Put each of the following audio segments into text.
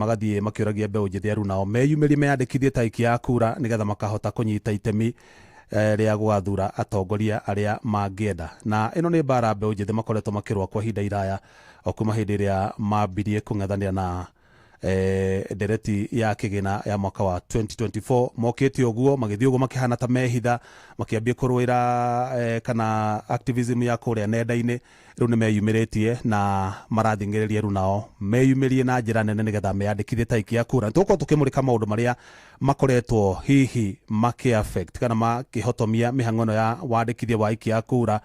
Magathiĩ makĩũragia mbeũ njĩthĩ aru nao meyumĩrie meyandĩkithie ta aikia a kura nĩgetha makahota kũnyita itemi rĩa gũgathura atongoria arĩa mangĩenda. Na ĩno nĩ mbara mbeũ njĩthĩ makoretwo makĩrũa kwa ihinda iraya o kuma hĩndĩ ĩrĩa mambirie kũng'ethanĩra na ndereti ya kĩgĩna ya mwaka wa 2024. Mokĩte ũguo magĩthiĩ ũguo makĩhana ta mehitha, makĩambia kũrũĩra kana activism ya kũrĩa nenda-inĩ. Rĩu nĩ meyumĩrĩtie na marathing'ĩrĩria rĩu nao meyumĩrie na njĩra nene nĩgetha meyandĩkithie ta aikia a kura. Nĩ tũgũkorwo tũkĩmũrĩka maũndũ marĩa makoretwo hihi makĩ affect kana makĩhotomia mĩhang'o ĩno ya wandĩkithia wa aikia a kura,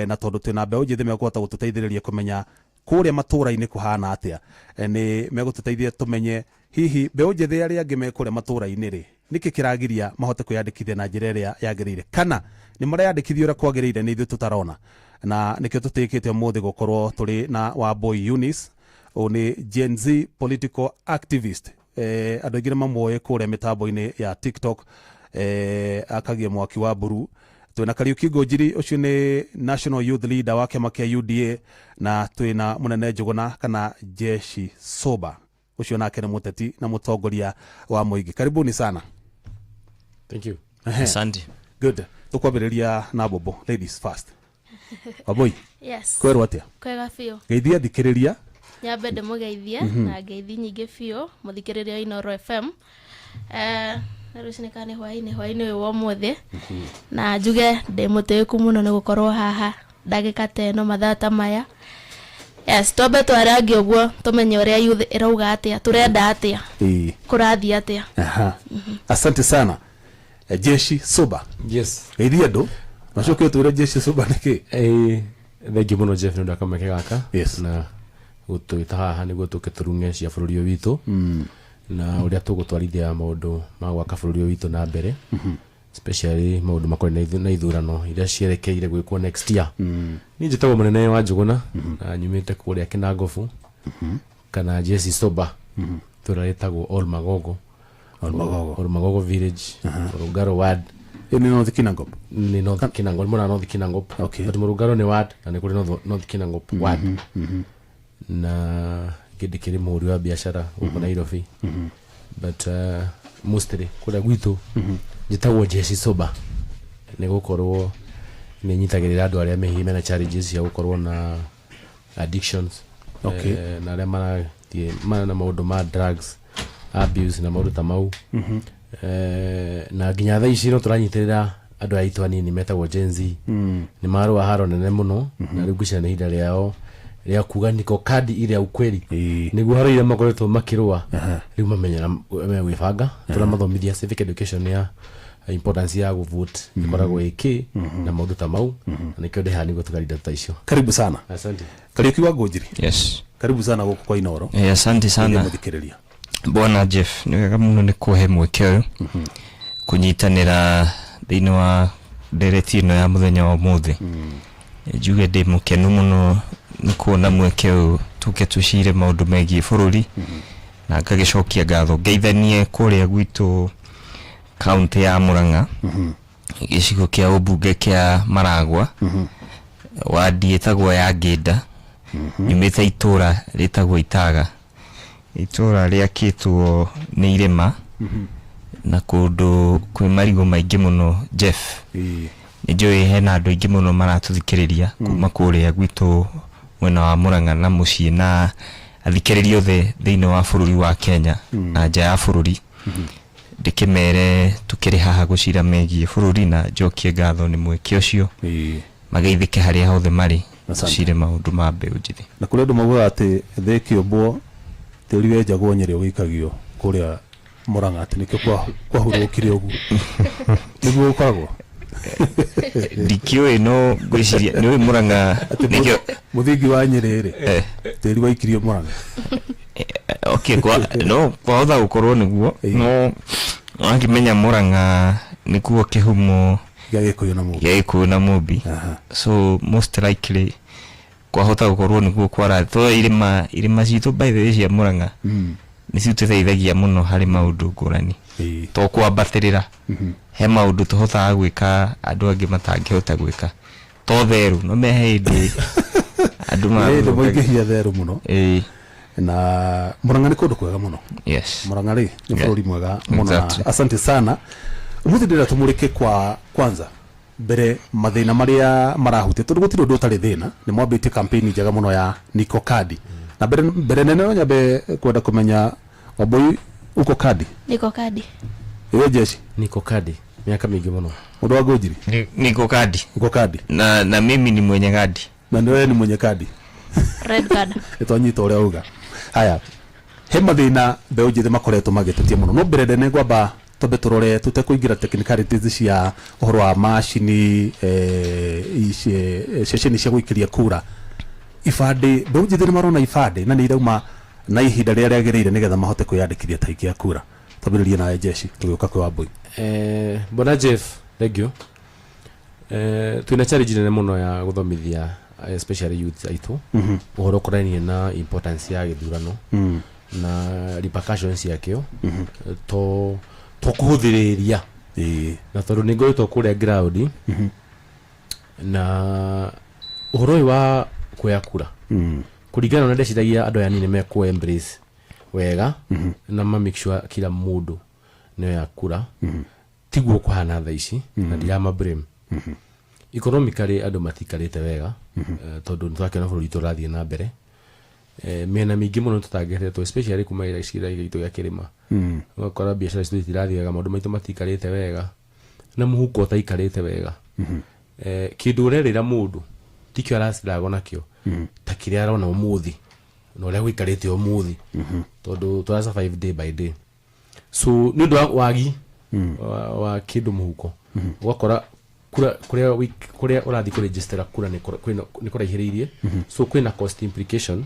na tondũ twĩna mbeũ njĩthĩ mekũhota gũtũteithĩrĩria kũmenya kũrĩa matũũra-inĩ kũhana atĩa. Nĩ megũtũteithia tũmenye hihi mbeũ njĩthĩ arĩa angĩ me kũrĩa matũũra-inĩ rĩ, nĩkĩ kĩragiria mahote kwĩyandĩkithia na njĩra ĩrĩa yagĩrĩire, kana nĩ mareyandĩkithia ũrĩa kwagĩrĩire nĩ ithuĩ tũtarona. Na nĩkĩo tũtĩĩkĩte ũmũthĩ gũkorwo tũrĩ na Wambũi Eunice. Ũyũ nĩ Gen Z political activist. Andũ aingĩ nĩ mamũĩ kũrĩa mĩtambo-inĩ ya TikTok, akagia mwaki wa mburu. Twĩna Kariuki Ngũnjiri, ũcio nĩ National Youth Leader wa kĩama kĩa UDA, na twĩna Mũnene Njũgũna kana Jeshi Soba, ũcio nake nĩ mũteti na mũtongoria wa mũingĩ. Karibuni sana. Thank you. Asante. Good. Tũkwambĩrĩria na Bobo, ladies first. Wambũi. Yes. Kwerwo atĩa? Kwega biũ. Geithia thikĩrĩria. Nyambe ndĩmũgeithie na ngeithi nyingĩ biũ mũthikĩrĩria wa Inooro FM. Na rũcinĩ kana nĩ hwainĩ, hwainĩ ũyũ wa ũmũthĩ. Na njuge ndĩ mũtĩĩku mũno nĩ gũkorwo haha ndagĩka ta ĩno mathaa ta maya. Yes, twambe twarangie ũguo tũmenye ũrĩa youth ĩrauga atĩa, tũrenda atĩa, kũrathiĩ atĩa. Aha. Asante sana. Jeshi Soba. Yes. Geithia andũ. Nacoke ũtwĩre Jeshi Soba nĩ kĩ? Thank you mũno Jeff nĩ ũndũ wa kamweke gaka. Yes. Na gũtwĩta haha nĩguo tũke tũrung'e cia bũrũri ũyũ witũ na ũrĩa tũgũtwarithia maũndũ ma gwaka bũrũri ũyũ witũ na mbere, especially maũndũ makoniĩ na ithurano iria cierekeire gwĩkwo next year. Niĩ njĩtagwo Mũnene wa Njũgũna na nyumĩte kũrĩa Kĩnangobu kana Jesse Soba, itũũra rĩtagwo Ol Magogo. Ol Magogo. Ol Magogo village, Mũrũngarũ ward. Ĩyo nĩ North Kinangop. Nĩ North Kinangop, nĩ mwena wa North Kinangop. But Mũrũngarũ nĩ ward na nĩ kũrĩ North Kinangop ward. Na kĩndĩ kĩrĩ mũhũri wa biacara gũkũ Nairobi, but mostly kũrĩa gwitũ njĩtagwo Jesse Soba nĩ gũkorwo nĩ nyitagĩrĩra andũ arĩa mehihi mena challenges cia gũkorwo na addictions, na arĩa marathiĩ na maũndũ ma drugs abuse na maũndũ ta mau. Na nginya thaa ici no tũranyitĩrĩra andũ aya aitũ anini metagwo Gen Z. Nĩ marũa haro nene mũno na rĩu ngwĩciria nĩ ihinda rĩao rĩa kuga niko kadi ile ya ukweli, nĩguo haro iria makoretwo makĩrũa rĩu mamenyera megwĩbanga. Tũramathomithia civic education ya importance ya gũvote ĩkoragwo ĩkĩ na maũndũ ta mau, na nĩkĩo ndĩ haha nĩguo tũkarinda ta icio. Karibu sana. Asante. Kariuki wa Ngũnjiri. Yes. Karibu sana gũkũ kwa Inooro. Asante sana. Mũthikĩrĩria. Bwana Jeff, nĩ wega mũno nĩ kũhe mweke ũyũ kũnyitanĩra thĩinĩ wa ndereti ĩno ya mũthenya wa ũmũthĩ. Njuge ndĩ mũkenu mũno nĩ kuona mweke ũyũ tũke tũcire maũndũ megiĩ bũrũri, na ngagĩcokia ngatho ngeithanie kũrĩa gwitũ kaũntĩ ya Murang'a, gĩcigo kĩa ũmbunge kĩa Maragwa, wadi ĩtagwo ya Ngĩnda. Nyumĩte itũra rĩtagwo Itaga, itũra rĩakĩtwo nĩ irĩma na kũndũ kwĩ marigũ maingĩ mũno. Jeff, nĩ njũĩ hena andũ aingĩ mũno maratũthikĩrĩria kuma kũrĩa gwitũ mwena wa Murang'a na mũciĩ, na athikĩrĩria othe thĩinĩ wa bũrũri wa Kenya na nja ya bũrũri, ndĩkĩmere tũkĩrĩ haha gũcira megiĩ bũrũri na njokie ngatho nĩ mweke ũcio. Mageithĩke harĩa hothe marĩ. Asante. Tũcire maũndũ ma mbeũ njĩthĩ. Na kũrĩ andũ maugaga atĩ thĩ ĩkĩũmbwo tĩri wenjagwo Nyĩrĩ ũgĩikagio kũrĩa Mũrang'a, atĩ nĩkĩo kwahurũkire ũguo. Nĩguo gũkoragwo? Ndikĩũĩ, no ngwĩciria nĩ ũĩ Mũrang'a nĩkĩo. Mũthingi wa Nyĩrĩ rĩ, tĩri waikirio Mũrang'a. Okay, kwa no kwahota gũkorwo nĩguo, no wakĩmenya Mũrang'a nĩkuo kĩhumo gĩa Gĩkũyũ na Mũmbi. Gĩa Gĩkũyũ na Mũmbi. So most likely kwahota gũkorwo nĩguo kwara to irĩma citũ, by the way, cia Mũrang'a nĩ citũteithagia mũno harĩ maũndũ ngũrani, to kwambatĩrĩra he maũndũ tũhotaga gwĩka andũ angĩ matangĩhota gwĩka, to therũ no mehe hĩndĩ andũ Ĩĩ, nĩ mũingĩhia therũ mũno. Na Murang'a nĩ kũndũ kwega mũno. Yes. Murang'a rĩ nĩ bũrũri mwega mũno na asante sana. Ũmũthĩ ndĩrenda tũmũrĩke kwa kwanza mbere mathĩna marĩa marahutia, tondũ gũtirĩ ũndũ ũtarĩ thĩna. Nĩ mwambĩtie campaign njega mũno ya Niko Kadi, na mbere mbere nene no nyambe kwenda kũmenya, Wambui, uko kadi? Niko kadi. Ĩwe Jeshi? Niko kadi miaka mĩingĩ mũno. Mũndũ wa Ngũnjiri? Niko kadi. Uko kadi? Na mimi ni mwenye kadi. Na nĩwe nĩ mwenye kadi. Red card. Nĩtwanyita ũrĩa uga. Haya, he mathĩna mbeũ njĩthĩ makoretwo magĩtetia mũno, no mbere nene ngwamba twambe tũrore, tũtekũingĩra technicalities cia ũhoro wa macini, ceceni cia gũikĩria kura, ibandĩ. Mbeũ njĩthĩ nĩ marona ibandĩ na nĩ irauma na ihinda rĩrĩa rĩagĩrĩire nĩgetha mahote kwĩyandĩkithia ta aikia kura? Twambĩrĩrie nawe Jeshi, tũgĩũka kwĩ Wambui. Bwana Jeff, thank you. Twina challenge nene mũno ya gũthomithia especially youth aitũ ũhoro ũkonainie na importance ya gĩthurano na repercussions ciakĩo, to kũhũthĩrĩria na tondũ nĩ ngoretwo kũrĩa ground na ũhoro ũyũ wa kuoya kura, kũringana na ndeciragia andũ aya nini mekũ embrace wega na ma make sure kila mũndũ nĩoya kura, tiguo kũhana thaa ici, na ndirama blame. Economically andũ matikarĩte wega, tondũ nĩtwakĩona bũrũri witũ ũrathiĩ na mbere. Mĩena mĩingĩ mũno tũtangĩhetwo, especially kuma gĩcigo gitũ gĩa kĩrĩma, ũgakora biacara citũ itirathiĩ wega, maũndũ maitũ matikarĩte wega na mũhuko ũtaikarĩte wega. Kĩndũ ũrerĩra mũndũ tikĩo araciragwo nakĩo ta kĩrĩa arona ũmũthĩ na ũrĩa gũikarĩte ũmũthĩ, tondũ tũra survive day by day. So nĩ ũndũ wa wagi wa kĩndũ mũhuko, ũgakora kura kũrĩa ũrathiĩ kũregistera kura nĩ kũraihĩrĩirie, so kwĩna cost implications.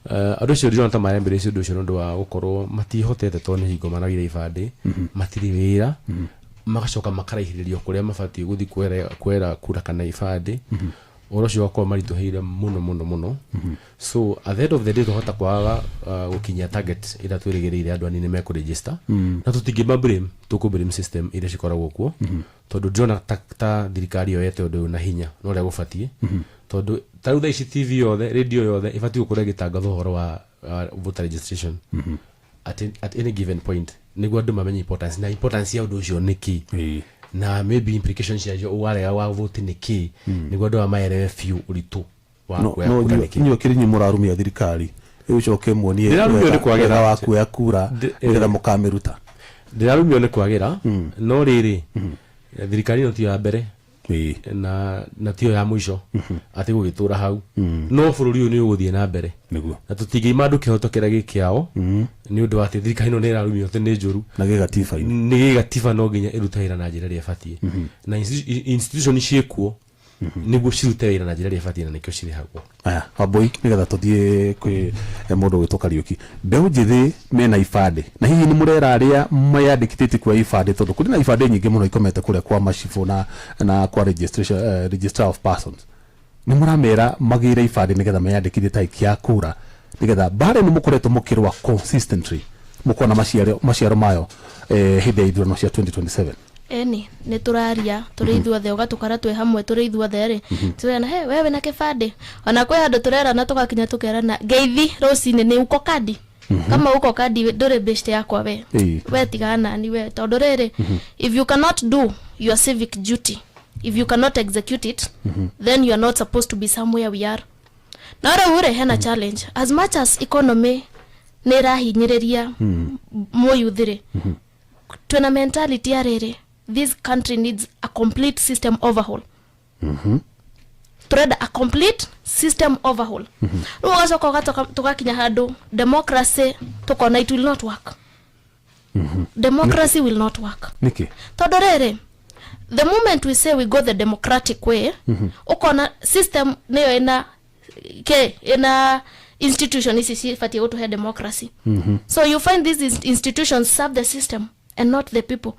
Andũ acio ndĩrona ta marembĩrĩcie ũndũ ũcio nĩ ũndũ wa gũkorwo matihotete, tondũ nĩ hingo maragire ibandĩ, matirĩ wĩra, magacoka makaraihĩrĩrio kũrĩa mabatiĩ gũthiĩ kwera kura kana ibandĩ. Ũhoro ũcio ũgakorwo maritũhĩire mũno mũno mũno. So at the end of the day twahota kwaga gũkinyia target ĩrĩa twĩrĩgĩrĩire andũ anini mekũregister, na tũtingĩma blame, tũkũ blame system iria cikoragwo kuo, tondũ ndĩrona ta thirikari yoyete ũndũ ũyũ na hinya na ũrĩa gũbatiĩ, tondũ ta rĩu thaa ici TV yothe, radio yothe ĩbatiĩ gũkorwo ĩgĩtangatha ũhoro wa voter registration at any given point, nĩguo andũ mamenye importance na importance ya ũndũ ũcio nĩ kĩ na maybe implications ciacio warega wa vote nĩ kĩ, nĩguo andũ aya maelewe biũ ũritũ wa no kuoya no kura nĩ kĩ. Inyuĩ kĩrĩ inyuĩ mũrarumia thirikari, ĩgũcoke muonie Ndĩrarumio nĩ kwagĩra. Wega wa kuoya kura nĩgetha mũkamĩruta. Ndĩrarumio nĩ kwagĩra, no rĩrĩ, thirikari ĩno tiyo ya mbere na tiyo ya mũico atĩ gũgĩtũra hau, no bũrũri ũyũ nĩ ũgũthiĩ na mbere na tũtingĩima andũ kĩhoto kĩrĩa gĩ kĩao nĩ ũndũ wa atĩ thirikari ĩno nĩ ĩrarumio atĩ nĩ njũru. Na gĩgatiba-inĩ. Nĩ gĩgatiba, no nginya ĩrute wĩra na njĩra ĩrĩa ĩbatiĩ, na institution ciĩkuo nĩguo cirute wĩra na njĩra ĩrĩa ĩbatiĩ, na nĩkĩo cirĩhagwo. Aya, Wambui, nĩgetha tũthiĩ kwĩ mũndũ ũgwĩtwo Kariũki. Mbeũ njĩthĩ mena ibandĩ, na hihi nĩ mũrera arĩa meyandĩkithĩtie kuoya ibandĩ, tondũ kũrĩ na ibandĩ nyingĩ mũno ikomete kũrĩa kwa macibũ na kwa registration, registrar of persons, nĩ mũramera magĩre ibandĩ nĩgetha meyandĩkithie ta aikia a kura, nĩgetha mbara ĩno mũkoretwo mũkĩrũa consistently mũkona maciaro mayo hĩndĩ ya ithurano cia 2027? Eni nä tå raria tå rä ithuothe, ũgatũkora twĩ hamwe tũrĩ ithuothe rĩ, tũrerana, "He, wewe na kĩbandĩ?" Ona kwĩ handũ tũrerana, tũgakinya tũkerana ngeithi rũcinĩ nĩ uko kadi, kama uko kadi ndũrĩ best yakwa we. We tigana nani we, tondũ rĩrĩ, if you cannot do your civic duty, if you cannot execute it, then you are not supposed to be somewhere we are. No rĩu rĩ, hena challenge. As much as economy nĩ ĩrahinyĩrĩria mũyuthi rĩ, twĩna mentality ya rĩrĩ, this country needs a complete system overhaul. Turenda a complete system overhaul. Rĩu ũgacoka ũgatoka tũgakinya handũ democracy tũkona it will not work. Democracy will not work. Nĩkĩ? Tondũ rĩrĩ, the moment we say we go the democratic way, ũkona system nĩyo ĩna ke ĩna institution ici cibatiĩ gũtũhe democracy. So you find these institutions serve the system and not the people.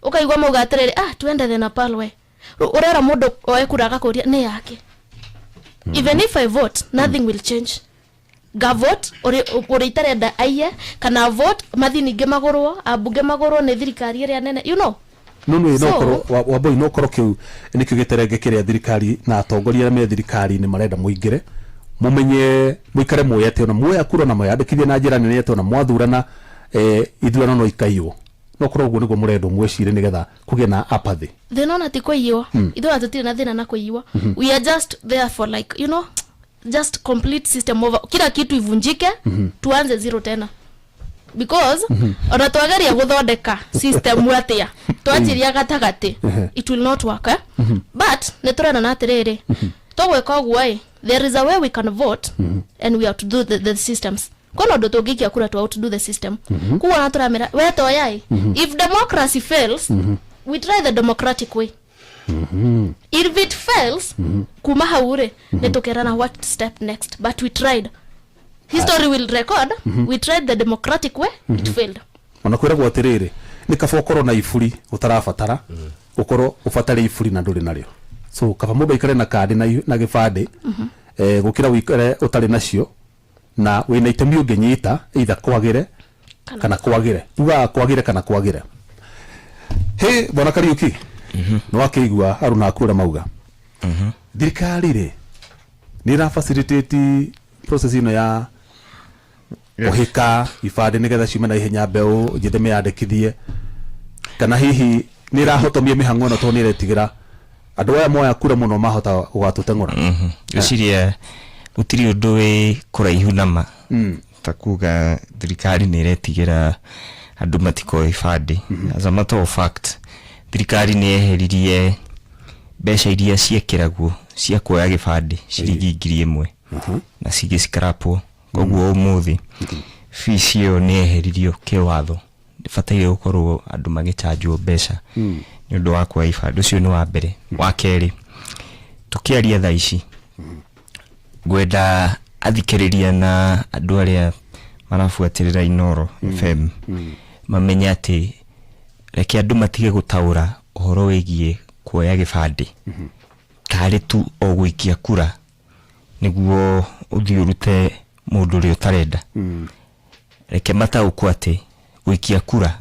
Ũkaigua mauga atĩrĩrĩ, "Ah, tuende the Nepal way." Rĩu ũrera mũndũ oe kura, agakũria nĩ yake. Even if I vote, nothing will change. Ngavote ũrĩa itarenda aiye, kana vote mathi ningĩ magũrwo, ambunge magũrwo nĩ thirikari ĩrĩa nene. No no korwo Wambui, no korwo kĩu nĩkĩo gĩterenge kĩrĩa thirikari na atongoria arĩa me thirikari-inĩ marenda mũingĩre. Mumenye muikare muĩ atĩ ona muoya kura na mweyandĩkithie na njĩra nene atĩ ona mwathurana, ithurano no ikaiywo. No korwo ũguo nĩguo mũrendwo mwĩcire nĩgetha kũgĩe na apathy. Thĩna ona ti kũiywo. Ithuĩ ona tũtirĩ na thĩna na kũiywo. We are just there for, like, just complete system over, kila kitu ivunjike, tuanze zero tena, because ona twageria gũthondeka system atia, twanjiria gatagatĩ, it will not work, eh? But nĩ tũrerana atĩrĩrĩ, tũgwĩka ũguo ĩ, there is a way we can vote and we outdo the systems. Kwĩna ũndũ tũngĩikia kura to outdo the system. Koguo ona tũramera we toya ĩ, if democracy fails, we try the democratic way. If it fails, kuma hau rĩ, nĩ tũkerana what step next, but we tried. History will record we tried the democratic way, it failed. Ona kwĩragwo atĩrĩrĩ, nĩ kaba ũkorwo na iburi ũtarabatara ũkorwo ũbatare iburi na ndũrĩ narĩo. So kaba mũndũ aikare na kandi na gĩbandĩ, gũkĩra ũikare ũtarĩ nacio na wĩna itemi ũngĩnyita, either kwagĩre kana kwagĩre, tugaga kwagĩre kana kwagĩre. He bwana Kariuki, nĩ wakĩigua aruna aku ũrĩa mauga. Thirikari rĩ, nĩ ĩra facilitate process ĩno ya kũhĩka ibandĩ nĩgetha ciume na ihenya, mbeũ njĩthĩ meyandĩkithie, kana hihi nĩ ĩrahotomia mĩhang'o ĩno tondũ nĩ ĩretigĩra andũ aya moya kura mũno mahota gũgatũteng'ũra? Ngwĩciria gũtirĩ ũndũ wĩ kũraihu na ma ta kuga thirikari nĩ ĩretigĩra andũ matikoe ibandĩ. As a matter of fact, thirikari nĩ yeheririe mbeca iria ciekĩragwo cia kuoya gĩbandĩ, ciringi 1000, na cigĩcikarapwo. Koguo ũmũthĩ fees ĩyo nĩ yeheririo kĩwatho, ndĩbataire gũkorwo andũ magĩchanjwo mbeca nĩ ũndũ wa kuoya ibandĩ. Ũcio nĩ wa mbere. Wa kerĩ, tũkĩaria thaa ici, ngwenda athikĩrĩria na andũ arĩa marabuatĩrĩra Inoro FM mamenye atĩ reke andũ matige gũtaũra ũhoro wĩgiĩ kuoya gĩbandĩ tarĩ tu o gũikia kura nĩguo ũthiĩ ũrute mũndũ ũrĩa ũtarenda. Reke mataũkwo atĩ gũikia kura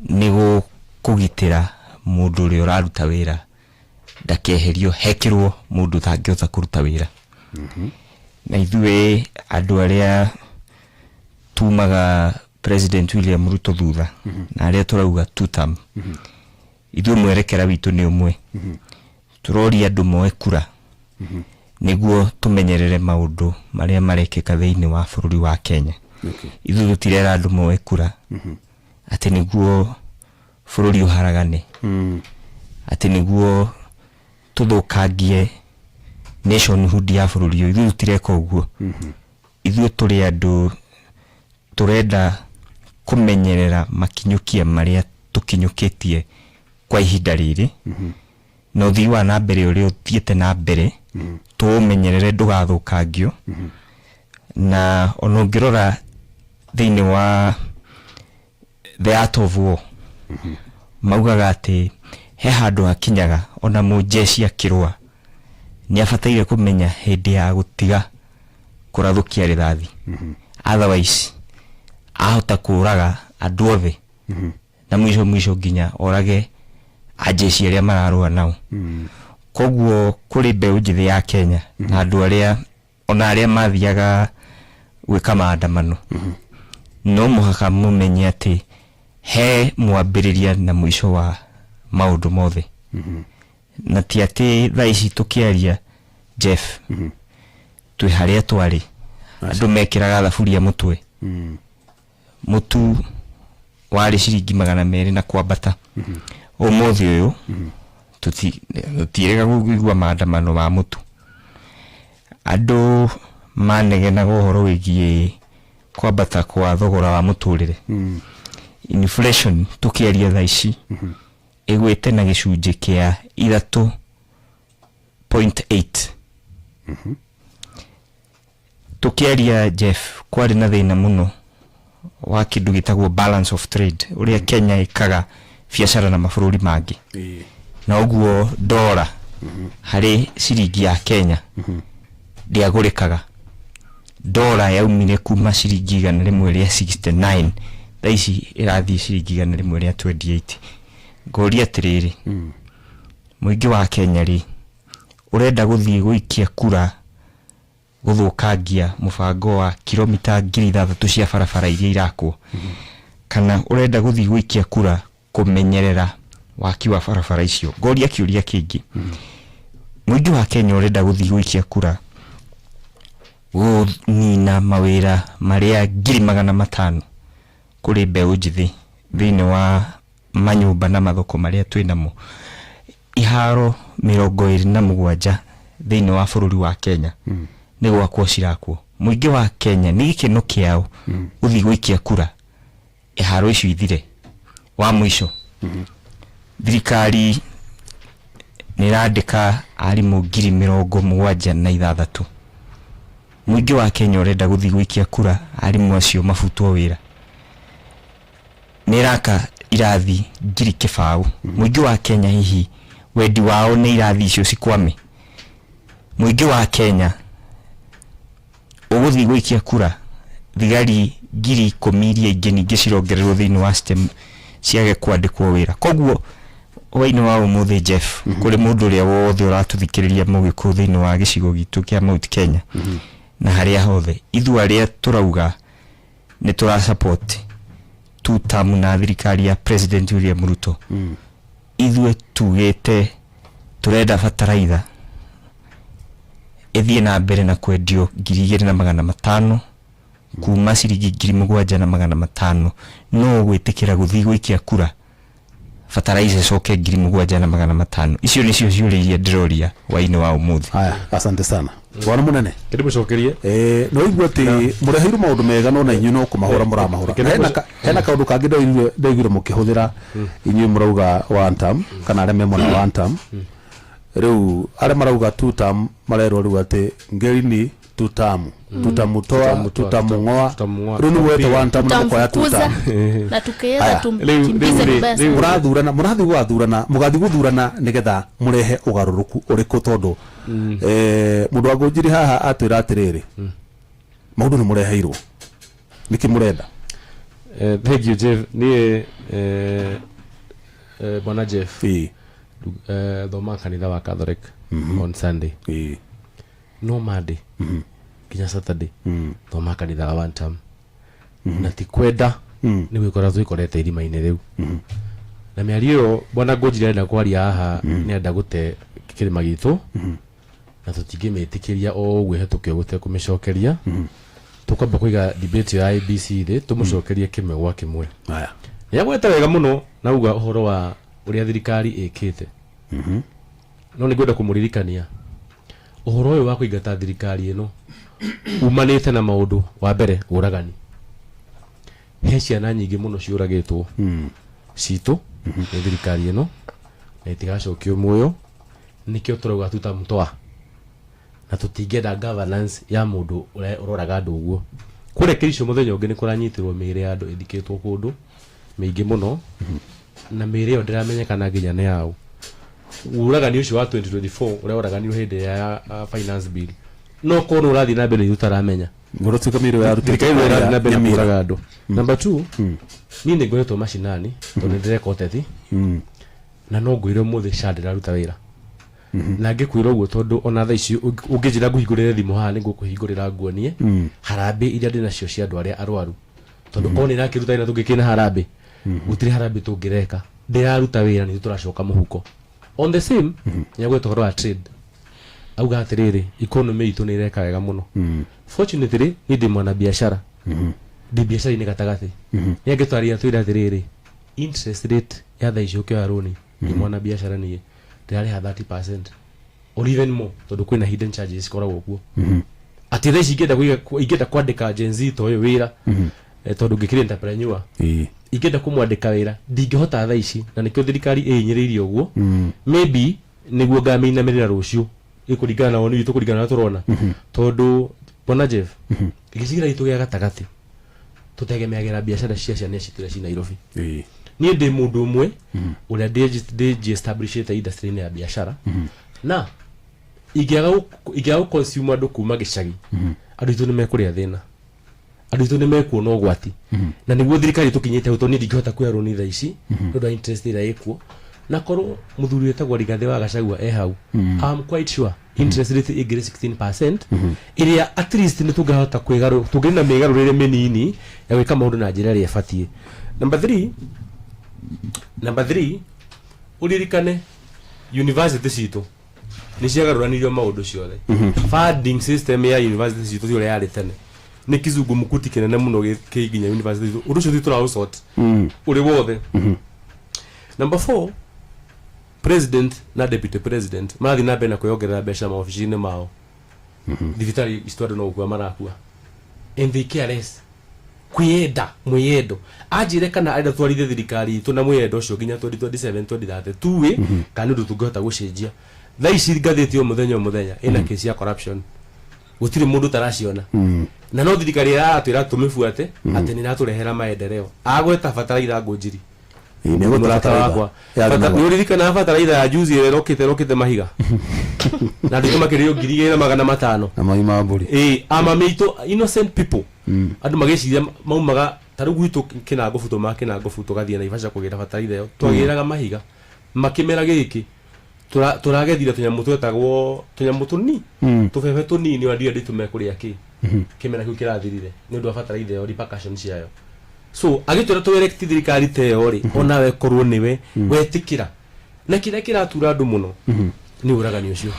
nĩ kũgitĩra mũndũ ũrĩa ũraruta wĩra ndakeherio hekĩrwo mũndũ ũtangĩhota kũruta wĩra. Na ithuĩ andũ arĩa tumaga President William Ruto thutha na arĩa tũrauga two term, ithuĩ mwerekera witũ nĩ ũmwe. Tũroria andũ moe kura nĩguo tũmenyerere maũndũ marĩa marekĩka thĩinĩ wa bũrũri wa Kenya. Ithuĩ tũtirera andũ moe kura atĩ nĩguo bũrũri ũharagane, atĩ nĩguo tũthũkangie nationhood ya bũrũri ũyũ. Ithuĩ tũtireka ũguo. Ithuĩ tũrĩ andũ tũrenda kũmenyerera makinyũkia marĩa tũkinyũkĩtie kwa ihinda rĩrĩ, na ũthii wa na mbere ũrĩa ũthiĩte na mbere tũũmenyerere ndũgathũkangio. Na ona ũngĩrora thĩinĩ wa The Art of War, maugaga atĩ he handũ hakinyaga ona mũnjeci akĩrũa nĩ abataire kũmenya hĩndĩ ya gũtiga kũrathũkia rĩthathi, otherwise ahota kũraga andũ othe na mwisho mwisho nginya orage anjeci arĩa mararũa nao. Koguo kũrĩ mbeũ njĩthĩ ya Kenya na andũ arĩa ona arĩa mathiaga gwĩka maandamano, no mũhaka mũmenye atĩ he mwambĩrĩria na mũico wa maũndũ mothe, na ti atĩ thaa ici tũkĩaria, Jeff, twĩ harĩa twarĩ andũ mekĩraga thaburia mũtwe. Mũtu warĩ ciringi 200 na kwambata. Ũmũthĩ ũyũ tũtiĩrĩga kũigua maandamano ma mũtu. Andũ manegenaga ũhoro wĩgiĩ kwambata kwa thogora wa mũtũrĩre, inflation. Tũkĩaria thaa ici ĩgwĩte na gĩcunjĩ kĩa 3.8. Tũkĩaria, Jeff, kwarĩ na thĩna mũno wa kĩndũ gĩtagwo balance of trade, ũrĩa Kenya ĩkaga biacara na mabũrũri mangĩ, na ũguo ndora harĩ ciringi ya Kenya ndĩagũrĩkaga. Ndora yaumire kuma ciringi 169, thaa ici ĩrathiĩ ciringi 128. Ngũria atĩrĩrĩ, mũingĩ wa Kenya rĩ, ũrenda gũthiĩ gũikia kura? Gũthũkangia mũbango wa kilomita 6,000 cia barabara iria irakwo, kana ũrenda gũthiĩ gũikia kura kũmenyerera waki wa barabara icio? Ngoria kĩũria kĩngĩ, mũingĩ wa Kenya ũrenda gũthiĩ gũikia kura gũnina mawĩra marĩa 500,000 kũrĩ mbeũ njĩthĩ thĩinĩ wa manyũmba na mathoko marĩa twĩ namo, iharo 27 thĩinĩ wa bũrũri wa Kenya nĩ gwakwo cirakwo. Mũingĩ wa Kenya nĩ gĩkeno kĩao gũthiĩ gũikia kura iharo icio ithire? Wa mũico, thirikari nĩ ĩrandĩka arimũ 76,000. Mũingĩ wa Kenya ũrenda gũthiĩ gũikia kura arimũ acio mabutwo wĩra? Nĩ ĩraka irathi 20,000. Mũingĩ wa Kenya hihi wendi wao nĩ irathi icio cikwame? Mũingĩ wa Kenya ũgũthiĩ gũikia kura thigari 10,000 iria ingĩ ningĩ cirongererwo thĩinĩ wa system ciage kwandĩkwo wĩra? Koguo hwainĩ wa ũmũthĩ, Jeff, kũrĩ mũndũ ũrĩa wothe ũratũthikĩrĩria mũgĩkũyũ thĩinĩ wa gĩcigo gitũ kĩa Mount Kenya na harĩa hothe, ithuĩ arĩa tũrauga nĩ tũra support two term na thirikari ya President William Ruto, ithuĩ tugĩte tũrenda bataraitha ĩthiĩ na mbere na kwendio 2500 kuma ciringi 7500. No gwĩtĩkĩra gũthiĩ gũikia kura bataraitha ĩcoke 7500? Icio nĩcio ciũria iria ndĩroria hwainĩ wa ũmũthĩ. Haya, asante sana, bwana munene. Kĩndũ mũcokerie. No igua atĩ mũreheirwo maũndũ mega, no na inyuĩ no kũmahũra mũramahũra. Hena kaũndũ kangĩ ndaiguire mũkĩhũthĩra. Inyuĩ mũrauga one term, kana arĩa me mwena wa one term. Rĩu arĩa marauga two term marerwo rĩu atĩ ngerini tutamu tutamutoa, Tutamutoa, tutamung'oa. Tutamung'oa, Rĩu nĩ wete one term na mũkoya two tutamfukuza term. Na tukiweza Aya, tumkimbize vibaya sana. Mũrathurana, mũrathiĩ gũgathurana, mũgathiĩ gũthurana nĩgetha mũrehe ũgarũrũku ũrĩkũ? Tondũ mũndũ wa ngũnjiri haha atwĩra atĩrĩrĩ, maũndũ nĩ mũreheirwo, nĩkĩ mũrenda? Thank you, Jeff. Niĩ bwana Jeff, thomaga kanitha wa Catholic on Sunday, no Monday nginya Saturday thomaga kanitha wa one term, na ti kwenda nĩ gwĩkora twĩkorete irima-inĩ rĩu. Na mĩario ĩyo bwana Ngũnjiri arenda kwaria haha nĩ arenda gũte kĩrĩma gitũ, na tũtingĩmĩtĩkĩria o ũguo ĩhetũke gũtekũmĩcokeria. Tũkwamba kũiga debate ya IEBC thĩ, tũmũcokerie kĩmwe gwa kĩmwe. Haya. Nĩ agweta wega mũno na uga ũhoro wa ũrĩa thirikari ĩkĩte, no nĩ ngwenda kũmũririkania ũhoro ũyũ wa kũingata thirikari ĩno umanĩte na maũndũ. Wa mbere, ũragani. He ciana nyingĩ mũno ciũragĩtwo citũ nĩ thirikari ĩno na itigacokio muoyo. Nĩkĩo tũrauga tutamtoa, na tũtingĩenda governance ya mũndũ ũrĩa ũroraga andũ ũguo. Kũrĩa Kericho mũthenya ũngĩ nĩ kũranyitirwo mĩĩrĩ ya andũ ĩthikĩtwo kũndũ mĩingĩ mũno, na mĩĩrĩ ĩyo ndĩramenyekana nginya nĩ yaũ. Ũragani ũcio wa 2024 ũrĩa ũraganirwo hĩndĩ ya finance bill no korwo nĩ ũrathiĩ na mbere, ithuĩ tũtaramenya. Ngũrũtuĩka mĩĩrĩ yarutĩtwo Thirikari ĩno ĩrathiĩ na mbere na Nyamira. kũraga andũ. Number two, niĩ nĩ ngoretwo macinani tondũ nĩ ndĩreka ũteti, na no ngwĩre ũmũthĩ SHA ndĩraruta wĩra, na ngĩkwĩra ũguo tondũ ona thaa ici ũngĩnjĩra ngũhingũrĩre thimũ haha, nĩ ngũkũhingũrĩra nguonie harambĩ iria ndĩ nacio cia andũ arĩa arwaru, tondũ korwo nĩ ĩrakĩruta wĩra tũngĩkĩna harambĩ, gũtirĩ harambĩ tũngĩreka. Ndĩraruta wĩra, nĩ tũracoka mũhuko. On the same, nĩagweta ũhoro wa trade, auga atĩrĩrĩ, economy itũ nĩ ĩreka wega mũno. Fortunately, niĩ ndĩ mwana biacara, ndĩ biacara-inĩ gatagatĩ. Nĩ angĩtwarĩria twĩre atĩrĩrĩ, interest rate ya thaa ici ũkĩoya rũni, ndĩ mwana biacara niĩ ndĩrarĩha 30% or even more, tondũ kwĩna hidden charges cikoragwo kuo, atĩ thaa ici ingĩenda ingĩenda kwandĩka Gen Z ta ũyũ wĩra, tondũ ngĩkĩrĩ entrepreneur, ingĩenda kũmwandĩka wĩra ndingĩhota thaa ici, na nĩkĩo thirikari ĩhinyĩrĩirie ũguo. Maybe nĩguo ngamĩinamĩrĩra rũciũ, ĩkũringana na woni witũ, kũringana na ũrĩa tũrona, tondũ bwana Jeff, gĩcigĩrĩra gitũ gĩa gatagatĩ tũtegemeagĩra biacara cia ciana citũ iria ci Nairobi. Niĩ ndĩ mũndũ ũmwe ũrĩa ndĩ establishĩte industry-inĩ ya biacara, na ingĩaga gũ-consume andũ kuma gĩcagi, andũ aitũ nĩ mekũrĩa thĩna, andũ aitũ nĩ mekuona ũgwati. Na nĩguo thirikari tũkinyĩte hau, tondũ niĩ ndingĩhota kuoya rũni thaa ici nĩ ũndũ wa interest ĩrĩa ĩkuo. Na korwo muthuri wĩtagwo Rigathĩ wa Gachagua e hau, I'm quite sure interest rate ĩngĩrĩ 16%, ĩrĩa at least nĩ tũngĩhota kwĩgarũ, tũngĩrĩ na mĩgarũrĩre mĩnini ya gwĩka maũndũ na njĩra ĩrĩa ĩbatiĩ. Number three, ũririkane university citũ nĩ ciagarũranirio maũndũ ciothe. Funding system ya university citũ ti ũrĩa yarĩ tene, nĩ kizungumkuti kĩnene mũno kĩ nginya university citũ. Ũndũ ũcio ti tũraũsort ũrĩ wothe. Number four, president na deputy president marathiĩ na mbere na kwĩyongerera mbeca maobici-inĩ mao. Thibitarĩ citũ andũ no gũkua marakua and they care less. Kwĩyenda, mwĩyendo. Anjĩre kana arenda twarithie thirikari itũ na mwĩyendo ũcio nginya 2027, 2030 tuĩ, kana nĩ ũndũ tũngĩhota gũcenjia. Thaa ici ngathĩti o mũthenya o mũthenya ĩna kesi ya corruption, gũtirĩ mũndũ ũtaraciona, na no thirikari ĩratwĩra tũmĩbuate atĩ nĩ ĩratũrehera maendeleo. Agweta bataraitha ngũnjiri. Mũrata wakwa, nĩ ũririkanaga bataraitha ya juzi ĩrĩa ĩrokĩte mahiga na andũ makĩrĩo 2500? Na mai ma mbũri. Ĩĩ, amami aitũ, innocent people, andũ magĩciria maumaga ta rĩu gwitũ kĩnango buto ma kĩnango buto gathiĩ Naivasha kũgĩra bataraitha ĩyo, twagĩraga mahiga makĩmera gĩkĩ. Tũragethire tũnyamũ twetagwo tũnyamũ tũni tũbebe tũnini, ona ndirĩ ndĩtũme kũrĩa kĩ kĩmera kĩu kĩrathirire nĩ ũndũ wa bataraitha ĩyo, repercussion ciayo. So agĩtwĩra tũ elect thirikari ta ĩyo rĩ, onawe korwo nĩwe wetĩkĩra na kĩrĩa kĩratura andũ mũno nĩ ũragani ũcio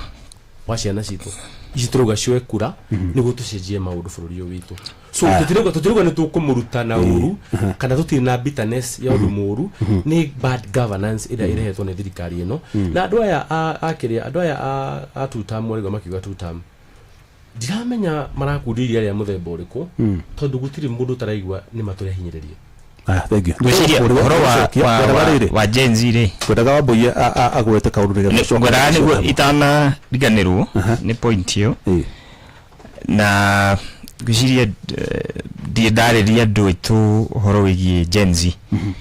wa ciana citũ ici tũrauga cioe kura nĩguo tũcenjie maũndũ bũrũri ũyũ witũ. So tũtirauga nĩ tũkũmũruta na ũru kana tũtirĩ na bitterness ya ũndũ mũru, nĩ bad governance ĩrĩa ĩrehetwo nĩ thirikari ĩno na andũ aya a kĩrĩa, andũ aya a two term, marauga makiuga two term, ndiramenya marakundia iria rĩa mũthemba ũrĩkũ, tondũ gũtirĩ mũndũ ũtaraigua nĩ matũrehinyĩrĩria. Ah, thank you. Ngwĩciria ũhoro wa Gen Z rĩ, Ngwendaga Wambũi agwete kaũndũ nĩgetha ũcoke. Ngwendaga nĩguo itanariganĩrwo nĩ point ĩyo. Na ngwĩciria ndirĩ ndarĩria andũ aitũ ũhoro wĩgiĩ Gen Z,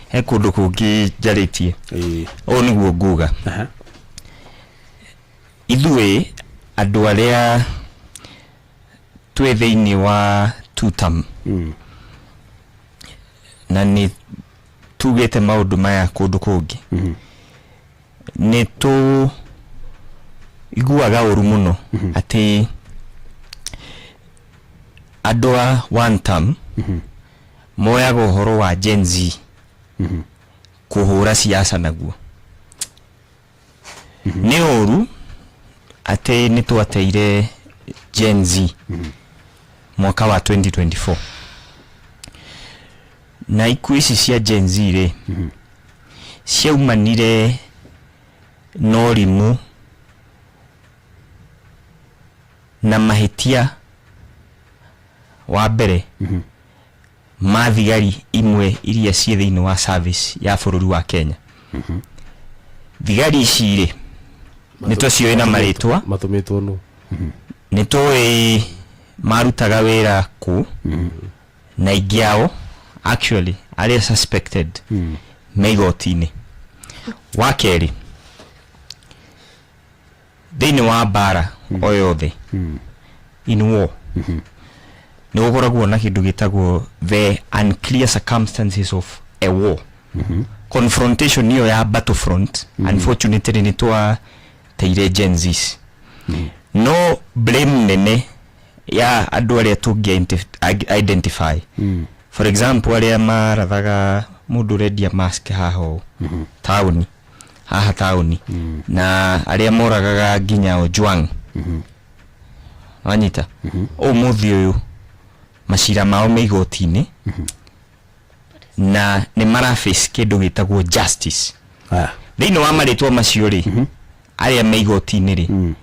he kũndũ kũngĩ njarĩtie. Ũũ nĩguo nguga, ithuĩ andũ arĩa twĩ thĩinĩ wa two term, na nĩ tugĩte maũndũ maya kũndũ kũngĩ, nĩ tũ iguaga ũru mũno atĩ andũ a one term moyaga ũhoro wa Gen Z kũhũra siasa naguo. Nĩ ũru atĩ nĩ twateire Gen Z mwaka wa 2024, na ikuũ ici cia Gen Z rĩ, ciaumanire na ũrimũ na mahĩtia wa mbere ma thigari imwe iria ciĩ thĩinĩ wa service ya bũrũri wa Kenya. Thigari ici rĩ, nĩ tũciũĩ na marĩtwa. Matũmĩtwo nũ? Nĩ tũĩ marutaga wĩra kũ, na aingĩ ao actually arĩa suspected me igoti-inĩ. Wa kerĩ, thĩinĩ wa mbara o yothe, in war, nĩ gũkoragwo na kĩndũ gĩtagwo the unclear circumstances of a war confrontation, ĩyo ya battlefront. Unfortunately nĩ twateire Gen Zs, no blame nene ya andũ arĩa tũngĩ identify, for example arĩa marathaga mũndũ ũrendia mask haha ũũ taũni, haha taũni, na arĩa moragaga nginya Ojwang, wanyita, ũmũthĩ ũyũ macira mao me igoti-inĩ na nĩ maraface kĩndũ gĩtagwo justice. Aya. Thĩinĩ wa marĩtwa macio rĩ, arĩa me igoti-inĩ rĩ,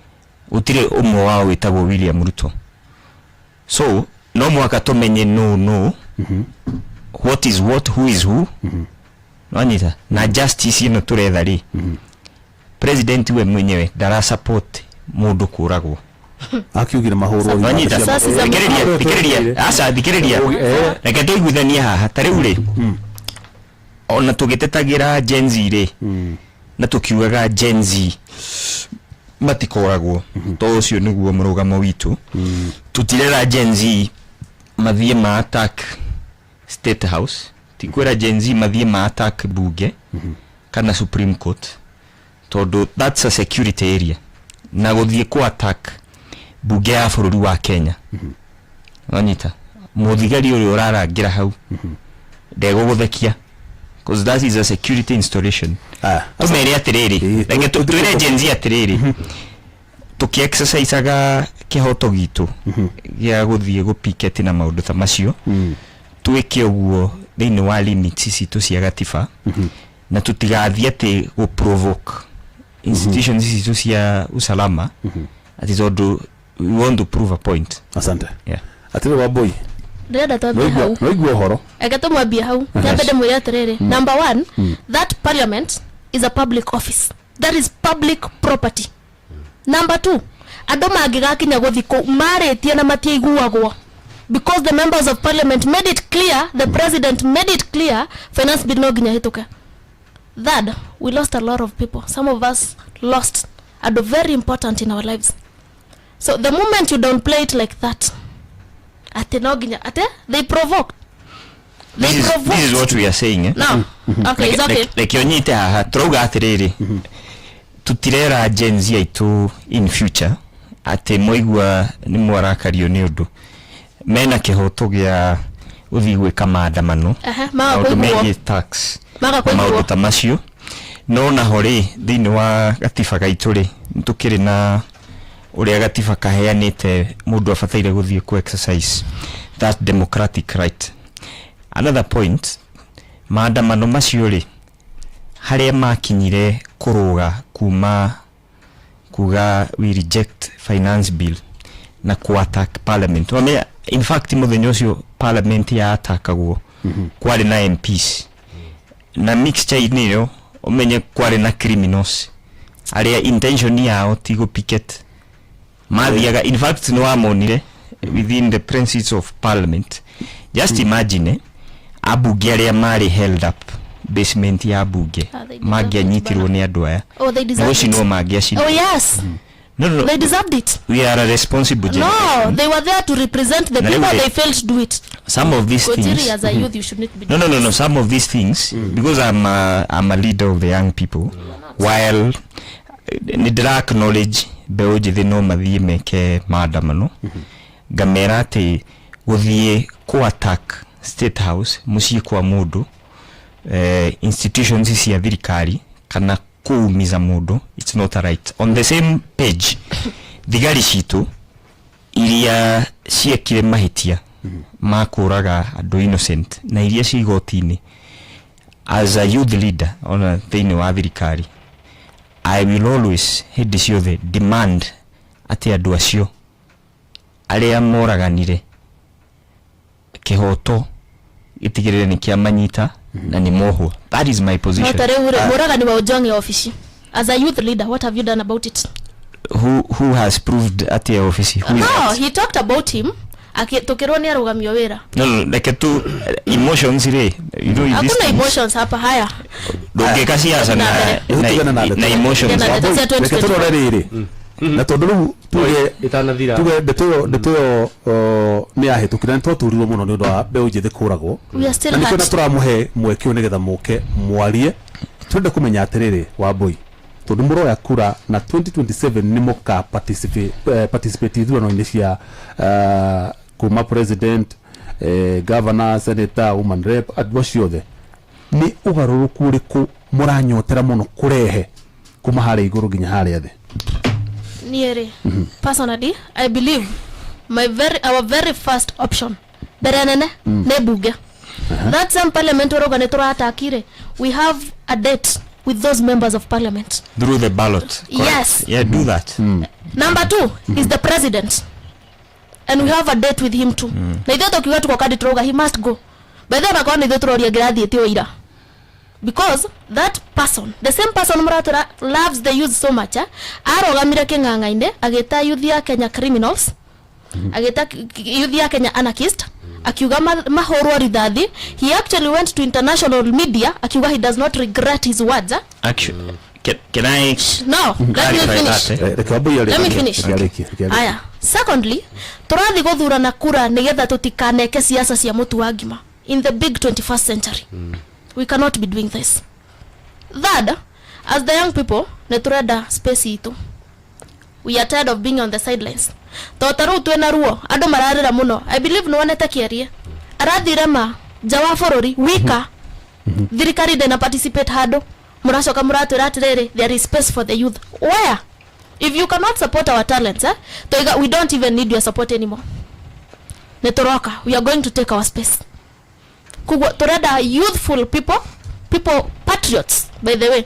gũtirĩ ũmwe wao wĩtagwo William Ruto. So no mũhaka tũmenye no no what is what, who is who, wanyita. Na justice ĩno tũretha rĩ, president we mwenyewe ndara support mũndũ kũragwo. Akiugire mahũrwo. Wanyita. Risasi za Thikĩrĩria. mkono. Thikĩrĩria, aca, thikĩrĩria, reke tũiguithanie haha. Ta rĩu rĩ, ona tũgĩtetagĩra Gen Z rĩ, na tũkiugaga Gen Z matikoragwo, to ũcio nĩguo mũrũgamo witũ. Tũtirera Gen Z mathiĩ ma attack State House, ti kwĩra Gen Z mathiĩ ma attack bunge kana Supreme Court. Tondũ that's a security area na gũthiĩ ku attack mbunge ya bũrũri wa Kenya, wanyita mũthigari ũrĩa ũrarangĩra hau ndegũgũthekia, 'cause that is a security installation. Ah, Tũmere atĩrĩrĩ, Ĩĩ, reke twĩre Gen Z atĩrĩrĩ, tũkĩ-exercisaga kĩhoto gitũ gĩa gũthiĩ gũpicket na maũndũ ta macio, twĩke ũguo thĩinĩ wa limits citũ cia gatiba na tũtigathiĩ atĩ gũ provoke institutions citũ cia usalama atĩ tondũ we want to prove a point. Asante. Yeah. Atĩrĩ Wambui, Ndĩrenda twambie hau. Noigua ũhoro. Eke tũmwambie hau, nyambe ndĩmwĩre atĩrĩrĩ, number one, that parliament is a public office, that is public property. Number two, andũ mangĩgakinya gũthi kũu marĩtie na matiaiguagwo, because the members of parliament made it clear, the president made it clear, finance bill no nginya hĩtũke. Third, we lost a lot of people. Some of us lost andũ very important in our lives. So the moment you downplay it like that, atĩ no nginya atĩ they provoked, they This is provoked. what we are saying, eh? No, okay, it's okay. Reke ũnyite haha. Tũrauga atĩrĩrĩ, tũtirera Gen Z aitũ in future atĩ mwaigua nĩ mwarakario nĩ ũndũ mena kĩhoto gĩa gũthiĩ gwĩka maandamano, Maga maũndũ kũiguo. megiĩ tax Maga na maũndũ kũiguo. ta macio. No naho rĩ, thĩinĩ wa gatiba gaitũ rĩ, nĩ tũkĩrĩ na ũrĩa gatiba kaheanĩte mũndũ abataire gũthiĩ ku exercise that democratic right. Another point, maandamano macio rĩ, harĩa makinyire kũrũga kuma kuga "We reject finance bill" na ku attack parliament. Wamenya, in fact, mũthenya ũcio parliament ya atakagwo kwarĩ na MPs na mixture-inĩ ĩyo, ũmenye kwarĩ na criminals arĩa intention yao ti gũ picket mathiaga. In fact, nĩ wamonire within the premises of parliament. Just imagine, ambunge arĩa marĩ held up basement ya bunge, Ah, they deserved mangĩanyitirwo it. nĩ andũ aya Oh, they nĩ deserved gũcinwo it. mangĩacinwo. Oh yes. No. They deserved it. We are a responsible No, generation. they were there to represent the Na people. rĩu rĩ- They failed to do it. Some of these Gotiri, things, as a youth, you should not be no no doing no no this. Some of these things, because I'm a leader of the young people, while nĩ ndĩra acknowledge mbeũ njĩthĩ no mathiĩ meke maandamano, ngamera atĩ gũthiĩ ku attack State House, mũciĩ kwa mũndũ, institutions cia thirikari, kana kuumiza mũndũ, it's not a right. On the same page, thigari citũ iria ciekire mahĩtia ma kũraga andũ innocent na iria ci igoti-inĩ, as a youth leader ona thĩinĩ wa thirikari, I will always, hĩndĩ ciothe, demand atĩ andũ acio arĩa moraganire, kĩhoto gĩtigĩrĩre nĩ kĩamanyita na nĩ mohwo. That is my No, position. ta rĩu rĩ, mũragani wa Ojwang e ofici. As a youth leader, what have you done about it? Who has proved atĩ e ofici? Who is No, that? he talked about him. Tukĩrwo nĩ arũgamio wĩra. No, reke tu emotions rĩ, these Hakuna things. emotions hapa, haya. Ndũngĩka siasa na, Tũtigane na na, ndeto. na emotions. Tũtigane na ndeto cia Reke 2024. tũrore rĩrĩ, na tondũ rĩu tuge Ĩtanathira. tuge ndeto ĩyo nĩ yahĩtũkire na nĩ twaturirwo mũno nĩ ũndũ wa mbeũ njĩthĩ kũragwo, We are still na nĩkĩo hurt. na tũramũhe mweke ũyũ nĩgetha mũke mwarie. Tũrenda kũmenya atĩrĩrĩ, Wambui, tondũ mũroya kura na 2027 nĩ mũka participate ithurano-inĩ cia kuma president, governor, senator, woman rep, andũ acio othe, nĩ ũgarũrũku ũrĩkũ mũranyotera mũno kũrehe kuma harĩa igũrũ nginya harĩa thĩ? Niĩ rĩ, personally, I believe my very our very first option mbere nene nĩ mbunge. That same parliament ũrauga nĩ tũratakire, we have a date with those members of parliament. Through the ballot. Correct. Yes. Yeah, do that. Number two is the president, and we have a date with him too. Na ithuĩ tũkiuga tuko kandi tũrauga he must go. By the way, onakorwo nĩ ithuĩ tũroria ngĩrathiĩte ũira, because that person, the same person mũratũra loves the youth so much, eh? Arũgamire kĩng'ang'a-inĩ agĩta youth ya Kenya criminals, agĩta youth ya Kenya anarchist, akiuga mahũrwo rithathi. He actually went to international media akiuga he does not regret his words, eh? Actually, can I No, let me clarify finish. that, eh? Reke Wambui arĩkie. Let me finish. Reke arĩkie, reke arĩkie. Aya, secondly, tũrathiĩ gũthurana kura nĩgetha tũtikaneke siasa cia mũtu wa ngima. In the big 21st century, we cannot be doing this. Third, As the young people, nĩ tũrenda space itũ. We are tired of being on the sidelines. To ta rĩu twĩna ruo, andũ mararĩra mũno. I believe nĩ wonete Kĩarie arathire ma nja wa bũrũri wika, thirikari ndĩna participate handũ. Mũracoka mũratwĩra atĩrĩrĩ, there is space for the youth. Where? If you cannot support our talents, eh? Toiga we don't even need your support anymore. Nĩ tũroka, we are going to take our space. Koguo turenda youthful people, people patriots, by the way,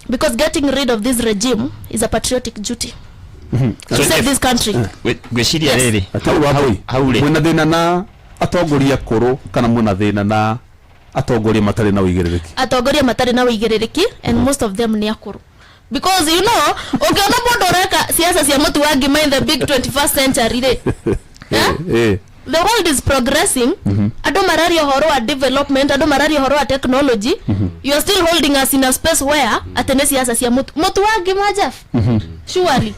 because getting rid of this regime is a patriotic duty to So save this country. Ngwĩciria Yes. rĩrĩ Atĩ Wambui, hau rĩ mwĩna thĩna na atongoria akũrũ kana mwĩna thĩna na atongoria matarĩ na ũigĩrĩrĩki? Atongoria matarĩ na ũigĩrĩrĩki, and most of them nĩ akũrũ, because you know ũngĩona mũndũ ũreka siasa cia mũtu wa ngima in the big 21st century rĩ, eh? The world is progressing. Andũ mararia ũhoro wa development, andũ mararia ũhoro wa technology. You are still holding us in a space where atĩ nĩ siasa cia mũtu wa ngima. Jeff, surely.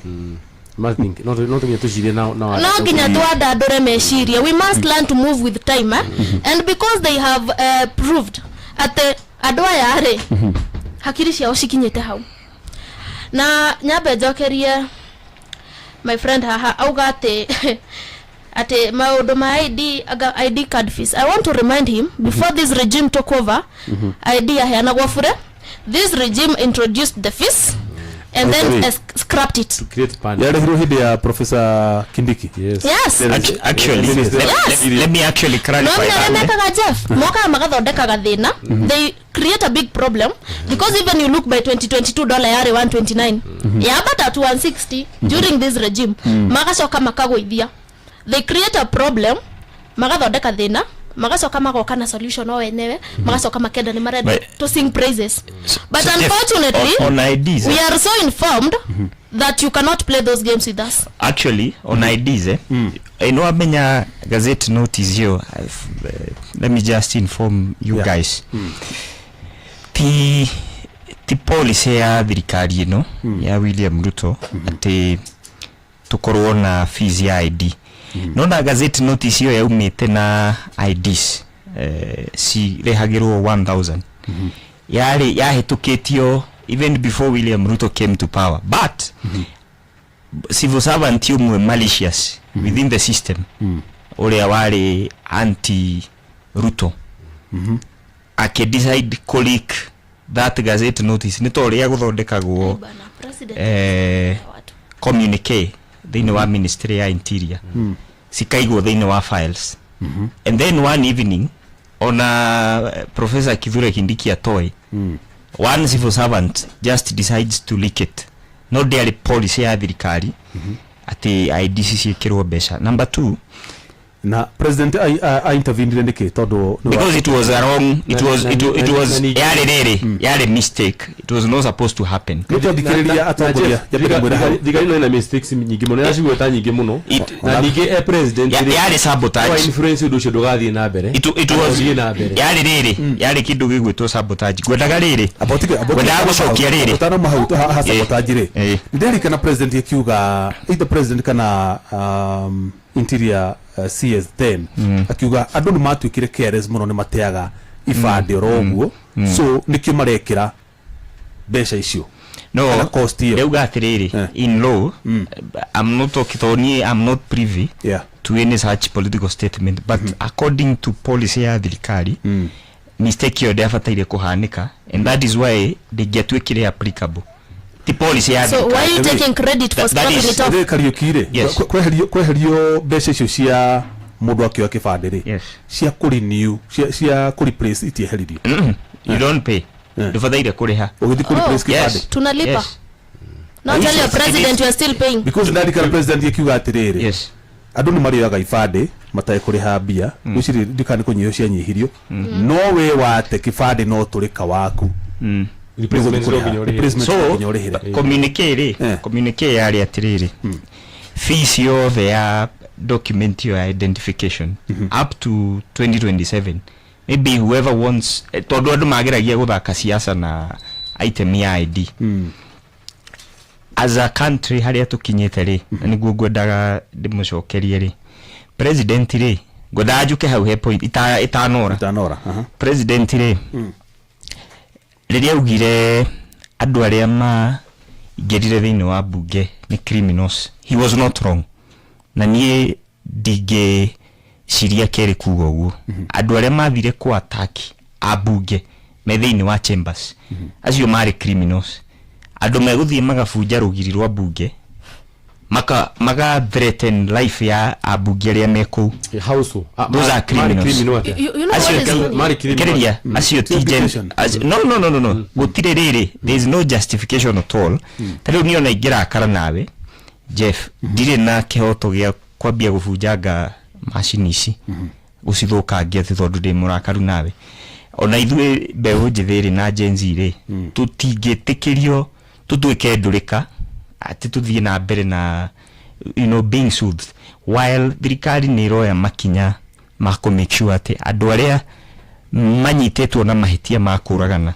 Must think, no nginya tũcirie na No nginya twandandũre meciria. We must learn to move with time, eh? And because they have proved atĩ andũ aya rĩ, hakiri ciao cikinyĩte hau. Na nyambe njokerie my friend haha auga atĩ maũndũ ma ID, aga ID card fees. I want to remind him, before this regime took over, ID yaheanagwo bure. This regime introduced the fees and then Sorry. Scrapped it. Create panic. Yarehirwo hĩndĩ ya Professor Kindiki. Yes. Yes. Actually, Yes. let me actually No clarify arĩa that, eh. mekaga, Jeff, mokaga magathondeka gathĩna. They create a big problem, because even you look, by 2022 dollar yarĩ 129, yambata to 160 during this regime. Magacoka makagũithia. They create a problem, magathondeka thĩna, magacoka magoka na solution o wenyewe, magacoka makenda nĩ marenda to sing praises. But So, Jeff, unfortunately, on IDs, we eh, are so informed that you cannot play those games with us. Actually, on IDs, eh, ino amenya gazette notice yo, let me just inform you guys, ti policy ya thirikari ĩno ya William Ruto atĩ tũkorwo na fees ya ID. No na gazette notice ĩyo yaumĩte na IDs cirehagĩrwo 1000, yarĩ yahĩtũkĩtio even before William Ruto came to power, but civil servant ũmwe malicious within the system, ũrĩa warĩ anti Ruto, akĩdecide kũ leak that gazette notice nĩ ta ũrĩa gũthondekagwo Bana, president watu. Communique thĩinĩ wa ministry ya interior, cikaigwo thĩinĩ wa files, and then one evening, ona Professor Kithure Kindiki atoĩ, one civil servant just decides to leak it. No ndĩarĩ policy ya thirikari atĩ IDC ciĩkĩrwo mbeca. Number two, Na president a intervenire nĩkĩ, tondũ nĩ because it was a wrong, it was it was yarĩ rĩrĩ, yarĩ mistake. It was not supposed to happen. Nĩ twathikĩrĩria atongoria, nyambe ndĩmwĩre hau. Thigari no ina mistakes nyingĩ mũno, ĩracigweta nyingĩ mũno. Na ningĩ e president rĩ, Yarĩ sabotage. no influence ũndũ ũcio ndũgathiĩ na mbere. It Kana was ũthiĩ na mbere. Yarĩ rĩrĩ, yarĩ kĩndũ gĩgwĩtwo sabotage. Ngwendaga rĩrĩ, ngwendaga gũcokia rĩrĩ. Ũtanoma hau ha sabotage rĩ, nĩndirikana president akiuga, either president kana interior CS then, akiuga andũ nĩ matuĩkire careless mũno, nĩ mateaga ibandĩ oro ũguo, so nĩkĩo marekĩra mbeca icio no kana cost ĩyo. Ndauga atĩrĩrĩ, in law, I'm not talking, tondũ niĩ I'm not privy to any such political statement, but according to policy ya thirikari, mistake ĩyo ndĩabataire kũhanĩka, and that is why ndĩngĩatuĩkire applicable. Ti policy ya So why are you thirikari. taking credit for That scrapping it off? Rĩ, Kariũki rĩ, Yes. kweherio mbeca icio cia mũndũ akĩoya kĩbandĩ rĩ, cia kũ-renew, cia kũ-replace itieheririo? You don't pay. Ndũbataire kũrĩha. Ũgĩthiĩ kũ-replace Oh. kĩbandĩ? Yes. Tunalipa. Yes. Now tell your president you are still paying. Because ndarikana president akiuga atĩrĩrĩ, andũ nĩ marĩoyaga ibandĩ matarĩ kũrĩha mbia. Gwĩciria ndikana nĩ kũnyihio cianyihirio, no we wate kĩbandĩ no tũrĩka waku. Replacement no nginya ũrĩhe. Replacement So no nginya ũrĩhĩre. Communique rĩ, communique yarĩ atĩrĩrĩ, fees yothe ya document ĩyo ya identification up to 2027, maybe whoever wants, tondũ andũ mageragia gũthaka siasa na item ya ID. As a country, harĩa tũkinyĩte rĩ, na nĩguo ngwendaga ndĩmũcokerie rĩ, president rĩ, ngwendaga njuke hau he point itanora. Itanora, aha. President rĩ, rĩrĩa augire Andũ arĩa maingĩrire thĩinĩ wa mbunge nĩ criminals. He was not wrong, na niĩ ndingĩciria kerĩ kuga ũguo. Andũ arĩa mathire kũ attack ambunge me thĩinĩ wa chambers, acio marĩ criminals. Andũ megũthiĩ magabunja rũgiri rwa mbunge, maga threaten life ya ambunge arĩa me kũu. House. Ah, Those are criminals. Criminal atĩa? You know Acio what is funny? Marĩ criminal. Kereria, acio ti gen Justification. No, gũtirĩ rĩrĩ, there is no justification at all. Ta rĩu niĩ ona ingĩrakara nawe, Jeff, ndirĩ na kĩhoto gĩa kwambia gũbunjanga macini ici, gũcithũkangia atĩ tondũ ndĩ mũrakaru nawe. Ona ithuĩ mbeũ njĩthĩ rĩ na Gen Z rĩ, tũtingĩtĩkĩrio tũtuĩke ndũrĩka atĩ tũthiĩ na mbere na being soothed while thirikari nĩ ĩroya makinya ma kũ make sure atĩ andũ arĩa manyitĩtwo na mahĩtia ma kũragana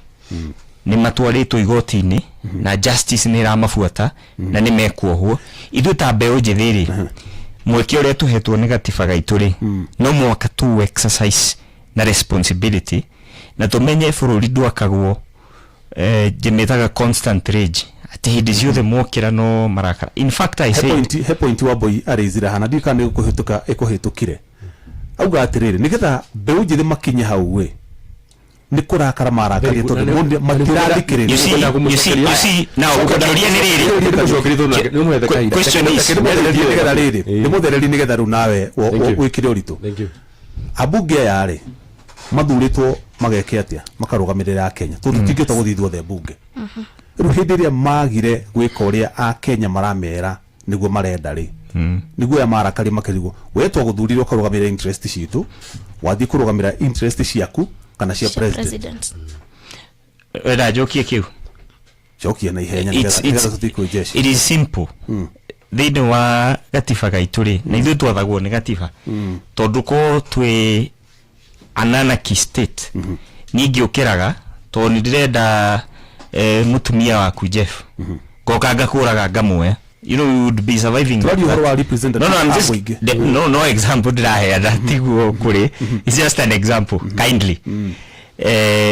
nĩ matwarĩtwo igoti-inĩ na justice nĩ ĩramabuata na nĩ mekuohwo. Ithuĩ ta mbeũ njĩthĩ rĩ, mweke ũrĩa tũhetwo nĩ gatiba gaitũ rĩ, no mũhaka tu exercise na responsibility na tũmenye bũrũri ndwakagwo, njĩmĩtaga constant rage, atĩ hĩndĩ ciothe mokĩra no marakara. In fact, I He said point, he point wa boy arĩizire hana, ndiũĩ kana nĩ kũhĩtũka ĩkũhĩtũkire. Auga atĩrĩrĩ, nĩgetha mbeũ njĩthĩ makinye hau ĩ, nĩ kũrakara marakarie tondũ matirathikĩrĩria. You see, now kĩũria nĩ rĩrĩ. Question is Nĩgetha rĩrĩ, nĩ mũthereri, nĩgetha rĩu nawe Thank you. wĩkĩre ũritũ. Thank you. Ambunge aya rĩ, mathurĩtwo mageke atĩa? Makarũgamĩrĩra Akenya, tondũ tũtingĩhota gũthiĩ ithuothe mbunge. Rĩu hĩndĩ ĩrĩa magire gwĩka ũrĩa Akenya maramera nĩguo marenda rĩ, nĩguo aya marakaria makĩrigwo, we twagũthurire ũkarũgamĩrĩra interest citũ, wathiĩ kũrũgamĩra interest ciaku kana cia Cia president. President. Wenda njokie kĩu? Cokia na ihenya nĩgetha tũthiĩ kwĩ jeshi. It is simple. Thĩinĩ wa gatiba gaitũ rĩ, na ithuĩ twathagwo nĩ gatiba, tondũ ko twĩ an anarchy state, niĩ ngĩũkĩraga tondũ nĩ ndĩrenda mũtumia waku Jeff, ngoka ngakũraga ngamuoya, we would be surviving like Tũraria that. ũhoro wa representative No, I'm a just mũingĩ. No example ndĩraheana tiguo kũrĩ, it's just an example, kindly.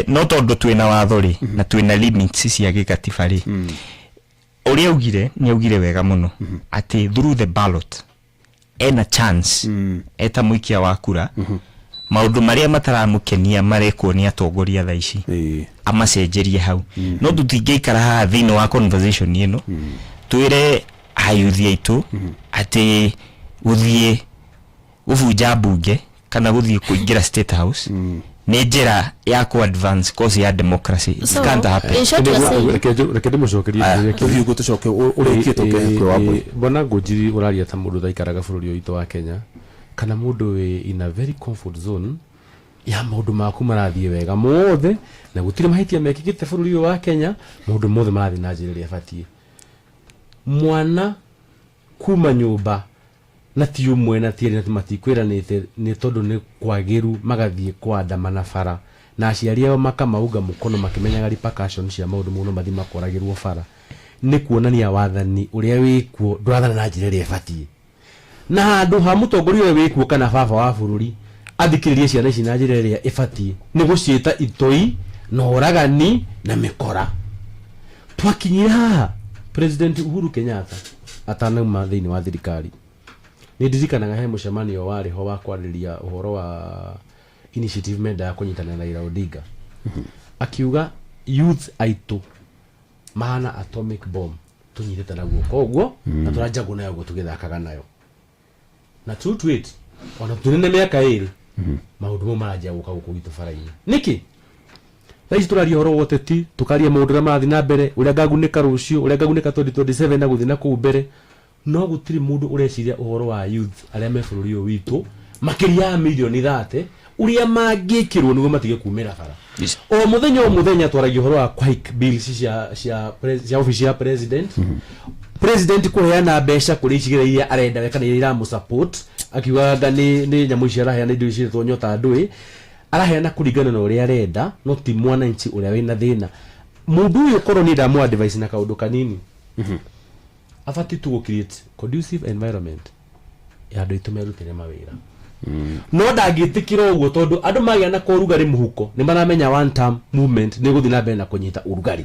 No tondũ twĩna watho rĩ na twĩna limits cia gĩkatiba rĩ, ũrĩa augire nĩ augire wega mũno atĩ through the ballot ena chance eta mũikia wa kura, maũndũ marĩa mataramũkenia marekwo nĩ atongoria thaa ici, amacenjerie hau. No tũtingĩikara haha thĩinĩ wa conversation ĩno twĩre ayuthi aitũ atĩ gũthiĩ gũbunja mbunge kana gũthiĩ kũingĩra State House nĩ njĩra ya ku advance cause ya democracy. It So, can't happen. in short, you are saying Reke ndĩmũcokerie kĩũria kĩu. Tũthiĩ ũguo, tũcoke ũrĩkie, tũke kwĩ Wambui. Mbona Ngũnjiri ũraria ta mũndũ ũtaikaraga bũrũri ũyũ witũ wa Kenya, kana mũndũ wĩ in a very comfort zone ya maũndũ maku marathiĩ wega mothe na gũtirĩ mahĩtia mekĩkĩte bũrũri ũyũ wa Kenya, maũndũ mothe marathiĩ na njĩra ĩrĩa ĩbatiĩ. Mwana kuma nyũmba na ti ũmwe na ti erĩ na ti matikwĩranĩte, nĩ tondũ nĩ kwagĩru, magathiĩ kwandamana bara na aciari ao makamaunga mũkono makĩmenyaga repercussions cia maũndũ mau, no mathiĩ makoragĩrwo bara, nĩ kuonania wathani ũrĩa wĩkuo ndũrathana na njĩra ĩrĩa ĩbatiĩ. Na handũ ha mũtongoria ũrĩa wĩkuo kana baba wa bũrũri athikĩrĩrie ciana ici na njĩra ĩrĩa ĩbatiĩ, nĩ gũciĩta itoi na ũragani na mĩkora. Twakinyire haha President Uhuru Kenyatta atanauma thĩinĩ wa thirikari, nĩ ndirikanaga he mũcemanio warĩ ho wa kwarĩrĩria ũhoro wa initiative mendaga kũnyitanĩra na Raila Odinga, akiuga youth aitũ mahana atomic bomb tũnyitĩte na guoko ũguo na tũranjagwo nayo ũguo tũgĩthakaga nayo. Na true to it, ona tũnene mĩaka 2, maũndũ mau maranjia gũka gũkũ gwitũ bara-inĩ. Nĩkĩ thaa ici tũraria ũhoro wa ũteti, tũkaria maũndũ ũrĩa marathiĩ na mbere, ũrĩa ngagunĩka rũciũ, ũrĩa ngagunĩka 2027 na gũthiĩ na kũu mbere, no gũtirĩ mũndũ ũreciria ũhoro wa youth arĩa me bũrũri ũyũ witũ makĩria ya mirioni 30, ũrĩa mangĩkĩrwo nĩguo matige kumĩra bara? O mũthenya o mũthenya twaragia ũhoro wa hike bills cia office ya president, president kũheana mbeca kũrĩ icigĩrĩra iria arenda we kana iria iramũ-support, akiugaga anga nĩ nyamũ ici araheana, indo ici ciĩtwo nyota ndũĩ, araheana kũringana na ũrĩa arenda, no ti mwananchi ũrĩa wĩna thĩna. Mũndũ ũyũ korwo niĩ ndamũ advice na kaũndũ kanini, abatiĩ tu gũ create conducive environment ya andũ aitũ merutĩre mawĩra, no ndangĩtĩkĩra ũguo tondũ andũ magĩa na korugarĩ mũhuko nĩ maramenya one term movement nĩ gũthiĩ na mbere na kũnyita ũrugarĩ.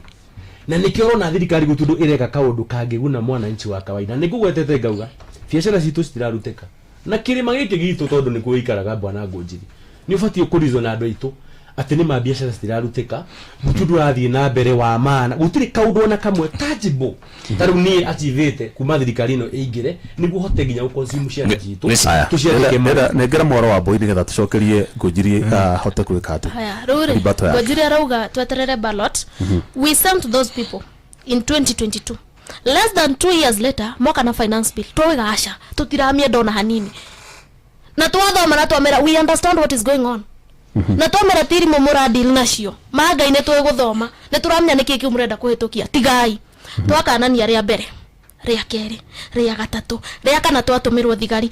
Na nĩkĩo ũrona thirikari gũtirĩ ũndũ ĩreka kaũndũ kangĩguna mwananchi wa kawaida. Nĩ ngũgwetete ngauga biacara citũ citirarutĩka na kĩrĩma gĩkĩ gitũ, tondũ nĩkuo gĩikaraga bwana Ngũnjiri. Nĩ ũbatiĩ kũrizo na andũ aitũ atĩ nĩ ma biacara citirarutĩka, gũtirĩ ũndũ ũrathiĩ na mbere wa maana, gũtirĩ kaũndũ ona kamwe tangible ta rĩu niĩ achievĩte kuma thirikari ĩno ĩingĩre, nĩguo hote nginya gũconsume ciana citũ. Aya. Tũciandĩke Nengera mwaro wa mbũi nĩgetha tũcokerie Ngũnjiri ahote gwĩka atĩ Haya, rĩu rĩ, Rebuttal yake. Ngũnjiri arauga tweterere ballot. We sent those people in 2022. Less than 2 years later moka na finance bill. Twauga aca, tũtiramienda ona hanini, na twathoma na twamera we understand what is going on, na twamera tirimũ mũradeal nacio ma Ngai, nĩ twĩgũthoma, nĩ tũramenya nĩkĩ kĩu mũrenda kũhĩtũkia, tigai. Twakanania rĩa mbere, rĩa kerĩ, rĩa gatatũ, rĩa kana twatũmĩrwo thigari.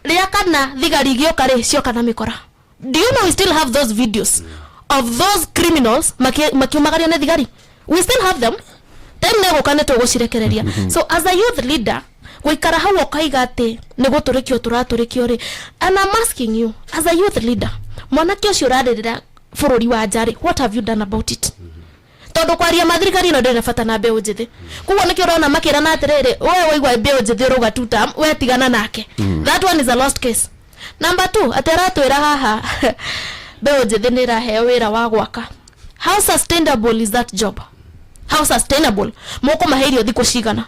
Rĩa kana thigari igĩũka rĩ, cioka na mĩkora. Do you know we still have those videos of those criminals makiumagario nĩ thigari? We still have them. Time nĩ gũka, nĩ tũgũcirekereria. So as a youth leader, gũikara hau ũkaiga atĩ nĩ gũtũrĩkio tũratũrĩkio rĩ, and I'm asking you as a youth leader, mwanake ũcio ũrarĩrĩra bũrũri wa nja rĩ, what have you done about it? Tondũ kwaria ma, thirikari ĩno ndĩrĩ na bata na mbeũ njĩthĩ. Koguo nĩkĩo ũrona makĩrana atĩrĩrĩ, we waigua mbeũ njĩthĩ ũrauga two term, we tigana nake, that one is a lost case. Number two, atĩ aratwĩra haha mbeũ njĩthĩ nĩ ĩraheo wĩra wa gwaka. How sustainable is that job? How sustainable? Mũkũmahe irio thikũ cigana?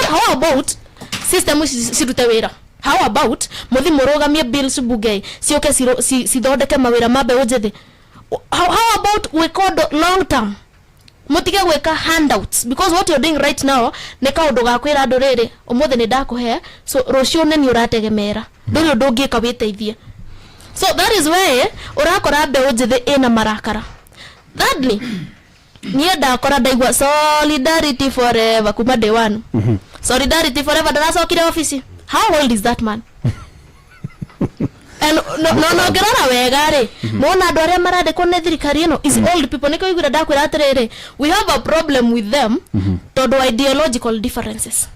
How about system ici cirute wĩra? How about mũthi mũrũgamie bills bunge ciũke cithondeke mawĩra ma mbeũ njĩthĩ? How about gwĩka ũndũ long term, mũtige gwĩka handouts? Because what you're doing right now nĩ kaũndũ ga kwĩra andũ rĩrĩ, ũmũthĩ nĩ ndakũhe, so rũciũ nĩ niĩ ũrategemera, ndũrĩ ũndũ ũngĩka wĩteithie. So that is why ũrakora mbeũ njĩthĩ ĩna marakara. Thirdly, niĩ ndakora ndaigua solidarity forever kuma day one. Solidarity forever ndaracokire ofici. How old is that man? And no ngĩrora wega rĩ, nona andũ arĩa marandĩkwo nĩ thirikari ĩno is old people. Nĩkĩo iguire ndakwĩra atĩrĩrĩ, we have a problem with them tondũ wa ideological differences.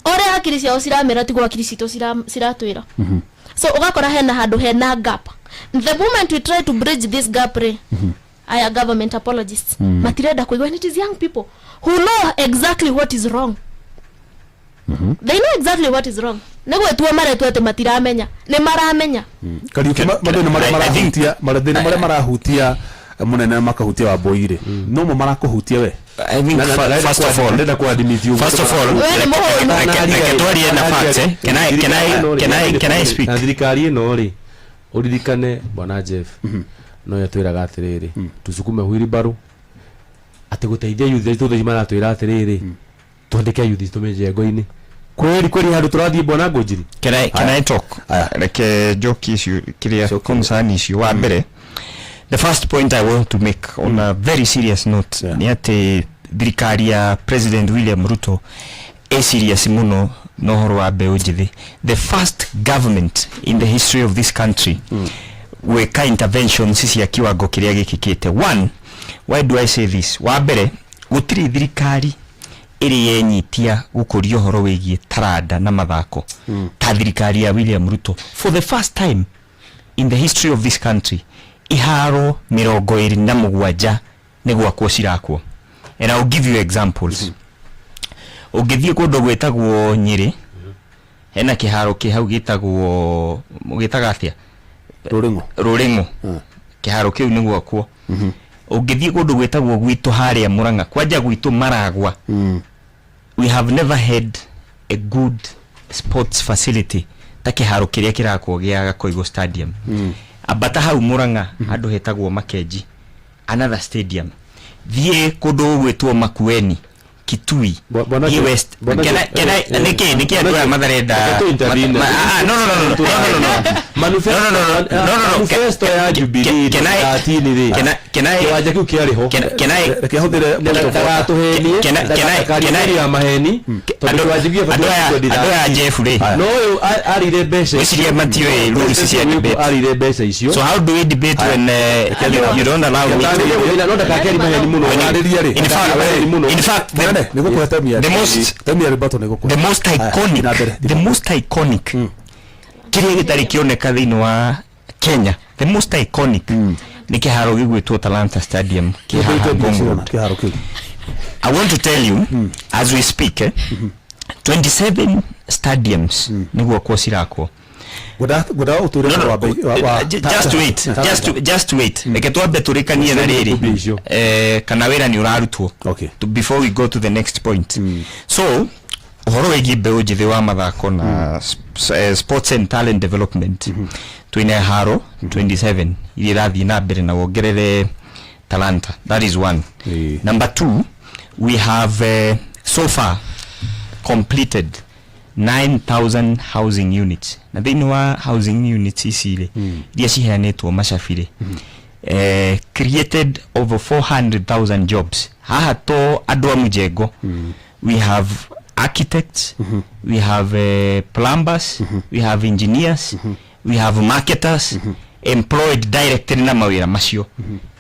Ũrĩa hakiri ciao ciramera tiguo hakiri citũ ciratwĩra. So ũgakora hena handũ hena gap. The moment we try to bridge this gap rĩ, aya government apologists matirenda kũigua. And it is young people who know exactly what is wrong. They know exactly what is wrong. Nĩ gwĩtua maretua atĩ matiramenya, nĩ maramenya. Kariuki, mathĩna marĩa I think- marahutia, mathĩna marĩa marahutia mũnene makahutia Wambũi rĩ, no mo marakũhutia we? I think first of all, ndenda kuadmit you. First of all, We nĩ mũhũnu. reke twarie na facts, eh? Can I speak? Na thirikari ĩno rĩ, ũririkane bwana Jeff no yatwĩraga atĩrĩrĩ, tusukume wheelbarrow, atĩ gũteithia youth aitũ. Thaici maratwĩra atĩrĩrĩ, twandĩke youth itũ mĩjengo-inĩ. Kweri kweri handũ tũrathiĩ, bwana Ngũnjiri. Can I talk? Aya. Reke njokie icio kĩrĩa Cokia. concern icio. Wa mbere, the first point I want to make on a very serious note nĩ atĩ thirikari ya President William Ruto ĩ serious mũno na ũhoro wa mbeũ njĩthĩ. The first government in the history of this country gwĩka interventions cia kiwango kĩrĩa gĩkĩkĩte. One, why do I say this? Wa mbere, gũtirĩ thirikari ĩrĩ yenyitia gũkũria ũhoro wĩgiĩ taranda na mathako ta thirikari ya William Ruto. For the first time in the history of this country, iharo 27 nĩ gwakwo cirakwo. And I'll give you examples. Ũngĩthiĩ kũndũ gwĩtagwo Nyĩrĩ, hena kĩharo kĩ hau gĩtagwo, gĩtaga atĩa? Rũrĩng'o. Rũrĩng'o. Kĩharo kĩu nĩ gwakwo. Ũngĩthiĩ kũndũ gwĩtagwo gwitũ harĩa Mũrang'a, kwanja gwitũ Maragwa, we have never had a good sports facility ta kĩharo kĩrĩa kĩrakwo gĩa Gakoigo Stadium. Ambata hau Mũrang'a, handũ hetagwo Makenji, another stadium. Thiĩ kũndũ gũgwĩtwo Makueni, Kitui. Bwana Thiĩ Jeff, West. Bwana Can I- Jeff, can I- nĩkĩ andũ aya matharenda Reke tu intervene. no, no, no, no, no, no, no, no. Manifesto, No, no, no, no, no, no, no. Manifesto ya Jubilee Can I- 13 rĩ, Can I- kĩwanja kĩu kĩarĩ ho. Can I Reke ahũthĩre Ndagatũhenie, Can I- ya maheni, tondũ kĩwanja kĩu Andũ aya Jeff rĩ, no ũyũ arire mbeca. Gwĩciria matiũĩ rules cia debate. Arire mbeca icio. So how do we debate when you don't allow me to? No ndakakĩari maheni mũno. Arĩria rĩ. In fact, in fact, the, Mũnene, nĩ gũkũhe time ya the most- time ya rebuttal nĩ gũkũhe. The most Aya, iconic, na mbere. The most iconic kĩrĩa gĩtarĩ kĩoneka thĩinĩ wa Kenya, the most iconic nĩ kĩharo gĩgwĩtwo Talanta Stadium kĩ haha Ngong Road. Kĩharo kĩu. I want to tell you, as we speak, 27 stadiums nĩguo kwa cirakwo. Ngwenda ũtũre No, no, wa just wait, just wait, reke twambe tũrĩkanie na rĩrĩ. Mbia icio. Kana wĩra nĩ ũrarutwo. Before we go to the next point, so ũhoro wĩgiĩ mbeũ njĩthĩ wa mathako na sports and talent development, twĩna haro 27 iria irathiĩ na mbere na wongerere talanta. That is one. Number two, we have so far completed 9000 housing units, na thĩinĩ wa housing units ici rĩ, iria ciheanĩtwo macabi rĩ, created over 400,000 jobs. Haha to andũ a mjengo, we have architects, we have plumbers, we have engineers, we have marketers employed directly na mawĩra macio.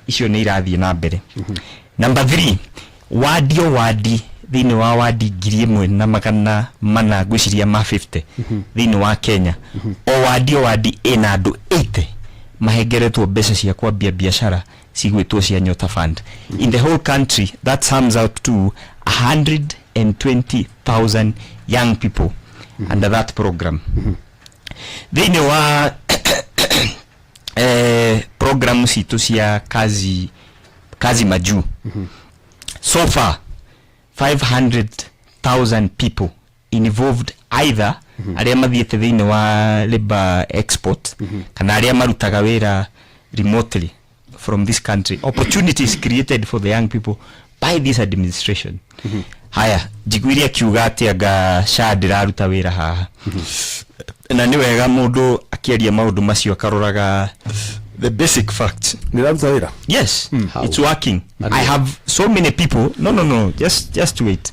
Icio nĩ irathiĩ na mbere. Number three, wadi o wadi thĩinĩ wa wadi 1400, ngwĩciria ma 50 thĩinĩ wa Kenya, o wadi o wadi ĩna andũ 80 mahengeretwo mbeca cia kwambia biacara cigwĩtwo cia Nyota Fund. In the whole country, that sums out to 120,000 young people under that program. Thĩinĩ wa program citũ cia kazi majuu, so far 500,000 people involved, either arĩa mathiĩte thĩinĩ wa labor export kana arĩa marutaga wĩra remotely from this country. Opportunities created for the young people by this administration. Haya, njiguire akiuga atĩ anga SHA ndĩraruta wĩra haha, na nĩ wega mũndũ akĩaria maũndũ macio akaroraga the basic facts. Nĩ raruta wĩra? Yes. How? It's working. I have so many people. No, just wait.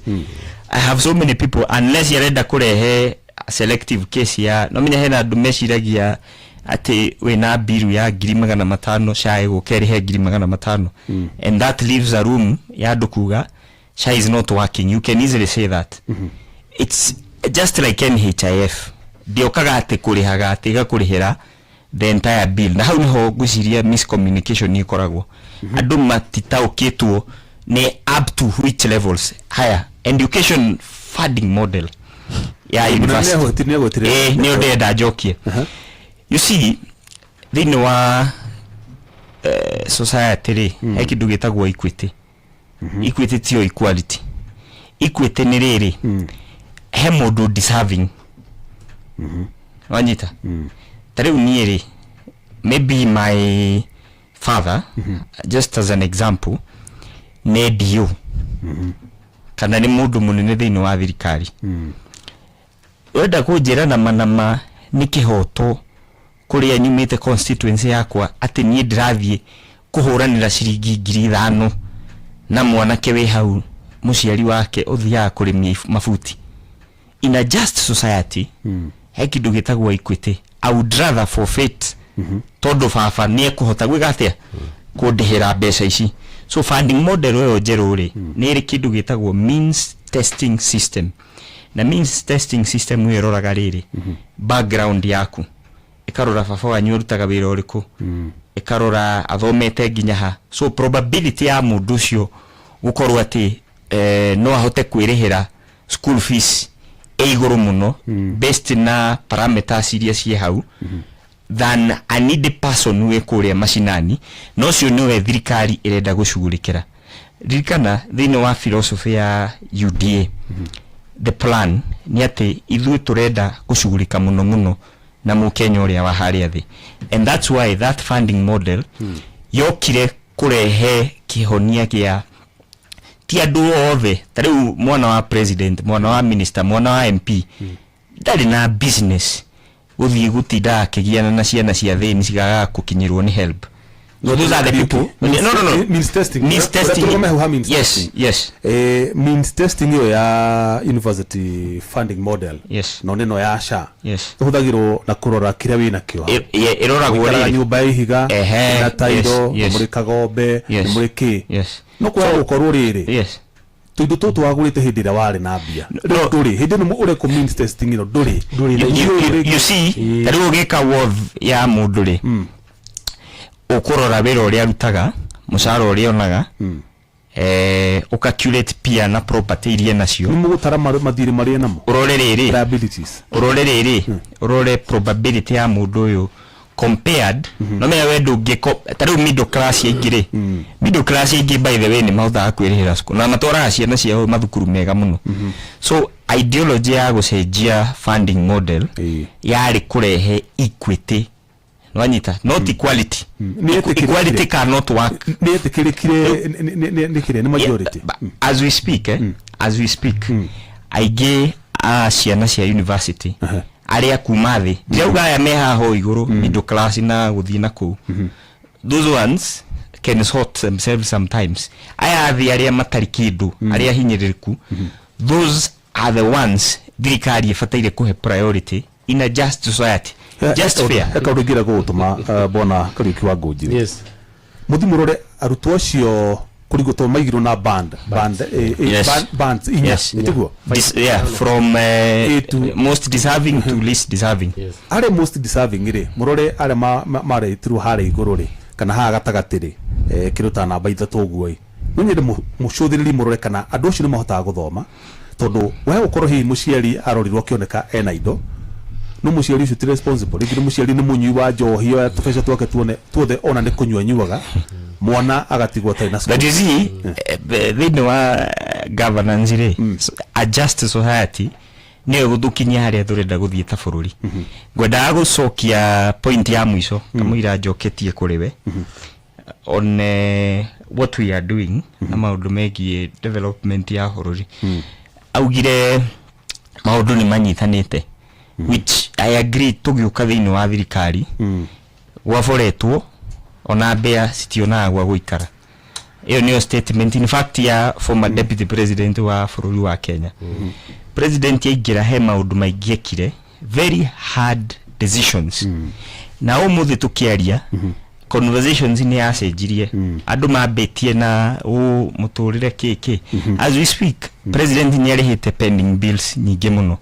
I have so many people, unless yarenda kurehe selective case ya no menya hena andũ meciragia atĩ wĩna biru ya 500,000, SHA ĩgũka ĩrĩhe 500,000, and that leaves a room ya andũ kuga SHA is not working. You can easily say that. It's just like NHIF, ndĩũkaga atĩ kũrĩhaga atĩ ĩgakũrĩhĩra the entire bill, na hau niho ngwĩciria miscommunication ĩkoragwo, andũ matitaũkĩtwo nĩ up to which levels. Haya, education funding model ya university. Nĩagwetire. Ĩ, nĩyo ndĩrenda njokie. You see, thĩinĩ wa society rĩ, he kĩndũ gĩtagwo equity. Equity tiyo equality. Equity nĩ rĩrĩ, he mũndũ deserving, wanyita? Ta rĩu niĩ rĩ, maybe my father, just as an example, nĩ DO kana nĩ mũndũ mũnene thĩinĩ wa thirikari. Wenda kũnjĩra nama nama nĩ kĩhoto kũrĩa nyumĩte, constituency yakwa, atĩ niĩ ndĩrathiĩ kũhũranĩra ciringi 5,000 na mwanake wĩ hau mũciari wake ũthiaga kũrĩmia mabuti? In a just society, he kĩndũ gĩtagwo equity. I would rather forfeit tondũ baba nĩ ekũhota gwĩka atĩa, kũndĩhĩra mbeca ici. So funding model ĩyo njerũ rĩ, nĩ ĩrĩ kĩndũ gĩtagwo means testing system, na means testing system ĩyo ĩroraga rĩrĩ, background yaku, ĩkarora baba wanyu arutaga wĩra ũrĩkũ, ĩkarora athomete nginya ha. So probability ya mũndũ ũcio gũkorwo atĩ no ahote kwĩrĩhĩra school fees ĩ igũrũ mũno based na parameters iria ciĩ hau than a needy person wĩ kũrĩa macinani. Na ũcio nĩwe thirikari ĩrenda gũcugurĩkĩra. Ririkana, thĩinĩ wa philosophy ya UDA, the plan nĩ atĩ ithuĩ tũrenda gũcugurĩka mũno mũno na mũkenya ũrĩa wa harĩa thĩ, and that's why that funding model yokire kũrehe kĩhonia gĩa ti andũ othe. Ta rĩu mwana wa president, mwana wa minister, mwana wa MP ndarĩ na business gũthiĩ gũtinda akĩgiana na ciana cia thĩni cigagaga gũkinyĩrwo nĩ help. So those are the people. No. Means testing. Means testing. Tũrũgame hau ha means testing. Means testing ĩyo ya university funding model, no nĩno ya SHA, ĩhũthagĩrwo na kũrora kĩrĩa wĩ nakĩo hau. Ĩroragwo Ũikaraga rĩrĩ. nyũmba ya ihiga, na tairo, mũrĩ kagombe, mũrĩ kĩ, no kwaga gũkorwo rĩrĩ, tũindo tũtũ wagũrĩte hĩndĩ ĩrĩa warĩ na mbia. Rĩu ndũrĩ hĩndĩ ĩno ũrekwo means testing ĩno, ndũrĩ. You see, ta rĩu ũgĩka worth ya mũndũ rĩ, ũkũrora wĩra ũrĩa arutaga, mũcara ũrĩa onaga. Ũka curate pia na property iria nacio. Nĩ mũgũtara mathirĩ marĩa namo? Ũrore rĩrĩ. Liabilities. Ũrore rĩrĩ, ũrore probability ya mũndũ ũyũ compared no menya we ndũngĩko ta rĩu middle class aingĩ rĩ, middle class aingĩ, by the way, nĩ mahotaga kwĩrĩhĩra cukuru na matwaraga ciana ciao mathukuru mega mũno. So ideology ya gũcenjia funding model yarĩ kũrehe equity, nwanyita, not equality. Nĩ etĩkĩrĩkire. Equality cannot work. Nĩ etĩkĩrĩkire nĩ kĩrĩa nĩ majority? Yeah, but as we speak, as we speak, aingĩ a ciana cia university arĩa kuma thĩ, ndirauga aya me haha o igũrũ, middle class na gũthiĩ na kũu, those ones can sort themselves sometimes. Aya thĩ arĩa matarĩ kĩndũ, arĩa hinyĩrĩrĩku, those are the ones thirikari ĩbataire kũhe priority in a just society, just fair. He kaũndũ ingĩenda gũgũtũma, bwana Kariũki wa Ngũnjiri. Yes. Mũthi mũrore arutwo acio kũringwo tondũ maigirwo na band Yes. bands inya. Ĩtiguo? Yeah, from A to- most deserving to least deserving. Yes. Arĩa most deserving rĩ, mũrore arĩa maretirwo harĩa igũrũ rĩ, kana haha gatagatĩ rĩ, kĩndũ ta namba 3 ũguo ĩ, no nyende mũcũthĩrĩrie mũrore kana andũ acio nĩ mahotaga gũthoma, tondũ we gũkorwo hihi mũciari arorirwo akĩoneka ena indo, no mũciari ũcio ti responsible. Rĩngĩ nĩ mũciari nĩ mũnyui wa njohi, oya tũbeca twake tuone tuothe, ona nĩ kũnyua nyuaga, mwana agatigwo atarĩ na But you see, thĩinĩ wa governance rĩ, a just society nĩyo gũtũkinyia harĩa tũrenda gũthiĩ ta bũrũri. Ngwendaga gũcokia point ya mũico kamũira njoketie kũrĩ we on what we are doing na maũndũ megiĩ development ya bũrũri. Augire maũndũ nĩ manyitanĩte, which I agree. Tũgĩũka thĩinĩ wa thirikari gwaboretwo ona mbea citionaga gwa gũikara. Ĩyo nĩyo statement, in fact, ya former deputy president wa bũrũri wa Kenya. President aingĩra, he maũndũ maingĩ ekire, very hard decisions, na ũmũthĩ tũkĩaria conversations nĩ yacenjirie. Andũ mambĩtie na ũ mũtũrĩre kĩ. As we speak, president nĩ arĩhĩte pending bills nyingĩ mũno,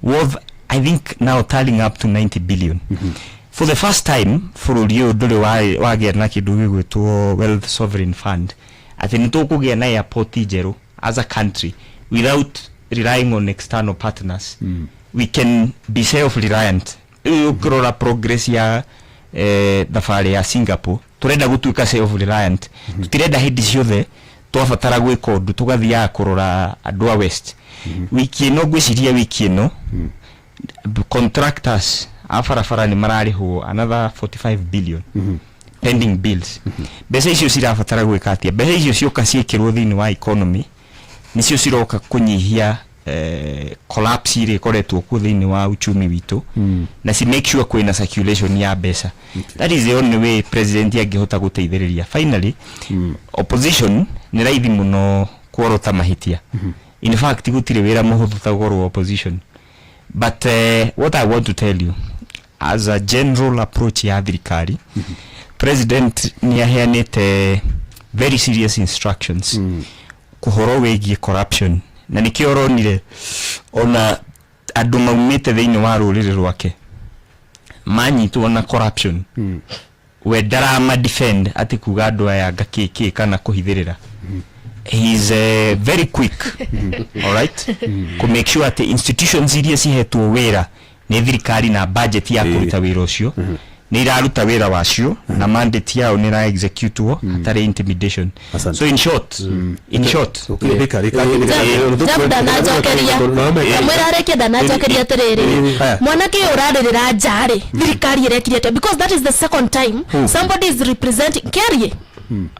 worth, I think, now tallying up to 90 billion. For the first time bũrũri ũyũ ndũrĩ wagĩa na kĩndũ gĩgwĩtwo wealth sovereign fund, atĩ nĩ tũkũgĩa na airport njerũ as a country without relying on external partners. We can be self reliant. Rĩu ũkĩrora progress ya thabarĩ ya Singapore, tũrenda gũtuĩka self reliant. Tũtirenda hĩndĩ ciothe twabatara gwĩka ũndũ tũgathiaga kũrora andũ a west. Wiki ĩno, ngwĩciria wiki ĩno, contractors a barabara nĩ mararĩhwo another 45 billion pending bills. Mbeca icio cirabatara gwĩka atĩa? Mbeca icio cioka ciĩkĩrwo thĩinĩ wa economy, nĩcio ciroka kũnyihia collapse ĩrĩa ĩkoretwo kuo thĩinĩ wa uchumi witũ na ci make sure kwĩna circulation ya mbeca. That is the only way president angĩhota gũteithĩrĩria. Finally, opposition nĩ raithi mũno kuorota mahĩtia. In fact, gũtirĩ wĩra mũhũthũ ta gũkorwo opposition, but what I want to tell you as a general approach ya thirikari, president nĩ aheanĩte very serious instructions kũhoro wĩgiĩ corruption, na nĩkĩo ũronire ona andũ maumĩte thĩinĩ wa rũrĩrĩ rwake manyitwo na corruption, we ndarama defend atĩ kuga andũ aya anga kĩ kana kũhithĩrĩra. He's very quick, alright, ku make sure atĩ institutions iria cihetwo wĩra nĩ thirikari na budget ya kũruta wĩra ũcio nĩ iraruta wĩra wacio na mandate yao nĩ ira executwo hatarĩ intimidation. Asante. So in short Rĩka, rĩka, rĩka. Jeff ndanajokeria, kamwĩra arĩkie, ndanajokeria atĩrĩrĩ. Aya. Mwanake ũyũ ũrarĩrĩra nja rĩ, thirikari ĩrekire atĩa? Because that is the second time somebody is representing Kiarie.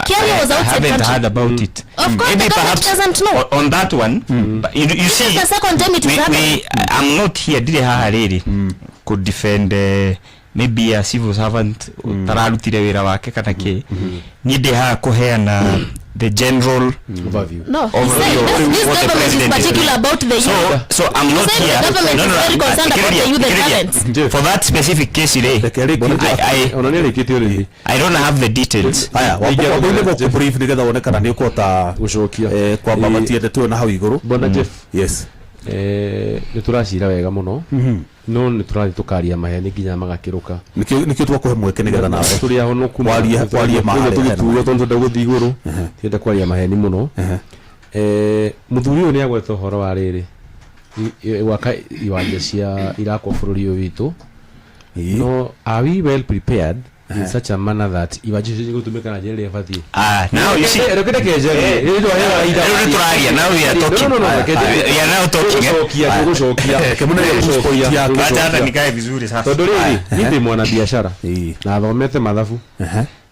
Kiarie was I outside haven't country. heard about it. Of course, Maybe the government perhaps doesn't know. on that one, but you This see, is the second time it is happening. I'm not here, ndirĩ haha rĩrĩ kũ defend maybe a civil servant ũtararutire wĩra wake kana kĩ. Niĩ ndĩ haha kũheana the general Overview. No, he overview said of this what the government is president is particular doing. about the So, youth. so I'm not said the here. government No, is no, very concerned about the youth and Thikĩrĩria. talents. For that specific case rĩ, Reke rĩkie. Ona nĩ arĩkĩtie ũrĩmi. I don't have the details. Aya, wamboine gũkũ brief nĩgetha wone kana nĩ ũkũhota Gũcokia. Kwamba matie ndeto ĩyo na hau igũrũ. Bwana Jeff. Yes. Nĩ tũracira wega mũno, no nĩ tũrathiĩ tũkaria maheni nginya magakĩrũka. Nĩkĩo twakũhe mweke nĩgetha nawe tũrĩ ahonoku. Warie ma harĩa hena. Tũgĩtuo tondũ twenda gũthiĩ igũrũ, tienda kwaria maheni mũno. Mũthuri ũyũ nĩ agweta ũhoro wa rĩrĩ gwaka iwanja cia irakwo bũrũri ũyũ witũ. No are we well prepared in such a manner that iwanja icio cigũtũmĩka na njĩra ĩrĩa ĩbatiĩ? Ah, now you see. Reke njerie. Rĩu nĩ tũraria, now we are talking. No, no, no, reke njarie. We are now talking, eh? Tũgũcokia, tũgũcokia. Reke mũnene Tũgũcokia, point yake. Wacha hata nikae vizuri sasa. Tondũ rĩrĩ, niĩ ndĩ mwana biacara na thomete mathabu.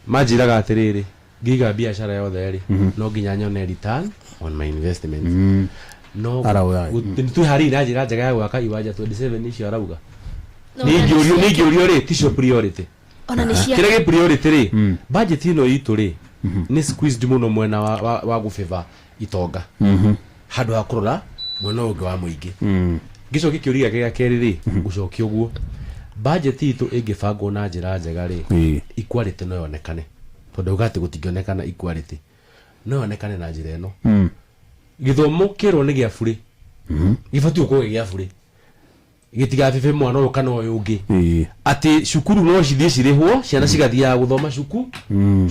Manjĩraga atĩrĩrĩ, ngĩiga biacara yothe rĩ, no nginya nyone return on my investment. No ROI. Nĩtwĩharĩirie na njĩra njega ya gwaka iwanja 27 icio arauga? No, Nĩ ingĩũrio rĩ, ticio priority. Ona nĩ cia Kĩrĩa gĩ priority rĩ, budget ĩno itũ rĩ, nĩ squeezed mũno mwena wa gũbĩba itonga handũ ha kũrora mwena ũyũ ũngĩ wa mũingĩ. Ngĩcokia kĩũria gĩake gĩa kerĩ rĩ, ngũcokia ũguo: budget itũ ĩngĩbangwo na njĩra njega rĩ, equality no yonekane, tondũ auga atĩ gũtingĩonekana equality. No yonekane na njĩra ĩno: gĩthomo kĩrwo nĩ gĩa burĩ, gĩbatiĩ gũkorwo gĩ gĩa burĩ, gĩtigabĩbe mwana ũyũ kana ũyũ ũngĩ, atĩ cukuru no cithiĩ cirĩhwo, ciana cigathiaga gũthoma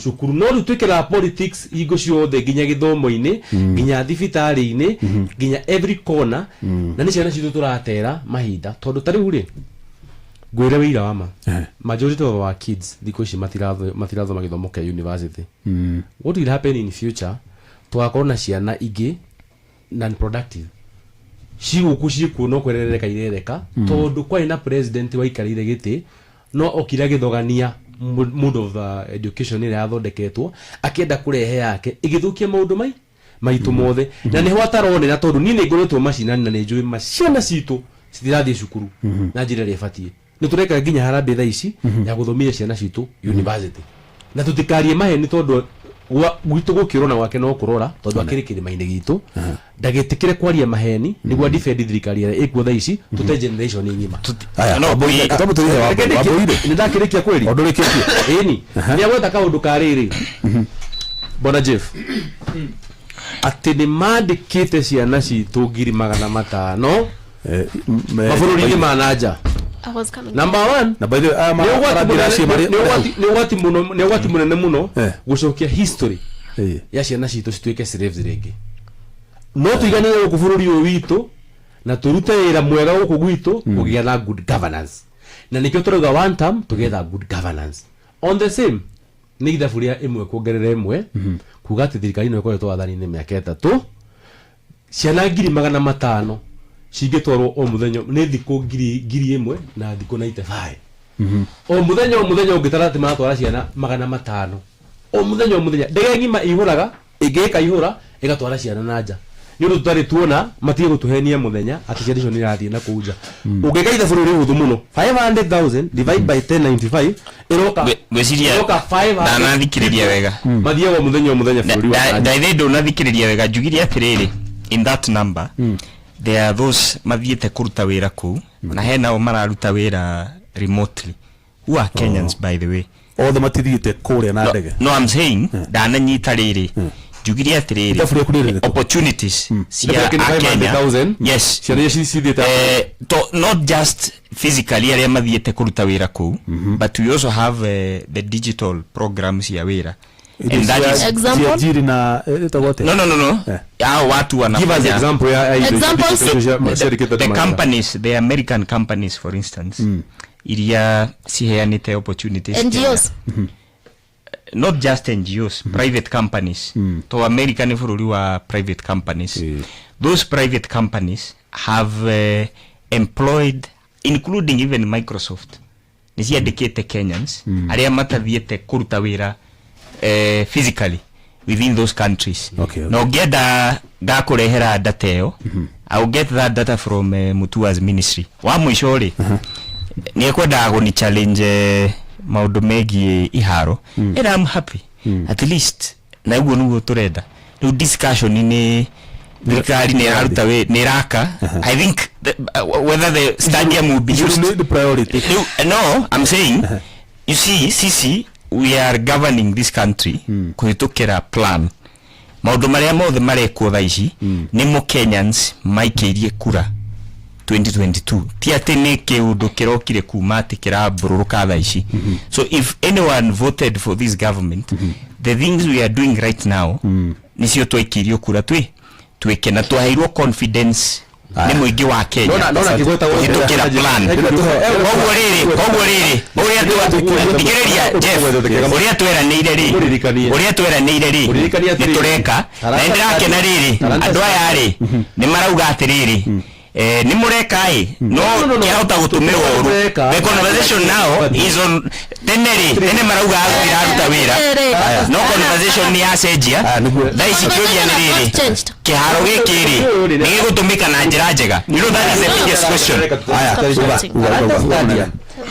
cukuru. No rĩu twĩkĩraga politics hingo ciothe, nginya gĩthomo-inĩ, nginya thibitarĩ-inĩ, nginya every corner, na nĩ ciana citũ tũratera mahinda. Tondũ ta rĩu rĩ, ngwĩre wĩira wa ma, majority of our kids thikũ ici matirathoma gĩthomo kĩa university. What will happen in future? Tũgakorwo na ciana ingĩ non productive cigũkũ, ciĩkuo no kwerereka irereka, tondũ kwarĩ na president waikarĩire gĩtĩ no okire agĩthogania mode of education ĩrĩa yathondeketwo, akĩenda kũrehe yake, ĩgĩthũkia maũndũ maitũ mothe. Na nĩho ataronera, tondũ niĩ nĩ ngoretwo macinani na nĩ njũĩ ma ciana citũ citirathiĩ cukuru na njĩra ĩrĩa ĩbatiĩ. Nĩ tũreka nginya harambee thaa ici ya gũthomithia ciana citũ university, na tũtikarie maheni, tondũ gwitũ gũkĩũrwo na gwake no kũrora, tondũ akĩrĩ kĩrĩma-inĩ gitũ, ndagĩtĩkĩre kwaria maheni nĩguo defend thirikari ĩrĩa ĩkuo thaa ici, tũte generation ng'ima. Aya, No, twambe tũrĩhe Wambũi-rĩ. Nĩ ndakĩrĩkia kweri. O ndũrĩkĩtie. Ĩni nĩ agweta kaũndũ ka rĩrĩ, bwana Jeff, atĩ nĩ mandĩkĩte ciana citũ 500,000 mabũrũri-inĩ ma nanja. I was coming. Number one, Na by the way, aya nĩ ũgwati marathiĩ acio mũnene- nĩ ũgwati mũno, nĩ ũgwati mũnene mũno gũcokia history ya ciana citũ cituĩke slaves rĩngĩ. No tũiganĩre gũkũ bũrũri ũyũ witũ na tũrute wĩra mwega gũkũ gwitũ kũgĩa na good governance, na nĩkĩo tũrauga one term tũgetha good governance. On the same, nĩ ithabu rĩa 1+1, kuga atĩ thirikari ĩno ĩkoretwo wathani-inĩ mĩaka 3, ciana 500,000 cingĩtwarwo o mũthenya, nĩ thikũ 1,000 na thikũ 95 o mũthenya o mũthenya. Ũngĩtara atĩ maratwara ciana 500 o mũthenya o mũthenya, ndege ng'ima ihũraga ĩngĩ ĩkaihũra ĩgatwara ciana na nja, nĩ ũndũ tũtarĩ tuona. Matige gũtũhenia mũthenya atĩ ciana icio nĩ irathiĩ na kũu nja. Ũngĩka ithabu rĩu rĩ hũthũ mũno, 500,000 divide by 1095 ĩroka Ngwĩciria ĩroka 500. Ndanathikĩrĩria wega. Mathiaga o mũthenya o mũthenya bũrũri wa nanja. Ndaithĩ ndũnathikĩrĩria wega. Njugire atĩrĩrĩ, in that number there are those mathiĩte kũruta wĩra kũu, na hena o mararuta wĩra remotely, who are Kenyans, by the way. Othe matithiĩte kũrĩa na No, ndege. no, I'm saying ndananyita rĩrĩ, njugire atĩrĩrĩ, Ithabu rĩaku nĩ rĩrĩkũ? opportunities cia Ithabu rĩaku nĩ Akenya. 500,000? Yes. Ciana iria cithiĩte. To, not just physically arĩa mathiĩte kũruta wĩra kũu, but we also have the digital programs cia wĩra, and that is Example? Ciajiri na ĩtagwo atĩa? No, no, no, no. Hao watu Give us wanafanya example ya indo Examples? icio ciandĩkĩtwo the andũ mareka. companies, the American companies, for instance, iria ciheanĩte opportunities NGOs. Kenya. Not just NGOs, private companies, to America nĩ bũrũri wa private companies. Those private companies have employed, including even Microsoft, nĩ ciandĩkĩte Kenyans arĩa matathiĩte kũruta wĩra physically within those countries. Na ũngĩenda ngakũrehera data ĩyo. I will get that data from Mutua's ministry. Wa mũico rĩ, nĩ ekwendaga gũni challenge maũndũ megiĩ iharo, and I'm happy at least na ũguo nĩguo tũrenda. Rĩu discussion nĩ thirikari nĩ ĩraruta nĩ ĩraka. I think whether the stadium will be used Nĩ priority. No, I'm saying, you see, sisi we are governing this country kũhĩtũkĩra plan. Maũndũ marĩa mothe marekwo thaa ici nĩ mo Kenyans maikĩirie kura 2022, ti atĩ nĩ kĩũndũ kĩrokire kuma atĩ kĩrambũrũrũka thaa ici. So if anyone voted for this government, the things we are doing right now nĩcio twaikĩirio kura twĩ twĩke na twaheirwo confidence nĩ mũingĩ wa Kenya Nona kĩgwetagwo- kũhĩtũkĩra plan. Koguo rĩrĩ ũrĩa thikĩrĩria, Jeff, ũrĩa tweranĩire rĩ, Mũririkanie. ũrĩa tweranĩire rĩ, Mũririkanie nĩ atĩrĩrĩ. tũreka. Na nĩ ndĩrakena rĩrĩ, Talanta andũ aya rĩ nĩ marauga atĩrĩrĩ, nĩ mũreka ĩ, no No, no, no. kĩahota gũtũmĩrwo ũru. Tũreka. The conversation now is on tene rĩ, tene marauga iraruta wĩra, no conversation nĩ yacenjia. Aya, nĩguo. Thaa ici kĩũria nĩ rĩrĩ, Not changed. kĩharo gĩkĩ rĩ, nĩ gĩgũtũmĩka na njĩra njega? You know that is the biggest question. Aya, Stop uga, shouting. uga, uga, Talanta uga. Stadium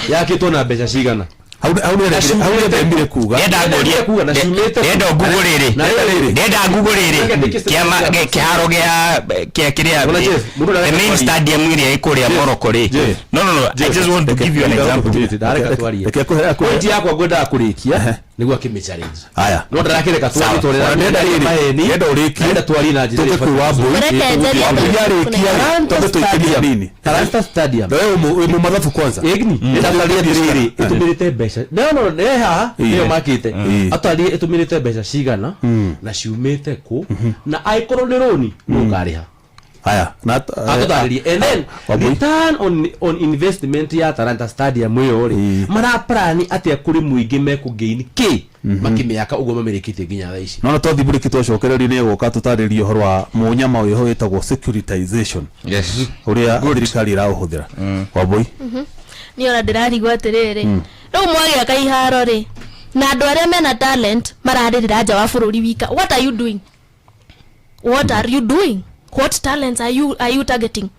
yakĩtwo na mbeca cigana? Hau nĩ ndemire kuga. Ndenda ngũrie. Kuga na ciumĩte- Ndenda ngugo rĩrĩ. Na rĩrĩ. Ndenda ngugo rĩrĩ, kĩama kĩharo gĩa kĩrĩa, Ona Jeff, mũndũ the ndareka main kwaria. stadium ĩrĩa ĩkũrĩa Morocco rĩ. Jeff. No, no, no, I just want to give you an example. Ndareka twarie. Reke akũhe akũhe. Point yakwa ngwendaga kũrĩkia nĩguo akĩmĩ challenge, Aya. no ndarakĩreka twarie. Sawa. Twarĩ Ndenda rĩrĩ, maheni. ndenda ũrĩkie. Ndenda twarie na njĩra Tũke kwĩ Wambũi. Reke njarie. Wambũi arĩkia rĩ, twambe tũikĩrie hanini. Talanta Stadium. Na wewe wĩ mũmathabu kwanza. Ĩgni ĩtatarĩrie atĩrĩrĩ, ĩtũmĩrĩte mbeca, no no nĩ haha nĩyo makĩte, atarĩrie ĩtũmĩrĩte mbeca cigana na ciumĩte kũ, na angĩkorwo nĩ rũni nũkarĩha. Aya, na Atũtarĩrie, and then Wambũi. return on investment ya Talanta Stadium ĩyo rĩ, maraplani atĩa kũrĩ mũingĩ mekũgain kĩ makĩmĩaka ũguo mamĩrĩkĩtie nginya thaa ici? No twathi mbũrĩki twacokereria nĩ egũka tũtarĩrie ũhoro wa mũnyama wĩho wĩtagwo securitization, ũrĩa thirikari ĩraũhũthĩra. Wambũi. Niĩ ona ndĩrarigwo atĩrĩrĩ, rĩu mwagĩaka iharo rĩ, na andũ arĩa mena talent mararĩrĩra nja wa bũrũri wika, what are you doing? What are you doing? What talents are you targeting?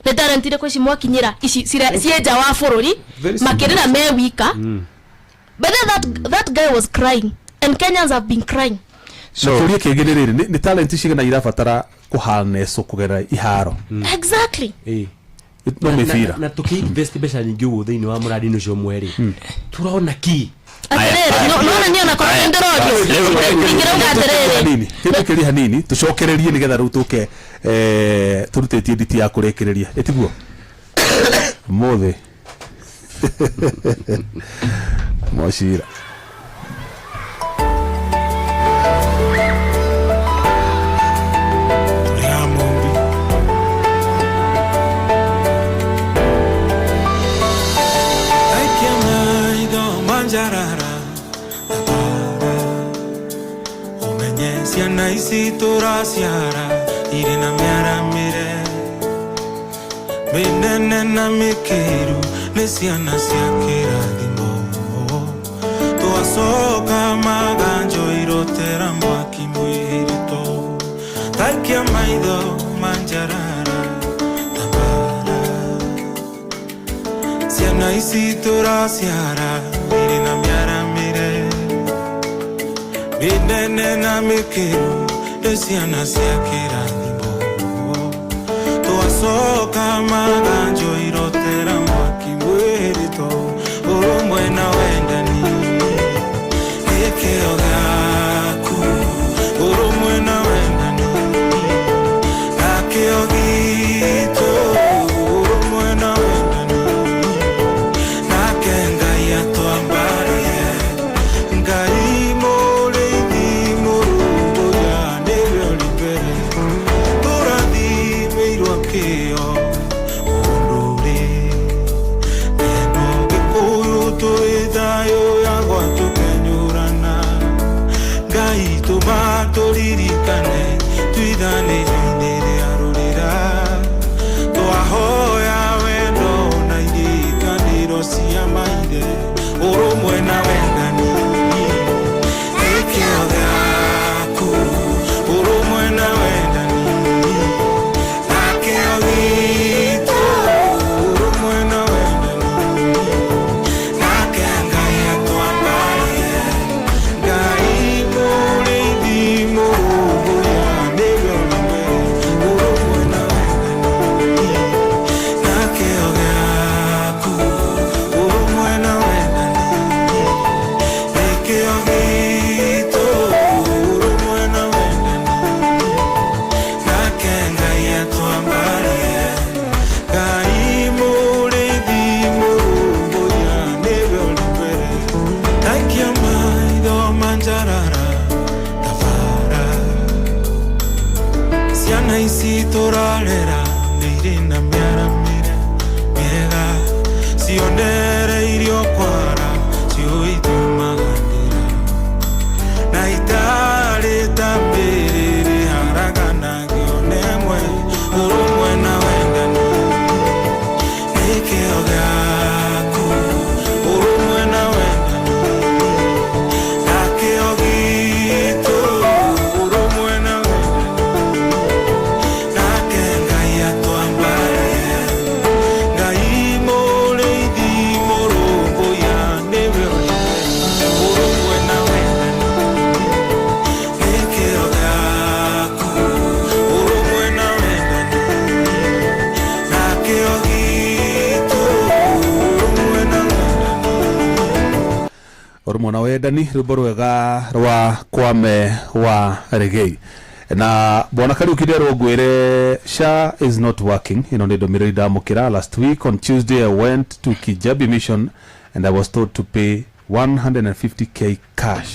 Nĩ talent irĩkũ ici mwakinyĩra ici ciĩ nja wa bũrũri Very simple. makĩrĩra me wika? But then that guy was crying and Kenyans have been crying. So kĩũria kĩngĩ nĩ rĩrĩ, nĩ talent cigana irabatara kũhaneswo kũgerera iharo? Exactly. No mĩbira. Na tũkĩinvest mbeca nyingĩ ũguo thĩinĩ wa mũradi-inĩ ũcio ũmwe rĩ, tũrona ki? Atĩrĩrĩ, nona niĩ onakorwo nĩ ndĩrorio, ingĩrauga atĩrĩrĩ, Hanini kĩndũ kĩrĩ hanini tũcokererie nĩgetha rĩu tũke tũrutĩtie nditi ya kũrĩkĩrĩria, ĩtiguo mũthĩ mocira. Tũrĩ a Mũmbi. Aikia maitho manjarara tabara, ũmenye ciana ici tũraciara irĩ na mĩaramĩre mĩnene na mĩkĩru, nĩ ciana cia kĩrathimo. Twacoka maganjo irotera mwaki mwĩrĩto. Taikia maitho manjarara tambara, ciana ici tũraciara irĩ na mĩaramĩre mĩnene na mĩkĩru, nĩ ciana cia kĩrathimo. Twacoka maganjo irotera mwaki mwĩrĩto. Ũrũmwe na wendani nĩ kĩo gĩaku, ũrũmwe na wendani na kĩo gitũ, ũrũmwe na wendani nake Ngai atwambarie. Ngai mũrĩithi mũrũmbũya nĩwe ũrĩ mbere, tũrathimĩirwo kĩo. Ciana ici tũrarera nĩ irĩ na mĩaramĩre mĩega, cionereirio kwara ciũĩ itiumaganĩra, na itarĩ ta mĩrĩrĩ haraganagio nĩ ĩmwe, ũrũmwe na wendani nĩkĩo gĩaku, ũrũmwe na wendani na kĩo gitũ, ũrũmwe na wendani nake Ngai atwambarie, Ngai mũrĩithi mũrũmbũiya nĩwe ũrĩ, ũrũmwe na wendani nĩkĩo gĩaku, ũrũmwe na wendani na kĩo gitũ, ũrũmwe na wendani. Ũrũmwe na wendani, rwĩmbo rwega rwa Kwame wa Regei. Na bwana Kariuki, nderwo ngwĩre SHA is not working. Ĩno nĩ ndũmĩrĩri ndamũkĩra. Last week on Tuesday I went to Kijabi Mission and I was told to pay 150K cash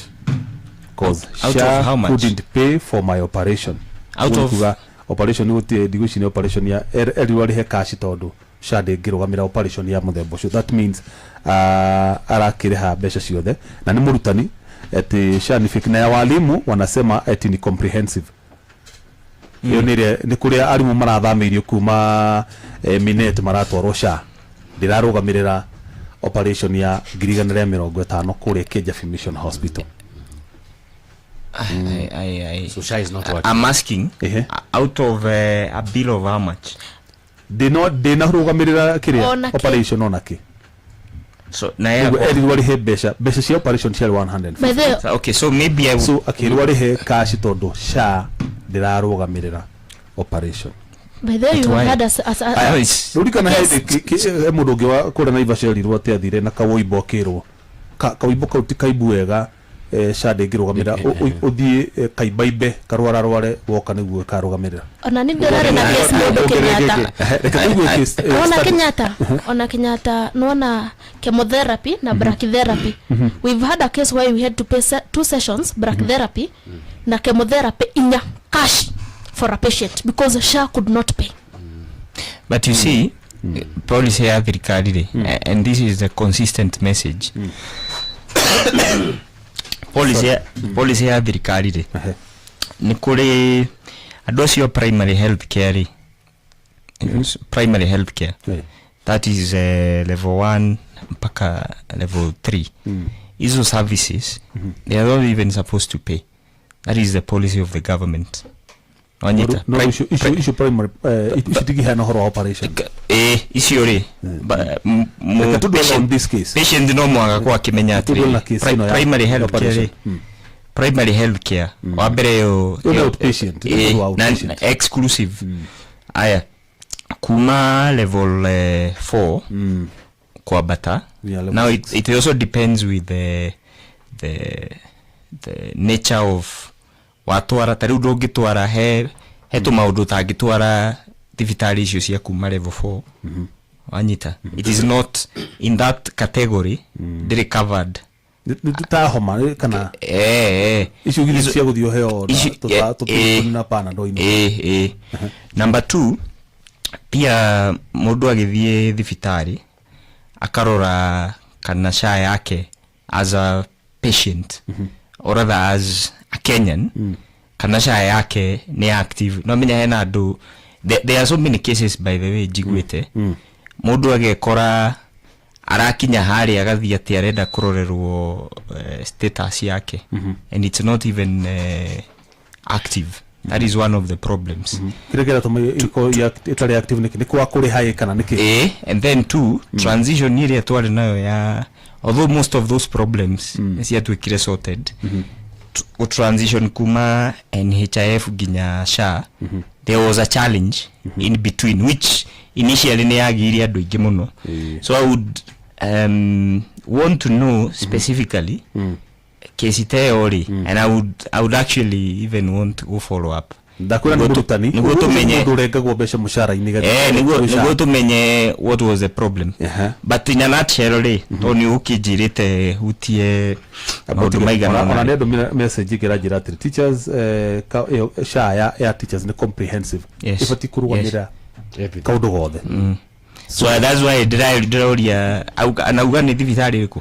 cause Out of SHA how much? couldn't pay for my operation. Out Ũguo of- kuga operation gũtirĩ, ndigwĩciria nĩ operation ya erirwo arĩhe cash tondũ SHA ndĩngĩrũgamĩra operation ya mũthemba ũcio. That means arakĩrĩha mbeca ciothe na nĩ mũrutani, ati SHA ni fake na ya walimu wanasema ati ni comprehensive. Ĩyo nĩ ĩrĩa nĩ kũrĩa arimũ marathamĩirio kuma minet maratwarwo. SHA ndĩrarũgamĩrĩra operation ya 150,000 kũrĩa Kijabi Mission Hospital. I So SHA is not working. I'm asking, Ehe. out of a bill of how much? Ndĩnarũgamĩrĩra kĩrĩa Ona kĩ. operation ona kĩ. So na Ũguo ya erirwo arĩhe mbeca cia operation ciarĩ 150. By the way, So, okay, so maybe I would, So akĩrwo arĩhe cash tondũ SHA ndĩrarũgamĩrĩra operation. By the way, you But why? had a I, it's, Rũrikana Yes. hĩndĩ he mũndũ ũngĩ wa kũrĩa Naivasha erirwo atĩ athire na kawoimbo, akĩrwo kaũimbo kau ti kaibu wega, SHA ndĩngĩrũgamĩrĩra. Ũthiĩ kaibaimbe karwararware woka nĩguo ĩkarũgamĩrĩra. Ona nĩ ndĩrarĩ na case mũndũ Kenyatta. Ehe, reke tũigue case, Ona study. Kenyatta, ona Kenyatta nona chemotherapy na brachytherapy. We've had a case where we had to pay two sessions brachytherapy na chemotherapy inya cash for a patient because SHA could not pay. But you see, policy ya thirikari rĩ, and this is the consistent message, policy ya thirikari rĩ, nĩ kũrĩ andũ acio primary health care rĩ, primary health care, that is level 1 mpaka level 3, hizo services they are not even supposed to pay. That is the policy of the government. Wanyita? No, icio primary icio tingĩheana ũhoro wa operation. Icio rĩ Reke tũdwell on this case. Patient no mwaka kwa akĩmenya Tũdwell na atĩrĩrĩ, case ĩno ya primary health care operation. rĩ, primary health care wa mbere yo. Ĩyo nĩ outpatient, ĩyo nĩ outpatient. Na exclusive. Aya, kuma level 4 kwambata. Yeah, level Now six. it also depends with the nature of watwara. Ta rĩu ndũngĩtwara he tũmaũndũ ũtangĩtwara thibitarĩ icio cia kuma level 4, wanyita? It is not in that category, ndĩrĩ covered. Nĩ ta homa kana icio githĩ cia gũthiĩ ũheo tũtũ na Panadol ino. Eh. Number two, pia mũndũ agĩthiĩ thibitarĩ akarora kana SHA yake as a patient, or rather as a Kenyan, kana SHA yake nĩ active. No menya hena andũ, there are so many cases, by the way, njiguĩte mũndũ agekora arakinya harĩa agathiĩ atĩ arenda kũrorerwo status yake and it's not even active. That is one of the problems. Kĩrĩa kĩratũma ĩkorwo ĩtarĩ active nĩkĩ? Nĩ kwa kũrĩha ĩ kana nĩkĩ? And then two, transition ĩrĩa twarĩ nayo ya, although most of those problems nĩ ciatuĩkire sorted, transition kuma NHIF nginya SHA, there was a challenge in between which initially nĩ yagiire andũ aingĩ mũno. So I would want to know specifically kesi ta ĩyo rĩ, and I would actually even want to go follow up. Ndakwĩra nĩ Nĩguo mũrutani. Nĩguo tũmenye. Mũndũ ũrengagwo mbeca mũcara-inĩ getha- Eh, nĩguo Gwĩ SHA. nĩguo tũmenye what was the problem. But in a nutshell rĩ, tondũ nĩ ũkĩnjĩrĩte hutie maũndũ maigana Ona ũna. nĩ andũmĩra message ĩngĩ ĩranjĩra atĩrĩ teachers, ĩyo SHA ya teachers nĩ comprehensive. Ĩbatiĩ kũrũgamĩrĩra Everything. kaũndũ gothe. So that's why ndĩroria anauga nĩ thibitarĩ ĩrĩkũ.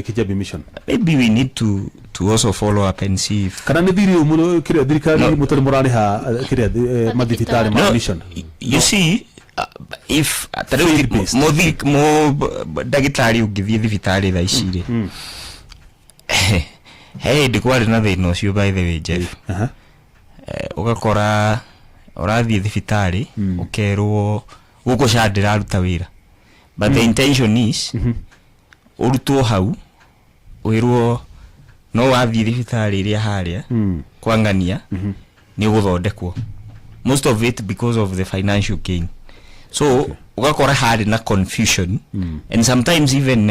Kijabi Mission. Maybe we need to also follow up and see if Kana nĩ thiri ũmwe kĩrĩa thirikari No. mũtarĩ mũrarĩha, kĩrĩa mathibitarĩ ma No, mission. you see, if ta rĩu Field based. Ndagĩtarĩ ũngĩthiĩ thibitarĩ thaa ici rĩ, he hĩndĩ kwarĩ na thĩna ũcio, by the way, Jeff. Ũgakora ũrathiĩ thibitarĩ, ũkerwo gũkũ SHA ndĩraruta wĩra, but the intention is ũrutwo hau, wĩrwo no wathiĩ thibitarĩ ĩrĩa harĩa kwang'ania nĩ ũgũthondekwo, most of it because of the financial gain. So ũgakora harĩ na confusion and sometimes even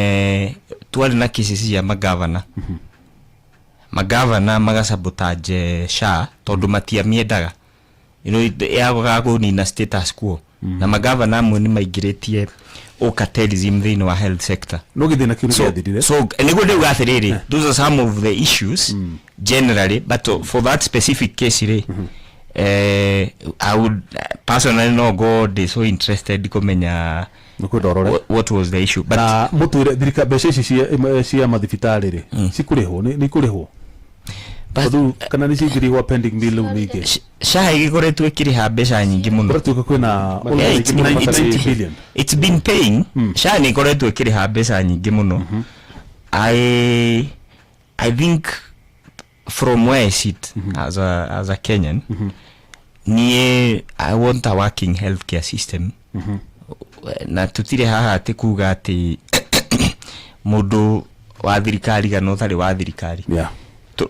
twarĩ na cases cia magavana magasabotage SHA tondũ matiamiendaga, yagaga kũnina status quo, na magavana amwe nĩ maingĩrĩtie cartelism thĩinĩ wa health sector. No gĩthĩna kĩu nĩ So, gĩathirire. so nĩguo ndĩuga atĩrĩrĩ, those are some of the issues generally, but for that specific case rĩ, I would personally no go ndĩ so interested kũmenya Nĩ kwenda ũrore what was the issue, but na mũtwĩre thirika mbeca ici cia mathibitarĩ rĩ, cikũrĩhwo, nĩ ikũrĩhwo? But Tondũ kana nĩ ciingĩrĩirwo pending bill rĩu ningĩ? SHA ĩgĩkoretwo ĩkĩrĩha mbeca nyingĩ mũno. Kũratuĩka kwĩna Yeah, almost 90 billion. It's been paying. SHA nĩ ĩkoretwo ĩkĩrĩha mbeca nyingĩ mũno. I think from where I sit as a Kenyan, niĩ I want a working healthcare system, na tutirĩ haha atĩ kuga atĩ mũndũ wa thirikari kana ũtarĩ wa thirikari.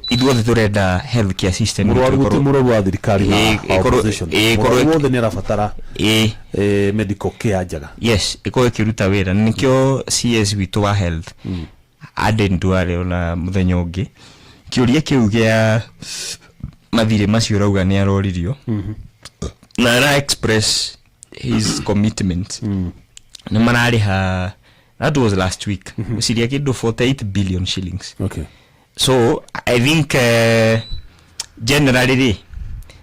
Ithuothe tũrenda healthcare system Mũrwaru itũ gũtirĩ mũrwaru wa thirikari na wa opposition. Ĩkorwo- Mũrwaru wothe nĩ arabatara medical care njega. Yes, ĩkorwo ĩkĩruta wĩra, na nĩkĩo CS witũ wa health, Aden Duale, ona mũthenya ũngĩ kĩũria kĩu gĩa mathirĩ macio ũrauga nĩ aroririo na ara express his commitment nĩ mararĩha. That was last week, gwĩciria kĩndũ 48 billion shillings. So I think generally rĩ,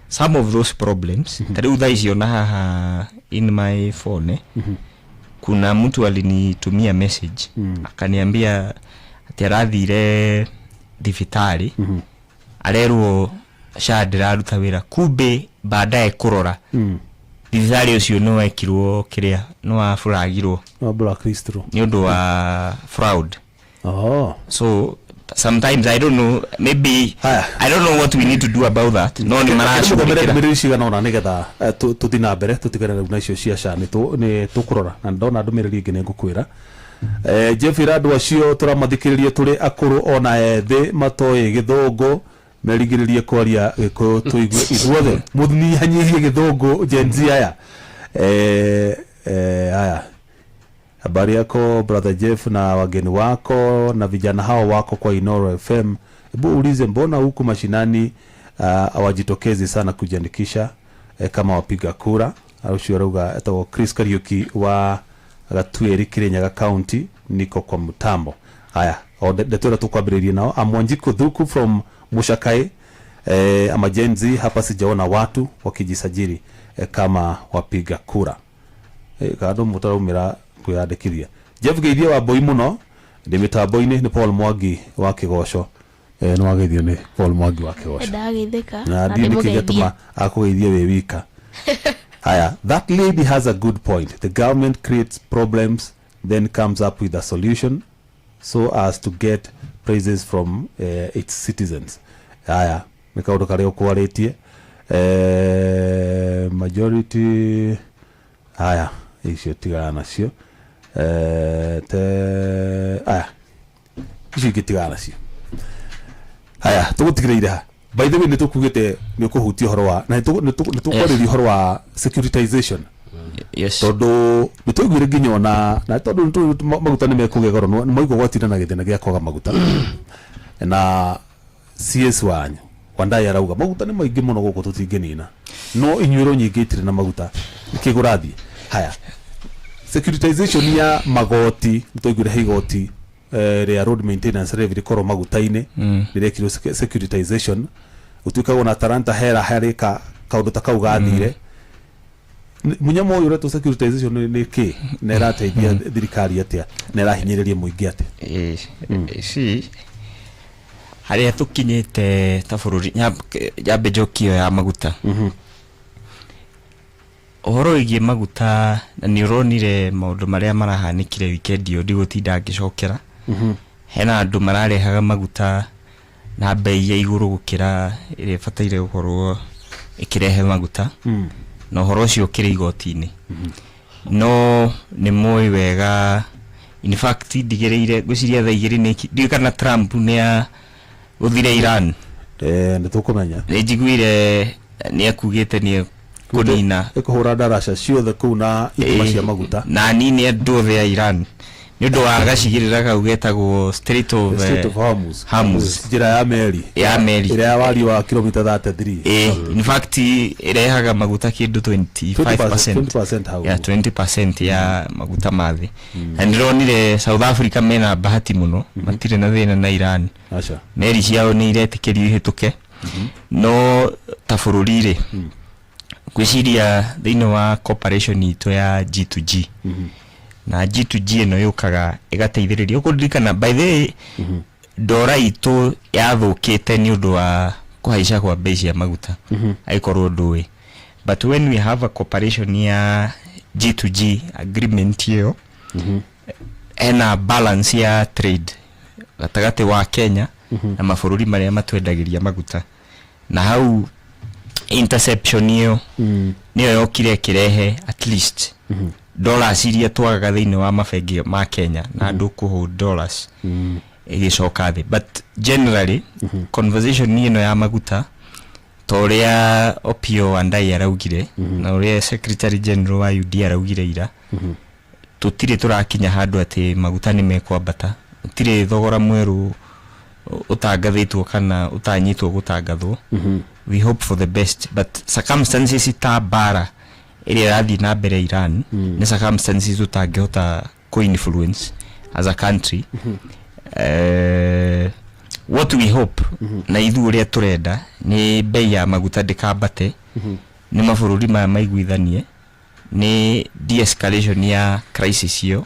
some of those problems, ta rĩu thaa ici ona haha in my phone, kuna mtu alinitumia message akaniambia ati arathire thibitarĩ, arerwo SHA ndĩraruta wĩra, kumbe baadaye kũrora thibitarĩ ũcio nĩ wekirwo kĩrĩa, nĩ wafuragirwo No blacklist ro. Nĩ ũndũ wa fraud. Oh. So sometimes, I don't know, maybe Haya. I don't know what we need to do about that, no nĩ Tũthomere maracugurikĩra. ndũmĩrĩri cigana ũna nĩgetha tũthiĩ na mbere, tũtigane rĩu na icio cia SHA. Nĩ tũkũrora na ndona ndũmĩrĩri ĩngĩ nĩ ngũkwĩra. Jeff, ĩra andũ acio tũramathikĩrĩria tũrĩ akũrũ ona ethĩ matoĩ gĩthũngũ merigĩrĩrie kwaria gĩkũyũ tũigue ithuothe, mũnyihanyihie gĩthũngũ Gen Z aya. Haya, habari yako brother Jeff na wageni wako na vijana hao wako kwa Inoro FM. Hebu ulize mbona huku mashinani hawajitokezi sana kujiandikisha kama wapiga kura. Ucio arauga etagwo Chris Kariuki wa Gatueri, Kirinyaga County, niko kwa mtambo. Haya, o ndeto ĩrĩa tũkwambĩrĩirie nao. Amwanjiku Thuku from Mushakai, ama Gen Z hapa sijaona watu wakijisajili kama wapiga kura. Kando mũtaraumĩra kwĩyandĩkithia. Jeff, geithia wa mbui mũno, ndĩ mĩtambo-inĩ nĩ Paul Mwangi wa Kĩgoco. Nĩ wageithio nĩ Paul Mwangi wa Kĩgoco. Ndageithĩka. Na ndiũ nĩkĩ ndĩmũgeithie. gĩatũma akũgeithie wĩ wika. Haya, that lady has a good point. The government creates problems, then comes up with a solution so as to get praises from its citizens. Haya, nĩ kaũndũ karĩa ũkwarĩtie, majority. Haya, icio tigana nacio. Te aya, icio ingĩ tigana nacio. Haya, tũgũtigĩrĩire ha. By the way, nĩ tũkugĩte nĩ ũkũhutia ũhoro wa na nĩ tũkwarĩria ũhoro wa securitization tondũ nĩ twaiguire nginya ona na tondũ nĩ tũĩ maguta nĩ mekũgĩa goro, nĩ maigua gwatinda na gĩthĩna gĩa kwaga maguta, na CS wanyu Wandayi arauga maguta nĩ maingĩ mũno gũkũ tũtingĩnina. No inyuĩro nyingĩ itirĩ na maguta. Nĩkĩ kũrathiĩ haya? Securitization ya magoti, nĩtwaiguire he igoti rĩa road maintenance levy rĩkorwo maguta-inĩ rĩrekirwo securitization, gũtuĩkaga ona Talanta hera harĩ ka kaũndũ ta kau gathire. Mũnyamũ ũyũ ũretwo securitization nĩ kĩ, na ĩrateithia thirikari atĩa, na ĩrahinyĩrĩria mũingĩ atĩa? Si harĩa tũkinyĩte ta bũrũri, nyambe njokio ya maguta, ũhoro wĩgiĩ maguta, na nĩ ũronire maũndũ marĩa marahanĩkire weekend ĩyo, ndigũtinda ngĩcokera. Hena andũ mararehaga maguta na bei ya igũrũ gũkĩra ĩrĩa ĩbataire gũkorwo ĩkĩrehe maguta, na ũhoro ũcio ũkĩrĩ igoti-inĩ. No nĩ moĩ wega, in fact ndigĩrĩire, ngwĩciria thaa 2 nĩ ndiũĩ kana Trump nĩ gũthire Iran. Nĩ tũkũmenya. Nĩ njiguire nĩ akugĩte nĩ kũnina ĩkũhũra ndaraca ciothe kũu na ithima cia maguta. Na anine andũ othe a Iran nĩ ũndũ wa gacigĩrĩra kau getagwo Strait of, Strait of Hormuz. Hormuz. Njĩra ya meri. Ya meri. Ĩrĩa ya wariĩ wa kilomita 33. In fact ĩrehaga maguta kĩndũ 25%. 20% hau. Ya 20% ya maguta ma thĩ. Na ndĩronire South Africa mena bahati mũno, matirĩ na thĩna na Iran. Aca. Meri ciao nĩ iretĩkĩrio ihĩtũke. No ta bũrũri rĩ, ngwĩciria thĩinĩ wa cooperation itũ ya G2G, na G2G ĩno yũkaga ĩgateithĩrĩria ũkũririkana, by the way, ndora itũ yathũkĩte nĩ ũndũ wa kũhaica kwa bei cia maguta, angĩkorwo ndũĩ. But when we have a cooperation ya G2G agreement ĩyo, hena balance ya trade gatagatĩ wa Kenya na mabũrũri marĩa matwendagĩria maguta, na hau interception ĩyo nĩyo yokire ĩkĩrehe at least dollars iria twagaga thĩinĩ wa mabengi ma Kenya na andũ kũhold dollars ĩgĩcoka thĩ. But generally conversation ĩno ya maguta, ta ũrĩa Opiyo Wandayi araugire na ũrĩa secretary general wa UD araugire ira, tũtirĩ tũrakinya handũ atĩ maguta nĩ mekwambata. Gũtirĩ thogora mwerũ ũtangathĩtwo kana ũtanyĩtwo gũtangathwo. We hope for the best, but circumstances ta mbara ĩrĩa ĩrathiĩ na mbere Iran nĩ circumstances tũtangĩhota co-influence as a country. What we hope na ithuĩ ũrĩa tũrenda nĩ bei ya maguta ndĩkambate, nĩ mabũrũri maya maiguithanie nĩ de-escalation ya crisis ĩyo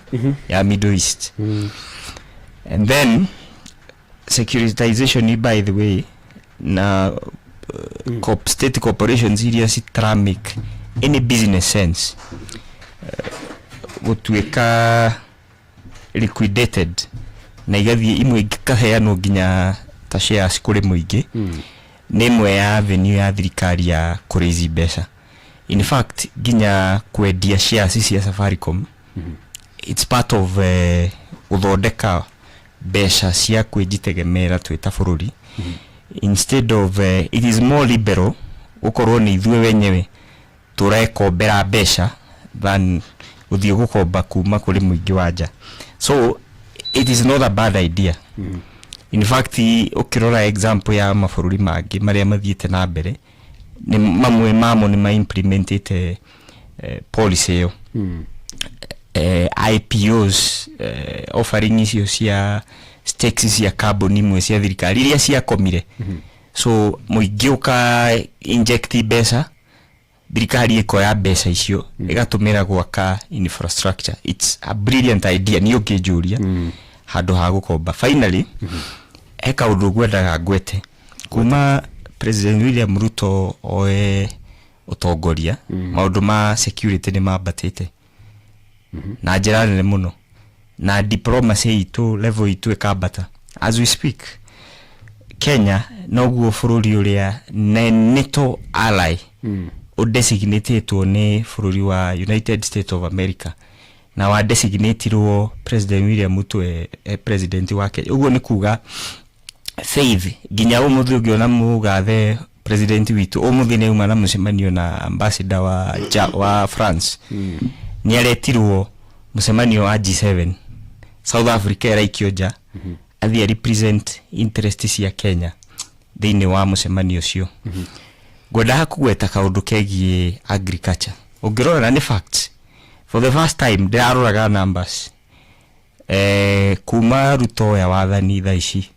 ya Middle East. And then securitization, by the way, na state corporations iria citara make any business sense gũtuĩka liquidated na igathiĩ imwe ikaheanwo nginya ta shares kũrĩ mũingĩ, nĩ ĩmwe ya avenue ya thirikari ya kũraise mbeca. In fact nginya kwendia shares cia Safaricom, it's part of gũthondeka mbeca cia kwĩjitegemera twĩ ta bũrũri, instead of it is more liberal gũkorwo nĩ ithuĩ wenyewe tũrekombera mbeca than gũthiĩ gũkomba kuma kũrĩ mũingĩ wa nja. So it is not a bad idea. In fact ũkĩrora example ya mabũrũri mangĩ marĩa mathiĩte na mbere, nĩ mamwe mamo nĩ ma-implementĩte policy ĩyo, IPOs, offering icio cia stakes cia kambuni imwe cia thirikari iria ciakomire. So mũingĩ ũka inject mbeca, thirikari ĩkoya mbeca icio ĩgatũmĩra gwaka infrastructure. It's a brilliant idea niĩ ũngĩnjũria, handũ ha gũkomba. Finally, he kaũndũ ngwendaga ngwete. Kuma President William Ruto oe ũtongoria, maũndũ ma security nĩ mambatĩte na njĩra nene mũno, na diplomacy itũ, level itũ ĩkambata. As we speak, Kenya noguo bũrũri ũrĩa NATO ally ũdesignatetwo nĩ bũrũri wa United States of America, na wa designatirwo President William Ruto e president wa Kenya. Ũguo nĩ kuga faith nginya ũmũthĩ ũngĩona mũgathe president witũ ũmũthĩ nĩ auma na mũcemanio na ambassador wa France. Nĩ aretirwo mũcemanio wa G7, South Africa ĩraikio nja, athiĩ represent interest cia Kenya thĩinĩ wa mũcemanio ũcio. Ngwendaga kũgweta kaũndũ kegiĩ agriculture. Ũngĩrora na nĩ facts, for the first time ndĩraroraga numbers, kuma Ruto oya wathani thaa ici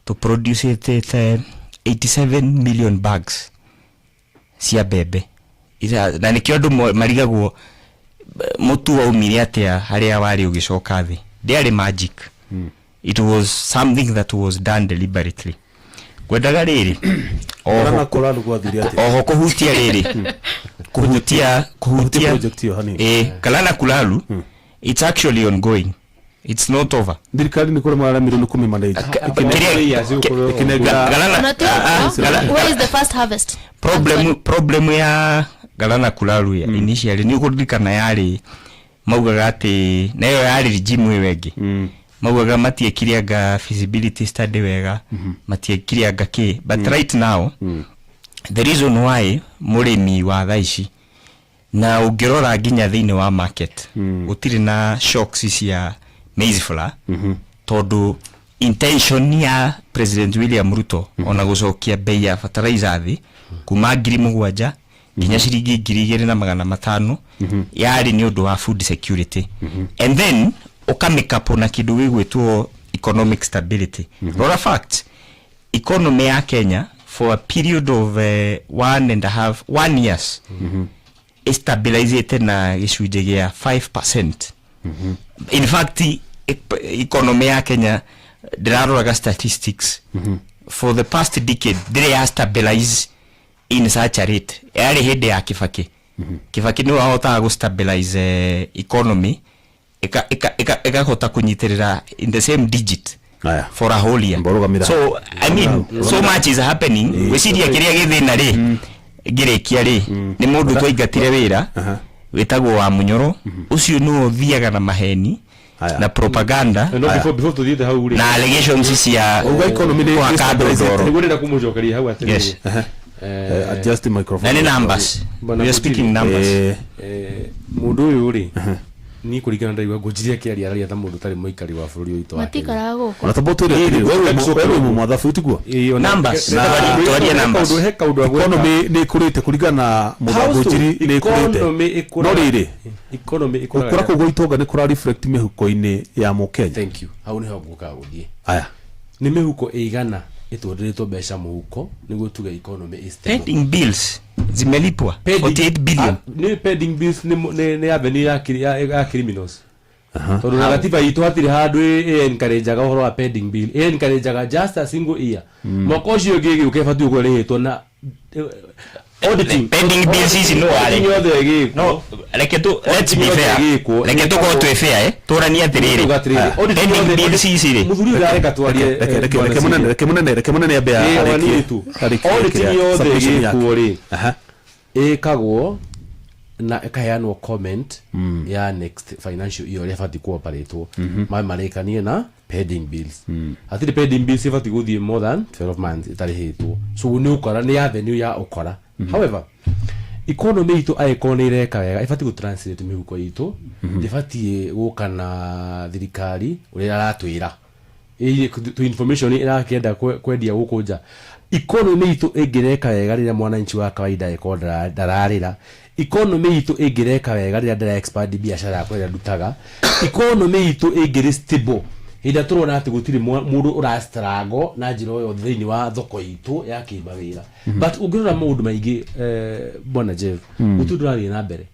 tũproducĩte 87 million bags cia mbembe. Na nĩkĩo andũ marigagwo mũtu waumire atĩa harĩa warĩ ũgĩcoka thĩ. Ndĩarĩ magic, it was something that was done deliberately. Ngwendaga rĩrĩ Ona oho kũraru gwathire atĩa? Oho kũhutia rĩrĩ, kũhutia Kũhutia kũhutia project ĩyo hanini. Galana Kulalu, it's actually ongoing, it's not over. Thirikari nĩ kũremwo yaremirwo nĩ kũmĩmanage. Ĩkĩnengera Galana Ona ti ũguo, where is the first harvest? Problem ya Galana Kulalu ya initially nĩ ũkũririkana yarĩ maugaga atĩ na ĩyo yarĩ regime ĩyo ĩngĩ, maugaga matiekire anga feasibility study wega, matiekire anga kĩ. But right now, the reason why mũrĩmi wa thaa ici, na ũngĩrora nginya thĩinĩ wa market gũtirĩ na shocks cia maize flour, tondũ intention ya President William Ruto ona gũcokia bei ya fertilizer thĩ kuma 7,000 nginya ciringi 2,500 yarĩ nĩ ũndũ wa food security, and then ũkamĩkapo na kĩndũ gĩgwĩtwo economic stability. Rora fact, economy ya Kenya for a period of one and a half, one years ĩstabilizĩte na gĩcunjĩ gĩa 5%. In fact, economy ya Kenya, ndĩraroraga statistics for the past decade, ndĩrĩ ya stabilize in such a rate. Yarĩ hĩndĩ ya Kibaki. Kibaki nĩwe wahotaga gũ stabilize economy ĩkahota kũnyitĩrĩra in the same digit Aya. for a whole year. Mborũgamĩra. So I mean, so much is happening. Gwĩciria kĩrĩa gĩthĩna rĩ, ngĩrĩkia rĩ, nĩ mũndũ twaingatire wĩra wĩtagwo wa Mũnyoro. Ũcio nĩwe ũthiaga na maheni Aya. na propaganda No, before tuthiĩte hau rĩ, na allegations cia Uga economy nĩ gwaka andũ ndoro. Nĩguo ndĩrenda kũmũcokeria hau atĩrĩrĩ. Yes. Adjust the microphone. Na nĩ numbers. Bwana We are Kutiri. speaking numbers. Mũndũ ũyũ rĩ, niĩ kũringana ndaigua ngũnjirie akĩaria, araria ta mũndũ ũtarĩ mũikari wa bũrũri ũyũ witũ wa Kenya. Matikaraga gũkũ. Ona tambo twĩre atĩrĩrĩ, we wĩ mũmathabu tiguo? Ĩĩ, ona- Numbers. Twarie numbers. He kaũndũ agweta. Economy nĩ ĩkũrĩte kũringana na mũthako njiri, nĩ ĩkũrĩte. Economy ĩkũraga- No rĩrĩ, economy ĩkũraga. gũkũra kũu gwa itonga nĩ kũra reflect mĩhuko-inĩ ya mũkenya? Thank you, hau nĩho ngũkaga gũthiĩ. Aya. Nĩ mĩhuko ĩigana ĩtũndĩrĩtwo mbeca mũhuko nĩguo tuge economy is stable? Pending bills zimelipwa 48 billion. Ah, nĩ pending bills nĩ avenue ya criminals, tondũ na gatiba itũ hatirĩ handũ ĩ encourageaga ũhoro wa pending bill. Ĩ encourageaga just a single year, mwaka ũcio ũngĩ ĩgĩũka ĩbatiĩ gũkorwo ĩrĩhĩtwo na auditing. Pending bills ici no arĩ. Auditing yothe ĩgĩkwo. No reke tu, let's be fair. Ĩgĩkwo. Reke tukorwo twĩ fair, tũranie atĩrĩrĩ, Tuga atĩrĩrĩ, auditing pending yothe- bills ici rĩ, Mũthuri ũyũ ndareka twarie. Reke reke Bwana reke Siri. munene, reke munene, reke munene ambe Ĩĩ, arĩkie wanini tu. arĩkie Auditing kĩrĩa- yothe submission yake. ĩgĩkwo rĩ, Aha. ĩkagwo na ĩkaheanwo comment ya next financial year ũrĩa ĩbatiĩ kũoperĩtwo, marĩkanie na pending bills. Hatirĩ pending bills ĩbatiĩ gũthiĩ more than 12 months ĩtarĩhĩtwo. So nĩ ũkora, nĩ avenue ya ũkora. However, economy itũ angĩkorwo nĩ ĩreka wega, ĩbatiĩ gũ translate mĩhuko itũ, ndĩbatiĩ gũka na thirikari ũrĩa aratwĩra tu information ĩrakĩenda kwendia gũkũ nja. Economy itũ ĩngĩreka wega rĩrĩa mwananchi wa kawaida ĩkorwo ndararĩra, economy itũ ĩngĩreka wega rĩrĩa ndĩra expand biacara yakwa ĩrĩa ndutaga, economy itũ ĩngĩrĩ stable hĩndĩ ĩrĩa tũrona atĩ gũtirĩ mũndũ ũrastruggle na njĩra o yothe thĩinĩ wa thoko itũ ya kĩmawĩra. But ũngĩrora maũndũ maingĩ, bwana Jeff, gũtirĩ ũndũ ũrathiĩ na mbere,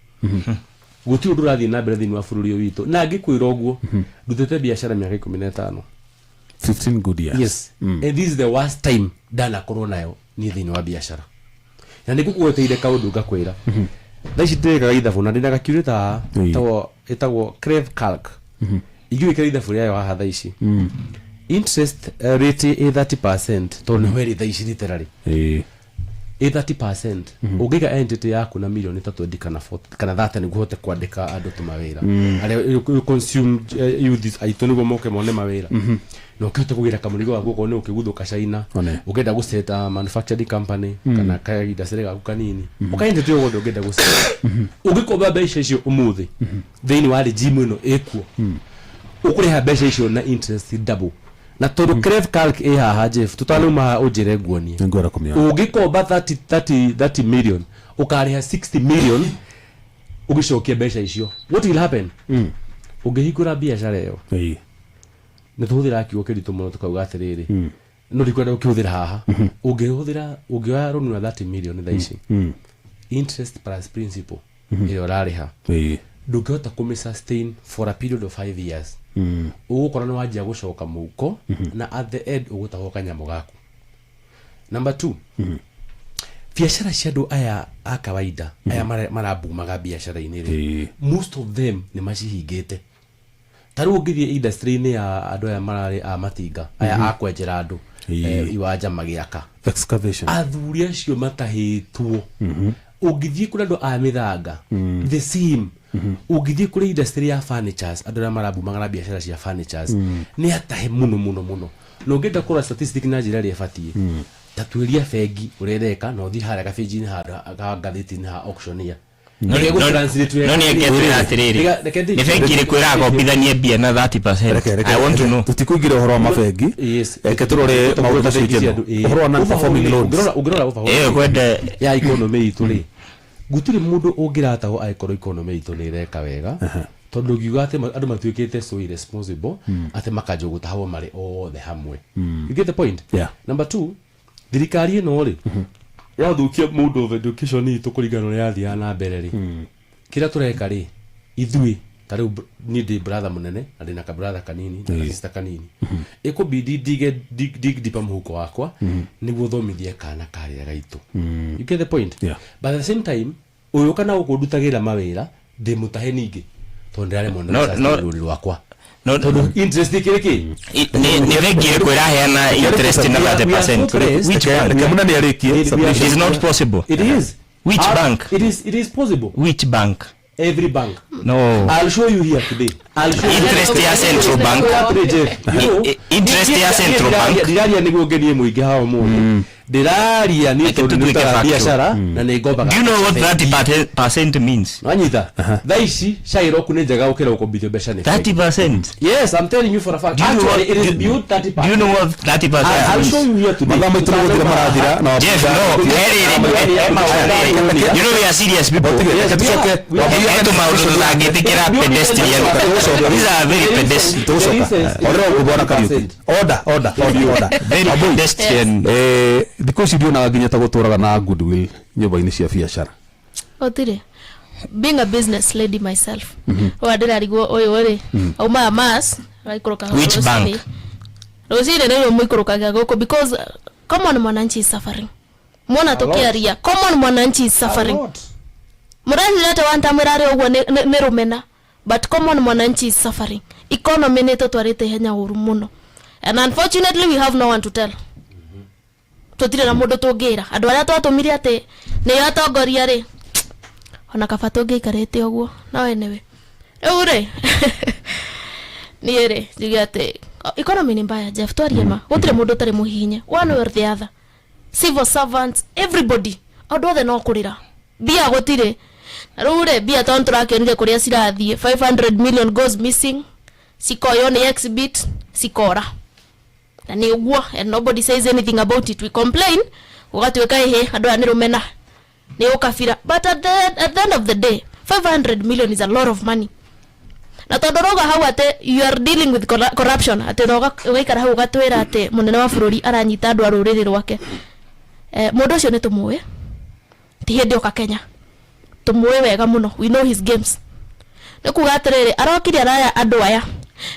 gũtirĩ ũndũ ũrathiĩ na mbere thĩinĩ wa bũrũri ũyũ witũ. Na ngĩkwĩra ũguo, ndutĩte biacara mĩaka 15. 15 good years. Yes, and this is the worst time ndanakorwo nayo niĩ thĩinĩ wa biacara. Na nĩ ngũkũgweteire kaũndũ ngakwĩra, thaa ici ndĩrĩkaga ithabu na ndĩna gakiurĩta haha. Ĩtagwo Creve Calc. Ingĩgwĩkĩra ithabu rĩayo haha thaa ici, interest rate ĩ 30%, tondũ nĩho ĩrĩ thaa ici literally, ĩ 30%. Ũngĩiga entity yaku na mirioni 3 20 kana 40 kana 30 nĩguo ũhote kwandĩka andũ tũmawĩra arĩa you consume, youth aitũ nĩguo moke mone mawĩra na ũkĩhote kũgĩra kamũrigo gaku, okorwo nĩ ũkĩguthũka China. One. Ũngĩenda gũseta manufacturing company kana ka industry gaku kanini, ũka entity o wothe ũngĩenda gũseta, ũngĩkomba mbeca icio ũmũthĩ thĩinĩ wa regime ĩno ĩkuo, ũkũrĩha mbeca icio na interest double. Na tondũ Cref Calc ĩ haha, Jeff, tũtanauma haha ũnjĩre nguonie. Nĩngwenda kũmĩona. Ũngĩkomba 30 30 million, ũkarĩha 60 million ũgĩcokia mbeca icio. What will happen ũngĩhingũra biacara ĩyo? Nĩ tũhũthĩraga kiugo kĩritũ mũno, tũkauga atĩrĩrĩ, no ndikwenda gũkĩhũthĩra haha. Ũngĩhũthĩra, ũngĩoya rũni rwa 30 million thaa ici, interest plus principal ĩrĩa ũrarĩha, ndũngĩhota kũmĩ sustain for a period of 5 years. Ũgũkora nĩ wanjia gũcoka mũhuko, na at the end ũgũtahwo kanyamũ gaku. Number two, biacara cia andũ aya a kawaida aya marabumaga biacara-inĩ rĩ, most of them nĩ macihingĩte. Ta rĩu ũngĩthiĩ industry-inĩ ya andũ aya mararĩ a matinga aya a kwenjera andũ iwanja magĩaka, Excavation. Athuri acio matahĩtwo. Ũngĩthiĩ kũrĩ andũ a mĩthanga, the same. Ũngĩthiĩ kũrĩ industry ya furnitures, andũ arĩa marabumaga na biacara cia furnitures nĩ atahe mũno mũno mũno. Na ũngĩenda kũrora statistic na njĩra ĩrĩa ĩbatiĩ, ta tuĩria bengi ũrĩa ĩreka, na ũthiĩ harĩa gabenji-inĩ handũ ga ngathĩti-inĩ ha auctioneer. No nĩ angetwĩra atĩrĩrĩ, nĩ bengi ĩrĩkũ ĩragombithania mbia na 30%? Reke. I want to know. Tũtikũingĩra ũhoro wa mabengi. Yes. Reke tũrore maũndũ macio general. Ũhoro wa non-performing loans. Ũngĩrora ĩyo kwenda ya economy itũ rĩ, gũtirĩ mũndũ ũngĩratahwo angĩkorwo economy itũ nĩ ĩreka wega, tondũ ngiuga atĩ andũ matuĩkĩte so irresponsible atĩ makanjia gũtahwo marĩ othe hamwe. You get the point? Yeah. Number two, thirikari ĩno rĩ, yathũkia mũndũ of education itũ kũringana na ũrĩa yathiaga na mbere rĩ, kĩrĩa tũreka rĩ ithuĩ, ta rĩu niĩ ndĩ brother mũnene na ndĩna ka brother kanini na sister kanini, ĩkũbidi ndige dig deeper mũhuko wakwa nĩguo thomithie kana karĩa gaitũ. You get the point? Yeah. But at the same time, ũyũ kana gũkũ ndutagĩra mawĩra ndĩ mũtahe ningĩ, tondũ ndĩraremwo nĩ No, gũsustain no. rũrĩ rwakwa, No. tondũ interest ĩkĩrĩ kĩ? Nĩ bengi ĩrĩkũ ĩraheana interest na We are so 30%? pressed. Which bank? Reke mũnene arĩkie. It is not possible. It is. Which bank? It is possible. Which bank? Every bank. No. I'll show you here today. I'll show you. Interest ya central bank. Interest ya central bank. Ndiraria nĩguo ngenie mũingĩ haha ũmũthĩ, ndĩraria niĩ Reke tondũ tũtuĩke nĩndutaga factual. biacara na nĩ ngombaga. Do you know what 30% means? Wanyita, thaa ici Shylock nĩ njega gũkĩra gũkombithio mbeca nĩ bengi. 30%. Yes, I'm telling you for a fact. Do you know Actually, what- it is beyond 30%. Do you know what 30% I'll means? show you here today. Mathaa maitũ nĩ gũthira marathira na Jeff, no, you know we are serious people. Reke tũcoke. He tũmaũndũ tũtangĩtĩkĩra pedestrian. These are very pedestrian. Tũgũcoka order bwana Kariuki, order, order, order, order. Very pedestrian. Thikũ ici ndionaga nginya ta gũtũraga na goodwill nyũmba-inĩ cia biacara. Gũtirĩ. Being a business lady myself, wa ndĩrarigwo ũyũ rĩ, aumaga mass agaikũrũka Which bank? Rũcinĩ nĩrĩo mũikũrũkaga gũkũ, because common mwananchi is suffering. Mwona tũkĩaria, common mwananchi is suffering. Mũracira atĩ one time ĩrarĩ ũguo nĩ rũmena, but common mwananchi is suffering. Economy nĩ tũtwarĩte ihenya ũru mũno, and unfortunately we have no one to tell. Tũtirĩ na mũndũ tũngĩra. Andũ arĩa twatũmire atĩ nĩo atongoria rĩ, ona kaba tũngĩikarĩte ũguo. No anyway, rĩu rĩ, niĩ rĩ, njuge atĩ economy nĩ mbaya. Jeff, twarie ma, gũtirĩ mũndũ ũtarĩ mũhihinye one way or the other. Civil servants, everybody, andũ othe no kũrĩra, mbia gũtirĩ. Na rĩu rĩ, mbia tondũ tũrakĩonire kũrĩa cirathiĩ, 500 million goes missing, cikoywo nĩ exhibit, cikora na nĩ ũguo, and nobody says anything about it. We complain, gũgatuĩka ĩhĩ andũ aya nĩ rũmena, nĩ ũkabira, but at the end of the day, 500 million is a lot of money. Na tondũ rauga hau atĩ you are dealing with corruption, atĩ na ũgaikara hau ũgatwĩra atĩ mũnene wa bũrũri aranyita andũ a rũrĩrĩ rwake, mũndũ ũcio nĩ tũmũĩ, ti hĩndĩ oka Kenya, tũmũĩ wega mũno. We know his games. Nĩ kuga atĩrĩrĩ, arokire araya andũ aya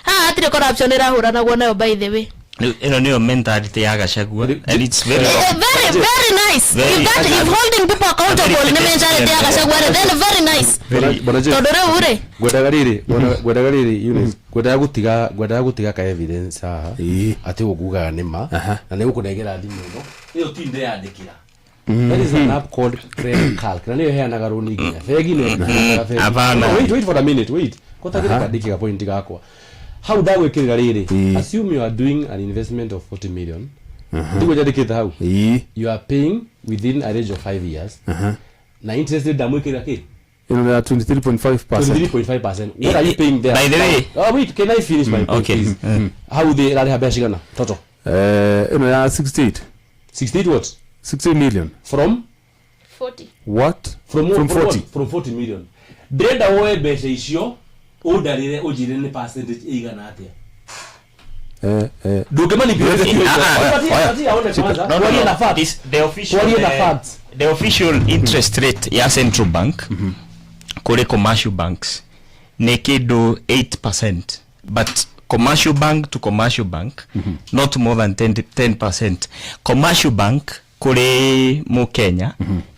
haha, hatirĩ corruption ĩrahũranagwo nayo, by the way. Rĩu ĩno nĩyo mentality ya Gachagua and it's very Very very nice. If holding people accountable nĩ mentality ya Gachagua rĩ, then very nice. Bwana Jeff, Tondũ rĩu rĩ, ngwendaga rĩrĩ Eunice, ngwendaga gũtiga ka evidence haha atĩ ũguo ngugaga nĩ ma, na nĩ gũkũnengera thimũ ĩno. Ĩyo ti ndĩyandĩkĩra. That is an app called Credit Calc, na nĩyo ĩheanaga rũni nginya bengi nĩyo ĩheanaga bengi. Hapana. No, wait, wait for a minute, wait kotagĩre kandĩkĩga point gakwa hau ndagwĩkĩrĩra rĩrĩ. Assume you are doing an investment of 40 million, ndiguo njandĩkĩte hau. You are paying within a range of 5 years, na interest rate ndamwĩkĩrĩra kĩ? Ĩno nĩ ya 23.5%. 23.5%. What are you paying there? By the way- Oh, wait, can I finish my point, Okay. please? Hau thĩ ĩrarĩha mbeca cigana total? Ĩno ya 68. 68 what? 68 million. From? 40. What? From, From from 40. what? From 40 million. Ndĩrenda woe mbeca icio ũndarĩre ũnjĩre nĩ percentage ĩigana atĩa. Ndũngĩmanipulate. Ah, ah. Patia, patia, aone kwanza. No, no, Twarie no. na facts. This, the official, Twarie na facts. the official interest rate ya central bank kũrĩ commercial banks nĩ kĩndũ 8%, but commercial bank to commercial bank not more than 10, 10%. Commercial bank kũrĩ mũkenya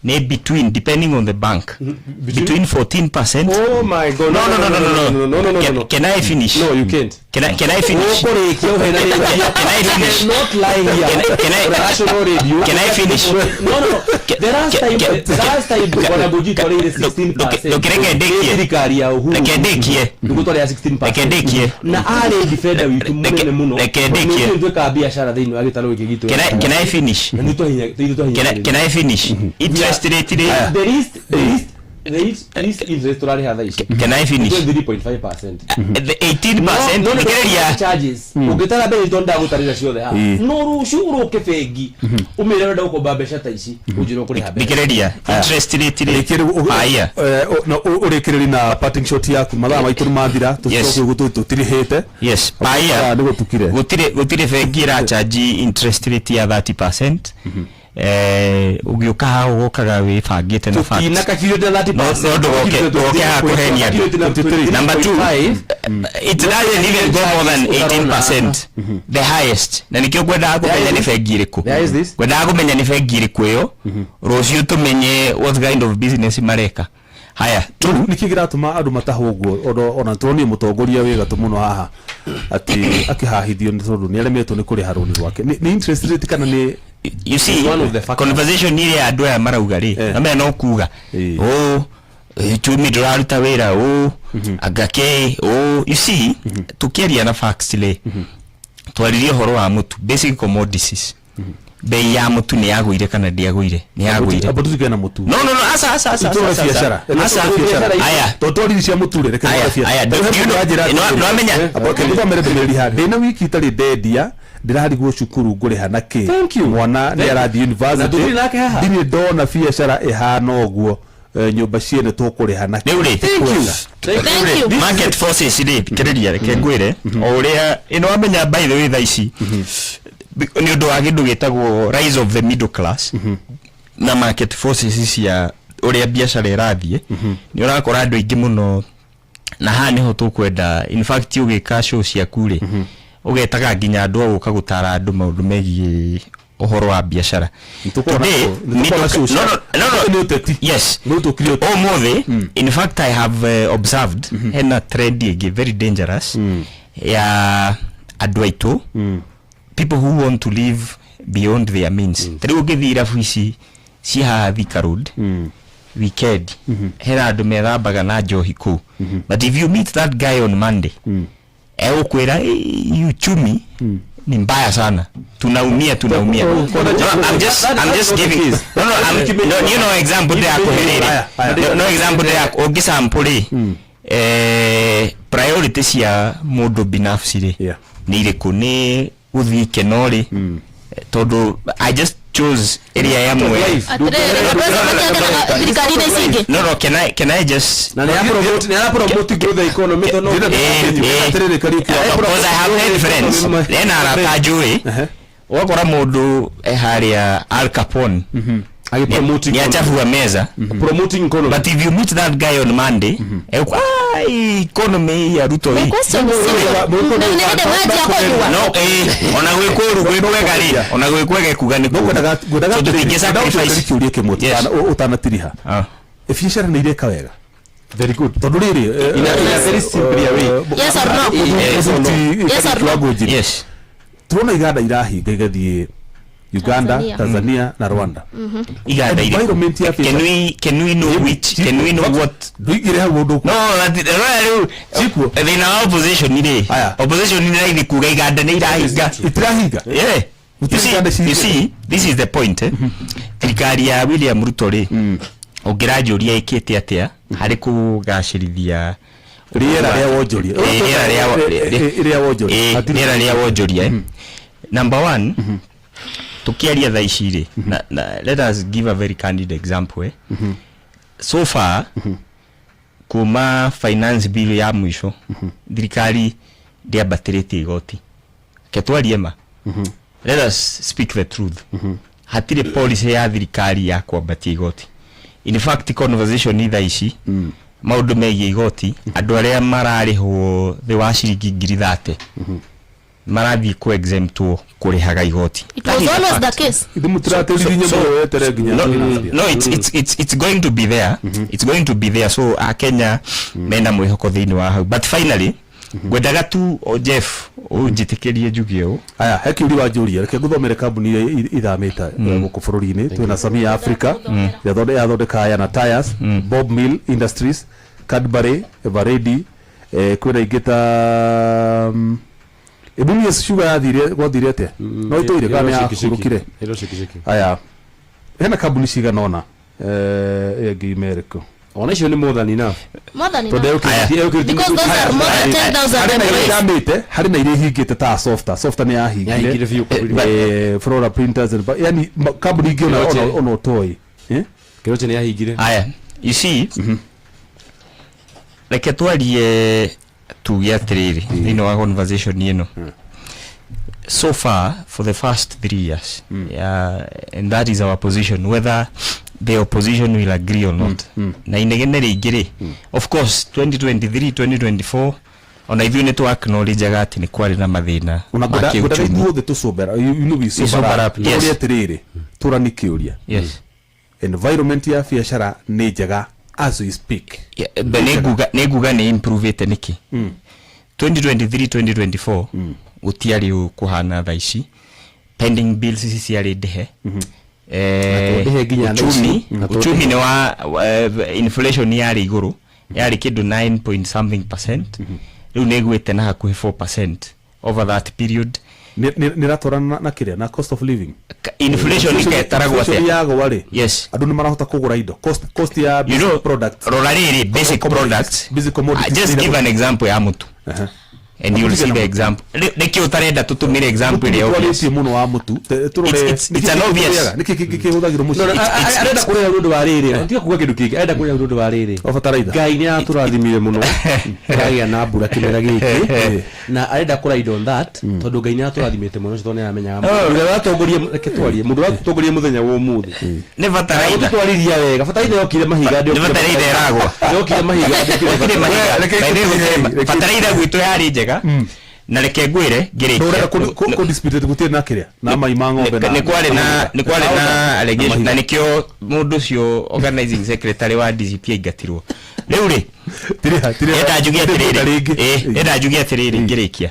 nĩ between, depending on the bank, between 14%. Oh my God. No, no, no, no, no, no, no, no, no, Can, no. can I finish? No, you can't. Can I finish? Ũkũrĩkia ũhenanĩtie. Can I finish? Not lie here. Can I- On national radio. Can I finish? No, no, no. The last time, the last time Bwana Bunji twarĩire 16%. Ndũkĩreke ndĩkie. Nĩ thirikari ya Uhuru. Reke ndĩkie. Nĩguo twarĩha 16%. Reke ndĩkie. Na arĩ defender witũ mũnene mũno. Reke ndĩkie. Nĩ twĩkaga biacara thĩinĩ wa gĩtarũ gĩkĩ gitũ. Can I finish? Na nĩ twahinya. Can I finish? Interest rate rĩ? The least, the least, the least, least interest tũrarĩha thaa ici. Can I finish? 23.5%. The 18%, thikĩrĩria. Charges ũngĩtara mbeca icio ndagũtarĩra ciothe haha, Ĩĩ. no rũciũ ũrũke bengi ũmĩre ũrenda gũkomba mbeca ta ici, ũnjĩre ũkũrĩha mbeca. Thikĩrĩria. Interest rate rĩ? Haya. Ũrĩkĩrĩri na parting shot yaku, mathaa maitũ nĩ mathira. Yes. Tũcoke tũtirihĩte. Yes, paya. Nĩ gũtukire. Gũtirĩ bengi ĩracharge interest rate ya 30%. Ũgĩũka haha ũgokaga wĩbangĩte na facts. Tũtina kakirĩte 30%. No, no, ndũgoke haha kũhenia andũ. Number two, it doesn't even go more than 18%, the highest. Na nikĩo ngwendaga kũmenya nĩ bengi ĩrĩkũ. There is this. Ngwendaga kũmenya nĩ bengi ĩrĩkũ ĩyo, rũciũ tũmenye what kind of business mareka. Haya, two. Nĩkĩ kĩratũma andũ matahwo ũguo? Ona tũronire mũtongoria wĩ gatũ mũno haha atĩ akĩhahithio nĩ tondũ nĩ aremetwo nĩ kũrĩha rũni rwake. Nĩ interest rate kana nĩ You see, One of the factors. conversation ĩrĩa andũ aya marauga rĩ, namenya no kuga ũ uchumi ndũraruta wĩra, ũ anga kĩ ũ. You see, tũkĩaria na facts rĩ, twaririe ũhoro wa mũtu, basic commodities, bei ya mũtu nĩ yagũire kana ndĩagũire? Nĩ yagũire. Amba tũtige na mũtu. No, no, no, asa, asa, asa, Tũrore asa, asa. biacara. Asa. Biacara. Aya. Tondũ twariri cia mũtu rĩ, reke Aya, tũrore biacara. aya, Rĩu he do you mũndũ know- anjĩra atĩrĩrĩ, no amenya. amba reke ngũthomere ndũmĩrĩri haha. Ndĩna wiki itarĩ ndendia, ndĩrarigwo cukuru ngũrĩha na kĩ? Thank you. Mwana nĩ arathiĩ university. Na tũtirĩ nake haha. Ndirĩ ndona biacara ĩhana ũguo. Nyũmba ciene tũkũrĩha na kĩ? Rĩu rĩ, Thank you. Thank you. Market forces rĩ, thikĩrĩria, reke ngwĩre o ũrĩa ĩno wamenya. By the way, thaa ici nĩ ũndũ wa kĩndũ gĩtagwo rise of the middle class na market forces cia ũrĩa biacara ĩrathiĩ, nĩ ũrakora andũ aingĩ mũno, na haha nĩho tũkwenda, in fact, ũgĩka show ciaku rĩ, ũgetaga nginya andũ a gũka gũtara andũ maũndũ megiĩ ũhoro wa biacara. Nĩtũkorwo na Today, nĩtũkorwo na show No. Nĩ ũteti. Yes. Nĩ ũtũkire ũteti. Ũmũthĩ, in fact, I have observed hena trend ĩngĩ very dangerous ya andũ aitũ, people who want to live beyond their means. Ta rĩu ũngĩthiĩ irabu ici ci haha Thika Road weekend, hena andũ methambaga na njohi kũu, but if you meet that guy on Monday, egũkwĩra, "Eh, uchumi ni mbaya sana, tunaumia, tunaumia." No, I'm just giving, no, I'm, no, you know, example ndĩrakũhe rĩrĩ. Aya, aya. No, no example ndĩrakũ ũngĩsample rĩ, priority cia mũndũ binafsi rĩ, nĩ irĩkũ? Nĩ gũthiĩ ikeno rĩ, tondũ I just chose ĩrĩa ya mwe. Atĩrĩrĩ, andũ acio matiakenaga thirikari-inĩ ici ingĩ. No, can I just Na nĩ ara promote growth the economy tondũ Atĩrĩrĩ, Kariũki, Because I have had friends, ena arata njũĩ, ũgakora mũndũ e harĩa Al Capone Promoting nĩ achafua meza, promoting economy. But if you meet that guy on Monday, ah, economy ya Ruto My hii. question is simple. Nĩ hĩndĩ mwanjia kũnyua? No, ona gwĩ kũũru, gwĩ kwega rĩ, ona gwĩ kwega kuga nĩ kũũru. Ngwendaga So tũtingĩ sacrifice. kĩũria kĩmwe ũtanatiriha. Ah. Biacara nĩ ireka wega? Very good. Tondũ rĩrĩ In a very simple way. Yes or no? Yes or no? Yes or no? Yes. Turona iganda irahinga igathiĩ Uganda, Tanzania. Tanzania na Rwanda. Iganda irĩkũ? Environment ya Can we know which, can we know what? Ndũingĩre hau ũndũ. No, rĩu Cikuo. thĩna wa opposition rĩ, Aya. opposition nĩ raithi kuga iganda nĩ irahinga. Itirahinga. Yeah. You Gũtirĩ iganda see, you cihingĩte. see, this is the point, eh? Thirikari ya William Ruto rĩ, Ũngĩranjũria ĩkĩte atĩa harĩ kũgacĩrithia Rĩera rĩa wonjoria. Rĩera rĩa Rĩa wonjoria. Rĩera rĩa wonjoria, eh. Number one, tukiaria thaa ici rĩ, na let us give a very candid example, eh. So far, kuma finance bill ya mũico, thirikari ndĩambatĩrĩtie igoti. Ke twarie ma, let us speak the truth, hatirĩ policy ya thirikari ya kwambatia igoti. In fact, conversation thaa ici, maũndũ megiĩ igoti, andũ arĩa mararĩhwo thĩ wa ciringi 30,000 marathiĩ ku exemptwo kũrĩhaga igoti. It That was is a always the fact. case. Ithu mũtiratĩririe nyamũ ĩyo wetere nginya No, finance. no, it's going to be there. It's going to be there. So akenya mena mwĩhoko thĩinĩ wa hau. But finally, ngwendaga tu o Jeff ũnjĩtĩkĩrie njuge ũũ. Aya, he kĩũria wanjũria, reke ngũthomere kambuni iria ithamĩte gũkũ bũrũri-inĩ. Twĩna Samia Africa, yathondeka Yana Tires, Bob Mill Industries, Cadbury, Eveready, kwĩna ingĩ ta Mumias Sugar. Yathire gwathire atĩa? No ĩtũire kana nĩ yahurũkire? Aya, hena kambuni cigana ũna, ĩyo ĩngĩ imerĩkũ? Ona icio nĩ more than enough. More than Tondũ enough. Aya. Because those are more than 10,000 Harĩ na iria employees. ithamĩte, harĩ na iria ihingĩte ta Softa. Softa nĩ yahingire yahingire biũ kabiri. Flora Printers and yani kambuni ingĩ ona Kiroche. ona ũtoĩ. Eh? Kĩroche nĩ yahingire. Aya, you see, reke twarie tuge atĩrĩrĩ thĩinĩ wa conversation ĩno. So far, for the first 3 years, yeah, and that is our position, whether the opposition will agree or not, na inegene rĩingĩ rĩ, of course 2023, 2024, ona ithuĩ nĩ twa acknowledgeaga atĩ nĩ kwarĩ na mathĩna Ona ma ngwendaga kĩũchumi. ithuothe tũcombera, you know, we sober sober up. up, yes. Tũrie atĩrĩrĩ, tũrani kĩũria, environment ya biacara nĩ njega as we speak? Yeah, but nĩ nguga nĩ improvete. Nĩkĩ? 2023, 2024 gũtiarĩ ũũ kũhana thaa ici. Pending bills ici ciarĩ ndĩhe. Na to ndĩhe nginya thaa ici. Uchumi Na to uchumi nĩ wa inflation yarĩ igũrũ, yarĩ kĩndũ 9 point something percent. Rĩu nĩ ĩgwĩte na hakuhĩ 4% over that period. Nĩ ĩratwarana na kĩrĩa, na cost of living? Inflation ĩketaragwo Inflation atĩa? yagwa rĩ, andũ nĩ marahota kũgũra indo, cost ya You basic know, products. Rora rĩrĩ, basic Commodities. products. Basic commodities. Just give an example ya mũtu and you'll see the example. Nĩkĩ ũtarenda tũtũmĩre example ĩrĩa obvious? Twarĩtie mũno wa mũtu. Tũrore It's an obvious. nĩkĩ kĩngĩ kĩhũthagĩrwo mũciĩ? Arenda kũrĩa nĩ ũndũ wa rĩrĩ, tiga kuga kĩndũ kĩngĩ, arenda kũrĩa nĩ ũndũ wa rĩrĩ. O bataraitha. Ngai nĩ aratũrathimire mũno, tũragĩa na mbura kĩmera gĩkĩ, na arenda kũ ride on that tondũ Ngai nĩ aratũrathimĩte mũno ũcio, tondũ nĩ aramenyaga mũndũ ũrĩa watongoria. Reke twarie, mũndũ watongoria mũthenya wa ũmũthĩ Nĩ bataraitha. gũtũtwarithia wega. Bataraitha yokire mahiga. Nĩ bataraitha ĩragwa. Yokire mahiga. Gũtirĩ mahiga. Reke By the way, reke gũtirĩ bataraitha gwitũ yarĩ njega, na reke ngwĩre Ũrenda ngĩrĩkia. kũ dispute gũtirĩ na kĩrĩa na mai ma ng'ombe na Nĩ kwarĩ na allegation, na nĩkĩo mũndũ ũcio organizing secretary wa DCP aingatirwo. Rĩu rĩ, Tirĩha enda njuge atĩrĩrĩ rĩngĩ. Enda njuge atĩrĩrĩ ngĩrĩkia,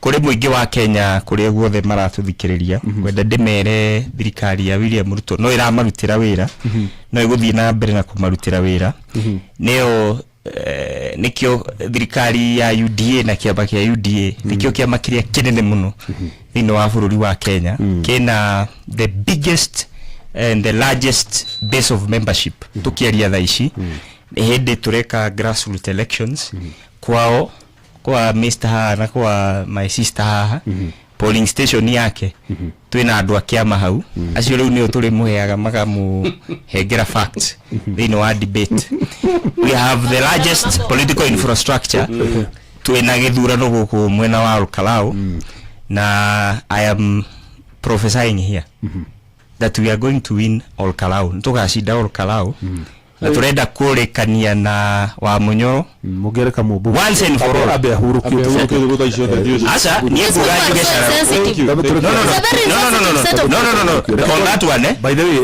kũrĩ mũingĩ wa Kenya kũrĩa guothe maratũthikĩrĩria, ngwenda ndĩmere thirikari ya William Ruto no ĩramarutĩra wĩra, no ĩgũthiĩ na mbere na kũmarutĩra wĩra. Nĩyo nĩkĩo thirikari ya UDA na kĩama kĩa UDA nĩkĩo kĩama kĩrĩa kĩnene mũno thĩinĩ wa bũrũri wa Kenya, kĩna the biggest and the largest base of membership. Tũkĩaria thaa ici, nĩ hĩndĩ tũreka grassroots elections kwao, kwa Mr haha na kwa my sister haha, polling station yake twĩna andũ a kĩama hau. Acio rĩu nĩo tũrĩmũheaga makamũhengera facts thĩinĩ wa debate. We have the largest political infrastructure. Twĩna gĩthurano gũkũ mwena wa Olkalau, na I am prophesying here that we are going to win Olkalau. Nĩtũgacinda Olkalau, na tũrenda kũrĩkania na wa Mũnyoro Mũngereka mũmbu once and for all. Ambe ahurũkio. Aca, niĩ nguga njuge Sensitive. No, no, no. It's a very No, no, no, no, sensitive set of no, no, no, no. On that one, eh? By the way, he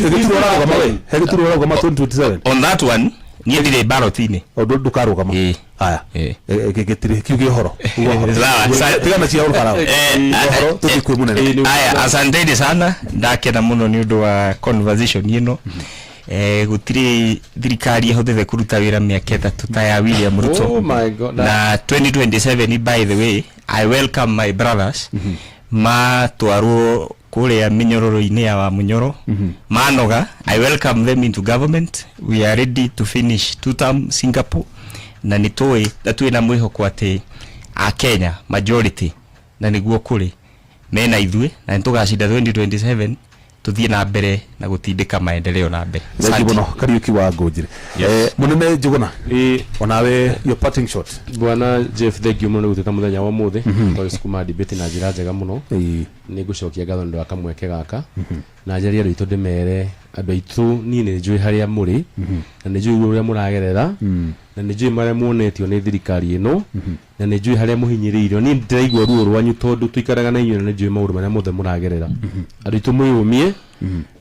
gĩturwa ũrarũgama we? He gĩturwa ũrarũgama 2027? On that one, niĩ ndirĩ ballot-inĩ. O ndũkarũgama? Ĩĩ. Aya. Ĩĩ. Gĩtirĩ kiuge ũhoro. Uga ũhoro. Sawa, Tigana cia ũrũkarao. Ũhoro tũthiĩ kwĩ mũnene. Aya, asanteni sana. Ndakena mũno nĩ ũndũ wa conversation ĩno. Gũtirĩ thirikari ĩhotete kũruta wĩra mĩaka 3 ta ya William Ruto. Oh my God. Na 2027, by the way, I welcome my brothers matwarwo. Kũrĩa mĩnyororo-inĩ ya Wamunyoro manoga. I welcome them into government. We are ready to finish two term Singapore, na nĩ tũĩ na twĩ na mwĩhoko atĩ a Kenya majority, na nĩguo kũrĩ mena ithuĩ, na nĩ tũgacinda 2027, tũthiĩ na mbere na gũtindĩka maendeleo na mbere. Thengi Asante. muno, Kariuki wa Ngũnjĩrĩ. Yes. Mũnene Njũgũna, Ĩĩ. onawe your parting shot. Bwana Jeff, thank you mũno nĩ gũtwĩta mũthenya wa ũmũthĩ twagĩcukuma debate na njĩra njega mũno. Nĩ ngũcokia ngatho nĩ ũndũ wa kamweke gaka na njarie andũ aitũ, ndĩmere andũ aitũ niĩ nĩ njũĩ harĩa mũrĩ, na nĩ njũĩ ũrĩa mũragerera, na nĩ njũĩ marĩa muonetio nĩ thirikari ĩno, na nĩ njũĩ harĩa mũhinyĩrĩirio. Niĩ ndĩraigua ruo rwanyu tondũ tũikaraga na inyuĩ, na nĩ njũĩ maũndũ marĩa mothe mũragerera. Andũ aitũ, mwĩyũmie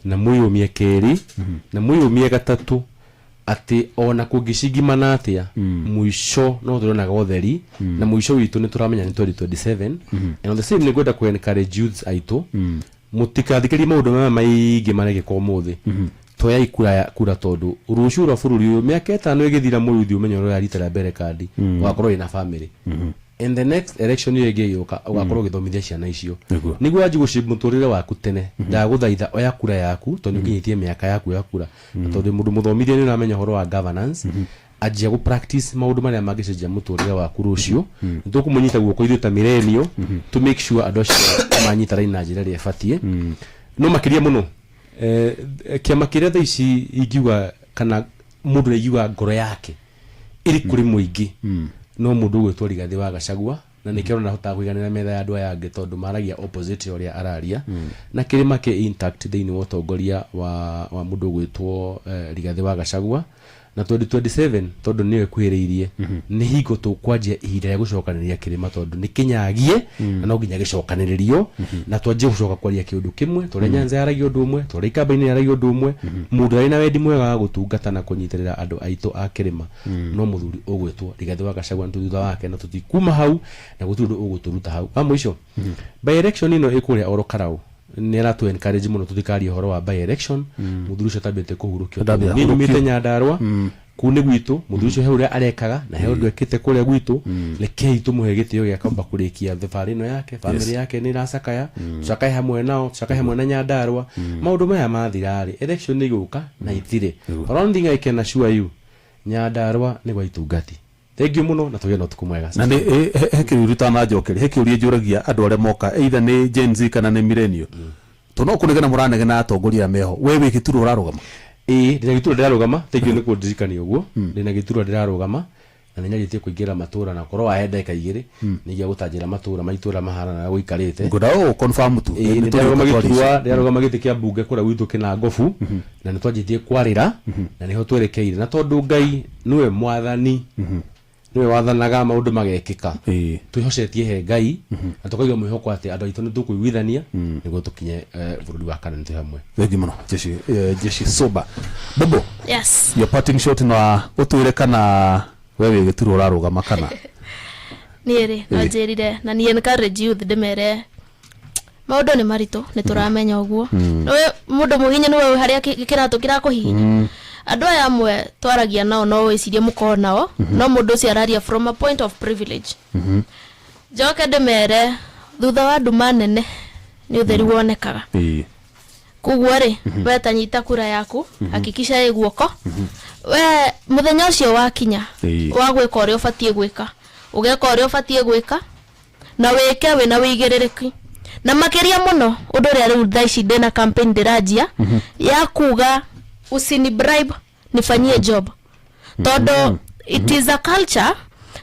na mwĩyũmie kerĩ na mwĩyũmie gatatũ, atĩ ona kũngĩcingimana atĩa, mũico no tũrĩonaga ũtheri, na mũico witũ nĩ tũramenya nĩ 2027. And on the same, nĩ ngwenda kũ encourage youths aitũ mũtikathikĩrie maũndũ maya maingĩ marekĩka ũmũthĩ. Toyai kura ya kura, tondũ rũciũ rwa bũrũri ũyũ, mĩaka 5 ĩgĩthira, mũyuthi ũmenye ũrĩa rita rĩa mbere kandi ũgakorwo wĩna family, and the next election ĩyo ĩngĩ ĩgĩũka ũgakorwo ũgĩthomithia ciana icio. Nĩguo wanji gũcimba mũtũrĩre waku tene, ndagũthaitha oya kura yaku, tondũ nĩ ũkinyĩtie mĩaka yaku ya kura, na tondũ mũndũ mũthomithie nĩ ũramenya ũhoro wa governance, anjia gũ practice maũndũ marĩa mangĩcenjia mũtũrĩre waku rũciũ. Nĩ tũkũmũnyita guoko ithuĩ ta millennial to make sure andũ acio manyita raini na njĩra ĩrĩa ĩbatiĩ. No makĩria mũno, kĩama kĩrĩa thaa ici ingiuga kana mũndũ aiguaga ngoro yake ĩrĩ kũrĩ mũingĩ no mũndũ ũgwĩtwo Rigathĩ wa Gachagua, na nĩkĩo ndahotaga kũiganĩra metha ya andũ aya angĩ, tondũ maragia opposite ya ũrĩa araria, na kĩrĩma kĩ intact thĩinĩ wa ũtongoria wa mũndũ ũgwĩtwo Rigathĩ wa Gachagua. Na 2027, tondũ nĩyo ĩkuhĩrĩirie, nĩ hingo tũkwanjia ihinda rĩa gũcokanĩrĩria kĩrĩma, tondũ nĩ kĩnyagie na no nginya gĩcokanĩrĩrio, na twanjie gũcoka kwaria kĩũndũ kĩmwe, tũrĩa Nyanza yaragia ũndũ ũmwe, tũrĩa Ikamba-inĩ yaragia ũndũ ũmwe. Mũndũ arĩ na wendi mwega wa gũtungata na kũnyitĩrĩra andũ aitũ a kĩrĩma no mũthuri ũgwĩtwo Rigathĩ wa Gachagua, na tũ thutha wake na tũtikuma hau, na gũtirĩ ũndũ ũgũtũruta hau. Wa mũico, by election ĩno ĩkũrĩa oro Karau nĩ aratu encourage mũno tũtikarie ũhoro wa by election. Mũthuri ũcio atambĩte kũhurũkio. Ndambĩte Niĩ nyumĩte kũhurũkio. Nyandarua, kũu nĩ gwitũ. Mũthuri ũcio he ũrĩa arekaga na he ũndũ ekĩte kũrĩa gwitũ. Rekei tũmũhe gĩtĩo gĩa kwamba kũrĩkia thabarĩ ĩno yake. Famĩlĩ yake nĩ ĩracakaya, tũcakae hamwe nao, tũcakae hamwe na Nyandarua. Maũndũ maya mathira-rĩ, election nĩ igũka na ithire. But one thing I can assure you, Nyandarua nĩ gwa itungati. Thank you mũno, na tũgĩe na ũtukũ mwega. Na nĩ he kĩũria ũtananjokeria, he kĩũria njũragia andũ arĩa moka, either nĩ Gen Z kana nĩ millennial, to no kũnegena mũranegena atongoria aya meho, we wĩ gĩturwa ũrarũgama? Ĩĩ, ndĩna gĩturwa ndĩrarũgama. Thank you nĩ kũndirikania ũguo. Ndĩna gĩturwa ndĩrarũgama, na nĩ nyarĩtie kũingĩra matũra, na korwo wahe ndagĩka 2 nĩ ingĩa gũtanjĩra matũra maitũra mahana na gũikarĩte. Ngwenda ũ confirm tu. Ĩĩ, Nĩ nĩ ndĩrarũgama tũrĩ gĩturwa, ndĩrarũgama gĩtĩ kĩa mbunge kũrĩa gwitũ Kĩnangobu, na nĩ twanjĩtie kwarĩra na nĩho twerekeire, na tondũ Ngai nĩwe mwathani, nĩwe wathanaga maũndũ magekĩka, twĩhocetie he Ngai na tũkaiga mwĩhoko atĩ andũ aitũ nĩ tũkũiguithania nĩguo tũkinye bũrũri wa Kanani twĩ hamwe. Thengi mũno, Jeshi Soba Bobo. Yes. Your parting shot, na ũtwĩre kana we wĩ gĩturwa ũrarũgama kana? Niĩ rĩ, no njĩrire na niĩ encourage youth, ndĩmere maũndũ nĩ maritũ, nĩ tũramenya ũguo. Nĩwe mũndũ mũhinyu nĩwe harĩa kĩratũ kĩrakũhihinya. Andũ aya amwe twaragia nao no wĩcirie mũkorwo nao, no mũndũ ũcio araria from a point of privilege. Njoke ndĩmere thutha wa nduma nene nĩ ũtheri wonekaga. Koguo rĩ, we tanyita kura yaku, hakikisha ĩ guoko we mũthenya ũcio wakinya wa gwĩka ũrĩa ũbatiĩ gwĩka, ũgeka ũrĩa ũbatiĩ gwĩka na wĩke wĩna wĩigĩrĩrĩki. Na makĩria mũno, ũndũ ũrĩa rĩu thaa ici ndĩna campaign ndĩranjia ya kuga, "Usini bribe nifanyie job," tondũ it is a culture,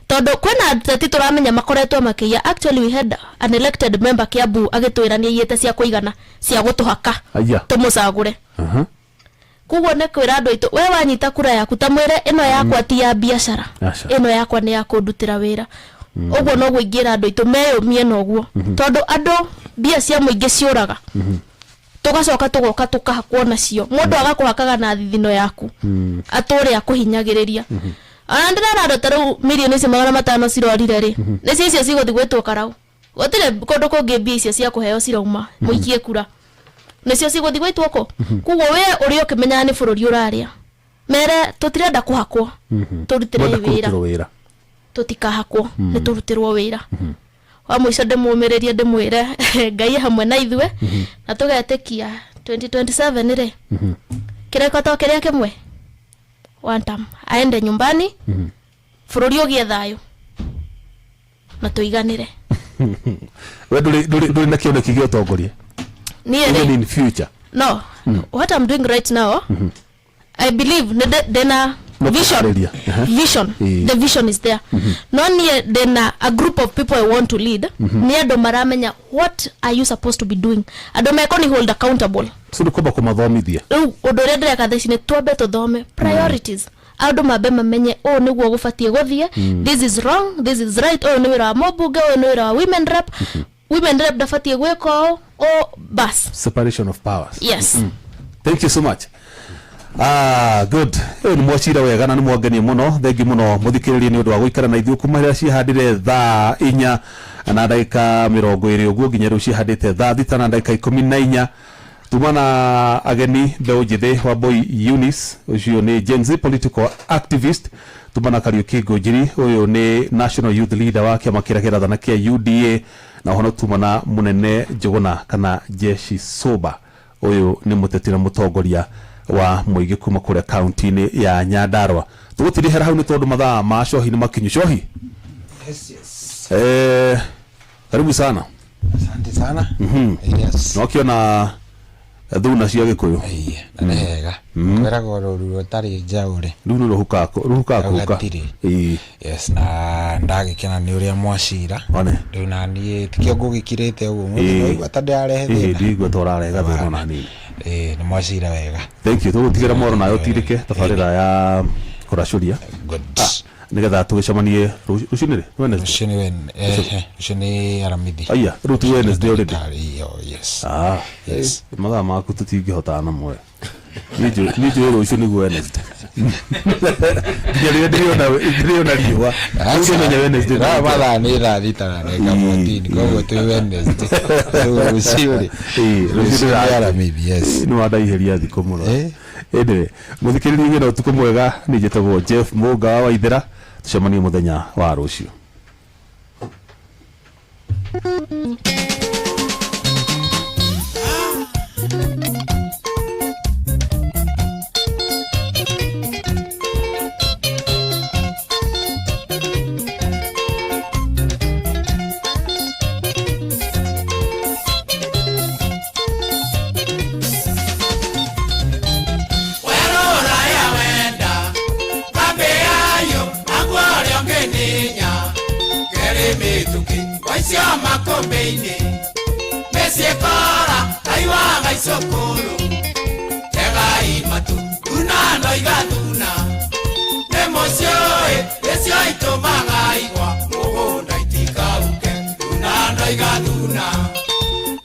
tondũ kwĩna ateti tũramenya makoretwo makĩiya. Actually, we had an elected member Kiambu agĩtwĩra nĩ aiyĩte cia kũigana cia gũtũhaka Aya. tũmũcagũre. Koguo nĩ kwĩra andũ aitũ, we wanyita kura yaku, ta mwĩre ĩno yakwa ti ya biacara, Aca. ĩno yakwa nĩ ya kũndutĩra wĩra. Ũguo noguo ingĩra andũ aitũ meyũmie noguo, tondũ andũ mbia cia mũingĩ ciũraga, tũgacoka tũgoka tũkahakwo nacio. Mũndũ agakũhakaga na thithino yaku atũre akũhinyagĩrĩria. Ona ndĩrera andũ ta rĩu mirioni icio 500 cirorire rĩ, nĩcio icio cigũthiĩ gwĩtwo karau. Gũtirĩ kũndũ kũngĩ mbia icio cia kũheo cirauma. Mũikie kura, nĩcio cigũthiĩ gwĩtwo kũ. Koguo we ũrĩa ũkĩmenyaga nĩ bũrũri ũrarĩa, mere tũtirenda kũhakwo, tũrutĩre Mwenda wĩra. kũrutĩrwo wĩra. Tũtikahakwo, nĩ tũrutĩrwo wĩra. Wa mũico ndĩmũmĩrĩrie ndĩmwĩre Ngai e hamwe na ithuĩ na tũgetĩkia 2027 rĩ, kĩrĩko to kĩrĩa kĩmwe, one term aende nyumbani, bũrũri ũgĩe thayũ na tũiganĩre. We ndũrĩ na kĩoneki gĩa ũtongoria Niĩ even rĩ in future? No, what I'm doing right now, I believe nĩ ndĩna No vision. kũharĩria. Aha. Vision. The vision is there, no niĩ ndĩna a group of people I want to lead. Nĩ andũ maramenya what are you supposed to be doing, andũ mekũni hold accountable. So nĩ kwamba kũmathomithia. Rĩu ũndũ ũrĩa ndĩreka thaa ici nĩ twambe tũthome priorities, andũ mambe mamenye ũũ nĩguo gũbatiĩ gũthiĩ, this is wrong, this is right, ũyũ nĩ wĩra wa mũmbunge, ũyũ nĩ wĩra wa women rep, women rep ndabatiĩ gwĩka ũũ ũũ, bas. Separation of powers. Yes. Thank you so much. Ah, good. Ĩyo nĩ mwacira wega na nĩ mwangenia mũno. Thengi mũno mũthikĩrĩria nĩ ũndũ wa gũikara na ithuĩ kuma rĩrĩa cihandire thaa 4:20 ũguo nginya rĩu cihandĩte thaa 6:14. Tuma na ageni mbeũ njĩthĩ, Wambui Eunice, ũcio nĩ Gen Z political activist, tuma na Kariuki Ngũnjiri, ũyũ nĩ national youth leader wa kĩama kĩrĩa kĩrathana kĩa UDA, na oho tuma na mũnene Njũgũna kana Jeshi Soba, ũyũ nĩ mũteti na mũtongoria wa mũingĩ kuma kũrĩa kaunti-inĩ ya Nyandarua. Tũgũtirihera hau nĩ tondũ mathaa ma cohi nĩ makinyu. Cohi. Yes. Karibu sana. Asante sana. Yes. Nokĩona thuna cia gĩkũyũ. Ĩĩ, na nĩ hega. Kwĩragwo rũru rũtarĩ njaũ rĩ. Rĩu nĩ rũhukaga kũhuka. Rũgatirĩ. Ĩĩ. Yes, na ndagĩkena nĩ ũrĩa mwacira. One. Rĩu na niĩ tikĩo ngũgĩkirĩte ũguo. Ĩĩ. Mũndũ ndaigua ta ndĩrarehe Ĩĩ. thĩna. Ndigua ta ũrarehe gathĩna ona hanini. Ĩĩ, nĩ mwacira wega. Thank you. Tũgũtigĩra mwaro nayo ũtindĩke tabarĩra ya kũracũria. Good. Nĩgetha tũgĩcemanie rũciũ nĩ rĩ? Wednesday? Rũciũ nĩ rũciũ nĩ Aramithi. Aya, rĩu ti Wednesday already. Ndagĩtarĩ, oh, yes. Ah, Yes. mathaa maku tũtingĩhotana namo. Niĩ njũĩ rũciũ nĩguo Wednesday. Nginya rĩrĩa ndĩrĩona riũa. Rĩu ndĩmenya Wednesday. No mathaa nĩ thaa 6:14, koguo twĩ Wednesday. Rĩu rũciũ rĩ. Ĩĩ, rũciũ Rũciũ nĩ Aramithi, yes. Nĩ wandaihĩria thikũ mũno. Eh. Anyway, mũthikĩrĩria gĩna ũtukũ mwega. Niĩ njĩtagwo Jeff Mũnga wa Waithera. Tũcemanie mũthenya wa rũciũ. Werora ya wenda Kambe yayo Agwore ongeninya Kere mituki Waisio makombe-inĩ Mĩciĩ kora Kaiwaga icukuru Tegai matu Thuna no igathuna Nĩ mũciũĩ Nĩcio itũmaga igwa Mũgũnda itikauke. Thuna no igathuna.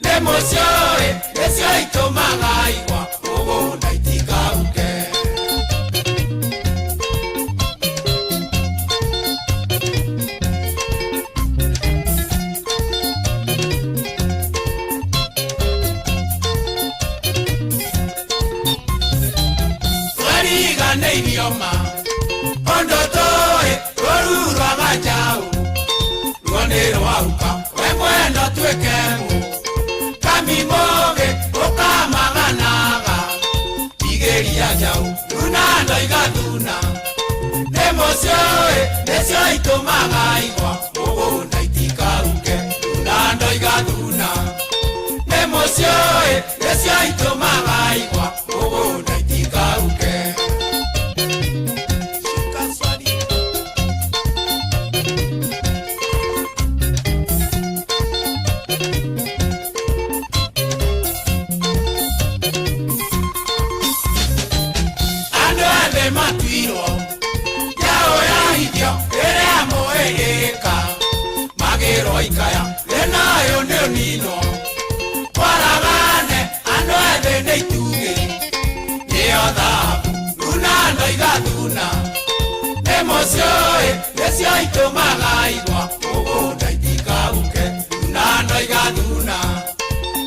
Nĩ mũciũĩ Nĩcio itũmaga igwa Mũgũnda itikauke. Twariganĩirio ma ũndũ tũĩ rũru rwa gajaũ ruo nĩ rwahuka we mwendo tuĩke mũ kami mũgĩ ũkamaganaga tigĩria njaũ thuna ndo igathuna nĩ mũciũĩ nĩcio itũmaga igwa mũgũnda itikauke. Thuna ndo igathuna nĩ mũciũĩ nĩcio itũmaga igwa mũgũnda itikauke. Shuka swali. Andũ othe matuirwo njaũ yahithio ĩrĩa mũĩgĩka magĩrwo ikaya thĩna ũyũ nĩ ũninwo kwaragane andũ ethĩ nĩ itugĩ nĩyo thahabu thuna ndo igathuna nĩ mũciũĩ nĩcio itũmaga igwa mũgũnda itikauke. Thuna ndo igathuna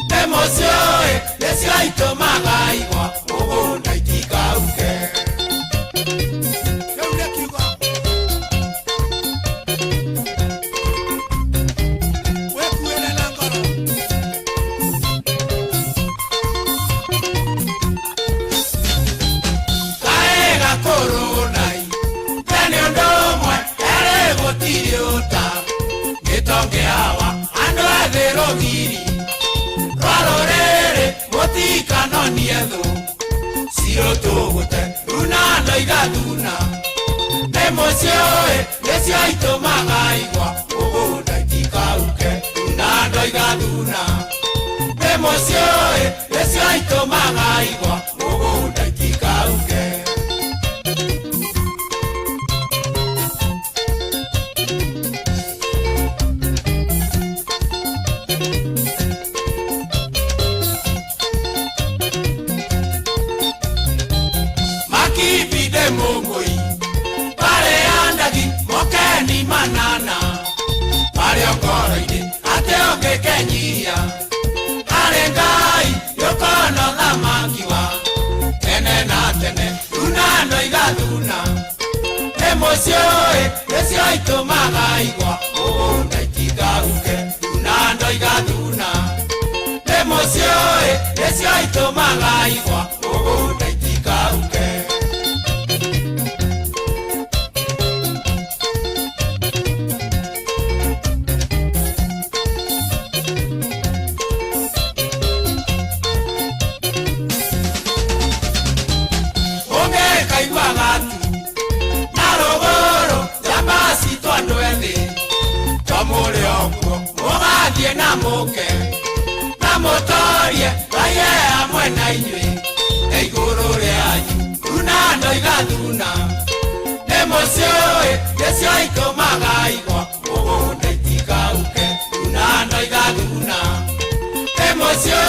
nĩ mũciũĩ nĩcio itũmaga igwa mũgũnda itikauke. Kĩu nĩ kiugo. nyonie thũ cirũtũgũte runa igathuna nĩ mũciĩ nĩcio itũmaga igwa mũgũnda itikauke runa igathuna nĩ mũciĩ nĩcio itũmaga igwa mũgũnda itikauke. Manana pare okoroini ate ogekenyia are ngai yokono thamakiwa tene na tene runano igathuna nĩ mũciĩ nĩcio itũmaga igwa mũgũnda itikauke runano igathuna nĩ mũciĩ nĩcio itũmaga igwa mũgũnda itikauke. Na moke na motorie raie amwe na inyuĩ e igũrũ rĩanyu runano igathuna nĩ mũciĩ nĩcio itũmaga igwa mũgũnda itikauke runano igathuna nĩ mũciĩ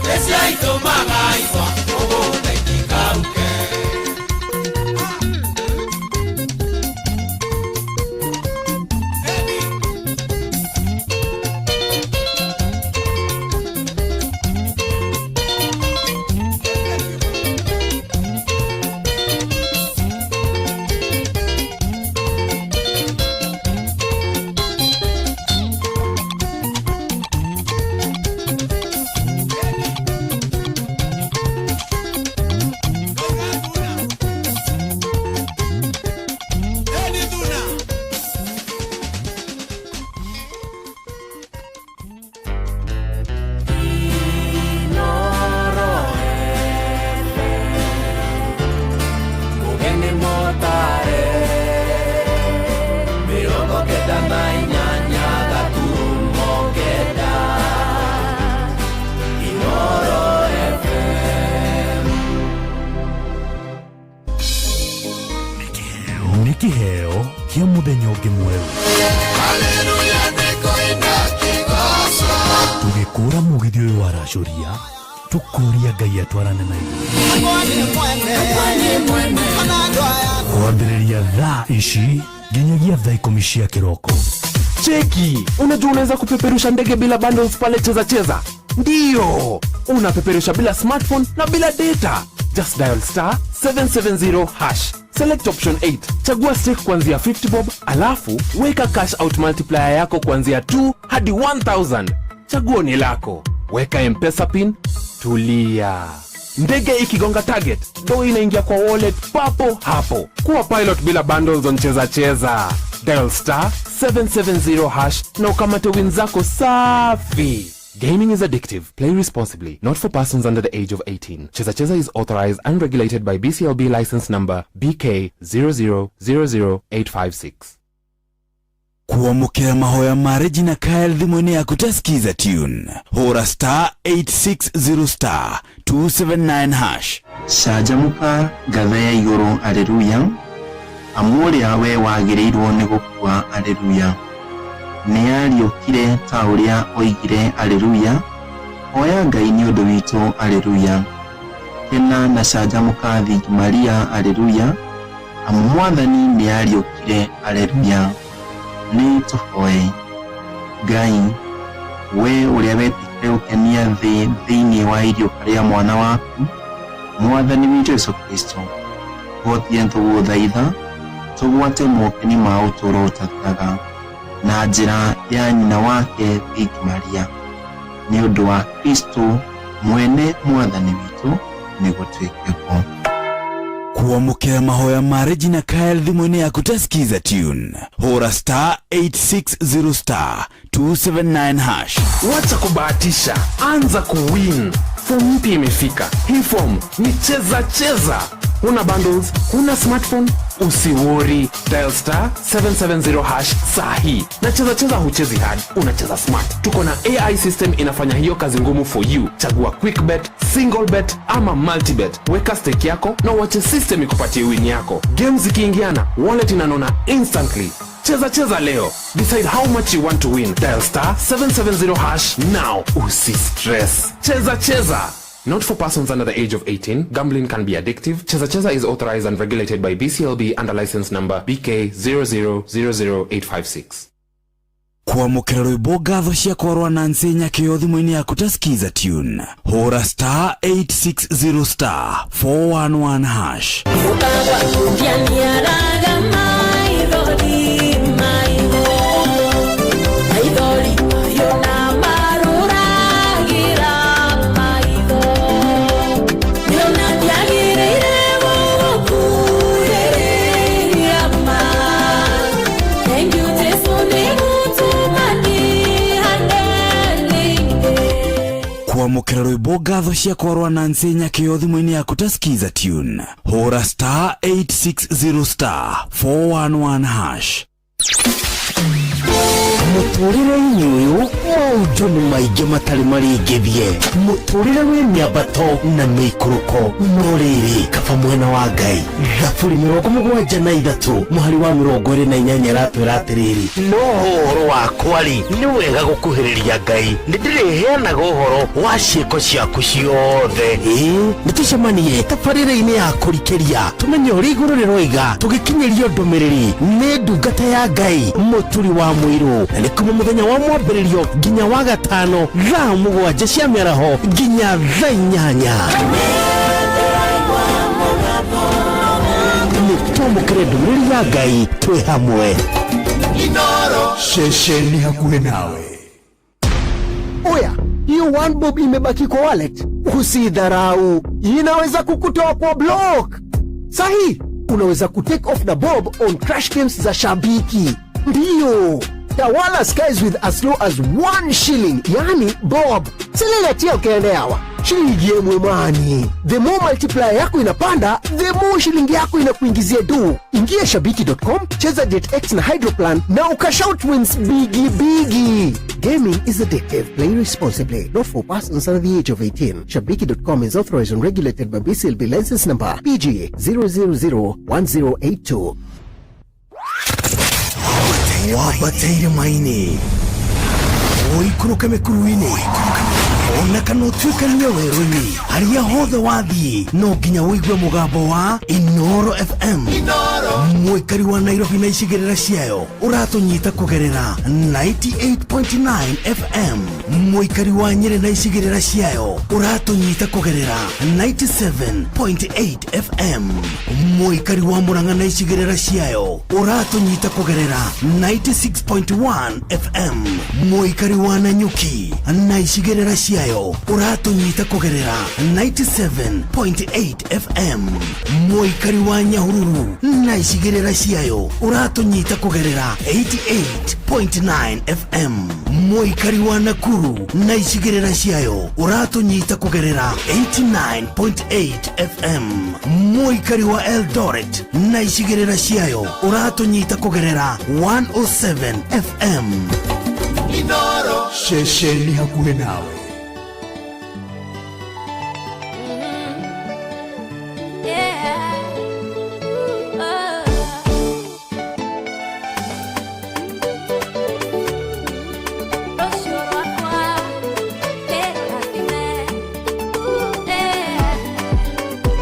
nĩcio itũmaga igwa mũgũnda itikauke. Kiheo kia muthenya ũngĩ mwerũ. Tũgĩkũra mũgithi ũyũ waracũria tũkũria Ngai atwarane na ithuĩ. Kwambĩrĩria thaa ici nginyagia thaa 10 cia kĩroko. Cheki, unajua unaweza kupeperusha ndege bila bundles pale Cheza Cheza? Ndio, unapeperusha bila smartphone na bila data. Just dial star 770 hash. Select option 8. Chagua stake kuanzia 50 bob, alafu weka cash out multiplier yako kuanzia 2 hadi 1000. Chaguo ni lako. Weka M-Pesa pin, tulia. Ndege ikigonga target, do inaingia kwa wallet papo hapo. Kuwa pilot bila bundles on Cheza Cheza. Dial star 770 hash na ukamate win zako safi. Gaming is addictive. Play responsibly. Not for persons under the age of 18. Cheza Cheza is authorized and regulated by BCLB license number BK 0000856. Kuamukira mahoya ma Regina Kyle thimũ-inĩ yaku ta Skiza tune. Hũra star 860 star 279 hash. Canjamũka ngatha ya igũrũ aleluya, amu ũrĩa we wagĩrĩirwo nĩ gũkua aleluya. Nĩariũkire ta ũrĩa oigire aleluya, hoya Ngai nĩ ũndũ witũ aleluya. Kena na canjamũka Thingi Maria aleluya, amu Mwathani nĩariũkire aleluya. Nĩ tũhoe. Ngai, we ũrĩa wetĩkire gũkenia thĩ thĩinĩ wa iriũka rĩa mwana waku Mwathani witũ Jesũ Kristo, hotithia tũgũthaitha tũgwate mokeni ma ũtũũro ũtathiraga na njĩra ya nyina wake Thingi Maria, nĩ ũndũ wa Kristo mwene Mwathani witũ, nĩguo twĩke guo. Kuamukira mahoya ma Regina Kyle thimũ-inĩ yaku ta Skiza tune. Hũra star 860 star 279 hash. Wacha kubahatisha, anza kuwin. Form mpya imefika. Hii form ni cheza cheza. Huna bundles, huna smartphone, usiworry. Dial *770# sahi. Na cheza cheza huchezi hard, unacheza smart. Tuko na AI system inafanya hiyo kazi ngumu for you. Chagua quick bet, single bet ama multi bet. Weka stake yako na uache system ikupatie win yako. Games zikiingiana, wallet inanona instantly. Cheza cheza leo. Decide how much you want to win. Dial *770# now. Usi stress. Cheza cheza. Not for persons under the age of 18. Gambling can be addictive. Cheza Cheza is authorized and regulated by BCLB under license number BK 0000856. Kwamũkĩra rwĩmbo ngatho ciakwa rwa Nancy Nyakĩo thimũ-inĩ yaku ta skiza tune, hũra *860*411#. Ndianiaraga maithori maitho maithori mayo na marũragĩra maitho nĩona ndiagĩrĩire gũgũkuhĩrĩria ma. Thank you, Jesu, nĩ gũtũma ndihane rĩngĩ. Kwamũkĩra rwĩmbo ngatho ciakwa rwa Nancy Nyakĩo thimũ-inĩ yaku ta skiza tune, hũra *860*411#. Mũtũrĩre-inĩ ũyũ maũndũ nĩ maingĩ matarĩ maringithie, mũtũrĩre wĩ mĩambato na mĩikũrũko, no rĩrĩ kaba mwena wa Ngai. Thaburi 73 mũhari wa 28 ĩratwĩra atĩrĩrĩ, no ũhoro wakwa-rĩ, nĩ wega gũkuhĩrĩria Ngai, nĩ ndĩrĩheanaga ũhoro wa ciĩko ciaku ciothe. Ĩĩ, nĩ tũcemanie tabarĩra-inĩ ya kũrikĩria tũmenye ũrĩa igũrũ rĩroiga, tũgĩkinyĩrio ndũmĩrĩri nĩ ndungata ya Ngai Mũturi wa Mũirũ, na nĩ kuma mũthenya wa mwambĩrĩrio nginya wa gatano thaa 7 cia mĩaraho nginya thaa 8. Nĩ twamũkĩre ndũmĩrĩri ya Ngai twĩ hamwe. Ceceni hakuhĩ nawe. Oya, hiyo one bob imebaki kwa wallet, usidharau, inaweza kukutoa kwa block. Sahi, unaweza kutake off na bob on crash games za Shabiki. Ndiyo, tawala skies with as low as 1 shilling, yani bob. Selelatia ukaendeawa shilingi yemwe mani. The more multiplier yako inapanda, the more shilingi yako inakuingizia do. Ingia shabiki.com, cheza JetX na Hydroplan na ukashout wins bigi bigi. Gaming is addictive. Play responsibly. Not for persons under the age of 18. Shabiki.com is authorized and regulated by BCLB license number PG 0001082. Wambate irĩma-inĩ, ũikũrũke mĩkuru-inĩ, ona kana ũtuĩkanie werũ-inĩ, harĩa hothe wathiĩ no nginya ũigue mũgambo wa Inoro FM. Mũikari wa Nairobi na icigĩrĩra ciayo ũratũnyita kũgerera 98.9 FM. Mũikari wa Nyĩrĩ na icigĩrĩra ciayo ũratũnyita kũgerera 97.8 FM. Mũikari wa Mũrang'a na icigĩrĩra ciayo ũratũnyita kũgerera 96.1 FM. Mũikari wa Nanyuki na icigĩrĩra ciayo ũratũnyita kũgerera 97.8 FM. Mũikari wa Nyahururu na icigĩrĩra ciayo ũratũnyita kũgerera 88.9 FM. Mũikari wa Nakuru na icigĩrĩra ciayo ũratũnyita kũgerera 89.8 FM. Mũikari wa Eldoret na icigĩrĩra ciayo ũratũnyita kũgerera 107 FM. Ceceni hakuhĩ nawe. Yeah. Ooh, oh. Rũciũ rwakwa nĩ rũrathime. Ooh, yeah.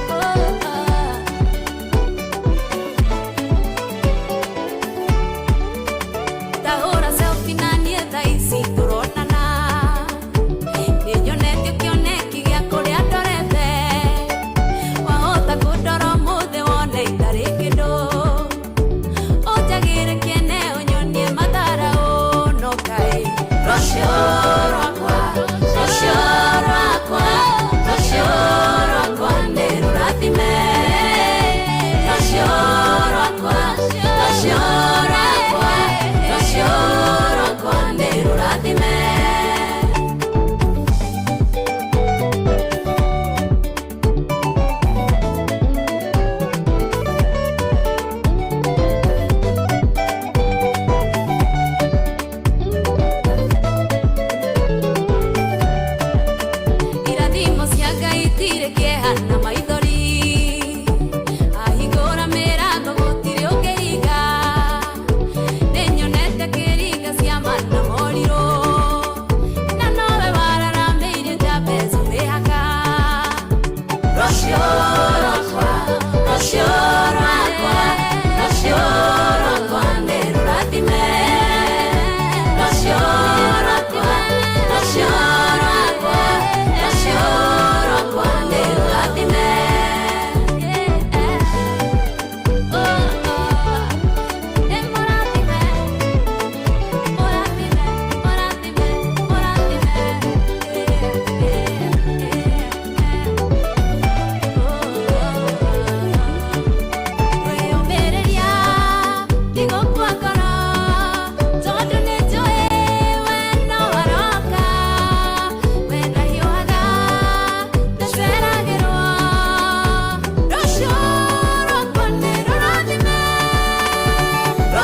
Oh, oh. Ndahũra selfie na niĩ thaa ici tũronana.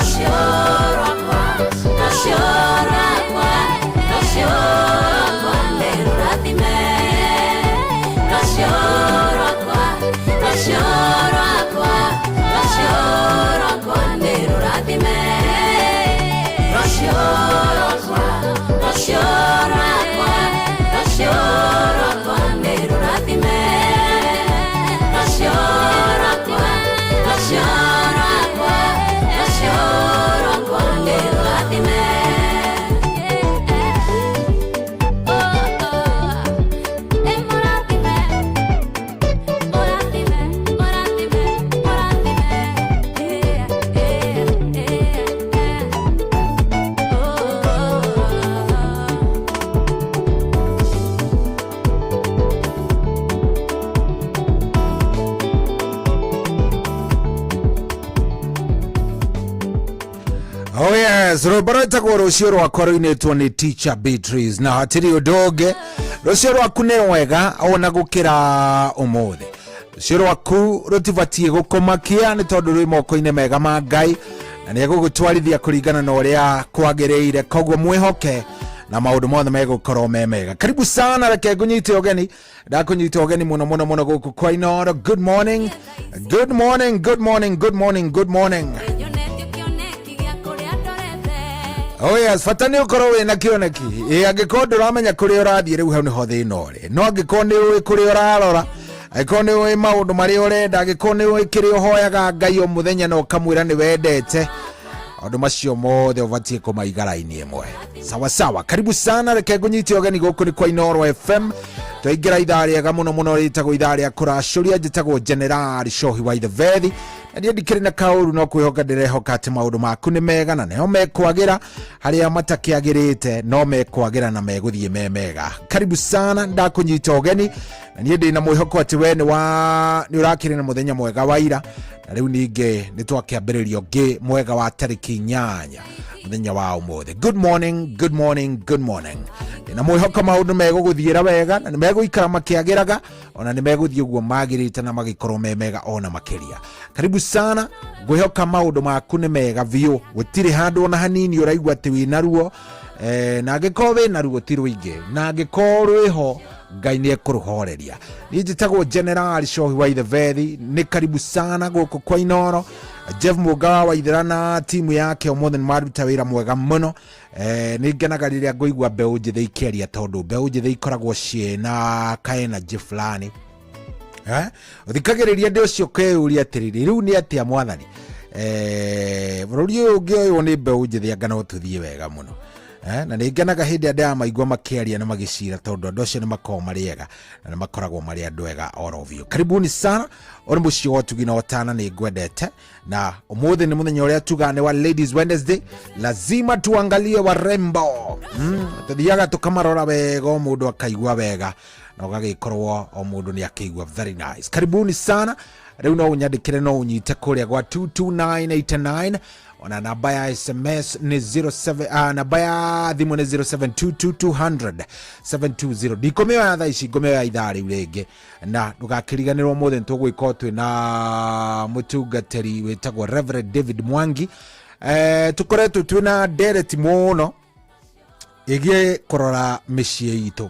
Rũciũ rwakwa, rũciũ rwakwa, rũciũ rwakwa nĩ rũrathime. Rũciũ rwakwa, rũciũ rwakwa, rũciũ rwakwa nĩ rũrathime. Rũciũ rwakwa, rũciũ rwakwa, rũciũ rwakwa nĩ rũrathime. Rũciũ rwakwa, rũciũ rwakwa, rũciũ rwakwa nĩ rũrathime. Oh yes, rwĩmbo rwĩtagwo rũciũ rwakwa rũinĩtwo nĩ Teacher Beatrice na hatirĩ ũndũ ũngĩ. Rũciũ rwaku nĩ rwega ona gũkĩra ũmũthĩ. Rũciũ rwaku rũtibatiĩ gũkũmakia nĩ tondũ rwĩ moko-inĩ mega ma Ngai na nĩ egũgũtwarithia kũringana na ũrĩa kwagĩrĩire, koguo mwĩhoke na maũndũ mothe megũkorwo me mega. Karibu sana, reke ngũnyite ũgeni, ndakũnyita ũgeni mũno mũno mũno gũkũ kwa Inooro. Good morning, good morning, good morning, good morning, good morning. Oh yes, bata nĩ ũkorwo wĩna kĩoneki. Ĩ angĩkorwo ndũramenya kũrĩa ũrathiĩ rĩu hau nĩho thĩna ũrĩ. No angĩkorwo nĩ ũĩ kũrĩa ũrarora, angĩkorwo nĩ ũĩ maũndũ marĩa ũrenda, angĩkorwo nĩ ũĩ kĩrĩa ũhoyaga Ngai o mũthenya na ũkamwĩra nĩ wendete, maũndũ macio mothe ũbatiĩ kũmaiga raini ĩmwe. Sawa sawa, karibu sana, reke ngũnyite ũgeni gũkũ nĩ kwa Inooro FM. Twaingĩra ithaa rĩega mũno mũno rĩtagwo ithaa rĩa kũracũria. Njĩtagwo General Shohi wa Ithevethi na niĩ ndikĩrĩ na kaũru no kwĩhoka ndĩrehoka atĩ maũndũ maku nĩ mega na nĩho mekwagĩra harĩa matakĩagĩrĩte no mekwagĩra na megũthiĩ me mega. Karibu sana, ndakũnyita ũgeni na niĩ ndĩ na mwĩhoko atĩ we nĩ wa nĩ ũrakĩrĩ na mũthenya mwega wa ira na rĩu ningĩ nĩ twakĩambĩrĩria ũngĩ mwega wa tarĩki 8 mũthenya wa ũmũthĩ. Good morning, good morning, good morning. Ndĩ na mwĩhoko maũndũ megũgũthiĩra wega na nĩ megũikara makĩagĩraga ona nĩ megũthiĩ ũguo magĩrĩte na magĩkorwo me mega ona makĩria. Karibu sana, ngwĩhoka maũndũ maku nĩ mega biũ, gũtirĩ handũ ona hanini ũraigua atĩ wĩna ruo na angĩkorwo wĩna ruo ti rũingĩ na angĩkorwo rwĩho Ngai nĩ ekũrũhoreria. Niĩ njĩtagwo General Shohi wa Ithevethi, nĩ karibu sana gũkũ kwa Inooro. Jeff Mũnga wa Waithera na timu yake ũmũthĩ nĩ maruta wĩra mwega mũno. Nĩ ngenaga rĩrĩa ngũigua mbeũ njĩthĩ ikĩaria tondũ mbeũ njĩthĩ ikoragwo ciĩna ka energy fulani. Ũthikagĩrĩria ndĩ ũcio ũkeyũria atĩrĩrĩ, rĩu nĩ atĩa mwathani? Bũrũri ũyũ ũngĩoywo nĩ mbeũ njĩthĩ anga no tũthiĩ wega mũno. Na nĩ ngenaga hĩndĩ ĩrĩa ndĩramaigua makĩaria na magĩcira tondũ andũ acio nĩ makoragwo marĩ ega na nĩ makoragwo marĩ andũ ega oro biũ. Karibuni sana, ũyũ nĩ mũciĩ wa ũtugi na ũtana, nĩ ngwendete na ũmũthĩ nĩ mũthenya ũrĩa tugaga nĩ wa Ladies Wednesday, lazima tuangalie warembo. Tũthiaga tũkamarora wega o mũndũ akaigua wega na ũgagĩkorwo o mũndũ nĩ akĩigua very nice. Karibuni sana, rĩu no ũnyandĩkĩre no ũnyite kũrĩa gwa 22989 ona namba ya SMS nĩ 07, namba ya thimũ nĩ 0722 200 720. Ndikũmĩoya thaa ici, ngũmĩoya ithaa rĩu rĩngĩ na ndũgakĩriganĩrwo ũmũthĩ nĩ tũgwĩka twĩ na mũtungatĩri wĩtagwo Reverend David Mwangi. Tũkoretwo twĩ na ndereti mũno ĩgiĩ kũrora mĩciĩ itũ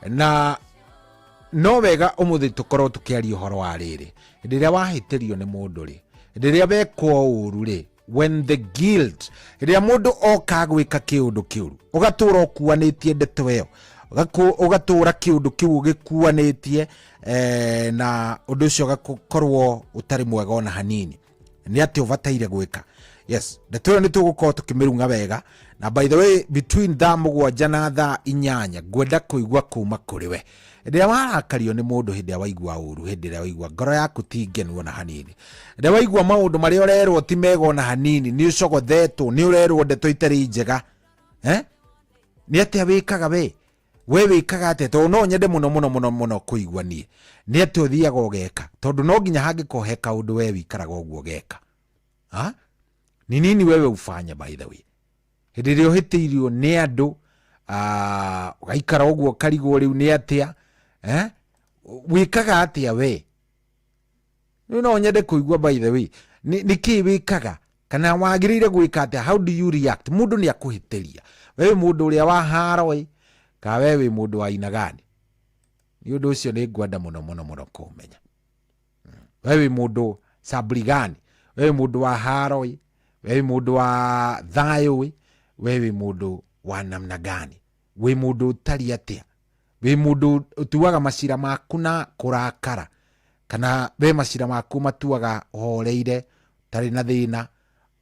na no wega ũmũthĩ tũkorwo tũkĩaria ũhoro wa rĩrĩ, hĩndĩ ĩrĩa wahĩtĩrio nĩ mũndũ rĩ, hĩndĩ ĩrĩa wekwo ũru rĩ, when the guilt, hĩndĩ ĩrĩa mũndũ oka gwĩka kĩũndũ kĩũru ũgatũra ũkuanĩtie ndeto ĩyo, ũgatũra kĩũndũ kĩu ũgĩkuanĩtie, na ũndũ ũcio ũgakorwo ũtarĩ mwega ona hanini, nĩ atĩ ũbataire gwĩka. Yes, ndeto ĩyo nĩ tũgũkorwo tũkĩmĩrung'a wega na by the way between thaa 7 na thaa 8 ngwenda kũigua kuma kũrĩ we. Hĩndĩ ĩrĩa warakario nĩ mũndũ, hĩndĩ ĩrĩa waigua ũru, hĩndĩ ĩrĩa waigua ngoro yaku ti ngenu ona hanini, hĩndĩ ĩrĩa waigua maũndũ marĩa ũrerwo ti mega ona hanini, nĩ ũcogothetwo, nĩ ũrerwo ndeto itarĩ njega, nĩ atĩa wĩkaga we? We wĩkaga atĩa? Tondũ no nyende mũno mũno mũno mũno kũigua niĩ nĩ atĩa ũthiaga ũgeka, tondũ no nginya hangĩkorwo he kaũndũ we wĩikaraga ũguo ũgeka. Ha? Ni nini wewe ufanya by the way? Hĩndĩ ĩrĩa ũhĩtĩirio nĩ andũ, ũgaikara ũguo ũkarigwo rĩu nĩ atĩa, Wĩkaga atĩa we? Rĩu no nyende kũigua by the way, nĩ kĩĩ wĩkaga? Kana wagĩrĩire gwĩka atĩa? How do you react? Mũndũ nĩ akũhĩtĩria. We wĩ mũndũ ũrĩa wa haro ĩ, kana we wĩ mũndũ wa aina gani? Nĩ ũndũ ũcio nĩ ngwenda mũno mũno mũno kũmenya. We wĩ mũndũ sabri gani? We wĩ mũndũ wa haro ĩ, we wĩ mũndũ wa thayũ ĩ, we wĩ mũndũ wa namna gani? Wĩ mũndũ ũtariĩ atĩa? Wĩ mũndũ ũtuaga macira maku na kũrakara, kana we macira maku matuaga ũhoreire, ũtarĩ na thĩna,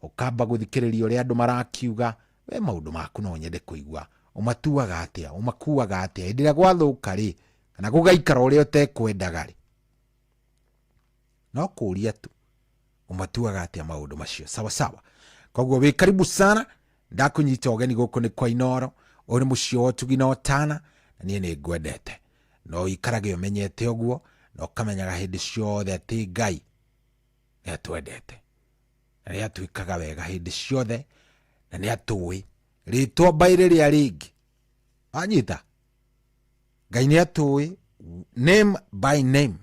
ũkamba gũthikĩrĩria ũrĩa andũ marakiuga? We maũndũ maku no nyende kũigua ũmatuaga atĩa, ũmakuaga atĩa hĩndĩ ĩrĩa gwathũka rĩ, kana gũgaikara ũrĩa ũtekwendaga rĩ? No kũria tu, ũmatuaga atĩa maũndũ macio? Sawa sawa. Koguo wĩ karibu sana, ndakũnyita ũgeni gũkũ nĩ kwa Inooro. Ũyũ nĩ mũciĩ wa ũtugi na ũtana, na niĩ nĩ ngwendete. Na ũikarage ũmenyete ũguo, na ũkamenyaga hĩndĩ ciothe atĩ Ngai nĩ atwendete na nĩ atwĩkaga wega hĩndĩ ciothe, na nĩ atũĩ rĩtwa mbaĩ rĩrĩa rĩngĩ. Wanyita? Ngai nĩ atũĩ name by name.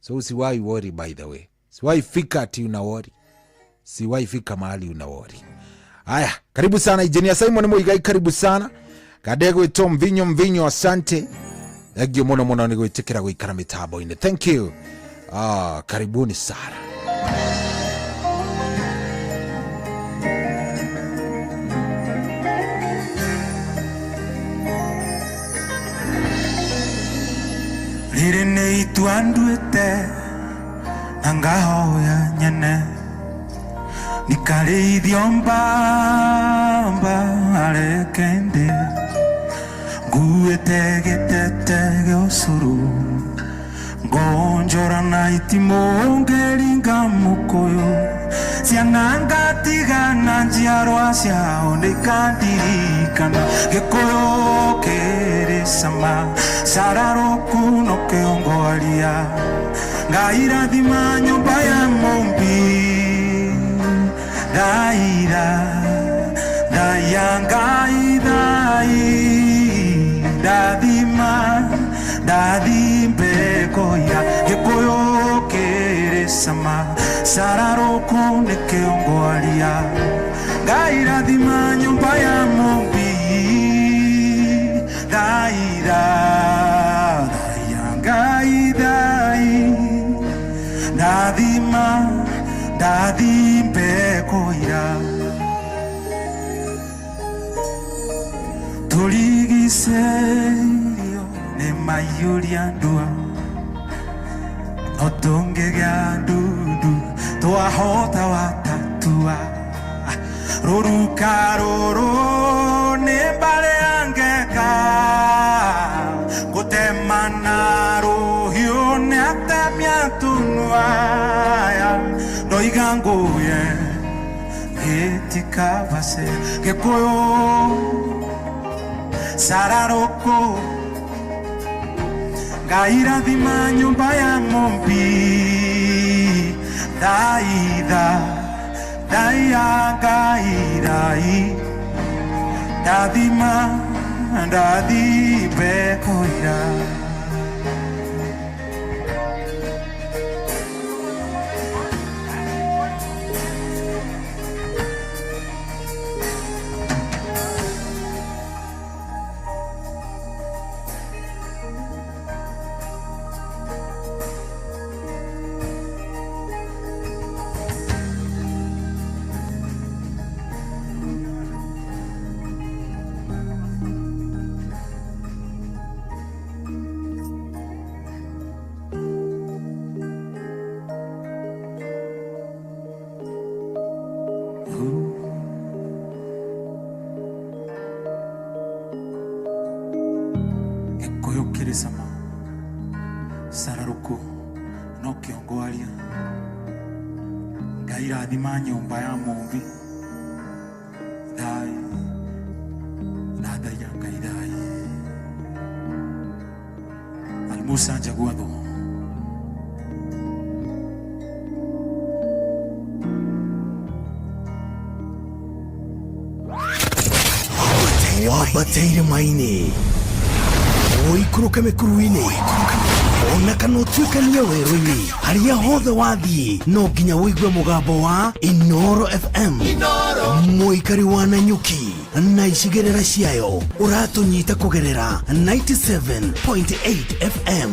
So usiwahi worry, by the way. Siwahi fika ati una worry. Siwahi fika mahali una worry. Haya, karibu sana Engineer Simon Muigai, karibu sana. Kadegwĩtwo Mvinyo Mvinyo, asante. Thank you mũno mũno nĩ gwĩtĩkĩra gũikara mĩtambo-inĩ. Thank you. Ah, karibuni sana. Rĩrĩ nĩ itua nduĩte na ngahoya nyene nikarĩithio mbamba areke ndĩ nguĩte gĩtete gĩa ũcũrũ ngonjora na itimũ ngĩringa mũkũyũ ciana ngatigana njiarwa ciao nĩkandirikana gĩkũyũ kĩrĩ cama cararũku no kĩongoaria Ngai rathima nyũmba ya mũmbi thaira thaya Ngai thai ndathima ndathimbekoya gĩkũyũ kĩrĩ cama cararũku nĩ kĩongoaria Ngai rathima nyũmba ya mũmbi thaira thaya Ngai thai ndathima ndathimbekoira tũrigicĩirio nĩ maiyũria ndua no tũngĩgĩa ndundu twahota watatua rũruka rũrũ nĩ mbarĩ ya ngeka gũtemana rũhiũ nĩ atemia tũnuaya ndoiga ngũye gĩtikabase gĩkũyũ cararũkũ Ngai rathima nyũmba ya mũmbi thaitha thaya Ngai thai ndathima ndathimbekoira. Gĩkũyũ kĩrĩ cama cararũkũ no kĩongoaria Ngai rathima nyũmba ya mũmbi thai thathaiya Ngai thai Almusa Njaguatho. Wambate irĩma-inĩ, ũikũrũke mĩkuru-inĩ. Ona kana ũtuĩkanie werũ-inĩ, harĩa hothe wathiĩ no nginya ũigue mũgambo wa Inoro FM. Mũikari wa Nanyuki na icigĩrĩra ciayo, ũratũnyita kũgerera 97.8 FM.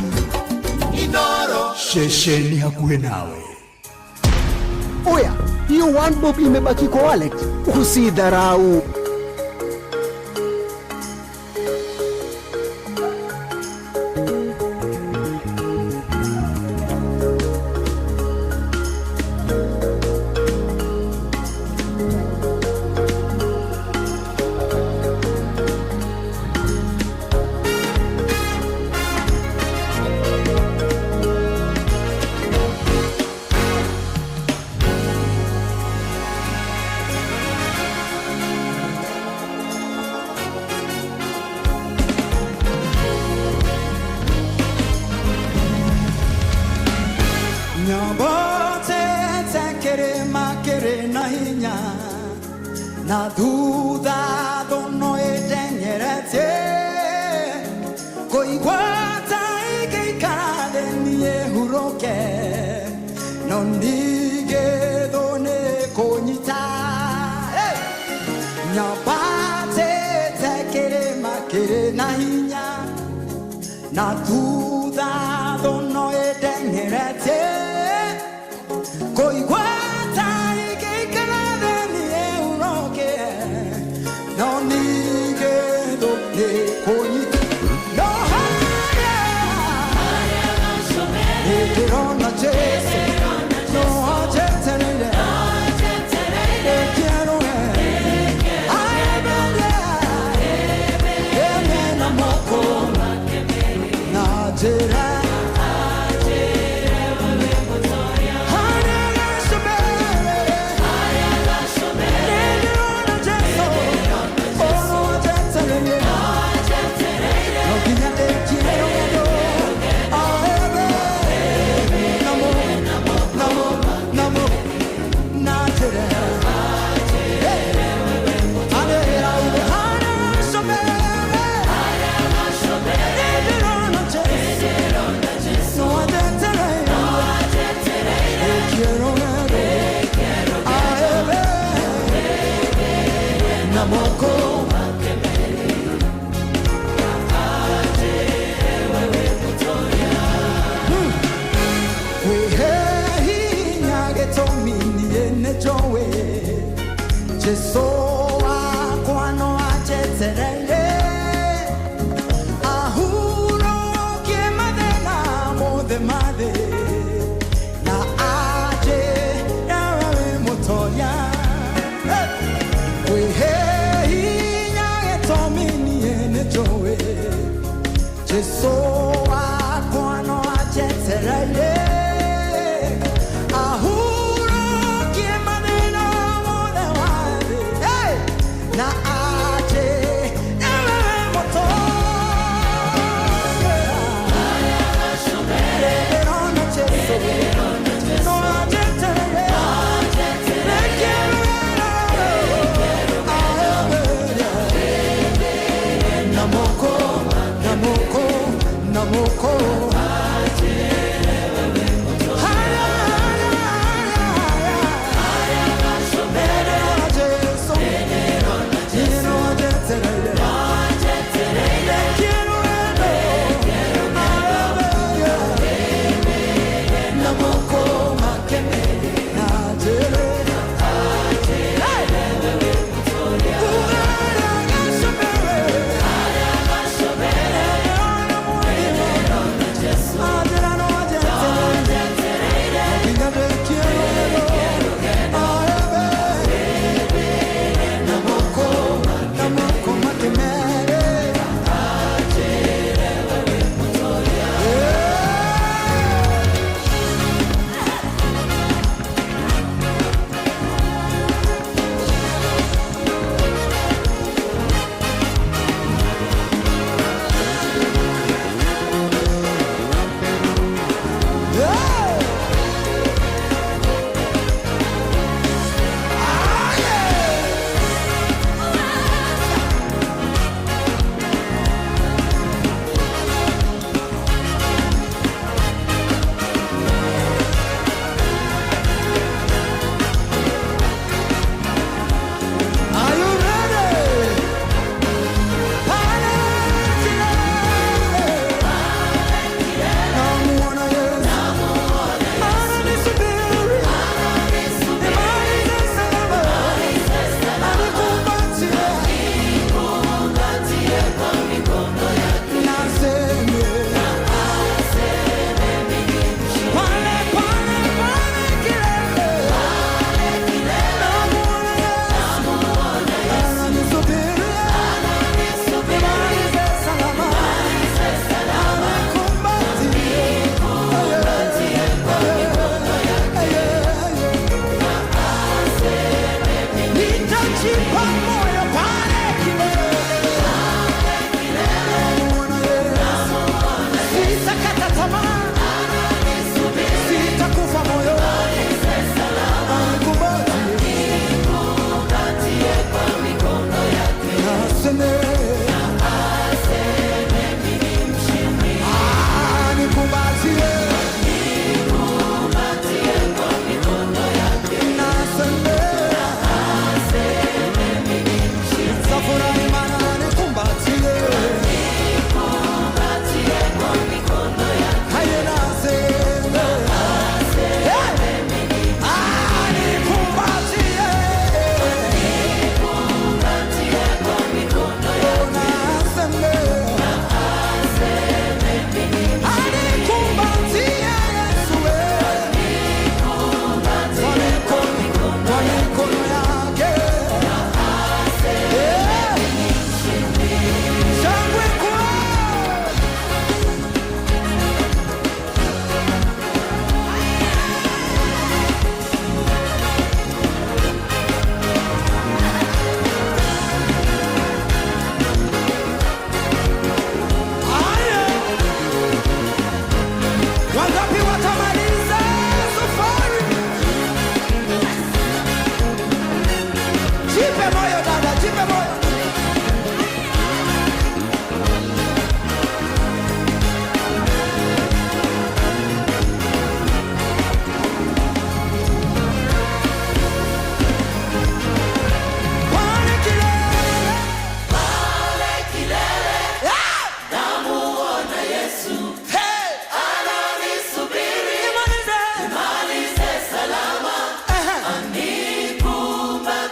Ceceni hakuhĩ nawe. Oya, hiyo one bob imebaki kwa wallet, usidharau. Nyambotete kĩrĩma kĩrĩ na hinya na thutha thũno ĩteng'eretie kũigwata ĩngĩikara thĩ niĩ hurũke no ningĩ thũ nĩ kũnyita. Hey! Nyambatĩte kĩrĩma kĩrĩ na hinya na thutha thũno ĩteng'eretie kũigwata ĩngĩikara thĩ niĩ hurũke no ningĩ thũ nĩ kũnyita no harĩa nĩndĩrona Jesũ no anjetereire ĩkĩerũhe aemberie ene na moko na njĩra. Namoko. Jesu wakwa no anjetereire ahurũkie mathĩna mothe ma thĩ na anjĩre we wĩ mũtoria. Hey! Kwĩhe hinya gĩtũmi niĩ nĩnjũĩ Jesu wakwa no anjetereire ahurũkie mathĩna mothe ma thĩ. Hey! Na anjĩre we wĩ mũtoria. Nĩndĩrona Jesu no anjetereire Namoko, namoko, namoko.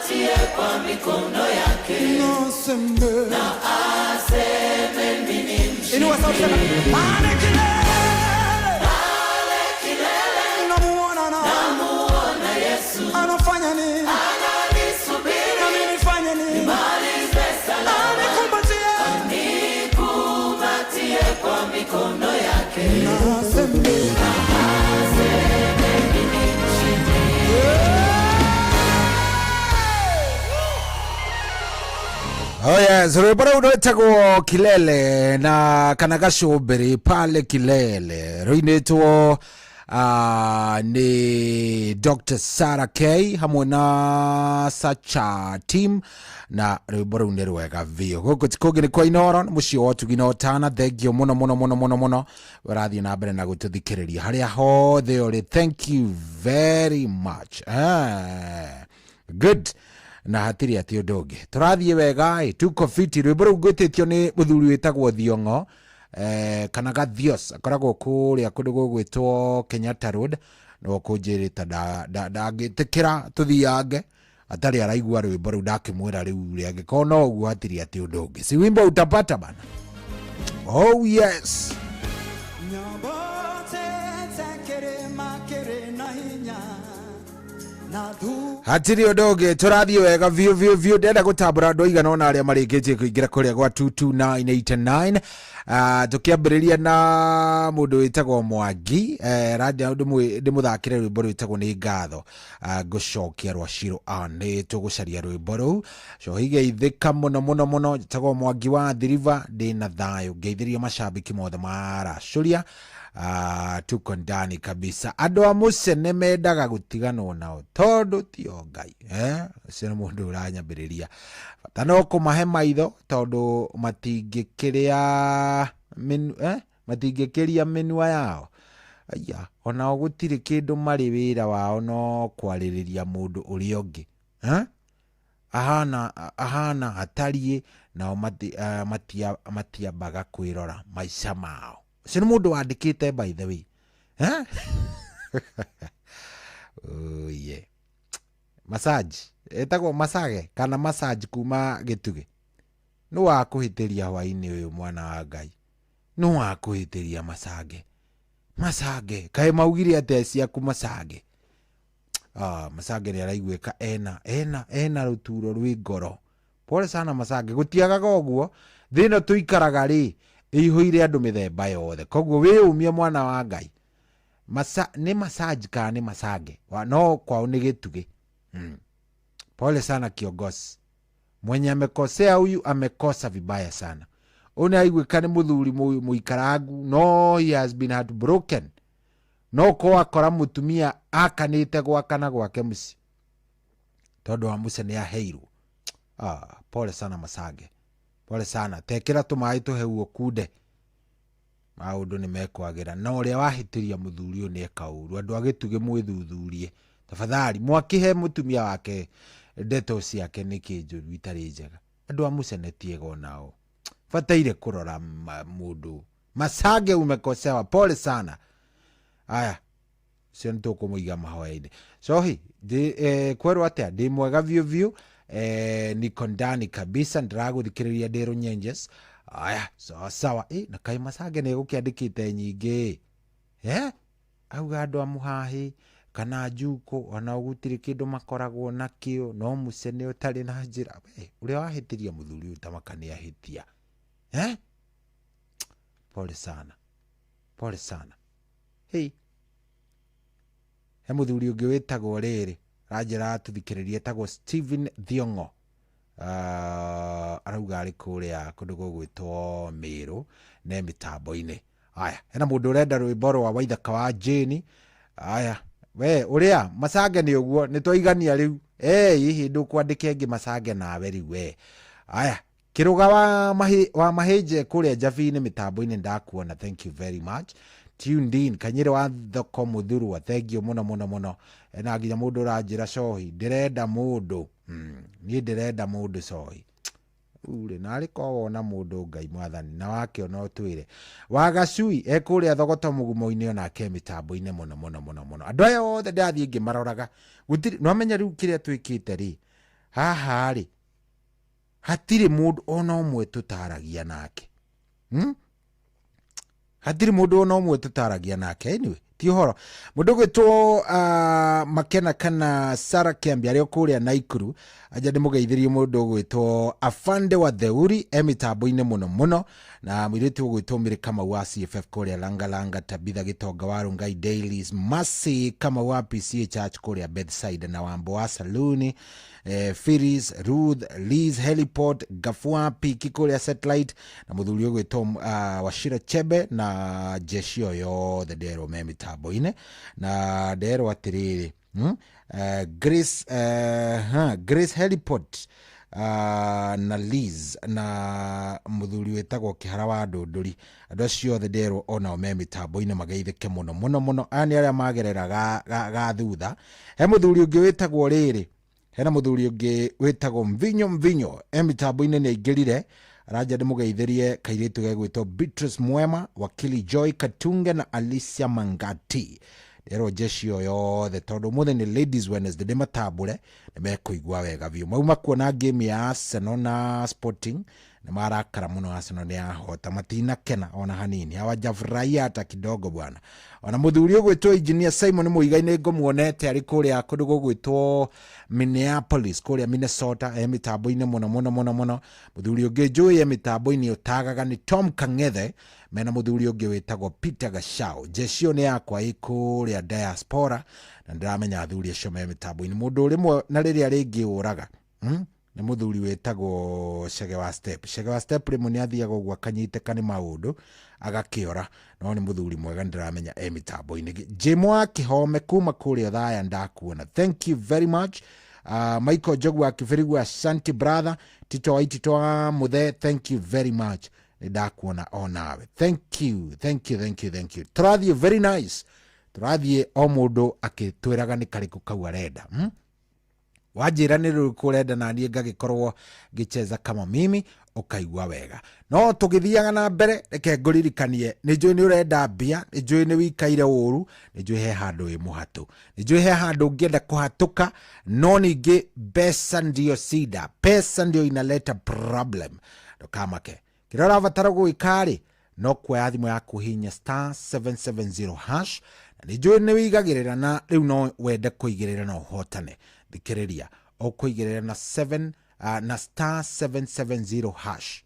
Anikumbatie kwa mikono yake na aseme mimi ni mshindi. Inua sauti sana. Pale kilele. Pale kilele. Namuona na. Namuona Yesu. Anafanya nini? Ananisubiri. Nami nifanye nini? Nimalize salama. Anikumbatie. Anikumbatie kwa mikono yake. Na aseme. Na aseme mimi ni mshindi. Oh yes, rwimbo rũu rwĩtagwo kilele na kana gacũmbĩrĩ pale kilele rũinĩtwo nĩ Dr. Sarah K hamwe na Sacha team na rwimbo rũu nĩ rwega biũ. Gũkũ ti kũngĩ nĩ kwa Inoro, nĩ mũciĩ wa ũtugi na ũtana. Thengio mũno mũno mũno mũno mũno ũrathiĩ na mbere na gũtũthikĩrĩria harĩa hothe ũrĩ. Thank you very much. Good na hatirĩ atĩ ũndũ ũngĩ tũrathiĩ wega ĩ tuko fiti. Rwĩmbo rũu ngwĩtĩtio nĩ mũthuri wĩtagwo Thiong'o kana Gathios, akoragwo kũrĩa kũndũ gũgwĩtwo Kenyatta Road, no kũnjĩrĩte ndangĩtĩkĩra tũthiange atarĩ araigua rwĩmbo rũu. Ndakĩmwĩra rĩu rĩ angĩkorwo no ũguo hatirĩ atĩ ũndũ ũngĩ, si wimbo utapata bana. Oh yes. Hatirĩ ũndũ ũngĩ tũrathiĩ wega biũ biũ biũ. Ndĩrenda gũtambũra andũ aigana ũna arĩa marĩkĩtie kũingĩra kũrĩa gwa 22989. Tũkĩambĩrĩria na mũndũ wĩtagwo Mwangi, randia ndĩmũthakĩre rwĩmbo rwĩtagwo nĩ ngatho ngũcokia rwa Shiro Ann. Nĩ tũgũcaria rwĩmbo rũu. Cohi geithĩka mũno mũno mũno. Njĩtagwo Mwangi wa Thiriva, ndĩna thayũ. Ngeithĩria macambĩki mothe maracũria. Tuko ndani kabisa. Andũ a mũcene mendaga gũtiganwo nao tondũ ti o Ngai, eh? Ũcio nĩ mũndũ ũranyambĩrĩria. Bata no kũmahe maitho tondũ matingĩkĩrĩa matingĩkĩria mĩnua yao. Aya, onao gũtirĩ kĩndũ marĩ wĩra wao no kwarĩrĩria mũndũ ũrĩa ũngĩ, eh? Ahana ahana atariĩ nao matiambaga kwĩrora maica mao. Ũcio nĩ mũndũ wandĩkĩte, by the way, eh? Oh, yeah. Massage etagwo masage kana massage kuma gĩtugĩ. Nĩ wakũhĩtĩria hwainĩ ũyũ, mwana wa Ngai, nĩ wakũhĩtĩria. Masange, masange, kaĩ maugire atĩa ciaku, masange? Masange nĩ araiguĩka ena ena ena rũturo rwĩ ngoro. Pole sana Masange, gũtiagaga ũguo. Thĩ ĩno tũikaraga rĩ ĩihũire andũ mĩthemba yothe, koguo wĩyũmie, mwana wa Ngai. Nĩ massage kana nĩ masange no kwao nĩ gĩtugĩ. Pole sana kiongozi, mwenye amekosea huyu amekosa vibaya sana. Ũyũ nĩ aiguĩka nĩ mũthuri mũikarangu, no he has been heartbroken. No ko akora mũtumia akanĩte gwakana gwake mũciĩ tondũ wa mũce nĩ aheirwo. Pole sana Masange, pole sana. Tekĩra tũmaĩ tũhehu ũkunde, maũndũ nĩ mekwagĩra. Na ũrĩa wahĩtĩria mũthuri ũyũ nĩ eka ũru. Andũ a gĩtugĩ mwĩthuthurie tafadhali, mwakĩhe mũtumia wake ndeto ciake nĩkĩ njũru itarĩ njega? Andũ a mũcene tiega onao, bataire kũrora mũndũ. Masange, umekosewa, pole sana. Aya, ũcio nĩ tũkũmũiga mahoya-inĩ. Cohi kwerwo atĩa? Ndĩ mwega biũ biũ, niko ndani kabisa, ndĩragũthikĩrĩria ndĩ rũnyenjes. Aya, sawa sawa. Na kaĩ Masange nĩ egũkĩandĩkĩte nyingĩ, eh? Auga andũ a mũhahĩ kana njukũ ona gũtirĩ kĩndũ makoragwo nakĩo no mũcene ũtarĩ na njĩra. We, ũrĩa wahĩtĩria mũthuri ũyũ tamaka nĩ ahĩtia, eh? Pole sana, pole sana. Hey, he mũthuri ũngĩ wĩtagwo rĩrĩ aranjĩra atũthikĩrĩria, etagwo Stephen Thiong'o. Arauga arĩ kũrĩa kũndũ gũgwĩtwo Mĩrũ ne mĩtambo-inĩ. Aya, hena mũndũ ũrenda rwĩmbo rwa Waithaka wa Jane. Aya, we ũrĩa Masange nĩ ũguo nĩ twaigania rĩu. Ĩ hĩndĩ ũkwandĩka ĩngĩ Masange nawe rĩu we. Aya, kĩrũga wa mahĩnje kũrĩa Njabi-inĩ mĩtambo-inĩ, ndakuona, thank you very much, tuned in. Kanyĩrĩ wa thoko mũthurwa, thank you mũno mũno mũno. Na nginya mũndũ ũranjĩra cohi ndĩrenda mũndũ, niĩ ndĩrenda mũndũ cohi ure narĩ ko wona mũndũ Ngai mwathani na wakĩona ũtwĩre. Wagacui ekũrĩa thogoto mũgumo-inĩ onake mĩtambo-inĩ mũno mũno mũno mũno. Andũ aya othe ndĩrathiĩ ngĩmaroraga, gũtirĩ nwamenya rĩu kĩrĩa twĩkĩte rĩ. Haha rĩ, hatirĩ mũndũ ona ũmwe tũtaragia nake. Hatirĩ mũndũ ona ũmwe tũtaragia nake. Anyway, ti ũhoro. Mũndũ ũgwĩtwo Makena kana Sarah Kĩambi arĩ o kũrĩa Naikuru, anja ndĩmũgeithĩrie mũndũ ũgwĩtwo Afande wa Theuri e mĩtambo-inĩ mũno mũno, na mũirĩtu ũgwĩtwo Mĩrĩ Kamau wa CFF kũrĩa Langalanga, Tabitha Gĩtonga wa Rongai Dailies, Mercy Kamau wa PCA Church kũrĩa Bethsaida, na Wambo wa Saluni, Phyllis, Ruth, Liz Heliport, Gafua Piki kũrĩa Satellite, na mũthuri ũgwĩtwo Wachira Chebe na jeshi ĩyo yothe nderwo me mĩtambo-inĩ. Na nderwo atĩrĩrĩ, Grace, Grace Heliport, na Liz na mũthuri wĩtagwo Kĩhara wa Ndũndũri, andũ acio othe nderwo onao me mĩtambo-inĩ mageithĩke mũno mũno mũno. Aya nĩ arĩa magerera ga thutha. He mũthuri ũngĩ wĩtagwo rĩrĩ, hena mũthuri ũngĩ wĩtagwo Mvinyo Mvinyo e mĩtambo-inĩ nĩ aingĩrire, aranja ndĩmũgeithĩrie kairĩtu gegwĩtwo Beatrice Mwema, Wakili Joy Katunge na Alicia Mangati. Nderwo jeshi ĩyo yothe tondũ ũmũthĩ nĩ Ladies Wednesday, ndĩmatambũre nĩ mekũigua wega biũ. Mauma kuona game ya Arsenal na Sporting nĩ marakara mũno, Arsenal nĩ yahota, matinakena ona hanini, hawajafurahia hata kidogo bwana. Ona mũthuri ũgwĩtwo Engineer Simon Muigai nĩ ngũmuonete arĩ kũrĩa kũndũ gũgwĩtwo Minneapolis kũrĩa Minnesota, e mĩtambo-inĩ mũno mũno mũno mũno. Mũthuri ũngĩ njũĩ e mĩtambo-inĩ ũtagaga nĩ Tom Kang'ethe mena mũthuri ũngĩ wĩtagwo Peter Gachau. Jeshi ĩyo nĩ yakwa ĩ kũrĩa diaspora, na ndĩramenya athuri acio me mĩtambo-inĩ. Mũndũ rĩmwe na rĩrĩa rĩngĩ ũraga, Nĩ mũthuri wĩtagwo Chege wa Step. Chege wa Step rĩmwe nĩ athiaga ũguo akanyitĩka nĩ maũndũ agakĩora, no nĩ mũthuri mwega nĩndĩramenya e mĩtambo-inĩ. Jim wa Kĩhome kuma kũrĩa Othaya ndakuona, thank you very much. Michael Njogu wa Kĩbĩrigũ, asante brother. Tito wa Itito wa Mũthee, thank you very much, nĩ ndakuona onawe, thank you, thank you, thank you, thank you. Tũrathiĩ very nice, tũrathiĩ o mũndũ akĩtwĩraga nĩ karĩkũ kau arenda, Wanjĩra nĩ rũrĩkũ ũrenda na niĩ ngagĩkorwo ngĩcheza kama mimi, ũkaigua wega. No tũgĩthiaga na mbere, reke ngũririkanie, nĩ njũĩ nĩ ũrenda mbia, nĩ njũĩ nĩ wĩikaire ũru, nĩ njũĩ he handũ wĩ mũhatũ, nĩ njũĩ he handũ ũngĩenda kũhatũka, no ningĩ mbeca ndio shida, pesa ndio inaleta problem. Ndũkamake, kĩrĩa ũrabatara gwĩka rĩ, no kuoya thimũ yaku hinya star 770 hash, na nĩ njũĩ nĩ wĩigagĩrĩra na rĩu no wende kũigĩrĩra na ũhotane. Thikĩrĩria, ũkũigĩrĩra na 7, na star 770 hash,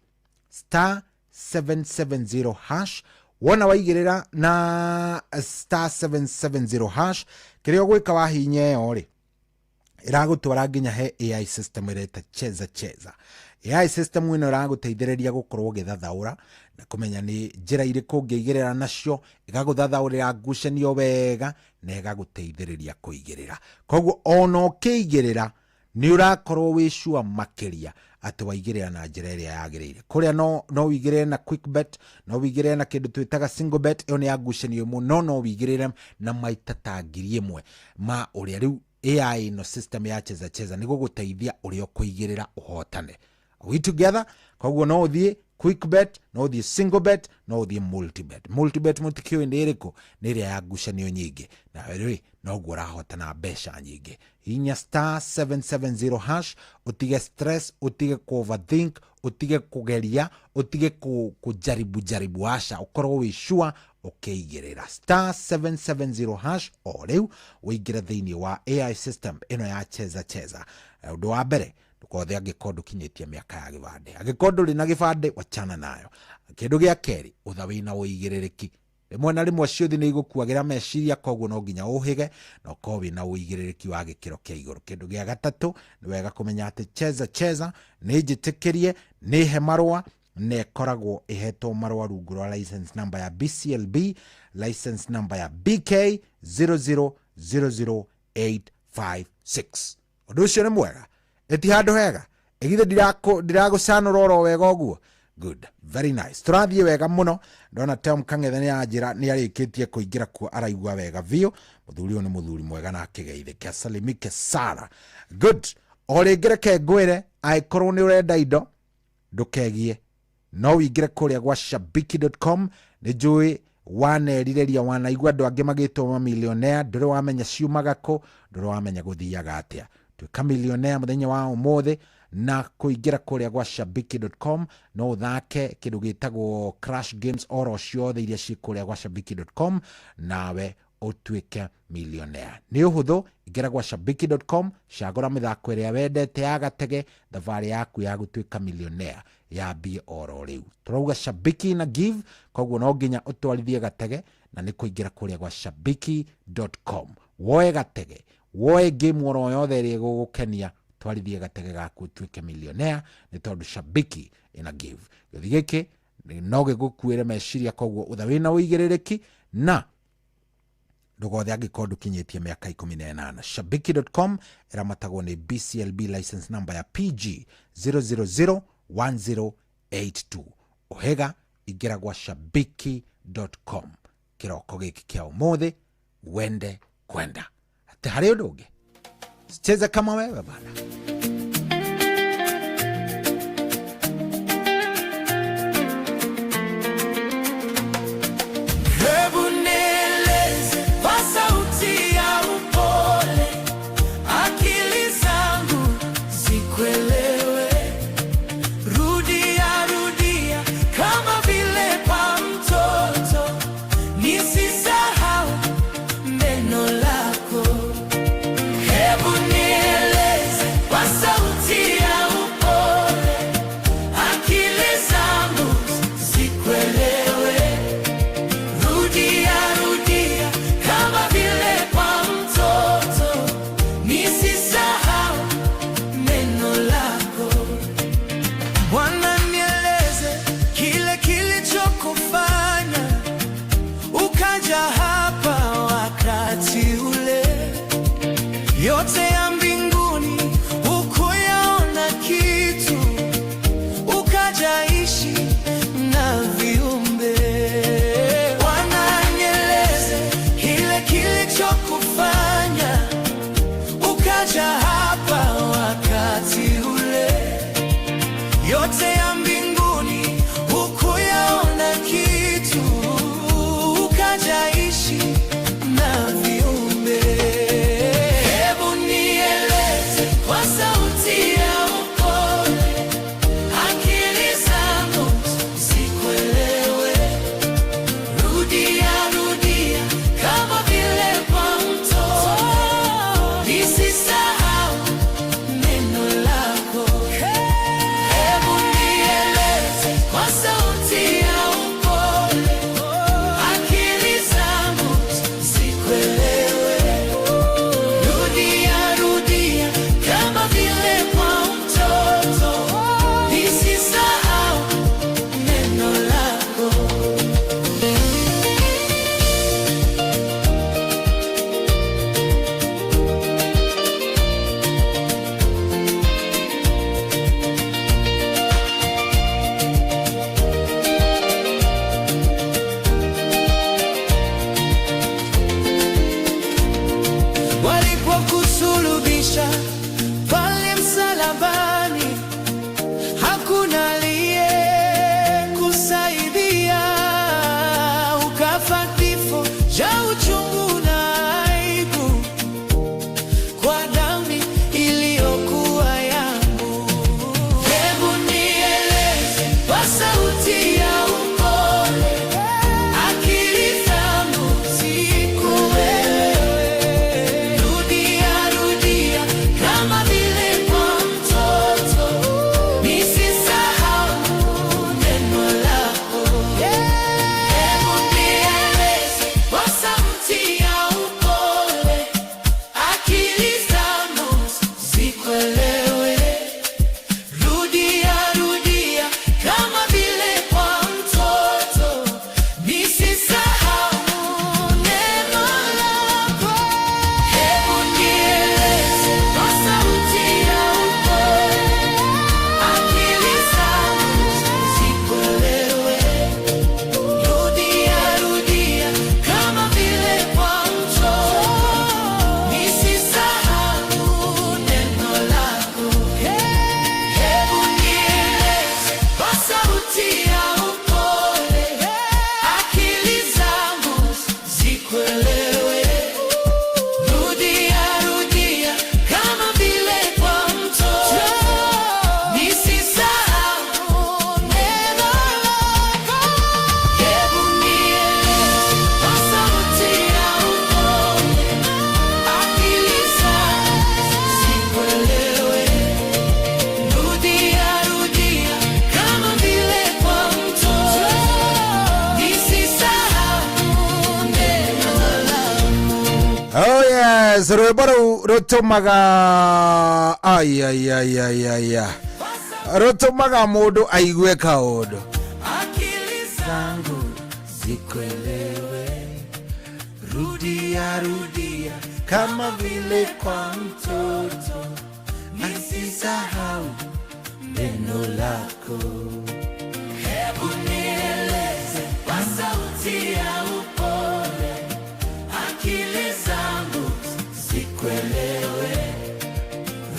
star 770 hash. Wona waigĩrĩra na star 770 hash, kĩrĩa ũgwĩka wahinya ĩyo rĩ, ĩragũtwara nginya he AI system ĩreta Cheza Cheza. AI system ĩno ĩragũteithĩrĩria gũkorwo ũgĩthathaũra na kũmenya nĩ njĩra irĩkũ ũngĩigĩrĩra nacio, ĩgagũthathaũrĩra ngucanio wega na ĩgagũteithĩrĩria kũigĩrĩra. Koguo ona ũkĩigĩrĩra nĩ ũrakorwo wĩ sure makĩria atĩ waigĩrĩra na njĩra ĩrĩa yagĩrĩire. Kũrĩa no ũigĩrĩre na quick bet, no ũigĩrĩre na kĩndũ twĩtaga single bet, ĩyo nĩ ya ngucanio ĩmwe, no ũigĩrĩre na maita ta 1000 ma ũrĩa rĩu AI ĩno system ya Cheza Cheza nĩ gũgũteithia ũrĩa ũkũigĩrĩra ũhotane. Are we together? Koguo no ũthiĩ quick bet, no ũthiĩ single bet, no ũthiĩ multi bet. Multi bet mũtikĩũĩ nĩ ĩrĩkũ? Nĩ ĩrĩa ya ngucanio nyingĩ. Nawe rĩ, noguo ũrahotana mbeca nyingĩ. Hinya star 770 hash, ũtige stress, ũtige ku overthink, ũtige kũgeria, ũtige kũjaribu jaribu, aca, ũkorwo wĩ sure ũkĩigĩrĩra star 770 hash o rĩu ũingĩre thĩinĩ wa AI system ĩno ya Cheza Cheza. Ũndũ wa mbere, ndũkothe angĩkorwo ndũkinyĩtie mĩaka ya gĩbandĩ, angĩkorwo ndũrĩ na gĩbandĩ wachana nayo. Kĩndũ gĩa kerĩ, ũtha wĩna ũigĩrĩrĩki. Rĩmwe na rĩmwe ciũthi nĩ igũkuagĩra meciria, koguo no nginya ũhĩge na ũkorwo wĩna ũigĩrĩrĩki wa gĩkĩro kĩa igũrũ. Kĩndũ gĩa gatatũ, nĩ wega kũmenya atĩ Cheza Cheza nĩ njĩtĩkĩrie, nĩ he marũa, na ĩkoragwo ĩhetwo marũa rungu rwa license number ya BCLB, license number ya BK 0000856. Ũndũ ũcio nĩ mwega, ĩti handũ hega, ĩgithĩ ndiragũcanũra oro wega ũguo. Good, very nice. Tũrathiĩ wega mũno. Ndona Tom Kang'ethe nĩ anjĩra nĩ arĩkĩtie kũingĩra kuo, araigua wega biũ. Mũthuri ũyũ nĩ mũthuri mwega na akĩgeithĩke, asalimike sana. Good. O rĩngĩ reke ngwĩre, angĩkorwo nĩ ũrenda indo ndũkegie, no wĩingĩre kũrĩa gwa shabiki.com. Nĩ njũĩ wanerirĩria, wanaigua andũ angĩ magĩtwo mamilionea, ndũrĩ wamenya ciumaga kũ, ndũrĩ wamenya gũthiaga atĩa. Tuĩka millionaire mũthenya wa ũmũthĩ na kũingĩra kũrĩa gwa shabiki.com. No ũthake kĩndũ gĩtagwo crash games oro ciothe iria ciĩ kũrĩa gwa shabiki.com, nawe ũtuĩke millionaire. Nĩ ũhũthũ, ingĩra gwa shabiki.com, cagũra mĩthako ĩrĩa wendete ya gatege, thabarĩ yaku ya gũtuĩka millionaire yambie oro rĩu. Tũrauga shabiki na give, koguo no nginya ũtwarithie gatege, na nĩ kũingĩra kũrĩa gwa shabiki.com, woe gatege, woe game oro yothe ĩrĩa ĩgũgũkenia, twarithie gatege gaku ũtuĩke millionaire, nĩ tondũ shabiki ina give. Gĩthi gĩkĩ no gĩgũkuĩre meciria, koguo ũtha wĩna ũigĩrĩrĩki na ndũgothe angĩkorwo ndũkinyĩtie mĩaka 18. Shabiki.com ĩramatagwo nĩ BCLB license number ya PG 0001082. Ũhĩga, ingĩra gwa shabiki.com kĩroko gĩkĩ kĩa ũmũthĩ, wende kwenda atĩ harĩ ũndũ ũngĩ, cheza kama wewe bana. Hebu nieleze kwa sauti ya upole, akili zangu zikuelewe. Rudia, rudia kama vile kwa mtoto, nisisahau neno lako. Hebu nieleze kwa Yes, rwĩmbo rũu rũtũmaga aiaiaiaiaia rũtũmaga mũndũ aigue kaũndũ. Akili zangu zikuelewe, rudia rudia kama vile kwa mtoto, nisisahau neno lako. Hebu nieleze kwa sauti ya upole, akili zangu zikuelewe,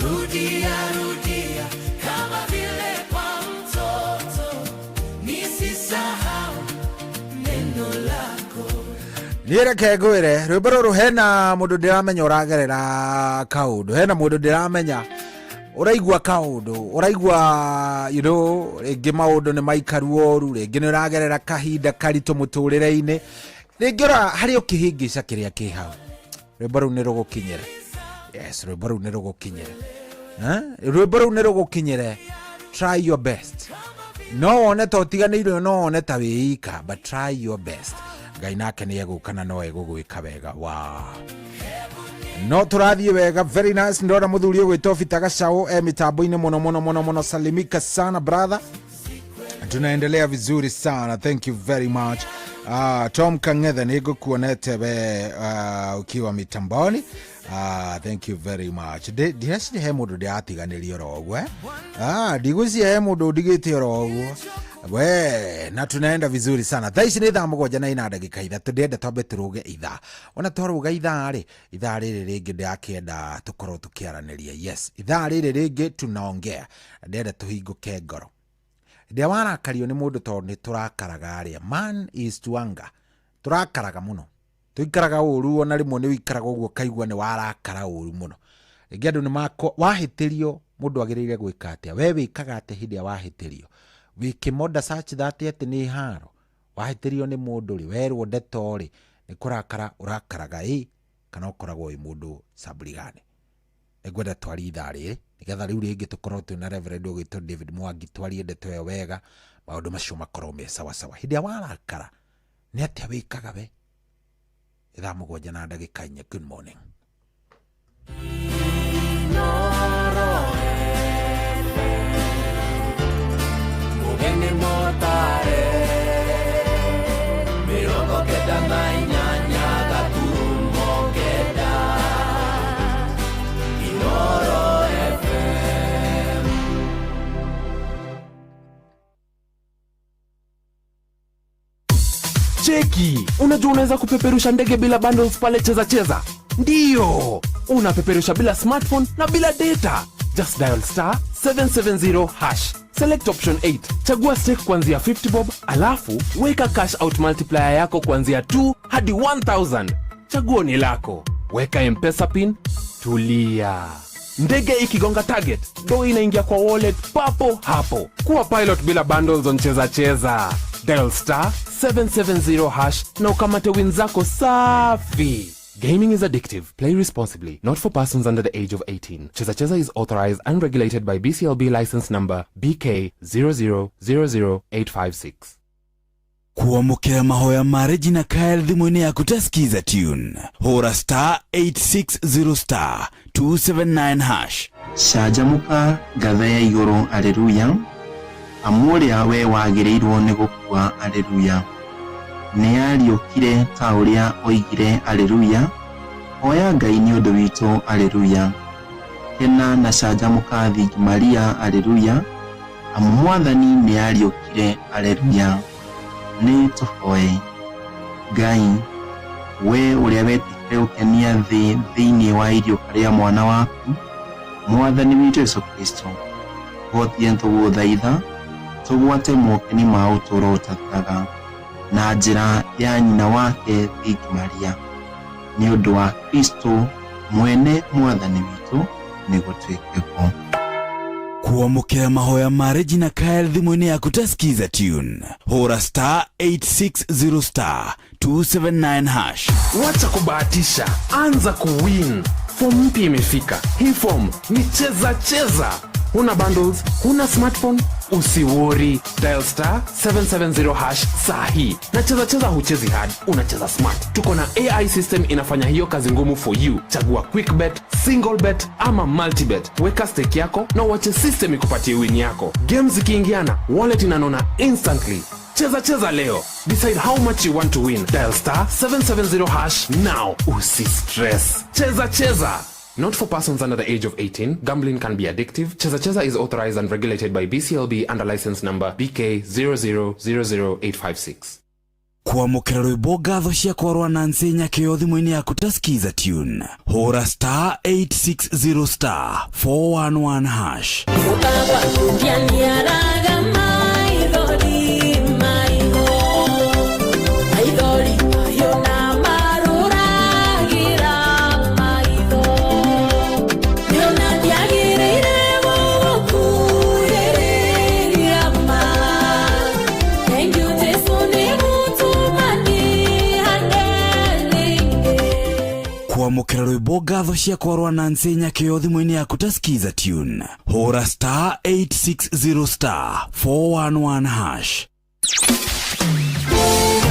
rudia rudia kama vile kwa mtoto, nisisahau neno lako. Niĩ reke ngwĩre, rwĩmbo rũrũ hena mũndũ ndĩramenya ũragerera kaũndũ, hena mũndũ ndĩramenya ũraigua kaũndũ, ũraigua rĩngĩ maũndũ nĩ maikaru ũru, rĩngĩ nĩ ũragerera kahinda karitũ mũtũrĩre-inĩ, rĩngĩ ũra harĩ ũkĩhĩngĩca kĩrĩa kĩ hau, rwĩmbo rũu nĩ rũgũkinyĩre. Yes, rwĩmbo rũu nĩ rũgũkinyĩre. Eh? Rwĩmbo rũu nĩ rũgũkinyĩre. Try your best. No wone ta ũtiganĩirio, no wone ta wĩika, but try your best. Ngai nake nĩ egũka na no egũgwĩka wega. Wow. No tũrathiĩ wega, very nice. Ndona mũthuri ũgwĩtwo Peter Gacau e mitambo-inĩ mũno mũno mũno mũno. Salimika sana brother, tunaendelea vizuri sana, thank you very much. Tom Kang'ethe, nĩ ngũkuonete we ukiwa mitamboni. Thank you very much. Ndireciria he mũndũ ndĩratiganĩria oro ũguo, eh? Ndigwĩciria he mũndũ ndigĩte oro ũguo we, na tunaenda vizuri sana. Thaa ici nĩ 7:43. Ndĩrenda twambe tũrũge ithaa, ona twarũga ithaa rĩ, ithaa rĩrĩ rĩngĩ ndĩrakĩenda tũkorwo tũkĩaranĩria. Yes, ithaa rĩrĩ rĩngĩ tunaongea, ndĩrenda tũhingũke ngoro. Rĩrĩa warakario nĩ mũndũ, tondũ nĩ tũrakaraga arĩa, man is to anger, tũrakaraga mũno, tũikaraga ũru, ona rĩmwe nĩ ũikaraga ũguo ũkaigua nĩ warakara ũru mũno. Rĩngĩ andũ nĩ mako wahĩtĩrio, mũndũ agĩrĩire gwĩka atĩa? We wĩkaga atĩa hĩndĩ ĩrĩa wahĩtĩrio? Wĩ kĩmonda such that atĩ nĩ haro wahĩtĩrio nĩ mũndũ rĩ, werwo ndeto rĩ, nĩ kũrakara ũrakaraga ĩ, kana ũkoragwo wĩ mũndũ saburigani? Nĩngwenda twarie ithaa rĩrĩ nĩgetha rĩu rĩngĩ tũkorwo twĩna Reverend ũgwĩtwo David Mwangi, twarie ndeto ĩyo wega, maũndũ macio makorwo me sawasawa. Hĩndĩ ĩrĩa warakara nĩ atĩa wĩkaga we? 7:04. Good morning. Mugeni motare 98.9 Inoro FM. Cheki, unajua unaweza kupeperusha ndege bila bundles pale Cheza Cheza? Ndiyo, unapeperusha bila smartphone na bila data. Just dial *770#. Select option 8. Chagua stake kuanzia 50 bob, alafu weka cash out multiplier yako kuanzia 2 hadi 1000. Chaguo ni lako. Weka M-Pesa pin, tulia. Ndege ikigonga target, do inaingia kwa wallet papo hapo. Kuwa pilot bila bundles on Cheza Cheza. Dial *770# na ukamate win zako safi. Gaming is addictive. Play responsibly. Not for persons under the age of 18. Cheza Cheza is authorized and regulated by BCLB license number BK 0000856. Kuamũkĩra mahoya ma Regina Kyle thimũ-inĩ yaku ta Skiza tune, hũra *860*279#. Canjamũka ngatha ya igũrũ, aleluya, amu ũrĩa we wagĩrĩirwo nĩ gũkua, aleluya, nĩ ariũkire ta ũrĩa oigire, aleluya. Hoya Ngai nĩ ũndũ witũ, aleluya. Kena na canjamũka thingi Maria, aleluya, amu Mwathani nĩ ariũkire, aleluya. Nĩ tũhoe. Ngai, we ũrĩa wetĩkire gũkenia thĩ thĩinĩ wa iriũka rĩa mwana waku Mwathani witũ Jesu Kristo, hotithia tũgũthaitha tũgwate mokeni ma ũtũũro ũtathiraga na njĩra ya nyina wake Thingi Maria, nĩ ũndũ wa Kristo mwene Mwathani witũ, nĩ gũtuĩke guo. Kuamũkĩra mahoya ma Regina Kyle thimũ-inĩ yaku ta Skiza tune, hũra *860*279#. Wacha kubahatisha, anza kuwin. Form mpya imefika. Hii form ni Cheza Cheza. Huna bundles, huna smartphone, Usiworry, dial star 770 hash sahi. Na cheza cheza huchezi hard, unacheza smart. Tuko na AI system inafanya hiyo kazi ngumu for you. Chagua quick bet, single bet ama multibet. Weka stake yako na uache system ikupatie win yako. Games zikiingiana, wallet inanona instantly. Cheza cheza leo. Decide how much you want to win. Dial star 770 hash now. Usi stress. Cheza cheza. Not for persons under the age of 18. Gambling can be addictive. Cheza Cheza is authorized and regulated by BCLB under license number BK 0000856. Kwamũkĩra rwĩmbo ngatho ciakwa rwa Nancy Nyakĩo thimũ-inĩ yaku ta skiza tune, hũra star 860 star 411 hash. Ndianiaraga maithori maitho maithori mahiũ na marũragĩra maitho nĩona ndiagĩrĩire gũgũkuhĩrĩria ma. Thank you, Jesu, nĩ gũtũma ndihane rĩngĩ. Kwamũkĩra rwĩmbo ngatho ciakwa rwa Nancy Nyakĩo thimũ-inĩ yaku ta skiza tune, hũra star 860 star 411 hash.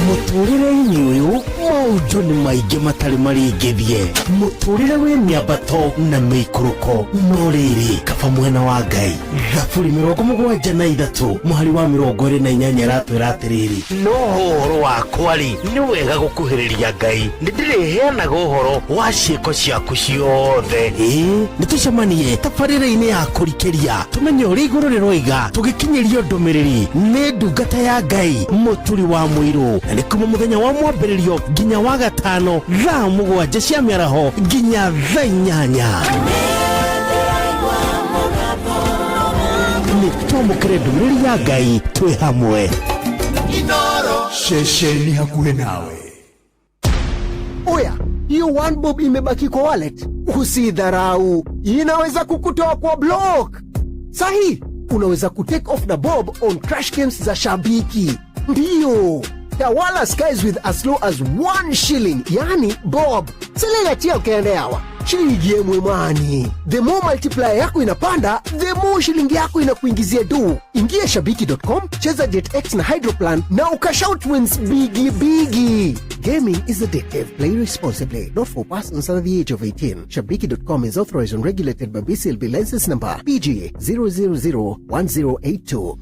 Mũtũrĩre-inĩ ũyũ maũndũ nĩ maingĩ matarĩ maringithie, mũtũrĩre wĩ mĩambato na mĩikũrũko, no rĩrĩ, kaba mwena wa Ngai. Thaburi 73 mũhari wa 28 ĩratwĩra atĩrĩrĩ, no ũhoro wakwa rĩ, nĩ wega gũkuhĩrĩria Ngai, nĩ ndĩrĩheanaga ũhoro wa ciĩko ciaku ciothe. Ĩĩ, nĩ tũcemanie tabarĩra-inĩ ya kũrikĩria tũmenye ũrĩa igũrũ rĩroiga, tũgĩkinyĩrio ndũmĩrĩri nĩ ndungata ya Ngai Mũturi wa Mũirũ, na nĩ kuma mũthenya wa mwambĩrĩrio nginya wa gatano thaa 7 cia mĩaraho nginya thaa 8. Nĩ twamũkĩre ndũmĩrĩri ya Ngai twĩ hamwe. Ceceni hakuhĩ nawe. Oya, hiyo one bob imebaki kwa wallet, usidharau, inaweza kukutoa kwa block. Sahi unaweza kutake off na bob on crash games za Shabiki. Ndiyo, tawala skies with as low as 1 shilling, yani bob selelatia ukaendeawa shilingi yemwe mwani. The more multiplier yako inapanda, the more shilingi yako inakuingizia do. Ingia shabiki.com, cheza JetX na Hydroplan na ukashout wins bigi bigi. Gaming is addictive. Play responsibly. Not for persons under the age of 18. Shabiki.com is authorized and regulated by BCLB license number PG 0001082.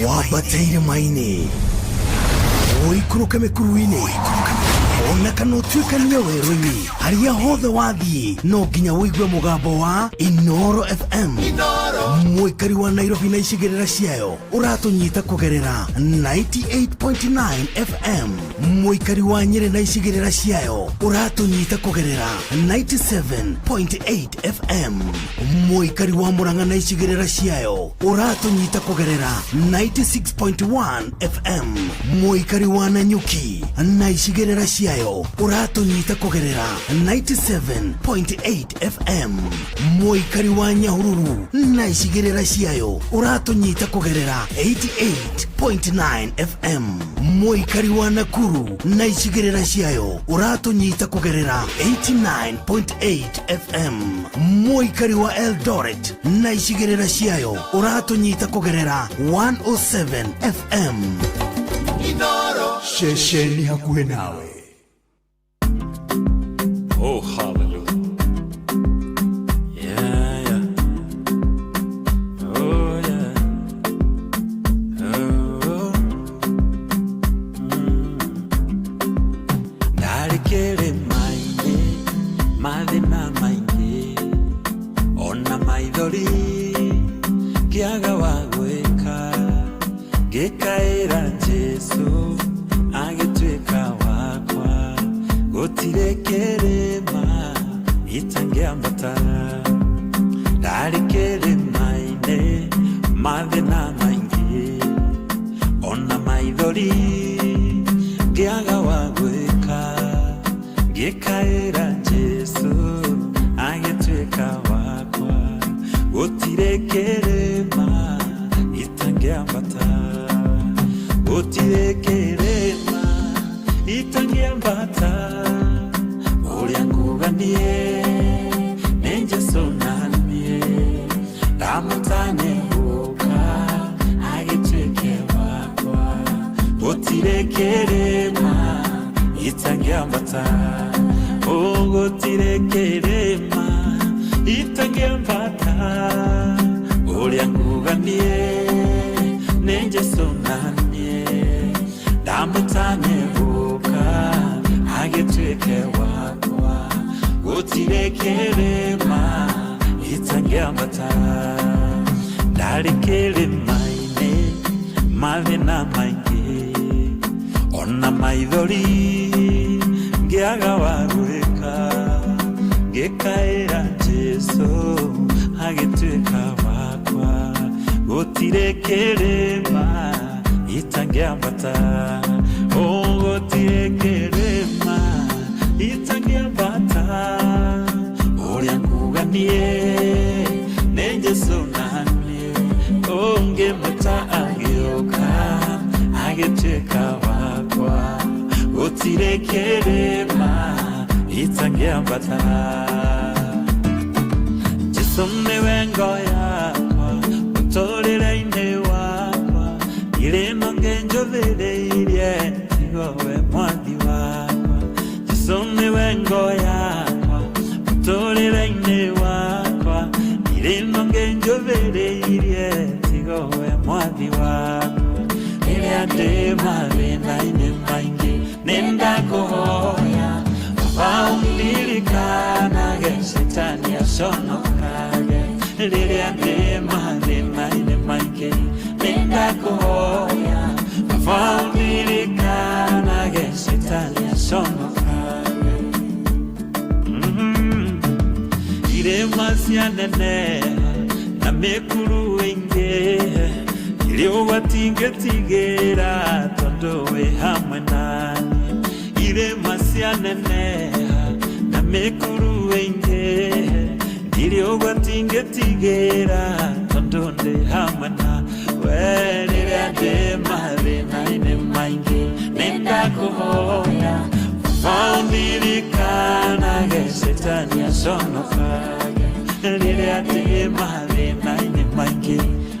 Wambateire maini, ũikũrũke mĩkuru-inĩ, ona kana ũtuĩkanie werũ-inĩ, harĩa hothe wathiĩ no nginya ũigue mũgambo wa Inoro FM. Mũikari wa Nairobi na icigĩrĩra ciayo ũratũnyita kũgerera 98.9 FM. Mũikari wa Nyĩrĩ na icigĩrĩra ciayo ũratũnyita kũgerera 97.8 FM. Mũikari wa Mũrang'a na icigĩrĩra ciayo ũratũnyita kũgerera 96.1 FM. Mũikari wa Nanyuki na icigĩrĩra ciayo ũratũnyita kũgerera 97.8 FM. Mũikari wa Nyahururu na icigĩrĩra ciayo ũratũnyita kũgerera 88.9 FM. Mũikari wa Nakuru na icigĩrĩra ciayo ũratũnyita kũgerera 89.8 FM. Mũikari wa Eldoret na icigĩrĩra ciayo ũratũnyita kũgerera 107 FM. Ceceni hakuhĩ nawe. Oh, hallelujah. Yeah. Oh, yeah. Oh. Ndarĩ kĩrĩma-inĩ, mathĩna maingĩ, ona maithori, ngĩaga wa gwĩka, ngĩkaĩra Jesũ, agĩtuĩka wakwa, gũtirĩ kĩrĩma itangĩambata. Ndarĩ kĩrĩma-inĩ, mathĩna maingĩ, ona maithori, ngĩaga wa gwĩka, ngĩkaĩra Jesũ, agĩtuĩka wakwa, gũtirĩ kĩrĩma itangĩambata, gũtirĩ kĩrĩma itangĩambata. Ũrĩa nguga niĩ nĩ Jesũ naniĩ. Ndamũtane gũka agĩtuĩke wakwa. Gũtirĩ kĩrĩma itangĩambata, oh, gũtirĩ kĩrĩma itangĩambata. Ũrĩa nguga niĩ nĩ Jesũ naniĩ, ndamũtane gũka agĩtuĩke wakwa. Gũtirĩ kĩrĩma itangĩambata. Ndarĩ kĩrĩma-inĩ, mathĩna maingĩ ona maithori, ngĩaga wa gwĩka, ngĩkaĩra Jesũ agĩtuĩka wakwa. Gũtirĩ kĩrĩma itangĩambata, oh, gũtirĩ kĩrĩma itangĩambata. Ũrĩa nguga niĩ nĩ Jesũ naniĩ, ũngĩmũta agĩũka agĩtuĩka wakwa. Gũtirĩ kĩrĩma itangĩambata. Jesũ nĩwe ngo yakwa mũtũrĩre-inĩ wakwa, irĩma ngĩnjũthĩrĩirie tigo we mwathi wakwa. Jesũ nĩwe ngo yakwa mũtũrĩre-inĩ wakwa, irĩma ngĩnjũthĩrĩirie tigo we mwathi wakwa. Rĩrĩa ndĩ mathĩna-inĩ maingĩ nĩndakũhoya, Baba ũndirikanage, Shetani aconokage. Rĩrĩa ndĩ mathĩna-inĩ maingĩ nĩndakũhoya, Baba ũndirikanage, Shetani aconokage. Irĩma cianeneha na mĩkuru ĩingĩ, irĩ ũgwati ngĩtigĩra tondũ wĩ hamwe naniĩ. Irĩma cianeneha na mĩkuru ĩingĩ, ndirĩ ũgwati ngĩtigĩra tondũ ndĩ hamwe na we. Rĩrĩa ndĩ mathĩna-inĩ maingĩ nĩndakũhoya, Baba ũndirikanage, Shetani aconokage. Rĩrĩa ndĩ mathĩna-inĩ maingĩ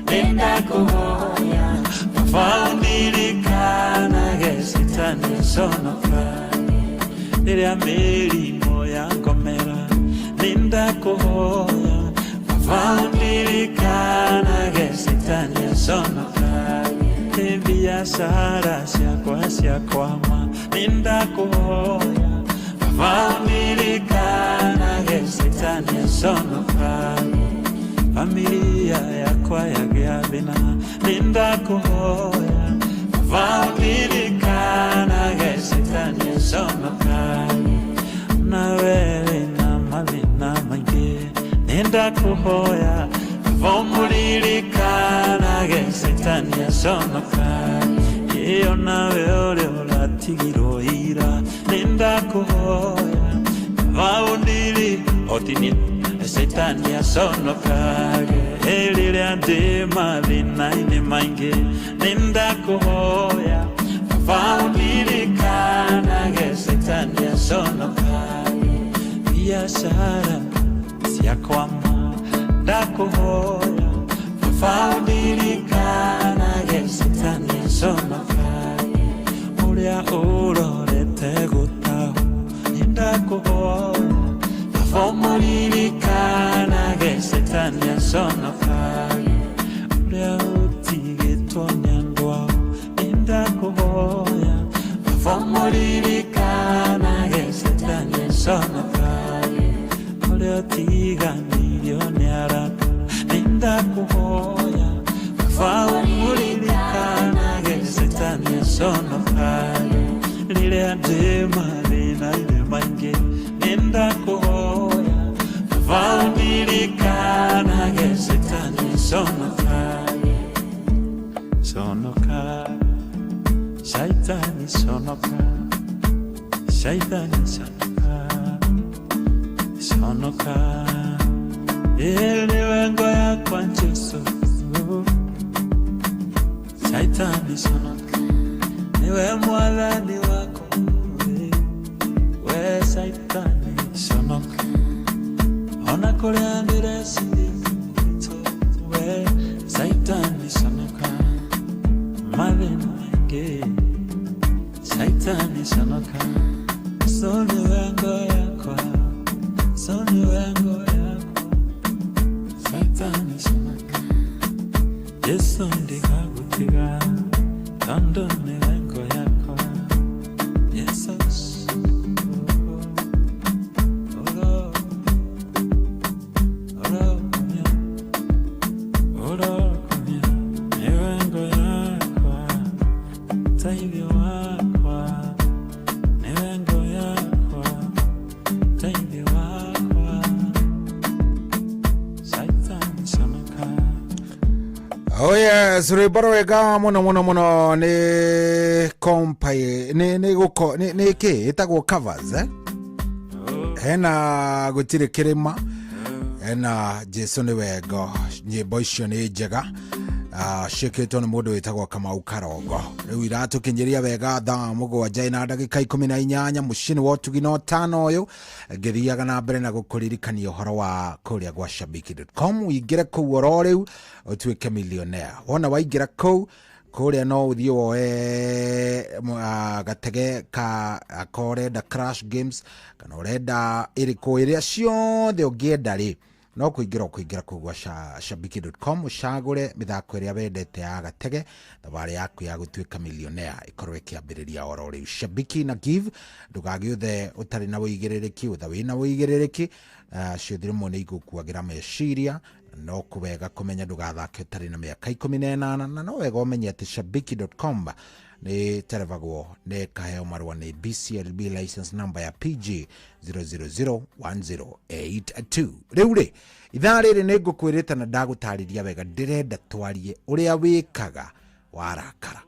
nĩndakũhoya, Baba ũndirikanage, Shetani aconokage. Rĩrĩa mĩrimũ yangomera nĩndakũhoya, Baba ũndirikanage, Shetani aconokage. Biashara ciakwa ciakwama nĩndakũhoya, Baba ũndirikanage, Shetani aconokage. Familia yakwa yagĩa thĩna nĩndakũhoya, Baba ũndirikanage, Shetani aconokage. Nawe wĩna mathĩna maingĩ nĩndakũhoya, Baba ũmũririkanage, Shetani aconokage. Ĩyo nawe ũrĩa ũratigirwo ira nĩndakũhoya, Baba ũndiri otinie, Shetani aconokage. Rĩrĩa ndĩ mathĩna-inĩ maingĩ nĩndakũhoya, Baba ũndirikanage, Shetani aconokage. Biashara ciakwama ndakũhoya, Baba ũndirikanage, Shetani aconokage. Ũrĩa ũrorete gũtahwo nĩndakũhoya, Baba ũmũririkanage, Shetani aconokage. Ũrĩa ũtigĩtwo nĩ andũ ao nĩndakũhoya, Baba ũmũririkanage, Shetani aconokage. Ũrĩa ũtiganĩirio nĩ arata nĩndakũhoya, Baba ũmũririkanage, Shetani aconokage. Rĩrĩa ndĩ mathĩna-inĩ maingĩ nĩndakũhoya, Baba ũndirikanage, Shetani aconokage. Conoka Shaitani, conoka Shaitani, conoka, conoka. Nĩwe ngo yakwa Jesũ, Shaitani conoka, nĩwe mwathani wakwa. We Shaitani conoka, ona kũrĩa ndĩreciria ũritũ, we Jesu ndigagũtiga tondũ nĩwe ngo yakwa Jesus. Orokumya nĩwe ngo yakwa teithio wakwa nĩwe ngo yakwa teithio wakwa Satan conoka. Oh yes, rwĩmbo rwega mũno mũno mũno nĩ compile nĩ gũko nĩ kĩ ĩtagwo covers, eh? Hena gũtirĩ kĩrĩma, hena Jesu nĩ wengo. Nyĩmbo icio nĩ njega, ciĩkĩtwo nĩ mũndũ wĩtagwo Kamau Karongo. Rĩu iratũkinyĩria wega thaa 7 na ndagĩka 18 mũciĩ-inĩ wa ũtugi na ũtano ũyũ. Ngĩthiaga na mbere na gũkũririkania ũhoro wa kũrĩa gwa shabiki.com. Ũingĩre kũu oro rĩu ũtuĩke millionaire. Wona waingĩra kũu kũrĩa no ũthiĩ woe gatege ka ka ũrenda crash games kana ũrenda ĩrĩkũ ĩrĩa ciothe ũngĩenda rĩ, no kũingĩra ũkũingĩra kũu gwa shabiki.com ũcagũre mĩthako ĩrĩa wendete ya gatege, thabarĩ yaku ya gũtuĩka millionaire ĩkorwo ĩkĩambĩrĩria oro rĩu. Shabiki na give, ndũgagĩũthe ũtarĩ na ũigĩrĩrĩki, ũtha wĩna ũigĩrĩrĩki. Ciothe rĩmwe nĩ igũkuagĩra meciria. No wega kũmenya ndũgathake ũtarĩ na mĩaka 18, na no wega ũmenye atĩ shabiki.com nĩ terebagwo nĩ kaheo marũa nĩ BCLB license number ya PG 0001082. Rĩu rĩ, ithaa rĩrĩ nĩ ngũkwĩrĩte na ndagũtarĩria wega, ndĩrenda twarie ũrĩa wĩkaga warakara.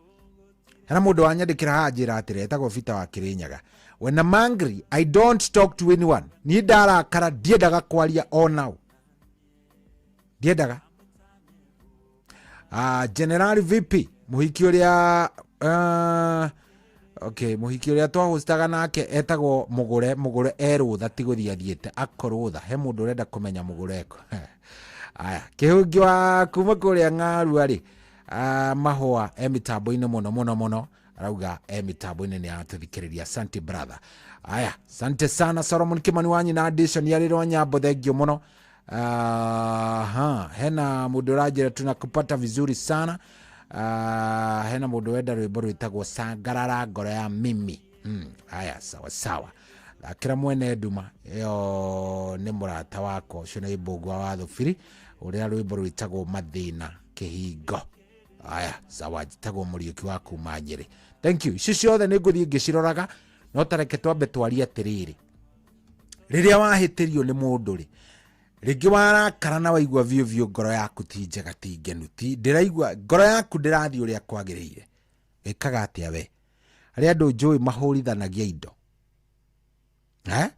Hena mũndũ wanyandĩkĩra haha njĩra atĩrĩ, etagwo Peter wa Kĩrĩnyaga: "When I'm angry, I don't talk to anyone. Niĩ ndarakara ndiendaga kwaria o now, ndiendaga." General VP mũhiki ũrĩa, okay, mũhiki ũrĩa twahostaga nake etagwo Mũgũre. Mũgũre erũtha, ti gũthiĩ athiĩte akorũtha. He mũndũ ũrenda kũmenya Mũgũre eko. Aya, kĩhungi wa kuma kũrĩa Ng'arua rĩ, mahũa e mĩtambo-inĩ mũno mũno mũno, arauga e mĩtambo-inĩ nĩ aratũthikĩrĩria. Asante brother. Aya, asante sana. Solomon Kimani wa nyina Addition yarĩrwo nyambo, thengio mũno. Aha, hena mũndũ ũranjĩra tunakupata vizuri sana. Hena mũndũ wenda rwĩmbo rwĩtagwo Sangarara ngoro ya mimi. Aya, sawa sawa, thakĩra mwene nduma ĩyo nĩ mũrata wakwa ũcio nĩ Mbũgua wa Thubiri, ũrĩa rwĩmbo rwĩtagwo Mathĩna Kĩhingo. Aya, sawa, njĩtagwo Mũriũki wa kuma Nyĩrĩ. Thank you. Icio ciothe nĩ ngũthiĩ ngĩciroraga, no tareke twambe twarie atĩrĩrĩ, rĩrĩa wahĩtĩrio nĩ mũndũ rĩ, rĩngĩ warakara na waigua biũ biũ ngoro yaku ti njega, ti ngenu, ti ndĩraigua ngoro yaku ndĩrathiĩ ũrĩa kwagĩrĩire, wĩkaga atĩa we? Harĩ andũ njũĩ mahũrithanagia indo, eh?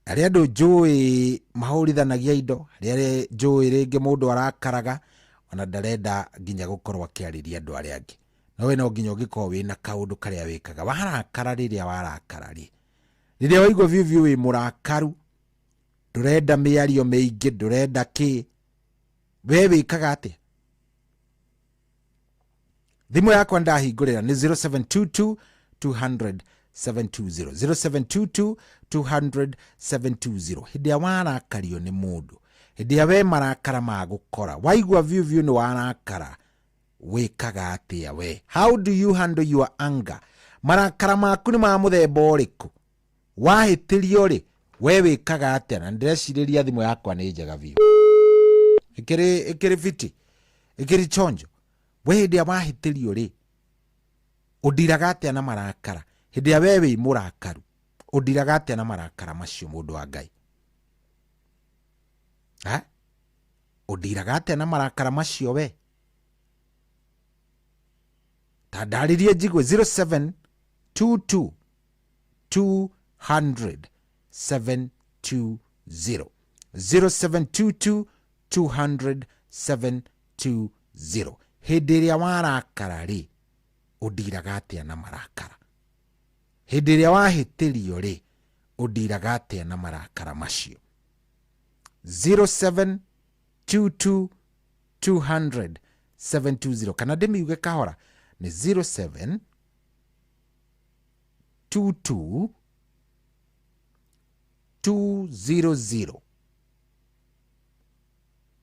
Harĩ andũ njũĩ mahũrithanagia indo, harĩ arĩa njũĩ rĩngĩ mũndũ arakaraga ona ndarenda nginya gũkorwo akĩarĩria andũ arĩa angĩ. No we no nginya ũngĩkorwo wĩna kaũndũ karĩa wĩkaga warakara. Rĩrĩa warakara rĩ, rĩrĩa waigua biũ biũ wĩ mũrakaru, ndũrenda mĩario mĩingĩ, ndũrenda kĩ, we wĩkaga atĩa? Thimũ yakwa ndahingũrĩra nĩ 0722 200 720, 0722 200 720. Hĩndĩ ĩrĩa warakario nĩ mũndũ, hĩndĩ ĩrĩa we marakara magũkora, waigua biũ biũ nĩ warakara, wĩkaga atĩa we? How do you handle your anger? Marakara maku nĩ ma mũthemba ũrĩkũ? Wahĩtĩrio rĩ, we wĩkaga atĩa? Na ndĩrecirĩria thimũ yakwa nĩ njega biũ, ĩkĩrĩ fiti, ĩkĩrĩ chonjo. We hĩndĩ ĩrĩa wahĩtĩrio rĩ, ũndiraga atĩa na marakara? Hĩndĩ ĩrĩa we wĩ mũrakaru, ũndiraga atĩa na marakara macio, mũndũ wa Ngai? Ha? Ũndiraga atĩa na marakara macio we? Ta ndarĩrie njigue. 0722 200 720, 0722 200 720. Hĩndĩ ĩrĩa warakara rĩ, ũndiraga atĩa na marakara? Hĩndĩ ĩrĩa wahĩtĩrio rĩ, ũndiraga atĩa na marakara macio? 0722 200 720, kana ndĩmiuge kahora, nĩ 07 22 200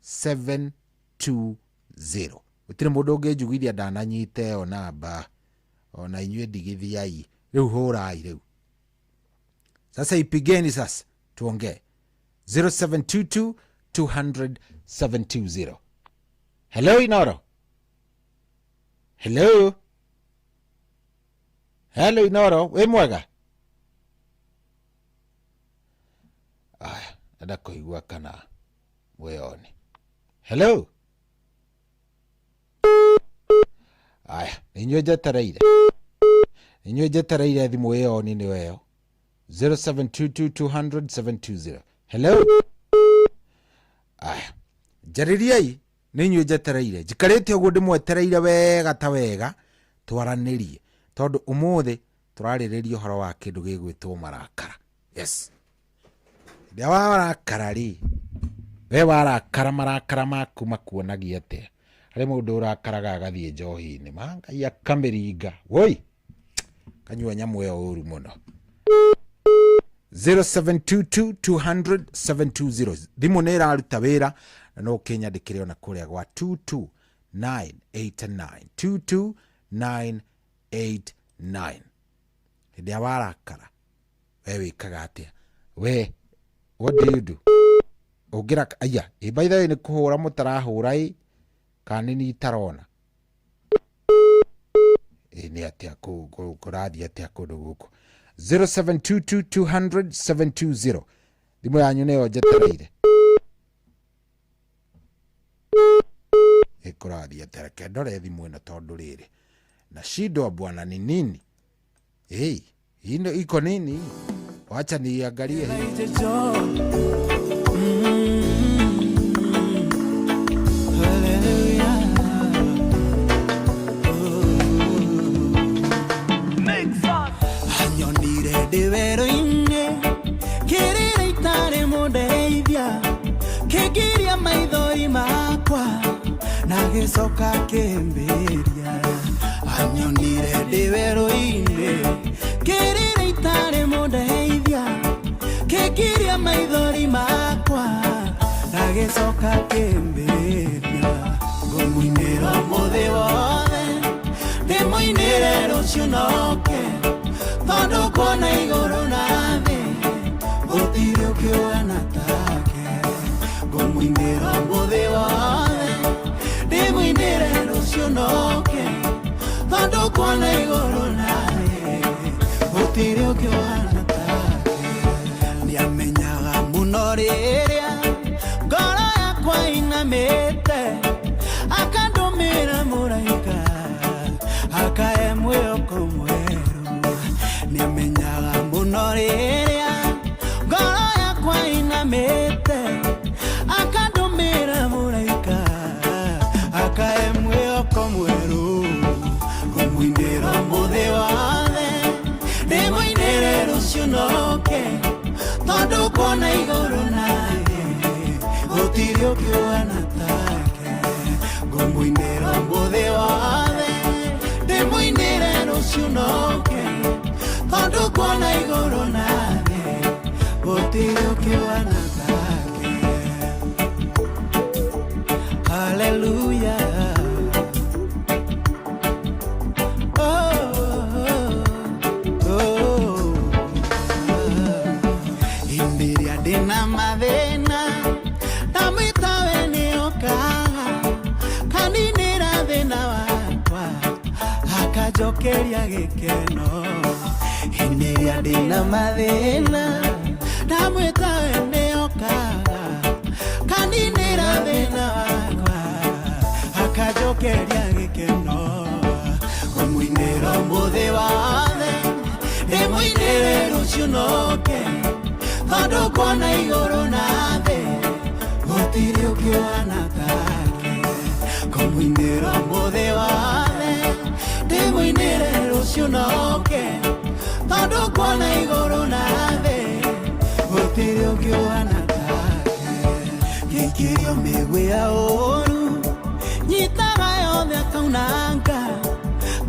720. 0. Gũtirĩ mũndũ ũngĩnjugithia ndananyita ĩyo namba, ona inyuĩ ndigithiai. Rĩu hũrai rĩu. Sasa ipigeni sasa tuongee. 0722 200 720. Hello Inoro. Hello. Hello Inoro, wĩ mwega? Aya, enda kũigua kana mwĩone. Hello. Aya, nĩ inyuĩ njetereire. Nĩ inyuĩ njetereire thimũ ĩyo nĩ nĩyo ĩyo. 0722 200 720. Hello. Aya, njarĩriai, nĩ inyuĩ njetereire. Njikarĩte ũguo ndĩmwetereire wega ta wega twaranĩrie, tondũ ũmũthĩ tũrarĩrĩria ũhoro wa kĩndũ gĩgwĩtwo marakara. Yes, rĩrĩa warakara rĩ, we warakara marakara maku makuonagia atĩa? Harĩ mũndũ ũrakaraga agathiĩ njohi-inĩ, ma Ngai akamĩringa, woi, kanyua nyamũ ĩyo ũru mũno. 0722 200 720, thimũ nĩ ĩraruta wĩra, na no ũkĩnyandĩkĩre ona kũrĩa gwa 22989, 22989. Hĩndĩ ĩrĩa warakara we wĩkaga atĩa? We, what do you do? Ũngĩraka aya, ĩ by the way, nĩ kũhũra mũtarahũra ĩ, kana nĩ niĩ itarona? Ĩ nĩ atĩa kũrathiĩ atĩa kũndũ gũkũ? 0722 200 720, thimũ yanyu nĩyo njetereire. Ĩ kũrathiĩ atĩa? Reke ndore thimũ ĩno, tondũ rĩrĩ nashindwa bwana, ni nini? Hey, ino iko nini? Wacha niangalie hii. Anyonire ndĩ werũ-inĩ, kĩrĩra itarĩ mũndeithia, kĩngiria maithori makwa na gĩcoka kĩmbĩria. Anyonire ndĩ werũ-inĩ, kĩrĩra itarĩ mũndeithia, kĩngiria maithori makwa na gĩcoka kĩmbĩria. Ngũmũinĩra ũmũthĩ wothe, ndĩmũinĩre rũciũ noke, tondũ kuona igũrũ na thĩ gũtirĩ ũkĩũana take. Ngũmũinĩra ũmũthĩ wothe, ndĩmũinĩre rũciũ noke, tondũ kuona igũrũ na thĩ gũtirĩ ũkĩũana take. Nĩamenyaga mũno rĩrĩa ngoro yakwa inamĩte, akandũmĩra mũraika akae mwĩhoko mwerũ. Nĩamenyaga mũno rĩrĩa ngoro yakwa inamĩte, akandũmĩra mũraika akae mwĩhoko mwerũ. Ngũmũinĩra ũmũthĩ wothe, ndĩmũinĩre rũciũ noke, tondũ kuona igũrũ na thĩ gũtirĩ ũkĩũana take. Ngũmũinĩra ũmũthĩ wothe, ndĩmũinĩre rũciũ noke, tondũ kuona igũrũ na thĩ gũtirĩ ũkĩũana take. Hallelujah. Oh, oh, oh. Hĩndĩ ĩrĩa ndĩna mathĩna ndamwĩta we nĩokaga kaninĩra thĩna wakwa akanjokeria gĩkeno. Hĩndĩ ĩrĩa ndĩna mathĩna ndamwĩta we nĩokaga kaninĩra thĩna wakwa akanjokeria gĩkeno. Ngũmũinĩra ũmũthĩ wothe, ndĩmũinĩre rũciũ noke, tondũ kuona igũrũ na thĩ gũtirĩ ũkĩũana take. Ngũmũinĩra ũmũthĩ wothe, ndĩmũinĩre rũciũ noke, tondũ kuona igũrũ na thĩ gũtirĩ ũkĩũana take. Gĩkĩrio mĩguĩ ya ũũru nyitaga yothe akaunanga,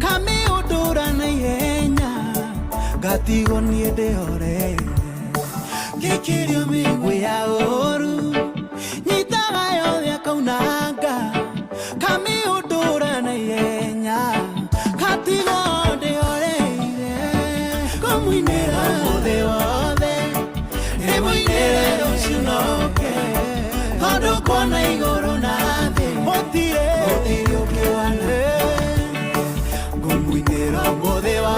kamĩũndũra na ihenya ngatigwo niĩ ndĩhoreire. Gĩkĩrio mĩguĩ ya ũũru nyitaga yothe akaunanga. Tondũ kuona igũrũ na thĩ gũtirĩ gũtirĩ ũngĩwana. Ngũmũinĩra ũmũthĩ wa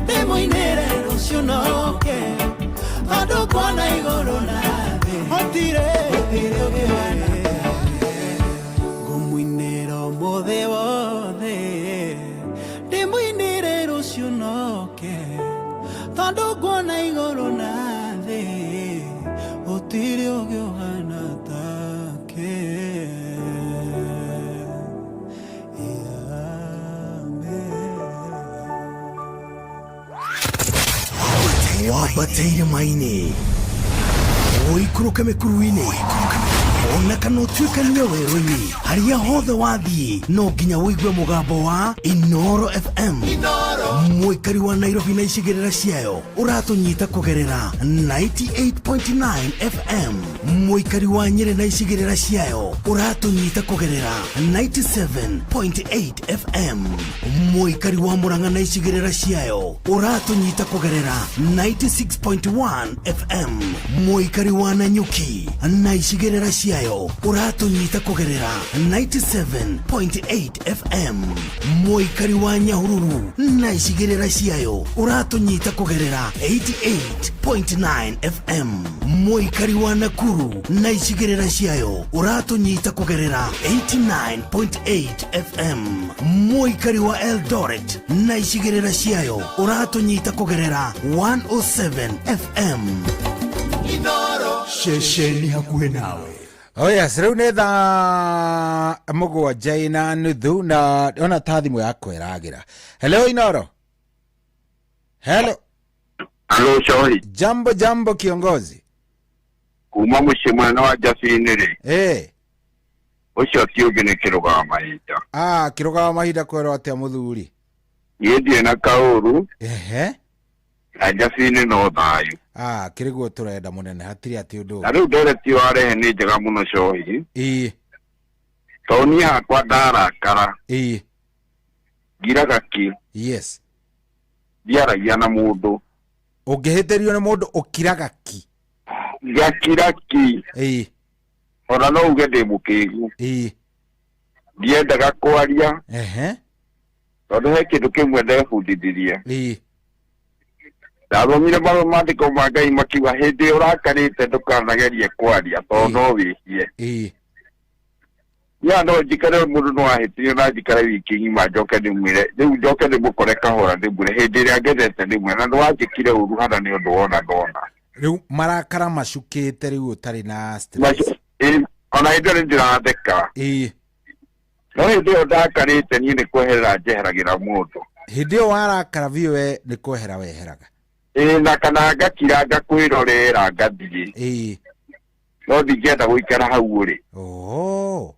ndĩmũinĩre rũciũ noke. Tondũ kuona igũrũ na thĩ gũtirĩ gũtirĩ ũngĩwana. Ngũmũinĩra ũmũthĩ wothe ndĩmũinĩre rũciũ noke. Tondũ kuona igũrũ na thĩ gũtirĩ ũngĩ ũhana take. Wambate irĩma-inĩ, ũikũrũke mĩkuru-inĩ, ona kana ũtuĩkanie werũ-inĩ, harĩa hothe wathiĩ no nginya ũigue mũgambo wa Inoro FM. Mũikari wa Nairobi na icigĩrĩra ciayo ũratũnyita kũgerera 98.9 FM. Mũikari wa Nyĩrĩ na icigĩrĩra ciayo ũratũnyita kũgerera 97.8 FM. Mũikari wa Murang'a na icigĩrĩra ciayo ũratũnyita kũgerera 96.1 FM. Mũikari wa Nanyuki na icigĩrĩra ciayo ũratũnyita kũgerera 97.8 FM. Mũikari wa Nyahururu na icigĩrĩra ciayo ũratũnyita kũgerera 88.9 FM. Mũikari wa Nakuru na icigĩrĩra ciayo ũratũnyita kũgerera 89.8 FM. Mũikari wa Eldoret na icigĩrĩra ciayo ũratũnyita kũgerera 107 FM. Ceceni hakuhĩ nawe. Oh yes, rĩu nĩ thaa 7 ina nuthu na ona ta thimũ yakwa ĩragĩra. Hello Inoro. Hello. Halo Shohi. Jambo jambo kiongozi. Kuma mũciĩ mwena wa Njabini rĩ. Eh. Ũcio ti ũngĩ nĩ kĩrũgama mahinda. Ah, kĩrũgama mahinda kwerwo atĩa mũthuri? Niĩ ndirĩ na kaũru. Ehe. Na Njabini no thayũ. Ah, kĩrĩguo tũrenda mũnene hatirĩ atĩ ũndũ. Na rĩu ndereti warehe nĩ njega mũno Shohi. Ĩĩ. Tondũ niĩ hakwa ndarakara. Ĩĩ. Ngiraga ki. Yes. Ndiaragia na mũndũ. Ũngĩhĩtĩrio nĩ mũndũ ũkiraga ki. Ngakira ki. Ĩĩ. Ona no uge ndĩ mũkĩgu. Ĩĩ. Ndiendaga kwaria. Ehe. Tondũ he kĩndũ kĩmwe ndebundithirie. Ĩĩ. Ndathomire maandĩko ma Ngai makiuga hĩndĩ ĩrĩa ũrakarĩte ndũkanagerie kwaria tondũ no wĩhie. Ĩĩ. Ya no njikare mũndũ no ahĩtĩrio na njikare wiki ng'ima njoke ndĩmwĩre rĩu njoke ndĩmũkore kahora ndĩmwĩre hĩndĩ ĩrĩa ngethete ndĩmwĩre na ndĩwanjĩkire ũru hana nĩ ũndũ wona ndona. Rĩu marakara macukĩte rĩu ũtarĩ na stress. Ona hĩndĩ ĩyo nĩndĩratheka. Ĩĩ. No hĩndĩ ĩyo ndakarĩte niĩ nĩ kweherera njeheragĩra mũndũ. Hĩndĩ ĩyo warakara biũ we nĩ kwehera weheraga. Ĩĩ na kana ngakira ngakwĩrorera ngathiĩ. Ĩĩ. No ndingĩenda gũikara hau ũrĩ. Oh.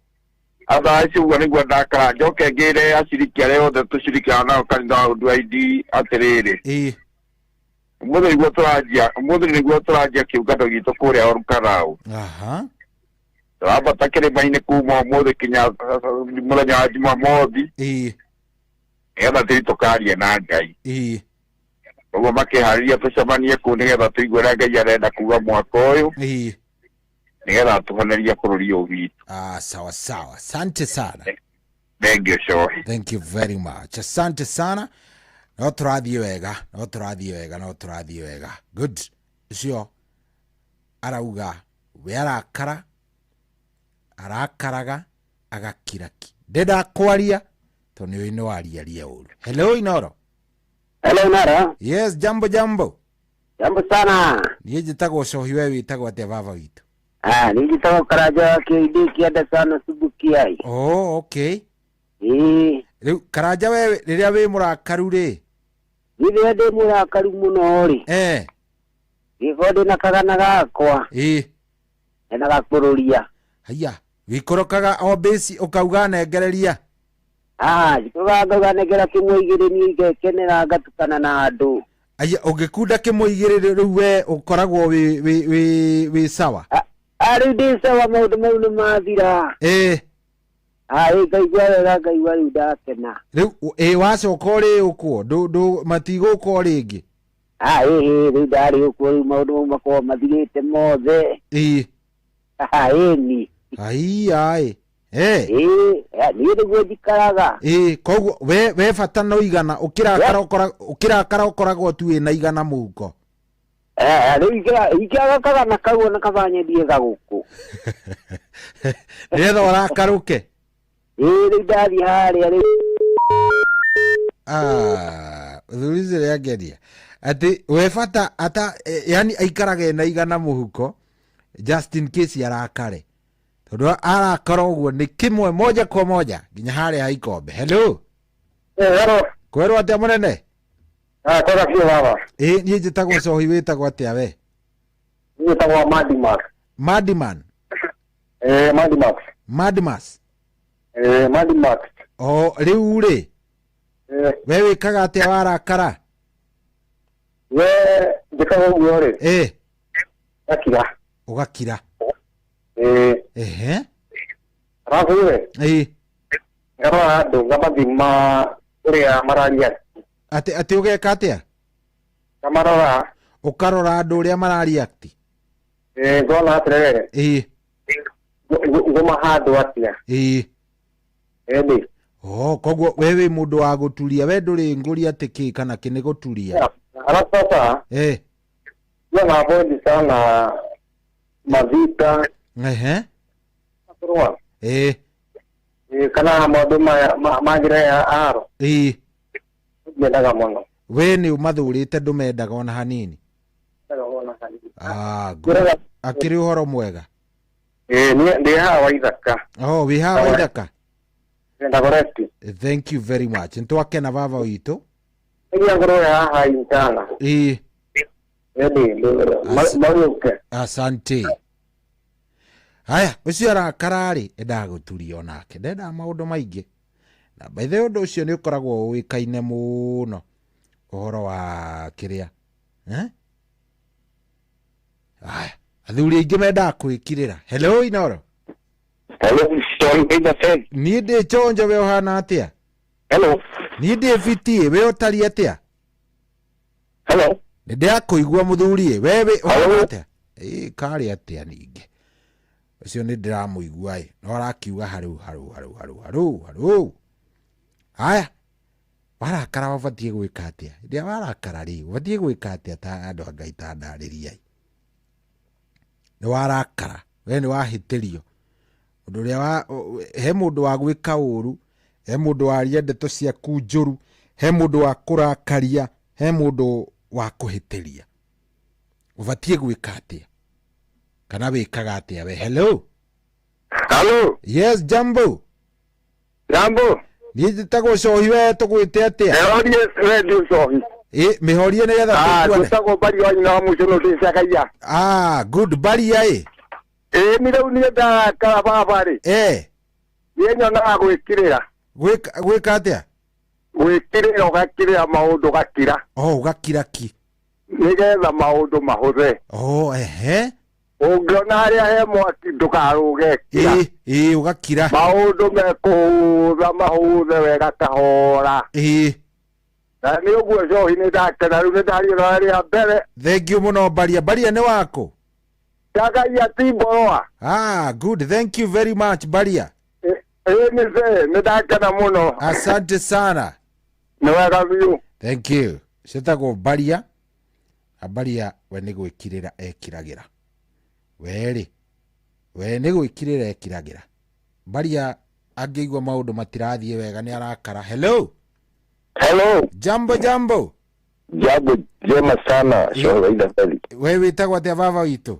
Athaa icio ũguo nĩguo ndakara njoke ngĩre aciriki arĩa othe tũcirikanaga nao kanitha wa UDID atĩrĩrĩ. Ĩĩ. Ũmũthĩ nĩguo tũranjia ũmũthĩ nĩguo tũranjia kĩũngano gitũ kũrĩa Olkalau. Aha. Tũrambata kĩrĩma-inĩ kuma ũmũthĩ kinya mũthenya wa Jumamothi. Ĩĩ. Nĩgetha tũthiĩ tũkarie na Ngai. Ĩĩ. Ũguo makĩharĩria tũcemanie kũu nĩgetha tũigue ũrĩa Ngai arenda kuga mwaka ũyũ. Ĩĩ. Nĩgetha atũhonerie bũrũri ũyũ witũ. Ah, sawa sawa. Asante sana. Thank you, Shohi. Thank you very much. Asante sana. No tũrathiĩ wega, no tũrathiĩ wega, no tũrathiĩ wega. Good. Ũcio arauga we arakara, arakaraga agakira ki. Ndenda kwaria tondũ nĩ ũĩ nĩ wariaria ũru. Hello Inoro. Hello Inoro. Yes, jambo jambo. Jambo sana. Niĩ njĩtagwo Cohi, we wĩtagwo atĩa baba witũ? Ah, nĩnjĩtagwo Karanja wa KD kĩanda sana Subukiai. Oh, okay. Ĩĩ. Rĩu Karanja we rĩrĩa wĩ mũrakaru rĩ? Rĩrĩa ndĩ mũrakaru mũno rĩ. Eh. Gĩkorwo ndĩna kagana gakwa. Ĩĩ. Nyendaga kũrũria. Haiya, wĩikũrũkaga o base ũkauga nengereria? Ah, njikũrũkaga ngauga nengera kĩmwe igĩrĩ niĩ ngekenera ngatukana na andũ. Aya, ũngĩkunda kĩmwe igĩrĩ rĩu we ũkoragwo wĩ wĩ wĩ wĩ sawa? Ah, rĩu ndĩ sawa maũndũ mau nĩ mathira. Ĩĩ. Ah, ĩ ngaigua wega ngaigua rĩu ndakena. Rĩu ĩ wacoka ũrĩ ũkwo ndũ ndũ matigũka o rĩngĩ? Ah, ĩ ĩ rĩu ndarĩ ũkwo rĩu maũndũ mau makoragwo mathirĩte mothe. Ĩĩ. Ĩni. Ai ai eh. Ĩĩ, niĩ nĩguo njikaraga. Ĩĩ, koguo we bata no igana, ũkĩrakara ũkĩrakara ũkoragwo tu wĩna igana mũhuko. Eh, rĩu ingĩaga kagana kau ona kaba nyendie gagũkũ. Nĩgetha ũrakarũke. Ĩĩ, rĩu ndathiĩ harĩa rĩu. Ah, thuri icio rĩangeria atĩ we bata ata yani aikaraga ena igana mũhuko just in case arakare, tondũ arakara ũguo nĩ kĩmwe moja kwa moja nginya harĩa ha ikombe. Hello. Hello. Kwerwo atĩa mũnene? Ah, kwega biũ baba. Ĩ, niĩ njĩtagwo Cohi, wĩtagwo atĩa we? Niĩ njĩtagwo Madimax. Madiman? Eh, Madimax. Madimas? Eh, Madimax. O rĩu rĩ, Eh, we wĩkaga atĩa warakara? We njĩkaga ũguo rĩ. Ĩ. Ngakira. Ũgakira? Eh. Ehe. Arabu rĩ. Ĩ. Ngarora andũ ngamathima ũrĩa mararia. Atĩ ũgeka atĩa? Ngamarora. Ũkarora andũ ũrĩa marareact? Eh, ngona atĩrĩrĩ. Ĩ. Ngũma handũ atĩa. Ĩ. Ĩni. Oh, koguo we wĩ mũndũ wa gũturia, we ndũrĩ ngũri atĩ kĩ kana kĩ nĩ gũturia. Alafu sasa Eh. huwa na avoid sana mavita. Ehe. Kũrũa. Eh. Eh, kana maũndũ maya mangĩrehe aro. Ĩ. Ndiendaga mũno. We nĩ ũmathũrĩte, ndũmendaga ona hanini. Ndiendaga ona hanini. Ah, good. Akĩrĩ ũhoro mwega. Ĩĩ, niĩ ndĩ haha wa ithaka. Oh, wĩ haha wa ithaka. Ndagoreti. Thank you very much. Nĩtwakena baba witũ. Nĩgia ngorwo haha intana. Ĩ. Ĩni, mariũke. Asante. Haya, ũcio arakara-rĩ, endaga gũturia onake, ndendaga maũndũ maingĩ. Na by the way, ũndũ ũcio nĩ ũkoragwo ũĩkaine mũno ũhoro wa kĩrĩa, eh? Haya, athuri aingĩ mendaga kwĩkirĩra. Hello, Inoro. Hello, John Peterson. Niĩ ndĩ chonjo, we ũhana atĩa? Hello. Niĩ ndĩ fiti, we ũtariĩ atĩa? Hello. Nĩ ndĩrakũigua mũthuri, we wĩ ũhana atĩa? Ĩ, karĩ atĩa ningĩ? Ũcio nĩ ndĩramũigua ĩ, no arakiuga harũ harũ harũ harũ harũ harũ. Haya, warakara ũbatiĩ gwĩka atĩa? Rĩrĩa warakara rĩ, ũbatiĩ gwĩka atĩa ta andũ a Ngai ta ndarĩriai? Nĩ warakara, we nĩ wahĩtĩrio. Ũndũ ũrĩa wa, he mũndũ wa gwĩka ũru, he mũndũ waria ndeto ciaku njũru, he mũndũ wa kũrakaria, he mũndũ wa kũhĩtĩria. Ũbatiĩ gwĩka atĩa? Kana wĩkaga atĩa we? Hello. Hello. Yes, jambo. Jambo. Niĩ njĩtagwo Cohi, we tũgwĩte atĩa? Mĩhorie redio Cohi. Ĩ, mĩhorie nĩgetha Ah, tũiguane. njĩtagwo Baria wa nyina wa mũico ndĩcakaia. Ah, good, Baria ĩ. Ĩ, nĩ rĩu niĩ ndarakara baba rĩ. Eh. Niĩ nyonaga gwĩkirĩra. Gwĩka gwĩka atĩa? Gwĩkirĩra, ũgakirĩra maũndũ ũgakira. Oh, ũgakira ki. Nĩgetha maũndũ mahũthe. Oh, ehe. Ũngĩona harĩa he mwaki ndũkarũge, kira. Ĩ, ĩ, ũgakira. Maũndũ mekũhũtha mahũthe wega kahora. Ĩ. Na nĩ ũguo Cohi, nĩ ndakena rĩu nĩ ndariũra rĩa mbere. Thank you mũno Baria. Baria nĩ waku? Ndagaia ti Mboroa. Ah, good. Thank you very much, Baria. Ĩ, nĩ se nĩ ndakena mũno. Asante sana. Nĩ wega biũ. Thank you. Cĩtagwo Baria. Na Baria we nĩ gwĩkirĩra ekiragĩra. We rĩ, we nĩ gwĩkirĩra ekiragĩra. Baria angĩigua maũndũ matirathiĩ wega nĩ arakara. Hello. Hello. Jambo jambo. Jambo njema sana Shoga Feli. We wĩtagwo atĩa baba witũ?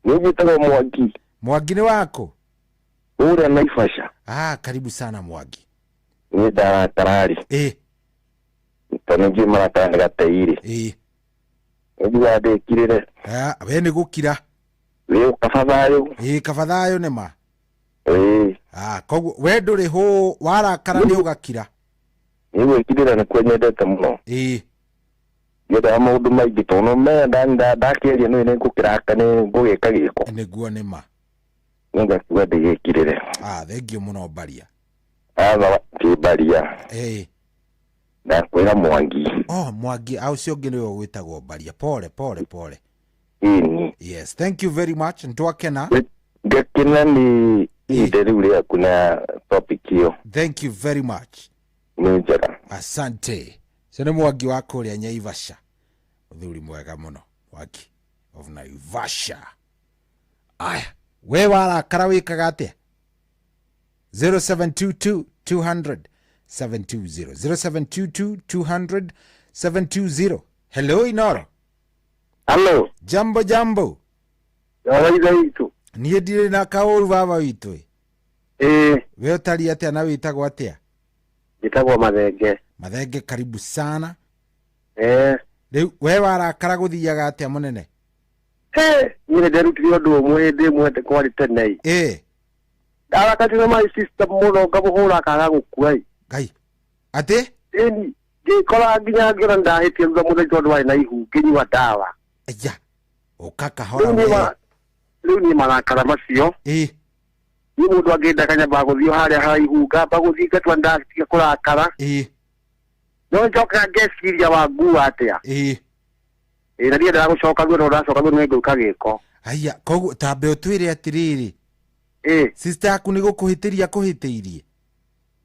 Niĩ njĩtagwo Mwangi. Mwangi nĩ waku? Ũrĩa Naivasha. Ah, karibu sana Mwangi. Niĩ ndarakara rĩ. Ĩ. Tondũ nĩnjũĩ marakara nĩ gatei rĩ. Ĩ. Nĩnjugaga ndĩkirĩre. Ah, we nĩ gũkira. Ĩ, kaba thayũ. Ĩ, kaba thayũ nĩ ma. Ĩ. Ah, koguo we ndũrĩ hũ warakara nĩ ũgakira. Nĩ gwĩkirĩra nĩkuo nyendete mũno. Ĩ. Ndiendaga maũndũ maingĩ tondũ menya ndakĩaria nĩ nĩ ngũkĩraka nĩ ngũgĩka gĩko. Nĩguo nĩ ma. Nĩ ngakiuga ndĩgĩkirĩre. Ah, thank you mũno Baria. Atha ti Baria. Ĩ. Ndakwĩra Mwangi. Oh, Mwangi, ah, ũcio ũngĩ nĩwe wĩtagwo Baria. Pole pole pole. Ĩni. Yes, thank you very much. Nĩtwakena. Ngakena nĩ ihinda rĩu rĩaku na topic ĩyo. Thank you very much. Nĩ njega. Asante. Ũcio nĩ Mwangi wa kũrĩa Nyaivasha, mũthuri mwega mũno, Mwangi of Naivasha. Aya, we warakara wĩkaga atĩa? 0722 200 720, 0722 200 720. Hello, Inoro. Hello. Jambo, jambo. Kawaida witũ. Niĩ ndirĩ na kaũru, baba witũ. Ĩĩ. We ũtariĩ atĩa na wĩtagwo atĩa? Njĩtagwo Mathenge. Mathenge, karibu sana. Ĩĩ. Rĩu we warakara gũthiaga atĩa, mũnene? He, niĩ nĩ nderutire ũndũ ũmwe hĩndĩ ĩmwe kwarĩ tene ĩ. Ndarakarire my sister mũno, ngamũhũra akaga gũkua ĩ. Ngai. Atĩ? Ĩni, ngĩkora nginya ngĩona ndahĩtia thutha mũthenya tondũ warĩ na ihu, ngĩnyua ndawa. Aya. Ũka kahora. Rĩu niĩ we. Rĩu niĩ marakara macio. Niĩ mũndũ angĩenda kanyambaga gũthiĩ harĩa haraihu, ngamba gũthiĩ ngatua ndatiga kũrakara. No njokaga ngeciria wangua atĩa. Ĩ, na ndiendaga gũcoka ruo, no ndacoka ruo nĩ ngũka gĩko. Aya, koguo tambe ũtwĩre atĩrĩrĩ. Sister yaku nĩ gũkũhĩtĩria kũhĩtĩirie?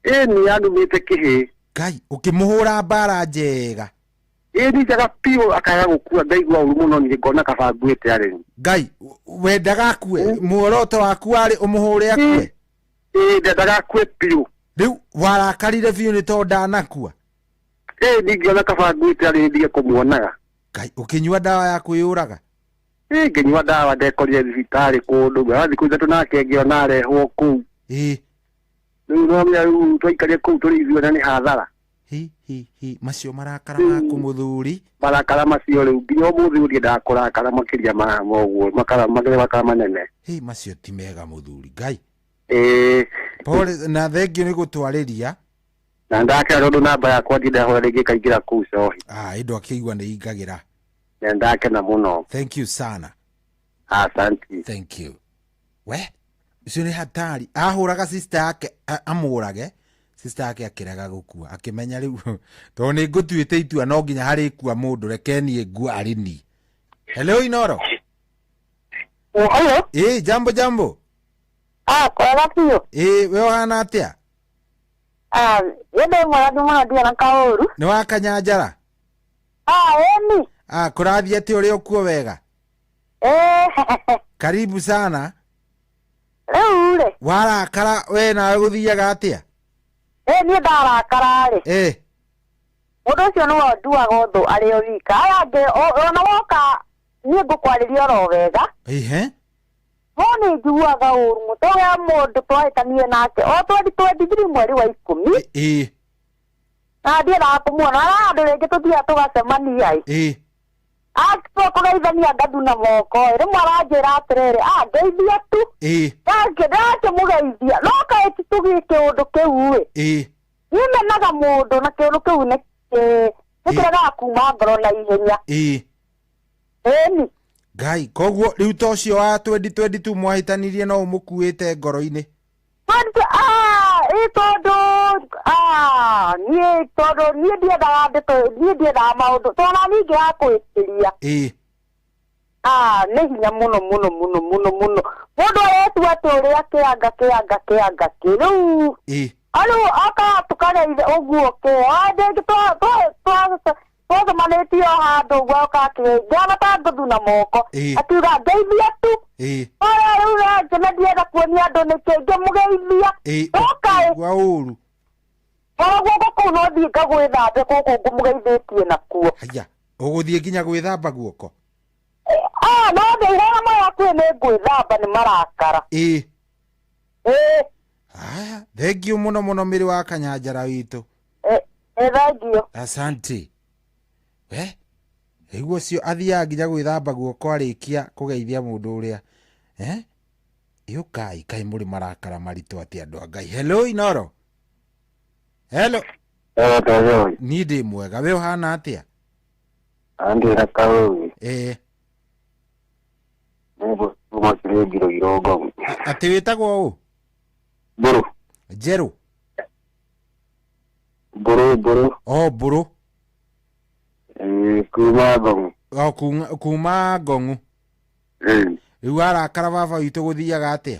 Ĩ, nĩ anumĩte kĩhĩ. Ngai, ũkĩmũhũra mbara njega. Ĩ, nĩ njega biũ, akaga gũkua, ndaigua ũru mũno niĩ, ngona kaba nguĩte arĩ. Ngai, wendaga akue? Muoroto waku warĩ ũmũhũre akue? Ĩ, ndendaga akue biũ. Rĩu warakarire biũ nĩ tondũ ndanakua? Ĩ, ningĩona kaba nguĩte arĩ ndige kũmuonaga. Ngai, ũkĩnyua ndawa ya kwĩyũraga? Ĩ, ngĩnyua ndawa, ndekorire thibitarĩ kũndũ ngĩona thikũ 3 nake ngĩona arehwo kũu. Rĩu no menya rĩu twaikarire kũu tũrĩ ithuĩ na nĩ hathara. Hi hi hi, macio marakara maku, mũthuri. Marakara macio rĩu nginya ũmũthĩ ũyũ ndiendaga kũrakara makĩria ma ũguo, makara makara manene. Hi, macio ti mega, mũthuri. Ngai. Ĩĩ. Pole na thengio nĩ gũtwarĩria. Na ndakena tondũ namba yakwa ndindahũra rĩngĩ ĩkaingĩra kũu cohi. Ah, ĩndũ akĩigua nĩ ingagĩra. Na ndakena mũno. Thank you sana. Asante. Thank you. We, ũcio nĩ hatari. Ahũraga sister yake amũrage, sister yake akĩrega gũkua, akĩmenya rĩu tondũ nĩ ngũtuĩte itua no nginya harĩkua mũndũ, reke niĩ ngua arĩ ni. Hello, Inoro. Hello. Ĩ, jambo jambo. Ah, kwega biũ. Ĩ, we ũhana atĩa? Ah, niĩ ndĩ mwega mũno, ndirĩ na kaũru. Nĩ wa Kanyanjara? Ah, ĩni. Ah, kũrathiĩ atĩa ũrĩ okuo wega? Ĩ. Karibu sana. Rĩu rĩ. Warakara we nawe gũthiaga atĩa? Ĩ, niĩ ndarakara rĩ. Mũndũ ũcio nĩwe nduaga ũthũ arĩ o wika. Aya angĩ ona woka niĩ ngũkwarĩria oro wega. Ihe. No nĩ njiguaga ũru mũno ya mũndũ twahĩtanirie nake o 2023 mweri wa 10. Na ndiendaga kũmuona na handũ rĩngĩ tũthiaga tũgacemania ĩ. Atua kũgeithania ngathuna moko ĩ, rĩmwe aranjĩra atĩrĩrĩ, ah, ngeithia tu. Ndakĩmũgeithia no kaĩ ti tũgĩ kĩũndũ kĩu ĩ. Niĩ menaga mũndũ na kĩũndũ kĩu nĩ nĩkĩregaga kuma ngoro na ihenya. Ĩni. Ngai, koguo rĩu ta ũcio wa 2022 mwahĩtanirie no ũmũkuĩte ngoro-inĩ? Tondũ, ah, ĩ, tondũ, ah, niĩ tondũ niĩ ndiendaga ndeto, niĩ ndiendaga maũndũ tondũ ona niĩ ingĩaga kũhĩtĩria. Ah, nĩ hinya mũno mũno mũno mũno mũno. Mũndũ aretua atĩ ũrĩa kĩanga kĩanga kĩanga kĩ rĩu. Rĩu akaga tũkageithe ũguo kĩ ndĩngĩ twacemanĩtie o handũ ũguo akakĩgeithia ngĩona ta ngũthuna moko. Akiuga ngeithia tu. Ũrĩa rĩu rangĩ ndienda kuonia andũ nĩkĩ ngĩmũgeithia. Ũkaĩ. Ũkaigua ũru. Ona guoko kũu no thiĩ ngagwĩthambe gũkũ ngũmũgeithĩtie nakuo. Haya, ũgũthiĩ nginya gwĩthamba guoko? Ah, no ndĩhũra maya hakuhĩ nĩ ngwĩthamba nĩ marakara. Haya, thengio mũno mũno mĩrĩ wa Kanyanjara witũ. Ĩ, thengio. Asante. We, rĩu ũcio athiaga nginya gwĩthamba guoko arĩkia kũgeithia mũndũ ũrĩa. Ĩũkai, kaĩ mũrĩ marakara maritũ atĩ andũ a Ngai. Hello, Inoro. Hello. Hello, Toyo. Niĩ ndĩ mwega, we ũhana atĩa? Andĩ na kaũru. Nĩ kuma kĩrĩngiro irongo. Atĩ wĩtagwo ũ? Mbũrũ. Njerũ. Mbũrũ, mbũrũ. O, mbũrũ. Kuma Ngong'u. O, kuma Ngong'u. Rĩu warakara baba witũ gũthiaga atĩa?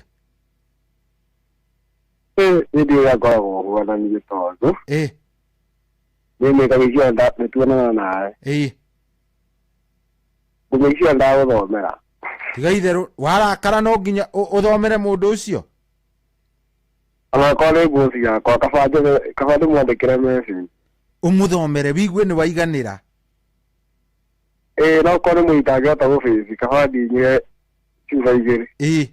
Niĩ ndiũĩ ngoragwo huana niĩ tondũ niĩ mĩka mĩicio nĩtuonana nawe. Ngũmĩicio ndagũthomera. Tiga itherũ, warakara no nginya ũthomere mũndũ ũcio? Onakorwo nĩ nguo ciakwa kaba kaba ndĩmwandĩkĩre message. Ũmũthomere wigue nĩ waiganĩra. Ĩĩ, no korwo nĩ mũndũ itangĩhota gũbĩci kaba ndinyue cuba igĩrĩ. Ĩĩ,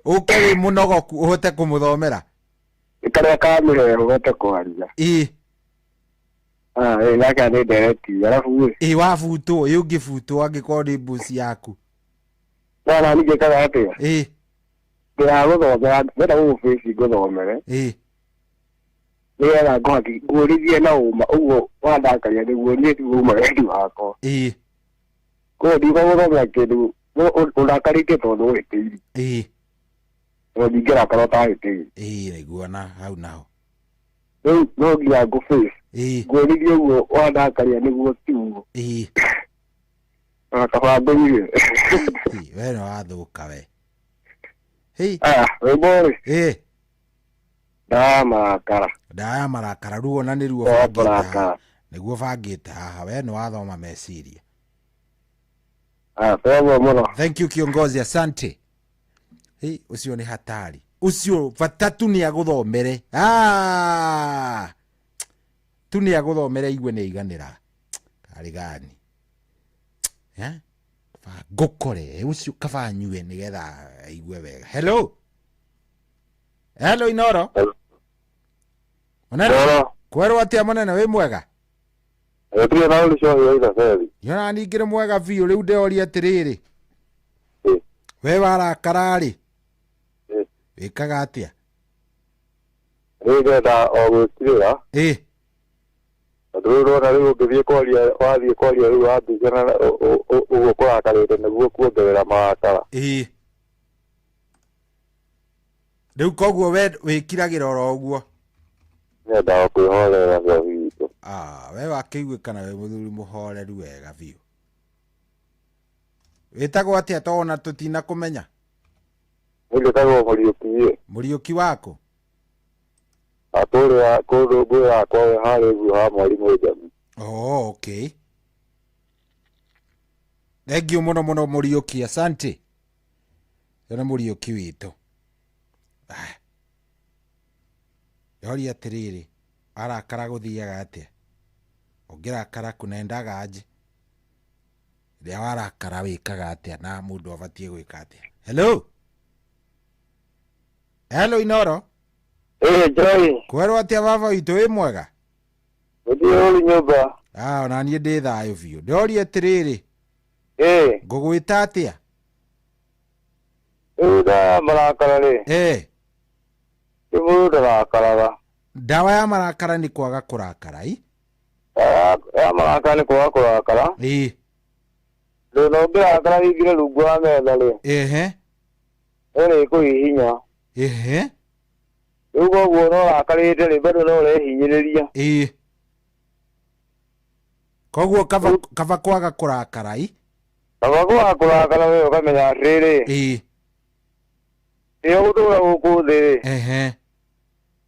ũke wĩ mũnogoku ũhote kũmũthomera. Karĩa ka mĩheehũ hote kwaria. Ĩĩ. Ah, ĩĩ, gaka nĩ ndereti arabu ĩ. Ĩĩ, wabutwo, ĩ ũngĩbutwo angĩkorwo nĩ mbuci yaku. No na niĩ njĩkaga atĩa? Ĩĩ. Ndĩragũthomera, ndĩrenda gũgũbĩci ngũthomere. Ĩĩ. Nĩgetha ngũhaki nguũrithie na ũma ũguo wandakaria nĩguo niĩ tiguo uma wendi wakwa. Ĩĩ. Koguo ndigũgũthomera kĩndũ ũndakarĩtie tondũ ũhĩtĩirie. Ĩĩ. Tondũ ndingĩrakara ũtahĩtĩirie. Ĩĩ, naigua na hau naho. Rĩu no nginya ngũbĩci. Ĩĩ. Nguũrithie ũguo wandakaria nĩguo tiguo. Ĩĩ. Ona kaba ngũnyue. We nĩ wathũka we. Hei. Ah, rwĩmbo rĩ. Ĩĩ. Ndawa ya marakara. Ndawa ya marakara ruo ona nĩruo Ndawa ya bangĩte haha. marakara. Nĩguo bangĩte haha we nĩ wathoma meciria. Ah, thenguo mũno. Thank you kiongozi, asante. Hei, ũcio nĩ hatari. Ũcio bata tu nĩ agũthomere. Ah! Tu nĩ agũthomere igue nĩ aiganĩra. Karĩ gani? Eh? Kaba ngũkore ũcio kaba nyue nĩgetha aigue wega. Hello. Hello Inoro. Mũnene. Kwerwo atĩa mũnene wĩ mwega? Gũtirĩ na ũru cohi wa Isabeli. Nyona ningĩ nĩ mwega biũ rĩu ndĩroria atĩrĩrĩ. We warakara rĩ? Wĩkaga atĩa? Niĩ ngenda o gwĩkirĩra. Ĩĩ. Tondũ rĩu ũrona rĩu ũngĩthiĩ kwaria wathiĩ kwaria rĩu wambicana ũguo kũrakarĩte nĩguo kuongerera marakara. Ĩĩ. Rĩu koguo we wĩkiragĩra oro ũguo. Nyenda o kwĩhorera cohi witũ. Ah, we wakĩiguĩkana wĩ mũthuri mũhoreru wega biũ. Wĩtagwo atĩa to ona tũtina kũmenya? Niĩ njĩtagwo Mũriũki ĩ. Mũriũki waku? Kũrĩa kũndũ ngũĩ yakwa we harĩa ũguo ha mwarimũ Njami. Oh, okay. Thank you mũno mũno Mũriũki, asante. Ũyũ nĩ Mũriũki witũ. Ah. Ndoria atĩrĩrĩ, arakara gũthiaga atĩa? Ũngĩrakara kunendaga aje? Rĩrĩa warakara wĩkaga atĩa na mũndũ abatiĩ gwĩka atĩa? Hello. Hello Inoro. Ĩĩ Joy. Kwerwo atĩa baba witũ wĩ mwega? Gũtirĩ ũru nyũmba. Ah, ona niĩ ndĩ thayũ biũ. Ndoria atĩrĩrĩ. Ĩĩ. Ngũgwĩta atĩa? Rĩu ndawa ya marakara rĩ. Ĩĩ. Nĩ mũndũ ndarakaraga. Ndawa ya marakara nĩ kwaga kũrakara i? Ndawa ya marakara nĩ kwaga kũrakara. Ĩĩ. Ndũ na ũngĩrakara wĩingĩre rungu wa metha rĩ. Ehe. Nĩũrĩkũhihinya. Ehe. Rĩu koguo no ũrakarĩte rĩ bado no ũrehinyĩrĩria. Ĩĩ. Koguo kaba kwaga kũrakara i? Kaba kwaga kũrakara we ũkamenya atĩrĩrĩ. Ĩĩ. Ĩyo gũtũra gũkũ thĩ rĩ. Ehe.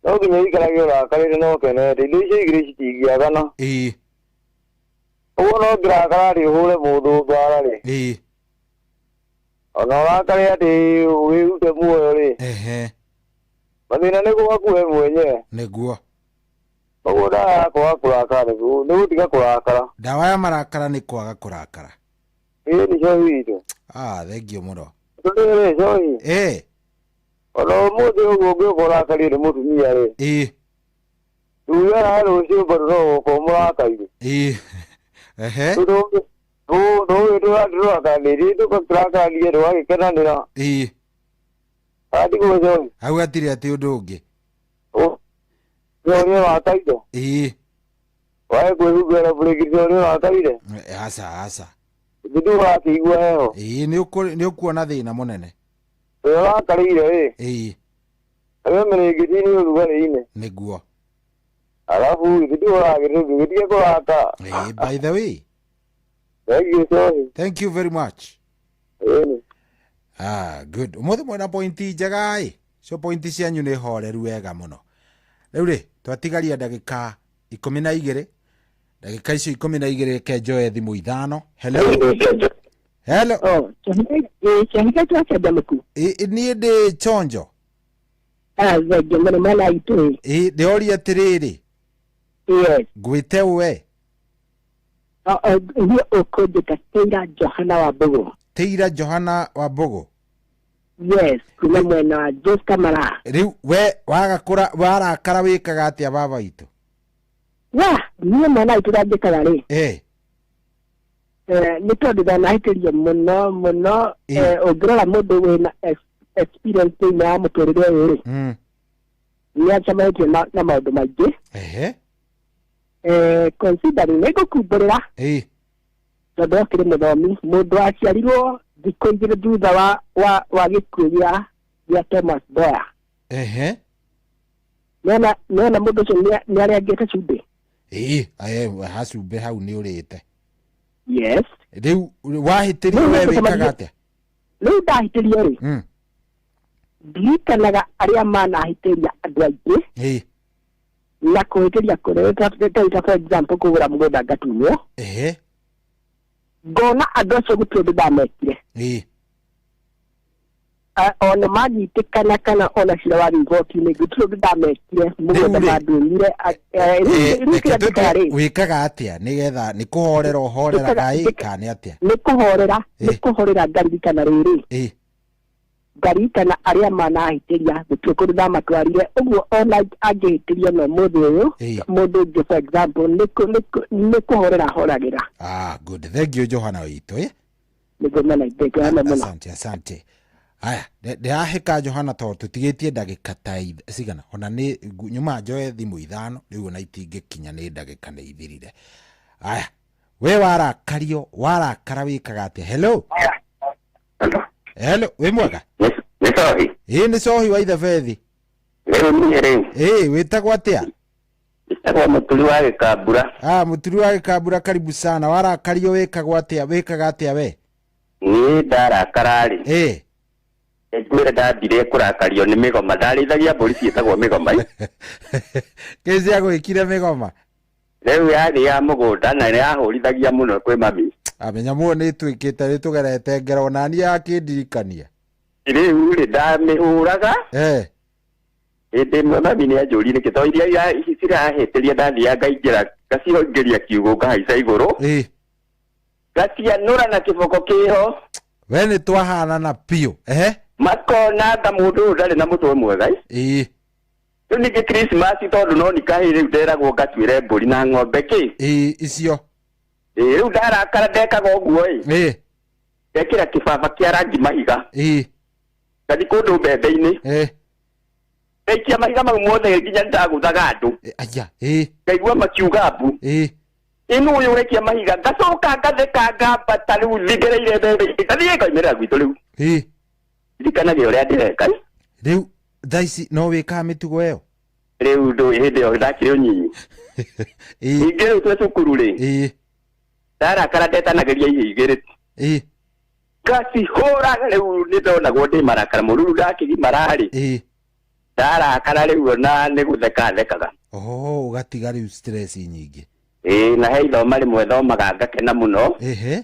No nginya ũikarage ũrakarĩte na ũkenete. Indo icio igĩrĩ citingĩagana. Ĩĩ. Ũguo no ũngĩrakara atĩ ũhũre mũndũ mbara rĩ. Ĩĩ. Ona ũrakare atĩ wĩrute muoyo rĩ. Ehe. Mathĩna nĩ gwaku we mwenyewe. Nĩguo. Koguo ndawa ya kwaga kũrakara nĩ gũtiga kũrakara. Ndawa ya marakara nĩ kwaga kũrakara. Ĩĩ nĩ cohi witũ. Ah, thengiũ mũno. Tondũ rĩ cohi. Ĩĩ. Ona ũmũthĩ ũguo ũngĩũka ũrakario nĩ mũtumia rĩ. Ĩĩ. Tugaga rũciũ bado no ũgũkorwo mũrakaire. Ĩĩ. Ehe. Ndũĩ tũrakanĩrie tũkarakanire tũgagĩkenanĩra. Ĩĩ. Atigwo cohi. Hau hatirĩ atĩ ũndũ ũngĩ. Nĩ ũrakaire. Ĩĩ. Wae kwĩhumbĩra bũrĩkĩti nĩ ũrakaire. Aca aca. Githĩ ũrakĩigua heho. Ĩĩ nĩ ũkuona thĩna mũnene. Ũrĩa ũrakarĩire rĩ. Ĩĩ. Arĩa mĩrĩngĩti nĩ ũrugarĩ-inĩ. Nĩguo. Alafu githĩ ũragĩtũthiĩ gĩtige kũraka. Ĩĩ, by the way. Thank you, sorry. Thank you very much. Ĩni. Ah, good. Ũmũthĩ mwena pointi njega ĩ. Cio pointi cianyu nĩ horeru wega mũno. Rĩu rĩ, twatigaria ndagĩka 12. Ndagĩka icio 12 reke njoe thimũ ithano. Hello. Hello. Oh, kĩhika kĩa canjamũku. Niĩ ndĩ chonjo. Ah, thengiũ mũno mwana witũ. Ĩ, ndĩroria atĩrĩrĩ. Yes. Ngwĩte we. Niĩ ũkũnjĩta Teira Johana wa Mbũgũ. Teira Johana wa Mbũgũ. Yes, kuma mwena wa Jos Kamara. Rĩu we waga kũra warakara wĩkaga atĩa baba witũ? Wa, niĩ mwana witũ ndanjĩkaga rĩ. Eh. Nĩ tondũ ndanahĩtĩrio mũno mũno ũngĩrora mũndũ wĩna experience thĩinĩ wa mũtũrĩre ũyũ rĩ nĩ acemanĩtie na maũndũ maingĩ. Ehe. Considering nĩ ngũkumbũrĩra tondũ okĩrĩ mũthomi mũndũ waciarirwo thikũ 2 thutha wa gĩkuũ gĩa Thomas Mboya. Ehe. Nĩona mũndũ ũcio nĩ arengete cumbĩ. Ĩĩ, hacumbĩ hau nĩ ũrĩte. Yes. Rĩu wahĩtĩrio we wĩkaga atĩa? Rĩu ndahĩtĩrio rĩ, ndirikanaga arĩa manahĩtĩria andũ aingĩ. Ĩĩ. Na kũhĩtĩria kũrĩa ta for example kũgũra mũgũnda ngatunywo. Ehe. Ngona andũ acio gũtirĩ ũndũ ndamekire. Ĩĩ. Ona manyitĩkana kana ona cira wa igoti-inĩ gũtirĩ ũndũ ndamekire mũgũnda mandunyire. Rĩu kĩrĩa njĩkaga rĩ, wĩkaga atĩa nĩgetha nĩ kũhorera ũhoreraga ĩ kana nĩ atĩa? Nĩ kũhorera, nĩ kũhorera ngaririkana rĩrĩ. Ngaririkana arĩa manahĩtĩria gũtirĩ kũndũ ndamatwarire ũguo ona angĩhĩtĩria no mũthĩ ũyũ mũndũ ũngĩ for example nĩ kũhorera horagĩra. Ah, good. Thank you Johana witũ ĩ. Nĩguo mena thank you mũno. Asante, asante. Aya, ndĩrahĩka Johana tondũ tũtigĩtie ndagĩka ta cigana ona nĩ nyuma njoe thimũ ithano rĩu ona itingĩkinya nĩ ndagĩka nĩ ithirire. Aya, we warakario warakara wĩkaga atĩa? Hello. Hello, wĩ mwega? Nĩ cohi. Ĩĩ nĩ cohi wa Ithebethi. Rĩu niĩ rĩu. Ĩĩ wĩtagwo atĩa? Wĩtagwo Mũturi wa Gĩkambura. Ah, Mũturi wa Gĩkambura, karibu sana. Warakario wĩkagwo atĩa? Wĩkaga atĩa we? Niĩ ndarakara rĩ. Ĩĩ. Ngwĩre ndambire kũrakario nĩ mĩgoma. Ndarĩithagia mbũri ciĩtagwo mĩgoma. Kĩ ciagwĩkire mĩgoma? Rĩu yarĩ ya mũgũnda na nĩ yahũrithagia mũno kwĩ mami. Amenya muo nĩ ĩtuĩkĩte nĩ tũgerete ngero na niĩ yakĩndirikania. Rĩu rĩ ndamĩhũraga. Hĩndĩ ĩmwe mami nĩ anjũririe nĩkĩ tondũ iria cirahĩtĩria ndathiaga ngaingĩra ngacihingĩria kiugũ ngahaica igũrũ. Ngacianũra na kĩboko kĩho. We nĩ twahanana biũ. Ehe. Makona ta mũndũ ũyũ ndarĩ na mũtwe mwega. Ĩĩ. Rĩu ningĩ Christmas tondũ no nikahĩ rĩu nderagwo ngatuĩre mbũri na ng'ombe kĩ. Ĩĩ icio. Ĩĩ rĩu ndarakara ndekaga ũguo ĩ. Ĩĩ. Ndekĩra kĩbaba kĩa rangi mahiga. Ĩĩ. Ngathiĩ kũndũ mbembe-inĩ. Ĩĩ. Ndaikia mahiga mau mothe nginya nĩndagũthaga andũ. Aya. Ĩĩ. Ngaigua makiuga mbu. Ĩĩ. Ĩno ũyũ ũrekia mahiga ngacoka ngatheka ngambata rĩu thingereire mbembe-inĩ ngathiĩ ngaumĩrĩra gwitũ rĩu. Ĩĩ. Ririkanage ũrĩa ndĩreka. Rĩu thaa ici no wĩkaga mĩtugo ĩyo? Rĩu ndũĩ hĩndĩ ĩyo ndakĩrĩ ũnyinyi. Ningĩ rĩu twĩ cukuru rĩ. Ĩĩ. Ndarakara ndetanagĩria ihĩ igĩrĩ. Ĩĩ. Ngacihũra rĩu nĩ ndonagwo ndĩ marakara mũru rĩu ndakĩgimara rĩ. Ĩĩ. Ndarakara rĩu ona nĩ gũtheka thekaga. Oh, ũgatiga rĩu stress nyingĩ. Ĩĩ na he ithoma rĩmwe thomaga ngakena mũno. Ehe.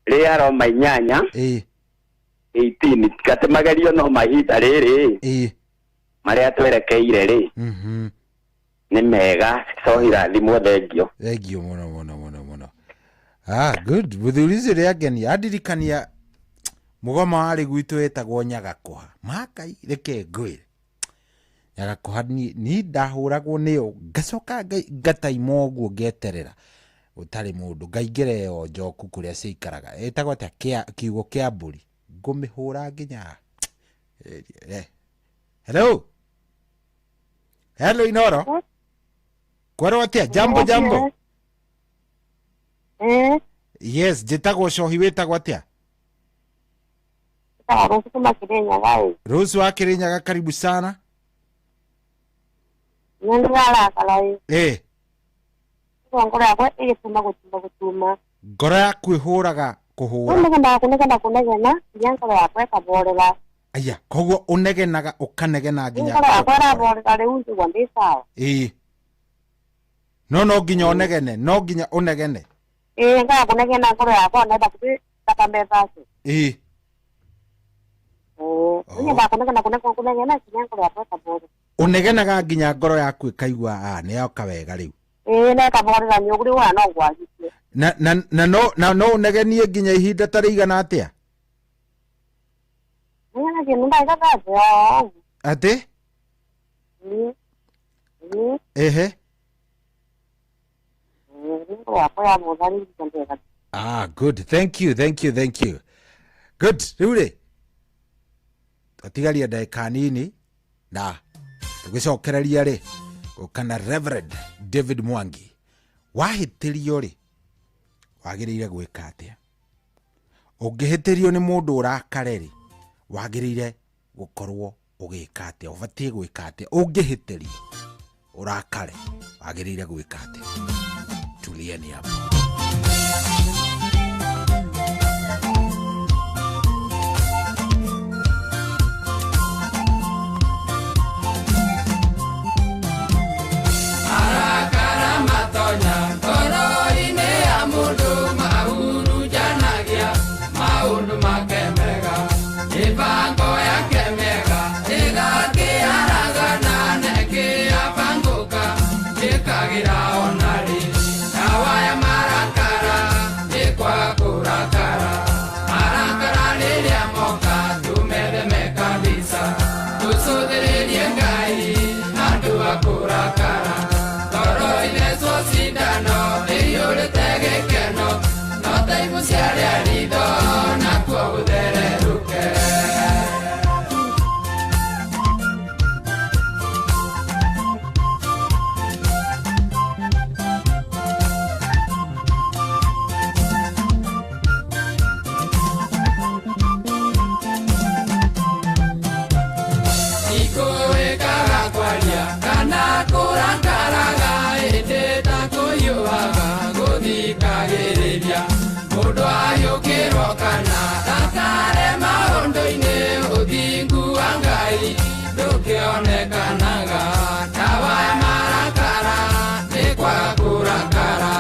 Rĩa Roma 8. Ĩĩ. 18 gatĩ magerio no mahinda rĩrĩ. Ĩĩ. Marĩa twerekeire rĩ. Nĩ mega cohi rathimwo thengio. Thengio mũno mũno mũno mũno. Ah, good. Mũthuri ũcio nĩ angenia. Andirikania mũgoma warĩ gwitũ wetagwo Nyagakũha. Makai reke ngwĩre. Nyagakũha ni ndahũragwo nĩyo ngacoka ngataima ũguo ngeterera gũtarĩ mũndũ ngaingĩra ĩyo njoku kũrĩa ciikaraga ĩtagwo atĩa kiugo kĩa mbũri ngũmĩhũra nginya. Hello. Hello Inoro. Kwerwo atĩa? Jambo jambo. Yes, njĩtagwo Cohi wĩtagwo atĩa? Rose wa Kirinyaga karibu sana. Ngoro yakwa ĩgĩtuma gũtuma gũtuma. Ngoro yaku ĩhũraga Kũhũra. Rĩu nĩgetha kũnegena nginya ngoro yakwa ĩkaborera. Aya, koguo ũnegenaga ũkanegena nginya Ngoro yakwa ĩraborera rĩu njigua ndĩ sawa. Ĩĩ, no nginya ũnegene, no nginya ũnegene. Ĩĩ, ngaga kũnegena ngoro yakwa ona ĩthakuĩ thakame ĩthake. Ĩĩ. Ĩĩ, rĩu nyendaga kũnegena kũnegena kũnegena nginya ngoro yakwa ĩkaborera. Ũnegenaga nginya ngoro yaku ĩkaigua a nĩ yoka wega rĩu. Ĩĩ, na ĩkaborera nyũngũ rĩu ona no ngwagitie. Na no ũnegenie nginya ihinda ta rĩigana atĩa? Nĩgenagie nĩ ndagĩka 30 o ũguo. Atĩ? Ĩĩ. Ĩĩ. Ehe. Ĩĩ, ngoro yakwa yabotha rĩu njigua ndega. Ah, good. Thank you, thank you, thank you. Good. Rĩu rĩ, twatigaria ndagĩka nini na tũgĩcokereria rĩ gũka na Reverend David Mwangi. Wahĩtĩrio rĩ, wagĩrĩire gwĩka atĩa? Ũngĩhĩtĩrio nĩ mũndũ ũrakare rĩ, wagĩrĩire gũkorwo ũgĩka atĩa? Ũbatiĩ gwĩka atĩa? Ũngĩhĩtĩrio ũrakare, wagĩrĩire gwĩka atĩa? Tulieni hapo. Marakara matonya ngoro-inĩ ya mũndũ mahurunjanagia maũndũ make mega, mĩbango yake mĩega ĩgakĩaragana na ĩkĩabangũka ĩkagĩra onarĩ. Ndawa ya marakara nĩ kwaga kũrakara. Marakara rĩrĩa moka tũmetheme kabisa, tũcũthĩrĩrie Ngai handũ ha kũrakara. Ngoro ithecwo cindano ĩiyũrĩte gĩkeno, no ta ibu ciarĩa ritho nakuo gũthererũke. Ikũĩkaga kwaria kana kũrakaraga, ĩndĩ ta kũhiũhaga gũthikagĩrĩria mũndũ ahiũkĩrwo kana rakare maũndũ-inĩ. Ũthingu wa Ngai ndũkĩonekanaga. Ndawa ya marakara nĩ kwaga kũrakara.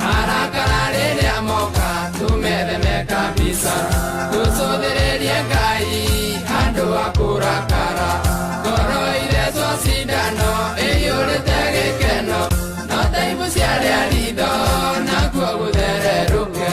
Marakara rĩrĩa moka tũmetheme kabisa, tũcũthĩrĩrie Ngai handũ ha kũrakara. Ngoro ithecwo cindano ĩiyũrĩte gĩkeno, no ta ibu ciarĩa ritho nakuo gũthererũke.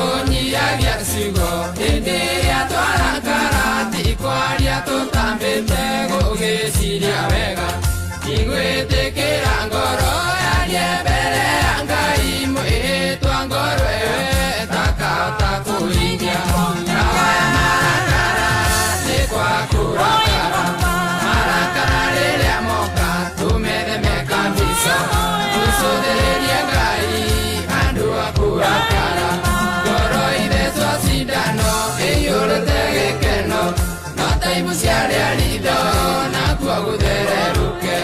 Tũnyihagia ciugo hĩndĩ ĩrĩa twarakara, ti kwaria tũtambĩte gũgĩciria wega. Nĩngwĩtĩkĩra ngoro yarie mbere ya Ngai, mwĩhĩtwa ngoro ĩyo ĩtakahota kũhingia. Ndawa ya marakara nĩ kwa kũrakara, marakara rĩrĩa moka tũmetheme kabisa. Tũcũthĩrĩrie Ngai handũ ha kũrakara, ngoro ithecwo cindano ĩiyũrĩte gĩkeno, no ta ibu ciarĩa ritho nakuo gũthererũke.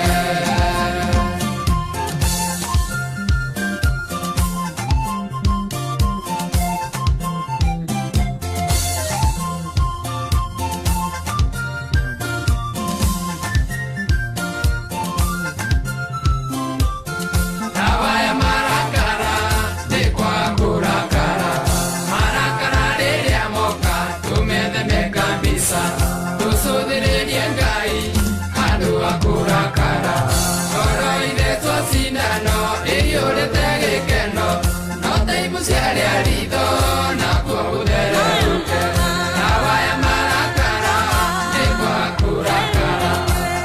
Dawa ya marakara nĩ kwa kũrakara, marakara rĩrĩa moka tũmetheme kabisa. Tũcũthĩrĩrie Ngai handũ ha kũrakara, ngoro ithecwo cindano ĩiyũrĩte gĩkeno, no ta ibu ciarĩa ritho nakuo gũthererũke. Dawa ya marakara nĩ kwa kũrakara,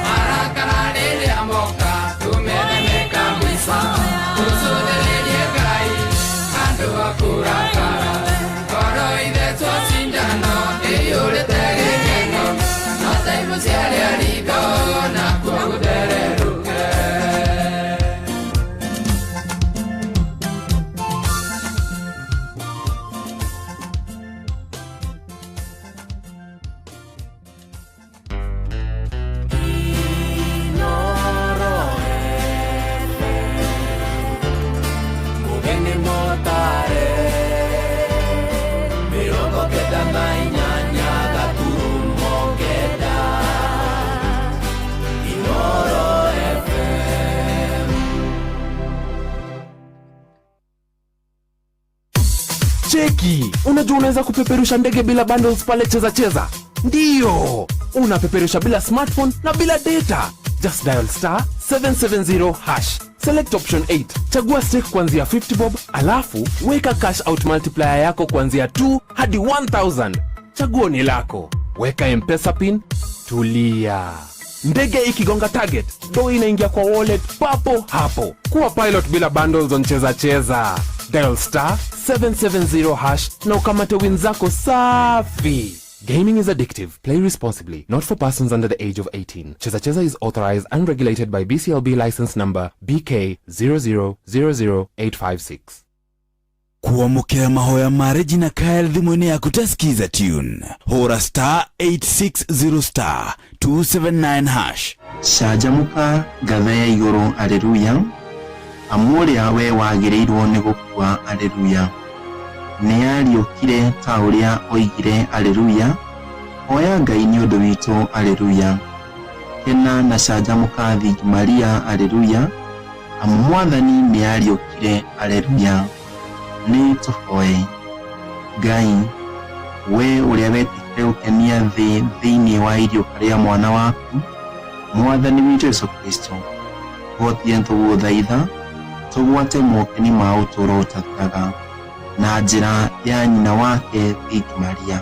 marakara rĩrĩa moka tũmetheme kabisa. Tũcũthĩrĩrie Ngai handũ ha kũrakara, ngoro ithecwo cindano ĩiyũrĩte gĩkeno, no ta ibu ciarĩa ritho nakuo gũthererũke. Mugeni motare 98 gaturumo 9 Inoro FM. Cheki, unajua unaweza kupeperusha ndege bila bundles pale Cheza Cheza? Ndiyo, unapeperusha bila smartphone na bila data. Just dial star 770 hash. Select option 8. Chagua stake kuanzia 50 bob, alafu weka cash out multiplier yako kuanzia 2 hadi 1000. Chaguo ni lako. Weka M-Pesa pin, tulia. Ndege ikigonga target, do inaingia kwa wallet papo hapo. Kuwa pilot bila bundles on Cheza Cheza. Dial star 770 hash na ukamate win zako safi. Gaming is addictive. Play responsibly. Not for persons under the age of 18. Cheza Cheza is authorized and regulated by BCLB license number BK 0000856. Kuamukira mahoya ma Regina Kyle thimũ-inĩ yaku ta Skiza tune, hũra star 860 star 279 hash. Canjamũka ngatha ya igũrũ aleluya, amu ũrĩa we wagĩrĩirwo nĩ gũkua aleluya, nĩariũkire ta ũrĩa oigire aleluya, hoya Ngai nĩ ũndũ witũ aleluya. Kena na canjamũka thingi Maria aleluya, amu Mwathani nĩariũkire aleluya. Nĩ tũhoe. Ngai, we ũrĩa wetĩkire gũkenia thĩ thĩinĩ wa iriũka rĩa mwana waku Mwathani witũ Jesũ Kristo, tũhotithie tũgũthaitha tũgwate mokeni ma ũtũũro ũtathiraga na njĩra ya nyina wake Thingi Maria,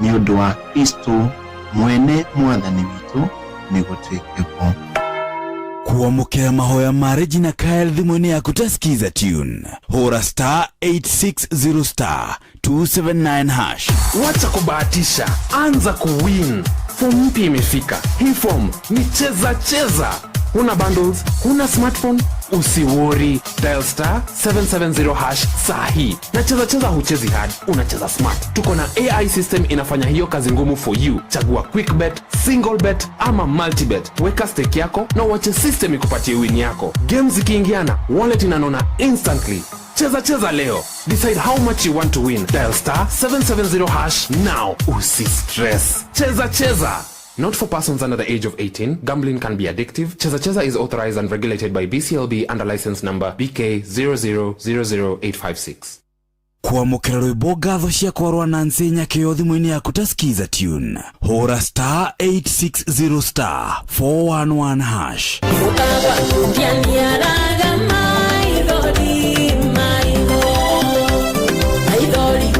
nĩ ũndũ wa Kristo mwene Mwathani witũ, nĩguo twĩke guo. Kuamukira mahoya ma Regina Kyle thimũ-inĩ yaku ta Skiza tune, hũra star 860 star 279 hash. Wacha kubahatisha, anza kuwin. Form mpya imefika. Hii form ni Cheza Cheza. Huna bundles, huna smartphone, usiworry. Dial star 770 hash saa hii. Na Cheza Cheza huchezi hard, unacheza smart. Tuko na AI system inafanya hiyo kazi ngumu for you. Chagua quick bet, single bet ama multi bet. Weka stake yako na uache system ikupatie win yako. Games zikiingiana, wallet inanona instantly. Cheza Cheza leo. Decide how much you want to win. Dial star 770 hash now. Usi stress. Cheza Cheza. Not for persons under the age of 18. Gambling can be addictive. Cheza Cheza is authorized and regulated by BCLB under license number BK 0000856. Kuamukira rwimbo ngatho ciakwa rwa Nancy Nyakĩo thimũ-inĩ yaku ta Skiza tune, hũra star 860 star 411 hash. Ndianiaraga maithori, maithori, maithori.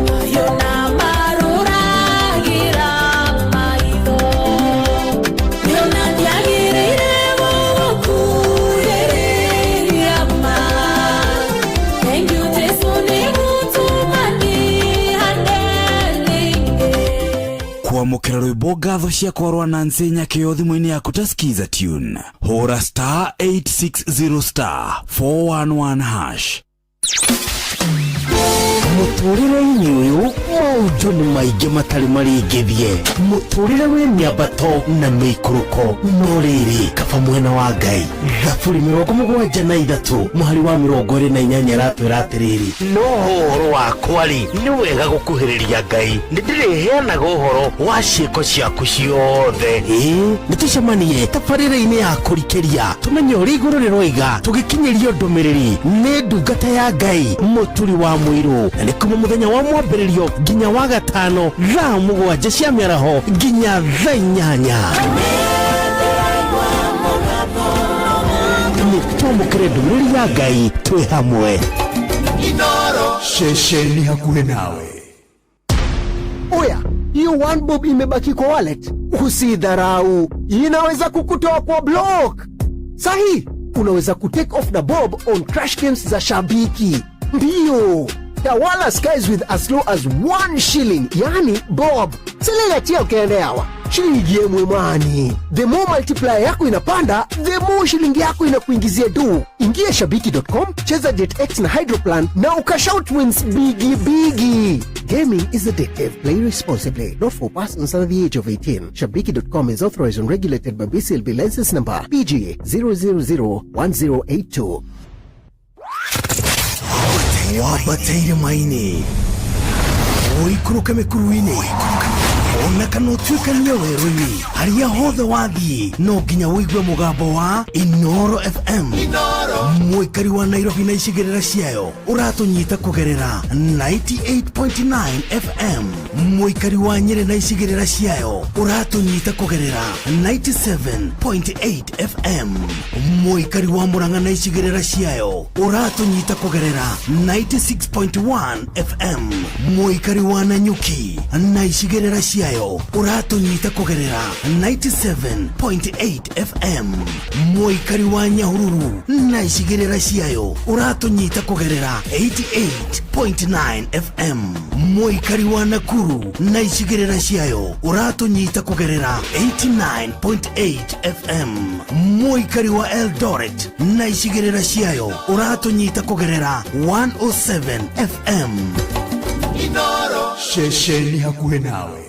Kwamũkĩra rwĩmbo ngatho ciakwa rwa Nancy Nyakĩo thimũ-inĩ yaku ta Skiza tune, hũra star 860 star 411 hash. Mũtũrĩre-inĩ ũyũ maũndũ nĩ maingĩ matarĩ marĩngĩthie, mũtũrĩre wĩ mĩambato na mĩikũrũko, no rĩrĩ, kaba mwena wa Ngai. Thaburi 73 mũhari wa 28 ĩratwĩra atĩrĩrĩ, no ũhoro wakwa-rĩ, nĩ wega gũkuhĩrĩria Ngai, nĩ ndĩrĩheanaga ũhoro wa ciĩko ciaku ciothe. Ĩĩ, nĩ tũcemanie tabarĩra-inĩ ya kũrikĩria, tũmenye ũrĩa igũrũ rĩroiga, tũgĩkinyĩrio ndũmĩrĩri nĩ ndungata ya Ngai Mũturi wa Mũirũ, na nĩ kuma mũthenya wa mwambĩrĩrio nginya wa gatano thaa 7 cia mĩaraho nginya thaa 8. Nĩ twamũkĩre ndũmĩrĩri ya Ngai twĩ hamwe. Ceceni hakuhĩ nawe. Oya, hiyo one bob imebaki kwa wallet, usidharau, inaweza kukutoa kwa block. Sahi unaweza kutake off na bob on crash games za Shabiki. Ndiyo, tawala skies with as low as 1 shilling, yani bob. Seleletia ukiendeawa shilingi yemwe mwani. The more multiplier yako inapanda, the more shilingi yako inakuingizia do. Ingia shabiki.com, cheza JetX na Hydroplan na ukashout wins bigi bigi. Gaming is addictive. Play responsibly. Not for persons under the age of 18. Shabiki.com is authorized and regulated by BCLB license number PG 0001082. Wambate irĩma-inĩ, ũikũrũke mĩkuru-inĩ, ona kana ũtuĩkanie werũ-inĩ, harĩa hothe wathiĩ no nginya ũigue mũgambo wa Inoro FM. Mũikari wa Nairobi na icigĩrĩra ciayo ũratũnyita kũgerera 98.9 FM. Mũikari wa Nyĩrĩ na icigĩrĩra ciayo ũratũnyita kũgerera 97.8 FM. Mũikari wa Mũrang'a na icigĩrĩra ciayo ũratũnyita kũgerera 96.1 FM. Mũikari wa Nanyuki na icigĩrĩra ciayo ũratũnyita kũgerera 97.8 FM. Mũikari wa Nyahururu na icigĩrĩra ciayo ũratũnyita kũgerera 88.9 FM. Mũikari wa Nakuru na icigĩrĩra ciayo ũratũnyita kũgerera 89.8 FM. Mũikari wa Eldoret na icigĩrĩra ciayo ũratũnyita kũgerera 107 FM. Ceceni hakuhĩ nawe.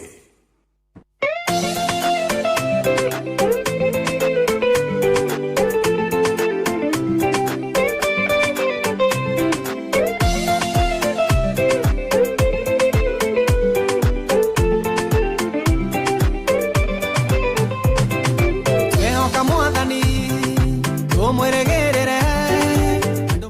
Twehoka Mwathani tũmwĩrĩgĩrĩre.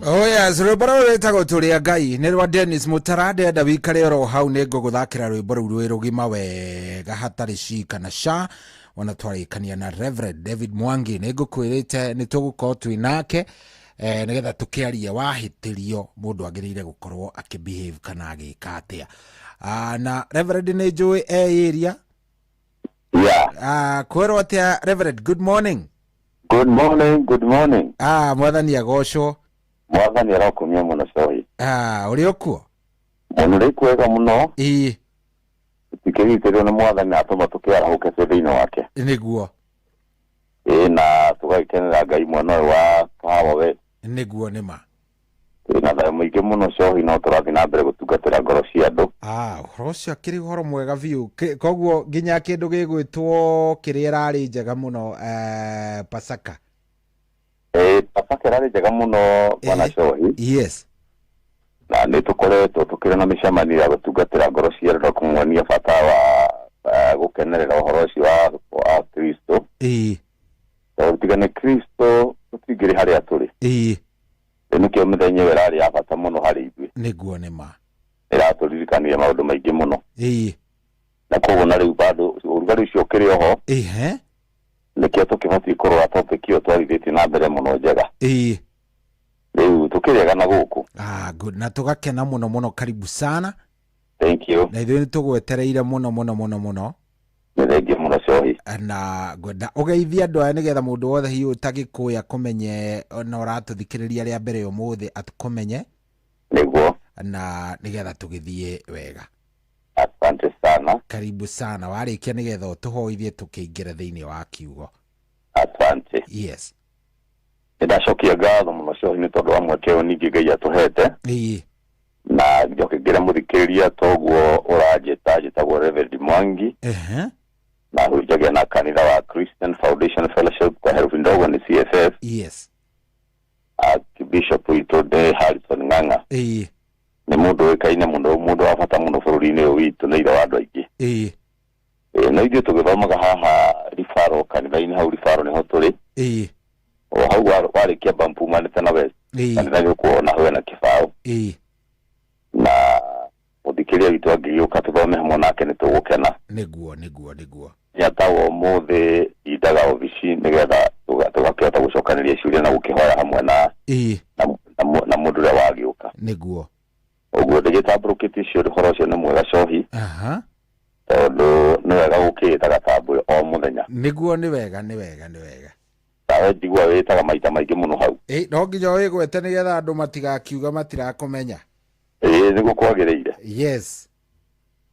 Oh yes, rwĩmbo rũrũ rwĩtagwo Tũrĩ a Ngai nĩ rwa Dennis Mũtara. Ndĩrenda wikare oro hau, nĩ ngũgũthakĩra rwĩmbo rũu rwĩ rũgima wega hatarĩ ci kana ca. Ona twarĩkania na Reverend David Mwangi, nĩ ngũkwĩrĩte nĩ tũgũkorwo twĩ nake nĩgetha tũkĩarie wahĩtĩrio mũndũ agĩrĩire gũkorwo akĩbehave kana agĩka atĩa. Na Reverend nĩ njũĩ e area. Yeah. Kwĩrwo atĩa Reverend? Good morning. Good morning, good morning. Mwathani agocwo. Mwathani arokumia mũno cohi. Ũrĩ okuo? Mũno rĩ kwega mũno. Ĩĩ. Tũkĩgitĩrwo nĩ Mwathani na atũma tũkĩarahũke twĩ thĩinĩ wake. Nĩguo. Ĩĩ, na tũgagĩkenera Ngai mwena ũyũ wa Kahawa we. Nĩguo nĩma. Twĩna thayũ mũingĩ mũno cohi, no tũrathiĩ na mbere gũtungatĩra ngoro cia andũ. Ũhoro ũcio akĩrĩ ũhoro mwega biũ. Koguo nginya kĩndũ gĩgwĩtwo kĩrĩa ĩrarĩ njega mũno, Pasaka. Pasaka ĩrarĩ njega mũno bwana cohi. Yes. Na nĩ tũkoretwo tũkĩrĩ na mĩcemanio ya gũtungatĩra ngoro cia andũ na kũmuonia bata wa gũkenerera ũhoro ũcio wa Kristo. Tondũ tiga nĩ Kristo tũtingĩrĩ harĩa tũrĩ. Rĩu nĩkĩo mĩthenya ĩyo ĩrarĩ ya bata mũno harĩ ithuĩ. Nĩguo nĩma. Ĩratũririkania maũndũ maingĩ mũno. Na koguo na rĩu bado ũrugarĩ ũcio ũkĩrĩ oho. Nĩkĩo tũkĩbatiĩ kũrora topic ĩyo twarithĩtie na mbere mũno njega. Rĩu tũkĩrĩega na gũkũ. Good. Na tũgakena mũno mũno, karibu sana. Thank you. Na ithuĩ nĩtũgwetereire mũno mũno mũno mũno. Nĩ thengiũ mũno cohi. Na ngwenda ũgeithie andũ aya nĩgetha mũndũ wothe hihi ũtagĩkũĩ akũmenye, na ũratũthikĩrĩria rĩa mbere ũmũthĩ atũkũmenye. Nĩguo. Na nĩgetha tũgĩthiĩ wega. Asante sana. Karibu sana. Warĩkia nĩgetha ũtũhoithie tũkĩingĩra thĩinĩ wa kiugo. Asante. Yes. Nĩ ndacokia ngatho mũno cohi nĩ tondũ wa mweke ũyũ ningĩ Ngai atũhete. Na njoke ngĩre mũthikĩrĩria toguo ũranjĩta, njĩtagwo Reverend Mwangi. Na hunjagia na kanitha wa Christian Foundation Fellowship, kwa herufi ndogo ni CFF. Archbishop witũ nĩ Harrison Ng'ang'a. Nĩ mũndũ ũĩkaine mũno, mũndũ wa bata mũno bũrũri-inĩ ũyũ witũ, nĩ ithe wa andũ aingĩ. No ithuĩ tũgĩthomaga haha Ribaro, kanitha-inĩ hau Ribaro nĩho tũrĩ. O hau warĩkia bampu umanĩte na West. Kanitha nĩ ũkuona hau hena kĩbaũ. Na mũthikĩrĩria witũ angĩgĩũka tũthome hamwe nake nĩ tũgũkena. Nĩguo, nĩguo, nĩguo. Nyata wa ũmũthĩ ndindaga obici nĩgetha tũgakĩhota gũcokanĩria ciũria na gũkĩhoya hamwe na mũndũ ũrĩa wagĩũka. Nĩguo. Ũguo ndĩgĩtambũrũkĩtie ciũria, ũhoro ũcio nĩ mwega cohi. Tondũ nĩ wega gũkĩĩtaga tambũĩ o mũthenya. Nĩguo, nĩ wega, nĩ wega, nĩ wega. Nawe njigua wĩtaga maita maingĩ mũno hau. No nginya wĩgwete nĩgetha andũ matigakiuga matirakũmenya. Nĩguo kwagĩrĩire. Yes.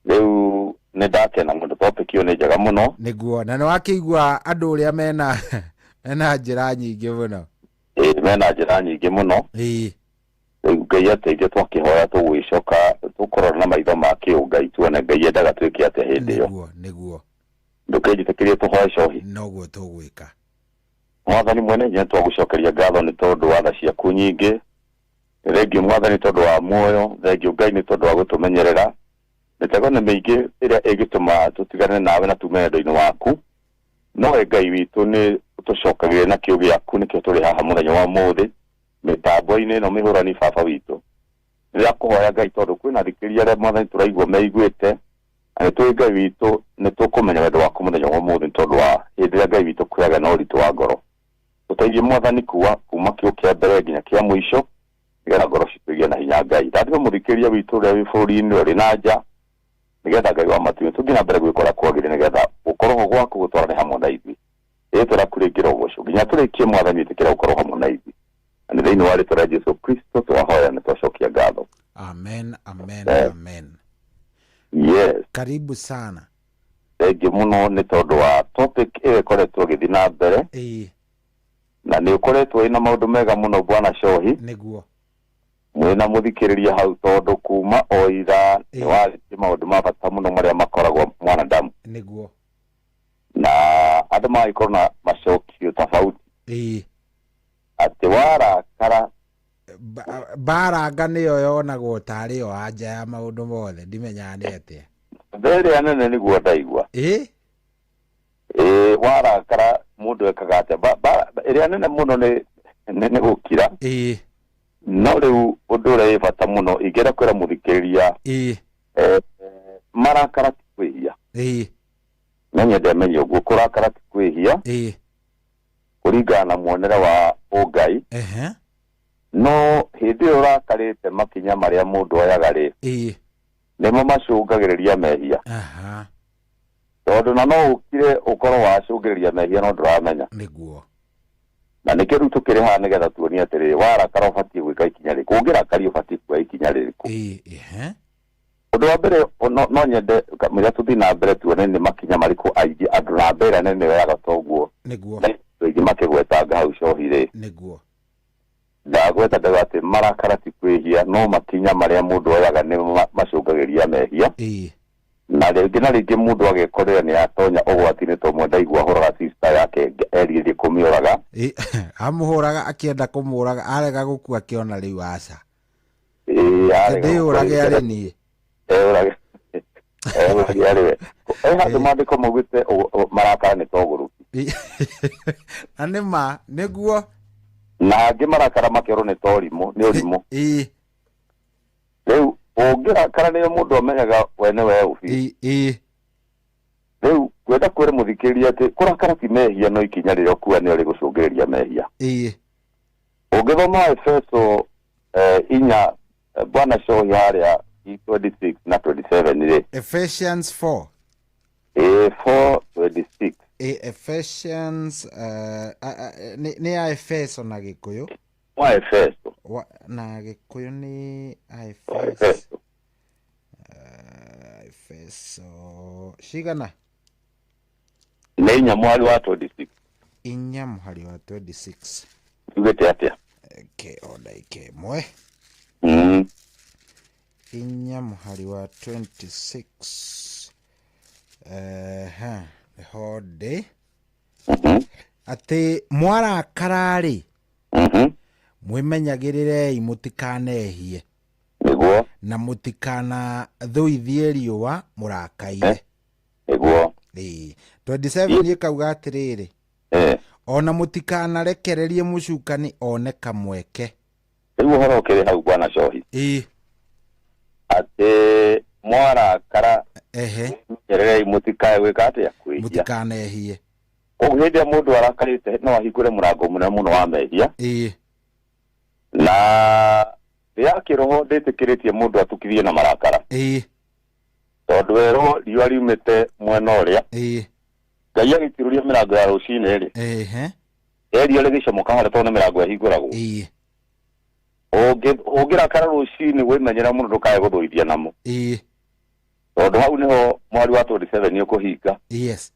Rĩu nĩ ndakena mũno, topic ĩyo nĩ njega mũno. Nĩguo, na nĩ wakĩigua andũ ũrĩa mena njĩra nyingĩ mũno. Mena njĩra nyingĩ mũno. Rĩu Ngai ateithie twakĩhoya tũgwĩcoka tũkorwo na maitho ma kĩũngai tuone Ngai endaga twĩke atĩa hĩndĩ ĩyo. Nĩguo, nĩguo. Ndũkĩnjĩtĩkĩrie tũhoe cohi. Noguo tũgwĩka. Mwathani mwene hinya, twagũcokeria ngatho nĩ tondũ wa tha ciaku nyingĩ. Thengiũ Mwathani tondũ wa muoyo, thengiũ Ngai nĩ tondũ wa gũtũmenyerera. Mĩtego nĩ mĩingĩ ĩrĩa ĩngĩtũma tũtigane nawe na tume wendo-inĩ waku. No we Ngai witũ nĩ ũtũcokagĩria na kĩo gĩaku, nĩkĩo tũrĩ haha mũthenya wa ũmũthĩ mĩtambo-inĩ ĩno mĩhũrani baba witũ. Nĩndakũhoya Ngai tondũ kwĩna athikĩrĩria arĩa Mwathani tũraigua meiguĩte, na nĩ tũĩ Ngai witũ nĩ tũkũmenya wendo waku mũthenya wa ũmũthĩ nĩ tondũ wa hĩndĩ ĩrĩa Ngai witũ kwĩagĩa na ũritũ wa ngoro. Ũteithie Mwathani kuma kĩo kĩa mbere nginya kĩa mũico, nĩgetha ngoro citũ igĩe na hinya Ngai. Ndathima mũthikĩrĩria witũ ũrĩa wĩ bũrũri-inĩ ũrĩ na nja, nĩgetha Ngai wa matu tũthiĩ na mbere gwĩka ũrĩa kwagĩrĩire, nĩgetha gũkorwo ho gwaku gũtwarane hamwe na ithuĩ. Rĩĩtwa rĩaku rĩingĩre ũgoco nginya tũrĩkie Mwathani, ĩtĩkĩra gũkorwo hamwe na ithuĩ. Na nĩ thĩinĩ wa rĩĩtwa rĩa Jesũ Kristo twahoya na twacokia ngatho. Amen, amen, amen. Yes. Karibu sana. Thengiũ mũno nĩ tondũ wa topic ĩyo ĩkoretwo ĩgĩthiĩ na mbere. Na nĩ ũkoretwo wĩna maũndũ mega mũno Bwana Cohi. Nĩguo. Mwĩna mũthikĩrĩria hau tondũ kuma o ira nĩ warĩtie maũndũ ma bata mũno marĩa makoragwo mwanadamu. Nĩguo. Na andũ magĩkorwo na macokio tofauti. Atĩ warakara Baranga nĩyo yonagwo tarĩ yo anja ya maũndũ mothe, ndimenyaga nĩ atĩa. Mbere nene nĩguo ndaigua. Warakara mũndũ ekaga atĩa? Ĩrĩa nene mũno nĩ gũkira. No rĩu ũndũ ũrĩa wĩ bata mũno ingĩenda kwĩra mũthikĩrĩria, marakara ti kwĩhia. No nyende menye ũguo, kũrakara ti kwĩhia. Kũringana na muonere wa ũngai. No hĩndĩ ĩyo ũrakarĩte makinya marĩa mũndũ oyaga rĩ, nĩmo macũngagĩrĩria mehia. Tondũ na no ũkire ũkorwo wacũngĩrĩria mehia no ndũramenya. Nĩguo. Na nĩkĩo rĩu tũkĩrĩ haha nĩgetha tuonie atĩrĩrĩ, warakara ũbatiĩ gwĩka ikinya rĩrĩkũ, ũngĩrakaria ũbatiĩ kuoya ikinya rĩrĩkũ. Ũndũ wa mbere, no nyende kamũira tũthiĩ na mbere tuone nĩ makinya marĩkũ aingĩ andũ na mbere nene yoyaga toguo. Nĩguo. Na aingĩ makĩgwetanga hau cohi rĩ. Nĩguo. Ndagweta ndauga atĩ marakara ti kwĩhia, no makinya marĩa mũndũ oyaga nĩ macũngagĩrĩria mehia. Na rĩngĩ na rĩngĩ mũndũ agekorera nĩ atonya ũgwati-inĩ tondũ mwe ndaigua ahũraga sister yake erirĩrie kũmĩũraga. Amũhũraga akĩenda kũmũraga, arega gũkua akĩona rĩu aca. Arega Ndĩyũrage gũkua. arĩ niĩ. Eyũrage arĩ we. Handũ maandĩko maugĩte marakara nĩ ta ũgũrũki. Na nĩ ma, nĩguo. Na angĩ marakara makerwo nĩ ta ũrimũ, nĩ ũrimũ. Rĩu ũngĩrakara nĩyo mũndũ amenyaga we nĩ we ũbi. Rĩu kwenda kwĩra mũthikĩrĩria atĩ kũrakara ti mehia, no ikinya rĩrĩa ũkua nĩrĩo rĩgũcũngĩrĩria mehia. Ũngĩthoma Efeso inya, Bwana Cohi harĩa 26 na 27 rĩ. Ephesians 4. 4:26. Ephesians, nĩ ya Efeso na Gĩkũyũ. Wa Efeso. Na Gĩkũyũ nĩ Wa Efeso. Efeso cigana? Nĩ 4 mũhari wa 26. 4 mũhari wa 26. Yugĩte atĩa? Ke o ndagĩka ĩmwe. 4 mũhari wa 26. Ehe, nĩho ndĩ. Atĩ mwarakara-rĩ, mwĩmenyagĩrĩrei mũtikanehie. Nĩguo. Na mũtikanathũithie riũa mũrakaire. Nĩguo. Ĩĩ. 27 ĩkauga atĩrĩrĩ, ona mũtikanarekererie mũcukani one kamweke. Rĩu ũhoro ũkĩrĩ hau bwana Cohi. Ĩĩ. Atĩ mwarakara, ehe, mwĩmenyererei mũtikae gwĩka atĩa? Kwĩhia. Mũtikanehie. Koguo hĩndĩ ĩrĩa mũndũ arakarĩte no ahingũre mũrango mũnene mũno wa mehia. Ĩĩ. Na thĩ ya kĩroho ndĩtĩkĩrĩtie mũndũ atukithie na marakara. Ĩĩ. Tondũ werwo riũa riumĩte mwena ũrĩa. Ĩĩ. Ngai agĩtirũria mĩrango ya rũcinĩ rĩ. Ehe. Erio rĩgĩcomoka harĩa tondũ nĩ mĩrango ĩhingũragwo. Ĩĩ. Ũngĩrakara rũcinĩ wĩmenyere mũno ndũkae gũthũithia namo. Ĩĩ. Tondũ hau nĩho mweri wa 27 ũkũhinga. Yes.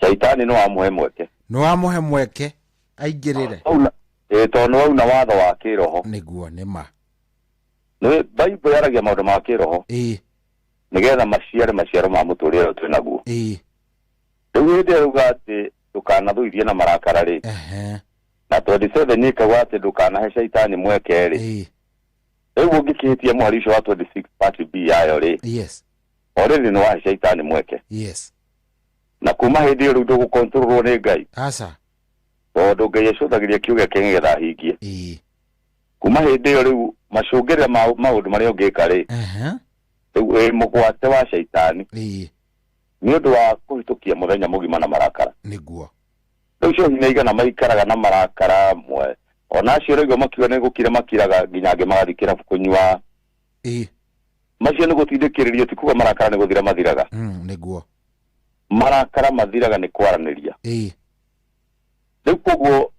Shaitani no amũhe mweke. No amũhe mweke aingĩrĩre. Ĩĩ, tondũ nĩ wauna watho wa kĩroho. Nĩguo, nĩ ma. Nĩ Bible yaragia maũndũ ma kĩroho. Ĩĩ. Nĩgetha maciare maciaro ma mũtũrĩre ũyũ twĩ naguo. Ĩĩ. Rĩu hĩndĩ ĩrĩa rauga atĩ ndũkanathũithie na marakara rĩ. Ehe. Na 27 ĩkauga atĩ ndũkanahe shaitani mweke rĩ. Ĩĩ. Rĩu ũngĩkĩhĩtia mũhari ũcio wa 26 part B yayo rĩ. Yes. Already nĩ wahe shaitani mweke. Yes. Na kuma hĩndĩ ĩyo rĩu ndũgũkontrolwo nĩ Ngai. Aca. Tondũ Ngai acũthagĩria kiugo gĩake nĩgetha ahingie. Ĩĩ. Kuma hĩndĩ ĩyo rĩu macũngĩrĩra ma maũndũ marĩa ũngĩka rĩ. Ehe. Rĩu wĩ mũgwate wa shaitani. Ĩĩ. Nĩ ũndũ wa kũhĩtũkia mũthenya mũgima na marakara. Nĩguo. Rĩu cio hinya igana maikaraga na marakara mwe. Ona acio ũraigua makiuga nĩ gũkira makiraga nginya angĩ magathiĩ kĩrabu kũnyua. Ĩĩ. Macio nĩ gũtindĩkĩrĩrio, ti kuga marakara nĩ gũthira mathiraga. Nĩguo. Marakara mathiraga nĩ kwaranĩria. Ĩĩ. Rĩu koguo,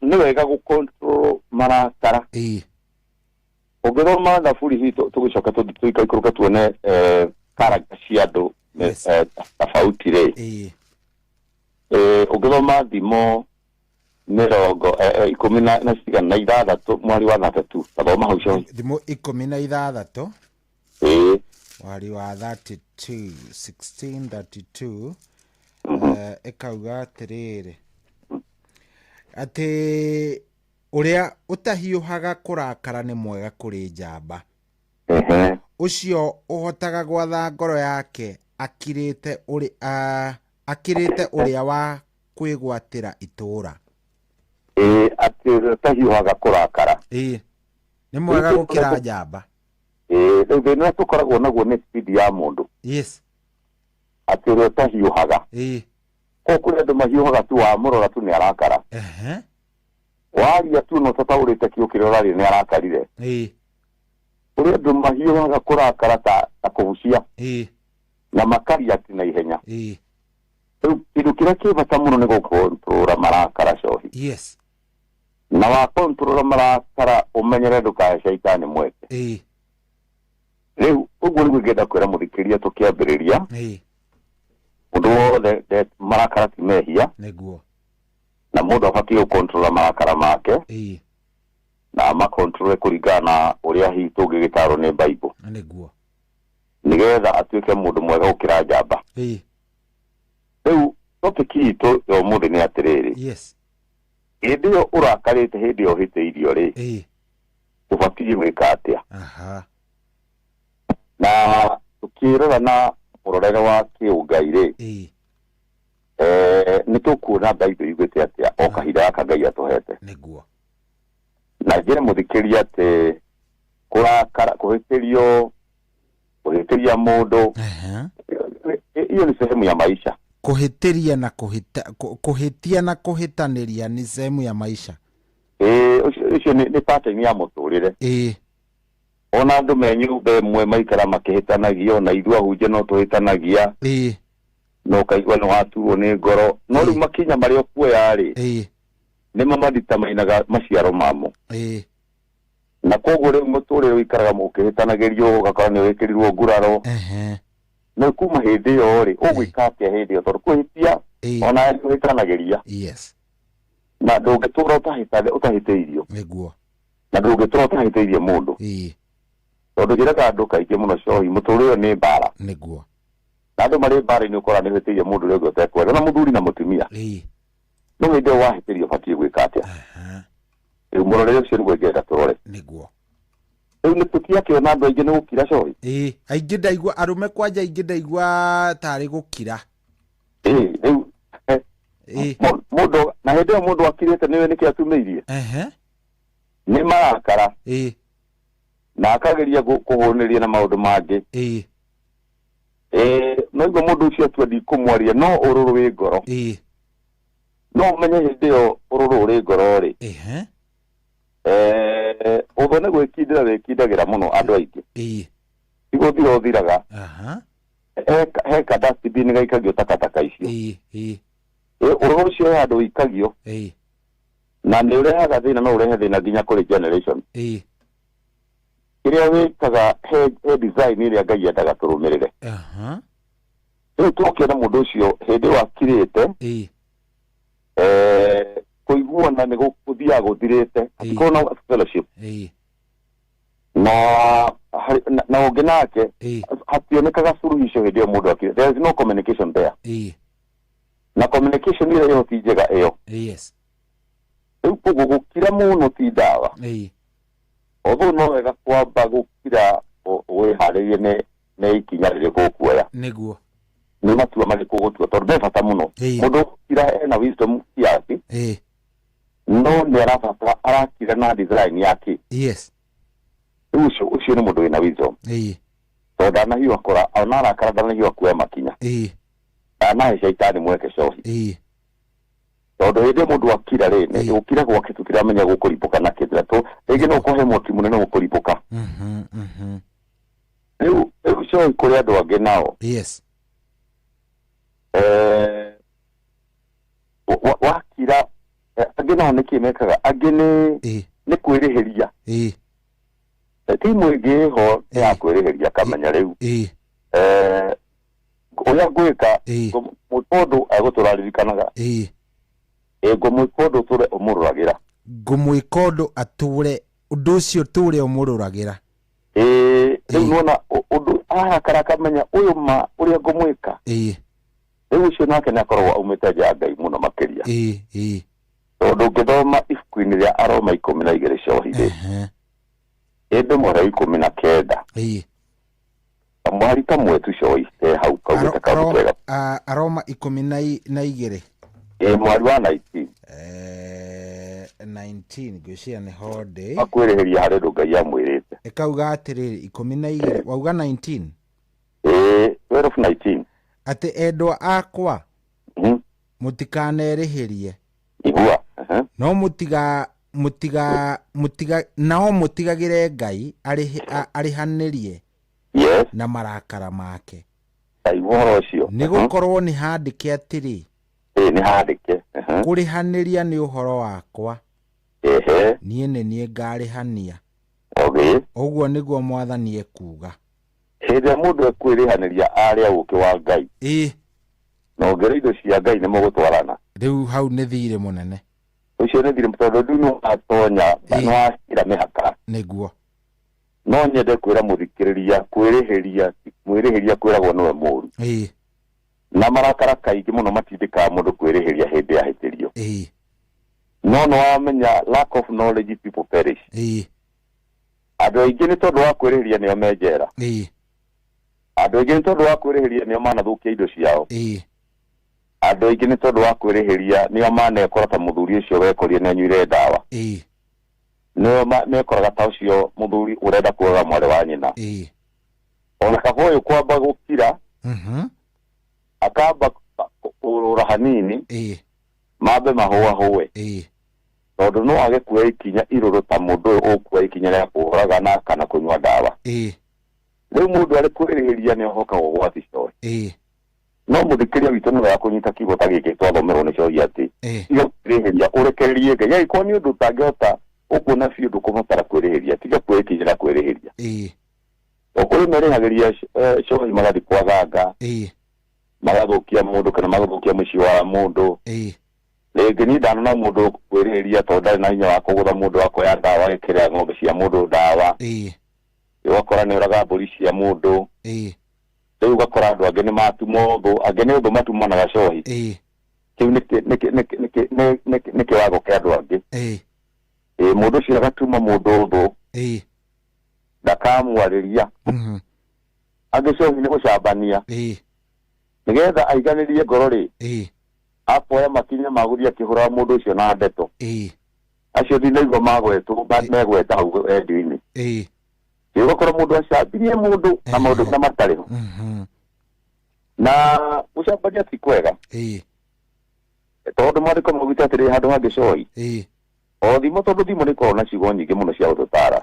nĩ wega gũcontrol marakara. Ĩĩ. Ũngĩthoma Thaburi hihi tũgĩcoka tũikaikũrũke tuone, character cia andũ, Yes. tofauti rĩ. Ĩĩ. Ũngĩthoma Thimo mĩrongo, ikũmi na cigana na ithathatũ mweri wa 32, tathoma hau cohi. Thimo 16. Ĩĩ. Mweri wa 32, 1632, ĩkauga atĩrĩrĩ, atĩ ũrĩa ũtahiũhaga kũrakara nĩ mwega kũrĩ njamba. Ehe. Ũcio ũhotaga gwatha ngoro yake akĩrĩte ũrĩa wa kwĩgwatĩra itũũra. Ĩĩ, atĩ ũrĩa ũtahiũhaga kũrakara. Ĩĩ. Nĩ mwega gũkĩra njamba. Ĩĩ, rĩu thĩna ũrĩa tũkoragwo naguo nĩ speed ya mũndũ. Yes. Atĩ ũrĩa ũtahiũhaga. Ĩĩ. Koguo kũrĩ andũ mahiũhaga tu wamũrora tu nĩ arakara. Ehe. Waria tu no tataũrĩte kĩo kĩrĩa ũraria nĩ arakarire. Ĩĩ. Kũrĩ andũ mahiũhaga kũrakara ta kũbucia. Ĩĩ. Na makaria ati na ihenya. Ĩĩ. Rĩu kĩndũ kĩrĩa kĩ bata mũno nĩ gũkontrora marakara cohi. Yes. Na wakontrora marakara ũmenyere ndũkahe shaitani mweke. Ĩĩ. Rĩu ũguo nĩguo ingĩenda kwĩra mũthikĩrĩria tũkĩambĩrĩria. Ĩĩ. Mũndũ wothe marakara ti mehia. Nĩguo. Na mũndũ abatiĩ gũkontrora marakara make. Ĩĩ. Na amakontrore kũringana na ũrĩa hihi tũngĩgĩtarwo nĩ Bible. Nĩguo. Nĩgetha atuĩke mũndũ mwega gũkĩra njamba. Ĩĩ. Rĩu topic itũ ya ũmũthĩ nĩ atĩrĩrĩ. Yes. Hĩndĩ ĩyo ũrakarĩte, hĩndĩ ĩyo ũhĩtĩirio rĩ. Ĩĩ. Ũbatiĩ gwĩka atĩa? Aha. Na tũkĩrora na mũrorere wa kĩũngai rĩ. Ĩĩ. Nĩ tũkuona Bible yugĩte atĩa o kahinda gaka Ngai atũhete. Nĩguo. Na njĩre mũthikĩria atĩ kũrakara, kũhĩtĩrio, kũhĩtĩria mũndũ. Ehe. Hiyo ni sehemu ya maisha. Kũhĩtĩria na kũhĩtia na kũhĩtanĩria ni sehemu ya maisha. Ĩĩ, ũcio nĩ pattern ya mũtũrĩre. Ĩĩ. Ona andũ me nyũmba ĩmwe maikara makĩhĩtanagia, ona ithuĩ ahunjia no tũhĩtanagia. Ĩĩ. No ũkaigua nĩ waturwo nĩ ngoro. No rĩu makinya marĩa ũkuoya rĩ, Ĩĩ. nĩmo maditamainaga maciaro mamo. Ĩĩ. Na koguo rĩu mũtũrĩre ũikaraga ũkĩhĩtanagĩrio, ũgakora nĩ wĩkĩrirwo nguraro. No kuma hĩndĩ ĩyo rĩ, ũgwĩka atĩa hĩndĩ ĩyo? Tondũ kwĩhĩtia ona nĩũhĩtanagĩria. Yes. Na ndũngĩtũra ũtahĩtĩirio. Nĩguo. Na ndũngĩtũra ũtahĩtĩirie mũndũ. Tondũ njĩraga andũ kaingĩ mũno cohi, mũtũrĩre nĩ mbara. Nĩguo. Na andũ marĩ mbara-inĩ ũkora nĩ ũhĩtĩirie mũndũ ũrĩa ũngĩ ũtekwenda, na mũthuri na mũtumia. No hĩndĩ ĩyo wahĩtĩrio ũbatiĩ gwĩka atĩa? Rĩu mũrorere ũcio nĩguo ingĩenda tũrore. Nĩguo. Rĩu nĩ tũtiakĩona andũ aingĩ nĩ gũkira cohi. Ĩĩ, aingĩ ndaigua arũme kwanja aingĩ ndaigua tarĩ gũkira. Ĩĩ, rĩu mũndũ na hĩndĩ ĩyo mũndũ akirĩte nĩwe nĩkĩ atumĩirie? Nĩ marakara. Na akageria kũhũnĩria na maũndũ mangĩ. No igua mũndũ ũcio atua ndikũmwaria, no ũrũrũ wĩ ngoro. No ũmenye hĩndĩ ĩyo ũrũrũ ũrĩ ngoro rĩ. Ũthũ nĩ gwĩkindĩra wĩkindagĩra mũno andũ aingĩ. Ti gũthira ũthiraga. He ka dustbin gaikagio takataka icio. Ũrũrũ ũcio he handũ ũikagio. Na nĩ ũrehaga thĩna, no ũrehe thĩna nginya kũrĩ generation. Kĩrĩa wĩkaga he design ĩrĩa Ngai endaga tũrũmĩrĩre. Rĩu twakĩona mũndũ ũcio hĩndĩ ĩyo akirĩte, kũiguana nĩ gũthiaga gũthirĩte, hatikorwo na fellowship. Na na ũngĩ nake hationekaga suluhisho hĩndĩ ĩyo mũndũ akirĩte. There is no communication there. Na communication ĩrĩa ĩyo ti njega ĩyo. Yes. Rĩu koguo gũkira mũno ti ndawa. Although no wega kwamba gũkira wĩharĩrie nĩ ikinya rĩrĩkũ ũkuoya. Nĩguo. Nĩ matua marĩkũ ũgũtua, tondũ me bata mũno. Mũndũ ũgũkira ena wisdom kiasi. No nĩ arabatara arakira na design yake. Yes. Rĩu ũcio nĩ mũndũ wĩna wisdom. Tondũ ndanahiũha kũra, ona arakara ndanahiũha kuoya makinya. Ndanahe caitani mweke cohi. Tondũ hĩndĩ ĩyo mũndũ akira rĩ, nĩ gũkira gwake tũtiramenya gũkũribũka na kĩ, rĩngĩ no ũkohe mwaki mũnene gũkũribũka. Rĩu cohi kũrĩ andũ angĩ nao. Yes. Wakira angĩ nao nĩkĩ mekaga? Angĩ nĩ kwĩrĩhĩria. Timu ĩngĩ ĩho nĩ ya kwĩrĩhĩria kamenya rĩu. Ũrĩa ngwĩka, mũndũ egũtũra aririkanaga. Ngũmwĩka ũndũ ũtũre ũmũrũragĩra. Ngũmwĩka ũndũ atũre, ũndũ ũcio ũtũre ũmũrũragĩra. Rĩu nĩwona ũndũ arakara akamenya ũyũ ma ũrĩa ngũmwĩka. Rĩu ũcio nake nĩ akoragwo aumĩte nja ya Ngai mũno makĩria. Tondũ ũngĩthoma ibuku-inĩ rĩa Aroma 12 cohi rĩ, ĩndĩ mũhari 19. Kamũhari kamwe tu cohi ke hau kaugĩte kaũndũ kega. Aroma 12. Mũhari wa 19. 19 ngwĩciria nĩ holiday. Akwĩrĩhĩria harĩ ũndũ Ngai amwĩrĩte. Ĩkauga atĩrĩrĩ, 12, wauga 19? 12:19. Atĩ endwa akwa, mũtikanerĩhĩrie. Igua. No nao mũtigagĩre Ngai arĩhanĩrie. Yes. Na marakara make. Aigua ũhoro ũcio. Nĩ gũkorwo nĩ handĩke atĩrĩ. Nĩ handĩke. Kũrĩhanĩria nĩ ũhoro wakwa. Niĩ nĩ niĩ ngarĩhania. Ũguo nĩguo Mwathani ekuuga. Hĩndĩ ĩrĩa mũndũ ekwĩrĩhanĩria arĩa ũũkĩ wa Ngai. Na ongerere indo cia Ngai nĩ mũgũtwarana. Rĩu hau nĩ thirĩ mũnene. Ũcio nĩ thirĩ tondũ rĩu nĩ watonya, nĩ wacira mĩhaka. Nĩguo. No nyende kwĩra mũthikĩrĩria, kwĩrĩhĩria, mwĩrĩhĩria kwĩragwo nĩwe mũũru. Na marakara kaingĩ mũno matindĩkaga mũndũ kwĩrĩhĩria hĩndĩ ya hĩtĩrio. No nĩ wamenya lack of knowledge people perish. Andũ aingĩ nĩ tondũ wa kwĩrĩhĩria nĩo me njera. Andũ aingĩ nĩ tondũ wa kwĩrĩhĩria nĩo manathũkia indo ciao. Andũ aingĩ nĩ tondũ wa kwĩrĩhĩria nĩo manekora ta mũthuri ũcio wekorire nĩ anyuire ndawa. Nĩo mekoraga ta ũcio mũthuri ũrenda kũraga mwarĩ wa nyina. Ona kaba ũyũ kwamba gũkira, akamba kũrũra hanini, mambe mahũahũe. Tondũ no age kuoya ikinya irũrũ ta mũndũ ũyũ ũkuoya ikinya rĩa kũũragana kana kũnyua ndawa. Rĩu mũndũ arĩ kwĩrĩhĩria nĩ ohokaga ũgwati coe. No mũthikĩrĩria witũ nĩ wega kũnyita kiugo ta gĩkĩ twathomerwo nĩ cohi atĩ tiga kwĩrĩhĩria, ũrekererie Ngai. Angĩkorwo nĩ ũndũ ũtangĩhota Ũkuona biũ ndũkũbatara kwĩrĩhĩria, tiga kwĩkinyĩra kwĩrĩhĩria. Kũrĩ merĩhagĩria cohi magathiĩ kwa ganga, magathũkia mũndũ kana magathũkia mũciĩ wa mũndũ. Rĩngĩ niĩ ndanona mũndũ kwĩrĩhĩria tondũ ndarĩ na hinya wa kũgũra mũndũ akoya ndawa agĩkĩrĩra ng'ombe cia mũndũ ndawa. Ũgakora nĩ ũraga mbũri cia mũndũ. Rĩu ũgakora andũ angĩ nĩ matuma ũthũ, angĩ nĩ ũthũ matumanaga cohi. Kĩu nĩ kĩwago kĩa andũ angĩ. Mũndũ ũcio agatuma mũndũ ũthũ, ndakamwarĩria. Angĩ cohi nĩ gũcambania. Nĩgetha aiganĩrie ngoro rĩ, akoya makinya ma gũthiĩ akĩhũraga mũndũ ũcio na ndeto. Acio ndinaigua magwetwo megweta hau rendio-inĩ. Ũgakora mũndũ acambirie mũndũ na maũndũ marĩa matarĩ ho. Na gũcambania ti kwega. Tondũ maandĩko maugĩte atĩrĩ handũ hangĩ cohi. O thimo, tondũ thimo nĩ ikoragwo na ciugo nyingĩ mũno cia gũtũtaara.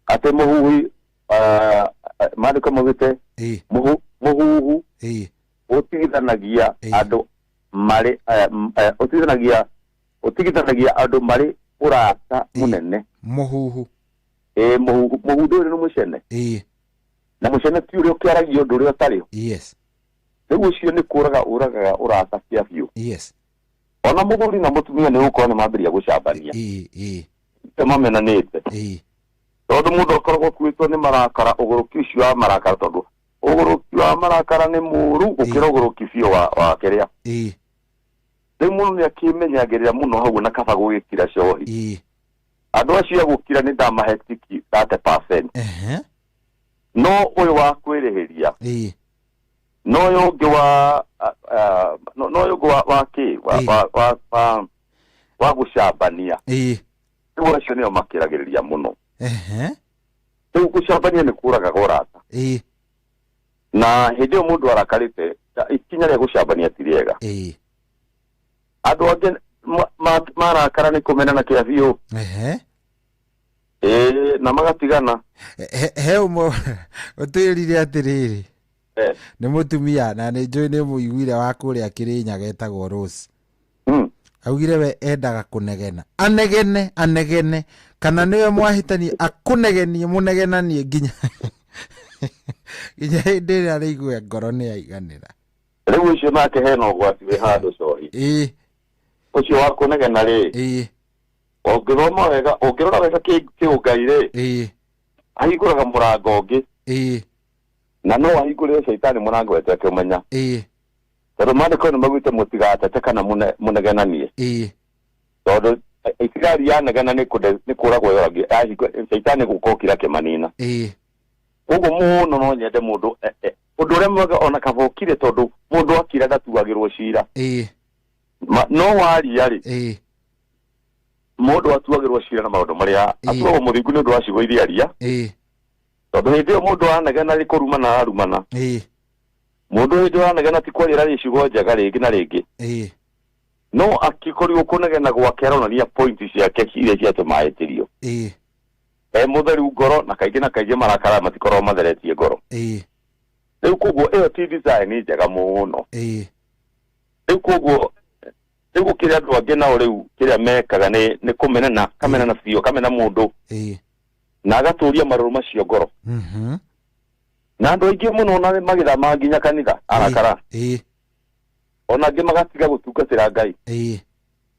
Atĩ mũhuhi, maandĩko maugĩte mũhuhu ũtigithanagia andũ marĩ ũtigithanagia andũ marĩ ũrata mũnene. Mũhuhu. Mũhuhu ndũrĩ nĩ mũcene. Na mũcene ti ũrĩa ũkĩaragia ũndũ ũrĩa ũtarĩ ho. Rĩu ũcio nĩ kũraga ũragaga ũrata kĩa biũ. Ona mũthuri na mũtumia nĩ gũkorwo nĩ mambĩrĩria gũcambania. Mamenanĩte. Tondũ mũndũ akoragwo akuĩtwo nĩ marakara, ũgũrũki ũcio wa marakara, tondũ ũgũrũki wa marakara nĩ mũũru gũkĩra ũgũrũki biũ wa kĩrĩa. Rĩu mũndũ nĩ akĩmenyagĩrĩra mũno hau na kaba gũgĩkira cohi. Andũ acio a gũkira nĩ ndamahe tiki 30%. No ũyũ wa kwĩrĩhĩria, no ũyũ ũngĩ wa no ũyũ ũngĩ wa kĩ wa gũcambania. Rĩu acio nĩo makĩragĩrĩria mũno. Rĩu gũcambania nĩ kũragaga ũrata. Na hĩndĩ ĩyo mũndũ arakarĩte, ikinya rĩa gũcambania ti rĩega. Andũ angĩ marakara nĩ kũmenana kĩa biũ. Na magatigana. He ũmwe ũtwĩrire atĩrĩrĩ, nĩ mũtumia na nĩ njũĩ nĩ mũiguire wa kũrĩa Kĩrĩnyaga etagwo Rose. Augire we endaga kũnegena, anegene anegene, kana nĩwe mwahĩtanie akũnegenie mũnegenanie nginya hĩndĩ ĩrĩa arĩigue ngoro nĩ aiganĩra. Rĩu ũcio nake hena ũgwati wĩ handũ cohi. Ũcio wa kũnegena rĩ, ũngĩthoma wega, ũngĩrora wega kĩũngai rĩ, ahingũraga mũrango ũngĩ. Na no ahingũrĩre caitani mũrango etekũmenya. Tondũ maandĩko nĩ maugĩte mũtigatete kana mũnegenanie. Tondũ itigari yanegena nĩ kũragwo yoragio, caitani gũka okira akĩmanina. Koguo mũno no nyende mũndũ ũndũ ũrĩa mwega ona kaba ũkire, tondũ mũndũ akira ndatuagĩrwo cira. No waria rĩ, mũndũ atuagĩrwo cira na maũndũ marĩa atuagwo mũthingu nĩ ũndũ wa ciugo iria aria. Tondũ hĩndĩ ĩyo mũndũ anegena nĩ kũrumana ararumana. Mũndũ hĩndĩ ĩyo anegena ti kwaria araria ciugo njega rĩngĩ na rĩngĩ. No akĩkorirwo kũnegena gwake aronania point ciake iria ciatũma ahĩtĩrio. Mũtheru ngoro, na kaingĩ na kaingĩ marakara matikoragwo matheretie ngoro. Rĩu koguo ĩyo ti design njega mũno. Rĩu koguo rĩu gũkĩrĩ andũ angĩ nao rĩu kĩrĩa mekaga nĩ kũmenana, kamenana biũ, kamena mũndũ. Na agatũria marũrũ macio ngoro. Na andũ aingĩ mũno na magĩthama nginya kanitha arakara. Ona angĩ magatiga gũtungatĩra Ngai.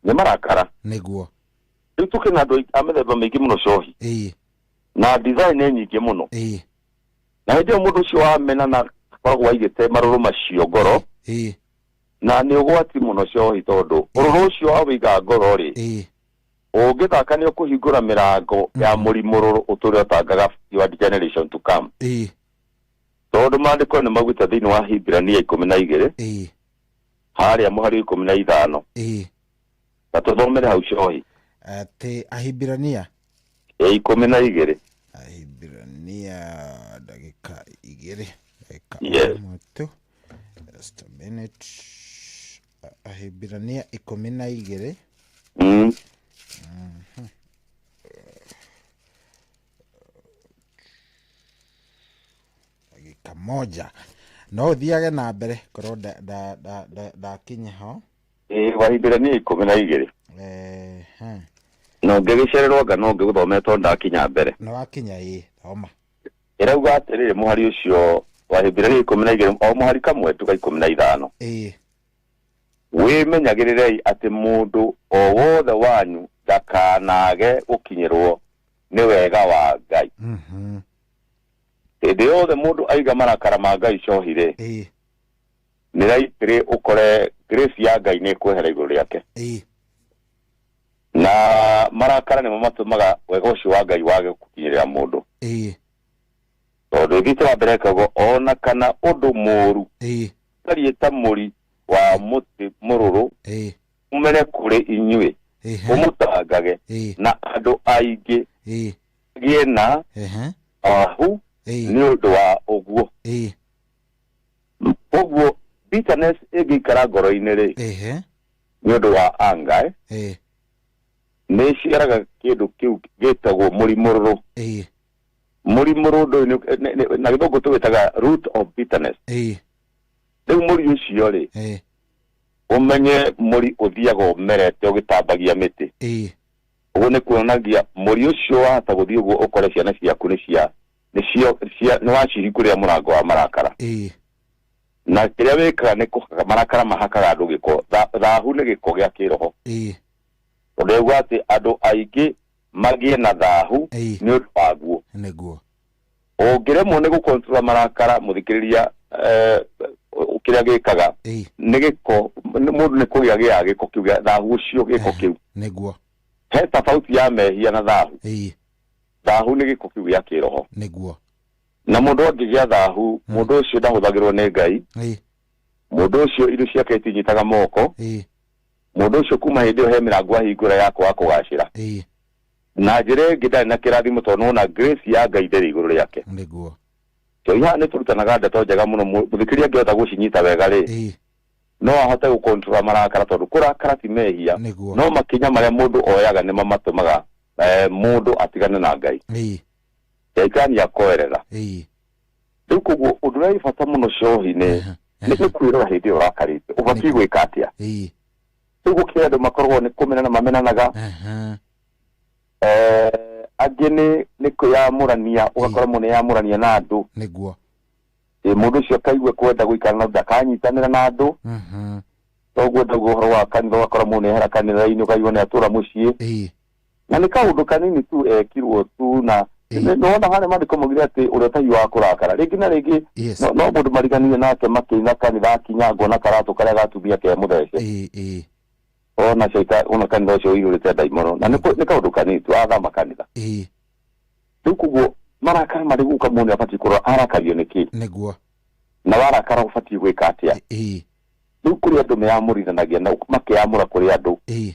Nĩ marakara. Nĩguo. Rĩu tũkĩna andũ a mĩthemba mĩingĩ mũno cohi. Na design nĩ nyingĩ mũno. Na hĩndĩ ĩyo mũndũ ũcio wamenana akoragwo aigĩte marũrũ macio ngoro. Na nĩ ũgwati mũno cohi, tondũ ũrũrũ ũcio wawĩiga ngoro rĩ, ũngĩthaka nĩ ũkũhingũra mĩrango ya mũrimũ rũrũ ũtũre ũtangaga your generation to come. Tondũ maandĩko nĩ maugĩte thĩinĩ wa Hibrania 12 harĩa mũhari 15. Na tũthomere hau cohi. Atĩ Ahibirania 12. Ahibirania ndagĩka igĩrĩ. Ndagĩka ĩmwe tu. Just a minute. Ahibirania 12. Ndagĩka moja. No ũthiage na mbere korwo ndakinya ho. Wahibirania 12. Na ũngĩgĩcererwo anga no ngĩgũthomere tondũ ndakinya mbere. Nĩ wakinya ĩ thoma. Ĩrauga atĩrĩrĩ mũhari ũcio wa Ahibirania 12 o mũhari kamwe tu ga 15. Ĩ. Wĩmenyagĩrĩrei atĩ mũndũ o wothe wanyu ndakanage gũkinyĩrwo nĩ wega wa Ngai. Hĩndĩ yothe mũndũ aiga marakara ma Ngai cohi-rĩ, Ĩ. nĩ raitĩrĩ ũkore grace ya Ngai nĩ ĩkwehera igũrũ rĩake. Ĩ. Na marakara nĩmo matũmaga wega ũcio wa Ngai wage gũkinyĩrĩra mũndũ. Ĩ. Tondũ ĩthiĩte na mbere ĩkauga ona kana ũndũ mũũru Ĩ. ũtariĩ ta mũri wa mũtĩ mũrũrũ Ĩ. umere kũrĩ inyuĩ Ehe. ũmũtangage Ĩ. na andũ aingĩ Ĩ. gĩe na Ehe. thahu Ĩ. nĩ ũndũ wa ũguo. Ĩ. Ũguo bitterness ĩngĩikara ngoro-inĩ rĩ Ehe. nĩ ũndũ wa anger Ĩ. nĩ ĩciaraga kĩndũ kĩu gĩtagwo mũri mũrũrũ. Ĩ. Mũri mũrũrũ ndũĩ na gĩthũngũ tũwĩtaga root of bitterness. Ĩ. Rĩu mũri ũcio rĩ Ĩ. ũmenye mũri ũthiaga ũmerete ũgĩtambagia mĩtĩ. Ĩ. Ũguo nĩ kuonagia mũri ũcio wahota gũthiĩ ũguo ũkore ciana ciaku nĩ cia nĩcio cia nĩ wacihingũrĩra mũrango wa marakara. Ĩ. Na kĩrĩa wĩkaga nĩ kũhaka marakara mahakaga andũ gĩko. Thahu nĩ gĩko gĩa kĩroho. Ĩ. Tondũ yauga atĩ andũ aingĩ magĩe na thahu nĩ ũndũ waguo. Nĩguo. Ũngĩremwo nĩ gũkontrol marakara mũthikĩrĩria kĩrĩa gĩkaga nĩ gĩko mũndũ nĩ kũgĩa gĩaga gĩko kĩu gĩa thahu ũcio gĩko kĩu. Nĩguo. He tofauti ya mehia na thahu. Ĩ. Thahu nĩ gĩko kĩu gĩa kĩroho. Nĩguo. Na mũndũ angĩgĩa thahu mũndũ ũcio ndahũthagĩrwo nĩ Ngai. Ĩ. Mũndũ ũcio indo ciake itinyitaga moko. Ĩ. Mũndũ ũcio kuma hĩndĩ ĩyo he mĩrango ahingũra ya kwaga kũgacĩra. Ĩ. Na njĩra ĩngĩ ndarĩ na kĩrathimo tondũ nĩwona grace ya Ngai ndĩrĩ igũrũ rĩake. Nĩguo. Kĩo haha nĩ tũrutanaga ndeto njega mũno mũthikĩrĩria angĩhota gũcinyita wega rĩ no ahote gũkontrol marakara tondũ kũrakara ti mehia Nĩguo. no makinya marĩa mũndũ oyaga nĩmo matũmaga mũndũ atigane na Ngai. Ĩ. Shaitani akoerera. Ĩ. Rĩu koguo ũndũ ũrĩa wĩ bata mũno cohi nĩ nĩ kwĩrora hĩndĩ ĩyo ũrakarĩte ũbatiĩ gwĩka atĩa. Ĩ. Rĩu gũkĩrĩ andũ makoragwo nĩ kũmenana mamenanaga. Angĩ nĩ kwĩyamũrania ũgakora mũndũ nĩeyamũrania na andũ. Nĩguo. Ĩ mũndũ ũcio akaigue kwenda gũikara na ndakanyitanĩra na andũ. Toguo ndauga ũhoro wa kanitha ũgakora mũndũ nĩehera kanitha-inĩ ũkaigua nĩatũra mũciĩ. Ĩ. Na nĩ kaũndũ kanini tu ekirwo tu na nĩwona harĩa maandĩko maugire atĩ ũrĩa ũtahiũhaga kũrakara rĩngĩ na rĩngĩ no mũndũ mariganire nake makĩina kanitha akinya ngona karatũ karĩa gatumia ke mũthece. Ĩ. Ona caita ona kanitha ũcio ũihũrĩte ndaimono na nĩ kaũndũ kanini tu athama kanitha. Ĩ. Rĩu koguo marakara marĩ gũka mũndũ nĩabatiĩ kũrora arakario nĩkĩ. Nĩguo. Na warakara ũbatiĩ gwĩka atĩa. Ĩ. Rĩu kũrĩ andũ meyamũrithanagia na makeyamũra kũrĩ andũ. Ĩ.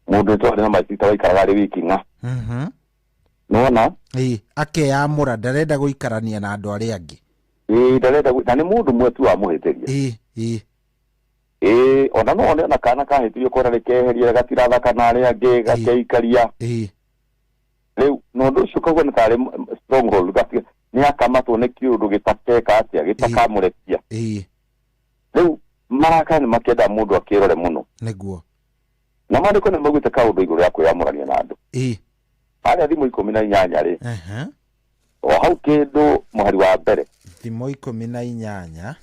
Mũndũ nĩtwarĩ na maitita waikaraga arĩ wiki ng'a. Nĩwona? Ĩ. Akeyamũra ndarenda gũikarania na andũ arĩa angĩ. Ĩ ndarenda na nĩ mũndũ ũmwe tu wamũhĩtĩria. Ĩ. Ĩ. Ĩ ona no one ona kana kahĩtĩrio kona nĩkeheria gatirathaka na arĩa angĩ gakeikaria. Ĩ. Rĩu na ũndũ ũcio ũkaigua nĩ tarĩ stronghold nĩ akamatwo nĩ kĩũndũ gĩtakeka atĩa gĩtakamũrekia. Ĩ. Rĩu marakara nĩ makĩendaga mũndũ akĩrore mũno. Nĩguo. Na maandĩko nĩ maugĩte kaũndũ igũrũ rĩa kwĩyamũrania na andũ. Ĩ. Harĩa thimũ 18 rĩ. Ehe. O hau kĩndũ mũhari wa mbere. Thimũ 18.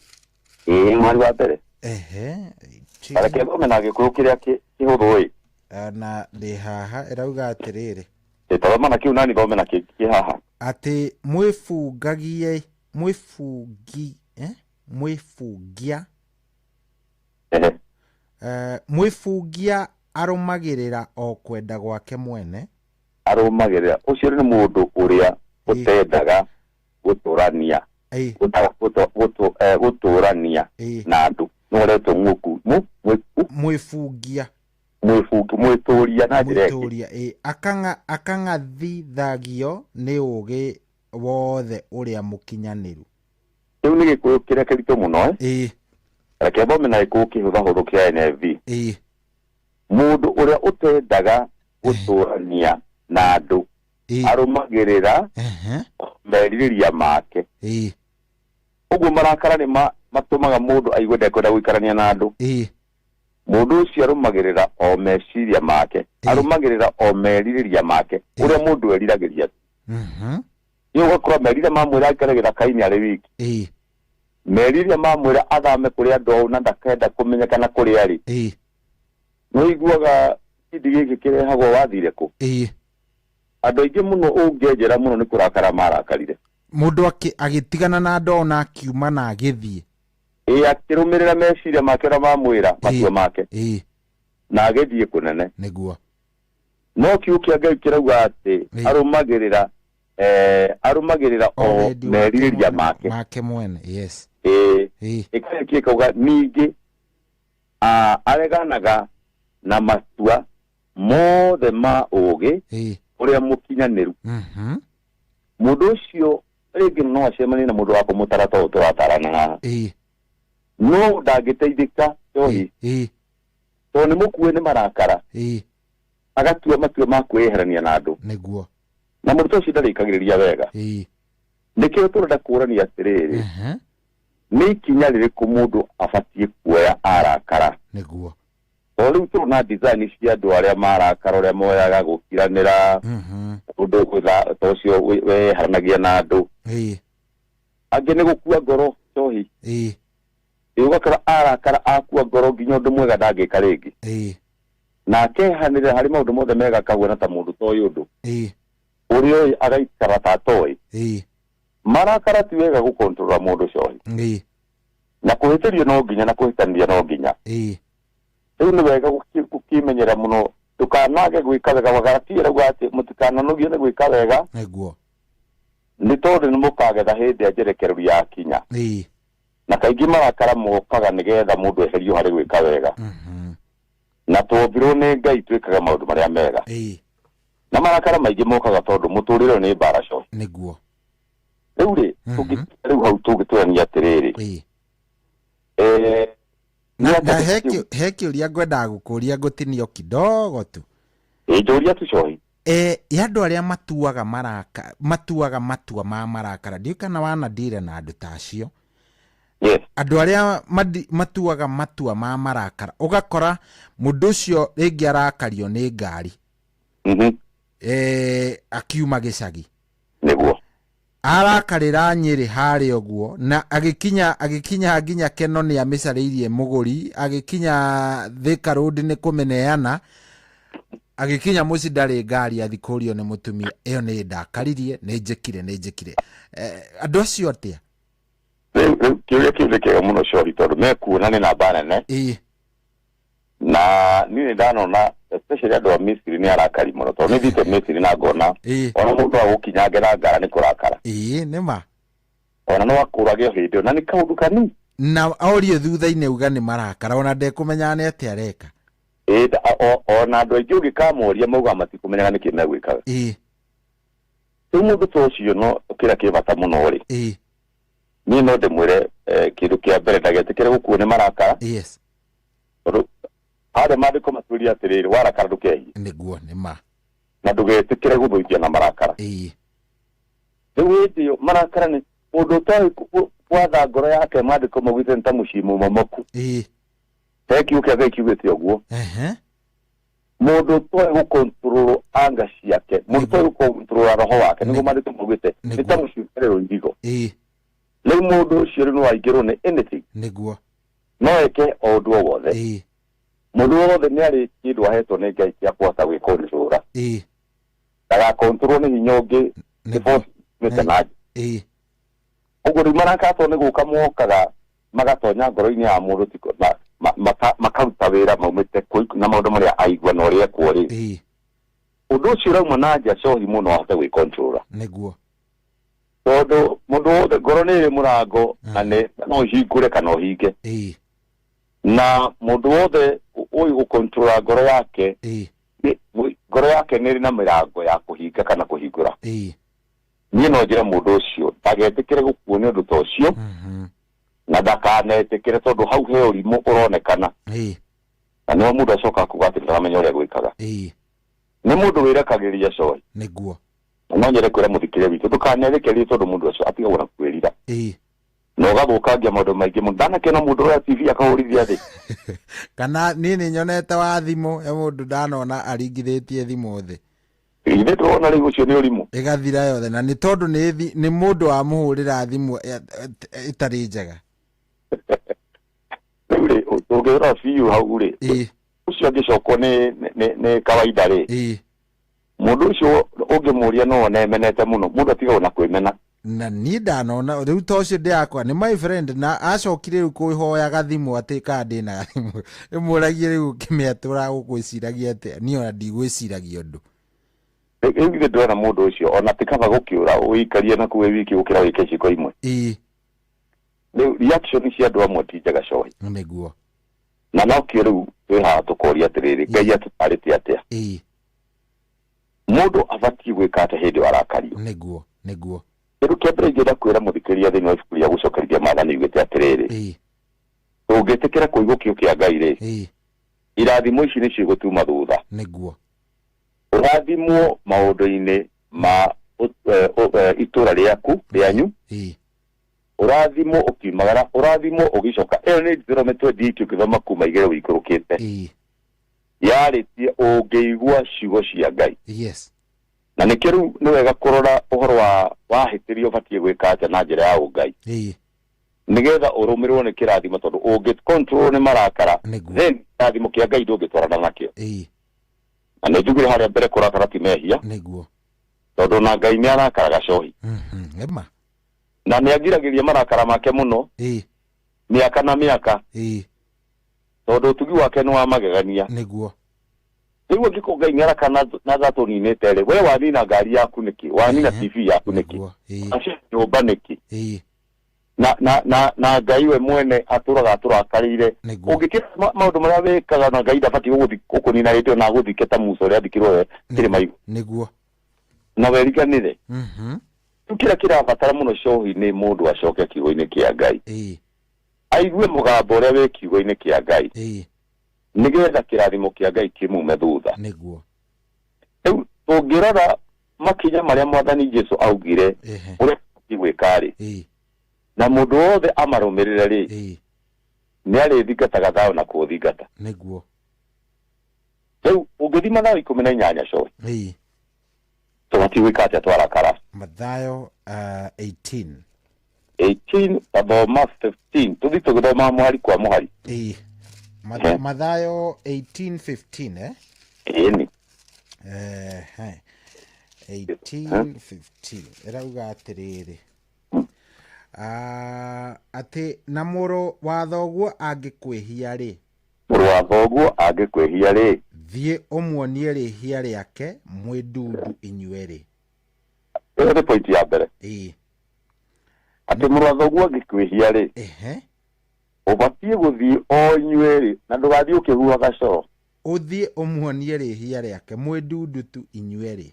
Ĩ mũhari wa mbere. Ehe. Reke thome na Gĩkũyũ kĩrĩa kĩhũthũ ĩ. Na ndĩ haha ĩrauga atĩrĩrĩ. Ĩ tathoma na kĩu nani thome na kĩ haha. Atĩ mwĩbungagie mwĩbungi mwĩbungia. Ehe. Mwĩbungia arũmagĩrĩra o kwenda gwake mwene. Arũmagĩrĩra ũcio nĩ mũndũ ũrĩa ũtendaga gũtũrania. Gũtũrania na andũ. Nĩ ũretwo ng'ũku. Mwĩbungia. Mwĩbungi, mwĩtũria na njĩra ĩngĩ. Mwĩtũria, ĩ. Akang'athithagio nĩ ũũgĩ wothe ũrĩa mũkinyanĩru. Kĩu nĩ Gĩkũyũ kĩrĩa kĩritũ mũno, Ĩ. Reke thome na Gĩkũyũ kĩhũthahũthũ kĩa NIV. Ĩ. Mũndũ ũrĩa ũtendaga gũtũrania na andũ arũmagĩrĩra merirĩria make. Ĩ. Ũguo marakara nĩ matũmaga mũndũ aigue ndekwenda gũikarania na andũ. Ĩ. Mũndũ ũcio arũmagĩrĩra o meciria make, arũmagĩrĩra o merirĩria make, ũrĩa mũndũ eriragĩria. Nĩ ũgakora merirĩria mamwĩra aikare gĩthaka-inĩ arĩ wiki, merirĩria mamwĩra athame kũrĩ andũ ao na ndakenda kũmenyekana kũrĩa arĩ. Nĩ ũiguaga kĩndĩ gĩkĩ kĩrehagwo wathire kũ? Andũ aingĩ mũno ũngĩenjera mũno nĩ kũrakara marakarire. Mũndũ agĩtigana na andũ ao na akiuma na agĩthiĩ. Ĩ, akĩrũmĩrĩra meciria make ũrĩa mamwĩra, matua make, na agĩthiĩ kũnene. Nĩguo. No kiugo kĩa Ngai kĩrauga atĩ arũmagĩrĩra arũmagĩrĩra o wendi wake merirĩria make. Make mwene, yes. Ĩ, ĩkarĩkia ĩkauga ningĩ areganaga na matua mothe ma ũũgĩ ũrĩa mũkinyanĩru. Mũndũ ũcio rĩngĩ no acemanie na mũndũ wa kũmũtara ta ũũ tũratarana haha, no ndangĩteithĩka njohi, tondũ nĩ mũkue nĩ marakara, agatua matua ma kwĩyeherania na andũ. Nĩguo. Na mũndũ ta ũcio ndarĩkagĩrĩria wega. Nĩkĩo tũrenda kũrania atĩrĩrĩ, nĩ ikinya rĩrĩkũ mũndũ abatiĩ kuoya arakara? Nĩguo. Tondũ rĩu tũrona design cia andũ arĩa marakara, ũrĩa moyaga gũkiranĩra, ũndũ ta ũcio weyeheranagia na andũ. Angĩ nĩ gũkua ngoro njohi. Ĩ, ũgakora arakara akua ngoro nginya ũndũ mwega ndangĩka rĩngĩ, na akehanĩrĩra harĩ maũndũ mothe mega, akahuana ta mũndũ toĩ ũndũ ũrĩa ũĩ, agaikara ta atoĩ. Marakara ti wega gũkontrora mũndũ cohi, na kũhĩtĩrio no nginya, na kũhĩtanĩria no nginya. Rĩu nĩ wega gũkĩmenyera mũno ndũkanage gwĩka wega. Wagalatia ĩrauga atĩ mũtikananogio nĩ gwĩka wega, Nĩguo. nĩ tondũ nĩ mũkagetha hĩndĩ ya njerekereru yakinya. Na kaingĩ marakara mokaga nĩgetha mũndũ eherio harĩ gwĩka wega, na twombirwo nĩ Ngai twĩkaga maũndũ marĩa mega. Na marakara maingĩ mokaga tondũ mũtũrĩre ũyũ nĩ mbara cohi. Nĩguo. Rĩu rĩ, tũngĩkinya rĩu hau tũngĩtũrania atĩrĩrĩ, Na he kĩũria ngwendaga gũkũria, ngũtinio kidogo tu. Ĩ, njũria tu cohi. Ya andũ arĩa matuaga maraka, matuaga matua ma marakara, ndiũĩ kana wanadira na andũ ta acio. Andũ arĩa matuaga matua ma marakara, ũgakora mũndũ ũcio rĩngĩ arakario nĩ ngari, akiuma gĩcagi. Nĩguo. Arakarĩra Nyĩrĩ harĩa ũguo, na agĩkinya nginya Keno nĩ amĩcarĩirie mũgũri, agĩkinya Thika Road nĩ kũmĩneana, agĩkinya mũciĩ ndarĩ ngari, athi kũrio nĩ mũtumia, ĩyo nĩ ndakaririe, nĩ njĩkire, nĩ njĩkire. Andũ acio atĩa? Rĩu kĩũria kĩu nĩ kĩega mũno cohi, tondũ mekuona nĩ namba nene. Na niĩ nĩ ndanona especially andũ a Misiri nĩ arakari mũno, tondũ nĩ thiĩte Misiri na ngona ona mũndũ agũkinyangĩra ngara nĩ kũrakara. Ĩĩ, nĩ ma. Ona no akũrage o hĩndĩ ĩyo, na nĩ kaũndũ kanini. Na orie thutha-inĩ auga nĩ marakara, ona ndekũmenya nĩ atĩa areka. Ĩĩ, ona andũ aingĩ ũngĩkamoria maugaga matikũmenyaga nĩkĩ megwĩkaga. Rĩu mũndũ ta ũcio, no kĩrĩa kĩ bata mũno rĩ, niĩ no ndĩmwĩre, kĩndũ kĩa mbere, ndagetĩkĩre gũkuo nĩ marakara. Tondũ harĩa maandĩko matwĩrire atĩrĩrĩ, warakara ndũkehie. Nĩguo, nĩ ma. Na ndũgetĩkĩre gũthũithia na marakara. Rĩu hĩndĩ ĩyo marakara nĩ mũndũ ũtoĩ gwatha ngoro yake, maandĩko maugĩte nĩ ta mũciĩ mũmomoku. He kiugo kĩa Ngai kiugĩte ũguo. Mũndũ ũtoĩ gũkontrol anga ciake, mũndũ ũtoĩ gũkontrol roho wake, nĩguo maandĩko maugĩte nĩ ta mũciĩ ũtarĩ rũirigo. Rĩu mũndũ ũcio rĩu no aingĩrwo nĩ anything. Nĩguo. No eke o ũndũ o wothe. Mũndũ wothe nĩ arĩ kĩndũ ahetwo nĩ Ngai kĩa kũhota gwĩkontrora. Ndagakontrolwo nĩ hinya ũngĩ, nĩ force yumĩte na nja. Ũguo rĩu marakara nĩ gũka mokaga magatonya ngoro-inĩ ya mũndũ, makaruta wĩra maumĩte na maũndũ marĩa aigua na ũrĩa ekwo rĩ. Ũndũ ũcio ũrauma na nja cohi mũno ahote gwĩkontrora. Nĩguo. Tondũ mũndũ wothe ngoro nĩ ĩrĩ mũrango, na nĩ no ũhingũre kana ũhinge. Na mũndũ wothe ũĩ gũkontrora ngoro yake, ngoro yake nĩ ĩrĩ na mĩrango ya kũhinga kana kũhingũra. Niĩ no njĩre mũndũ ũcio ndagetĩkĩre gũkuo nĩ ũndũ ta ũcio, na ndakanetĩkĩre, tondũ hau he ũrimũ ũronekana. Na nĩho mũndũ acoka kuga atĩ ndaramenya ũrĩa gwĩkaga. Nĩ mũndũ wĩrekagĩrĩria cohi. Nĩguo. Na no nyende kwĩra mũthikĩrĩria witũ ndũkanerekerie, tondũ mũndũ ũcio atigagwo na kwĩrira. Na ũgathũkangia maũndũ maingĩ mũno. Ndanakĩona mũndũ ũroya TV akahũrithia thĩ. Kana niĩ nĩ nyonete wa thimũ he mũndũ ndanona aringithĩtie thimũ thĩ. Ithe tũrona rĩu ũcio nĩ ũrimũ. Ĩgathira yothe na nĩ tondũ nĩ nĩ mũndũ wamũhũrĩra thimũ ĩtarĩ njega. Rĩu rĩ, ũngĩrora biũ hau rĩ, ũcio angĩcokwo nĩ kawaida rĩ, mũndũ ũcio ũngĩmũria no one emenete mũno. Mũndũ atigagwo na kwĩmena. Na niĩ ndanona rĩu ta ũcio ndĩrakwa nĩ my friend na acokire rĩu kũhoyaga thimũ atĩ kana ndĩna thimũ ĩmũragie rĩu ũkĩmĩatũra ũgwĩciragia atĩa, niĩ ona ndigwĩciragia ũndũ. Rĩu githĩ ndĩrona mũndũ ũcio ona ti kaba gũkĩũra ũikarie na kũu wĩ wiki gũkĩra wĩke ciĩko imwe. Rĩu reaction cia andũ amwe ti njega cohi. Nĩguo. Na nokĩo rĩu twĩ haha tũkoria atĩrĩrĩ, Ngai atũtarĩte atĩa? Mũndũ abatiĩ gwĩka atĩa hĩndĩ ĩyo arakario? Nĩguo, nĩguo. Kĩndũ kĩa mbere ingĩenda kwĩra mũthikĩrĩria thĩinĩ wa ibuku rĩa gũcokerithia maathani yugĩte atĩrĩrĩ, tũngĩtĩkĩra kũigua kiugo kĩa Ngai rĩ, irathimo ici nĩcio igũtuma thutha. Nĩguo. Ũrathimwo maũndũ-inĩ ma itũra rĩaku rĩanyu, ũrathimwo ũkiumagara, ũrathimwo ũgĩcoka. Ĩyo nĩ Deuteronomy 28 ũkĩthoma kuma igĩrĩ ũikũrũkĩte. Yarĩtie ũngĩigua ciugo cia Ngai. Na nĩkĩo rĩu nĩ wega kũrora ũhoro wa wahĩtĩrio ũbatiĩ gwĩka atĩa na njĩra ya ũngai. Nĩgetha ũrũmĩrĩrwo nĩ kĩrathimo, tondũ ũngĩ control nĩ marakara, then kĩrathimo kĩa Ngai ndũngĩtwarana nakĩo. Na nĩ njugire harĩa mbere kũrakara ti mehia. Tondũ na Ngai nĩ arakaraga cohi. Ema. Na nĩ agiragĩria marakara make mũno. Mĩaka na mĩaka. Tondũ ũtugi wake nĩ wa magegania. Rĩu angĩkorwo Ngai nĩ arakara na ndatũninĩte rĩ, we wanina ngari yaku nĩkĩ? Wanina TV yaku nĩkĩ? Acio nyũmba nĩkĩ? Na Ngai we mwene atũraga atũrakarĩire. Ũngĩkĩra maũndũ marĩa wĩkaga na Ngai ndabatiĩ gũkũnina hĩndĩ ĩyo na agũthike ta Musa ũrĩa athikirwo we kĩrĩma igũrũ. Na weriganĩre. Rĩu kĩrĩa kĩrabatara mũno cohi nĩ mũndũ acoke kiugo-inĩ kĩa Ngai. Aigue mũgambo ũrĩa wĩ kiugo-inĩ kĩa Ngai. Nĩgetha kĩrathimo kĩa Ngai kĩmume thutha. Rĩu tũngĩrora makinya marĩa Mwathani Jesu augire ũrĩa tũbatiĩ gwĩka rĩ, na mũndũ wothe amarũmĩrĩre rĩ, nĩ arĩthingataga thayũ na kũũthingata. Rĩu ũngĩthiĩ Mathayo 18 cohi, tũbatiĩ gwĩka atĩa twarakara? Mathayo 18. 18 gathoma 15, tũthiĩ tũgĩthomaga mũhari kwa mũhari. Mathayo 18:15, eh? Ĩni. 18:15 ĩrauga atĩrĩrĩ, atĩ na mũrũ wa thoguo angĩkwĩhia rĩ, Mũrũ wa thoguo angĩkwĩhia rĩ, thiĩ ũmuonie rĩhia rĩake mwĩ ndundu inyuerĩ. Ĩyo nĩ point ya mbere. Atĩ mũrũ wa thoguo angĩkwĩhia rĩ, ũbatiĩ gũthiĩ o inyuerĩ na ndũgathiĩ ũkĩhuhaga coro. Ũthiĩ ũmuonie rĩhia rĩake mwĩ ndundu tu inyuerĩ.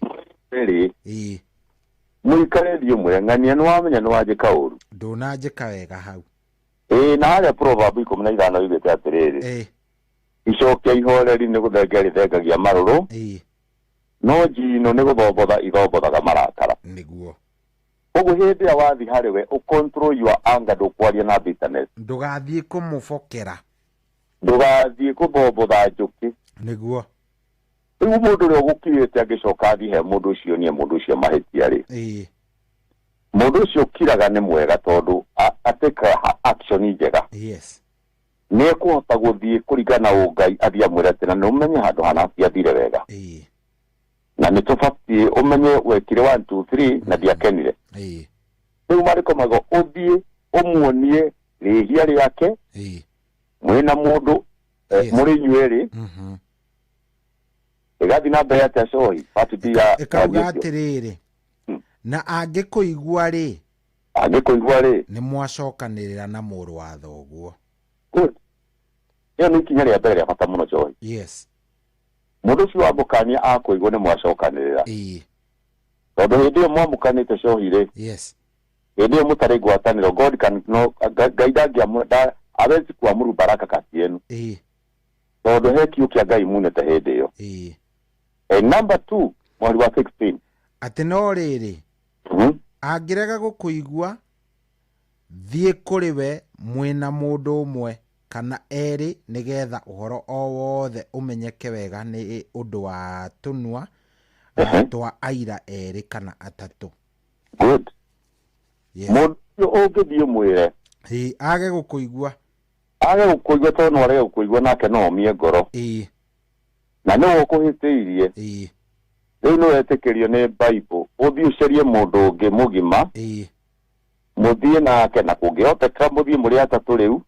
Rĩ. Mũikare thiĩ ũmwĩre ng'ania nĩ wamenya nĩ wanjĩka ũru. Ndũnanjĩka wega hau. Na harĩa Proverb 15 yugĩte atĩrĩrĩ, icokia ihoreri nĩ gũthengia rĩthengagia marũrũ, no njino nĩ gũthombotha ithombothaga marakara. Koguo hĩndĩ ĩrĩa wathiĩ harĩ we, ũ control your anger, ndũkwaria na bitterness. Ndũgathiĩ kũmũbokera. Ndũgathiĩ kũthombotha njũkĩ. Rĩu mũndũ ũrĩa ũgũkirĩte angĩcoka athiĩ he mũndũ ũcio nie mũndũ ũcio mahĩtia rĩ, mũndũ ũcio ũkiraga nĩ mwega tondũ atĩka action njega. Nĩ ekũhota gũthiĩ kũringana na ũngai athiĩ amwĩre atĩ na nĩ ũmenye handũ hana hatiathire wega. Na nĩ tũbatiĩ ũmenye wekire 1 2 3 na ndiakenire. Rĩu maandĩko mauga ũthiĩ ũmuonie rĩhia rĩake, mwĩna mũndũ, mũrĩ inyuerĩ. Ĩgathiĩ na mbere atĩa cohi? Part B ya Ĩkauga ya Jesu. atĩrĩrĩ, na angĩkũigua rĩ, Angĩkũigua rĩ, nĩ mwacokanĩrĩra na mũrũ wa thoguo. Good. Ĩyo nĩ ikinya rĩa mbere rĩa bata mũno cohi. Mũndũ ũcio wamũkania akũigua nĩ mwacokanĩrĩra. Tondũ hĩndĩ ĩyo mwamũkanĩte cohi rĩ, hĩndĩ ĩyo mũtarĩ ngwatanĩro, God can no, Ngai ndangĩamũra, hawezi kuamuru baraka kati yenu. Tondũ he kiu kĩa Ngai munĩte hĩndĩ ĩyo. Number 2, mweri wa 16. Atĩ no rĩrĩ, angĩrega gũkũigua, Thiĩ kũrĩ we mwĩ na mũndũ ũmwe kana erĩ nĩgetha ũhoro o wothe ũmenyeke wega nĩ ũndũ wa tũnua twa aira erĩ kana atatũ. Good. Yes. Mũndũ ũcio ũngĩthiĩ ũmwĩre, Ĩ, age gũkũigua. Age gũkũigua, tondũ no arege gũkũigua nake no omie ngoro. Na nĩwe ũkũhĩtĩirie. Rĩu nĩ wetĩkĩrio nĩ Bible ũthiĩ ũcarie mũndũ ũngĩ mũgima, mũthiĩ nake, na kũngĩhoteka mũthiĩ mũrĩ atatũ rĩu,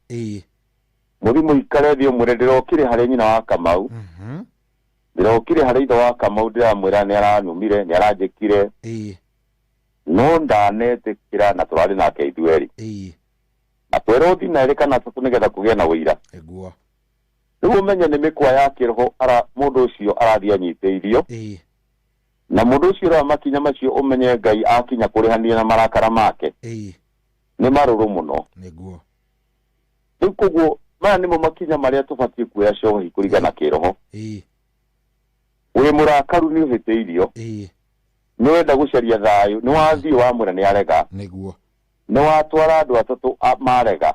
mũthiĩ mũikare thĩ ũmwĩre, ndĩrokire harĩ nyina wa Kamau, ndĩrokire harĩ ithe wa Kamau, ndĩramwĩra nĩ aranumire, nĩ aranjĩkire, no ndanetĩkĩra, na tũrarĩ nake ithuerĩ. Na twerwo ũthiĩ na erĩ kana atatũ nĩgetha kũgĩe na ũira. Rĩu ũmenye nĩ mĩkwa ya kĩroho ara mũndũ ũcio arathiĩ anyitĩirio. Na mũndũ ũcio ũroya makinya macio, ũmenye Ngai akinya kũrĩhanĩria na marakara make nĩ marũrũ mũno. Rĩu koguo maya nĩmo makinya marĩa tũbatiĩ kuoya cohi kũringana kĩroho. Wĩ mũrakaru, nĩ ũhĩtĩirio, nĩ wenda gũcaria thayũ, nĩ wathiĩ wamwĩra, nĩ arega. Nĩ watwara andũ atatũ marega.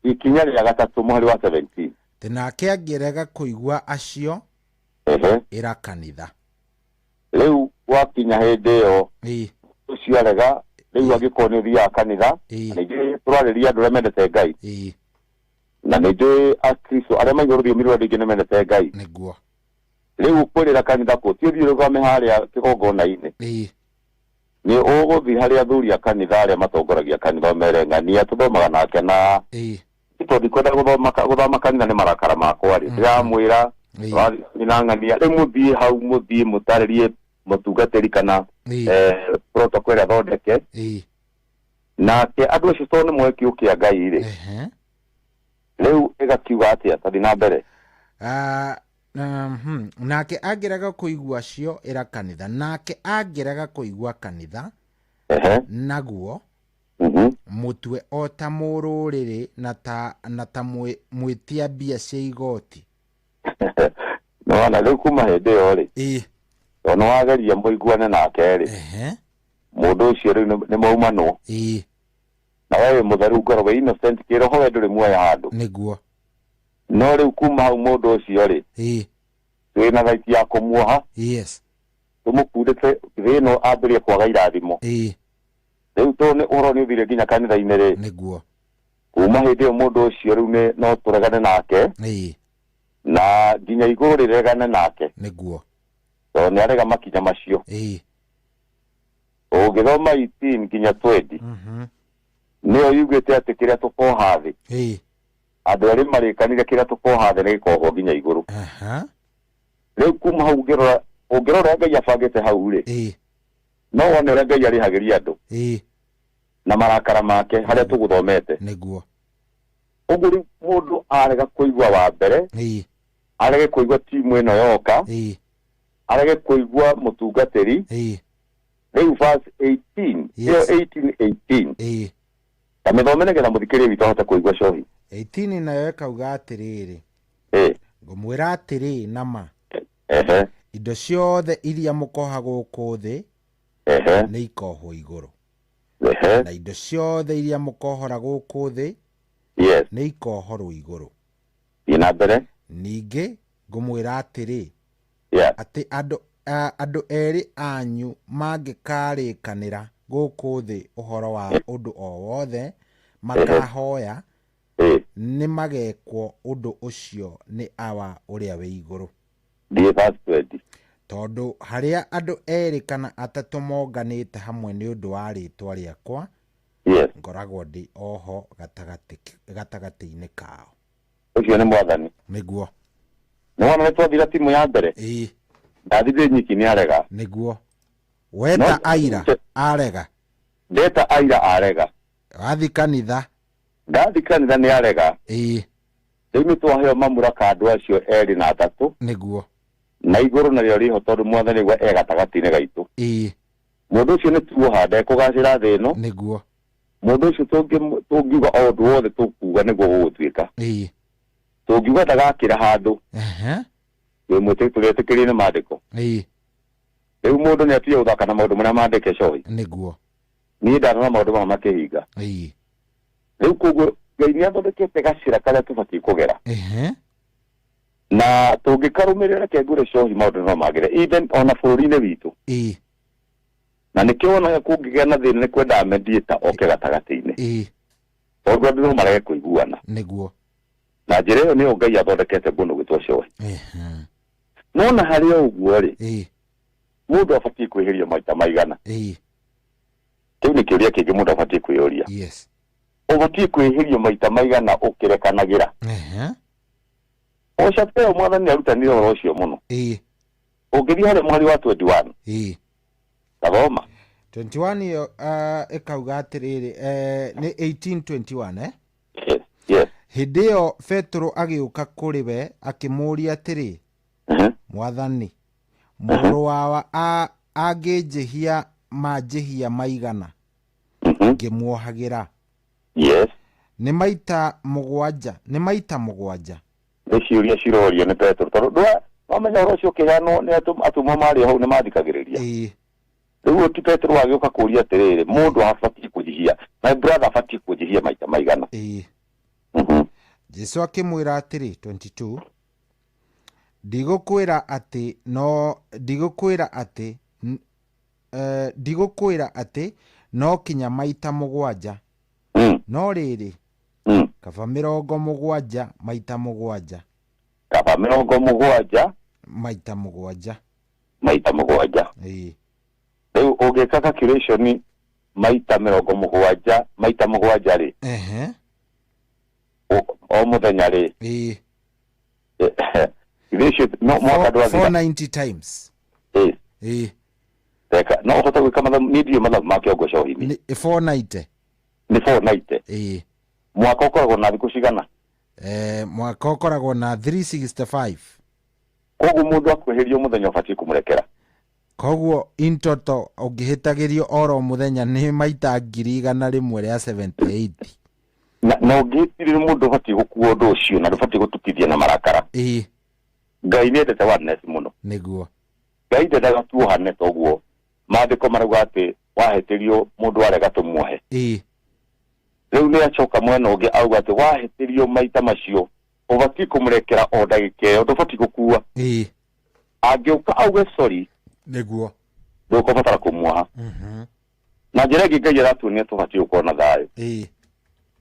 Ikinya rĩa gatatũ, mũhari wa 17. Atĩ nake angĩrega kũigua acio, ĩra kanitha. Rĩu wakinya hĩndĩ ĩyo, ũcio arega, rĩu angĩkorwo nĩ ũthiaga kanitha, na ningĩ tũrarĩria andũ arĩa mendete Ngai, na nĩ njũĩ Akristo arĩa maigua rũthiomi rũrĩa rĩngĩ nĩ mendete Ngai. Rĩu ũkwĩrĩra kanitha kũ? Ti ũthiĩ ũrũgame harĩa kĩgongona-inĩ, nĩ ũgũthiĩ harĩa athuri a kanitha arĩa matongoragia kanitha, ũmere ng'ania tũthomaga nake, na tondũ ndikwenda gũthama kanitha nĩ marakara makwa rĩ, ndĩramwĩra tũrathiĩ na ng'ania. Rĩu mũthiĩ hau, mũthiĩ mũtarĩrie mũtungatĩri kana protocol ĩrĩa thondeke nake andũ acio, tondũ nĩ moĩ kiugo kĩa Ngai rĩ. Rĩu ĩgakiuga atĩa? Tathi na mbere. Ah, Nake angĩrega kũigua acio, ĩra kanitha. Nake angĩrega kũigua kanitha, naguo mũtue o ta mũrũrĩrĩ na ta mwĩtia mbia cia igoti. Nĩwona rĩu kuma hĩndĩ ĩyo rĩ, tondũ nĩ wageria mũiguane nake rĩ, mũndũ ũcio rĩu nĩ maumanwo. Na we wĩ mũtheru ngoro, wĩ innocent kĩroho, we ndũrĩ muoya handũ. No rĩu kuma hau mũndũ ũcio rĩ, twĩna right ya kũmuoha, tũmũkundĩte thĩ ĩno ambĩrĩrie kwaga irathimo. Rĩu tondũ nĩ ũhoro nĩ ũthire nginya kanitha-inĩ rĩ, kuma hĩndĩ ĩyo mũndũ ũcio rĩu nĩ no tũregane nake, na nginya igũrũ rĩregane nake, tondũ nĩ arega makinya macio. Ũngĩthoma 18 nginya 20, nĩyo yugĩte atĩ kĩrĩa tũkoha thĩ, andũ erĩ marĩkanire, kĩrĩa tũkoha thĩ nĩ gĩkohwo nginya igũrũ. Rĩu kuma hau ũngĩrora ũrĩa Ngai abangĩte hau rĩ, no wone ũrĩa Ngai arĩhagĩria andũ na marakara make harĩa tũgũthomete. Ũguo rĩu mũndũ arega kũigua wa mbere, arege kũigua timu ĩno yoka, arege kũigua mũtungatĩri, rĩu verse 18 ĩyo, 18 18, ta mĩthome nĩgetha mũthikĩrĩria witũ ahote kũigua cohi. 18 nayo ĩkauga atĩrĩrĩ, ngũmwĩra atĩrĩ na ma, indo ciothe iria mũkoha gũkũ thĩ nĩ ikohwo igũrũ, na indo ciothe iria mũkohora gũkũ thĩ nĩ ikohorwo igũrũ. Thiĩ na mbere. Ningĩ ngũmwĩra atĩrĩ, atĩ andũ erĩ anyu mangĩkarĩkanĩra gũkũ thĩ ũhoro wa ũndũ o wothe makahoya, nĩ magekwo ũndũ ũcio nĩ Awa ũrĩa wĩ igũrũ. Thiĩ verse 20. Tondũ harĩa andũ erĩ kana atatũ monganĩte hamwe nĩ ũndũ wa rĩĩtwa rĩakwa, ngoragwo ndĩ oho gatagatĩ-inĩ kao. Ũcio nĩ Mwathani. Nĩwona nĩ twathira timu ya mbere, ndathire nyiki, nĩ arega. Weta No- aira arega. Ndeta aira arega. Wathi kanitha. Ndathi kanitha nĩ arega. Rĩu nĩ twaheo mamũraka andũ acio erĩ na atatũ, na igũrũ narĩo rĩho, tondũ Mwathani we e gatagatĩ-inĩ gaitũ. Mũndũ ũcio nĩ tuoha ndekũgacĩra thĩ ĩno. Mũndũ ũcio tũngiuga o ũndũ wothe tũkuga nĩguo gũgũtuĩka. Tũngiuga ndagakĩra handũ, tũretĩkĩrie nĩ maandĩko. Rĩu mũndũ nĩ atige gũthaka na maũndũ marĩa mandĩke cohi. Niĩ ndanona maũndũ maya makĩhinga. Rĩu koguo Ngai nĩ athondekete gacĩra karĩa tũbatiĩ kũgera. Ehe. Na tũngĩkarũmĩrĩra, reke ngwĩre cohi, maũndũ no magĩre even ona bũrũri-inĩ witũ. Na nĩkĩo wonaga kũngĩgĩa na thĩna nĩ kwendaga mediator oke gatagatĩ-inĩ. Tondũ andũ no marege kũiguana. Nĩguo. Na njĩra ĩyo nĩyo Ngai athondekete mũndũ gwĩtwo cohi. Ehe. No na harĩ o ũguo rĩ, mũndũ abatiĩ kwĩhĩrio maita maigana? Kĩu nĩ kĩũria kĩngĩ mũndũ abatiĩ kwĩyũria. Yes. Ũbatiĩ kwĩhĩrio maita maigana ũkĩrekanagĩra? Ehe. O chapter ĩyo mwathani arutanire ũhoro ũcio mũno. Ũngĩthiĩ harĩa mũhari wa 21. Tathoma. 21 ĩyo ĩkauga atĩrĩrĩ, nĩ 1821, eh? Yes. Yes. Hĩndĩ ĩyo Petero agĩũka kũrĩ we akĩmũũria atĩrĩ, Mwathani, mũrũ wawa angĩnjĩhia manjĩhia maigana ngĩmuohagĩra? Yes. Nĩ maita 7, nĩ maita 7? Nĩ ciũria cirorio nĩ Petero, tondũ ndwa wamenya ũhoro ũcio ũkĩheanwo nĩ atũmwo marĩ hau nĩ mathikagĩrĩria. Rĩu ti Petero agĩũka kũũria atĩrĩrĩ, mũndũ abatiĩ kũnjĩhia, my brother abatiĩ kũnjĩhia maita maigana? Jesu akĩmwĩra atĩrĩ, 22 ndigũkwĩra atĩ no ndigũkwĩra atĩ ndigũkwĩra atĩ no kinya maita 7, no rĩrĩ, kaba 70 maita 7. Kaba 70 maita 7. Maita 7. Rĩu ũngĩka calculation, maita 70 maita 7 rĩ, o mũthenya rĩ, ithuĩ icio no mwaka ndwathira. 490 times. Reka no ũhote gwĩka mathabu, niĩ ndiũĩ mathabu ma kĩongo cohi-inĩ. Nĩ 490. Nĩ 490. Mwaka ũkoragwo na thikũ cigana? Mwaka ũkoragwo na 365. Koguo mũndũ akwĩhĩrio mũthenya ũbatiĩ kũmũrekera. Koguo in total ũngĩhĩtagĩrio oro mũthenya nĩ maita 178,000. Na ũngĩtirĩ mũndũ ũbatiĩ gũkua ũndũ ũcio na ndũbatiĩ gũtukithia na marakara. Ngai nĩ endete oneness mũno. Nĩguo. Ngai ndendaga tuohane, toguo maandĩko marauga atĩ wahĩtĩrio mũndũ arega tũmuohe. Rĩu nĩ acoka mwena ũngĩ auga atĩ wahĩtĩrio maita macio ũbatiĩ kũmũrekera o ndagĩka ĩyo, ndũbatiĩ gũkua. Angĩũka auge sorry, Nĩguo. Ndũkũbatara kũmuoha. Na njĩra ĩngĩ Ngai aratuonia tũbatiĩ gũkorwo na thayũ.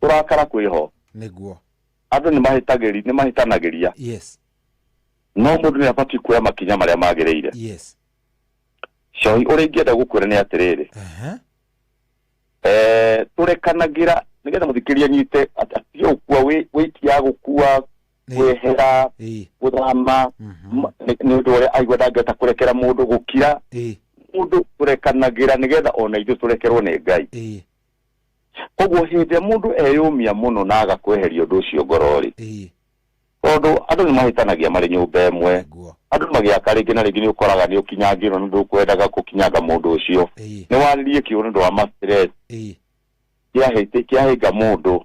Kũrakara kwĩho. Nĩguo. Andũ nĩ mahĩtagĩri, nĩ mahĩtanagĩria. No mũndũ nĩ abatiĩ kuoya makinya marĩa magĩrĩire. Cohi, ũrĩa ingĩenda gũkwĩra nĩ atĩrĩrĩ, tũrekanagĩra nĩgetha mũthikĩrĩria anyite atige gũkua wĩiti ya gũkua, kwehera, gũthama, nĩ ũndũ ũrĩa aigua ndangĩhota kũrekera mũndũ, gũkira. Mũndũ tũrekanagĩra nĩgetha ona ithuĩ tũrekerwo nĩ Ngai. Koguo hĩndĩ ĩrĩa mũndũ eyũmia mũno na aga kweheria ũndũ ũcio ngoro rĩ, tondũ andũ nĩ mahĩtanagia marĩ nyũmba ĩmwe, andũ magĩaka rĩngĩ na rĩngĩ nĩ ũkoraga nĩ ũkinyangĩrwo na ndũkwendaga gũkinyanga mũndũ ũcio, nĩ warĩrie kĩũru nĩ ũndũ wa ma stress, kĩahĩnga mũndũ.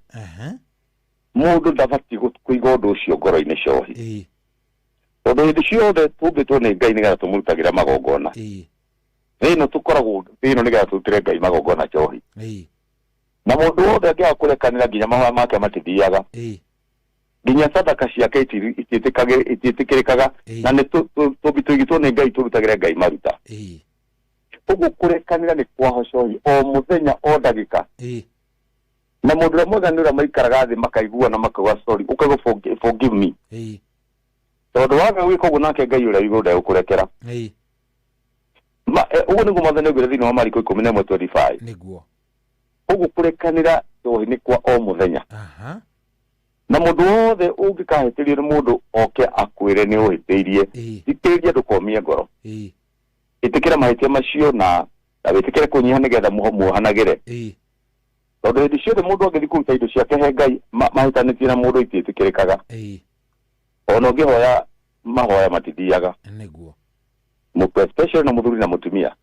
Mũndũ ndabatiĩ kũiga ũndũ ũcio ngoro-inĩ cohi, tondũ hĩndĩ ciothe tũmbĩtwo nĩ Ngai nĩgetha tũmũrutagĩre magongona. Thĩ ĩno tũkoragwo thĩ ĩno nĩgetha tũrutĩre Ngai magongona cohi. Na mũndũ wothe angĩaga kũrekanĩra, nginya mahoya make matithiaga, nginya sadaka ciake itiĩtĩkĩrĩkaga, na nĩ tũmbi tũigĩtwo nĩ Ngai tũrutagĩre Ngai maruta. Ũguo kũrekanĩra nĩ kwaho cohi, o mũthenya o ndagĩka. Na mũndũ ũrĩa mwega nĩ ũrĩa maikaraga thĩ makaiguana, makauga sorry, ũkaigua forgive me, tondũ waga gwĩka ũguo nake Ngai ũrĩa igũrũ ndegũkũrekera. Ũguo nĩguo mwathani augire thĩinĩ wa Mariko 11:25. Nĩguo. Ũguo kũrekanĩra cohi nĩ kwa o mũthenya. Na mũndũ wothe ũngĩkahĩtĩrio nĩ mũndũ oke akwĩre nĩ ũhĩtĩirie, thikĩrĩria, ndũkomie ngoro. Ĩtĩkĩra mahĩtia macio na wĩtĩkĩre kũnyiha nĩgetha muohanagĩre, tondũ hĩndĩ ciothe mũndũ angĩthiĩ kũruta indo ciake he Ngai mahĩtanĩtie na mũndũ itiĩtĩkĩrĩkaga. Ona ũngĩhoya mahoya matithiaga. Nĩguo. Especially na mũthuri na mũtumia.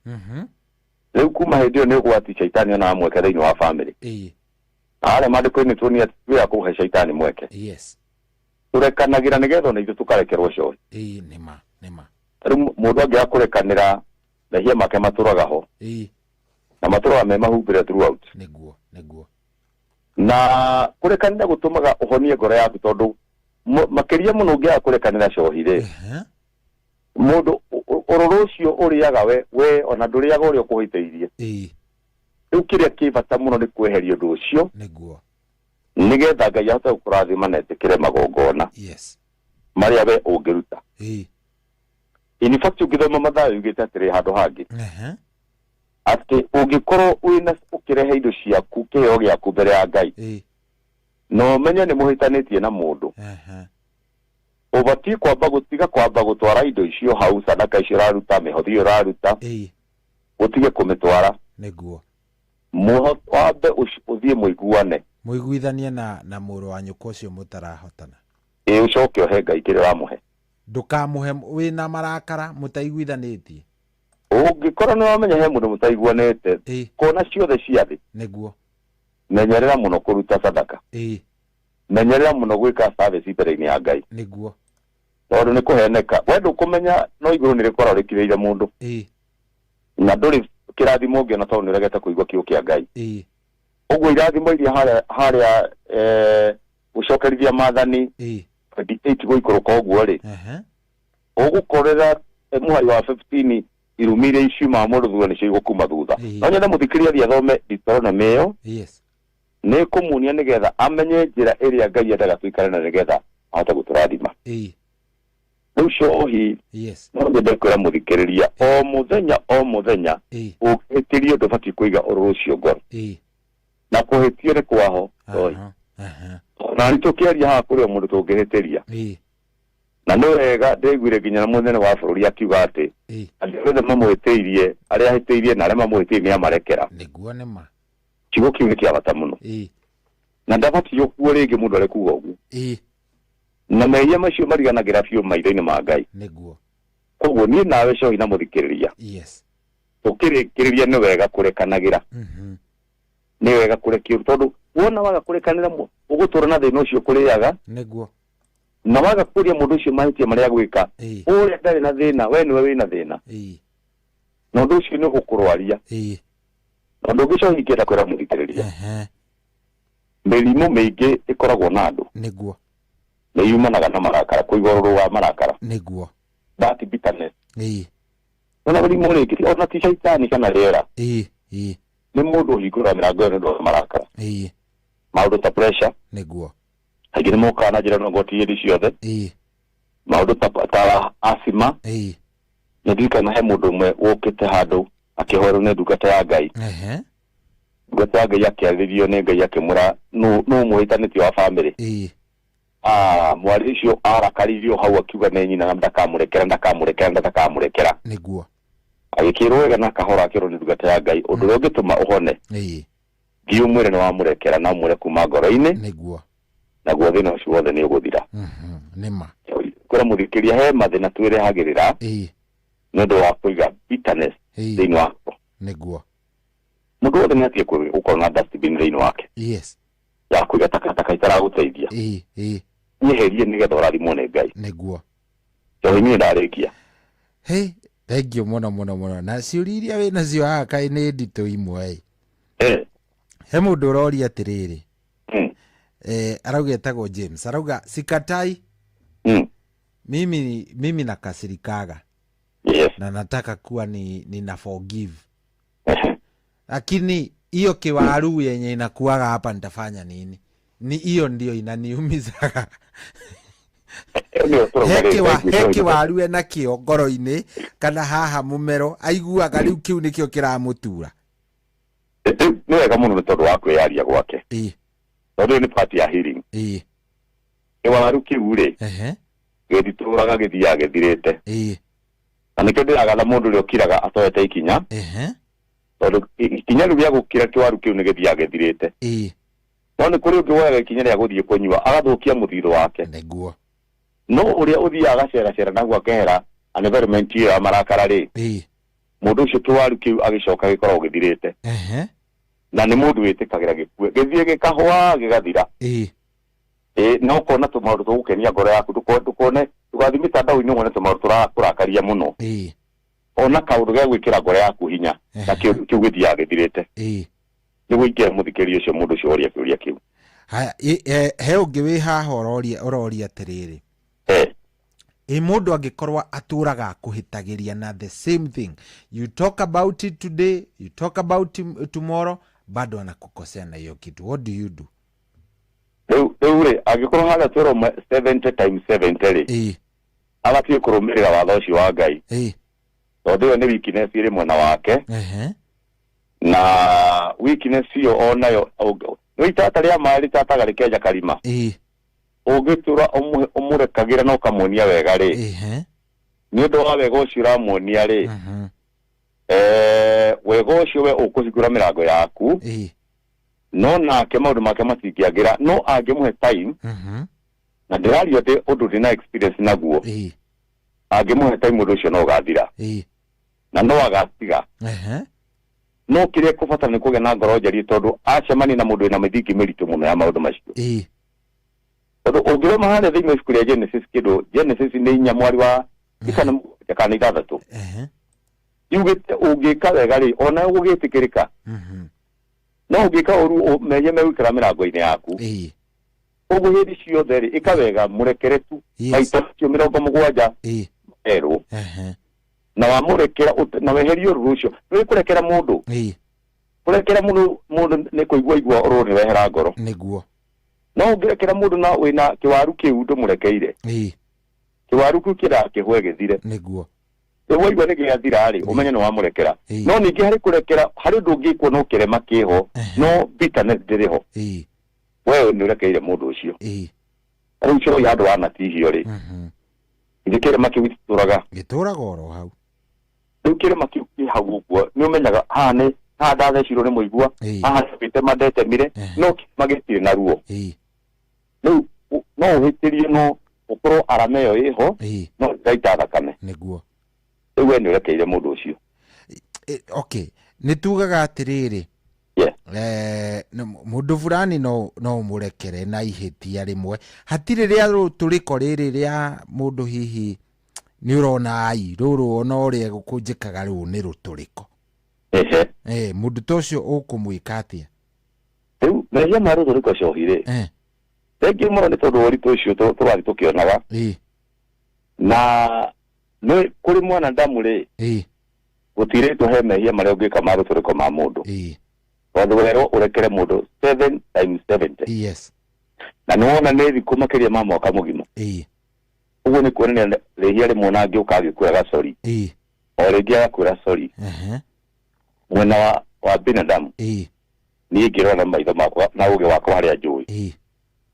Rĩu kuma hĩndĩ ĩyo nĩ ũgwati, caitani onaga mweke thĩinĩ wa family. Na harĩa maandĩko-inĩ tuonia atĩ twĩ a kũhe caitani mweke. Tũrekanagĩra nĩgetha ona ithuĩ tũkarekerwo cohi. Ĩĩ, nĩma nĩma. Rĩu mũndũ angĩaga kũrekanĩra, mehia make matũraga ho, na matũraga me mahumbĩre throughout. Nĩguo nĩguo. Na kũrekanĩra gũtũmaga ũhonie ngoro yaku tondũ makĩria mũno ũngĩaga kũrekanĩra cohi rĩ, mũndũ ũrũrũ ũcio ũrĩaga we ona ndũrĩaga ũrĩa ũkũhĩtĩirie. Rĩu kĩrĩa kĩ bata mũno nĩ kweheria ũndũ ũcio nĩguo nĩgetha Ngai ahote gũkũrathima na etĩkĩre magongona yes marĩa we ũngĩruta. In fact, ũngĩthoma Mathayo yugĩte atĩrĩ handũ hangĩ atĩ ũngĩkorwo wĩna ũkĩrehe indo ciaku, kĩheo gĩaku mbere ya Ngai, na ũmenye nĩ mũhĩtanĩtie na mũndũ, ũbatiĩ kwamba gũtiga kwamba gũtwara indo icio hau, sadaka icio ũraruta, mĩhothi ĩyo ũraruta, ũtige kũmĩtwara. Nĩguo. Wambe ũthiĩ mũiguane. Mũiguithanie na mũrũ wa nyũkwa ũcio mũtarahotana. Ĩ, ũcoke ũhe Ngai kĩrĩa ũramũhe. Ndũkamũhe wĩna marakara mũtaiguithanĩtie. Ũngĩkorwo nĩ wamenya he mũndũ mũtaiguanĩte, kona ciothe cia thĩ, nĩguo menyerera mũno kũruta sadaka, menyerera mũno gwĩka service mbere-inĩ ya Ngai, nĩguo tondũ nĩ kũheneka we ndũkũmenya no igũrũ nĩ rĩkoragwo rĩkirĩire mũndũ, na ndũrĩ kĩrathimo ũngĩona tondũ nĩ ũregete kũigua kiugo kĩa Ngai. Ũguo irathimo iria harĩa gũcokerithia maathani 28 gũikũrũka ũguo rĩ, ũgũkorera mũhari wa 15, irumi iria iciumaga mũndũ thutha nĩcio igũkuma thutha. No nyende mũthikĩrĩria athiĩ athome Deuteronomy ĩyo, nĩ kũmuonia nĩgetha amenye njĩra ĩrĩa Ngai endaga tũikare na nĩgetha ahote gũtũrathima. Rĩu cohi, no nyende kwĩra mũthikĩrĩria, o mũthenya o mũthenya ũngĩhĩtĩrio ndũbatiĩ kũiga ũrũrũ ũcio ngoro, na kũhĩtio nĩ kwaho cohi. Na nĩ tũkĩaria haha kũrĩ o mũndũ tũngĩhĩtĩria, na nĩ wega ndĩiguire nginya na mũnene wa bũrũri akiuga atĩ andũ othe mamũhĩtĩirie, arĩa ahĩtĩirie na arĩa mamũhĩtĩirie, nĩ amarekera. Nĩguo, nĩ ma. Kiugo kĩu nĩ kĩa bata mũno, na ndabatiĩ ũkuo rĩngĩ mũndũ arĩ kuga ũguo, na mehia macio mariganagĩra biũ maitho-inĩ ma Ngai. Koguo niĩ nawe cohi na mũthikĩrĩria, tũkĩrĩkĩrĩria, nĩ wega kũrekanagĩra, nĩ wega kũrekio, tondũ wona waga kũrekanĩra ũgũtũra na thĩna ũcio kũrĩaga, na waga kũria mũndũ ũcio mahĩtia marĩa agwĩka, ũrĩa ndarĩ na thĩna, we nĩwe wĩna thĩna, na ũndũ ũcio nĩ ũgũkũrwaria. Na ũndũ ũngĩ cohi ingĩenda kwĩra mũthikĩrĩria, mĩrimũ mĩingĩ ĩkoragwo na andũ nĩ yumanaga na marakara, kũiga ũrũrũ wa marakara, that bitterness. Ona mĩrimũ rĩngĩ ona ti caitani kana rĩera, nĩ mũndũ ũhingũraga mĩrango ĩyo nĩ ũndũ wa marakara. Maũndũ ta pressure, aingĩ nĩ mokaga na njĩra no ti hĩndĩ ciothe. Maũndũ ta asthma. Nĩ ndirikana he mũndũ ũmwe wũkĩte handũ akĩhoerwo nĩ ndungata ya Ngai. Ndungata ya Ngai akĩarĩrio nĩ Ngai akĩmwĩra nũ mũhĩtanĩtio wa bamĩrĩ. Ah, mwarĩ ũcio arakaririo hau akiuga nĩ nyina na ndakamũrekera, ndakamũrekera, ndakamũrekera. Agĩkĩrwo wega na kahora, akĩrwo nĩ ndungata ya Ngai, ũndũ ũrĩa ũngĩtũma ũhone, thiĩ ũmwĩre nĩ wamũrekera na ũmwĩre kuma ngoro-inĩ, naguo thĩna ũcio wothe nĩ ũgũthira. Nĩ ma. Kwĩra mũthikĩria he mathĩna twĩrehagĩrĩra nĩ ũndũ wa kũiga bitterness thĩinĩ wa ngoro. Mũndũ wothe nĩ atige gũkorwo na dustbin thĩinĩ wake ya kũiga takataka itaragũteithia. ĩĩ ĩĩ Nyeherie nĩgetha ũrathimwo nĩ Ngai. Tondũ niĩ ndarĩkia. He, thank you mũno mũno mũno. Na ciũria iria wĩ nacio haha kaĩ nĩ nditũ imwe ĩ. He mũndũ ũroria atĩrĩrĩ, arauga etagwo James, arauga sikatai, mimi nakasirikaga na nataka kuwa ni nina forgive, lakini hiyo kiwaru yenye inakuaga hapa nitafanya nini? Ni hiyo ndio inaniumizaga. He kiwaru ena kĩo ngoro-inĩ kana haha mũmero aiguaga rĩu kĩu nĩkĩo kĩramũtura. Nĩ wega mũno nĩ tondũ wa kwĩyaria gwake, tondũ ĩyo nĩ part ya healing. Kĩwaru kĩu rĩ, gĩtitũraga, gĩthiaga gĩthirĩte, na nĩkĩo ndĩragatha mũndũ ũrĩa ũkiraga atoete ikinya, tondũ ikinya rĩu rĩa gũkira, kĩwaru kĩu nĩ gĩthiaga gĩthirĩte. No nĩ kũrĩ ũngĩ woyaga ikinya rĩa gũthiĩ kũnyua agathũkia mũthithũ wake. No ũrĩa ũthiaga agaceracera naguo akehera environment ĩyo ya marakara rĩ, mũndũ ũcio kĩwaru kĩu agĩcoka gĩkoragwo gĩthirĩte, na nĩ mũndũ wĩtĩkagĩra gĩkue, gĩthiĩ gĩkahũa gĩgathira. Ĩ, na ũkona tũmaũndũ tũgũkenia ngoro yaku. Ndũkone, ndũgathiĩ mĩtandao-inĩ wone tũmaũndũ tũrakũrakaria mũno. Ona kaũndũ gĩa gwĩkĩra ngoro yaku hinya, na kĩu gĩthiaga gĩthirĩte. Nĩguo ingĩra mũthikĩrĩria ũcio, mũndũ ũcio woria kĩũria kĩu. Haya, he ũngĩ wĩ haha ũroria ũroria atĩrĩrĩ, ĩ mũndũ angĩkorwo atũraga akũhĩtagĩria na the same thing, you talk about it today, you talk about tomorrow, bado anakukosea na hiyo kitu, what do you do? Rĩu rĩ, angĩkorwo harĩa twerwo 70 times 70 rĩ, abatiĩ kũrũmĩrĩra watho ũcio wa Ngai, tondũ ĩyo nĩ weakness ĩrĩ mwena wake, na weakness ĩyo onayo nĩ itata rĩa maĩ rĩtataga rĩkenja karima. Ũngĩtũra ũmũrekagĩra na ũkamuonia wega rĩ, nĩ ũndũ wa wega ũcio ũramuonia rĩ, wega ũcio we ũkũhingũra mĩrango yaku, no nake maũndũ make matingĩagĩra, no angĩmũhe time, na ndĩraria ndĩ ũndũ ndĩna experience naguo, angĩmũhe time ũndũ ũcio no ũgathira na no agatiga. No kĩrĩa kũbata nĩ kũgĩa na ngoro njariĩ, tondũ acemania na mũndũ wĩna mĩthingi mĩritũ mũno ya maũndũ macio. Tondũ ũngĩroma harĩa thĩinĩ wa ibuku rĩa Genesis, kĩndũ Genesis nĩ 4 mwari wa 5 kana 6, yugĩte ũngĩka wega rĩ, ona ũgĩtĩkĩrĩka, no ũngĩka ũru mehia megũikara mĩrango-inĩ yaku. Ũguo hĩndĩ ciothe rĩ, ĩka wega, mũrekere tu maita macio 70 erwo, na wamũrekera na weherie ũrũrũ ũcio. Nĩ kũrekera mũndũ, kũrekera mũndũ nĩ kũigua igua ũrũrũ nĩ wehera ngoro. Nĩguo. No ũngĩrekera mũndũ na wĩna kĩwaru kĩu ndũmũrekeire, kĩwaru kĩu kĩendaga kĩhwe gĩthire. Nĩguo. Rĩu waigua nĩ gĩathira rĩ, ũmenye nĩ wamũrekera. No ningĩ harĩ kũrekera, harĩ ũndũ ũngĩkwo no kĩrema kĩho, no bitterness ndĩrĩ ho. We nĩ ũrekeire mũndũ ũcio. Rĩu ũcio handũ wanatihio rĩ, githĩ kĩrema kĩu gĩtitũraga? Gĩtũraga oro hau. Rĩu kĩrema kĩu kĩ hau ũguo, nĩ ũmenyaga haha nĩ haha ndathecirwo nĩ mũigua, haha nĩ ndetemire, no kĩrema gĩtirĩ na ruo. Rĩu no ũhĩtĩrie, no ũkorwo arama ĩyo ĩho, no ndĩraita thakame. Nĩguo. Rĩu we nĩ ũrekeire mũndũ ũcio. Okay, nĩ tugaga atĩrĩrĩ, mũndũ fulani no ũmũrekere na ihĩtia rĩmwe, hatirĩ rĩa rũtũrĩko rĩrĩ rĩa mũndũ hihi nĩ ũrona ai rũrũ ona ũrĩa gũkũnjĩkaga rũũ nĩ rũtũrĩko. Mũndũ ta ũcio ũkũmwĩka atĩa? Rĩu mehia ma rũtũrĩko cohi rĩ, thengiũ mũno nĩ tondũ wa ũritũ ũcio tũrathiĩ tũkĩonaga. Na nĩ kũrĩ mwanadamu rĩ, gũtirĩtwo he mehia marĩa ũngĩka ma rũtũrĩko ma mũndũ. Tondũ werwo ũrekere mũndũ 7 times 70. Yes. Na nĩ wona nĩ thikũ makĩria ma mwaka mũgima. Ũguo nĩ kuonania rĩhia rĩmwe na angĩũka agĩkwĩraga sorry. O rĩngĩ agakwĩra sorry. Mwena wa binadamu, niĩ ngĩrora na maitho makwa na ũgĩ wakwa harĩa njũĩ,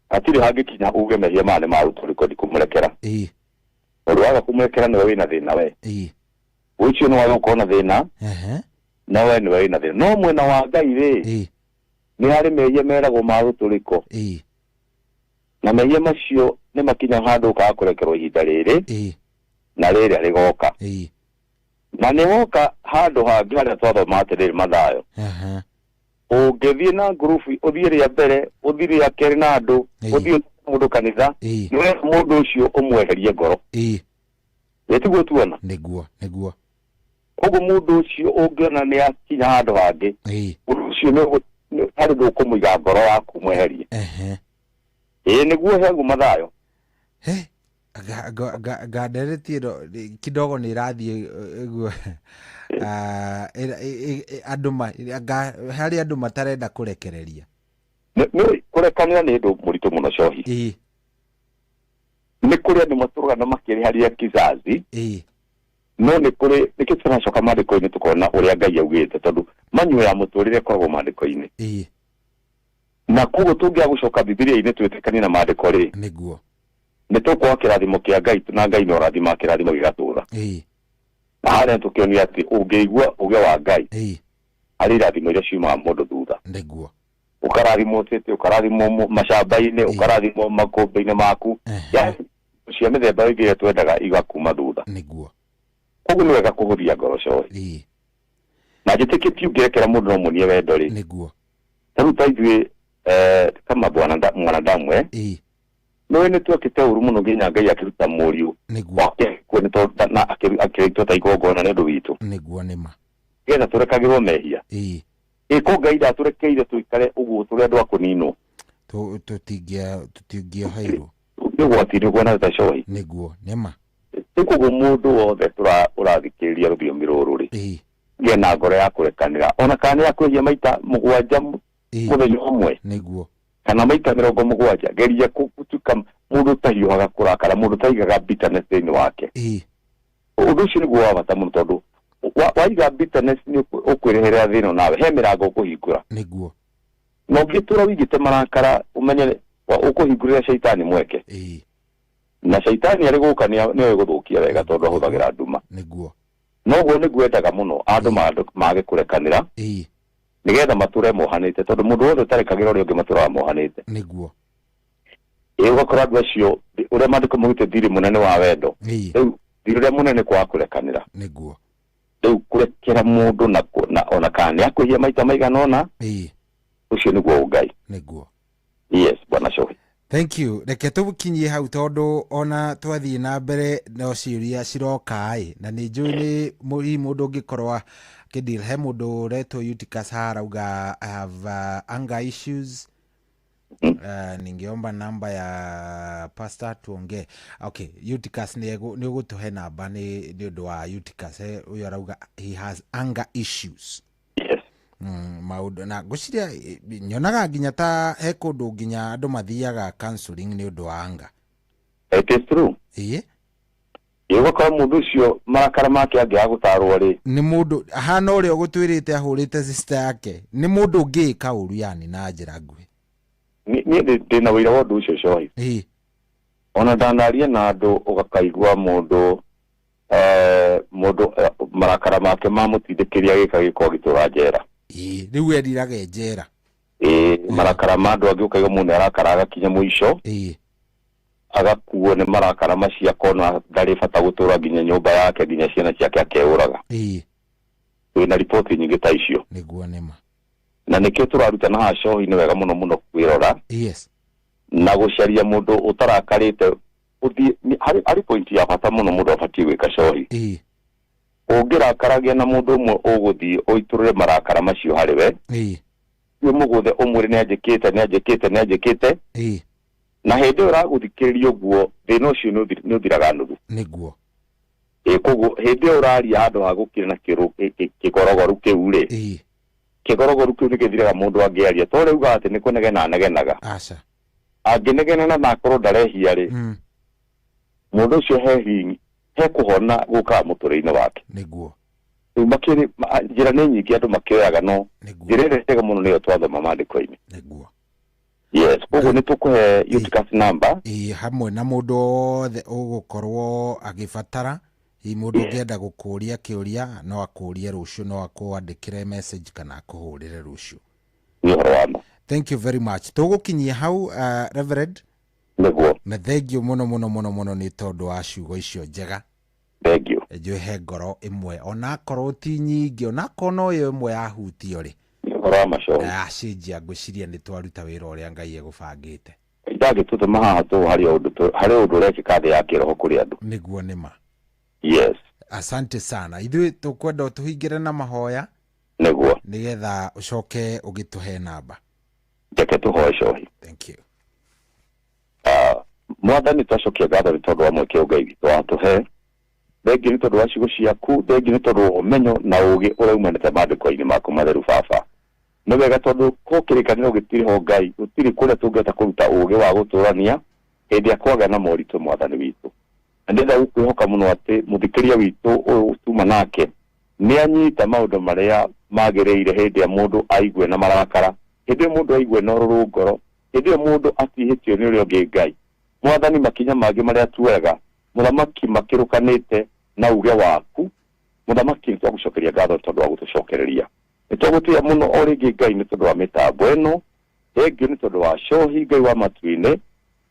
hatirĩ hangĩkinya uge mehia maya nĩ ma rũtũrĩko ndikũmũrekera. Tondũ waga kũmũrekera nĩwe wĩna thĩna we. Ũcio nĩ waga gũkorwo na thĩna, no we nĩwe wĩna thĩna. No mwena wa Ngai rĩ, nĩ harĩ mehia meragwo ma rũtũrĩko. Na mehia macio nĩ makinya handũ ũkaga kũrekerwo ihinda rĩrĩ, na rĩrĩa rĩgoka. Na nĩ woka handũ hangĩ harĩa twathoma atĩrĩrĩ Mathayo. Ũngĩthiĩ na ngurubu, ũthiĩ rĩa mbere, ũthiĩ rĩa kerĩ na andũ, ũthiĩ mũndũ kanitha, nĩ wega mũndũ ũcio ũmweherie ngoro. Ĩtiguo tuona? Nĩguo, nĩguo. Koguo mũndũ ũcio ũngĩona nĩ akinya handũ hangĩ, mũndũ ũcio nĩ harĩ ũndũ ũkũmũiga ngoro yaku mweherie. Ĩĩ nĩguo heagwo Mathayo. Nganderetie kidogo nĩ ĩrathiĩ ũguo. Andũ harĩ andũ matarenda kũrekereria. Nĩ kũrekanĩra nĩ ũndũ mũritũ mũno cohi. Nĩ kũrĩ andũ matũraga na makĩrĩharia kizazi. No nĩ kũrĩ nĩkĩo tũracoka maandĩko-inĩ tũkona ũrĩa Ngai augĩte, tondũ manyuo ya mũtũrĩre ĩkoragwo maandĩko-inĩ. Na koguo tũngĩaga gũcoka Bibilia-inĩ twĩtĩkanie na maandĩko rĩ, nĩguo nĩ tũkwaga kĩrathimo kĩa Ngai, na Ngai no ũrathimaga kĩrathimo gĩgatũra. Na harĩa tũkĩonio atĩ ũngĩigua ũge wa Ngai, harĩ irathimo iria ciumaga mũndũ thutha. Nĩguo. Ũkarathimwo city, ũkarathimwo macamba-inĩ, ũkarathimwo makũmbĩ-inĩ maku. Yaani cia mĩthemba ĩngĩ ĩrĩa twendaga igakuma thutha. Nĩguo. Koguo nĩ wega kũhũthia ngoro cohi. Na njĩtĩkĩtie ũngĩrekera mũndũ no muonie wendo rĩ. Nĩguo. Ta rĩu ta ithuĩ kama mwanadamu nĩwe nĩ twekĩte ũru mũno nginya Ngai akĩruta mũriũ wake kuo nĩ tondũ na akĩrutwo ta igongona nĩ ũndũ witũ. Nĩguo nĩ ma. Nĩgetha tũrekagĩrwo mehia. Ĩko Ngai ndatũrekeire tũikare ũguo tũrĩ andũ a kũninwo. Tũtingĩoheirwo. Nĩ ũgwati-inĩ ũguo ta cohi. Nĩguo nĩma. Rĩu koguo mũndũ wothe ũrathikĩrĩria rũthiomi rũrũ rĩ, gĩa na ngoro ya kũrekanĩra, ona kana nĩ akwĩhia maita 7 mũthenya ũmwe, nĩguo, kana maita 70, geria gũtuĩka mũndũ ũtahiũhaga kũrakara, mũndũ ũtaigaga bitterness thĩinĩ wake. Ũndũ ũcio nĩguo wa bata mũno, tondũ waiga bitterness nĩ ũkwĩreherera thĩna, nawe he mĩrango ũkũhingũra. Nĩguo. Na ũngĩtũra wĩigĩte marakara, ũmenye ũkũhingũrĩra caitani mweke. Na caitani arĩ gũka nĩoĩ gũthũkia wega, tondũ ahũthagĩra nduma. Nĩguo. Noguo nĩguo endaga mũno andũ mage kũrekanĩra, nĩgetha matũre mohanĩte, tondũ mũndũ wothe ũtarekagĩra ũrĩa ũngĩ matũraga mohanĩte. Nĩguo. Ũgakora andũ acio ũrĩa maandĩko maugĩte thirĩ mũnene wa wendo, rĩu thirĩ ũrĩa mũnene kwaga kũrekanĩra. Nĩguo. Rĩu kũrekera mũndũ na ona kana nĩ akwĩhia maita maigana ũna, ũcio nĩguo ũngai. Nĩguo. Yes, bwana Shohi. Thank you. Reke tũkinyie hau, tondũ ona twathiĩ na mbere no ciũria ciroka ĩ, na nĩ njũĩ nĩ hihi mũndũ ũngĩkorwo akĩdeal. He mũndũ ũretwo Eutychus haha arauga, "I have anger issues, ningeomba namba ya pastor tuongee." Okay, Eutychus, nĩ ũgũtũhe namba nĩ ũndũ wa Eutychus. Ũyũ arauga he has anger issues. Yes. Maũndũ na ngwĩciria nyonaga nginya ta he kũndũ nginya andũ mathiaga counseling nĩ ũndũ wa anger. It is true. Ũgakora mũndũ ũcio marakara make angĩaga gũtarwo rĩ, nĩ mũndũ ahana ũrĩa ũgũtwĩrĩte ahũrĩte sister yake, nĩ mũndũ ũngĩĩka ũru yani na njĩra nguhĩ. Niĩ ndĩna wĩira wa ũndũ ũcio, Cohi. Ona ndanaria na andũ, ũgakaigua mũndũ marakara make mamũtindĩkĩria gĩka gĩko agĩtũra njera. Rĩu eriraga e njera. Ĩĩ, marakara ma andũ angĩ ũkaigua mũndũ nĩ arakara agakinya mũico, agakuo nĩ marakara macio, akona ndarĩ bata gũtũra, nginya nyũmba yake, nginya ciana ciake, akeũraga. Twĩna riboti nyingĩ ta icio. Nĩguo, nĩma. Na nĩkĩo tũrarutana haha Cohi, nĩ wega mũno mũno kwĩrora na gũcaria mũndũ ũtarakarĩte ũthiĩ harĩ point ya bata mũno mũndũ abatiĩ gwĩka, Cohi. Ũngĩrakaragia na mũndũ ũmwe, ũgũthiĩ ũitũrũre marakara macio harĩ we, ũmũgũthe, ũmwĩre nĩ anjĩkĩte, nĩ anjĩkĩte, nĩ anjĩkĩte, na hĩndĩ ĩyo ũragũthikĩrĩria ũguo, thĩna ũcio nĩ ũthiraga nuthu. Ĩ, koguo hĩndĩ ĩyo ũraria, handũ ha gũkira na kĩgorogoru kĩu rĩ, kĩgorogoru kĩu nĩ gĩthiraga mũndũ angĩaria, to rĩu ugaga atĩ nĩ kũnegena anegenaga. Aca. Angĩnegena na akorwo ndarehia rĩ, mũndũ ũcio he healing, he kũhona gũkaga mũtũrĩre-inĩ wake. Rĩu makĩrĩ njĩra nĩ nyingĩ andũ makĩoyaga, no njĩra ĩrĩa njega mũno nĩyo twathoma maandĩko-inĩ. Yes, koguo nĩ tũkũhe Eutychus number. Ĩĩ, hamwe na mũndũ wothe ũgũkorwo agĩbatara, hihi mũndũ ũngĩenda gũkũria kĩũria no akũrie rũciũ, no akwandĩkĩre message kana akũhũrĩre rũciũ. Nĩ ũhoro wa ma. Thank you very much. Tũgũkinyia hau, Reverend. Na thank you mũno mũno mũno mũno nĩ tondũ wa ciugo icio njega. Thank you. Njũĩ he ngoro ĩmwe, onakorwo ti nyingĩ, onakorwo no ĩyo ĩmwe yahutio rĩ, Nĩ ũhoro wa ma, Cohi. Yacenjia, ngwĩciria nĩ twaruta wĩra ũrĩa Ngai egũbangĩte. Ndangĩtũtũma haha tũ harĩ ũndũ ũrekĩka thĩ ya kĩroho kũrĩ andũ. Nĩguo, nĩma. Yes. Asante sana. Ithuĩ tũkwenda tũhingĩre na mahoya, nĩgetha ũcoke ũgĩtũhe namba. Reke tũhoe, Cohi. Thank you. Mwathani, twacokia ngatho nĩ tondũ wa mweke ũyũ Ngai witũ watũhe. Thengiũ nĩ tondũ wa ciugo ciaku, thengiũ nĩ tondũ wa ũmenyo na ũgĩ ũrĩa umanĩte maandĩko-inĩ maku matheru. Baba, nĩ wega tondũ ko kĩrĩkanĩro gĩtirĩ ho, Ngai, gũtirĩ kũrĩa tũngĩhota kũruta ũgĩ wa gũtũrania hĩndĩ ĩrĩa kwagĩa na moritũ. Mwathani witũ, na ndĩrenda gũkwĩhoka mũno atĩ mũthikĩria witũ ũyũ tuma nake nĩ anyita maũndũ marĩa magĩrĩire hĩndĩ ĩrĩa mũndũ aigue na marakara, hĩndĩ ĩyo mũndũ aigue na ũrũrũ ngoro, hĩndĩ ĩyo mũndũ atihĩtio nĩ ũrĩa ũngĩ. Ngai Mwathani, makinya mangĩ marĩa tuoyaga, mũthamaki, makĩrũkanĩte na uge waku, mũthamaki, nĩ twagũcokeria ngatho tondũ wa gũtũcokereria. Nĩ twagũtĩĩa mũno o rĩngĩ, Ngai, nĩ tondũ wa mĩtambo ĩno. Thengiũ nĩ tondũ wa Cohi, Ngai wa matu-inĩ,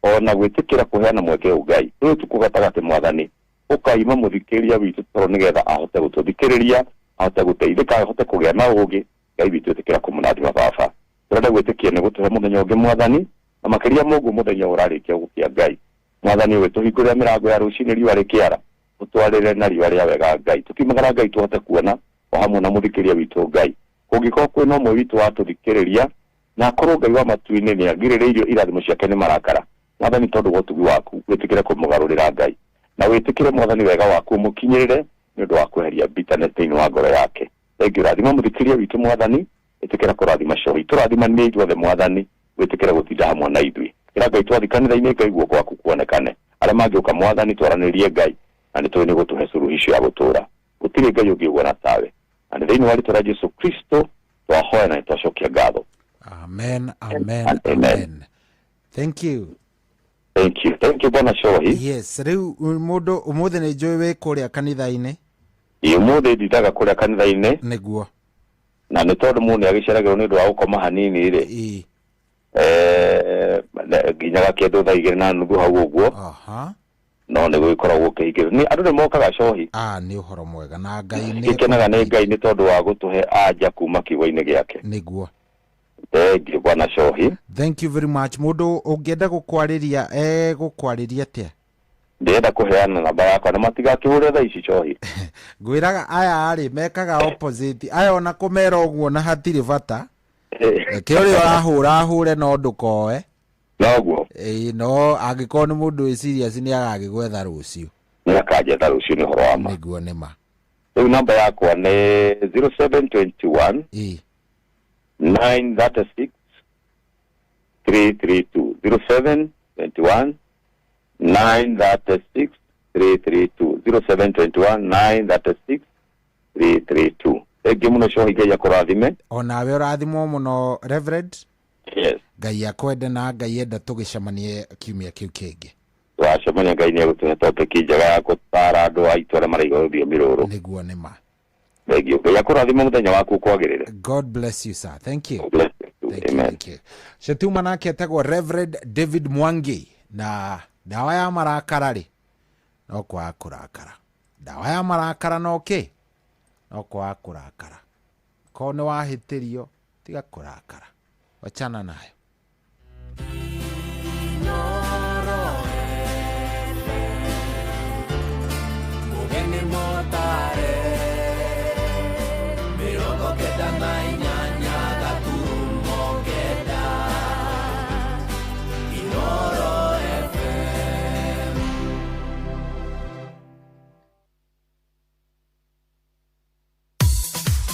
ona gwĩtĩkĩra kũheana mweke ũyũ, Ngai, rĩu ũtukũ gatagatĩ, Mwathani, ũkaima mũthikĩrĩria witũ toro nĩgetha ahote gũtũthikĩrĩria, ahote gũteithĩka, ahote kũgĩa na ũgĩ. Ngai witũ, ĩtĩkĩra kũmũrathima. Baba, tũrenda gwĩtĩkia nĩ gũtũhe mũthenya ũngĩ, Mwathani, na makĩria mũguo mũthenya ũyũ ũrarĩkia gũkĩa. Ngai Mwathani, ũgĩtũhingũrĩra mĩrango ya rũcinĩ, riũa rĩkĩara, ũtwarĩre na riũa rĩa wega, Ngai. Tũkiumagara, Ngai, tũhote kuona o hamwe na mũthikĩrĩria witũ. Ngai, kũngĩkorwo kwĩna ũmwe witũ watũthikĩrĩria. Na akorwo Ngai wa matu-inĩ nĩ agirĩrĩirio irathimo ciake nĩ marakara, Mwathani tondũ wa ũtugi waku wĩtĩkĩre kũmũgarũrĩra Ngai, na wĩtĩkĩre Mwathani wega waku ũmũkinyĩrĩre nĩ ũndũ wa kweheria bitterness thĩinĩ wa ngoro yake. Thengiũ, rathima mũthikĩria witũ Mwathani, ĩtĩkĩra kũrathima cohi, tũrathimanĩre ithuothe Mwathani, wĩtĩkĩre gũtinda hamwe na ithuĩ. Ĩra Ngai twathi kanitha-inĩ, Ngai guoko gwaku kuonekane. Arĩa mangĩũka Mwathani twaranĩrie Ngai, na nĩ tũĩ nĩ gũtũhe suluhisho ya gũtũra. Gũtirĩ Ngai ũngĩ ũguo na tawe. Na nĩ thĩinĩ wa rĩtwa rĩa Jesu Kristo twahoya na nĩtwacokia ngatho. Amen, amen, And amen. Amen. Thank you. Thank you. Thank you, Bwana Shohi. Yes, rĩu mũndũ ũmũthĩ nĩ njũĩ wĩ kũrĩa kanitha-inĩ. Ĩ ũmũthĩ ndindaga kũrĩa kanitha-inĩ. Nĩguo. Na nĩ tondũ mũndũ nĩ agĩceragĩrwo nĩ ũndũ wa gũkoma hanini rĩ. Nginyaga kĩndũ thaa 2:30 hau ũguo. No nĩ gũgĩkoragwo gũkĩhingĩrwo. Nĩ andũ nĩ mokaga cohi. Ah, nĩ ũhoro mwega na Ngai nĩ Gĩkenaga nĩ Ngai nĩ tondũ wa gũtũhe anja kuma kiugo-inĩ gĩake. Nĩguo. Thank you, Bwana Shohi. Thank you very much. Mũndũ ũngĩenda gũkwarĩria egũkwarĩria atĩa? Ndĩrenda kũheana namba yakwa na matigakĩhũre thaa ici cohi. Ngwĩraga aya rĩ mekaga opposite. Aya ona kũmera ũguo na hatirĩ bata. Reke ũrĩa ũrahũra ahũre no ndũkoe. Noguo. Ĩĩ, no angĩkorwo nĩ mũndũ wĩ serious nĩ agagĩgwetha rũciũ. Nĩ akanjetha rũciũ, nĩ ũhoro wa ma. Nĩguo, nĩ ma. Rĩu namba yakwa nĩ 0721 936 332. 0721 936 332. 0721 936 332. Thengiũ mũno Cohi, Ngai akũrathime. Onawe ũrathimwo mũno, Reverend. Yes. Ngai akwende, na Ngai enda tũgĩcemanie kiumia kĩu kĩngĩ. Twacemania Ngai nĩ egũtũhe topic njega ya gũtara andũ aitũ arĩa maraigua rũthiomi rũrũ. Nĩguo, nĩ ma. Thengiũ, Ngai akũrathime, mũthenya waku ũkwagĩrĩre. God bless you, sir. Thank you. Bless you. Thank you. Amen. Thank you. Cetuma nake etagwo Reverend David Mwangi, na ndawa ya marakara rĩ no kwaga kũrakara. Ndawa ya marakara no kĩ? No kwaga kũrakara. Korwo nĩ wahĩtĩrio, tiga kũrakara, wachana nayo. Mugeni motare 98.9 Inoro FM.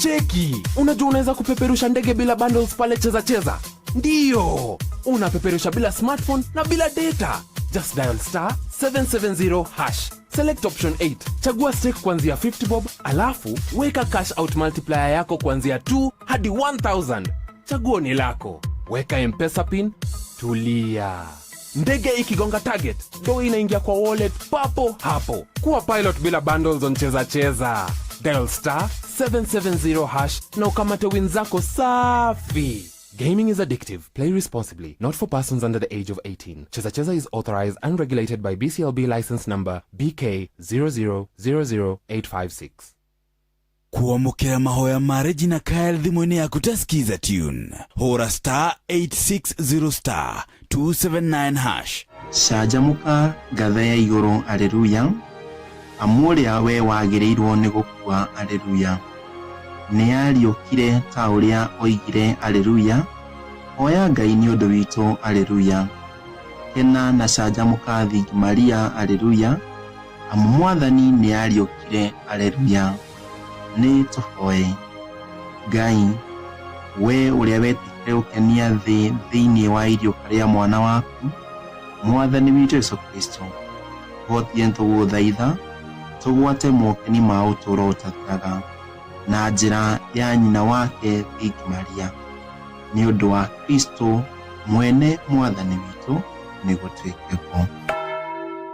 Cheki, unajua unaweza kupeperusha ndege bila bundles pale Cheza Cheza? Ndiyo, unapeperusha bila smartphone na bila data. Just dial star 770 hash. Select option 8. Chagua stake kuanzia 50 bob, alafu weka cash out multiplier yako kuanzia 2 hadi 1000. Chaguo ni lako. Weka M-Pesa pin, tulia. Ndege ikigonga target, do inaingia kwa wallet papo hapo. Kuwa pilot bila bundles on Cheza Cheza. Dial star 770 hash na ukamate win zako safi. Gaming is addictive. Play responsibly. Not for persons under the age of 18. Cheza Cheza is authorized and regulated by BCLB license number BK 0000856. Kuamũkĩra mahoya ma Regina Kyle thimũ-inĩ yaku ta Skiza tune, hũra star 860 star 279 hash. Canjamũka ngathe ya igũrũ, aleluya, amu ũrĩa we wagĩrĩirwo nĩ gũkua, aleluya, nĩ ariũkire ta ũrĩa oigire, aleluya. Hoya Ngai nĩ ũndũ witũ, aleluya. Kena na canjamũka thingi Maria, aleluya, amu Mwathani nĩ ariũkire, aleluya. Nĩ tũhoe. Ngai, we ũrĩa wetĩkire gũkenia thĩ thĩinĩ wa iriũka rĩa mwana waku Mwathani witũ Jesu Kristo, tũhotie tũgũthaitha tũgwate mokeni ma ũtũũro ũtathiraga na njĩra ya nyina wake Thingi Maria, nĩ ũndũ wa Kristo mwene Mwathani witũ, nĩ gũtuĩke guo.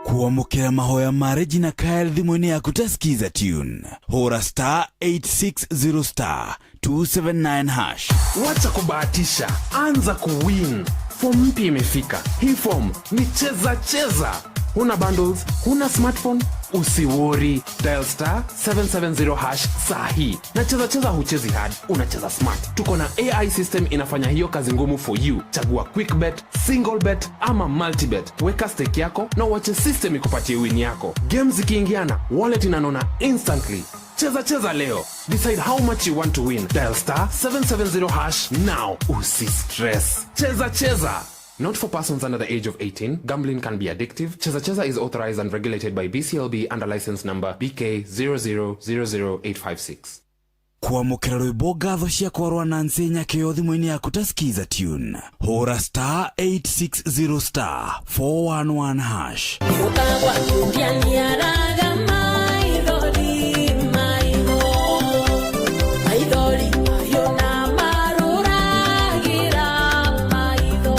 Kuamũkĩra mahoya ma Regina Kyle thimũ-inĩ yaku ta Skiza tune, hũra star 860 star 279 hash. Wacha kubahatisha, anza kuwin. Form mpya imefika. Hii form ni Cheza Cheza. Huna bundles, huna smartphone, usiworry. Dial star 770 hash saa hii. Na Cheza Cheza huchezi hard, unacheza smart. Tuko na AI system inafanya hiyo kazi ngumu for you. Chagua quick bet, single bet ama multi bet. Weka stake yako na uache system ikupatie win yako. Games zikiingiana, wallet inanona instantly. Cheza cheza leo. Decide how much you want to win. Dial star 770 hash now. Usi stress. Cheza cheza. Not for persons under the age of 18. Gambling can be addictive. Cheza Cheza is authorized and regulated by BCLB under license number BK 0000856. Kwamũkĩra rwĩmbo ngatho ciakwa rwa Nancy Nyakĩo thimũ-inĩ yaku ta skiza tune, hũra star 860 star 411 hash. Ndianiaraga maithori maitho maithori mahiũ na marũragĩra maitho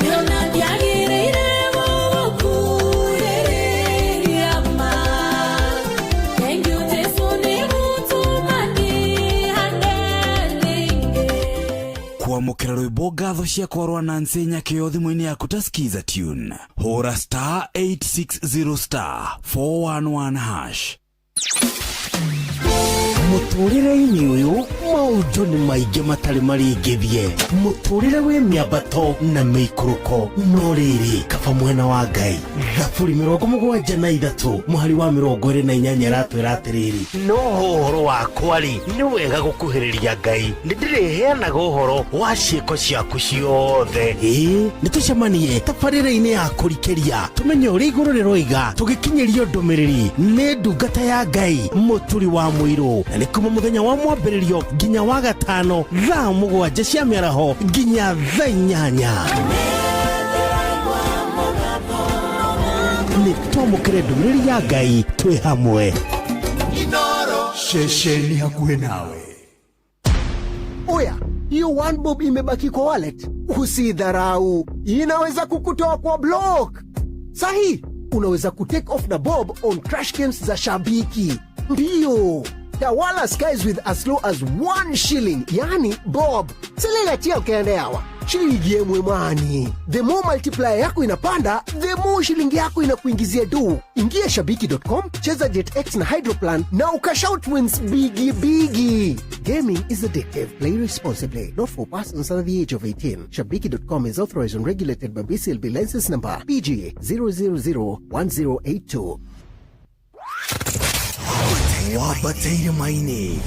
nĩona ndiagĩrĩire gũgũkuhĩrĩria ma. Thank you Jesu nĩ gũtũma ndĩhande rĩngĩ. Kwamũkĩra rwĩmbo ngatho ciakwa rwa Nancy Nyakĩo thimũ-inĩ yaku ta skiza tune, hũra star 860 star 411 hash. Mũtũrĩre-inĩ ũyũ maũndũ nĩ maingĩ matarĩ maringithie, mũtũrĩre wĩ mĩambato na mĩikũrũko, no rĩrĩ kaba mwena wa Ngai. Thaburi 73 mũhari wa 28 ĩratwĩra atĩrĩrĩ, no ũhoro wakwa rĩ, nĩ wega gũkuhĩrĩria Ngai, nĩ ndĩrĩheanaga ũhoro wa ciĩko ciaku ciothe. Ĩĩ, nĩ tũcemanie tabarĩra-inĩ ya kũrikĩria tũmenye ũrĩa igũrũ rĩroiga, tũgĩkinyĩrio ndũmĩrĩri nĩ ndungata ya Ngai Mũturi wa Mũirũ, na nĩ kuma mũthenya wa mwambĩrĩrio nginya wa gatano thaa 7 cia mĩaraho nginya thaa 8. Nĩ twamũkĩre ndũmĩrĩri ya Ngai twĩ hamwe. Ceceni hakuhĩ nawe. Oya, hiyo one bob imebaki kwa wallet, usidharau, inaweza kukutoa kwa block. Sahi, unaweza kutake off na bob on crash games za Shabiki. Ndiyo, tawala skies with as low as 1 shilling, yani bob. Selela tia ukaende hawa shilingi yemwe mwani. The more multiplier yako inapanda, the more shilingi yako inakuingizia do. Ingia shabiki.com, cheza JetX na Hydroplan na ukashout wins bigi bigi. Gaming is addictive. Play responsibly. Not for persons under the age of 18. Shabiki.com is authorized and regulated by BCLB license number PG 0001082. Wambataire maini,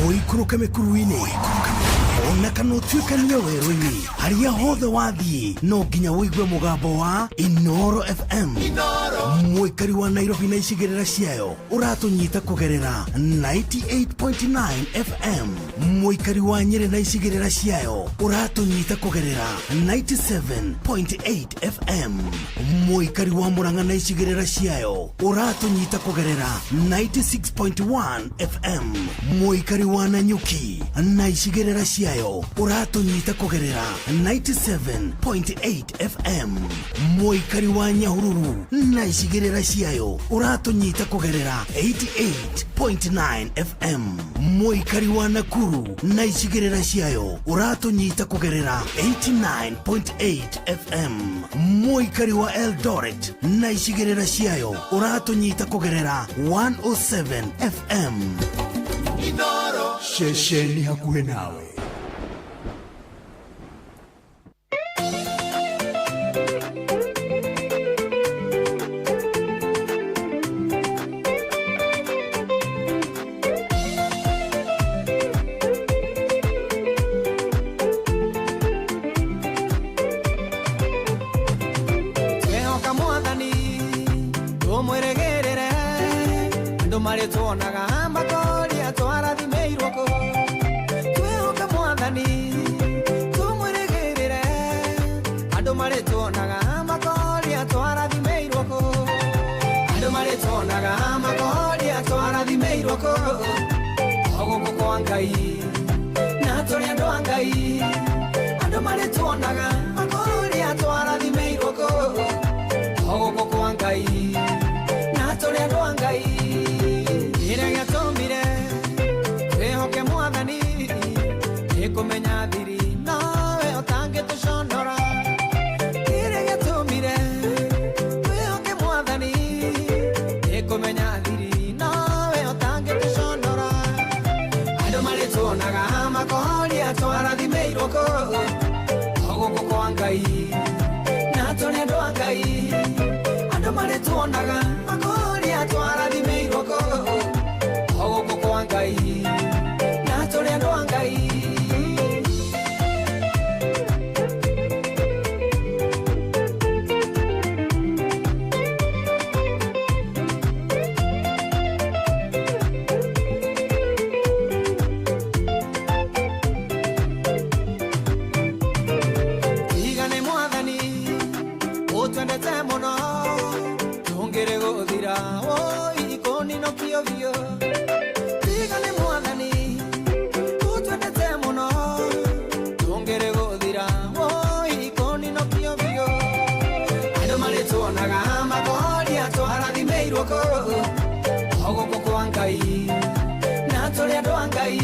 ũikũrũke mĩkuru-inĩ, ona kana ũtuĩkanie werũ-inĩ, harĩa hothe wathiĩ no nginya ũigue mũgambo wa Inoro FM. Mũikari wa Nairobi na icigĩrĩra ciayo ũratũnyita kũgerera 98.9 FM. Mũikari wa Nyĩrĩ na icigĩrĩra ciayo ũratũnyita kũgerera 97.8 FM. Mũikari wa Murang'a na icigĩrĩra ciayo ũratũnyita kũgerera 96.1 FM. Mũikari wa Nanyuki na icigĩrĩra ciayo ũratũnyita kũgerera 97.8 FM. Mũikari wa Nyahururu na icigĩrĩra ciayo ũratũnyita kũgerera 88.9 FM. Mũikari wa Nakuru na icigĩrĩra ciayo ũratũnyita kũgerera 89.8 FM. Mũikari wa Eldoret na icigĩrĩra ciayo ũratũnyita kũgerera 107 FM. Ceceni hakuhĩ nawe. Twehoka mwathani tumwĩrĩgĩrĩre, andũ marĩtuonaga makoria twarathimĩirwo kũ. Twehoka mwathani tumwĩrĩgĩrĩre, andũ marĩtuonaga makoria twarathimĩirwo kũ. Andũ marĩtuonaga makoria twarathimĩirwo kũ. O gũkũ kwa Ngai na tũrĩ andũ a Ngai, andũ marĩtuonaga makoria twarathimĩirwo kũ. O gũkũ kwa Ngai na tũrĩ andũ a Ngai. Kĩrĩa gĩatũmire twĩhoke mwathani nĩ kũmenya thiri nowe ũtangĩtũconora. Kĩrĩa gĩatũmire twĩhoke mwathani nĩ kũmenya thiri nowe ũtangĩtũconora. Andũ marĩtuonaga makoria twarathimĩirwo kũ. O gũkũ kwa Ngai na tũrĩ andũ a Ngai, andũ marĩtuonaga makoria twarathimĩirwo kũ. Ũtwendete mũno tũngĩrĩ gũthira woi kũninũkio biũ. Tiga nĩ Mwathani ũtwendete mũno tũngĩrĩ gũthira woi kũninũkio biũ. Andũ marĩtuonaga makoria twarathimĩirwo kũ o gũkũ kwa Ngai na tũrĩ andũ a Ngai.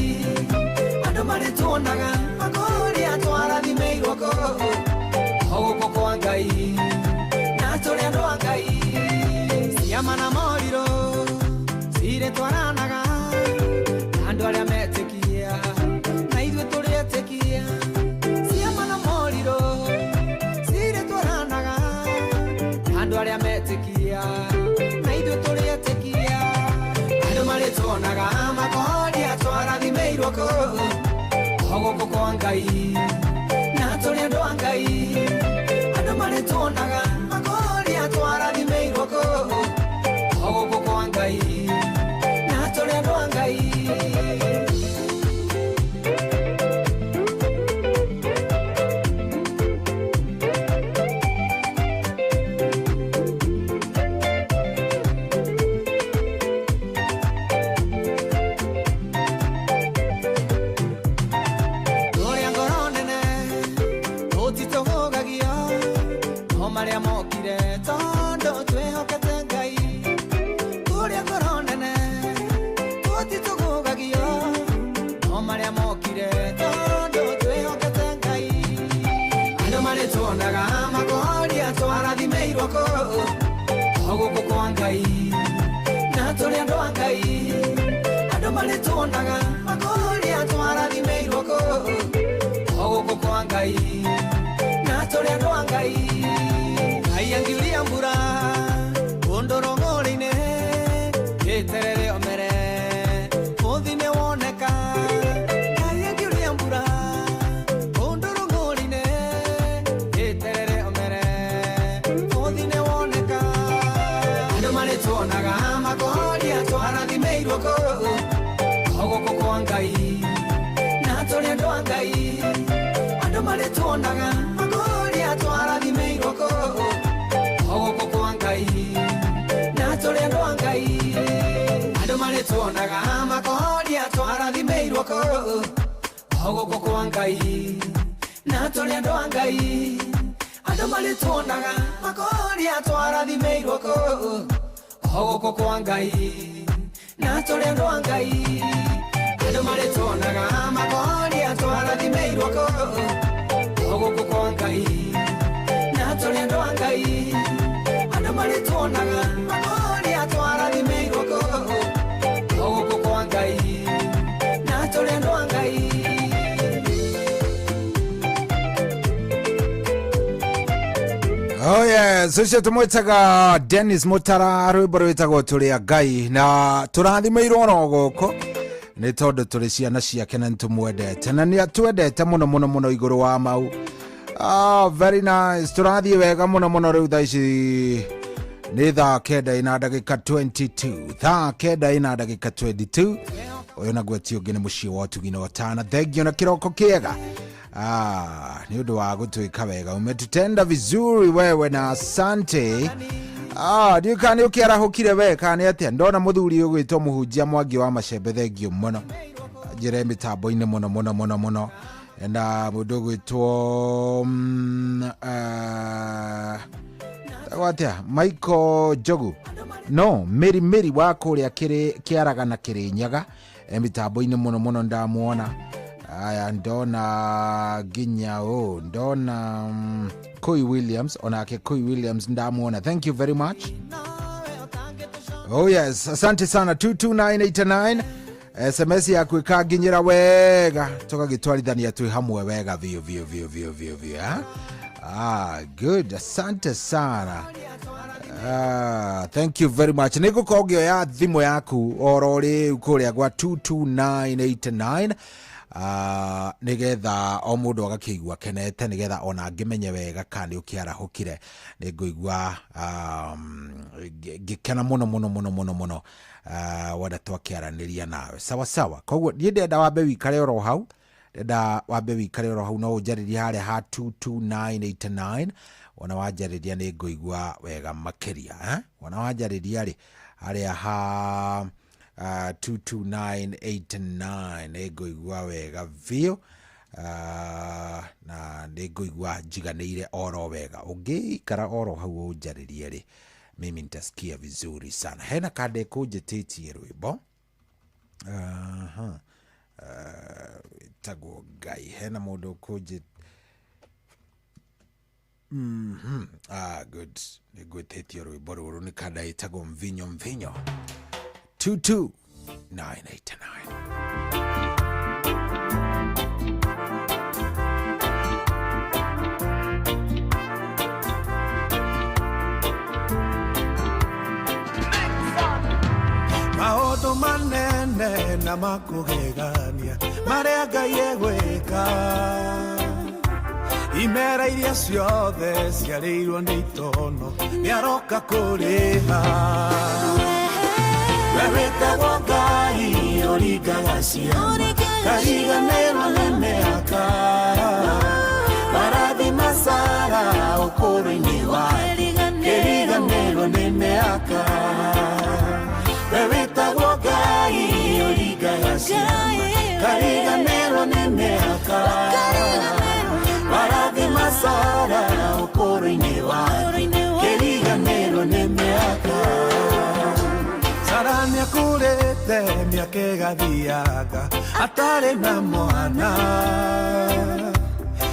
Andũ marĩtuonaga makoria twarathimĩirwo kũ o gũkũ kwa Ngai na tũrĩ andũ a Ngai. Ciama na morirũ cirĩtwaranaga na andũ arĩa metĩkia na ithuĩ tũrĩ etĩkia. Ciama na morirũ cirĩtwaranaga na andũ arĩa metĩkia na ithuĩ tũrĩ etĩkia. Andũ marĩtuonaga makoria twarathimĩirwo kũ o gũkũ kwa Ngai na tũrĩ andũ a Ngai. Andũ marĩtuonaga makoria twarathimĩirwo kũ o gũkũ kwa Ngai na tũrĩ andũ a Ngai. Tũrĩ a ngoro nene tũtitũgũgagio no marĩa mokire tondũ twĩhokete Ngai. Tũrĩ a ngoro nene tũtitũgũgagio no marĩa mokire tondũ twĩhokete Ngai. Andũ marĩtuonaga makoria twarathimĩirwo kũ o gũkũ kwa Ngai na tũrĩ andũ a Ngai. Andũ marĩtuonaga makoria twarathimĩirwo kũ o gũkũ kwa Ngai na tũrĩ andũ a Ngai. Ngai angiuria mbura kũndũ rũng'ũrĩ-inĩ gĩterere omere mũthi nĩ woneka. Ngai angiuria mbura kũndũ rũng'ũrĩ-inĩ gĩterere omere mũthi nĩ woneka. Andũ marĩtuonaga makoria twarathimĩirwo kũ o gũkũ kwa Ngai na tũrĩ andũ a Ngai. Andũ marĩtuonaga makoria twarathimĩirwo kũ o gũkũ kwa Ngai na tũrĩ andũ a Ngai. Andũ marĩtuonaga makoria twarathimĩirwo kũ o gũkũ kwa Ngai na tũrĩ andũ a Ngai. Andũ marĩtuonaga makoria twarathimĩirwo kũ o gũkũ kwa Ngai na tũrĩ andũ a Ngai. Andũ marĩtuonaga makoria twarathimĩirwo kũ o gũkũ kwa Ngai na tũrĩ andũ a Ngai. Andũ marĩtuonaga makoria twarathimĩirwo kũ o gũkũ kwa Ngai na tũrĩ andũ a Ngai. Oh yes, ũcio tũmwĩtaga Dennis Mutara, rwĩmbo rwĩtagwo tũrĩ a Ngai na tũrathimĩirwo oro gũkũ nĩ tondũ tũrĩ ciana ciake na nĩtũmwendete na nĩ atwendete mũno mũno mũno igũrũ wa mau. Ah, very nice. Tũrathiĩ wega mũno mũno rĩu thaa ici nĩ thaa kenda ina ndagĩka 22, thaa kenda ina ndagĩka 22. Ũyũ naguo ti ũngĩ nĩ mũciĩ wa ũtugi na ũtana. Thengio na kĩroko kĩega. Ah, nĩ ũndũ wa gũtwĩka wega, umetutenda vizuri wewe na asante. Ah, ndiũĩ kana nĩ ũkĩarahũkire we kana nĩ atĩa. Ndona mũthuri ũgwĩtwo mũhunjia Mwangi wa Macembe, thengio mũno njĩra mĩtambo-inĩ mũno mũno mũno mũno. Na mũndũ ũgwĩtwo tagwo atĩa, Michael Njogu, no Mary Mary wa kũrĩa Kĩaraga na Kĩrĩnyaga, mĩtambo-inĩ mũno mũno ndamuona. Aya, ndona nginya ũ ndona Koi Williams, onake Koi Williams ndamuona. Thank you very much. Oh yes, asante sana. 22989 SMS yaku ĩkanginyĩra wega tũgagĩtwarithania twĩ hamwe wega biũ biũ biũ biũ biũ biũ, eh? Ah, good, asante sana. Ah, thank you very much. Nĩ ngũkorwo ngĩoya thimũ yaku oro rĩu kũrĩa gwa 22989 nĩgetha o mũndũ agakĩigua kenete, nĩgetha ona ngĩmenye wega kana nĩ ũkĩarahũkire. Nĩ ngũigua ngĩkena mũno mũno mũno mũno mũno wenda twakĩaranĩria nawe sawa sawa. Koguo niĩ ndĩrenda wambe wĩikare oro hau Ndenda wambe wikare oro hau, no ũnjarĩrie harĩa ha 22989. Wona wanjarĩria nĩ ngũigua wega makĩria, eh? Wona wanjarĩria rĩ harĩa ha 22989 nĩ ngũigua wega biũ, na nĩ ngũigua njiganĩire oro wega. Ũngĩikara oro hau ũnjarĩrie rĩ, mimi nitasikia vizuri sana. Hena kanda ĩkũnjĩtĩtie rwĩmbo. Aha. Ĩtagwo Ngai. Hena mũndũ ũkũnjĩ. Ah, good. Nĩ ngwĩtĩtio rwĩmbo rũrũ nĩ kanda ĩtagwo Mvinyo Mvinyo. 22989. Maũndũ manene na makũgegania marĩa Ngai egwĩka, imera iria ciothe ciarĩirwo nĩ itono nĩaroka kũrĩha. We wĩtagwo Ngai ũringaga ciama, kariganĩrwo nĩ mĩaka, marathima Sara ũkũrũ-inĩ wake, kĩriganĩrwo nĩ mĩaka. We wĩtagwo Ngai ũringaga ciama, kariganĩrwo nĩ mĩaka, marathima Sara ũkũrũ-inĩ wake, kĩriganĩrwo nĩ mĩaka. Sara nĩakũrĩte mĩaka ĩgathianga atarĩ na mwana,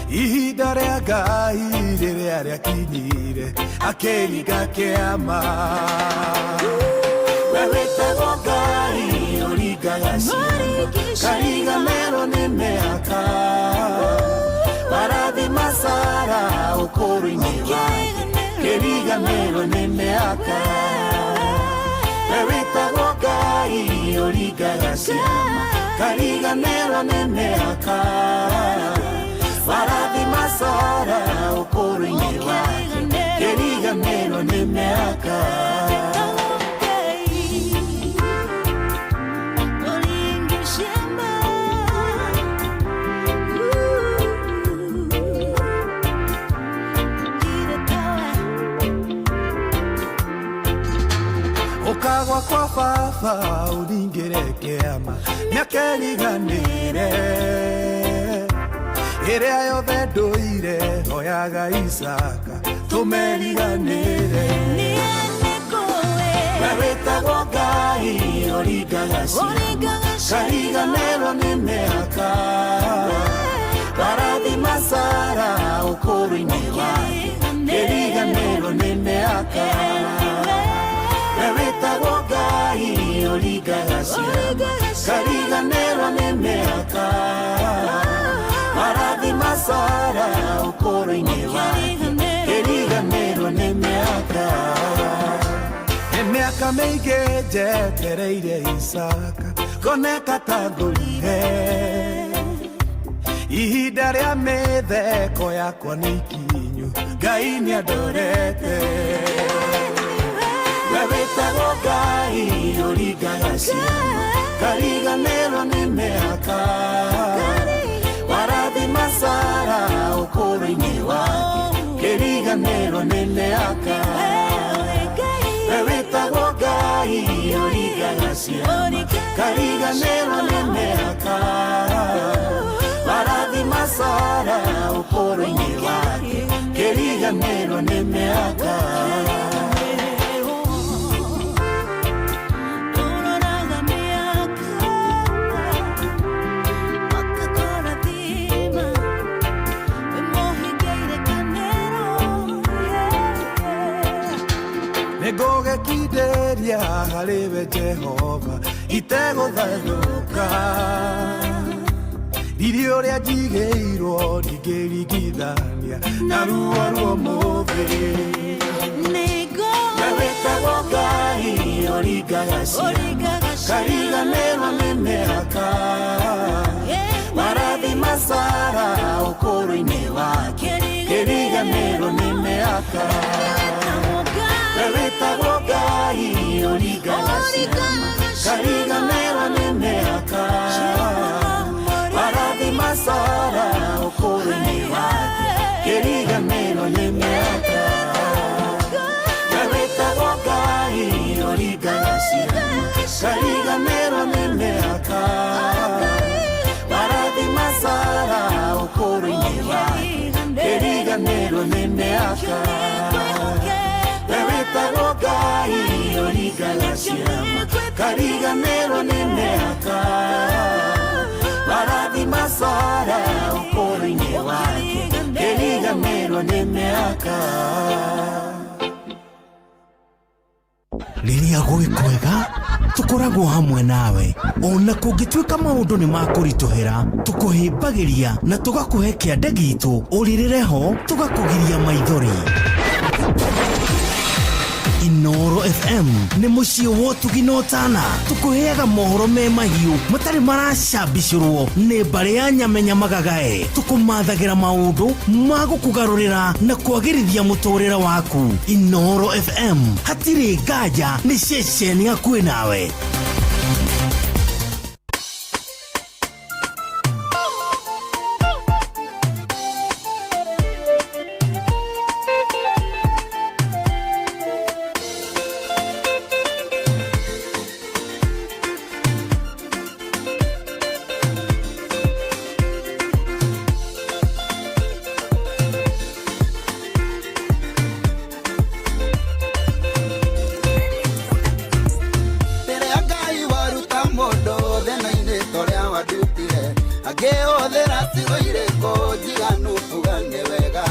ihinda rĩa Ngai rĩrĩa rĩakinyire akĩringa kĩama. We wĩtagwo Ngai ũringaga ciama, kariganĩrwo nĩ mĩaka, marathima Sara ũkũrũ-inĩ wake, kĩriganĩrwo nĩ mĩaka. We wĩtagwo Ngai ũringaga ciama, kariganĩrwo nĩ mĩaka, marathima Sara ũkũrũ-inĩ wake, kĩriganĩrwo nĩ mĩaka. Ũkagwa kwa baba ũringĩre kĩama, mĩaka ĩriganĩre ĩrĩa yothe ndũire hoyaga Isaka tũmeriganĩre. We wĩtagwo Ngai ũringaga ciama, kariganĩrwo nĩ mĩaka, marathima Sara ũkũrũ-inĩ wake, kĩriganĩrwo nĩ mĩaka. We wĩtagwo Ngai ũringaga ciama, kariganĩrwo nĩ mĩaka, marathima Sara ũkũrũ-inĩ wake, kĩriganĩrwo nĩ mĩaka. Nĩ mĩaka mĩingĩ njetereire Isaka ngoneka ta ngũrire, ihinda rĩa mĩtheko yakwa nĩ ikinyu, Ngai nĩandorete. We wĩtagwo Ngai ũringaga ciama, kariganĩrwo nĩ mĩaka, marathima Sara ũkũrũ-inĩ wake, kĩriganĩrwo nĩ mĩaka. We wĩtagwo Ngai ũringaga ciama, kariganĩrwo nĩ mĩaka, marathima Sara ũkũrũ-inĩ wake, kĩriganĩrwo nĩ mĩaka. Nĩngũgĩkindĩria harĩ we Jehova itegũthathũka, riri ũrĩa njigĩirwo ndingĩringithania na ruo rwa ũmũthĩ. We wĩtagwo Ngai ũringaga ciama, kariganĩrwo nĩ mĩaka, marathima Sara ũkũrũ-inĩ wake, kĩriganĩrwo nĩ mĩaka. We wĩtagwo Ngai ũringaga ciama, kariganĩrwo nĩ mĩaka, marathima Sara ũkũrũ-inĩ wake kĩriganĩrwo nĩ mĩaka. We wĩtagwo Ngai ũringaga ciama kariganĩrwo nĩ mĩaka. Warathima Sara ũkũrũ-inĩ wake kĩriganĩrwo nĩ mĩaka. We wĩtagwo Ngai ũringaga ciama kariganĩrwo nĩ mĩaka. Warathima Sara ũkũrũ-inĩ wake kĩriganĩrwo nĩ mĩaka. Rĩrĩa gwĩ kwega tũkoragwo hamwe nawe, ona kũngĩtuĩka maũndũ nĩ makũritũhĩra, tũkũhĩmbagĩria na tũgakũhe kĩande gitũ ũrĩrĩre ho, tũgakũgiria maithori. Inoro FM nĩ mũciĩ wa ũtugi na ũtana, tũkũheaga mohoro me mahiũ matarĩ maracambicũrwo nĩ mbarĩ ya nyamenya magagae, tũkũmathagĩra maũndũ ma gũkũgarũrĩra na kwagĩrithia mũtũrĩre waku. Inoro FM hatirĩ nganja nĩ ceceni hakuhĩ nawe. Rĩrĩa Ngai waruta mũndũ thĩna-inĩ torĩa wandutire, angĩhũthĩra ciugo irĩkũ njiganu tugane wega.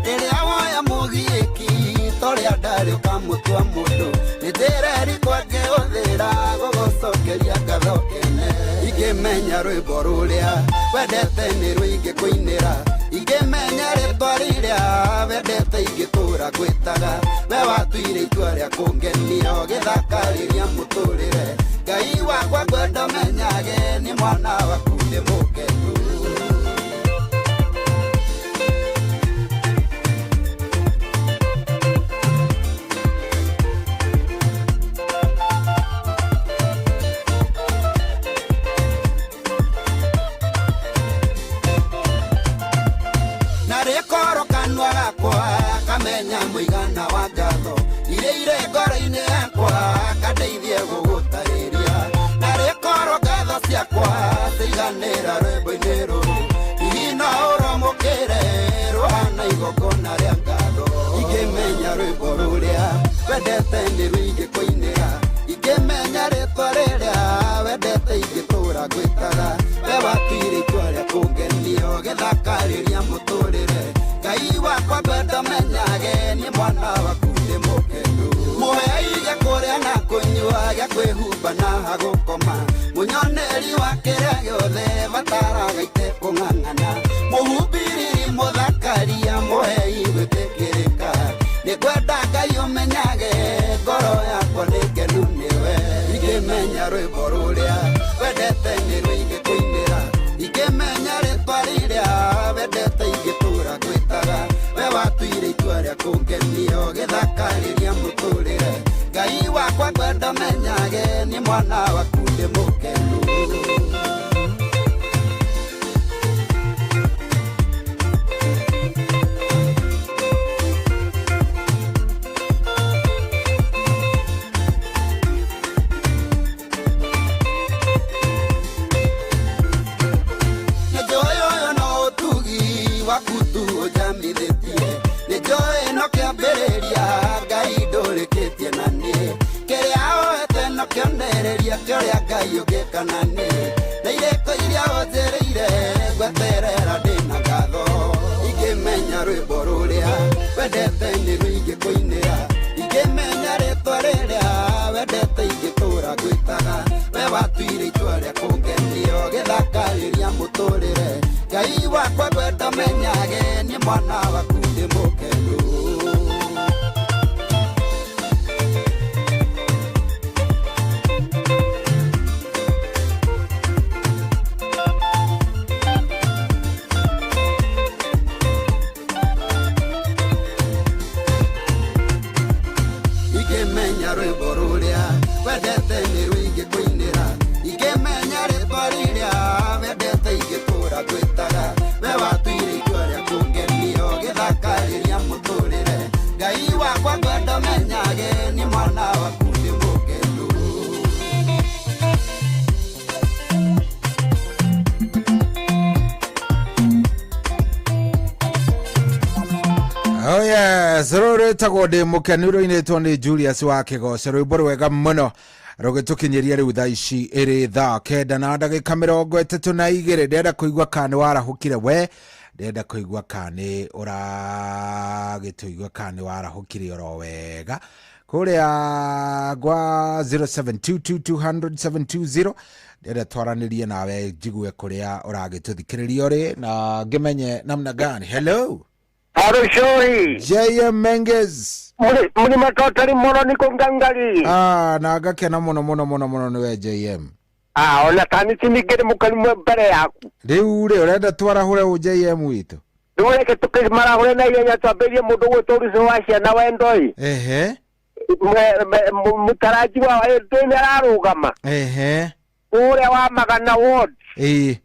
Rĩrĩa woya mũgiĩki torĩa ndarĩ ũkamũtua mũndũ, nĩ njĩra ĩrĩkũ angĩhũthĩra gũgũcokeria ngatho kene. Ingĩmenya rwĩmbo rũrĩa wendete nĩ rũingĩkũinĩra, ingĩmenya rĩtwa rĩrĩa wendete ingĩtũra ngwĩtaga. We watuire itua rĩa kũngenia ũgĩthakarĩria mũtũrĩre. Ngai wakwa ngwenda menyage nĩ mwana waku ndĩ mũkenu. Na rĩkorwo kanua gakwa kamenya mũigana wa ngatho iria irĩ ngoro-inĩ yakwa kandeithie gũgũtarĩria. Na rĩkorwo ngatho ciakwa ciiganĩra rwĩmbo-inĩ rũrũ, hihi no ũromũkĩre rũhana igongona rĩa ngatho. Ingĩmenya rwĩmbo rũrĩa wendete nĩ rũingĩkũinĩra, ingĩmenya rĩtwa rĩrĩa wendete ingĩtũra ngwĩtaga. We watuire itua rĩa kũngenia ũgĩthakarĩria mũtũrĩre. Ngai wakwa ngwenda menyage nĩ mwana waku ndĩ mũkenu. Mũhe gĩa kũrĩa na kũnyua, gĩa kwĩhumba na hagũkoma, mũnyoneri wa kĩrĩa gĩothe bataraga itekũng'ang'ana, mũhumbĩrĩri mũthakaria mũhei gwĩtĩkĩrĩka. Nĩngwenda Ngai ũmenyage ngoro yakwa nĩ ngenu nĩwe. Ingĩmenya rwĩmbo rũrĩa wendete nĩ rũingĩkũinĩra, ingĩmenya rĩtwa rĩrĩa wendete ingĩtũra ngwĩtaga. We watuire itua rĩa kũngenia ũgĩthakarĩria mũtũrĩre. Ngai wakwa ngwenda menyage nĩ mwana waku ndĩ mũkenu. Nĩnjũĩ ũyũ no ũtugi waku tu ũnjamithĩtie, nĩnjũĩ no kĩambĩrĩria Ngai ndũrĩkĩtie na niĩ. Kĩrĩa oete no kĩonereria kĩa ũrĩa Ngai ũngĩka na niĩ, na irĩko iria ũnjĩrĩire ngweterera ndĩna ngatho. Ingĩmenya rwĩmbo rũrĩa wendete nĩ rũingĩkũinĩra, ingĩmenya rĩtwa rĩrĩa wendete ingĩtũra ngwĩtaga. We watuire itua rĩa kũngenia ũgĩthakarĩria mũtũrĩre. Ngai wakwa ngwenda menyage nĩ mwana waku ndĩ mũkenu. Ingĩmenya rwĩmbo rũrĩa wendete nĩ rũingĩkũinĩra, ingĩmenya rĩtwa rĩrĩa wendete ingĩtũra ngwĩtaga. Yes, rũrũ rwĩtagwo ndĩ mũkenu rũinĩtwo nĩ Julius wa Kĩgoco, rwĩmbo rwega mũno rũgĩtũkinyĩria rĩu thaa ici ĩrĩ thaa 9 na ndagĩka 32. Ndĩrenda kũigua kana nĩ warahũkire we, ndĩrenda kũigua kana nĩ ũragĩtũigua kana nĩ warahũkire oro wega kũrĩa gwa 0722200720. Ndĩrenda twaranĩrie nawe njigue kũrĩa ũragĩtũthikĩrĩria ũrĩ na ngĩmenye namna gani. Hello. Harushoi. JM Menges. Muri matotari mũno nĩ kũngangali. Ah, na ngakena mũno mũno mũno mũno nĩwe JM. Ah, ona tani tiningĩrĩ mũkarimwe mbere yaku. Rĩu rĩ ũrenda twarahũre ũ JM witũ? Rĩu reke tũkĩmarahũre na ihenya twambĩrĩrie mũndũ gwĩtwo Ruco wa ciana wendo ĩ. Ehe. Mũtaraji wa ndĩ nĩ ararũgama. Ehe. Ũrĩa wa Magana ward. Ĩĩ.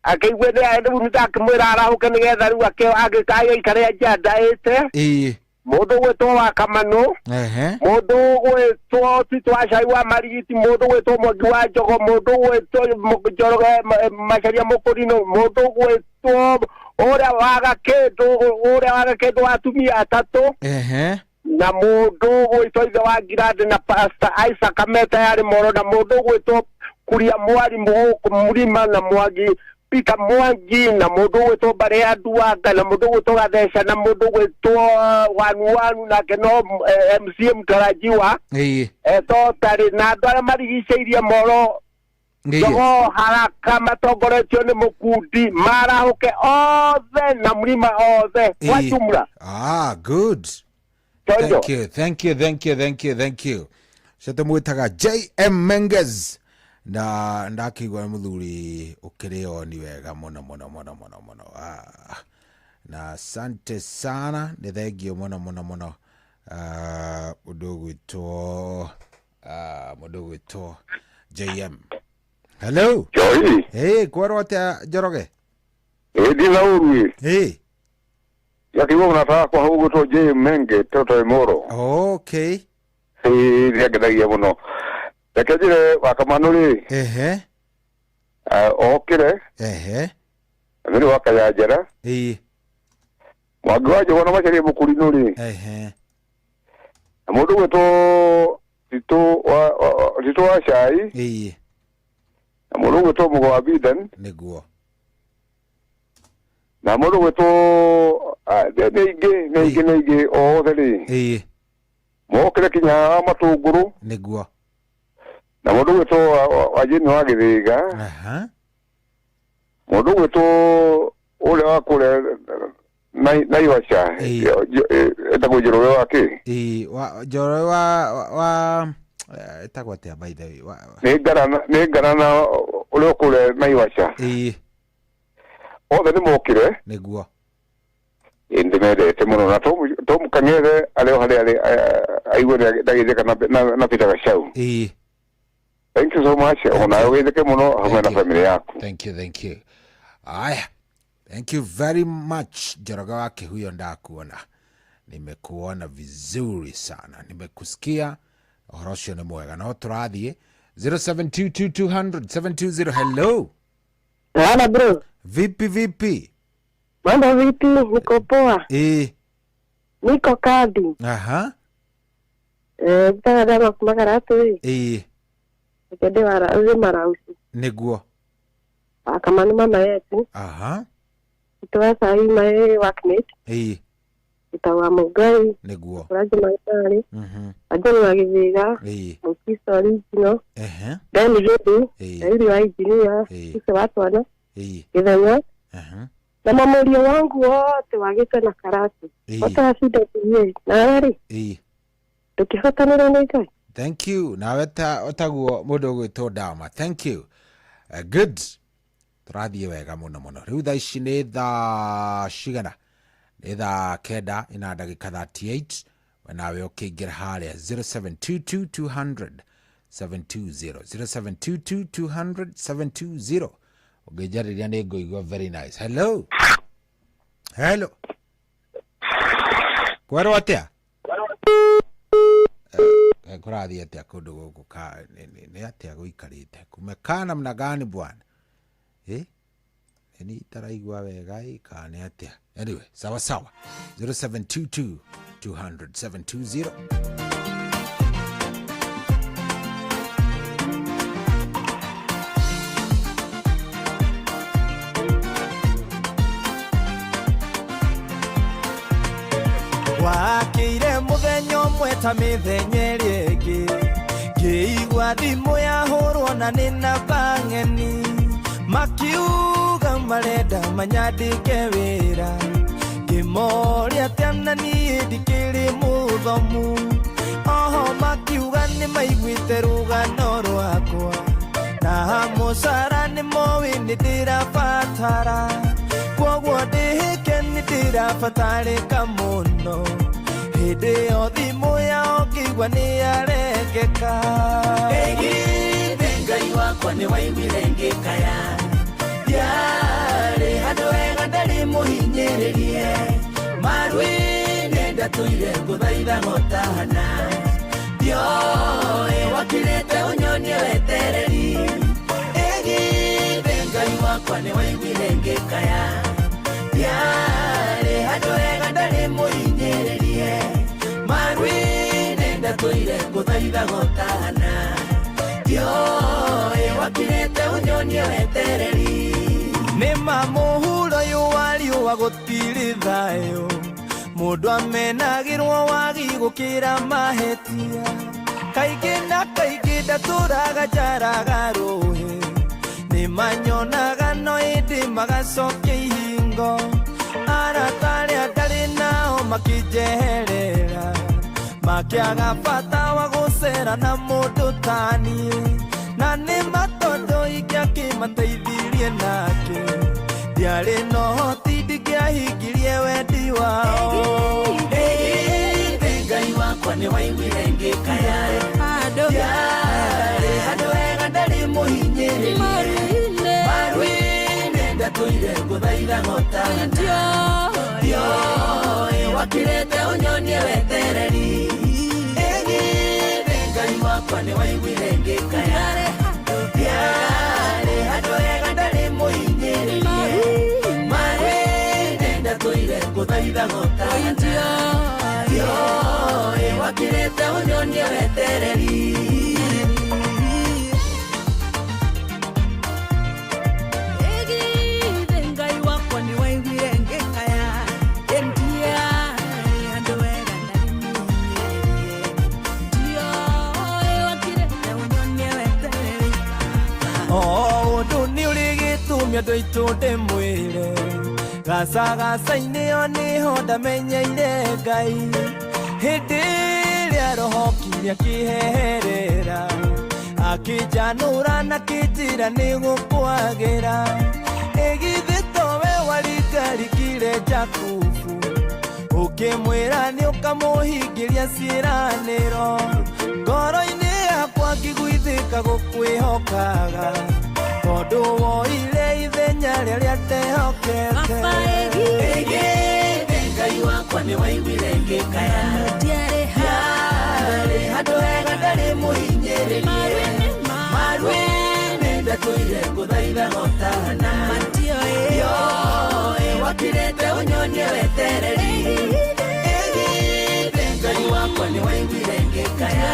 Akĩigue nĩ rĩu nĩndakĩmwĩra arahũke nĩgetha rĩu agĩikare anjandaĩte. Ĩĩ. Mũndũ gwĩtwo wa Kamanũ. Ehe. Mũndũ gwĩtwo Tito wa Cai wa Marigiti, mũndũ gwĩtwo Mwangi wa Njogo, mũndũ gwĩtwo Njoroge Macharia Mũkũrinũ, mũndũ gwĩtwo ũrĩa wa Gakĩndũ, ũrĩa wa Gakĩndũ wa atumia atatũ. Ehe. Na mũndũ gwĩtwo ithe wa Ngirande na Pastor Isaac Kameta yarĩ Moro, na mũndũ gwĩtwo Kuria Mwarimũ gũkũ Mũrima na Mwangi Peter Mwangi, na mũndũ gwĩtwo Mbarĩ ya Nduanga, na mũndũ gwĩtwo Gatheca, na mũndũ gwĩtwo Wanu Wanu, nake no MCA mũtarajiwa. Ĩĩ. Etotari na andũ arĩa marigicĩirie Moro Njogo haraka matongoretio nĩ mũkundi marahũke othe na mũrima othe kwa jumla. Ah, good. Thank you, thank you, thank you, thank you, thank you. Cio tũmwĩtaga JM Menges na ndakĩigua mũthuri ũkĩrĩ oni wega mũno mũno mũno mũno mũno. Ah, na asante sana, nĩ thengio mũno mũno mũno. Mũndũ ũgwĩtwo mũndũ ũgwĩtwo JM. Hello. Johi. Hey, kwerwo atĩa Njoroge? Ĩ ndina ũru ĩ. Hey. Yakiuga mũrata wakwa hau ũgwĩtwo JM Menge toto Moro. Okay. Ĩ nĩangenagia mũno. Reke njĩre wa Kamanũ rĩ. Ehe. Okĩre. Ehe. Nĩ wa Kayanjara. Ĩĩ. Mwangi wa Njogo na Macharia Mũkũrinũ rĩ. Ehe. Na mũndũ ũgwĩtwo Tito wa Cai. Ĩĩ. Na mũndũ ũgwĩtwo Mũgo wa Bidan. Nĩguo. Na mũndũ ũgwĩtwo nĩ aingĩ nĩ aingĩ nĩ aingĩ othe rĩ. Ĩĩ. Mokĩre kinya Matũngũrũ. Nĩguo. Na mũndũ ũgwĩtwo Wajeni wa Gĩthĩga. Aha. Mũndũ ũgwĩtwo ũrĩa wa kũrĩa Naivasha etagwo Njoroge wa kĩ? Ĩĩ, wa Njoroge wa etagwo atĩa by the way? Nĩ ngarana ũrĩa ũkũrĩa Naivasha. Ĩĩ. Othe nĩ mokĩre. Nĩguo. Ĩ ndĩmendete mũno na Tom Kang'ethe arĩ o harĩa arĩ aigue ndagĩtheka na Peter Gachau. Ĩĩ. Thank you so much. Ona ũgeithĩke mũno hamwe na family yaku. Thank you, thank you. Aya. Thank you very much Njoroge wa Kĩhuyo, ndakuona. Nimekuona vizuri sana. Nimekusikia. Ũhoro ũcio nĩ mwega. No tũrathiĩ 0722200720. Hello. Halo bro. Vipi vipi? Mambo vipi? Niko poa. Niko kadi. Aha. Ndara dama kumakaratu. Kede wara uzi marausi. Nĩguo. Akamani mama yetu. Aha. Itoa sahi mae workmate. Itawa Mugai. Nĩguo. Kuraji maitari. Mhm. Ajoni wa Githiga. Mukristo original. Ehe. Ben Gĩthu. Dairi wa engineer. Ucio wa twana. Gĩthenya. Aha. Na mamurio wangu wote wagĩte na karatu. Wote wa CWA. Nawe rĩ? Ndũkĩhotanĩra nĩ Ngai. Thank you. Nawe ta ũtaguo mũndũ ũgwĩtwo Dama. Thank you. Good. Tũrathiĩ wega mũno mũno. Rĩu thaa ici nĩ thaa cigana? Nĩ thaa 9 ina ndagĩka 38. We nawe ũkĩingĩra harĩa 0722 200 720 0722 200 720. Ũngĩnjarĩria nĩ ngũigua very nice. Hello. Hello. Kwerwo atĩa? Kũrathiĩ atĩa kũndũ gũkũ nĩ atĩa gũikarĩte? Kumekaa namna gani bwana? Nĩ itaraigua wega ĩ kana nĩ atĩa? Anyway, sawa sawa. 0722 200 720. Wakĩire mũthenya ũmwe ta mĩthenya ĩrĩa ĩngĩ, ngĩigua thimũ yahũrwo na nĩ namba ng'eni, makiuga marenda manyandĩke wĩra, ngĩmoria atĩa na niĩ ndikĩrĩ mũthomu, oho makiuga nĩ maiguĩte rũgano rwakwa, na mũcara nĩ moĩ nĩ ndĩrabatara, kwoguo ndĩhĩke nĩ ndĩrabatarĩka mũno, hĩndĩ ĩyo thimũ yao ngĩigua nĩ yarengeka. Ĩgithĩ Ngai wakwa nĩ waiguire ngĩkaya, ndiarĩ handũ hega ndarĩ mũhinyĩrĩrie, maru-inĩ ndatũire ngũthaitha ng'otana, ndioĩ wakirĩte ũnyonie wetereri. Ĩgithĩ Ngai wakwa nĩ waiguire ngĩkaya, ndiarĩ handũ hega ndarĩ mũhinyĩrĩrie, maru-inĩ ndatũire ngũthaitha ng'otana, ndioĩ wakirĩte ũnyonie wetereri. Nĩ ma mũhuro ũyũ wa riũa gũtirĩ thayũ, mũndũ amenagĩrwo wagi gũkĩra mahĩtia, kaingĩ na kaingĩ ndatũraga njaraga rũhĩ, nĩ manyonaga no ĩndĩ magacokia ihingo, arata arĩa ndarĩ nao makĩnjeherera, makĩaga bata wa gũcera na mũndũ ta niĩ, na nĩ matondũ ingĩakĩmateithirie nake, ndiarĩ na ũhoti ndingĩahingirie wendi wao. Ĩgithĩ Ngai wakwa nĩ waiguire ngĩkaya, ndiarĩ handũ hega ndarĩ mũhinyĩrĩrie, maru-inĩ ndatũire ngũthaitha ng'otana, ndioĩ wakirĩte ũnyonie wetereri. Ĩgithĩ Ngai wakwa nĩ waiguire ngĩkaya, ndiarĩ handũ hega ndarĩ mũhinyĩrĩrie, maru-inĩ ndatũire ngũthaitha ng'otana, ndioĩ wakirĩte ũnyonie wetereri. Ĩgithĩ Ngai wakwa nĩ waiguire ngĩkaya, ndiarĩ handũ hega ndarĩ mũhinyĩrĩrie, ndioĩ wakirĩte ũnyonie wetereri. O ũndũ nĩ ũrĩ gĩtũmi andũ aitũ ndĩmwĩre, gacagaca-inĩ ĩyo nĩho ndamenyeire Ngai, hĩndĩ ĩrĩa roho kinya akĩheherera, akĩnjanũra na akĩnjĩra nĩ gũkwagĩra, ĩgithĩ towe waringarikire Jakubu, ũkĩmwĩra nĩ ũkamũhingĩria ciĩranĩro, ngoro-inĩ yakwa ngĩguithĩka gũkwĩhokaga, tondũ woire ithenya rĩrĩa ndehokete. Ĩgithĩ Ngai wakwa nĩ waiguire ngĩkaya, ndiarĩ ndiarĩ handũ hega ndarĩ mũhinyĩrĩrie, maru-inĩ ndatũire ngũthaitha ng'otana, ndioĩ wakirĩte ũnyonie wetereri. Ĩgithĩ Ngai wakwa nĩ waiguire ngĩkaya,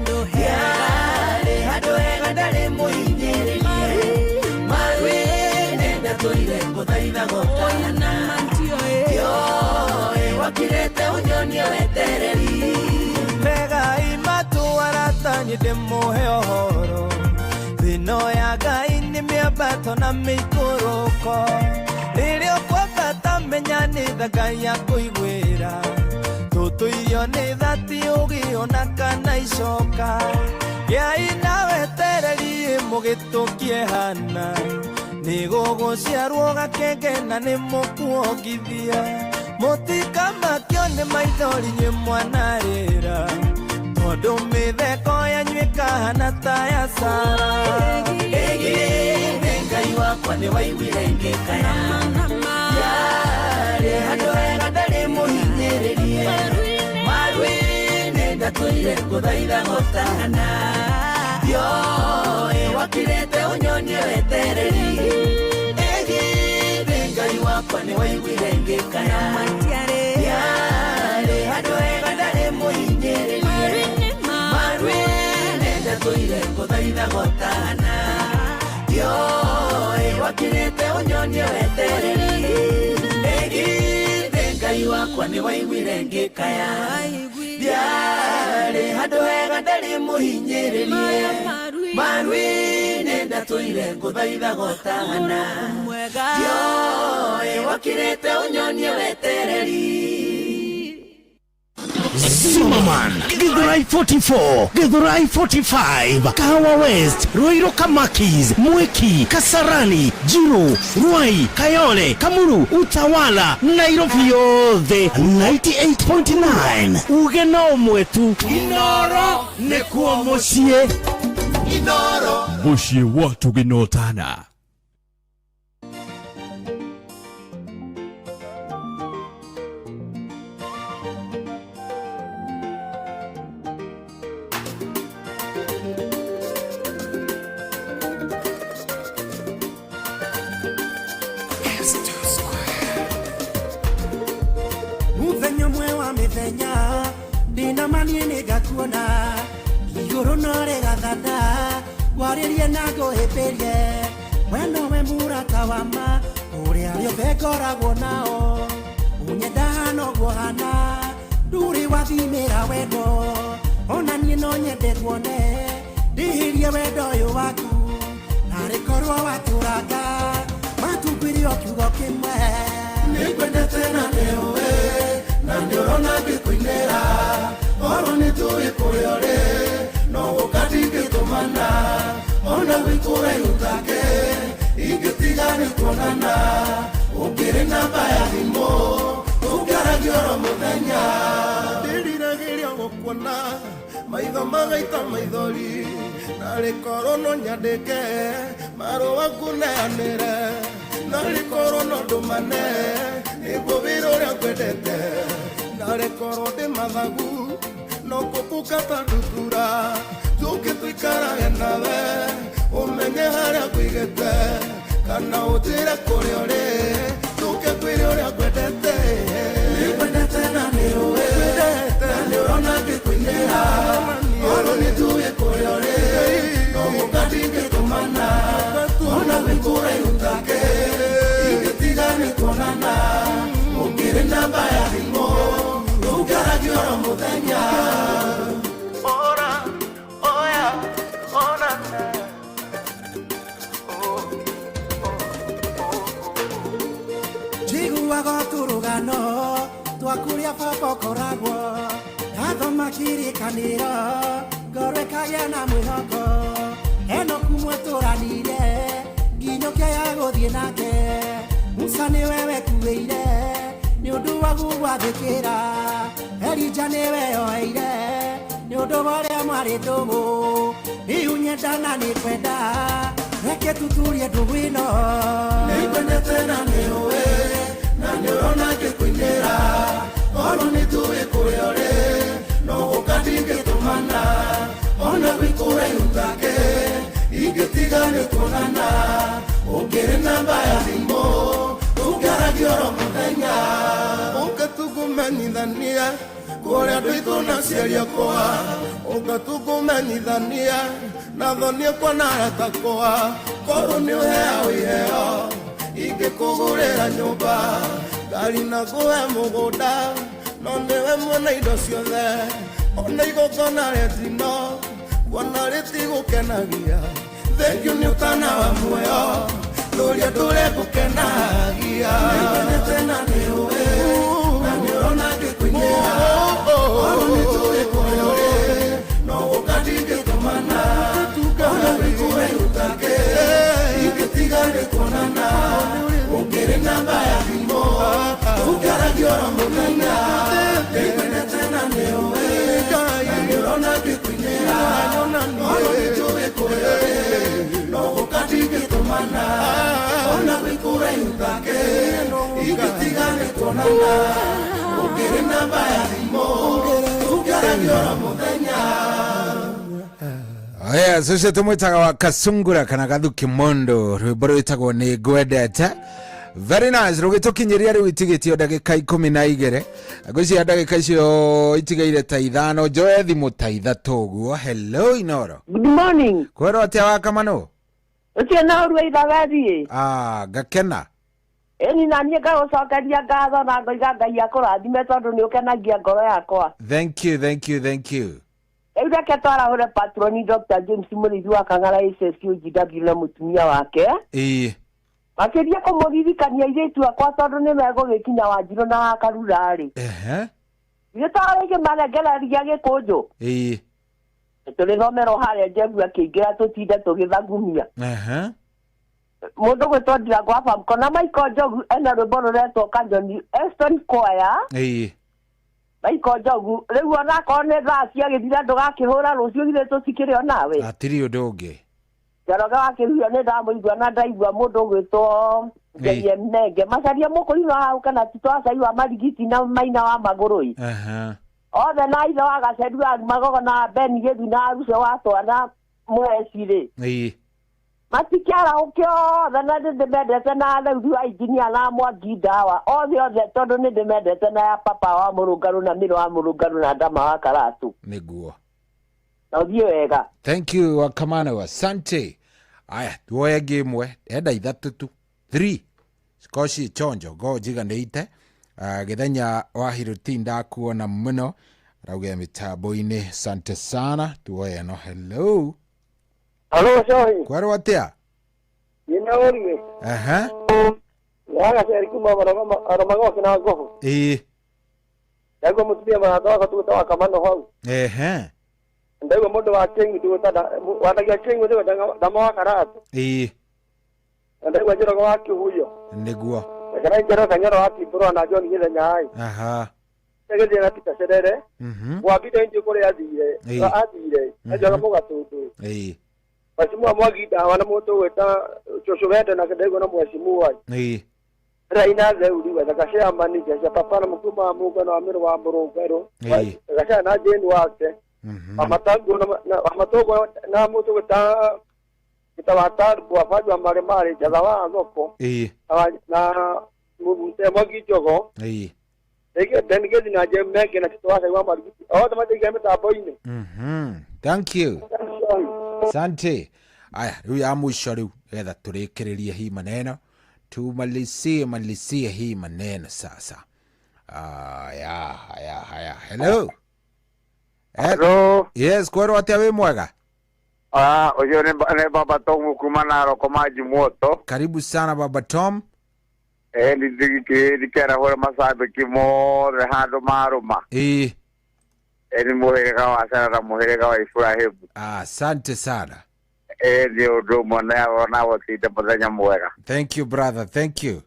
ndiarĩ handũ hega ndarĩ mũhinyĩrĩrie, maru-inĩ ndatũire ngũthaitha ng'otana, ndioĩ wakirĩte ũnyonie wetereri. Tegai matũ arata niĩ ndĩmũhe ũhoro, thĩno ya Ngai nĩ mĩambato na mĩikũrũko, rĩrĩa ũkwambata menya nĩ tha Ngai akũiguĩra, tũtũirio nĩ thati ũgĩ ona kana icoka, gĩai na wetereri mũgĩtũkie hana, nĩ gũgũciarwo gakenge na nĩ mũkuongithia, mũtikamakio nĩ maithori inyuĩ mwanarĩra, tondũ mĩtheko yanyu ĩkahana ta ya Sara. Ĩgithĩ Ngai wakwa nĩ waiguire ngĩkaya, ndiarĩ handũ hega ndarĩ mũhinyĩrĩrie, maru-inĩ ndatũire ngũthaitha ng'otana, ndioĩ wakirĩte ũnyonie wetereri. Ĩgithĩ Ngai Ngai wakwa nĩ waiguire ngĩkaya. Ndiarĩ handũ hega ndarĩ mũhinyĩrĩrie. Maru-inĩ ndatũire ngũthaitha gotana. Ndiũĩ wakirĩte ũnyonie wetereri. Ĩgithĩ Ngai wakwa nĩ waiguire ngĩkaya. Ndiarĩ handũ hega ndarĩ mũhinyĩrĩrie. Maru-inĩ ndatũire ngũthaitha gotana. Ndiũĩ wakirĩte ũnyonie wetereri. Zimmerman, Githurai 44, Githurai 45, Kahawa West, Ruiru Kamakis, Mwiki, Kasarani, Jiru, Ruai, Kayole, Kamuru, Utawala, Nairobi yothe 98.9. Uge no ũmwe tu. Inoro nĩkuo mũciĩ. Inoro. Mũciĩ wa tũgĩnotana. Muthenya ũmwe wa mĩthenya ndĩna ma niĩ nĩngakuona igũrũ no rĩgathana warĩrie na ngũhĩmbĩrie we nowe mũrata wa ma ũrĩa rĩothe ngoragwo nao ũnyendaga noguo hana ndũrĩ wathimĩra wendo ona niĩ no nyende nguone ndĩhĩrie wendo ũyũ waku narĩ korwo watũranga matunguire o kiugo kĩmwe. Nĩngwendete na nĩũĩ na nĩũrona ngĩkũinĩra oro nĩnjũĩ kũrĩa ũrĩ no gũka ndingĩtũmana ona gwĩ kũraihu take ingĩtiga nĩ kuonana ũngĩrĩ namba ya thimũ tũngĩaragia oro mũthenya. Ndĩriragĩria gũkuona maitho magaita maithori narĩ korwo no nyandĩke marũa ngũneanĩre narĩ korwo no ndũmane nĩngũwĩra ũrĩa ngwendete narĩ korwo ndĩ mathagu no ngũkũngata ndutura tũke tũikarage nawe ũmenye harĩa ngũigĩte kana ũnjĩre kũrĩa ũrĩ tũke ngwĩre ũrĩa ngwendete. Nĩngwendete na nĩũĩ na nĩũrona ngĩkũinĩra oro nĩnjũĩ kũrĩa ũrĩ no gũka ndingĩtũmana ona gwĩ kũraihu take ingĩtiga nĩ kuonana ũngĩrĩ namba ya thimũ tũngĩaragia oro mũthenya. Ora, oya, ona. Njiguaga tũrũgano twa kũrĩa baba ũkoragwo ndathoma kĩrĩkanĩro ngoro ĩkagĩa na mwĩhoko Enoku mwatũranire nginya ũkĩaya gũthiĩ nake Musa nĩwe wekuĩire nĩ ũndũ wa gũgwathĩkĩra Elija nĩwe oeire nĩ ũndũ wa ũrĩa mwarĩ ndũgũ Rĩu nyenda na nĩngwenda reke tuturie ndũgũ ĩno. Nĩngwendete na nĩũĩ na nĩũrona ngĩkũinĩra oro nĩnjũĩ kũrĩa ũrĩ no gũka ndingĩtũmana ona gwĩ kũraihu take ingĩtiga nĩ kuonana ũngĩrĩ namba ya thimũ tũngĩaragia oro mũthenya. Ũka tũkũmenyithania kũrĩa andũ aitũ na aciari akwa ũka tũkũmenyithania na thoni akwa na arata akwa korwo nĩ ũheagwo iheo ingĩkũgũrĩra nyũmba ngari na ngũhe mũgũnda no nĩwe mwene indo ciothe ona igongona rĩa njino kuona rĩtigũkenagia thengiũ nĩ ũtana wa muoyo ndũria ndũre ngũkenagia. Nĩngwendete na nĩũĩ na nĩũrona ngĩkũinĩra oro nĩnjũĩ kũrĩa ũrĩ no gũka ndingĩtũmana ona gwĩ kũraihu take ingĩtiga nĩ kuonana ũngĩrĩ namba ya thimũ tũngĩaragia oro mũthenya. Nĩngwendete na nĩũĩ na nĩũrona ngĩkũinĩra oro nĩnjũĩ kũrĩa ũrĩ no gũka ndingĩtũmana ona gwĩ kũraihu take ingĩtiga nĩ kuonana ũngĩrĩ namba ya thimũ tũngĩaragia oro mũthenya. Aya, cucu tumwitaga wa Kasungura kana Gathuki Mondo, rwimbo rwitagwo nĩ ngwendete. Very nice. Rũgĩtũkinyĩria rĩu itigĩtio ndagĩka 12. Ngwĩciria ndagĩka icio itigaire ta 5, njoe thimũ ta 3 ũguo. Hello Inoro. Good morning. Kwĩrwo atĩa wa Kamanũ? Ũcio no ũrua ithagathiĩ. Ah, ngakena. Ĩni na niĩ ngagũcokeria ngatho na ngoiga Ngai akũrathime tondũ nĩ ũkenagia ngoro yakwa. Thank you, thank you, thank you. Rĩu reke twarahũre patroni Dr. James Mũrĩithi wa Kang'ara HSUGW na mũtumia wake. Ĩĩ. Makĩria kũmũririkania airĩtu akwa tondũ nĩ megũgĩkinya Wanjirũ na wa Karura-rĩ. Ehe. Ithuĩ to rĩngĩ marengereria gĩkũnjũ. Ĩĩ. Tũrĩthomerwo harĩa Njehu akĩingĩra tũtinde tũgĩthagumia. Ehe. Mũndũ gwĩtwo Ndirango wa Famco na Michael Njogu ena rwĩmbo rũretwo Kanyoni Eston Choir. Ĩĩ. Michael Njogu rĩu onakorwo nĩ thaa ciagĩthira ndũgakĩhũra rũciũ githĩ tũtikĩrĩ o nawe. Hatirĩ ũndũ ũngĩ. Njoroge wa Kĩruhio nĩ ndamũigua na ndaigua mũndũ ũgwĩtwo JM Nenge macaria mũkũrinũ hau kana Tito Acai wa Marigiti na Maina wa Magũrũ ĩ. Ehe. Othe na ithe wa Gaceru wa Magogo na Ben Gĩthu na Aruce wa Twana Mũheci rĩ. Ĩĩ. Matikĩarahũke othe na nĩ ndĩmendete na Theuri wa injinia na Mwangi Ndawa othe othe tondũ nĩ ndĩmendete na ya papa wa Mũrũngarũ na Mĩro wa Mũrũngarũ na Ndama wa Karatũ. Nĩguo. Na ũthiĩ wega. Thank you Wakamano, asante. Aya, tuoye ĩngĩ ĩmwe, enda 3 tu. 3. Cikorwo ciĩ chonjo, ngorwo njiganĩite. Gĩthenya wa Hiruti ndakuona mũno. Arauga mĩtambo-inĩ, asante sana. Tuoye ĩno. Hello. Hello, Shohi. Kwerwo atĩa? Nina ũriwe. Aha. Yaga ceri kuma Aramagoke na Ngobo. Ĩĩ. Ndaigua mũtumia mũrata wakwa tũgwĩta wa Kamano hau. Ehe. Ndaigua mũndũ wa Kĩng'u tũgwĩta wanagia Kĩng'u tũgwĩta Ndama wa Karatũ. Ĩĩ. Ndaigua Njoroge wa Kĩhuyo. Nĩguo. Kana Njoroge Kanyoro wa Kimbũrwa na John Gĩthenya ĩ. Aha. Gĩthiĩ na Peter Cerere. Mhm. Gwambire njũ kũrĩa athire. Ĩĩ. Athire. Njoroge Mũgatũndũ. Ĩĩ. Mheshimiwa Mwangi Ndawa na mũndũ ũgwĩta Cũcũ Wendo na ndaigua na mheshimiwa. Ĩĩ. Raina Theuri wetha chairman cia papa na mũkuma wa Mũngano wa Mĩrũ wa Mũrũngarũ. Ĩĩ. Gacaya na Jane wake. Amatango na amatongo na mũndũ ũgwĩta gĩta wa Tarbo abandu wa Marĩ Marĩ Njatha wa Thoko. Ĩĩ. Na Mũmute Mwangi Njogo. Ĩĩ. Rĩngĩ Ben Gĩthi na James Menge na Tito wa Cai wa Marigiti. Othe mateithia mĩtambo-inĩ. Mhm. Thank you. Asante. Aya, rĩu ya mũico rĩu getha tũrĩkĩrĩrie hii maneno. Tumalizie malizie hii maneno sasa. Aya, haya, haya. Hello. Hello. Yes, kwerwo atĩa wĩ mwega? Ah, ũcio nĩ Baba Tom kuma Narok Maji Moto. Karibu sana Baba Tom. Ndikĩrahũra macambĩki mothe handũ marũma. Ĩĩ. Nĩ mũhĩrĩga wa Sara na mũhĩrĩga wa Ibrahĩmu. Asante sana. Nĩ ũndũ ũmwe na gũtinda mũthenya mwega. Thank you brother, thank you.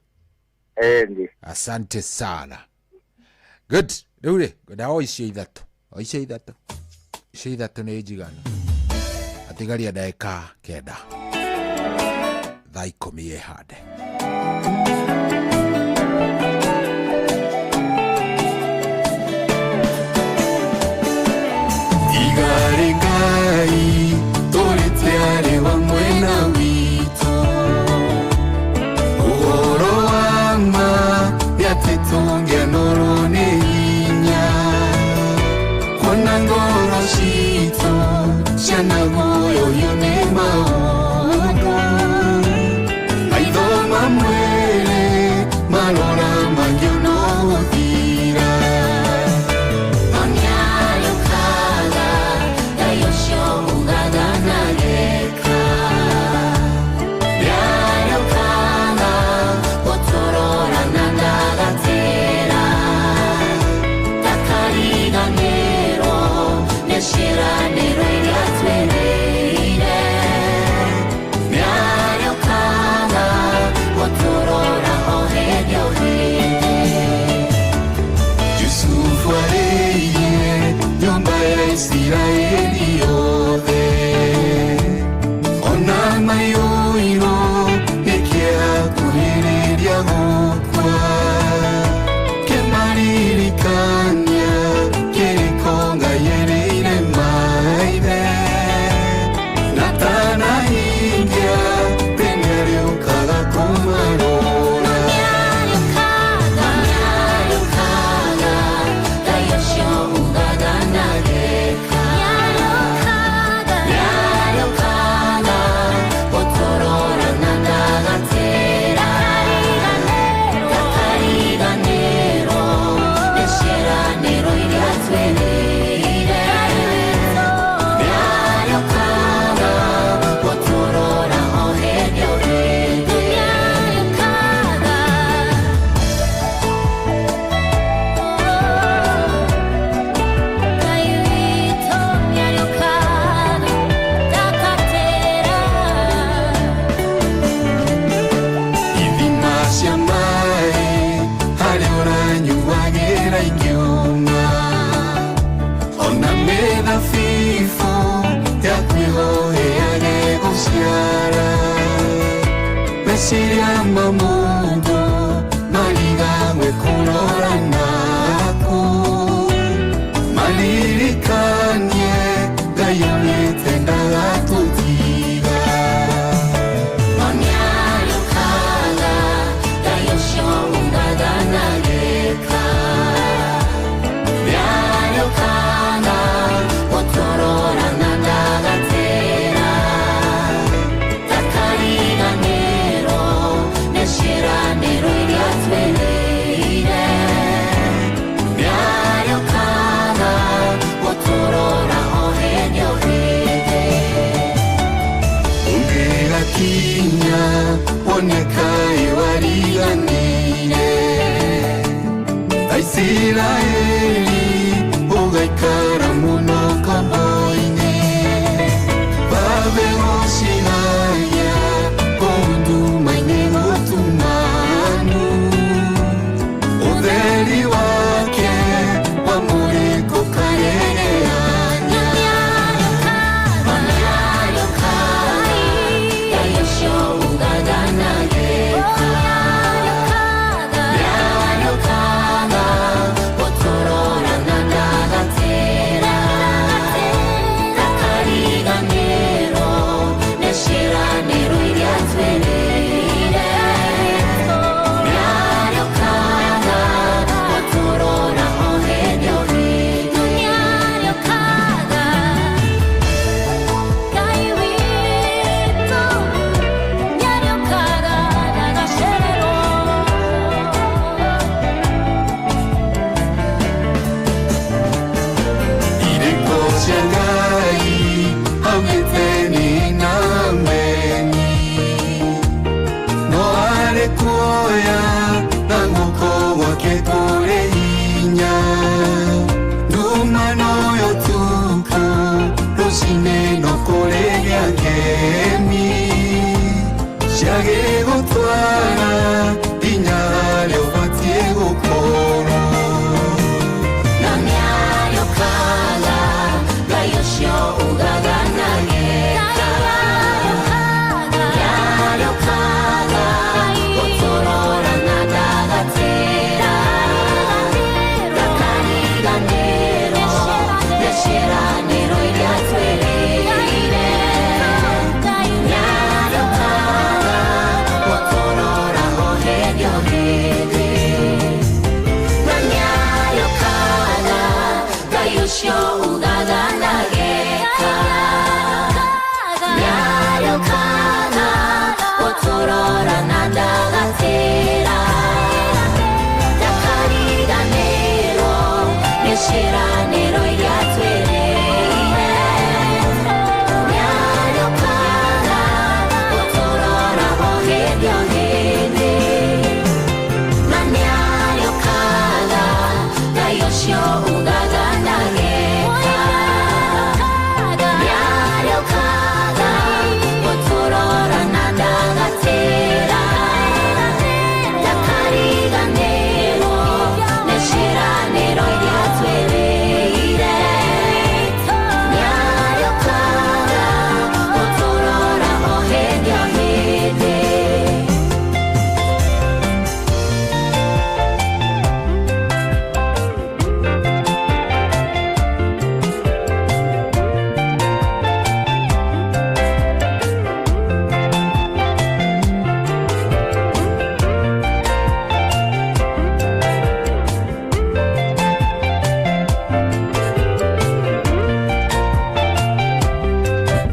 Ĩni. Asante sana. Good. Rĩu rĩ, ngwenda o icio 3. O icio 3. Icio 3 nĩ njiganu. Atigaria ndagĩka 9. Thaa 10 ĩhande. Igari Ngai tũrĩte wa mwena witũ ũhoro wa ma nĩ atĩ tũngĩanorwo nĩ hinya kuona ngoro citũ cianaguoyohio nĩ maũndũ maitho ma mwĩrĩ marora mangĩona gũthira. Yusufu arĩirie nyũmba ya Isiraeli yothe ona maiyũirwo nĩ kĩeha kuhĩrĩria gũkua kĩmaririkania kĩrĩko Ngai erĩire maithe na tanahingia tene rĩũkaga kũmarora. Nĩkĩonia kaĩ wariganĩire Aisiraeli ũgaikara mũno kombo-inĩ Babegocithagia kũu nduma-inĩ gũtumanu Ũtheri wake wamũrĩkũkarereanya Irĩko cia Ngai augĩte nĩ na meni No arĩ kuoya na guoko gwake kũrĩ hinya Nduma noyo tukũ rũcinĩ no kũrĩ gĩa ngemi Ciagĩgũtwara nginya harĩa ũbatiĩ gũkorwo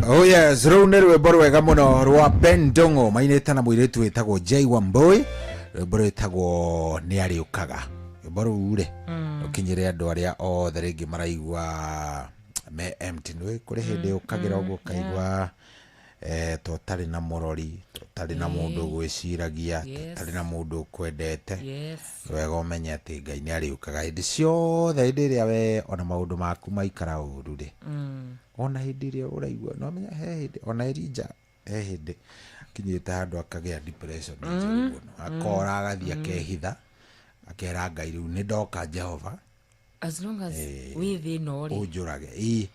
Oh yes, rũu nĩ rwĩmbo rwega mũno rwa Ben Ndung'u mainĩte na mũirĩtu wĩtagwo Jay Wambui rwĩmbo rwĩtagwo nĩ arĩũkaga rwĩmbo rũu rĩ rũkinyĩre andũ arĩa othe rĩngĩ maraigua me empty nĩ kũrĩ hĩndĩ ũkagĩra ũguo ũkaigua to ũtarĩ na mũrori to ũtarĩ na mũndũ ũgwĩciragia to ũtarĩ na mũndũ ũkwendete wega ũmenye atĩ Ngai nĩ arĩũkaga hĩndĩ ciothe hĩndĩ ĩrĩa we ona maũndũ maku maikara ũru rĩ ona hĩndĩ ĩrĩa ũraigua no menya he hĩndĩ ona Elijah he hĩndĩ akinyĩte handũ akagĩa depression njũru mũno akora agathiĩ akehitha akera Ngai rĩu nĩ ndoka Jehova As long as wĩ thĩ ĩno rĩ ũnjũrage ĩ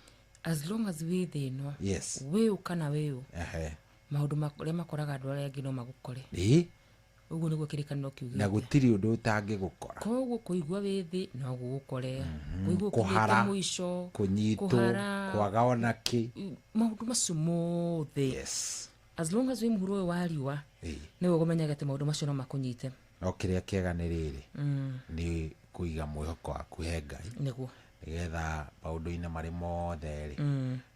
as long as wĩ thĩ ĩno yes wĩũ kana wĩũ ehe maũndũ marĩa makoraga andũ arĩa angĩ no magũkore ĩ ũguo nĩguo kĩrĩkanĩro na kiugĩte gũtirĩ ũndũ ũtangĩgũkora koguo kũigua wĩ thĩ no gũgũkore kũigua kũhara ũkinyĩte mũico kũnyitwo kũhara kwaga ona kĩ maũndũ macio mothe yes as long as wĩ mũhuro ũyũ wa riũa ĩ nĩwe ũkũmenyaga atĩ maũndũ macio no makũnyite no kĩrĩa kĩega nĩ rĩrĩ nĩ kũiga mwĩhoko waku he Ngai nĩguo nĩgetha maũndũ-inĩ marĩ mothe rĩ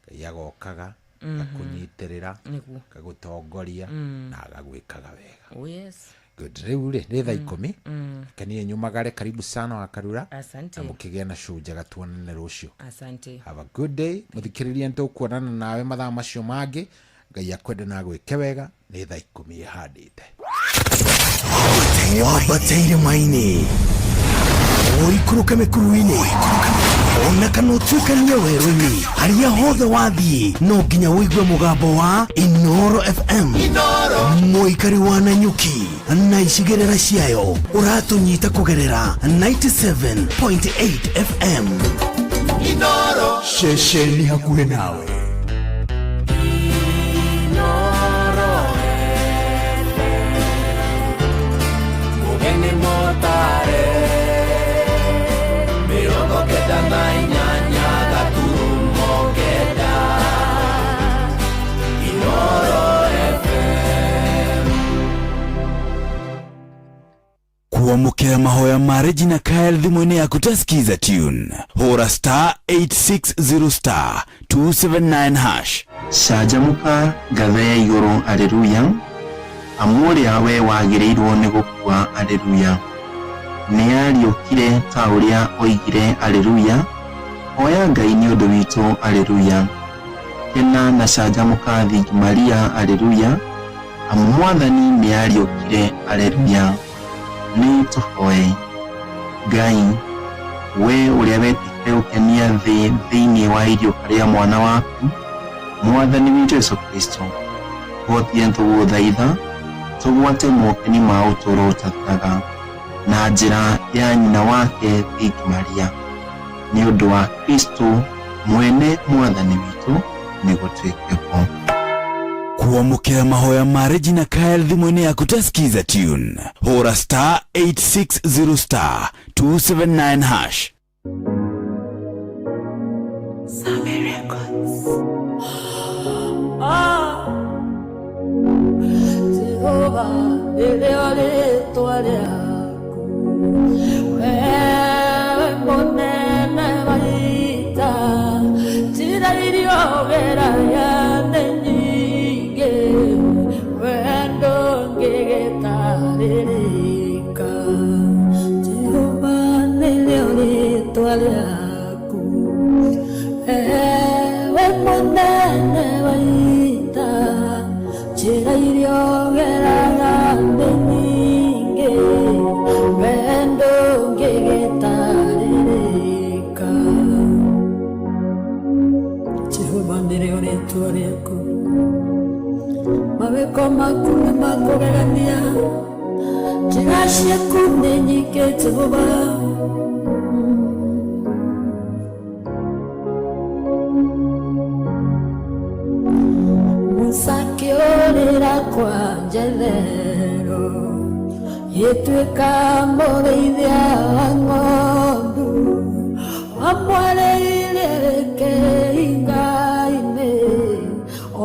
Ngai agokaga agakũnyitĩrĩra nĩguo agagũtongoria na agagwĩkaga wega oh yes good rĩu rĩ nĩ thaa ikũmi reke niĩ nyumagare karibu sana wa karura asante na mũkĩgĩe na show njega tuonane rũciũ asante have a good day mũthikĩrĩria nĩ tũkuonana nawe mathaa macio mangĩ Ngai akwende na agwĩke wega nĩ thaa ikũmi ĩhandĩte. Wambate irĩma-inĩ, ũikũrũke mĩkuru-inĩ, ona kana ũtuĩkanie werũ-inĩ, harĩa hothe wathiĩ no nginya ũigue mũgambo wa Inoro FM. Mũikari wa Nanyuki na icigĩrĩra ciayo ũratũnyita kũgerera 97.8 FM. Inoro. Ceceni hakuhĩ nawe. Mugeni motare 98 gaturumo 9 Inoro FM. Kuamukera mahoya ma Regina Kyle thimũ-inĩ yaku ta Skiza tune. Hũra star 860 star 279 hash. Canjamũka ngathe ya igũrũ aleluya, amu ũrĩa we wagĩrĩirwo nĩ gũkua aleluya, nĩariũkire ta ũrĩa oigire aleluya, hoya Ngai nĩ ũndũ witũ aleluya, kena na canjamũka thingi Maria aleluya, amu Mwathani nĩariũkire aleluya. Nĩ tũhoe. Ngai, we ũrĩa wetĩkire gũkenia thĩ thĩinĩ wa iriũka rĩa mwana waku Mwathani witũ Jesũ Kristo, hotithia tũgũthaitha tũgwate mokeni ma ũtũũro ũtathiraga na njĩra ya nyina wake Thingi Maria, nĩ ũndũ wa Kristo mwene Mwathani witũ, nĩ gũtuĩke ho. Kuamukera mahoya ma Regina Kyle thimũ-inĩ yaku ta Skiza tune. Hũra star 860 star 279 hash. Sami Records. Ah, Jehova, nĩrĩo rĩĩtwa rĩaku. Wewe mũnene wa ita, njĩra iria ũgeragia nĩ nyingĩ, wee ndũngĩgĩtarĩrĩka. Jehova, nĩrĩo rĩĩtwa rĩaku. Ewe mũnene wa ita, njĩra iria ũgeraga nĩ nyingĩ, wee ndũngĩgĩtarĩrĩka. Jehova, nĩrĩo rĩĩtwa rĩaku. Mawĩko maku nĩ ma kũgegania, njĩra ciaku nĩ nyingĩ, Jehova. Musa akĩũrĩra kwa Jethero, gĩtuĩka mũrĩithia wa ng'ondu, wamwarĩire kĩhinga-inĩ,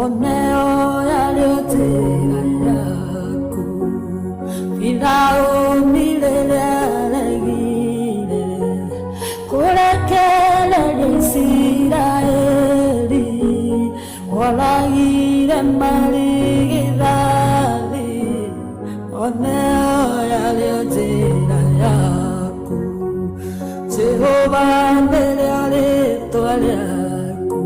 oneo yarĩ njĩra yaku. Firaũni rĩrĩa aregire kũrekereria Isiraeli, oragire marigithathi, oneo yarĩ njĩra yaku. Jehova, nĩrĩo rĩĩtwa rĩaku.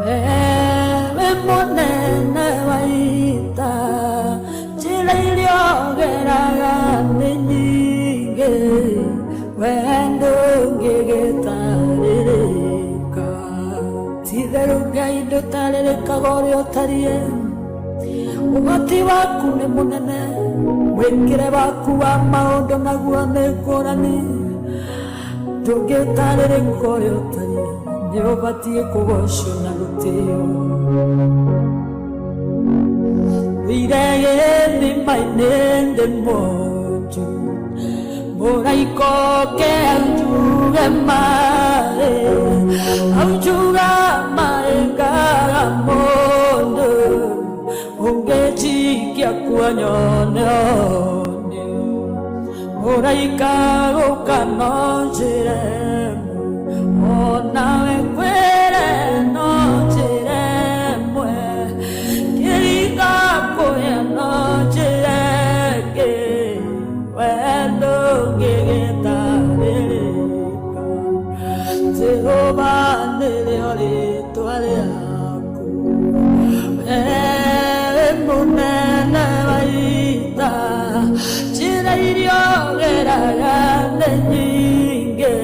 Wewe mũnene wa ita, njĩra iria ũgeraga nĩ nyingĩ, wee ndũngĩgĩtarĩrĩka. Ti-itherũ Ngai ndũtarĩrĩkaga ũrĩa ũtariĩ, ũhoti waku nĩ mũnene, mwĩkĩre waku wa maũndũ naguo nĩ ngũrani, ndũngĩtarĩrĩka ũrĩa ũtariĩ, nĩ ũbatiĩ kũgocwo na gũtĩo. Thire gĩthima-inĩ ndĩ mwonju, mũraika oke aunjuge maĩ, aunjuga maĩ ngaga mũndũ, ũngĩnjikia kuo nyone ũnĩ. Mũraika gũka no njĩre ĩmwe, onawe ngwĩre no njĩre ĩmwe, kĩringa kũhĩa no njĩre ĩngĩ, wee ndũngĩgĩtarĩrĩka. Jehova, nĩrĩo rĩĩtwa rĩaku. Wewe mũnene wa ita, ũgeraga nĩ nyingĩ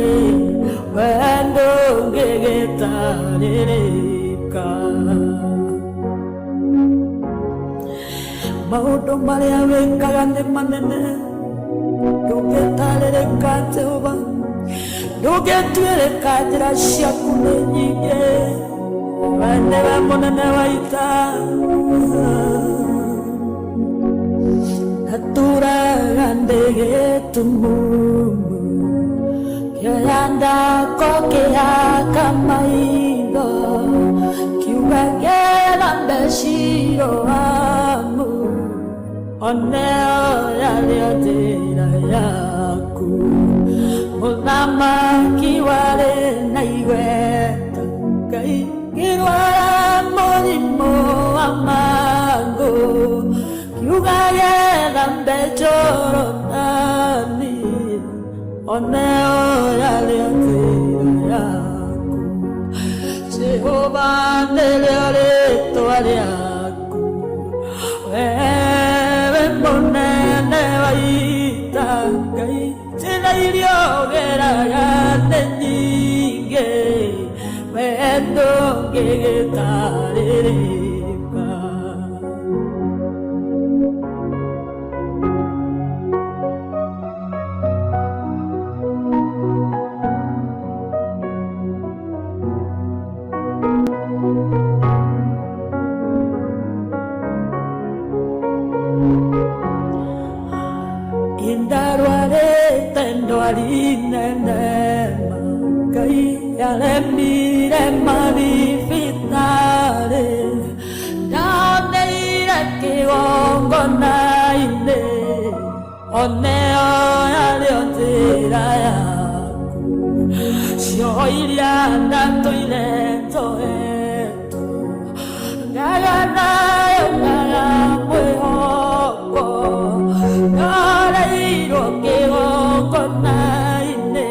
wendo ũngĩgĩtarĩrĩka maũndũ marĩa wĩkaga nĩ manene ndũngĩtarĩrĩka Jehova ndũngĩtuĩrĩka njĩra ciaku nĩ nyingĩ we nĩwe mũnene wa ita natũraga ndĩ gĩtumumu kĩoya ndako kĩhaka maitho kiuga gera mbeciro amu oneo yarĩo njĩra yaku mũthamaki warĩ na igweta Ngai ngĩrwara mũrimũ wa mangũ kiuga getha mbe Jorodani oneo yarĩo njĩra yaku Jehova nĩrĩo rĩtwa rĩaku wewe mũnene wa ita Ngai njĩra iria ũgeraga nĩ nyingĩ wendo ũngĩgĩtarĩrĩka Indarwarĩte ndwari nene ma Ngai yaremire mathibitarĩ ndaoneire kĩgongona-inĩ oneo yarĩo njĩra yaku cioho iria ndatũire njohetwo ngaga nayo ngaga mwĩhoko ndaoneirwo kĩgongona-inĩ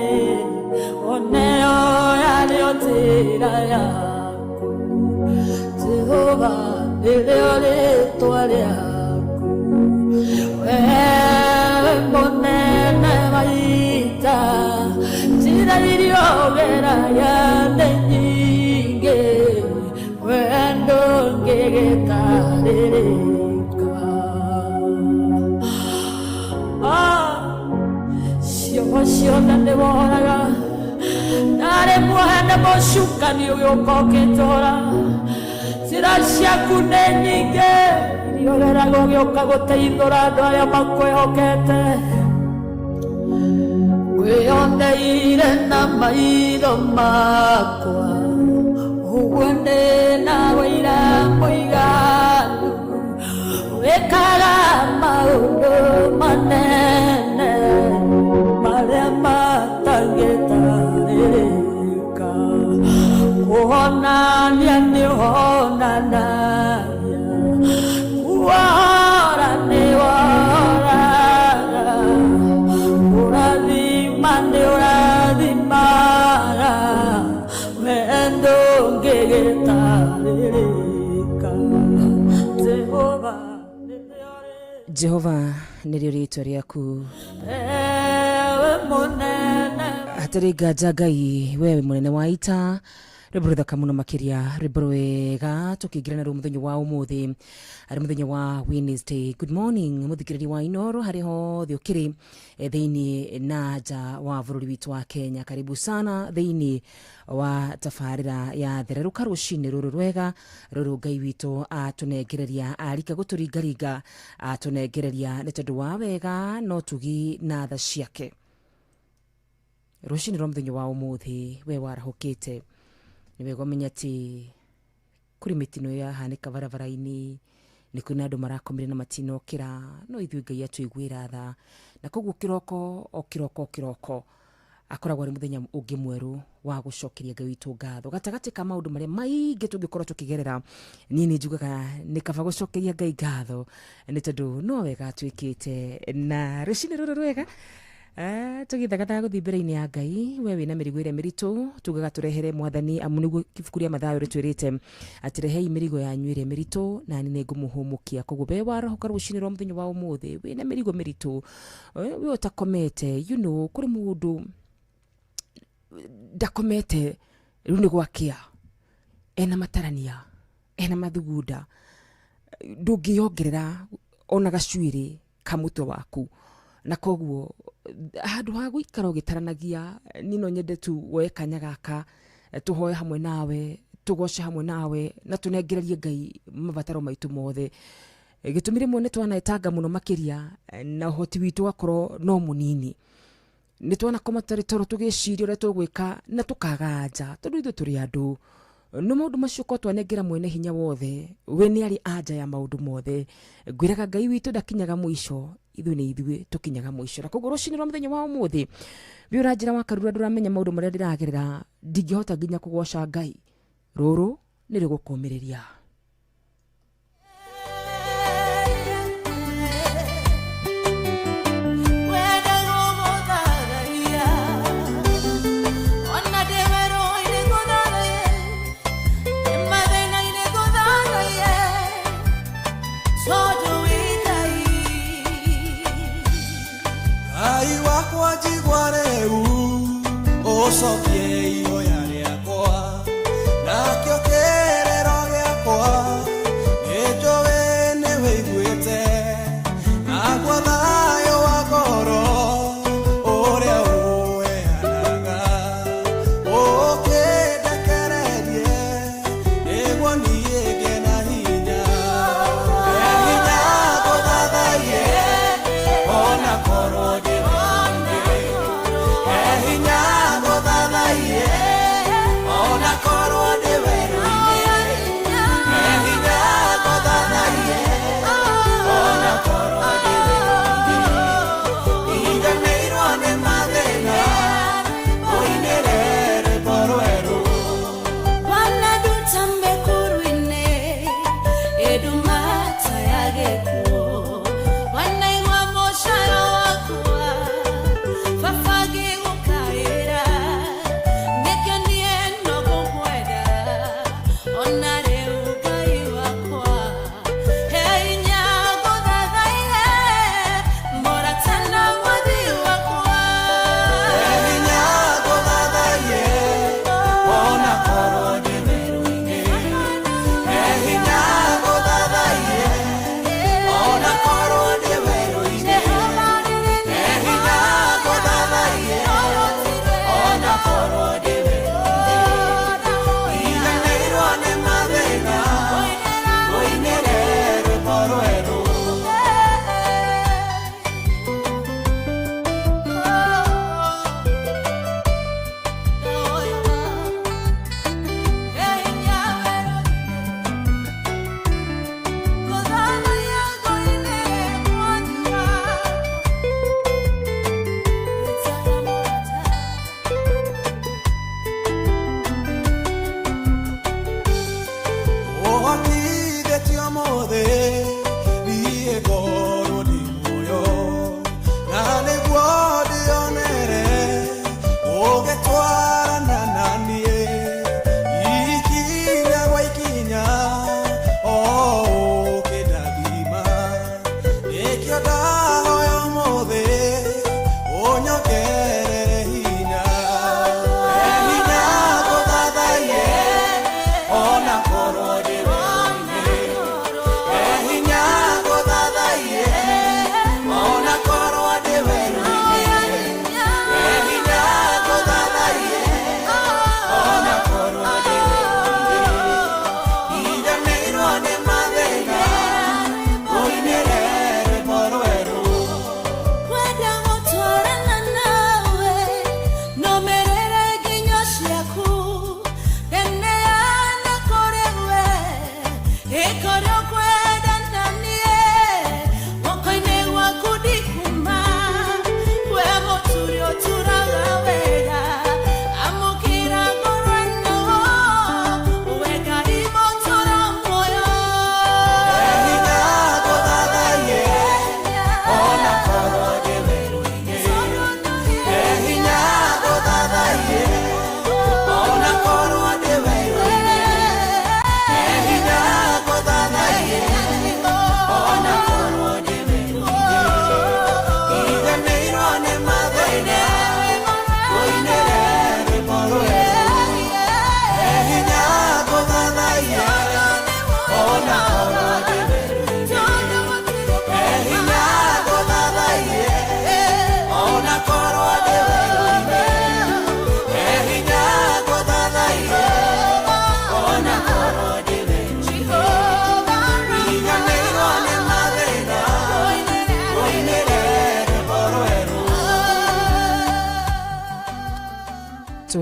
oneo yarĩo njĩra yaku Jehova nĩrĩo rĩtwa rĩaku wewe mũnene wa ita njĩra iria ũgeraga nĩ nyingĩ wendo ũngĩgĩtarĩrĩka cioho ciothe nĩworaga ndarĩ muohe nĩ mũcukani ũgĩũka ũkĩnjohora njĩra ciaku nĩ nyingĩ iria ũgeraga ũgĩũka gũteithũra andũ arĩa makwĩhokete wĩyoneire na maitho makwa ũguo ndĩ na wĩira mũiganu wĩkaga maũndũ manene marĩa matangĩtarĩrĩka kũhonania nĩ ũhonanagia kuohora nĩ wohoraga kũrathima nĩ ũrathimaga wendo ũngĩgĩtarĩrĩka Jehova Jehova nĩrĩo rĩtwa rĩaku ewe mũnene hatarĩ nganja Ngai wewe mũnene wa ita rwĩmbo rũthaka mũno makĩria rwĩmbo rwega tũkĩingĩra naruo mũthenya wa ũmũthĩ arĩ mũthenya wa Wednesday. Good morning mũthikĩrĩria wa Inoro harĩ hothe ũkĩrĩ thĩinĩ na nja wa bũrũri witũ wa Kenya. Karibu sana thĩinĩ wa tabarĩra ya thererũka rũcinĩ rũrũ rwega rũrũ Ngai witũ atũnengereria arika gũtũringaringa atũnengereria nĩ tondũ wa wega no tugi na tha ciake. Rũcinĩ rwa mũthenya wa ũmũthĩ we warahũkĩte nĩ wega ũmenye atĩ kũrĩ mĩtino yahanĩka barabara-inĩ nĩ kwĩna andũ marakomire na matinokĩra no ithuĩ Ngai atũiguĩra tha na koguo kĩroko o kĩroko o kĩroko akoragwo arĩ mũthenya ũngĩ mwerũ wa gũcokeria Ngai witũ ngatho gatagatĩ ka maũndũ marĩa maingĩ tũngĩkorwo tũkĩgerera niĩ nĩ njugaga nĩ kaba gũcokeria Ngai ngatho nĩ tondũ no wega atuĩkĩte na rũcinĩ rũrũ rwega Tũgĩthagathaga gũthiĩ mbere-inĩ ya Ngai, we wĩna mĩrigo ĩrĩa mĩritũ, tugaga tũrehere Mwathani, amu nĩguo ibuku rĩa Mathayo rĩtwĩrĩte atĩ rehei mĩrigo yanyu ĩrĩa mĩritũ na niĩ nĩngũmũhũmũkia. Koguo we warahũka rũcinĩ rwa mũthenya wa ũmũthĩ wĩna mĩrigo mĩritũ, we ũtakomete, you know, kũrĩ mũndũ ndakomete rĩu nĩ gwakĩa, ena matarania, ena mathugunda, ndũngĩongerera ona gacuĩrĩ ka mũtwe waku. Na koguo handũ ha gũikara ũgĩtaranagia, niĩ no nyende tu woe kanya gaka tũhoe hamwe nawe, tũgoce hamwe nawe, na tũnengererie Ngai mabataro maitũ mothe. Gĩtũmi rĩmwe nĩ twanaetanga mũno makĩria, na ũhoti witũ ũgakorwo no mũnini. Nĩ twanakoma tũtarĩ toro tũgĩciria ũrĩa tũgwĩka na tũkaga anja, tondũ ithuĩ tũrĩ andũ. No maũndũ macio korwo twanengera mwene hinya wothe, we nĩ arĩ anja ya maũndũ mothe. Ngwĩraga Ngai witũ ndakinyaga mũico, ithuĩ nĩ ithuĩ tũkinyaga mũico. Na koguo rũcinĩ rwa mũthenya wa ũmũthĩ, we ũranjĩra wa Karura ndũramenya maũndũ marĩa ndĩragerera, ndingĩhota nginya kũgoca Ngai. Rũrũ nĩ rĩgũkũmĩrĩria. Ũcokie ihoya rĩakwa, nakĩo kĩrĩro gĩakwa nĩnjũĩ nĩwĩiguĩte, naguo thayũ wa ngoro ũrĩa ũheanaga ũkĩndekererie nĩguo niĩ ngĩe na hinya, he hinya ngũthathaiye ona korwo ndĩ wendo-inĩ, he hinya ngũthathaiye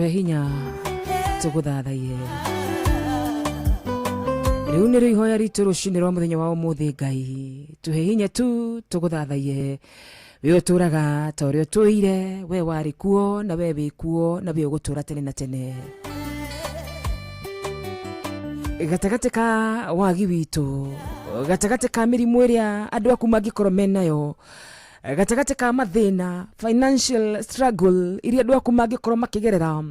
Tũhe hinya tũgũthathaiye. Rĩu nĩrĩo ihoya ritũ rũcinĩ rwa mũthenya wa ũmũthĩ. Ngai, tũhe hinya tu tũgũthathaiye. We ũtũraga ta ũrĩa ũtũire, we warĩ kuo na we wĩ kuo na we ũgũtũra tene na tene. Gatagatĩ ka wagi witũ, gatagatĩ ka mĩrimũ ĩrĩa andũ aku mangĩkorwo menayo, gatagatĩ ka mathĩna, financial struggle iria andũ aku mangĩkorwo makĩgerera,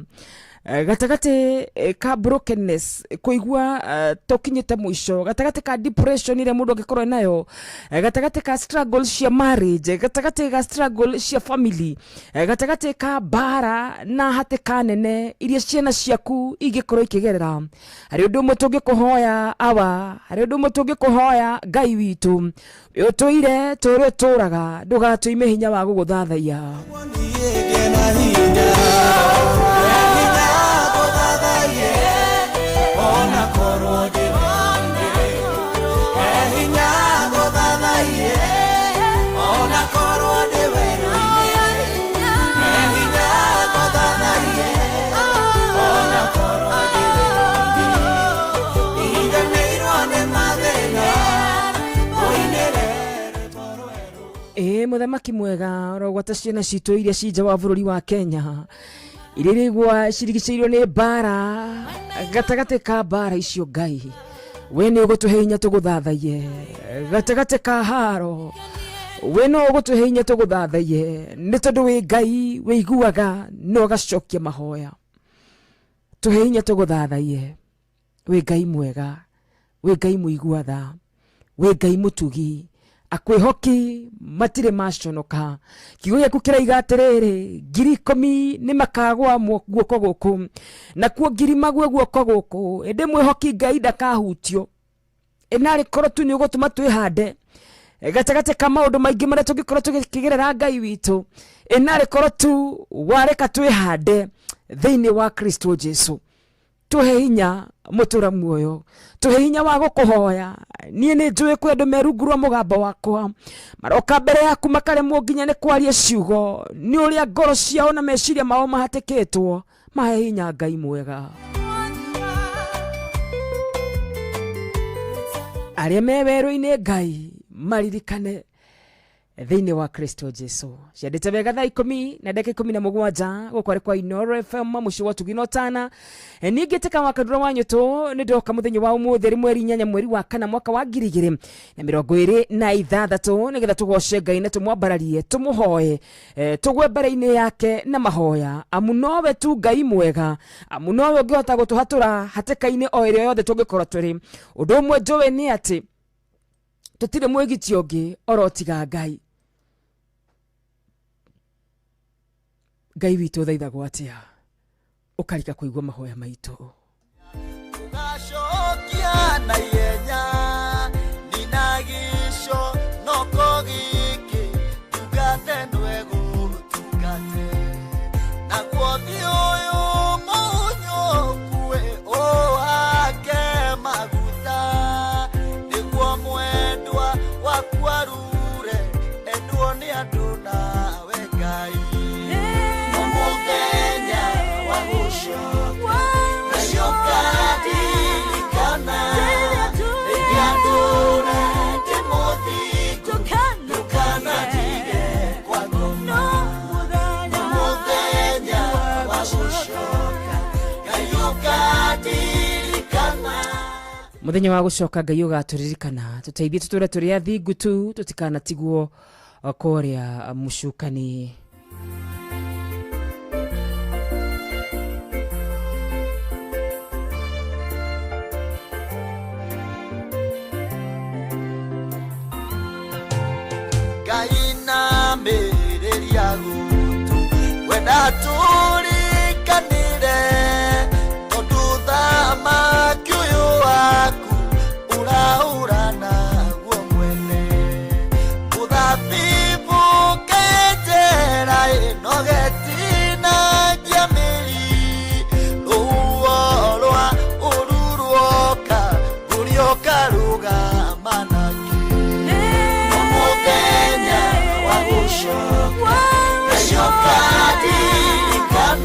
gatagatĩ ka brokenness, kũigua tũkinyĩte mũico, gatagatĩ ka depression ĩrĩa mũndũ angĩkorwo nayo, gatagatĩ ka struggle cia marriage, gatagatĩ ka struggle cia family, gatagatĩ ka mbara na hatĩka nene iria ciana ciaku ingĩkorwo ikĩgerera, harĩ ũndũ ũmwe tũngĩkũhoya awa, harĩ ũndũ ũmwe tũngĩkũhoya Ngai witũ, ũtũire tũrĩa ũtũraga, ndũgatũime hinya wa gũgũthathaiya. Ĩĩ mũthamaki mwega, ũrogwata ciana citũ iria ci nja wa bũrũri wa Kenya, iria iraigua cirigicĩirio nĩ mbara, gatagatĩ ka mbara icio Ngai we nĩ ũgũtũhe hinya tũgũthathaiye. Gatagatĩ ka haro we no ũgũtũhe hinya tũgũthathaiye, nĩ tondũ wĩ Ngai wĩiguaga na ũgacokia mahoya. Tũhe hinya tũgũthathaiye. Wĩ Ngai mwega, wĩ Ngai mũigua tha, wĩ Ngai mũtugi, akwĩhoki matirĩ maconoka. Kiugo gĩaku kĩraiga atĩrĩrĩ, 10,000 nĩ makagwa guoko gũkũ, nakuo 1,000 magwe guoko gũkũ, ĩndĩ mwĩhoki Ngai ndakahutio. Ĩnarĩ korwo tu nĩ ũgũtũma twĩhande gatagatĩ ka maũndũ maingĩ marĩa tũngĩkorwo tũgĩkĩgerera Ngai witũ, ĩnarĩ korwo tu wareka twĩhande thĩinĩ wa Kristo Jesu. Tũhe hinya mũtũra muoyo, tũhe hinya wa gũkũhoya. Niĩ nĩ njũĩ kwĩ andũ me rungu rwa mũgambo wakwa maroka mbere yaku makaremwo nginya nĩ kwaria ciugo nĩ ũrĩa ngoro ciao na meciria mao mahatĩkĩtwo. Mahe hinya Ngai mwega. Arĩa me werũ-inĩ Ngai maririkane thĩinĩ wa Kristo Jesu. Ciandĩte wega thaa 10:17 gũkũ arĩ kwa Inooro FM mũciĩ wa ũtugi na ũtana. Niĩ ngĩtĩka wa Kandura wa Nyũtũ nĩ ndoka mũthenya wa ũmũthĩ rĩ mweri 8 mweri wa 4 mwaka wa 2026 nĩgetha tũgoce Ngai na tũmwambararie, tũmũhoe, tũgwe mbere-inĩ yake na mahoya, amu nowe tu Ngai mwega, amu nowe ũngĩhota gũtũhatũra hatĩka-inĩ o ĩrĩa yothe tũngĩkorwo tũrĩ. Ũndũ ũmwe njũĩ nĩ atĩ tũtirĩ mwĩgiti ũngĩ orotiga Ngai. Ngai witũ ũthaithagwo atĩa ũkarika kũigua mahoya maitũ. Ũgacokia na ihenya ninagico noko gĩkĩ tungate ndwegũtungate naguo thiĩ ũyũ mũnyũkue ũhake maguta nĩguo mwendwa waku arure endwo nĩ andũ nawe Ngai. No mũthenya wa gũcoka Ngai ũkandirikana rĩrĩa ndũre ndĩ mũthingu ndũkanandige kwa ngoma. No mũthenya wa gũcoka Ngai ũkandirikana. Mũthenya wa gũcoka Ngai ũgatũririkana, tũteithie tũtũre tũrĩ athingu tu, tũtikanatigwo kũrĩa mũcukani. Ngai namĩrĩria gũtũ wenda tũrikanire tondũ thamaki ũyũ waku ũraũra naguo mwene. Mũthabibũ kenjera ĩnogetinagia mĩri rũhuho rwa ũru ruoka ngũrĩoka rũgama nakĩ. No mũthenya wa gũcoka Ngai ũkandirikana.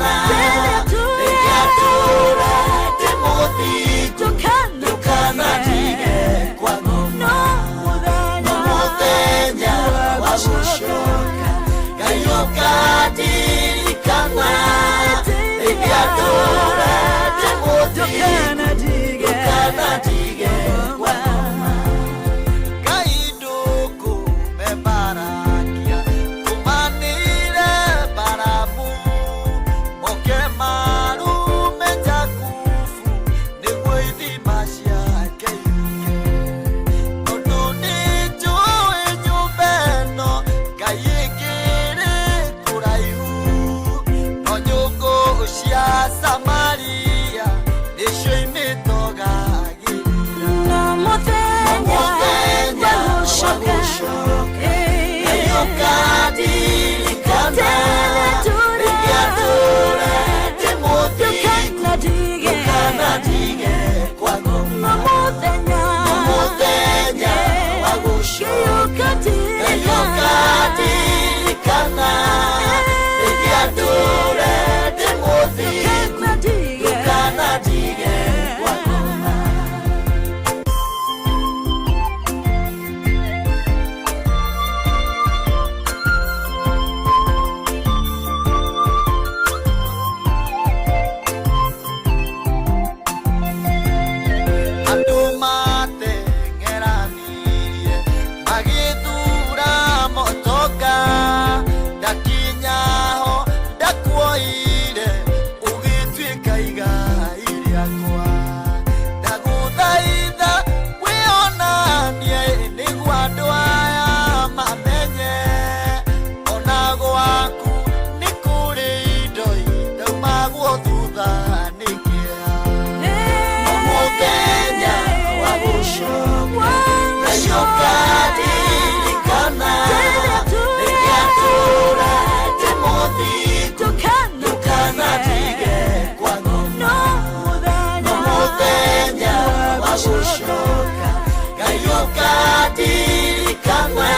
gũcoka Ngai ũkandirikana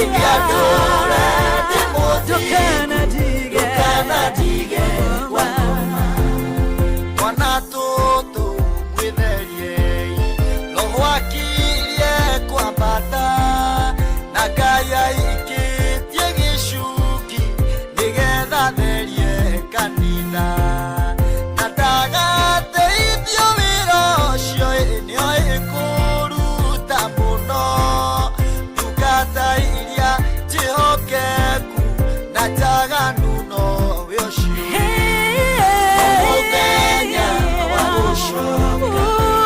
Ingĩatũũra ndĩ mũthingu ndũkanandige kwa ngoma. Twana tũtũ mwĩtheriei roho akirie kwambata na Ngai aikĩtie gĩcuki nĩgetha therie kanitha na ndagateithio wĩra ũcio ĩ nĩoĩ kũruta mũno ndungata iria njĩhokeku na njaganu nowe ũcio mũthenya wa gũcoka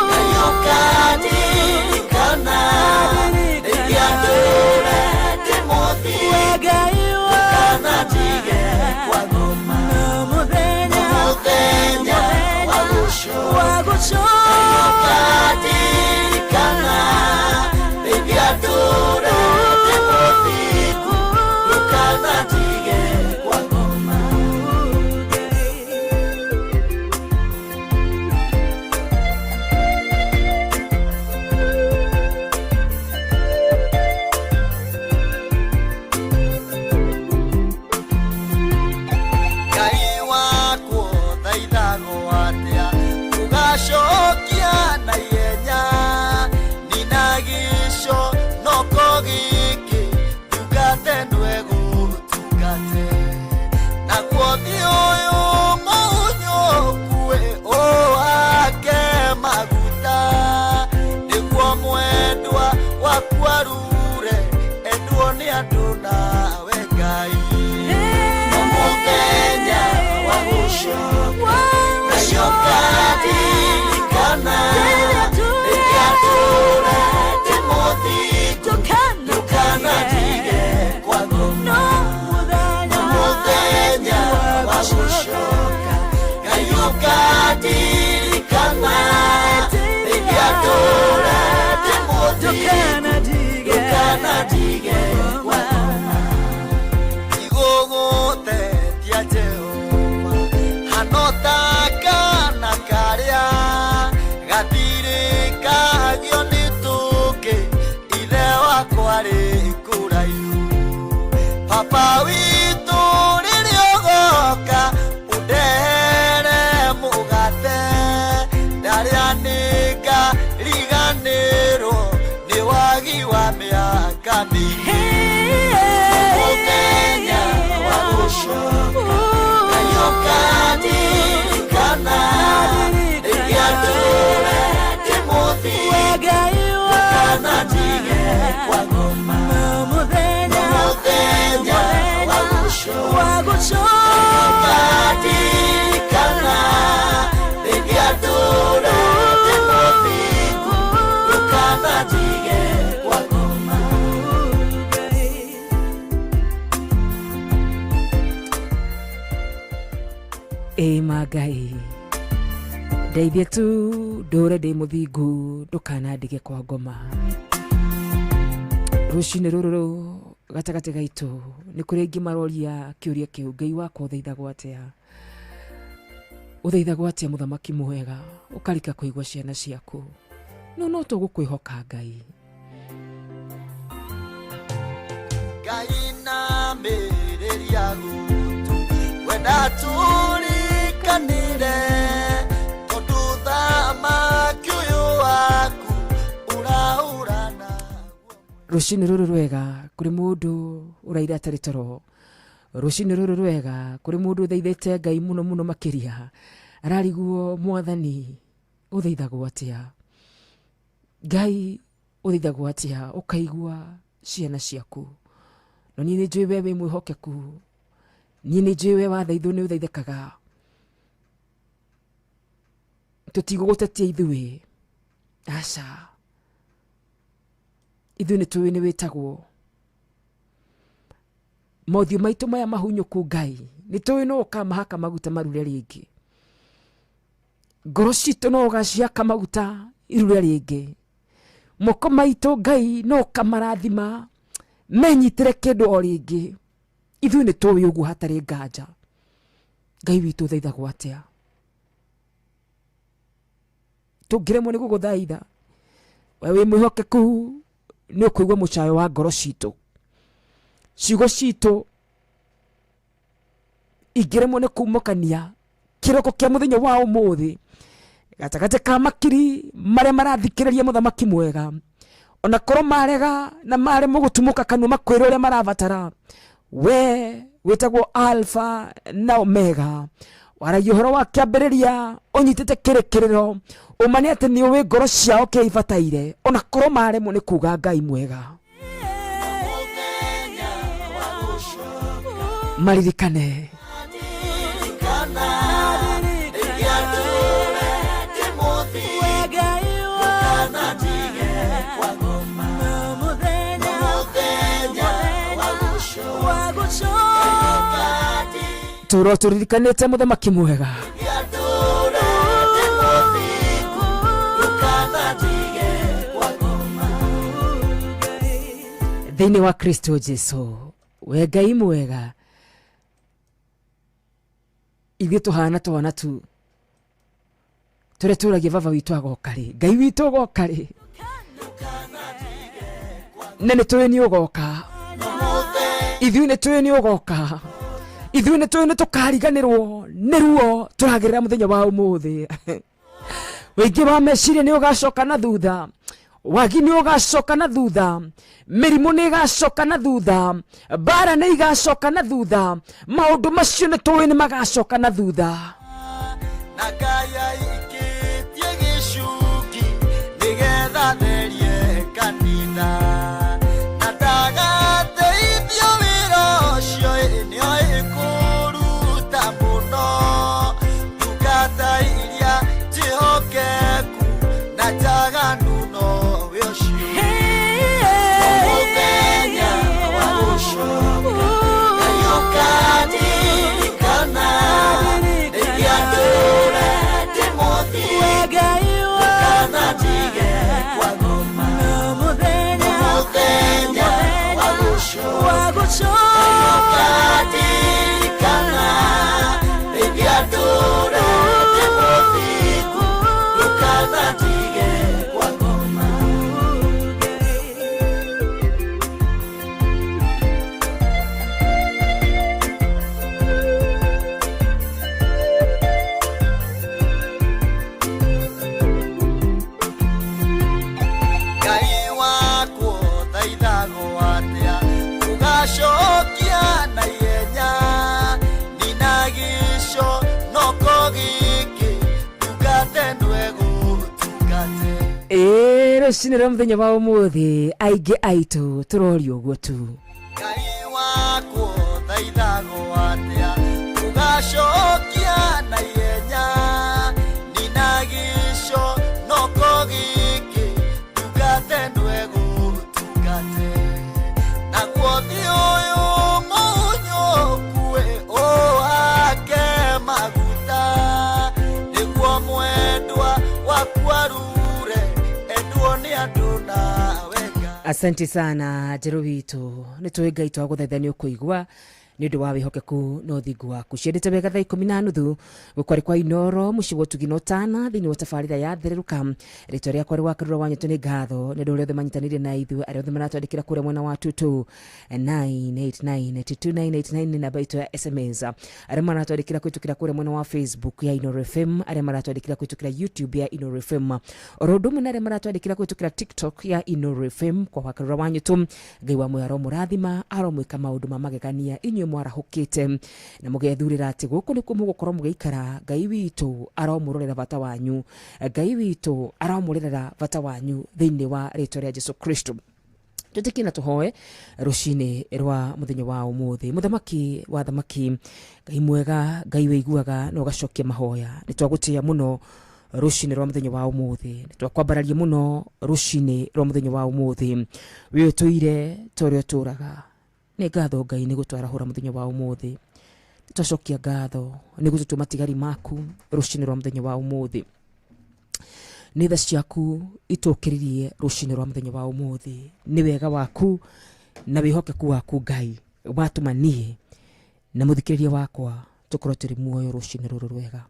Ngai ũkandirikana ingĩatũũra ndĩ mũthingu ndũkanandige kwa ngoma mũthenya wa gũcoka Ngai ũkandirikana ingĩatũũra ndĩ mũthingu ndũkanandige kwa ngoma. Ngai wakwo thaithagwo atĩa ũgacokia na ihenya nina gĩco noko gĩkĩ ndungate ndwegũtungate naguo thiĩ ũyũ mũhunyũku ũwake maguta nĩguo mwendwa waku arure endwo nĩ andũ nawe Ngai mũthenya wa gũcoka Ngai ũkandirikana ingĩatũũra ndĩ mũthingu ndũkanandige kwa ngoma mũthenya wa gũcoka Ngai ũkandirikana ingĩatũũra ndĩ mũthingu ndũkanandige kwa ngoma igũgũtetia Jehova hano ta kana karĩa gatirĩkagio nĩ tũkĩ ithe wakwa arĩ kũraihu baba witũ rĩrĩa ũgoka ũndehere mũgate ndarĩa nĩngariganĩrwo nĩ wagi wa mĩaka mĩingĩ mũthenya wa gũcoka Ngai ũkandirikana ingĩatũũra ndĩ mũthingu ndũkanandige kwa ngoma mũthenya wa gũcoka Ngai ũkandirikana ingĩatũũra ndĩ mũthingu ndũkanandige kwa ngoma. Ĩma Ngai ndeithie tu ndũre ndĩ mũthingu ndũkanandige kwa ngoma. Rũcinĩ rũrũ gatagatĩ gaitũ nĩ kũrĩ aingĩ maroria kĩũria kĩu Ngai wakwa ũthaithagwo atĩa ũthaithagwo atĩa mũthamaki mwega ũkarika kũigua ciana ciaku no no tũgũkwĩhoka Ngai. Ngai namĩrĩria gũtũ wenda tũrikanire tondũ thamaki ũyũ waku ũrahũrana. Rũcinĩ rũrũ rwega kũrĩ mũndũ ũraira atarĩ toro rũcinĩ rũrũ rwega kũrĩ mũndũ ũthaithĩte Ngai mũno mũno makĩria arariguo mwathani ũthaithagwo atĩa Ngai ũthaithagwo atĩa ũkaigua ciana ciaku no niĩ nĩ njũĩ we wĩ mwĩhokeku niĩ nĩ njũĩ we wathaithwo nĩ ũthaithĩkaga tũtigũgũtetia ithuĩ aca ithuĩ nĩ tũĩ nĩ wĩtagwo mothiũ maitũ maya mahunyũku Ngai nĩ tũĩ no ũkamahaka maguta marure rĩngĩ ngoro citũ no ũgaciaka maguta irure rĩngĩ moko maitũ Ngai no ũkamarathima menyitĩre kĩndũ o rĩngĩ ithuĩ nĩ tũĩ ũguo hatarĩ nganja Ngai witũ ũthaithagwo atĩa Tũngĩremwo nĩ gũgũthaitha, we wĩ mwĩhokeku, nĩ ũkũigua mũcayo wa ngoro citũ. Ciugo citũ ingĩremwo nĩ kumũkania kĩroko kĩa mũthenya wa ũmũthĩ gatagatĩ ka makiri marĩa marathikĩrĩria mũthamaki mwega, ona korwo marega na maremwo gũtumũka kanua makwĩre ũrĩa marabatara, we wĩtagwo Alpha na Omega, waragia ũhoro wa kĩambĩrĩria ũnyitĩte kĩrĩkĩrĩro, ũma nĩ atĩ nĩ ũĩ ngoro ciao kĩrĩa ibataire, ona korwo maremwo nĩ kuga Ngai mwega. Maririkane tũro tũririkanĩte mũthamaki mwega. Thĩinĩ wa Kristo Jesu, we Ngai mwega, ithuĩ tũhana twana tu tũrĩa tũragia baba witũ agoka rĩ, Ngai witũ ũgoka rĩ, na nĩ tũĩ nĩ ũgoka, ithuĩ nĩ tũĩ nĩ ũgoka, ithuĩ nĩ tũĩ nĩ tũkariganĩrwo nĩ ruo tũragerera mũthenya wa ũmũthĩ. Wĩingĩ wa meciria nĩ ũgacoka na thutha, wagi nĩ ũgacoka na thutha, mĩrimũ nĩ ĩgacoka na thutha, mbara nĩ igacoka na thutha, maũndũ macio nĩ tũĩ nĩ magacoka na thutha. Na Ngai aikĩtie gĩcungi nĩgetha therie kanitha, na ndagateithio wĩra ũcio nĩoĩ kũruta mũno, ndungata iria njĩhokeku na njaganu nowe ũcio. Mũthenya wa gũcoka Ngai ũkandirikana, rĩngĩatũũre ndĩ mũthingu, ndũkanandige kwa ngoma. Mũthenya wa gũcoka Ngai ũkandirikana, rĩngĩatũũre ndĩ mũthingu, ndũkanandige kwa ngoma. Ngai wakwa thaithagwo atĩa ũgacokia na ihenya, nina gĩco noko gĩkĩ ndungate ndwegũtungate. Ĩĩ, rũcinĩ rwa mũthenya wa ũmũthĩ aingĩ aitũ tũrorio ũguo tu. Ngai wakwa thaithagwo atĩa ũgacokia na ihenya, nina gĩco noko gĩkĩ ndungate ndwegũtungate. Naguo thĩ ũyũ mũnyũku ũhake maguta, nĩguo mwendwa waku arure endwo nĩ andũ nawe Ngai. Asante sana Njerũ witũ, nĩ tũĩ Ngai twagũthaitha nĩ ũkũigua nĩ ũndũ wa wĩhokeku na ũthingu waku. Ciendete wega thaa 10:30 gũkwarĩ kwa Inoro mũciĩ wa ũtugi na ũtana thĩinĩ wa tabarĩra ya Thererũka. Rĩtwa rĩakwa rĩ wa Karura wa Nyoto nĩ ngatho nĩ andũ arĩa othe manyitanĩire na ithuĩ, arĩa othe maratwandĩkĩra kũrĩa mwena wa 22989 2989 nĩ namba itũ ya SMS, arĩa maratwandĩkĩra kũhĩtũkĩra kũrĩa mwena wa Facebook ya Inoro FM, arĩa maratwandĩkĩra kũhĩtũkĩra YouTube ya Inoro FM, oro ũndũ ũmwe na arĩa maratwandĩkĩra kũhĩtũkĩra TikTok ya Inoro FM. Kwa wa Karura wa Nyoto, Ngai wa muoyo aromũrathima, aromwĩka maũndũ ma magegania inyuĩ mwarahũkĩte na mũgethurĩra atĩ gũkũ nĩkuo mũgũkorwo mũgĩikara. Ngai witũ aromũrorera bata wanyu, Ngai witũ aromũrorera bata wanyu thĩinĩ wa rĩtwa rĩa Jesu Kristo. Twĩtĩkie na tũhoe rũcinĩ rwa mũthenya wa ũmũthĩ. Mũthamaki wa thamaki, Ngai mwega, Ngai wĩiguaga na ũgacokia mahoya, nĩ twagũtĩĩa mũno rũcinĩ rwa mũthenya wa ũmũthĩ, nĩ twakwambararia mũno rũcinĩ rwa mũthenya wa ũmũthĩ. Wĩ ũtũire ta ũrĩa ũtũraga. Nĩ ngatho Ngai nĩ gũtwarahũra mũthenya wa ũmũthĩ. Nĩ twacokia ngatho nĩ gũtũtua matigari maku rũcinĩ rwa mũthenya wa ũmũthĩ. Nĩ tha ciaku itũkĩririe rũcinĩ rwa mũthenya wa ũmũthĩ. Nĩ wega waku na wĩhokeku waku Ngai watũma niĩ na mũthikĩrĩria wakwa tũkorwo tũrĩ muoyo rũcinĩ rũrũ rwega.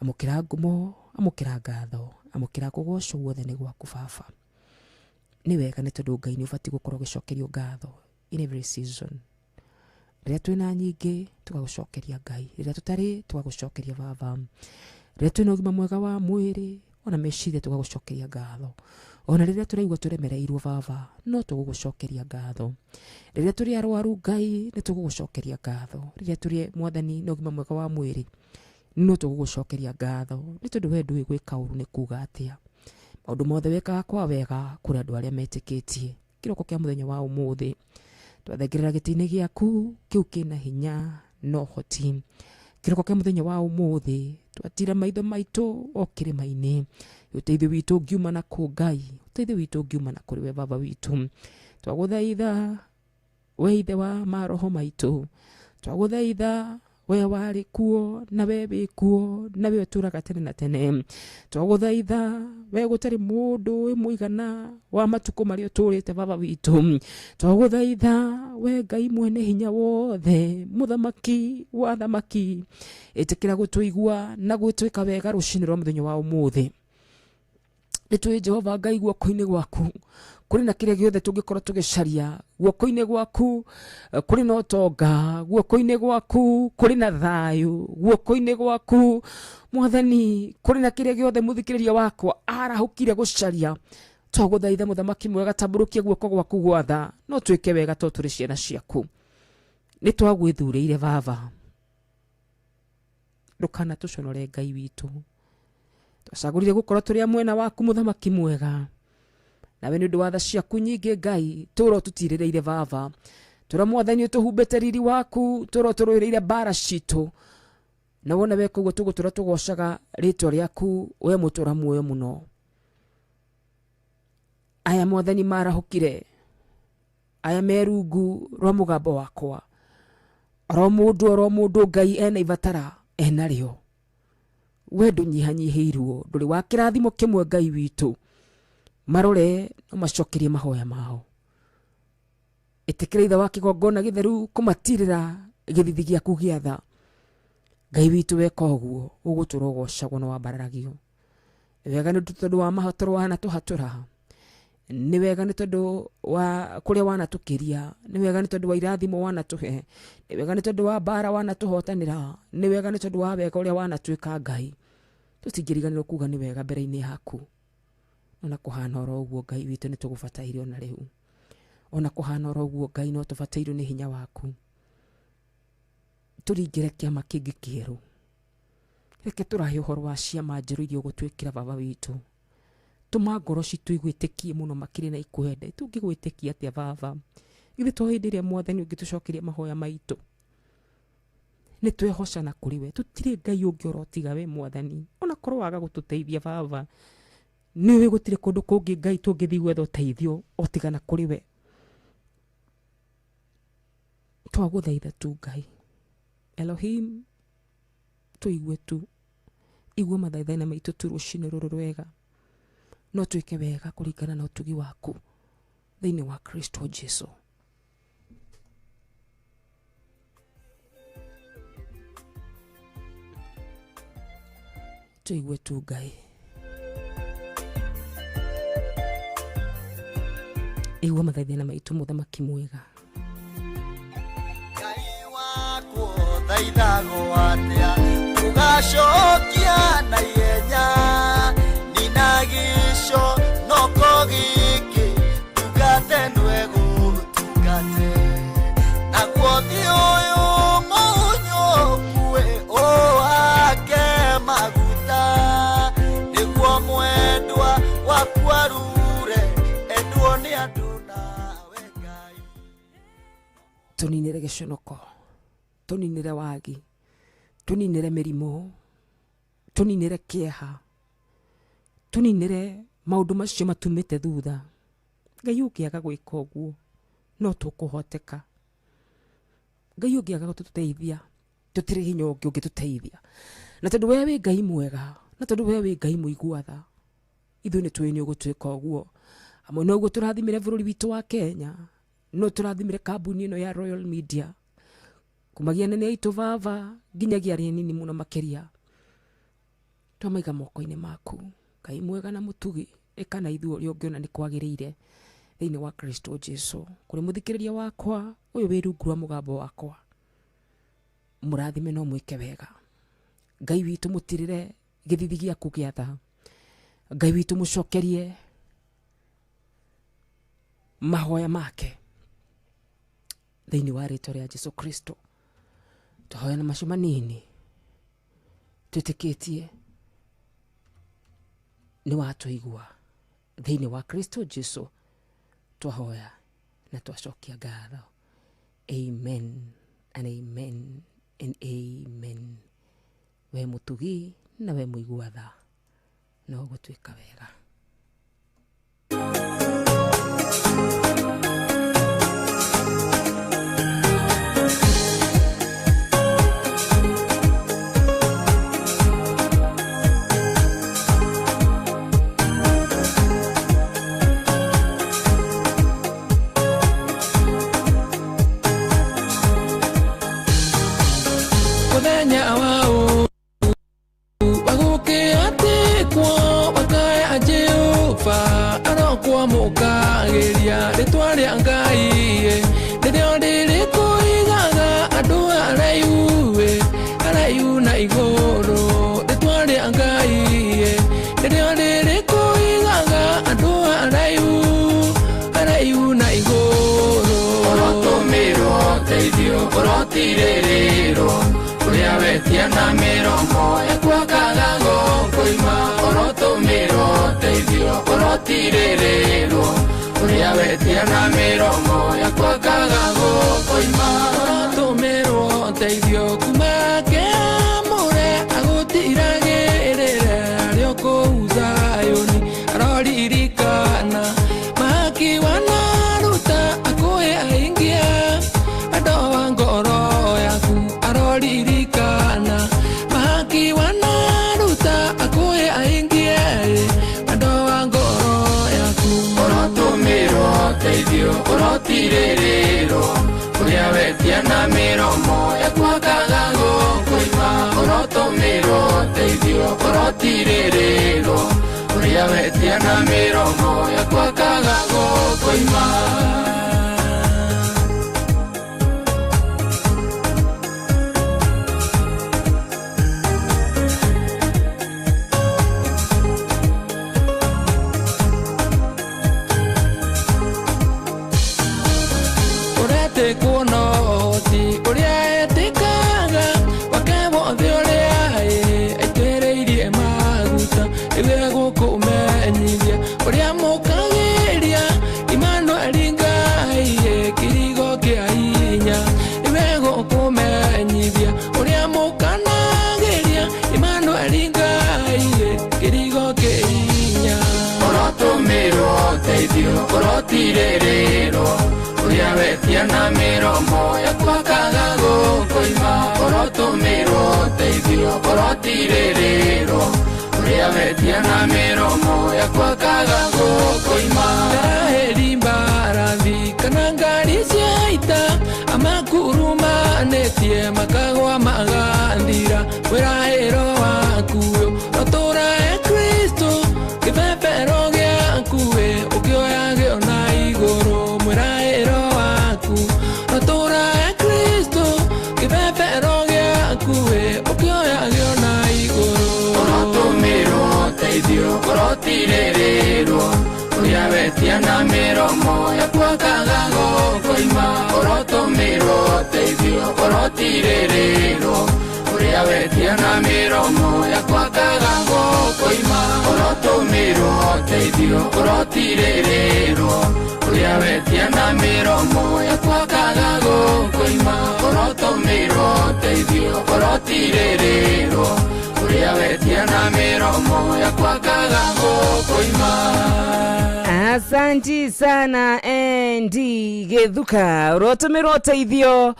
Amũkĩra ngumo, amũkĩra ngatho, Amũkĩra kũgocwo guothe nĩ gwaku baba. Nĩ wega nĩ tondũ Ngai nĩ ũbatiĩ gũkorwo ũgĩcokerio ngatho in every season. Rĩrĩa twĩna nyingĩ tũgagũcokeria Ngai, rĩrĩa tũtarĩ tũgagũcokeria baba, rĩrĩa twĩna ũgima mwega wa mwĩrĩ ona meciria tũgagũcokeria ngatho, ona rĩrĩa tũraigua tũremereirwo baba no tũgũgũcokeria ngatho, rĩrĩa tũrĩ arwaru Ngai nĩ tũgũgũcokeria ngatho, rĩrĩa tũrĩ mwathani na ũgima mwega wa mwĩrĩ no tũgũgũcokeria ngatho, nĩ tondũ we ndũĩ gwĩka ũru nĩ kuga atĩa. Maũndũ mothe wĩkaga kwa wega kũrĩ andũ arĩa metĩkĩtie. Kĩroko kĩa mũthenya wa ũmũthĩ twathengerera gĩtĩ-inĩ gĩaku kĩu kĩna hinya na ũhoti. Kĩroko kĩa mũthenya wa ũmũthĩ twatira maitho maitũ o kĩrĩma-inĩ. Ũteithio witũ ũngiuma na kũ Ngai, ũteithio witũ ũngiuma na kũrĩ we baba witũ. Twagũthaitha we ithe wa maroho maitũ, twagũthaitha we warĩ kuo na we wĩ kuo na we ũtũraga tene na tene. Twagũthaitha we gũtarĩ mũndũ wĩ mũigana wa matukũ marĩa ũtũrĩte baba witũ. Twagũthaitha we Ngai mwene hinya wothe, mũthamaki wa thamaki, ĩtĩkĩra gũtũigua na gũtwĩka wega rũcinĩ rwa mũthenya wa ũmũthĩ. Nĩ tũĩ Jehova Ngai guoko-inĩ gwaku kũrĩ na kĩrĩa gĩothe tũngĩkorwo tũgĩcaria, guoko-inĩ gwaku kũrĩ na ũtonga, guoko-inĩ gwaku kũrĩ na thayũ, guoko-inĩ gwaku mwathani kũrĩ na kĩrĩa gĩothe mũthikĩrĩria wakwa arahũkire gũcaria. Twagũthaitha mũthamaki mwega, tambũrũkia guoko gwaku gwatha no twĩke wega to tũrĩ ciana ciaku. Nĩ twagwĩthurĩire baba, ndũkanatũconore Ngai witũ. Twacagũrire gũkorwo tũrĩ a mwena waku mũthamaki mwega, nawe nĩ ũndũ wa tha ciaku nyingĩ Ngai tũro tũtirĩrĩire baba. Tũra mwathani ũtũhumbĩte riri waku, tũro tũrũĩrĩire mbara citũ, na wona weka ũguo tũgũtũra tũgocaga rĩtwa rĩaku we mũtũra muoyo mũno. Aya mwathani marahũkire, aya me rungu rwa mũgambo wakwa, oro mũndũ Ngai ena ibatara enarĩo. We ndũnyihanyihĩirwo, ndũrĩ wa kĩrathimo kĩmwe Ngai witũ. Marore no macokerie mahoya mao. Ĩtĩkĩra ithe wa kĩgongona gĩtheru kũmatirĩra gĩthithi gĩaku gĩa tha. Ngai witũ weka ũguo ũgũtũra ũgocagwo na wambararagio. Nĩ wega nĩ tondũ wa mahatũro wanatũhatũra, nĩ wega nĩ tondũ wa kũrĩa wanatũkĩria, nĩ wega nĩ tondũ wa irathimo wanatũhe, nĩ wega nĩ tondũ wa mbara wanatũhotanĩra, nĩ wega nĩ tondũ wa wega ũrĩa wanatwĩka Ngai. Tũtingĩriganĩrwo kuga nĩ wega mbere-inĩ yaku. Ona kũhana oro ũguo Ngai witũ nĩ tũgũbataire ona rĩu. Ona kũhana oro ũguo Ngai no tũbatairwo nĩ hinya waku. Tũringĩre kĩama kĩngĩ kĩerũ. Reke tũrahe ũhoro wa ciama njerũ iria ũgũtwĩkĩra baba witũ. Tũma ngoro citũ igwĩtĩkie mũno makĩria na ikwende. Tũngĩgwĩtĩkia atĩa baba? Ithuĩ to hĩndĩ ĩrĩa mwathani ũngĩtũcokeria mahoya maitũ. Nĩ twehocana kũrĩ we. Tũtirĩ Ngai ũngĩ orotiga we mwathani. Ona korwo waga gũtũteithia baba, nĩ ũĩ gũtirĩ kũndũ kũngĩ Ngai tũngĩthiĩ gwetha ũteithio otigana kũrĩ we. Twagũthaitha tu Ngai. Elohim, tũigue tu. Igua mathaithana maitũ tu rũcinĩ rũrũ rwega. No twĩke wega kũringana na ũtugi waku thĩinĩ wa Kristo Jesu. Tũigue tu Ngai. Igua mathaithana maitũ mũthamaki mwega. Ngai wakwo thaithagwo atĩa ũgacokia na ihenya nina gĩco noko gĩkĩ tungate nĩwe gũtungate naguo thiĩ ũyũ mũnyũkue ũhake maguta nĩguo mwendwa waku arure endwo nĩ andũ nawe Ngai. Tũninĩre gĩconoko, tũninĩre wagi, tũninĩre mĩrimũ, tũninĩre kĩeha, tũninĩre maũndũ macio matumĩte thutha. Ngai ũngĩaga gwĩka ũguo no tũkũhoteka. Ngai ũngĩaga gũtũteithia tũtirĩ hinya ũngĩ ũngĩtũteithia. Na tondũ we wĩ Ngai mwega, na tondũ we wĩ Ngai mũigua tha, ithuĩ nĩ tũĩ nĩ ũgũtwĩka ũguo. Hamwe na ũguo tũrathimĩre bũrũri witũ wa Kenya, no tũrathimĩre kambuni ĩno ya Royal Media, kumagia anene aitũ baba nginyagia arĩa anini mũno makĩria. Twamaiga moko-inĩ maku. Ngai mwega na mũtugi, ĩka na ithuĩ ũrĩa ũngĩona nĩ kwagĩrĩire thĩinĩ wa Kristo Jesu. Kũrĩ mũthikĩrĩria wakwa ũyũ wĩ rungu rwa mũgambo wakwa, mũrathime no mwĩke wega. Ngai witũ mũtirĩre gĩthithi gĩaku gĩa tha. Ngai witũ mũcokerie mahoya make thĩinĩ wa rĩtwa rĩa Jesu Kristo. Twahoya na macio manini twĩtĩkĩtie nĩ watũigua thĩinĩ wa Kristo Jesu. Twahoya na twacokia ngatho. Amen and amen and amen. We mũtugi na we mũigua tha, no gũtuĩka wega. Muthenya wa wagũkĩatĩkwo wakaya Jehova arokwamũkagĩria rĩtwa rĩa Ngai rĩrĩa rĩrĩkũigaga andũ araihu araihu na igũrũ rĩtwa rĩa Ngai rĩrĩa rĩrĩkũigaga andũ araihu araihu na igũrũ. Ũrotũmĩrwo ũteithio ũrotirĩrĩrwo ũrĩa wetia na mĩromo yakwakaga gũkũima. Ũrotũmĩrwo ũteithio ũrotirĩrĩrwo ũrĩa wetia na mĩromo yakwakaga gũkũima. Ũrotũmĩrwo ũteithio kuma kĩamũre agũtiragĩrĩre arĩ o kũu Zayuni aroririkana mahaki wanaruta akũhe aingia andũ a ngoro yaku aroririkana mahaki wanaruta akũhe aingie andũ a ngoro yaku. Ũrotũmĩrwo ũteithio ũrotirĩrĩrwo ũrĩa wetia na mĩromo yakwakaga gũkũima. Ũrotũmĩrwo ũteithio ũrotirĩrĩrwo ũrĩa wetia na mĩromo yakwakaga gũkũima. Ũretĩkwo no ũhoti ũrĩa etĩkaga wake wothe ũrĩa aitĩrĩirie maguta rĩu egũkũmenyithia ũrĩa mũkagĩria Emmanuel Ngai kĩrigo kĩa hinya rĩu egũkũmenyithia ũrĩa mũkanagĩria Emmanuel Ngai kĩrigo kĩa hinya. Ũrotũmĩrwo ũteithio ũrotirĩrĩrwo ũrĩa wetia na mĩromo yakwakaga gũkũima. Ũrotũmĩrwo ũteithio ũrotirĩrĩrwo ũrĩa wetia na mĩromo yakwakaga gũkũima. Ndaheri mbarathi kana ngari cia ita amakurumanĩtie makagwa magathira wĩrahĩro waku rotũra e Kristo kĩbebero gĩaku ũkĩoyagĩo na igũrũ mwĩrahĩro waku rotũra e Kristo kĩbebero gĩaku ũkĩoyagĩo na igũrũ. Ũrotũmĩrwo ũteithio ũrotirĩrĩrwo ũrĩa wetia na mĩromo yakwakaga gũkũima. Ũrotũmĩrwo ũteithio ũrotirĩrĩrwo ũrĩa wetia na mĩromo yakwakaga gũkũima. Ũrotũmĩrwo ũteithio ũrotirĩrĩrwo ũrĩa wetia na mĩromo yakwakaga gũkũima. Ũrotũmĩrwo ũteithio ũrotirĩrĩrwo ũrĩa wetia na mĩromo yakwakaga gũkũima. Asanti sana Andy Githuka, ũrotũmĩrwo ũteithio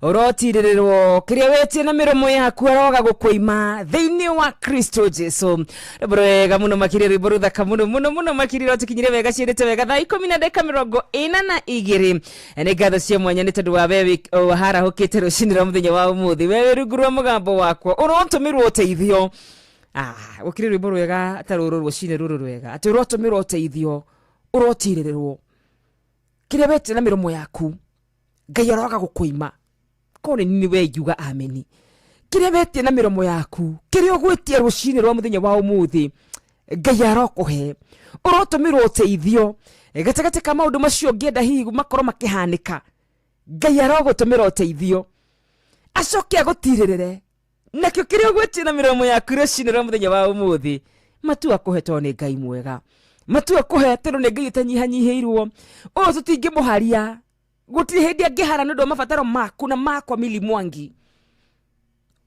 ũrotirĩrĩrwo kĩrĩa wetie na mĩromo yaku aroga gũkũima thĩinĩ wa Kristo Jesu. Rwĩmbo rwega mũno makĩria, rwĩmbo rũthaka mũno mũno mũno makĩria, rũtũkinyire wega ciĩrĩte wega thaa 10:42. Nĩ ngatho cia mwanya nĩ tondũ wa we waharahũkĩte rũcinĩ rwa mũthenya wa ũmũthĩ. We wĩ rungu rwa mũgambo wakwa ũrotũmĩrwo ũteithio Gũkĩrĩ rwĩmbo rwega ta rũrũ rũcinĩ rũrũ rwega atĩ ũrotũmĩrwo ũteithio, ũrotirĩrĩrwo kĩrĩa wetire na mĩromo yaku Ngai aroga gũkũima. Korwo nĩ we ngiuga ameni. Kĩrĩa wetie na mĩromo yaku, kĩrĩa ũgwĩtia rũcinĩ rwa mũthenya wa ũmũthĩ, Ngai arokũhe. Ũrotũmĩrwo ũteithio gatagatĩ ka maũndũ macio ũngĩenda hihi makorwo makĩhanĩka, Ngai arogũtũmĩra ũteithio acoke agũtirĩrĩre nakĩo kĩrĩa ũgwĩtie na mĩromo yaku rũcinĩ rwa mũthenya wa ũmũthĩ, matu akũhe tondũ nĩ Ngai mwega, matu akũhe tondũ nĩ Ngai ũtanyihanyihĩirwo. Ũyũ tũtingĩmũharia, gũtirĩ hĩndĩ angĩhara nĩ ũndũ wa mabataro maku na makwa. Milly Mwangi,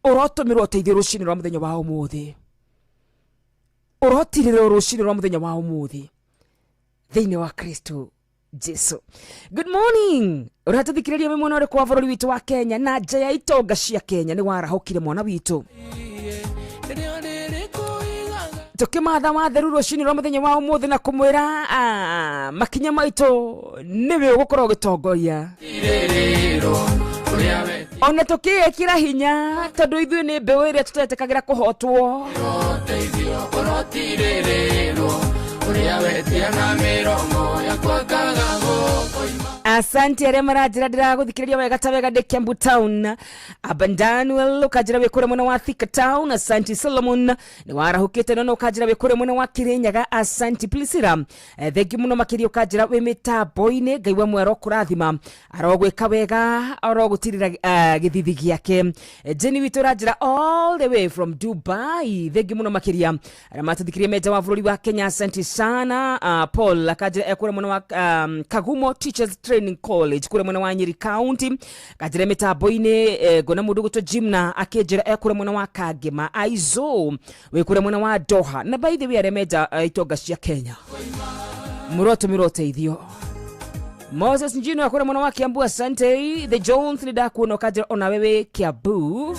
ũrotũmĩrwo ũteithio rũcinĩ rwa mũthenya wa ũmũthĩ, ũrotirĩrĩrwo rũcinĩ rwa mũthenya wa ũmũthĩ thĩinĩ wa Kristo Jesu. Good morning. Ũratũthikĩrĩria wĩ mwena ũrĩkũ wa bũrũri witũ wa Kenya na nja ya itonga cia Kenya? Nĩ warahũkire mwana witũ tũkĩmatha watheru rũcinĩ rwa mũthenya wa ũmũthĩ na kũmwĩra makinya maitũ nĩwe ũgũkorwo ũgĩtongoria, ona tũkĩĩkĩra hinya tondũ ithuĩ nĩ mbeũ ĩrĩa tũtetĩkagĩra kũhotwo. Asante arĩa maranjĩra ndĩragũthikĩrĩria wega ta wega ndĩ Kiambu town. Abandanuel ũkanjĩra wĩ kũrĩa mwena wa Thika town. Asante Solomon nĩ warahũkĩte nono ũkanjĩra wĩ kũrĩa mwena wa Kirinyaga. Asante Priscilla, thengi mũno makĩria ũkanjĩra wĩ mĩtambo-inĩ. Ngai wa mwero kũrathima, arogwĩka wega, arogũtirĩra gĩthithi gĩake. Jenny witũ ũranjĩra all the way from Dubai, thengi mũno makĩria arĩa matũthikĩrĩria menja wa bũrũri wa Kenya. Asante sana. Paul akanjĩra ekũrĩa mwena wa Kagumo Teachers Training College kũrĩa mwena wa Nyeri County. Kanjĩra mĩtambo-inĩ ngona mũndũ gwĩtwo Jimna akĩnjĩra ekũrĩa mwena wa Kangema. Aizo wĩ kũrĩa mwena wa Doha. Na by the way arĩa menja itonga cia Kenya, mũrotũmĩrwo ũteithio. Moses Njino akũrĩa mwena wa Kiambu, asante. The Jones nĩ ndakuona ũkanjĩra ona we wĩ Kiambu.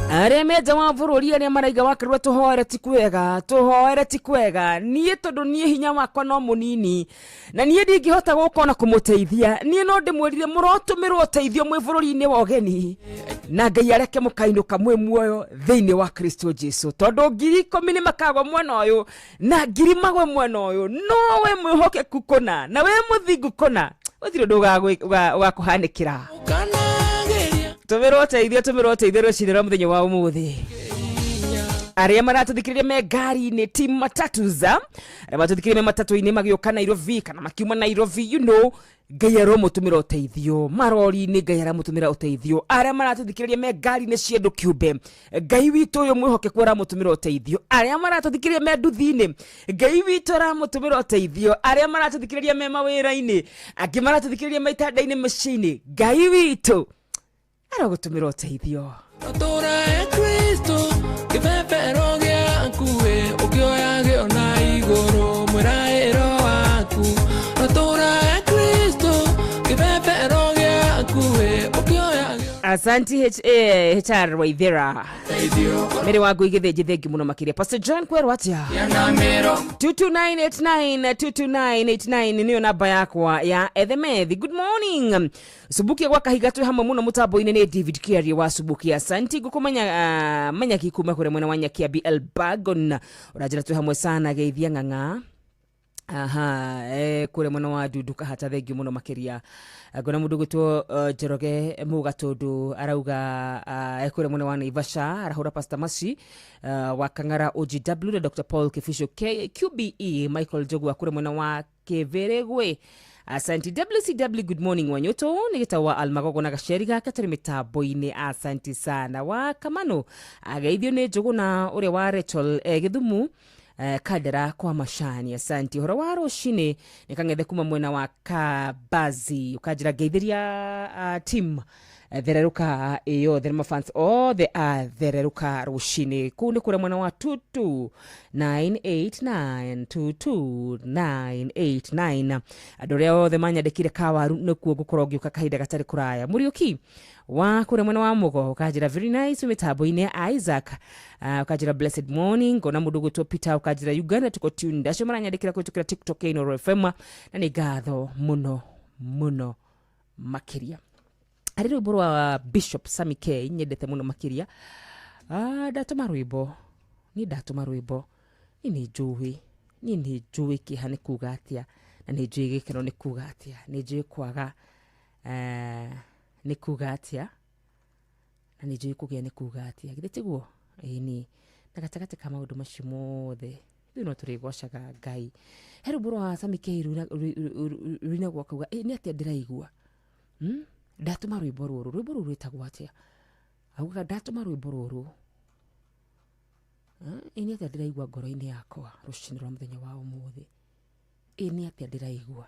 Arĩa menja wa bũrũri arĩa maraiga wakarua tũhoere ti kwega, tũhoere ti kwega. Niĩ tondũ niĩ hinya wakwa no mũnini na niĩ ndingĩhota gũka ona kũmũteithia, niĩ no ndĩmwĩrire mũrotũmĩrwo ũteithio mwĩ bũrũri-inĩ wa ũgeni na Ngai areke mũkainũka mwĩ muoyo thĩinĩ wa Kristo Jesu, tondũ 10,000 nĩ makagwa mwena ũyũ na 1,000 magwe mwena ũyũ, no we mwĩhokeku kũna na we mũthingu kũna, gũtirĩ ũndũ ũgakũhanĩkĩra. Tũmĩrwo ũteithio, tũmĩrwo ũteithio rũcinĩ rwa mũthenya wa ũmũthĩ. Arĩa maratũthikĩrĩria me ngari-inĩ team matatuza, arĩa maratũthikĩrĩria me matatũ-inĩ magĩũka Nairobi kana makiuma Nairobi, you know, Ngai aromũtũmĩra ũteithio. Marori-inĩ Ngai aramũtũmĩra ũteithio. Arĩa maratũthikĩrĩria me ngari-inĩ cia andũ kĩũmbe, Ngai witũ ũyũ mwĩhokeku aramũtũmĩra ũteithio. Arĩa maratũthikĩrĩria me nduthi-inĩ, Ngai witũ aramũtũmĩra ũteithio. Arĩa maratũthikĩrĩria me mawĩra-inĩ, angĩ maratũthikĩrĩria me itanda-inĩ mĩciĩ-inĩ, Ngai witũ aragũtũmĩra ũteithio. Tũrae Kristo kĩbebero gĩaku ũkĩoyage ona igũrũ mwĩraĩro waku. Tũrae Kristo kĩbebero gĩaku ũkĩoyage. Asante HR Waithera Mary wangu igĩthĩnji thengi mũno makĩria. Pastor John kwerwo atĩa? 22989 22989 nĩyo namba yakwa ya Ethemethi. Good morning. Subukia gwa kahiga twĩ hamwe mũno mũtambo-inĩ nĩ David Kiarie wa Subukia. Asante ngũkũmenya manyaki kuma kũrĩa mwena wa Nyakia BL Bagon. Ũranjĩra twĩ hamwe sana geithia ng'ang'a. Aha, kũrĩa mwena wa Ndundu Kahata, thengiũ mũno makĩria. Ngona mũndũ gwĩtwo Njoroge Mũgatũndũ arauga kũrĩa mwena wa Naivasha, arahũra Pastor Masi wa Kang'ara OGW na Dr. Paul Kificio QBE Michael Njogu kũrĩa mwena wa Kĩbĩrĩgwe. Asante WCW, good morning Wanyoto nĩ gĩtawa Almagogo na gaceri gake tũrĩ mĩtambo-inĩ. Asante sana wa Kamano ageithio nĩ Njũgũna ũrĩa wa Rachel Gĩthumu Kadera kwa Mashani. Asante horo wa rũcinĩ nĩ kang'ethe kuma mwena wa Kabazi ũkanjĩra ngeithĩria team Thererũka ĩyo therema fans othe a Thererũka rũcinĩ. Kũu nĩ kũrĩa mwena wa 22989 22989. Andũ arĩa othe manyandĩkire kawaru nĩkuo ngũkorwo ngĩũka kahinda gatarĩ kũraya. Mũriũki wa kũrĩa mwena wa Mũgo ũkanjĩra very nice mĩtambo-inĩ. Isaac ũkanjĩra blessed morning. Ngona mũndũ gwĩtwo Peter ũkanjĩra Uganda tuko tuned. Acio maranyandĩkĩra kũhĩtũkĩra TikTok ya Inooro FM na nĩ ngatho mũno mũno makĩria. Harĩ rwĩmbo rwa Bishop Sammy K nyendete mũno makĩria. Ndatũma rwĩmbo, niĩ ndatũma rwĩmbo, niĩ nĩ njũĩ, niĩ nĩ njũĩ kĩeha nĩ kuga atĩa, na nĩ njũĩ gĩkeno nĩ kuga atĩa, nĩ njũĩ kwaga nĩ kuga atĩa, na nĩ njũĩ kũgĩa nĩ kuga atĩa, githĩ tiguo? Ĩni, na gatagatĩ ka maũndũ macio mothe ithuĩ no tũrĩgocaga Ngai. He rwĩmbo rwa Sami K ruinagwo akauga, nĩ atĩa ndĩraigua? Ndatũma rwĩmbo rũrũ, rwĩmbo rũrũ rwĩtagwo atĩa? Augaga ndatũma rwĩmbo rũrũ, ĩ nĩ atĩa ndĩraigua ngoro-inĩ yakwa rũcinĩ rwa mũthenya wa ũmũthĩ? Ĩ nĩ atĩa ndĩraigua?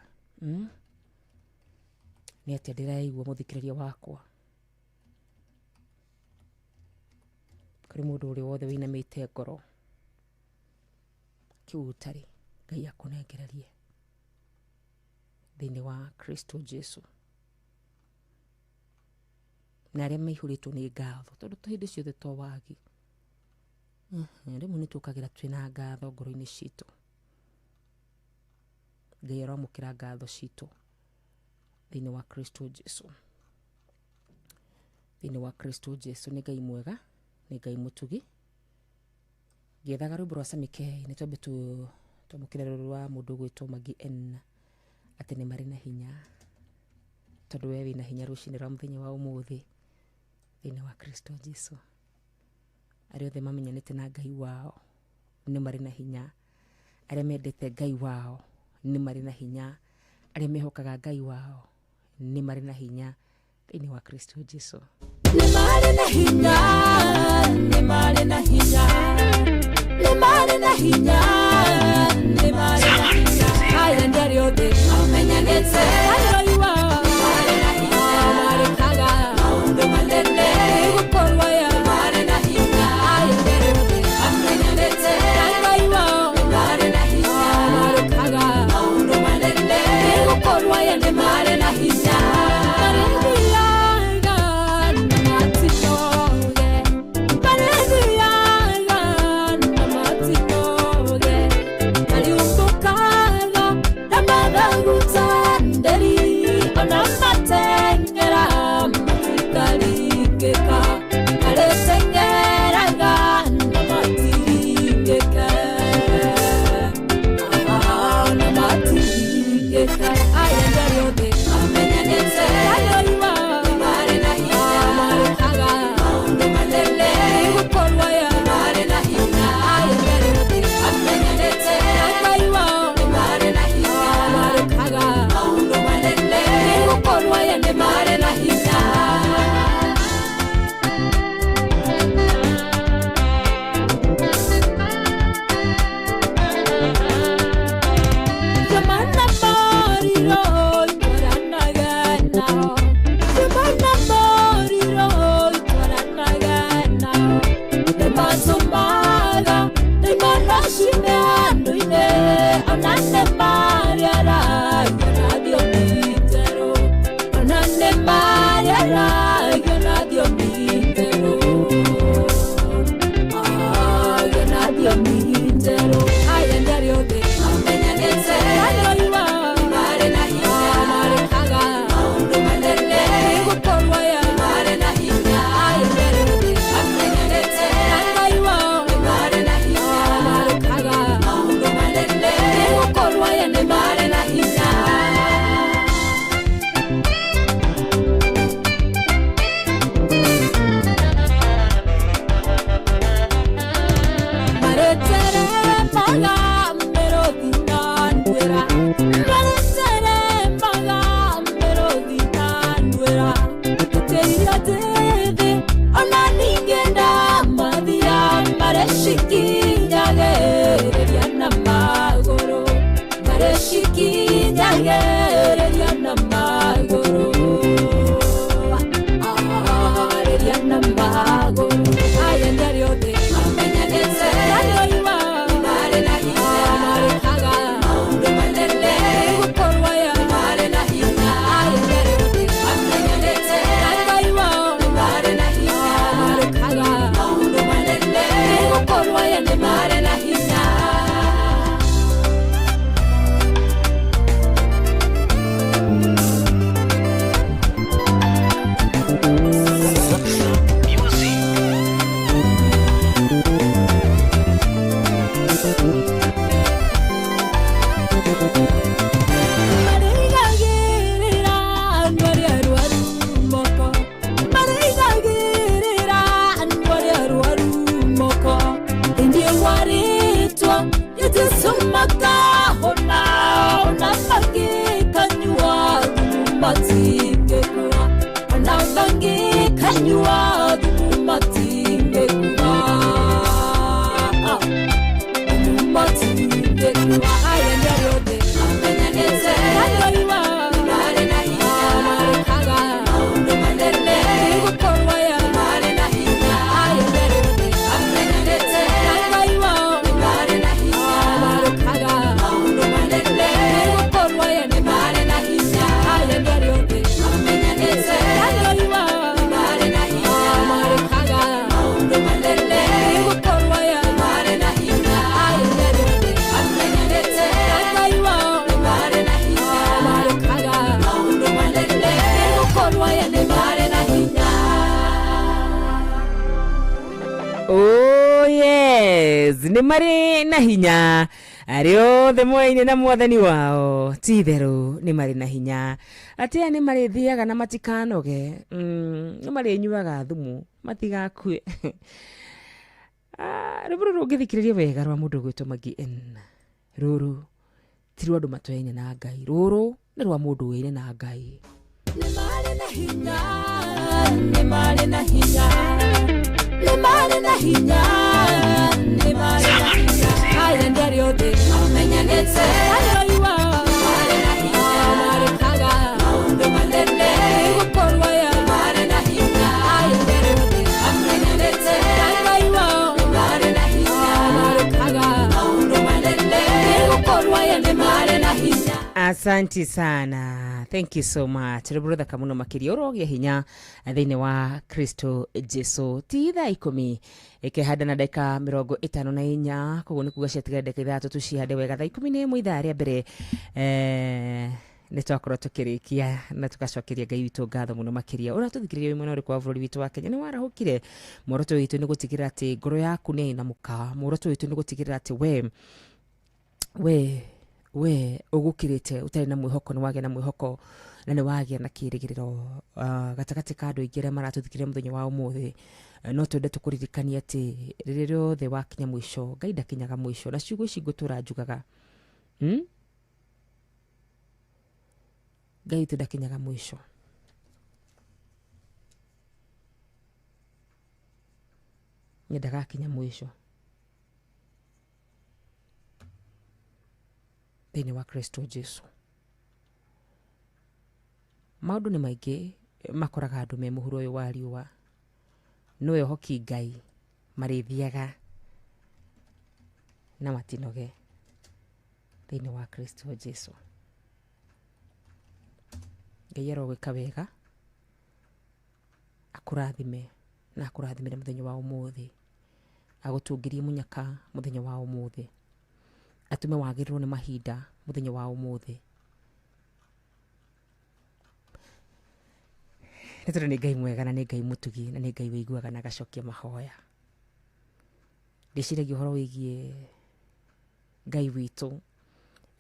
Nĩ atĩa ndĩraigua mũthikĩrĩria wakwa? Kũrĩ mũndũ ũrĩ wothe wĩinamĩte ngoro kĩu ũtarĩ, Ngai akũnengererie thĩinĩ wa Kristo Jesu. Na arĩa maihũrĩtwo nĩ ngatho, tondũ hĩndĩ ciothe to wagi, rĩmwe nĩ tũkagĩra twĩna ngatho ngoro-inĩ citũ. Ngai aramũkĩra ngatho citũ thĩinĩ wa Kristo Jesu. Thĩinĩ wa Kristo Jesu nĩ Ngai mwega, nĩ Ngai mũtugi. Ngĩethaga rwĩmbo rwa Sami K nĩ twambe twamũkĩre rũrũ rwa mũndũ ũgwĩtwo Magi N, atĩ nĩ marĩ na hinya, tondũ we wĩna hinya rũcinĩ rwa mũthenya wa ũmũthĩ thĩinĩ wa Kristo Jesu. Arĩa othe mamenyanĩte na Ngai wao nĩ marĩ na hinya, arĩa mendete Ngai wao nĩ marĩ na hinya, arĩa mehokaga Ngai wao nĩ marĩ na hinya thĩinĩ wa Kristo Jesu. Nĩ marĩ na hinya, nĩ marĩ na hinya, nĩ marĩ na hinya, nĩ marĩ na hinya. Aya nĩ arĩa othe mamenyanĩte na Ngai wao, nĩ marĩ na hinya, marĩkaga maũndũ manene, nĩgũkorwo aya nĩ marĩ na hinya. Aya nĩ arĩa othe mamenyanĩte na Ngai wao, nĩ marĩ na hinya, marĩkaga maũndũ manene, nĩgũkorwo aya nĩ marĩ na hinya. Nĩ marĩ na hinya arĩa othe moyaine na mwathani wao, ti itherũ nĩ marĩ na hinya. Atĩ aya nĩ marĩthiaga na matikanoge, nĩ marĩnyuaga thumu matigakue. Rwĩmbo rũrũ ũngĩthikĩrĩria wega rwa mũndũ ũgwĩtwo Maggie N, rũrũ ti rwa andũ matoyaine na Ngai, rũrũ nĩ rwa mũndũ ũyaine na Ngai. Nĩ marĩ na hinya, nĩ marĩ na hinya, nĩ marĩ na hinya, nĩ marĩ na hinya. Aya nĩ arĩa othe mamenyanĩte Ngai wao, nĩ marĩ na hinya, marĩkaga maũndũ manene, nĩgũkorwo aya nĩ marĩ na hinya. Aya nĩ arĩa othe mamenyanĩte Ngai wao, nĩ marĩ na hinya, marĩkaga maũndũ manene, nĩgũkorwo aya nĩ marĩ na hinya. Asanti sana, thank you so much. Rwĩmbo rũthaka mũno makĩria ũrogĩa hinya thĩinĩ wa Kristo Jesu. Ti thaa 10 ĩkĩhanda na ndagĩka 54, koguo nĩ kuga ciatigara ndagĩka 3 tũcihande wega. Thaa 11 ithaa rĩa mbere nĩ twakorwo tũkĩrĩkia na tũgacokeria Ngai witũ ngatho mũno makĩria. Ũrĩa tũthikĩrĩria wĩ mwena ũrĩkũ wa bũrũri witũ wa Kenya, nĩ warahũkire. Muoroto witũ nĩ gũtigĩrĩra atĩ ngoro yaku nĩ yainamũka. Muoroto witũ nĩ gũtigĩrĩra atĩ we ũgũkĩrĩte ũtarĩ na mwĩhoko, nĩ wagĩa na mwĩhoko na nĩ wagĩa na kĩrĩgĩrĩro. Gatagatĩ ka andũ aingĩ arĩa maratũthikĩrĩria mũthenya wa ũmũthĩ, no twende tũkũririkanie atĩ rĩrĩa rĩothe wakinya mũico, Ngai ndakinyaga mũico. Na ciugo ici ngũtũra njugaga, Ngai witũ ndakinyaga mũico. Nĩ ndagakinya mũico thĩinĩ wa Kristo Jesu. Maũndũ nĩ maingĩ makoraga andũ me mũhuro ũyũ wa riũa, no ehoki Ngai marĩthiaga na matinoge thĩinĩ wa Kristo Jesu. Ngai arogwĩka wega, akũrathime na akũrathimĩre mũthenya wa ũmũthĩ, agũtungĩrie mũnyaka mũthenya wa ũmũthĩ, atũme wagĩrĩrwo nĩ mahinda mũthenya wa ũmũthĩ. Nĩ tondũ nĩ Ngai mwega na nĩ Ngai mũtugi na nĩ Ngai wĩiguaga na agacokia mahoya. Ndĩciragia ũhoro wĩgiĩ Ngai witũ,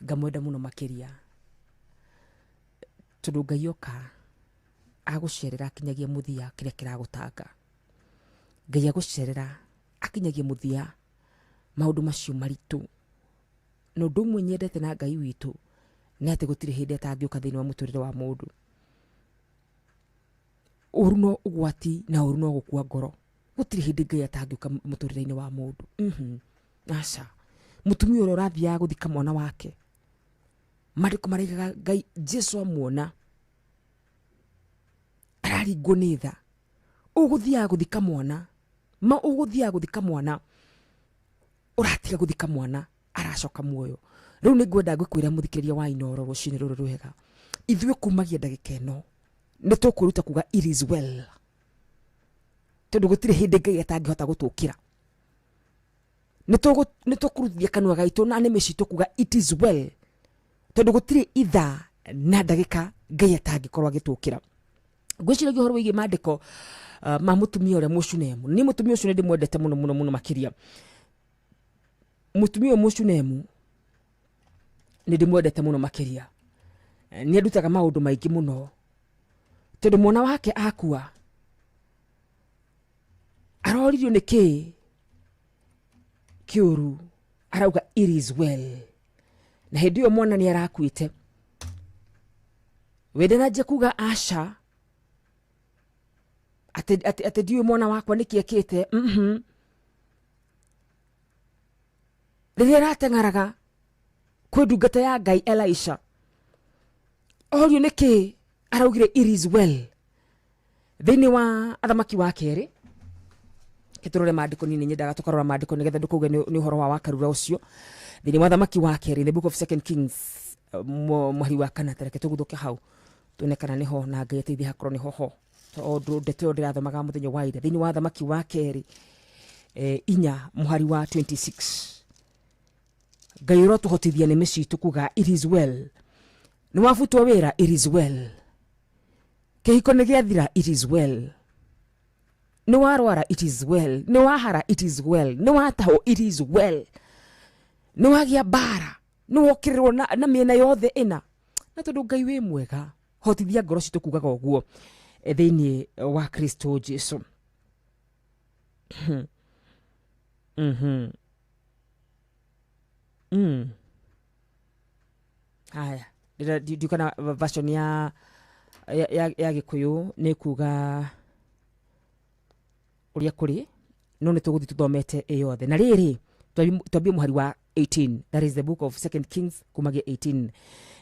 ngamwenda mũno makĩria, tondũ Ngai oka agũcerera akinyagia mũthia kĩrĩa kĩragũtanga. Ngai agũcerera akinyagia mũthia maũndũ macio maritũ. Na ũndũ ũmwe nyendete na Ngai witũ nĩ atĩ gũtirĩ hĩndĩ atangĩũka thĩinĩ wa mũtũrĩre wa mũndũ. Ũru no ũgwati na ũru no gũkua ngoro. Gũtirĩ hĩndĩ Ngai atangĩũka mũtũrĩre-inĩ wa mũndũ. Aca. Mũtumia ũrĩa ũrathiaga gũthika mwana wake, maandĩko maraigaga Ngai Jesu amuona araringwo nĩ tha. Ũgũthiaga gũthika mwana, ma ũgũthiaga gũthika mwana, ũratiga gũthika mwana aracoka muoyo. Rĩu nĩ ngwenda ngũkwĩra mũthikĩrĩria wa Inooro rũcinĩ rũrũ rwega, ithuĩ kumagia ndagĩka ĩno nĩ tũkwĩruta kuga it is well, tondũ gũtirĩ hĩndĩ Ngai atangĩhota gũtũkĩra. Nĩ tũkũrutithia kanua gaitũ na nĩmĩ citũ kuga it is well, tondũ gũtirĩ ithaa na ndagĩka Ngai atangĩkorwo agĩtũkĩra. Ngwĩciragia ũhoro wĩgiĩ maandĩko ma mũtumia ũrĩa Mũshunemu. Niĩ mũtumia ũcio nĩ ndĩmwendete mũno mũno mũno makĩria. Mũtumia ũyũ Mũshunemu nĩ ndĩmwendete mũno makĩria. Nĩ andutaga maũndũ maingĩ mũno, tondũ mwana wake akua aroririo nĩ kĩĩ kĩũru, arauga it is well. Na hĩndĩ ĩyo mwana nĩ arakuĩte. Wende na nje kuga aca, atĩ ndiũĩ mwana wakwa nĩkĩ ekĩte. Rĩrĩa arateng'eraga kwĩ ndungata ya Ngai Elisha, orio nĩkĩ araugire it is well. Thĩinĩ wa athamaki wa kerĩ, tũrore maandĩko, niĩ nĩ nyendaga tũkarora maandĩko nĩgetha ndũkauge nĩ ũhoro wa wakarura ũcio. Thĩinĩ wa athamaki wa kerĩ, the book of Second Kings, mweri wa kana, tareke tũguthũke hau tuone kana nĩho, na Ngai ateithie hakorwo nĩho ho, tondũ ndeto ĩyo ndĩrathomaga mũthenya wa ira. Thĩinĩ wa athamaki wa kerĩ, 4 mũhari wa 26, Ngai ũrotũhotithia nĩmĩ citũ kuga it is well. Nĩ wabutwo wĩra, it is well. Kĩhiko nĩ gĩathira, it is well. Nĩ warwara, it is well. Nĩ wahara, it is well. Nĩ watahwo, it is well. Nĩ wagĩa mbara, nĩ wokĩrĩrwo na mĩena yothe ĩna, na tondũ Ngai wĩ mwega, hotithia ngoro citũ kugaga ũguo thĩinĩ wa Kristo Jesu. Haya, ndikana version ya Gĩkũyũ nĩ kuga ũrĩa kũrĩ, no nĩ tũgũthiĩ tũthomete ĩ yothe. Na rĩrĩ, twambie mũhari wa 18, that is the book of Second Kings kumagia 18.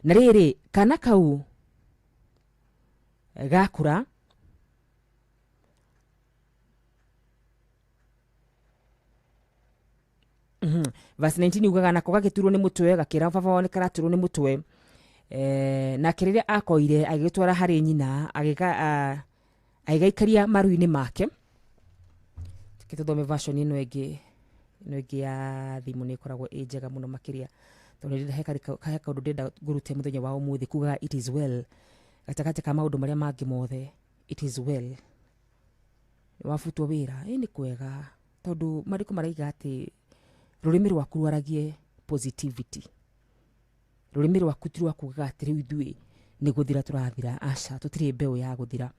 Na rĩrĩ, kana kau gakũra, Verse 19 yugaga, nako gagĩturwo nĩ mũtwe, gakĩra baba wao nĩ karaturwo nĩ mũtwe. Nake rĩrĩa akoire agĩgĩtwara harĩ nyina, agĩgaikaria maru-inĩ make. Reke tũthome version ĩno ĩngĩ, ĩno ĩngĩ ya thimũ nĩ ĩkoragwo ĩ njega mũno makĩria, tondũ nĩ he kaũndũ ndĩrenda ngũrute mũthenya wa ũmũthĩ kugaga it is well. Gatagatĩ ka maũndũ marĩa mangĩ mothe, it is well. Wabutwo wĩra, ĩ nĩ kwega, tondũ maandĩko maraiga atĩ rũrĩmĩ rwaku rwaragie positivity. Rũrĩmĩ rwaku ti rwa kugaga atĩ rĩu ithuĩ nĩ gũthira tũrathira. Aca, tũtirĩ mbeũ ya gũthira.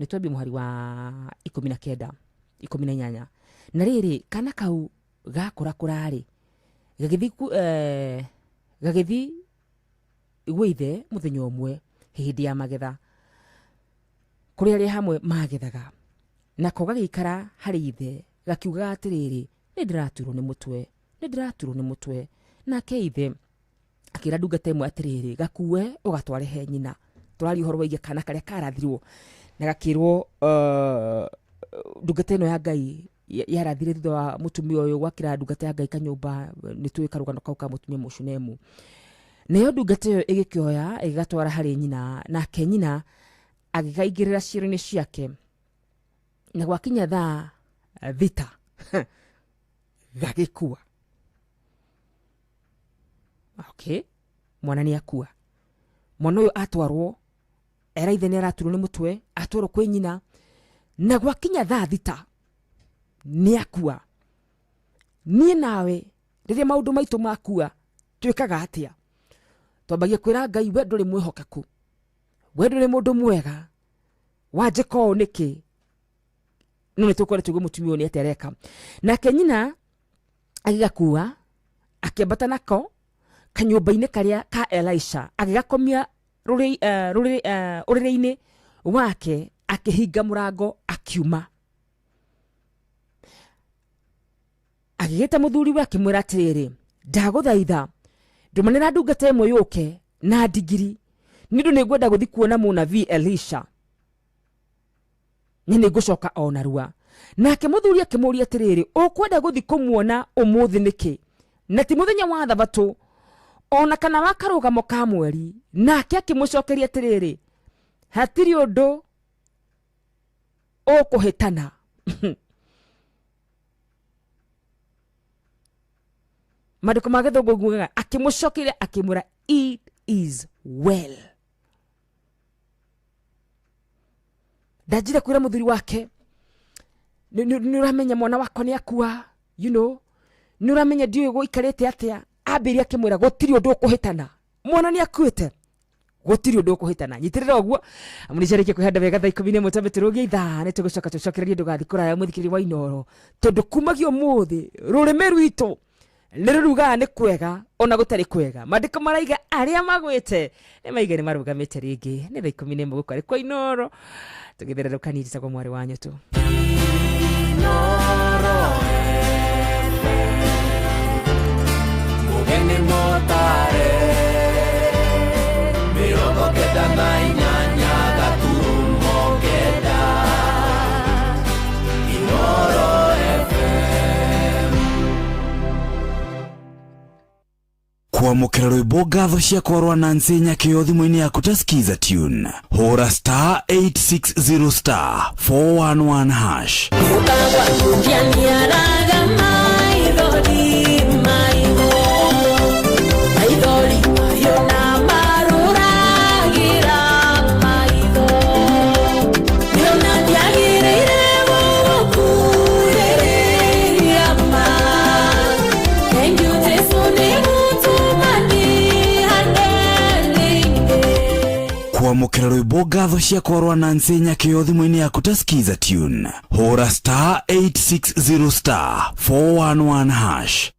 Nĩ twambie mũhari wa 19, 18. Na rĩrĩ, kana kau gakũra kũrarĩ, gagĩthi gwĩ ithe mũthenya ũmwe hĩndĩ ya magetha, kũrĩ arĩa hamwe magethaga. Nako gagĩikara harĩ ithe, gakiugaga atĩrĩrĩ, nĩ ndĩraturwo nĩ mũtwe, nĩ ndĩraturwo nĩ mũtwe. Nake ithe akĩra ndungata ĩmwe atĩrĩrĩ, gakue ũgatware he nyina. Tũraria ũhoro wĩgiĩ kana karĩa karathirwo, na gakĩrwo, ndungata ĩno ya Ngai yarathire thutha wa mũtumia ũyũ gwakĩra ndungata ya Ngai kanyũmba. Nĩ tũĩ karũgano kau ka mũtumia Mũshunemu. Nayo ndungata ĩyo ĩgĩkĩoya ĩgĩgatwara harĩ nyina, nake nyina agĩkaingĩrĩra ciero-inĩ ciake. Na gwakinya thaa 6 gagĩkua. Okay, mwana nĩ akua. Mwana ũyũ atwarwo, era ithe nĩ araturwo nĩ mũtwe, atwarwo kwĩ nyina, na gwakinya thaa 6 nĩ akua. Niĩ nawe rĩrĩa maũndũ maitũ makua twĩkaga atĩa? Twambagia kwĩra Ngai, we ndũrĩ mwĩhokeku, we ndũrĩ mũndũ mwega, wanjĩka ũũ nĩkĩ? No nĩ tũkwenda tũigue mũtumia ũyũ nĩ atĩa areka. Nake nyina agĩgakua, akĩambata nako kanyũmba-inĩ karĩa ka Elisha, agĩgakomia ũrĩrĩ-inĩ wake, akĩhinga mũrango akiuma. Agĩgĩta mũthuriwe akĩmwĩra atĩrĩrĩ, ndagũthaitha ndũmanĩra ndungata ĩmwe yũke na ndigiri, nĩ ũndũ nĩngwenda gũthiĩ kuona mũnabii Elisha, na nĩngũcoka o narua. Nake mũthuri akĩmũũria atĩrĩrĩ, ũkwenda gũthiĩ kũmuona ũmũthĩ nĩkĩ, na ti mũthenya wa thabatũ ona kana wa karũgamo ka mweri? Nake akĩmũcokeria atĩrĩrĩ, hatirĩ ũndũ ũkũhĩtana. Maandĩko ma gĩthũngũ ngugaga akĩmũcokeria akĩmwĩra, it is well. Ndanjire kwĩra mũthuri wake, nĩ ũramenya mwana wakwa nĩ akua, you know, nĩ ũramenya ndiũĩ gũikarĩte atĩa. Ambĩrĩria akĩmwĩra gũtirĩ ũndũ ũkũhĩtana, mwana nĩ akuĩte, gũtirĩ ũndũ ũkũhĩtana. Nyitĩrĩra ũguo, amu nĩ ciarĩkia kwĩhanda wega thaa 11 tambe tũrũgie ithaa, nĩ tũgũcoka tũcokererie. Ndũgathiĩ kũraya mũthikĩrĩria wa Inooro, tondũ kumagia ũmũthĩ rũrĩmĩ rwitũ nĩ rũrugaga nĩ kwega ona gũtarĩ kwega. Maandĩko maraiga arĩa magwĩte nĩ maige nĩ marũgamĩte rĩngĩ. Nĩ thaa 11 gũkũ arĩ kwa Inooro, tũgĩthererũka. Niĩ njĩtagwo mwarĩ wa Nyũtũ. Mugeni motare 98.9 Inooro FM. Kwamũkĩra rwĩmbo ngatho ciakwa rwa Nancy Nyakĩo thimũ-inĩ yaku ta Skiza tune, hũra star 860 star 411 hash. Ũkagwa maithori maitho maithori mahiũ na marũragĩra maitho nĩona ndiagĩrĩire. Kwamũkĩra rwĩmbo ngatho ciakwa rwa Nancy Nyakĩo thimũ-inĩ yaku ta Skiza tune, hũra star 860 star 411 hash.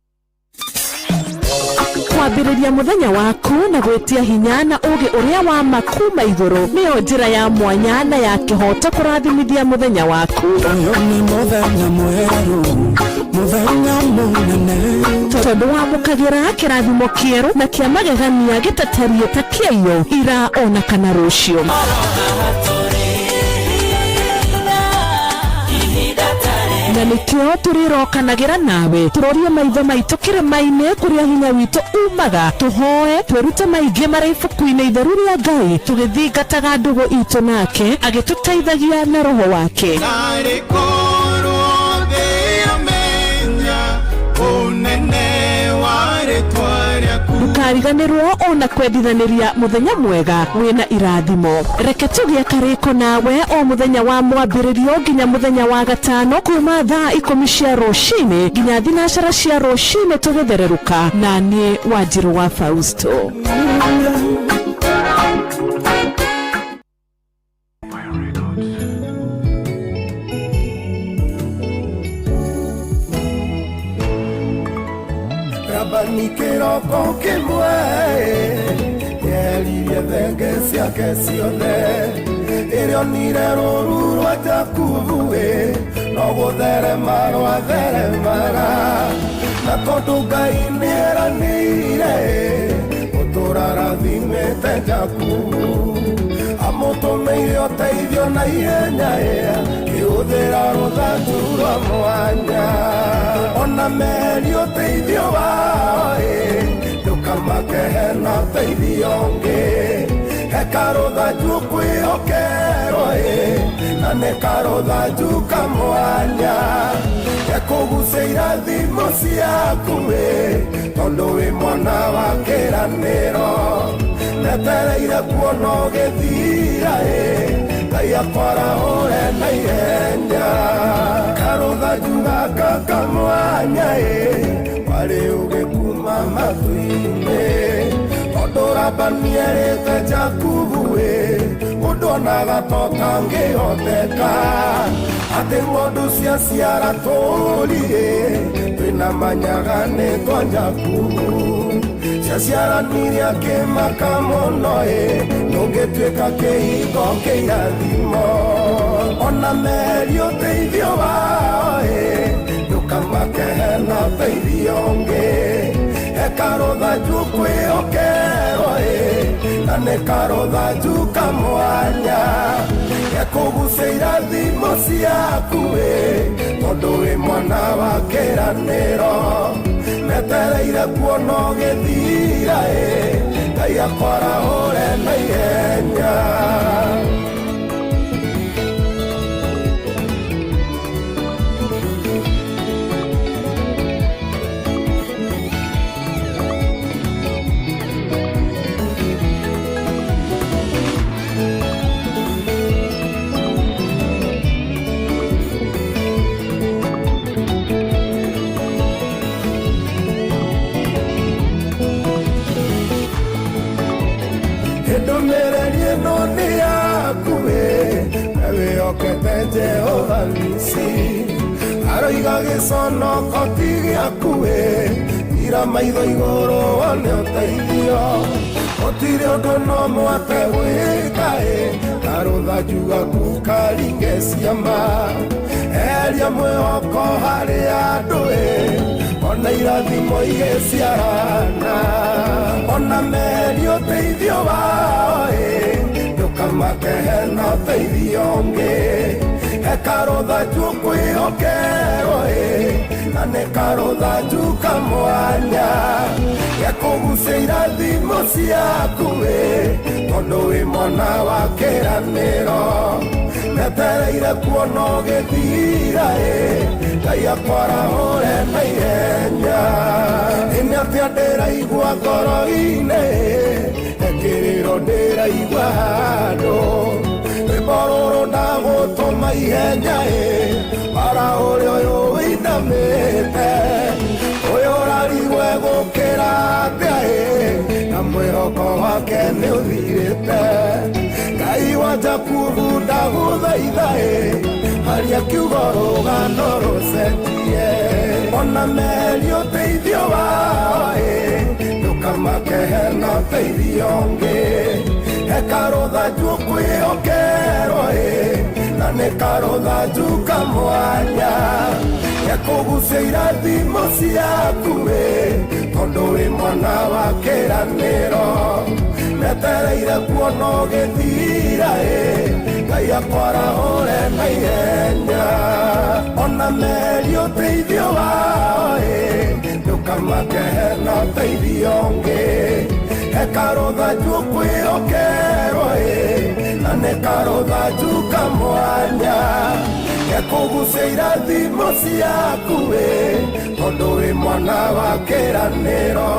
Kwambĩrĩria mũthenya waku na gwĩtia hinya na ũũgĩ ũrĩa wa ma kuma igũrũ nĩyo njĩra ya mwanya na ya kĩhooto kũrathimithia mũthenya waku. Ũyũ nĩ mũthenya mwerũ, mũthenya mũnene. Tondũ wamũkagĩra kĩrathimo kĩerũ na kĩa magegania gĩtatariĩ ta kĩaiyo ira ona kana rũciũ. Na nĩkĩo tũrĩrokanagĩra nawe tũrorie maitho maitũ kĩrĩma-inĩ kũrĩa hinya witũ umaga, tũhoe twĩrute maingĩ marĩa ibuku-inĩ itheru rĩa Ngai, tũgĩthingataga ndũgũ itũ nake agĩtũteithagia na roho wake. Narĩ korwo thĩ yamenya ũnene wa rĩtwa rĩaku. Ndũkariganĩrwo ona kwendithanĩria mũthenya mwega wĩna irathimo. Reke tũgĩe karĩko nawe o mũthenya wa mwambĩrĩrio nginya mũthenya wa gatano kuma thaa 10 cia rũcinĩ nginya 12 cia rũcinĩ tũgĩthererũka na niĩ Wanjirũ wa Fausto. Rabani kĩroko kĩmwe yeririe thenge ciake ciothe ĩrĩa onire rũru rwa Jakubu ĩ no gũtherema rwatheremaga na tondũ Ngai nĩeranĩire gũtũũra arathimĩte Jakubu amũtũmĩire ũteithio na ihenya kĩhũthĩra rũthanju rwa mwanya ona meri ũteithio wao ndũkamake hena ũteithio ũngĩ he karũthanju kwĩhokerwo na nĩ karũthanju kamwanya gekũgucia irathimo ciaku tondũ wĩ mwana wa kĩranĩro netereire kuona ũgĩthira Ngai akwarahũre na ihenya karũthanju gaka kamwanya warĩ ũgĩkuma matu-inĩ tondũ Labani erĩte Jakubu ũndũ onaga ta ũtangĩhoteka atĩ ng'ondu ciaciara tũũri twĩna manyaga nĩ twa Jakubu ciaciaranirie akĩmaka mũno ndũngĩtuĩka kĩhingo kĩirathimo ona meri ũteithio wao ndũkamake hena ũteithio ũngĩ he karũthanju kwĩhokerwo na nĩ karũthanju kamwanya gekũgucia irathimo ciaku tondũ wĩ mwana wa kĩranĩro netereire kuona ũgĩthira Ngai akwarahũre na ihenya. Ndũmĩrĩri ĩno nĩ yaku na wĩhokete Jehova Nisi aroiga gĩconoko ti gĩaku ira maitho igũrũ wone ũteithio gũtirĩ ũndũ no mwate gwĩka karũthanju gaku karinge ciama eheria mwĩhoko harĩ andũ ona irathimo igĩciarana ona meri ũteithio wao ndũkamake hena ũteithio ũngĩ he karũthanju kwĩhokerwo na nĩ karũthanju kamwanya gekũgucia irathimo ciaku tondũ wĩ mwana wa kĩranĩro netereire kuona ũgĩthira Ngai akwarahũre na ihenya ĩnĩ atĩa ndĩraigua ngoro-inĩ kĩrĩro ndĩraigua handũ rwĩmbo rũrũ ndagũtũma ihenya warahũre ũyũ wĩinamĩte ũyũ ũrarigwo egũkĩra atĩa na mwĩhoko wake nĩ ũthirĩte. Ngai wa Jakubu ndagũthaitha ĩ haria kiugo rũgano rũcenjie ona meri ũteithio wao ĩ ndũkamakehe na ũteithio ũngĩ he karũthanju kwĩhokerwo ĩ na nĩ karũthanju kamwanya gekũgucia irathimo ciaku ĩ tondũ wĩ mwana wa kĩranĩro metereire kuona ũgĩthira ĩ Ngai akwarahũre na ihenya ona meri ũteithio wao ĩ ndũkamakehe na ũteithio ũngĩ he karũthanju kwĩhokerwo ĩ na nĩ karũthanju kamwanya gekũgucia irathimo ciaku ĩ tondũ wĩ mwana wa kĩranĩro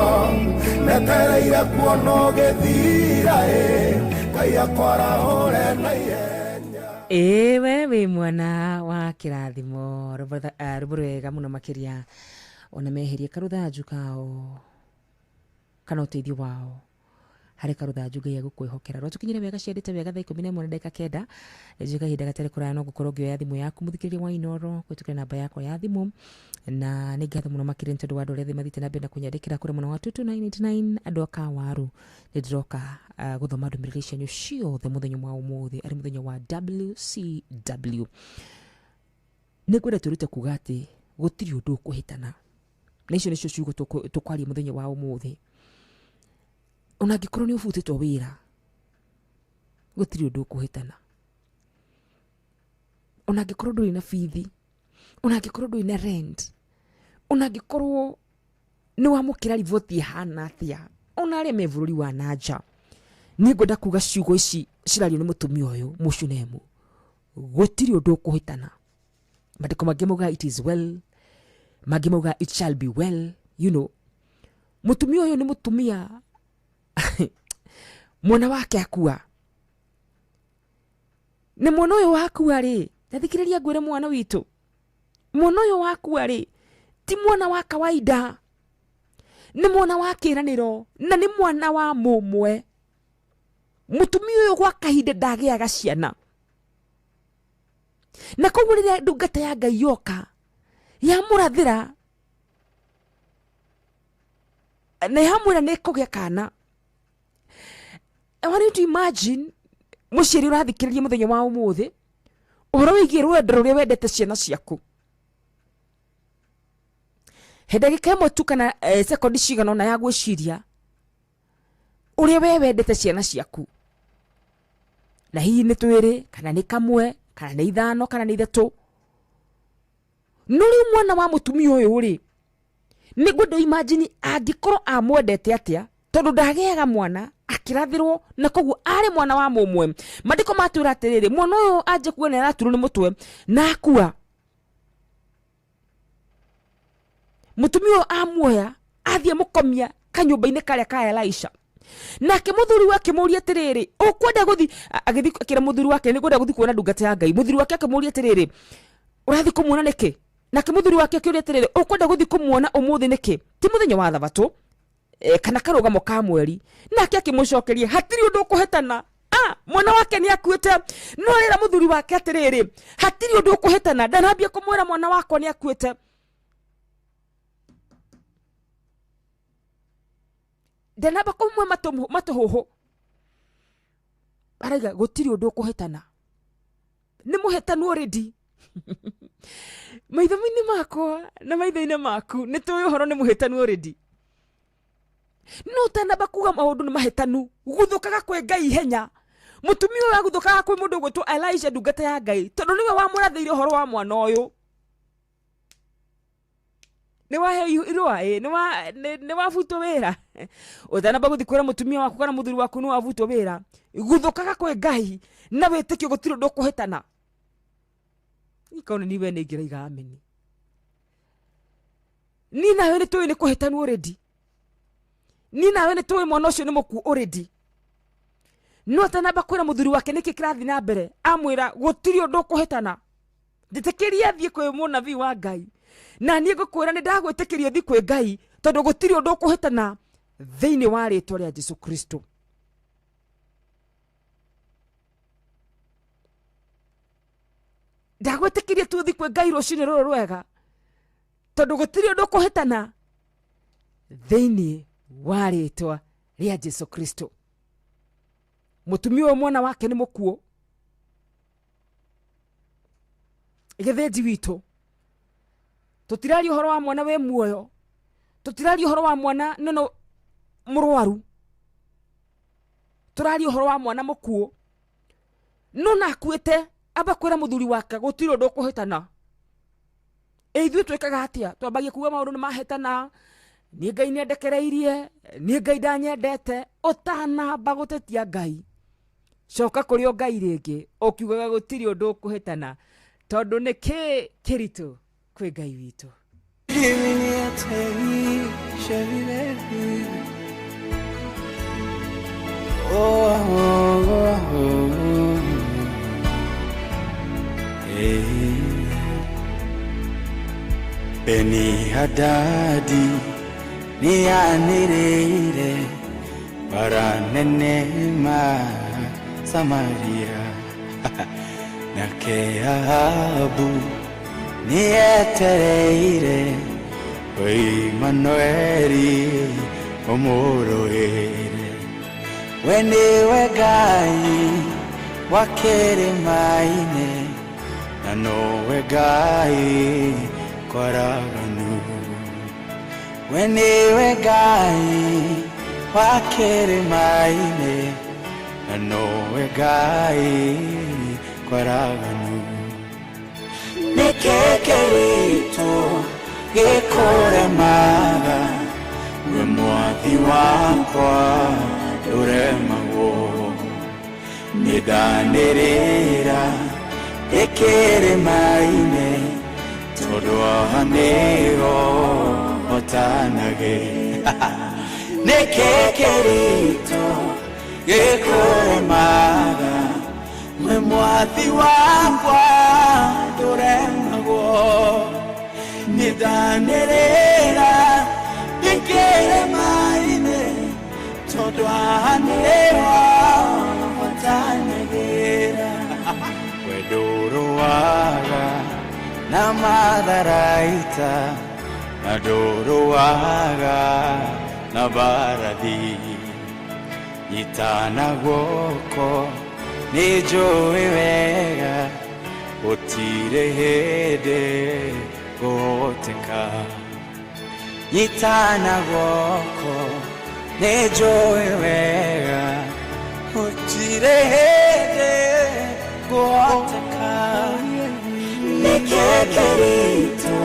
metereire kuona ũgĩthira ĩ Ngai akwarahũre na ihenya. Ĩĩ we wĩ mwana wa kĩrathimo rwĩmbo rwega mũno makĩria ona meherie karũthanju kao kana ũteithio wao harĩ karũthanju Ngai agũkwĩhokera. Rwatũkinyire wega ciendete wega thaa 11 na ndagĩka 9 nĩnjũĩ kahinda gatarĩ kũraya no ngũkorwo ngĩoya thimũ yaku mũthikĩrĩria wa Inooro kũhĩtũkĩra namba yakwa ya thimũ na nĩ ngatho mũno makĩria nĩ tondũ wa andũ arĩa othe mathiĩte na mbere na kũnyandĩkĩra kũrĩa mwena wa 22999 andũ a Kawaru. Nĩ ndĩroka gũthoma ndũmĩrĩri cianyu ciothe mũthenya wa ũmũthĩ arĩ mũthenya wa WCW. Nĩ ngwenda twĩrute kuga atĩ gũtirĩ ũndũ ũkũhĩtana na icio nĩcio ciugo tũkwaria mũthenya wa ũmũthĩ. Ona angĩkorwo nĩ ũbutĩtwo wĩra gũtirĩ ũndũ ũkũhĩtana, ona angĩkorwo ndũrĩ na bithi, ona angĩkorwo ndũrĩ na rent, ona angĩkorwo nĩ wamũkĩra riboti ĩhana atĩa, ona arĩa me bũrũri wa nanja, niĩ ngwenda kuga ciugo ici cirario nĩ mũtumia ũyũ Mũshunemu, gũtirĩ ũndũ ũkũhĩtana. Mandĩko mangĩ mauga it is well, mangĩ mauga it shall be well, you know. Mũtumia ũyũ nĩ mũtumia mwana wake akua, nĩ mwana ũyũ wakua rĩ, tathikĩrĩria ngwĩre mwana witũ, mwana ũyũ wakua rĩ ti mwana wa kawaida, nĩ mwana wa kĩranĩro na nĩ mwana wa mũmwe. Mũtumia ũyũ gwa kahinda ndagĩaga ciana, na koguo rĩrĩa ndungata ya Ngai yoka yamũrathĩra na yamwĩra nĩ ĩkũgĩa kana, I want you to imagine mũciari ũrathikĩrĩria mũthenya wa ũmũthĩ ũhoro wĩgiĩ rwendo rũrĩa wendete ciana ciaku. He ndagĩka ĩmwe tu kana sekondi cigana ũna ya gwĩciria ũrĩa we wendete ciana ciaku, na hihi nĩ twĩrĩ kana nĩ kamwe kana nĩ ithano kana nĩ ithatũ. No rĩu mwana wa mũtumia ũyũ rĩ, nĩ ngwenda imagine angĩkorwo amwendete atĩa, tondũ ndagĩaga mwana akĩrathĩrwo na koguo arĩ mwana wa mũmwe. Mandĩko matwĩra atĩrĩrĩ, mwana ũyũ anje kuona nĩ araturwo nĩ mũtwe na akua. Mũtumia ũyũ amuoya athiĩ mũkomia kanyũmba-inĩ karĩa ka Elisha. Nake mũthuri wake akĩmũũria atĩrĩrĩ, ũkwenda gũthiĩ? Agĩthiĩ akĩra mũthuri wake, nĩ ngwenda gũthiĩ kuona ndungata ya Ngai. Mũthuri wake akĩmũũria atĩrĩrĩ, ũrathiĩ kũmuona nĩkĩ? Nake mũthuri wake akĩũria atĩrĩrĩ, ũkwenda gũthiĩ kũmuona ũmũthĩ nĩkĩ? Ti mũthenya wa thabatũ kana karũgamo ka mweri. Nake akĩmũcokeria, hatirĩ ũndũ ũkũhĩtana. Mwana wake nĩ akuĩte. No arera mũthuri wake atĩrĩrĩ, hatirĩ ũndũ ũkũhĩtana, ndanambia kũmwĩra mwana wakwa nĩ akuĩte. Ndanamba kũmwe matũhũhũ. Araiga gũtirĩ ũndũ ũkũhĩtana, nĩ mũhĩtanu already. Maitho-inĩ makwa na maitho-inĩ maku nĩ tũĩ ũhoro nĩ mũhĩtanu already. No ũtanamba kuga maũndũ nĩ mahĩtanu, guthũkaga kwĩ Ngai ihenya. Mũtumia ũyũ aguthũkaga kwĩ mũndũ ũgwĩtwo Elisha ndungata ya Ngai, tondũ nĩwe wamũrathĩire ũhoro wa mwana ũyũ. Nĩ waheo irũa, nĩ wabutwo wĩra. Ũtanamba gũthiĩ kwĩra mũtumia waku kana mũthuri waku nĩ wabutwo wĩra, guthũkaga kwĩ Ngai na wĩtĩkio gũtirĩ ũndũ ũkũhĩtana. Ikona ni we nĩ ingĩraiga ameni. Niĩ nawe nĩ tũĩ nĩ kũhĩtanu already. Niĩ nawe nĩ tũĩ mwana ũcio nĩ mũkuũ already. No atanamba kwĩra mũthuri wake nĩkĩ kĩrathiĩ na mbere, amwĩra gũtirĩ ũndũ ũkũhĩtana. Njĩtĩkĩria thiĩ kwĩ mũnabii wa Ngai, na niĩ ngũkwĩra nĩ ndagwĩtĩkĩria ũthiĩ kwĩ Ngai, tondũ gũtirĩ ũndũ ũkũhĩtana thĩinĩ wa rĩtwa rĩa Jesu Kristo. Ndagwĩtĩkirie tu ũthiĩ kwĩ Ngai rũcinĩ rũrũ rwega, tondũ gũtirĩ ũndũ ũkũhĩtana thĩinĩ wa rĩtwa rĩa Jesu Kristo. Mũtumia ũyũ mwana wake nĩ mũkuũ, gĩthĩnji witũ. Tũtiraria ũhoro wa mwana wĩ muoyo, tũtiraria ũhoro wa mwana nono mũrwaru, tũraria ũhoro wa mwana mũkuũ. No na akuĩte amba kwĩra mũthuri wake gũtirĩ ũndũ ũkũhĩtana. Ĩ ithuĩ twĩkaga atĩa? Twambagia kuga maũndũ nĩ mahĩtana, niĩ Ngai nĩandekereirie, niĩ Ngai ndanyendete. Ũtanamba gũtetia Ngai, coka kũrĩ o Ngai rĩngĩ ũkiugaga gũtirĩ ũndũ ũkũhĩtana, tondũ nĩ kĩ kĩritũ kwĩ Ngai witũ. Beni Hadadi nianĩrĩire bara nene ma Samaria, nake Ahabu nĩetereire Imanueli ũmũrũĩre. We nĩwe Ngai wa kĩrĩma-inĩ, na nowe Ngai kwaraganu. We nĩwe Ngai wa kĩrĩma-inĩ, na nowe Ngai kwaraganu. Nĩkĩ kĩritũ gĩkũremaga, we mwathi wakwa ndũremagwo. Nĩndanĩrĩra ndĩ kĩrĩma-inĩ, tondũ haha nĩho hotanage. Nĩkĩ kĩritũ gĩkũremaga, we mwathi wakwa ndũremagwo. Nĩndanĩrĩra ndĩ kĩrĩma-inĩ, tondũ haha nĩho hotanagĩra. We ndũrũaga na matharaita, na ndũrũaga na mbarathi. Nyitana guoko nĩnjũĩ wega, gũtirĩ hĩndĩ ngũhoteka. Nyitana guoko nĩnjũĩ wega, gũtirĩ hĩndĩ ngũhoteka. Nĩkĩ kĩritũ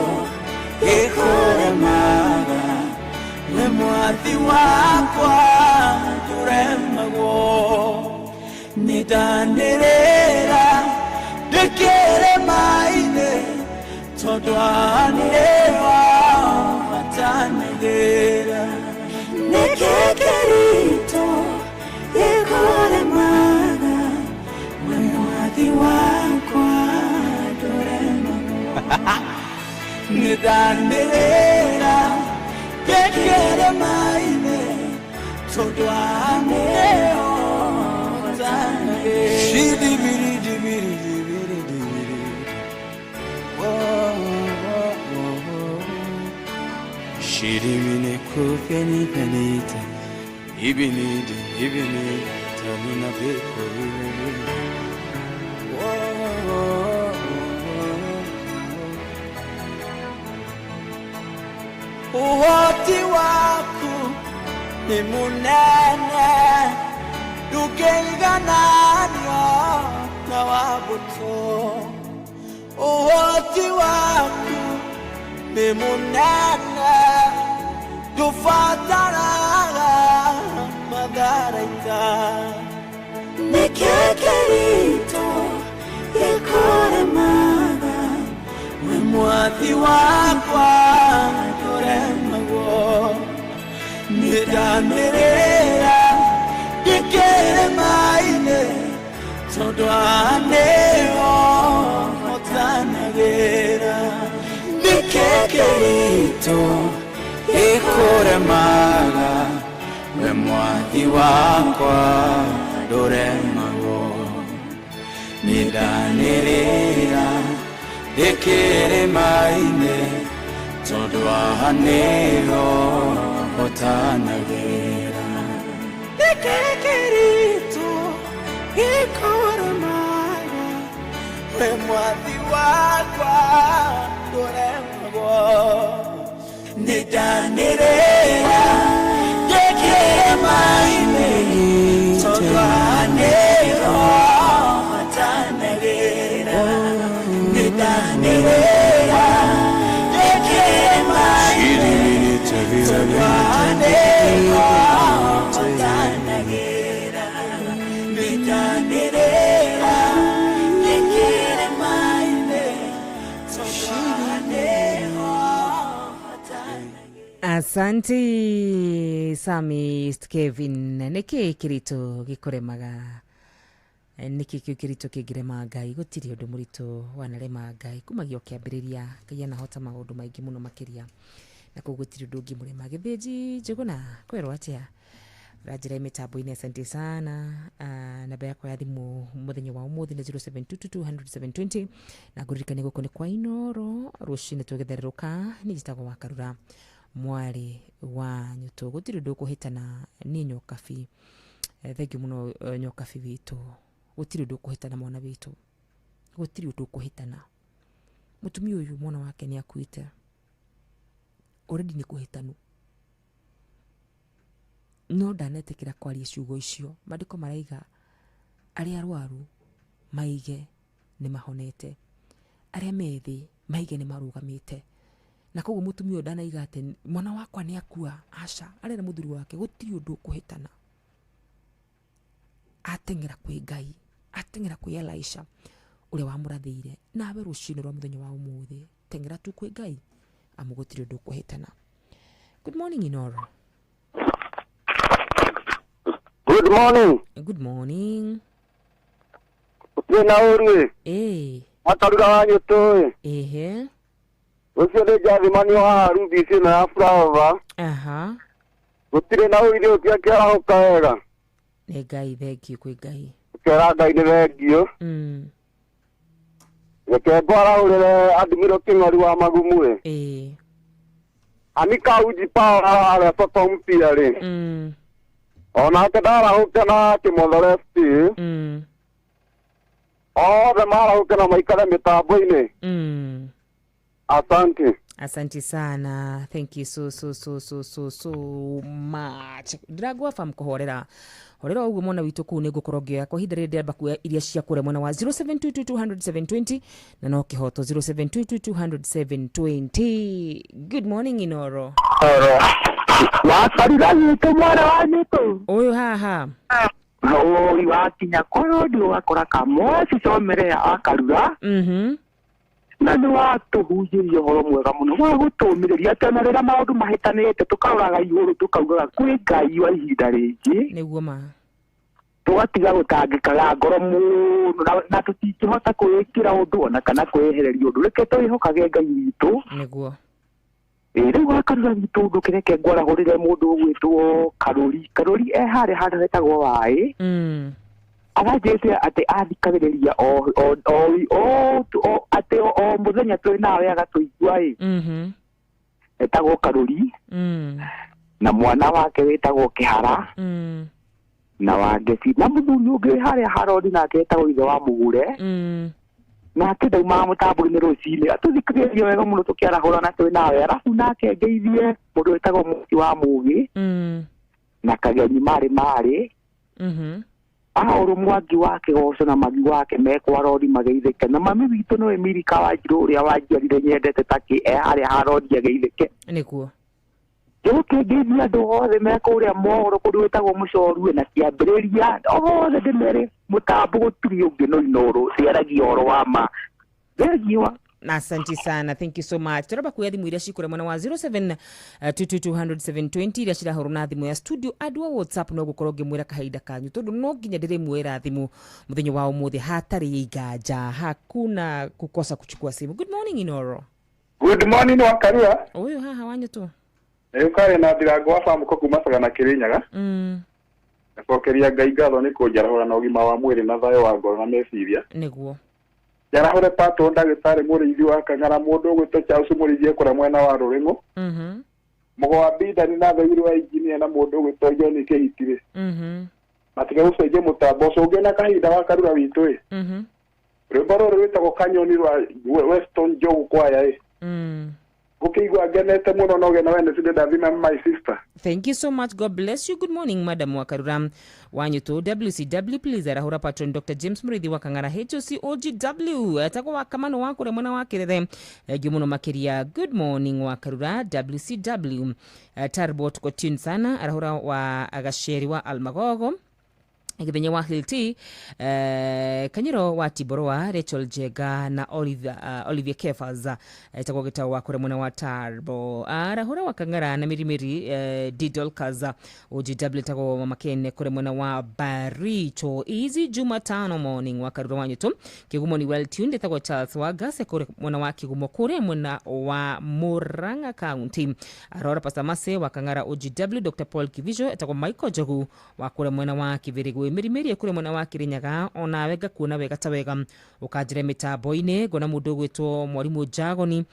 gĩkũremaga, we mwathi wakwa ndũremagwo. Nĩndanĩrĩra ndĩ kĩrĩma-inĩ, tondũ haha nĩho hotanagĩra. Nĩkĩ kĩritũ gĩkũremaga, we mwathi wakwa ndũremagwo. Nĩndanĩrĩra ndĩ kĩrĩma-inĩ, tondũ haha nĩho hotanagĩra. Shidibiri-dibiri-dibiri-dibiri. Shirimine kufeni penita, ibinidi ibinidi tanina beko. Ũhoti waku nĩ mũnene, ndũngĩigananio na wa mbũtũ. Ũhoti waku nĩ mũnene, ndũbataraga matharaita. Nĩkĩ kĩritũ gĩkũremaga, we mwathi wakwa ndũremagwo. Nĩndanĩrĩra ndĩ kĩrĩma-inĩ, tondũ haha nĩho hotanagĩra. Nĩkĩ kĩritũ gĩkũremaga, we mwathi wakwa ndũremagwo. Nĩndanĩrĩra Ndĩkĩrĩma-inĩ tondũ haha nĩho hotanagĩra. Nĩkĩ kĩritũ gĩkũremaga we mwathi wakwa ndũremagwo nĩndanĩrĩra ndĩkĩrĩma-inĩ tondũ haha nĩho hotanagĩra nĩndanĩrĩra ndĩkĩrĩma-inĩ tondũ haha nĩho hotanagĩra nĩndanĩrĩra ndĩkĩrĩma-inĩ tondũ haha nĩho Asanti Samist Kevin. Nĩkĩ kĩritũ gĩkũremaga? Nĩkĩ kĩu kĩritũ kĩngĩrema Ngai? Gũtirĩ ũndũ mũritũ wanarema Ngai kumagia o kĩambĩrĩria. Ngai anahota maũndũ maingĩ mũno makĩria, na koguo gũtirĩ ũndũ ũngĩmũrema. Gĩthĩnji Njũgũna, kwerwo atĩa? Ũranjĩra mĩtambo-inĩ, asante sana. Namba yakwa ya thimũ mũthenya wa ũmũthĩ nĩ 0722200720 na ngũririkanie gũkũ nĩ kwa Inoro rũcinĩ tũgĩthererũka. Niĩ njĩtagwo wa Karura mwarĩ wa Nyũtũ. Gũtirĩ ũndũ ũkũhĩtana niĩ Nyokabi. Thengiũ mũno Nyokabi witũ. Gũtirĩ ũndũ ũkũhĩtana mwana witũ, gũtirĩ ũndũ ũkũhĩtana. Mũtumia ũyũ mwana wake nĩ akuĩte already, nĩ kũhĩtanu, no ndanetĩkĩra kwaria ciugo icio. Maandĩko maraiga arĩa arwaru maige nĩ mahonete, arĩa methĩ maige nĩ marũgamĩte, na koguo mũtumia ũyũ ndanaiga atĩ mwana wakwa nĩ akua. Aca, arera mũthuri wake gũtirĩ ũndũ ũkũhĩtana. Ateng'era kwĩ Ngai, ateng'era kwĩ Elisha ũrĩa wamũrathĩire. Nawe rũcinĩ rwa mũthenya wa ũmũthĩ teng'era tu kwĩ Ngai, amu gũtirĩ ũndũ ũkũhĩtana. Good morning, Inoro. Good morning. Good morning. Gũtirĩ na ũru ĩ. Ĩĩ. Makarura wa Nyũtũ ĩ. Ehe. Ũcio nĩ njathimanio haha Rubisi ĩno ya Flyover. Aha. Gũtirĩ na ũru ithuĩ tũtiakĩarahũka wega. Nĩ Ngai, thengiũ kwĩ Ngai. Ũkera Ngai nĩ thengiũ. Reke ngwarahũrĩre Admiral Kĩng'ori wa Magumu ĩ. Ĩĩ. Anika Uji Power harĩa soko mpya rĩ. Onake ndarahũke na Kĩmotho Left. Othe marahũke na maikare mĩtambo-inĩ. Asante. Asante sana, thank you so so so so so so much. Ndĩrangwa fam kũhorera horera ũguo mwana witũ kũu nĩ ngũkorwo ngĩoya kwa ihinda rĩrĩ. Ndĩramba kuoya iria cia kũrĩa mwena wa 0722200720 na no kĩhoto 0722200720. Good morning, Inoro. Wakarira witũ mwana wa Nyũtũ. Ũyũ haha. Oi, wakinya korwo ndi ũgakora kamoci comerea akarura. Na nĩ watũhunjĩria ũhoro mwega mũno wa gũtũmĩrĩria atĩ ona rĩrĩa maũndũ mahĩtanĩte tũkaroraga igũrũ tũkaugaga kwĩ Ngai wa ihinda rĩngĩ. Nĩguo ma. Tũgatiga gũtangĩkaga ngoro mũno na tũtingĩhota kwĩĩkĩra ũndũ ona kana kwĩyehereria ũndũ. Reke twĩhokage Ngai witũ. Nĩguo. Ĩ rĩu wakarura witũ ũndũ kĩreke ngwarahũrĩre mũndũ ũgwĩtwo Karũri. Karũri e harĩa handũ hetagwo Waĩ. Aranjĩrĩte atĩ athikagĩrĩria o o o o atĩ o mũthenya twĩ nawe agatũigua ĩ. Etagwo Karũri. Na mwana wake wĩtagwo Kĩhara. Na Wangeci na mũthuri ũngĩ wĩ harĩa Harodi nake etagwo ithe wa Mũgure. Nake ndaumaga mũtambo-inĩ rũcinĩ atũthikĩrĩria wega mũno tũkĩarahũra na twĩ nawe. Arabu nake ngeithie mũndũ wĩtagwo Mũci wa Mũgĩ. Na Kagenyi marĩ marĩ. Aũrũ Mwangi wa Kĩgoco na mami wake mekwa rori mageithĩke. Na mami witũ nĩwe Mirika Wanjirũ ũrĩa wanjiarire nyendete takĩ e harĩa Harodi ageithĩke. Nĩguo. Njoke ngeithie andũ othe me kũrĩa mohoro kũndũ gwĩtagwo Mũcorue na kĩambĩrĩria othe ndĩmere mũtambo gũtirĩ ũngĩ no Inoro ndĩaragia ũhoro wa ma. Thengiũ. Na asante sana, thank you so much. Turamba kuoya thimũ iria cikũrĩa mwena wa 0722200720 iria cirahũrwo na thimũ ya studio. Andũ a WhatsApp no gũkorwo ngĩmwĩra kahinda kanyu tondũ no nginya ndĩrĩmuoera thimũ mũthenya wa ũmũthĩ hatarĩ iganja, hakuna kukosa kuchukua simu. Good morning, Inoro. Good morning, Wakarua. Ũyũ haha Wanyũtũ. Nĩ ũkarĩ na Ndirango wa Bamuko kuma Sagana Kĩrĩnyaga. Ngacokeria Ngai ngatho nĩ kũnjarahũra na ũgima wa mwĩrĩ na thayũ wa ngoro na meciria. Nĩguo. Njarahũre patwo ndagĩtarĩ mũrĩithi wa Kang'ara mũndũ ũgwĩtwo Charles mũrĩithi ekũrĩa mwena wa Rũrĩng'ũ. Mũgo wa Bidani na Thegiri wa injinia na mũndũ ũgwĩtwo John Kĩhitire. Matige gũcenjia mũtambo ũcio ũngĩona kahinda wa Karura witũ ĩ. Rwĩmbo rũrũ rwĩtagwo Kanyoni rwa Weston Njogu kwaya ĩ. Ngũkĩigua ngenete mũno no gena Wednesday ndathima my sister. Thank you so much. God bless you. Good morning, Madam Wakarura. Wanyutu WCW, please arahura patron Dr. James Murithi wa Kang'ara HOC OGW. Atagwo wa Kamano wa kũrĩa mwena wa Kĩrere. Thank you mũno makĩria. Good morning Wakarura WCW. Tarbo tuko tune sana. Arahura wa Agasheri wa Almagogo. Githenya wa Hilti, Kanyiro wa Tiboroa, Rachel Jega na Olivia Kefas, tagwo gĩtagwo wa kũrĩa mwena wa Tarbo. Arahura wa Kang'ara na Mirimiri, Didol Kaza OGW tagwo Mama Ken kũrĩa mwena wa Baricho. Easy Jumatano morning wa Karura Wanyutu. Kigumo ni well tuned tagwo Charles wa Gase kũrĩa mwena wa Kigumo kũrĩa mwena wa Murang'a County. Arora Pastor Mase wa Kang'ara OGW, Dr. Paul Kivijo tagwo Michael Jogu wa kũrĩa mwena wa Kibirigo. Mirimiri kũrĩa mwena wa Kirinyaga onawe ngakuona wega ta wega ũkanjĩre mĩtambo-inĩ ngona mũndũ ũgwĩtwo Mwarimũ Jagoni,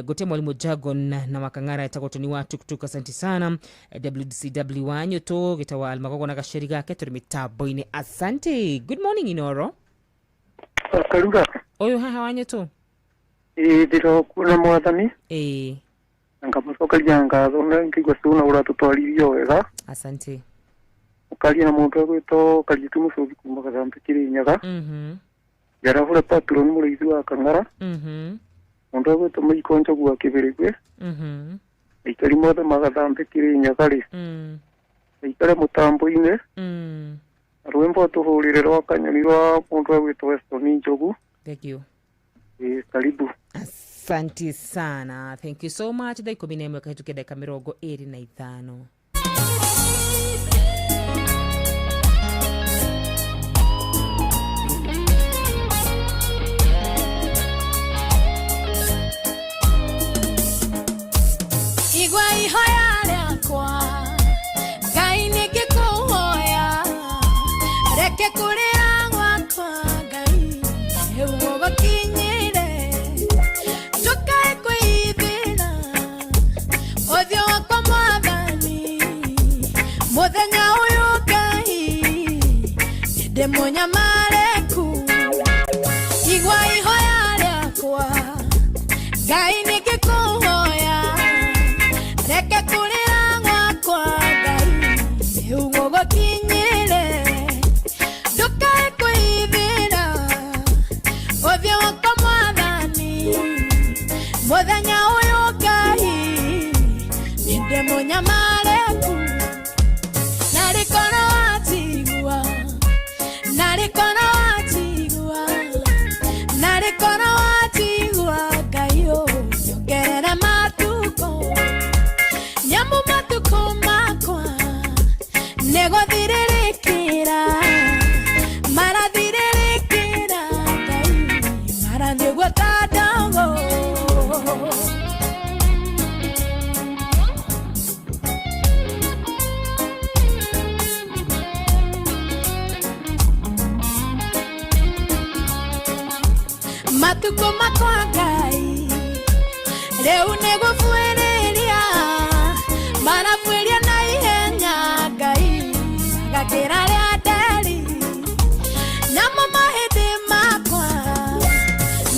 gote Mwalimu Jagon na Wakang'ara etagwo Tony wa tuktuk, asante sana. WCW Wanyutu gĩtagwo Almagogo na gaceri gake tũrĩ mĩtambo-inĩ, asante. Good morning Inoro. Karura ũyũ haha Wanyutu. Ĩĩ ndĩrokuona mwathani. Ĩĩ ngamũcokeria ngatho na ngĩigua cuna ũratũtwarithia wega, asante. Ũkaria na mũndũ ũgwĩtwo Kariuki Mũcũthi kuma Gathambe Kĩrĩnyaga. Njarahũra patron mũrĩithi wa Kang'ara. Mũndũ ũgwĩtwo Mũiko Njogu wa Kĩbĩrĩgwe. Aikari mothe ma Gathambe Kĩrĩnyaga rĩ, aikare mũtambo-inĩ. Rwĩmbo tũhũrĩre rwa Kanyoni rwa mũndũ ũgwĩtwo Weston Njogu. Thank you. Karibu. Asante sana. Thank you so much. Thaa 11 kahĩtũkia ndagĩka 25. Igua ihoya rĩakwa Ngai nĩngĩkũhoya reke kũrĩra gwakwa Ngai rĩu gũgũkinyĩre ndũkae kwĩithĩra ũthiũ wakwa mwathani mũthenya ũyũ Ngai ndĩmũnyamareku. Igua ihoya rĩakwa Ngai nĩngĩkũhoya reke kũrĩra gwakwa Ngai rĩu gũgũkinyĩre ndũkae kwĩithĩra ũthiũ wakwa mwathani mũthenya ũyũ Ngai nĩndĩmũnyamareku. Narĩ korwo watigua, narĩ korwo watigua, narĩ korwo watigua Ngai ũnyongerere matukũ nyamu matukũ makwa nĩgũthirĩrĩkĩra marathirĩrĩkĩra Ngai marathiĩ ũguo ta ndogo. Matukũ makwa Ngai rĩu nĩgũbuĩrĩria marabuĩria na ihenya Ngai magakĩra rĩa nderi namo mahĩndĩ makwa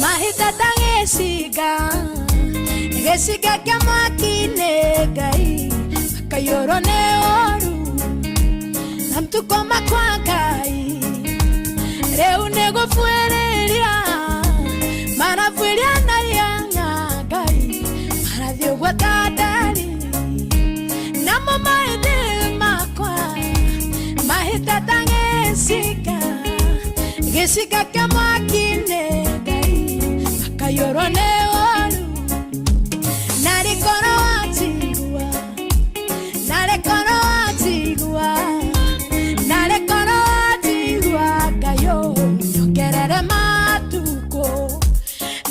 mahĩta ta gĩcinga gĩcinga kĩa mwaki-inĩ Ngai makaiyũrwo nĩ ũũru na matukũ makwa Ngai rĩu nĩgũbuĩrĩria marabuĩria na ihenya Ngai marathiĩ ũguo ta nderi namo mahĩndĩ makwa mahĩta ta gĩcinga gĩcinga kĩa mwaki-inĩ Ngai makaiyũrwo nĩ ũũru. Narĩ korwo watigua, narĩ korwo watigua, narĩ korwo watigua Ngai ũnyongerere matukũ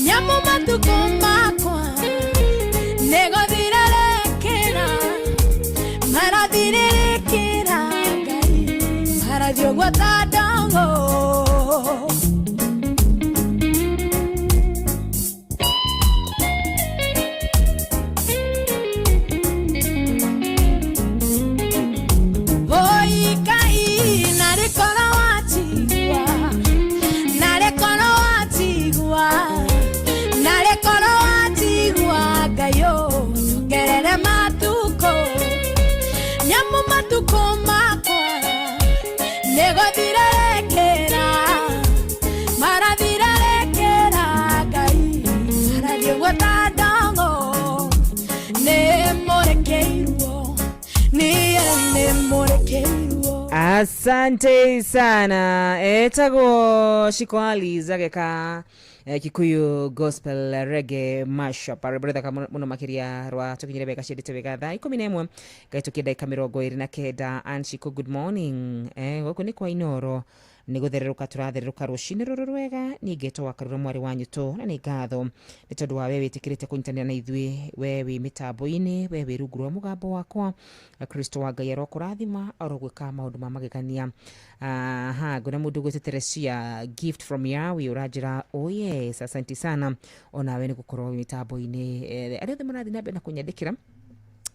nyamu matukũ makwa nĩgũthirĩrĩkĩra marathirĩrĩkĩra Ngai marathiĩ ũguo ta ndogo. Nĩgũthira rekera, marathira rekera Ngai, marathiĩ ũguo ta ndongo. Nĩmũrekeirwo, niĩ nĩmũrekeirwo. Asante sana. Etagwo Shikoali zageka Kikuyu gospel reggae mashup rwĩmbo rũthaka mũno makĩria rwa tũkinyire wega ciendete wega thaa 11 gaitũkia ndagĩka 29. Anshiko, good morning. Gũkũ nĩ kwa Inoro, nĩ gũthererũka tũrathererũka rũcinĩ rũrũ rwega. Ningĩ wa Karura mwarĩ wa nyũtũ, na nĩ ngatho nĩ tondũ wa we wĩtĩkĩrĩte kũnyitanĩra na ithuĩ, we wĩ mĩtambo-inĩ, we wĩ rungu rwa mũgambo wakwa. Kristo wa Ngai arokũrathima, arogwĩka maũndũ ma magegania. Aha, ngona mũndũ gwĩte Teresia Gift from Yawi, ũranjĩra oh yes, asante sana onawe nĩ gũkorwo wĩ mĩtambo-inĩ. Arĩa othe marathiĩ na mbere na kũnyandĩkĩra,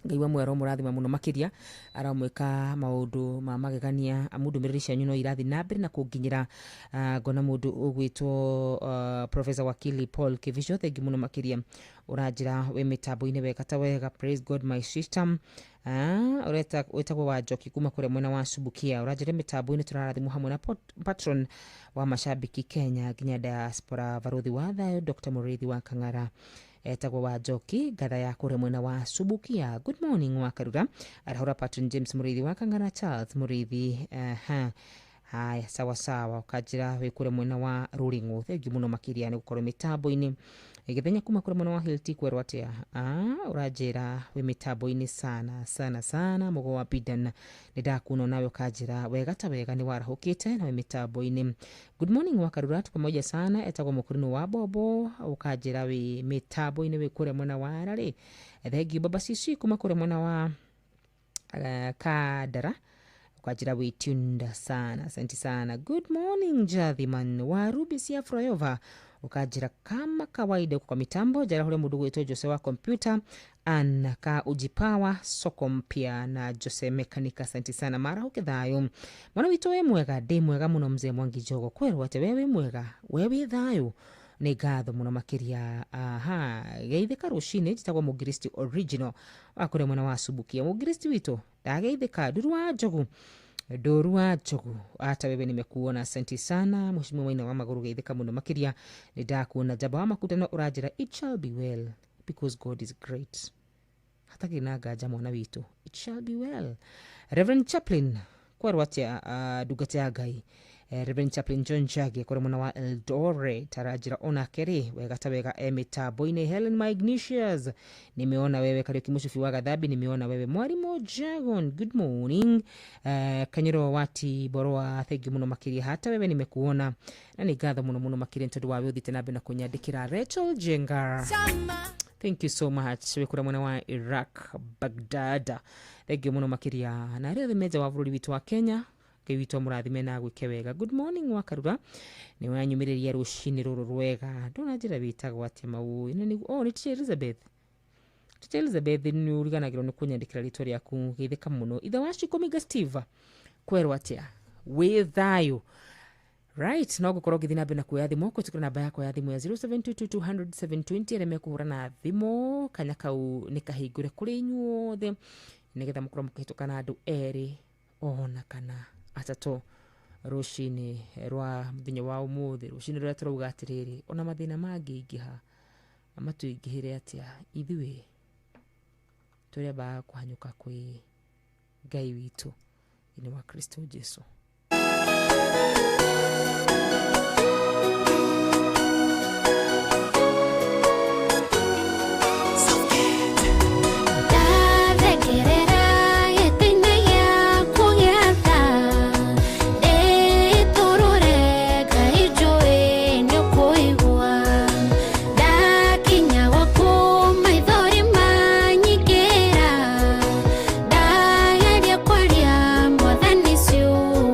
Ngai wa muoyo aramũrathima mũno makĩria, aramwĩka maũndũ ma magegania, amu ndũmĩrĩri cianyu no irathiĩ na mbere na kũnginyĩra. Ngona mũndũ ũgwĩtwo Professor Wakili Paul Kivisho, thengi mũno makĩria, ũranjĩra wĩ mĩtambo-inĩ wega ta wega. Praise God, my sister. Ũreta wĩtagwo wa Njoki kuma kũrĩa mwena wa Subukia, ũranjĩra mĩtambo-inĩ tũrarathimwo hamwe na patron wa mashabiki Kenya nginya diaspora, baruthi wa thayũ Dr. Mũrĩithi wa Kang'ara. Etagwo wa Njoki ngatha ya kũrĩa mwena wa Subukia. Good morning wa Karura, arahũra patron James Mũrĩithi wa Kang'ara, Charles Mũrĩithi. Aha. Haya, sawa sawa, ũkanjĩra wĩ kũrĩa mwena wa Rũring'o, thengi mũno makĩria nĩ gũkorwo mĩtambo-inĩ. Gĩthenya kuma kũrĩa mwena wa Hilti, kwerwo atĩa? Ũranjĩra wĩ mĩtambo-inĩ sana sana sana. Mũgo wa Bidan, nĩ ndakuona nawe, ũkanjĩra wega ta wega, nĩ warahũkĩte na wĩ mĩtambo-inĩ. Good morning wa Karura, tuko pamoja sana. Etagwo Mũkũrinũ wa Bobo, ũkanjĩra wĩ mĩtambo-inĩ, wĩ kũrĩa mwena wa Ararĩ, thengi. Baba Cici kuma kũrĩa mwena wa Kandara, ukanjĩra wĩ tuned sana, asante sana. Good morning Jathiman wa Ruby cia Froyova, ukanjĩra kama kawaida uko kwa mitambo. Jara hule mũndũ gwĩtwo Jose wa computer an ka ujipawa soko mpya na Jose mechanic, asante sana. Mara huke thayũ mwana witũ, wĩ mwega? Ndĩ mwega mũno mzee Mwangi Jogo, kwerwo atĩ we wĩ mwega, we wĩ thayũ, nĩ ngatho mũno makĩria. Aha, geithĩka rũcinĩ, njĩtagwo Mũngiristi original wa kũrĩa mwena wa Subukia. Mũngiristi witũ, ndageithĩka. Nduru wa Njogu, Nduru wa Njogu, hata wewe nimekuona, asante sana. Mheshimiwa Waina wa Magũrũ, geithĩka mũno makĩria, nĩ ndakuona. Njamba wa makutano, ũranjĩra it shall be well because God is great. Hatakĩrĩ na nganja mwana witũ, it shall be well. Reverend Chaplain, kwerwo atĩa, ndungata ya Ngai? Reverend Chaplain John Njagi kũrĩa mwena wa Eldoret aranjĩra onake rĩ wega ta wega, e mĩtambo-inĩ. Helen my Ignatius, nimeona wewe. Kariuki Mũcubi wa Gathambi, nimeona wewe. Mwarimũ Jagon, good morning. Kanyero wati Boroa, thank you mũno makĩria, hata wewe nimekuona na nĩ ngatho mũno mũno makĩria nĩ tondũ wa we ũthiĩte na mbere na kũnyandĩkĩra. Rachel Jenga, thank you so much, wĩ kũrĩa mwena wa Iraq, Baghdad, thank you mũno makĩria. Na arĩa othe menja wa bũrũri witũ wa Kenya, Ngai witũ amũrathime na agwĩke wega. Good morning wa Karura, nĩ wanyumĩrĩria rũcinĩ rũrũ rwega. Ndona njĩra wĩtagwo atĩa mau ĩno nĩ, oh, nĩ Teacher Elizabeth. Teacher Elizabeth, nĩ ũriganagĩrwo nĩ kũnyandĩkĩra rĩtwa rĩaku, geithĩka mũno. Ithe wa Shikomiga Steve, kwerwo atĩa, wĩ thayũ? Right, no ngũkorwo ngĩthiĩ na mbere na kuoya thimũ kũhĩtũkĩra namba yakwa ya thimũ ya 0722200720. Arĩa mekũhũra na thimũ, kanya kau nĩ kahingũre kũrĩ inyuothe nĩgetha mũkorwo mũkĩhĩtũka na andũ erĩ ona kana atatũ rũcinĩ rwa mũthenya wa ũmũthĩ, rũcinĩ rũrĩa tũrauga atĩrĩrĩ, ona mathĩna mangĩingĩha matũingĩhĩre atĩa, ithuĩ tũrĩambaga kũhanyũka kwĩ Ngai witũ thĩinĩ wa Kristo Jesu. Ndathekerera gĩtĩ-inĩ gĩaku gĩa tha, ndĩtũrũre Ngai njũĩ nĩũkũigua. Ndakinya gwaku maithori manyingĩra, ndageria kwaria Mwathani ciugo.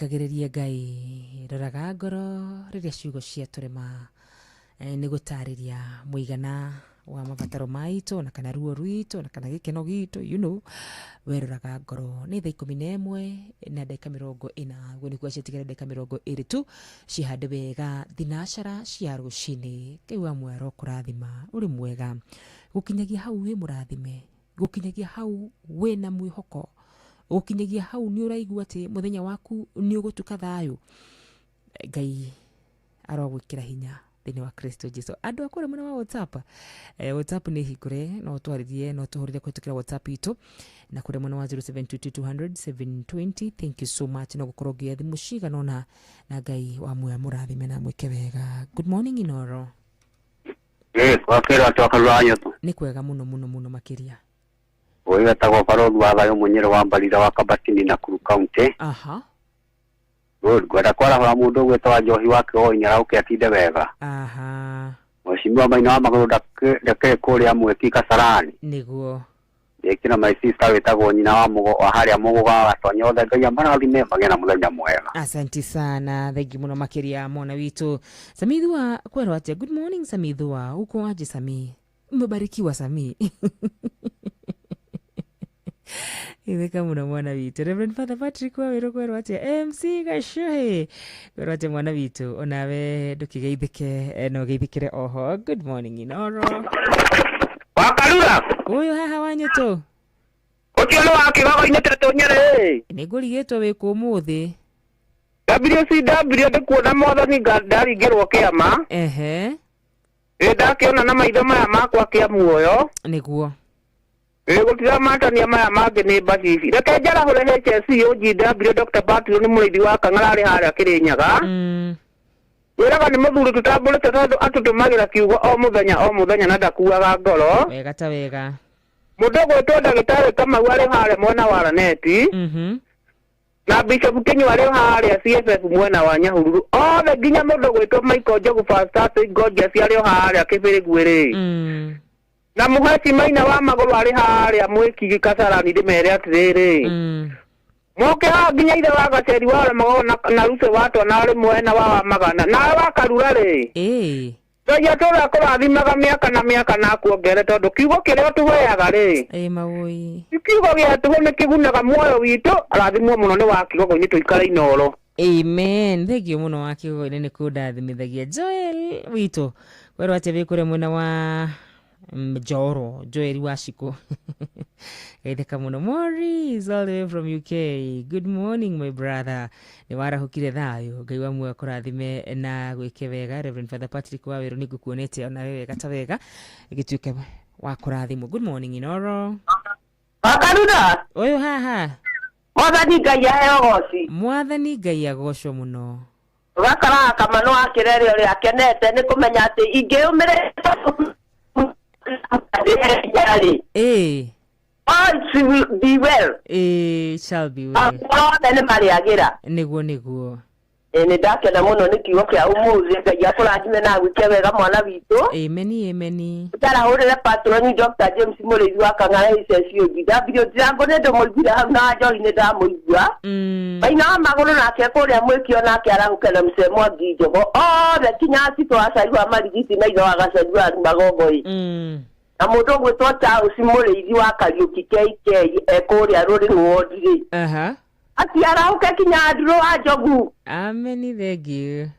Thikagĩrĩria Ngai, roraga ngoro rĩrĩa ciugo ciatũrema nĩ gũtarĩria mũigana wa mabataro maitũ na kana ruo rwitũ na kana gĩkeno gitũ, weroraga ngoro. Nĩ thaa 11 na ndagĩka 40, ũguo nĩkuo ciatigara ndagĩka 20 tu cihande wega thinacara cia rũcinĩ. Ngai wa muoyo arokũrathima, ũrĩ mwega gũkinyagia hau wĩ mũrathime, gũkinyagia hau wĩna mwĩhoko, gũkinyagia hau nĩ ũraigua atĩ mũthenya waku nĩ ũgũtuka thayũ. Ngai arogwĩkĩra hinya thĩinĩ wa Kristo Jesu. Andũ a kũrĩa mwena wa WhatsApp, WhatsApp nĩ hingũre, no twarĩrie, no tũhũrĩre kũhĩtũkĩra WhatsApp itũ na kũrĩa mwena wa 0722200720. Thank you so much. No gũkorwo ngĩoya thimũ cigana ũna, na Ngai wa muoyo amũrathime na amwĩke wega. Good morning Inoro. Wakera twakarura nyoto. Nĩ kwega mũno mũno mũno makĩria. Ũyũ etagwo Barũthi wa Thayũ Mũnyĩrĩ wa Mbarira wa Kabatini Nakuru County. Aha. Good. Ngwenda kwarahũra mũndũ ũgwĩtwo Njohi wa Kĩgogo-inĩ arahũke atinde wega. Aha. Mheshimiwa Maina wa Magũrũ ndakĩrĩ kũrĩa Mwĩki Kasarani. Nĩguo. Ndĩkĩna my sister wĩtagwo nyina wa Mũgo wa harĩa Mũgũga wa Gatonya, othe Ngai amarathime magĩe na mũthenya mwega. Asante sana, thank you muno makiria mwana witu Samithua. Kwero atia? Good morning Samithua, uko aje Sami? Umebarikiwa Sami. Itheka muno mwana witu. Reverend Father Patrick wa Wĩrũ, kwero atia? MC Gashuhe, kwero atia mwana witu? Onawe ndũkĩgeithĩke, no geithĩkĩre oho. Good morning Inoro. Wakarura. Ũyũ haha wanyũtũ. Ũcio nĩ wa Kĩgogo-inĩ Tetũ Nyerĩ. Nĩngũrigĩtwo wĩkũ ũmũthĩ. WCW ndĩkuona mwathani ndaringĩrwo kĩama. Ehe. Ĩ ndakĩona na maitho maya makwa kĩa muoyo. Nĩguo. Ĩ gũtiramatania maya mangĩ nĩ mbacici. Reke njarahũre HSC OGW Dr. Patrick nĩ mũrĩithi wa Kang'ara arĩ harĩa Kĩrĩnyaga. Wĩraga nĩ mũthuri tũtambũrĩte tondũ atũtũmagĩra kiugo o mũthenya o mũthenya na ndakuaga ngoro. Wega ta wega. Mũndũ ũgwĩtwo ndagĩtarĩ Kamau arĩ harĩa mwena wa Raneti. Na Bishop Kinyua arĩ harĩa CFF mwena wa Nyahururu. Othe nginya mũndũ ũgwĩtwo Michael Njogu Pastor Gorgeous arĩ harĩa Kĩbĩrĩguĩ-rĩ. Na Mũheci Maina wa Magũrũ arĩ harĩa Mwĩki Kasarani, ndĩmere atĩrĩrĩ. Moke haha nginya ithe wa Gaceri wa Ramago na Ruce wa Twana arĩ mwena wa Magana. Nawe wa Karura-rĩ. Ngai atũũra kũrathimaga mĩaka na mĩaka na akuongere tondũ kiugo kĩrĩa ũtũheaga-rĩ. Ĩ mawũi. Kiugo gĩa tũhũ nĩkĩgunaga muoyo witũ, arathimwo mũno nĩ wa Kĩgogo-inĩ tũikare Inoro. Amen. Thank you mũno wa Kĩgogo-inĩ nĩ kũndathimithagia. Joel witũ, werwo atĩa wĩ kũrĩa mwena wa Njoro, Joel wa Shiko. Geithĩka mũno. Maurice all the way from UK. Good morning my brother. Nĩ warahũkire thayũ. Ngai wa muoyo akũrathime na gwĩke wega. Reverend Father Patrick wa Wĩrũ, nĩngũkuonete onawe wega ta wega. Gĩtuĩke wa kũrathimwo. Good morning Inoro. Wakarura. Ũyũ haha. Mwathani Ngai aheo goci. Mwathani Ngai agocwo mũno. Ũgakora Kamano wa Kĩrere ũrĩa akenete nĩ kũmenya atĩ ingĩũmĩrĩria All will be well. Shall be well. Othe nĩ marĩagĩra. Nĩguo nĩguo. Nĩ ndakena mũno nĩ kiugo kĩa ũmũthĩ. Ngai akũrathime na agwĩke wega mwana witũ. Ameni, ameni. Njarahũrĩre patroni Dr. James Mũrĩithi wa Kang'ara HSC W Ndirango nĩ ndĩmũiguire hau na Njohi nĩ ndamũigua. Maina wa Magũrũ nake kũrĩa Mwĩkio nake arahũke na Mzee Mwangi Njogo. Othe kinya Citũ wa Cai wa Marigiti na ithe wa Gaceri wa Magongo-ĩ. Na mũndũ ũgwĩtwo Charles Mũrĩithi wa Kariũki KK e kũrĩa Rũrĩng'ũ ward-rĩ. Aha. Ati arahũke kinya Andrew wa Njogu. Ameni, thank you.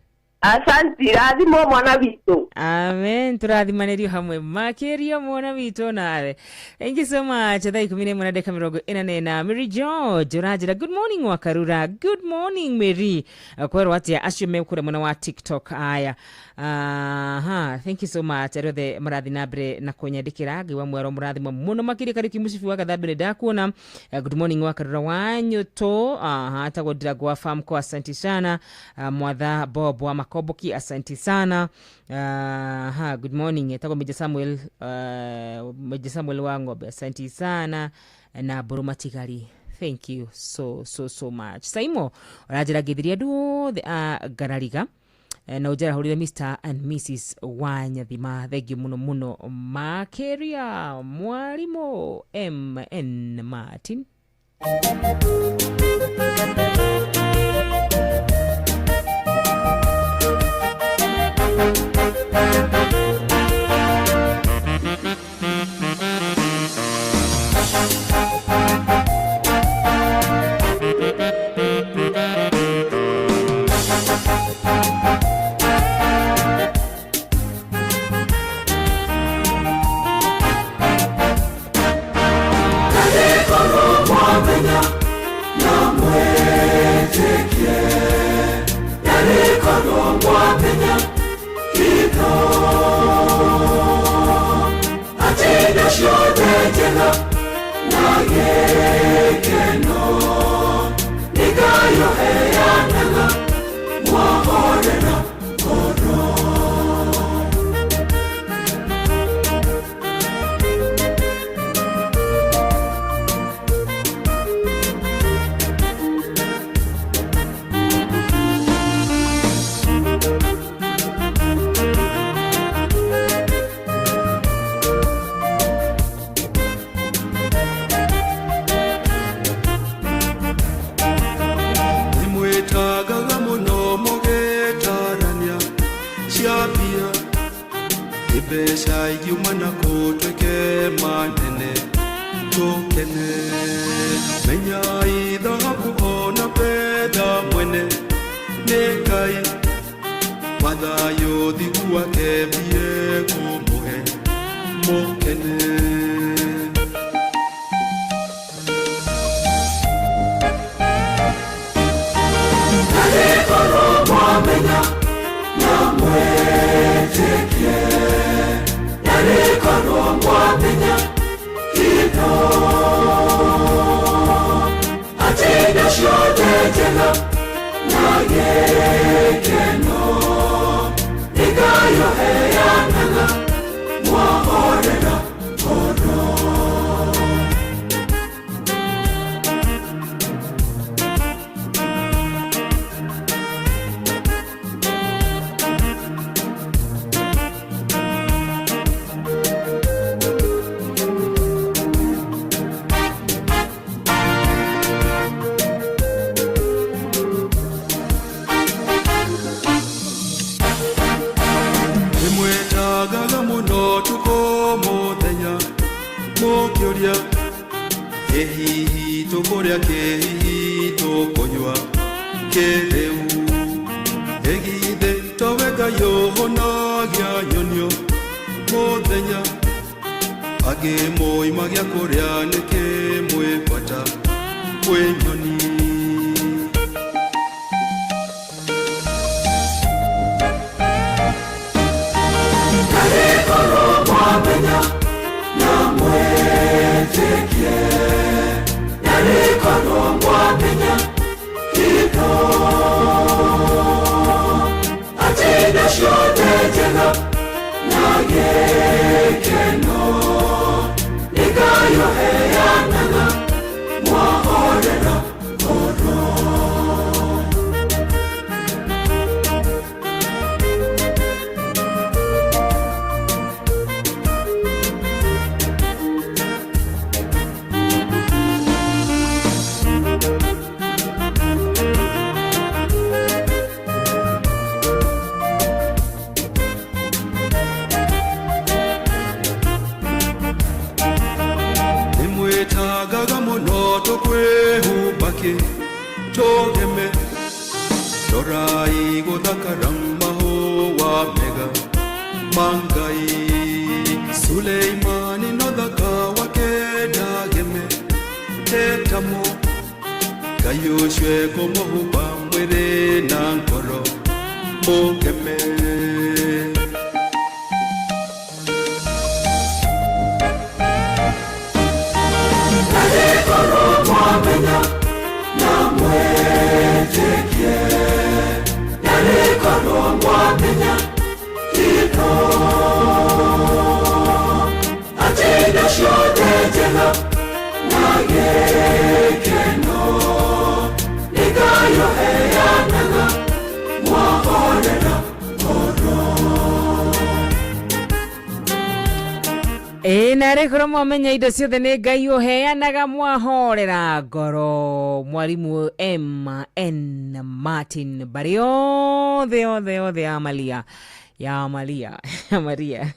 Asante, rathimwo mwana witũ. Amen, tũrathimanĩrio hamwe makĩria mwana witũ nawe. Thank you so much. Thaa 11 na ndagĩka 44. Mary George ũranjĩra good morning Wakarura. Good morning Mary. Kwerwo atĩa acio me kũrĩa mwena wa TikTok aya. Aha, thank you so much. Arĩa othe marathiĩ na mbere na kũnyandĩkĩra, Ngai wa mwero mũrathimwo mũno makĩria. Kariũki Mũcibi wa Gathambe nĩ ndakuona. Good morning Wakarura Wanyũtũ. Aha, tagwo Ndirango wa Famco, asante sana. Mwatha Bob wa Makomboki, asante sana. Aha, good morning. Tagwo Major Samuel, Major Samuel wa Ng'ombe, asante sana. Na Mbũrũ Matigari, thank you so so so much. Saimo ũranjĩra ngĩthirie andũ othe a Ngarariga, na ũnjarahũrĩre Mr and Mrs Wanyathima, thank you mũno mũno makĩria. Mwarimũ MN Martin. Nĩmwĩtangaga mũno mũgĩtarania cia mbia nĩ mbeca ingiuma kũ twĩke manene tũkene menyai thahabu ona betha mwene nĩ Ngai wa thayũ thingu wake mbie kũmũhe mũkene. Mwamenya na mwetĩkie narĩkorwo mwamenya hitho atĩ indo ciothe njega na gĩkeno nĩ Ngai ũheanaga mwahorera ngoro. Nĩmwĩtangaga mũno tukũ mũthenya mũkĩũria ĩ hihi tũkũrĩa kĩ hihi tũkũnyua kĩ rĩu ĩ githĩ towe Ngai ũhũnagia nyonio mũthenya angĩ moima gĩa kũrĩa nĩkĩ mwĩ bata kwĩ nyoni. Narĩkorwo mwamenya na mwetĩkie narĩkorwo mwamenya hitho atĩ indo ciothe njega na gĩkeno nĩ Ngai ũheanaga mwahorera ngoro. Nĩmwĩtangaga mũno tũkwĩhumba kĩ tũgeme rorai gũthakara mahũa mega ma Ngai Suleimani no thaka wake ndageme tetamo Ngai ũcio ekũmũhumba mwĩrĩ na ngoro mũgeme. Narĩkorwo mwamenya na mwetĩkie narĩkorwo mwamenya hitho atĩ indo ciothe njega na gĩkeno nĩ Ngai ũheanaga mwahorera ngoro. Ĩ narĩkorwo mwamenya indo ciothe nĩ Ngai ũheanaga mwahorera ngoro. Mwarimu M N Martin barĩ othe othe othe amalia Ya Maria ya Maria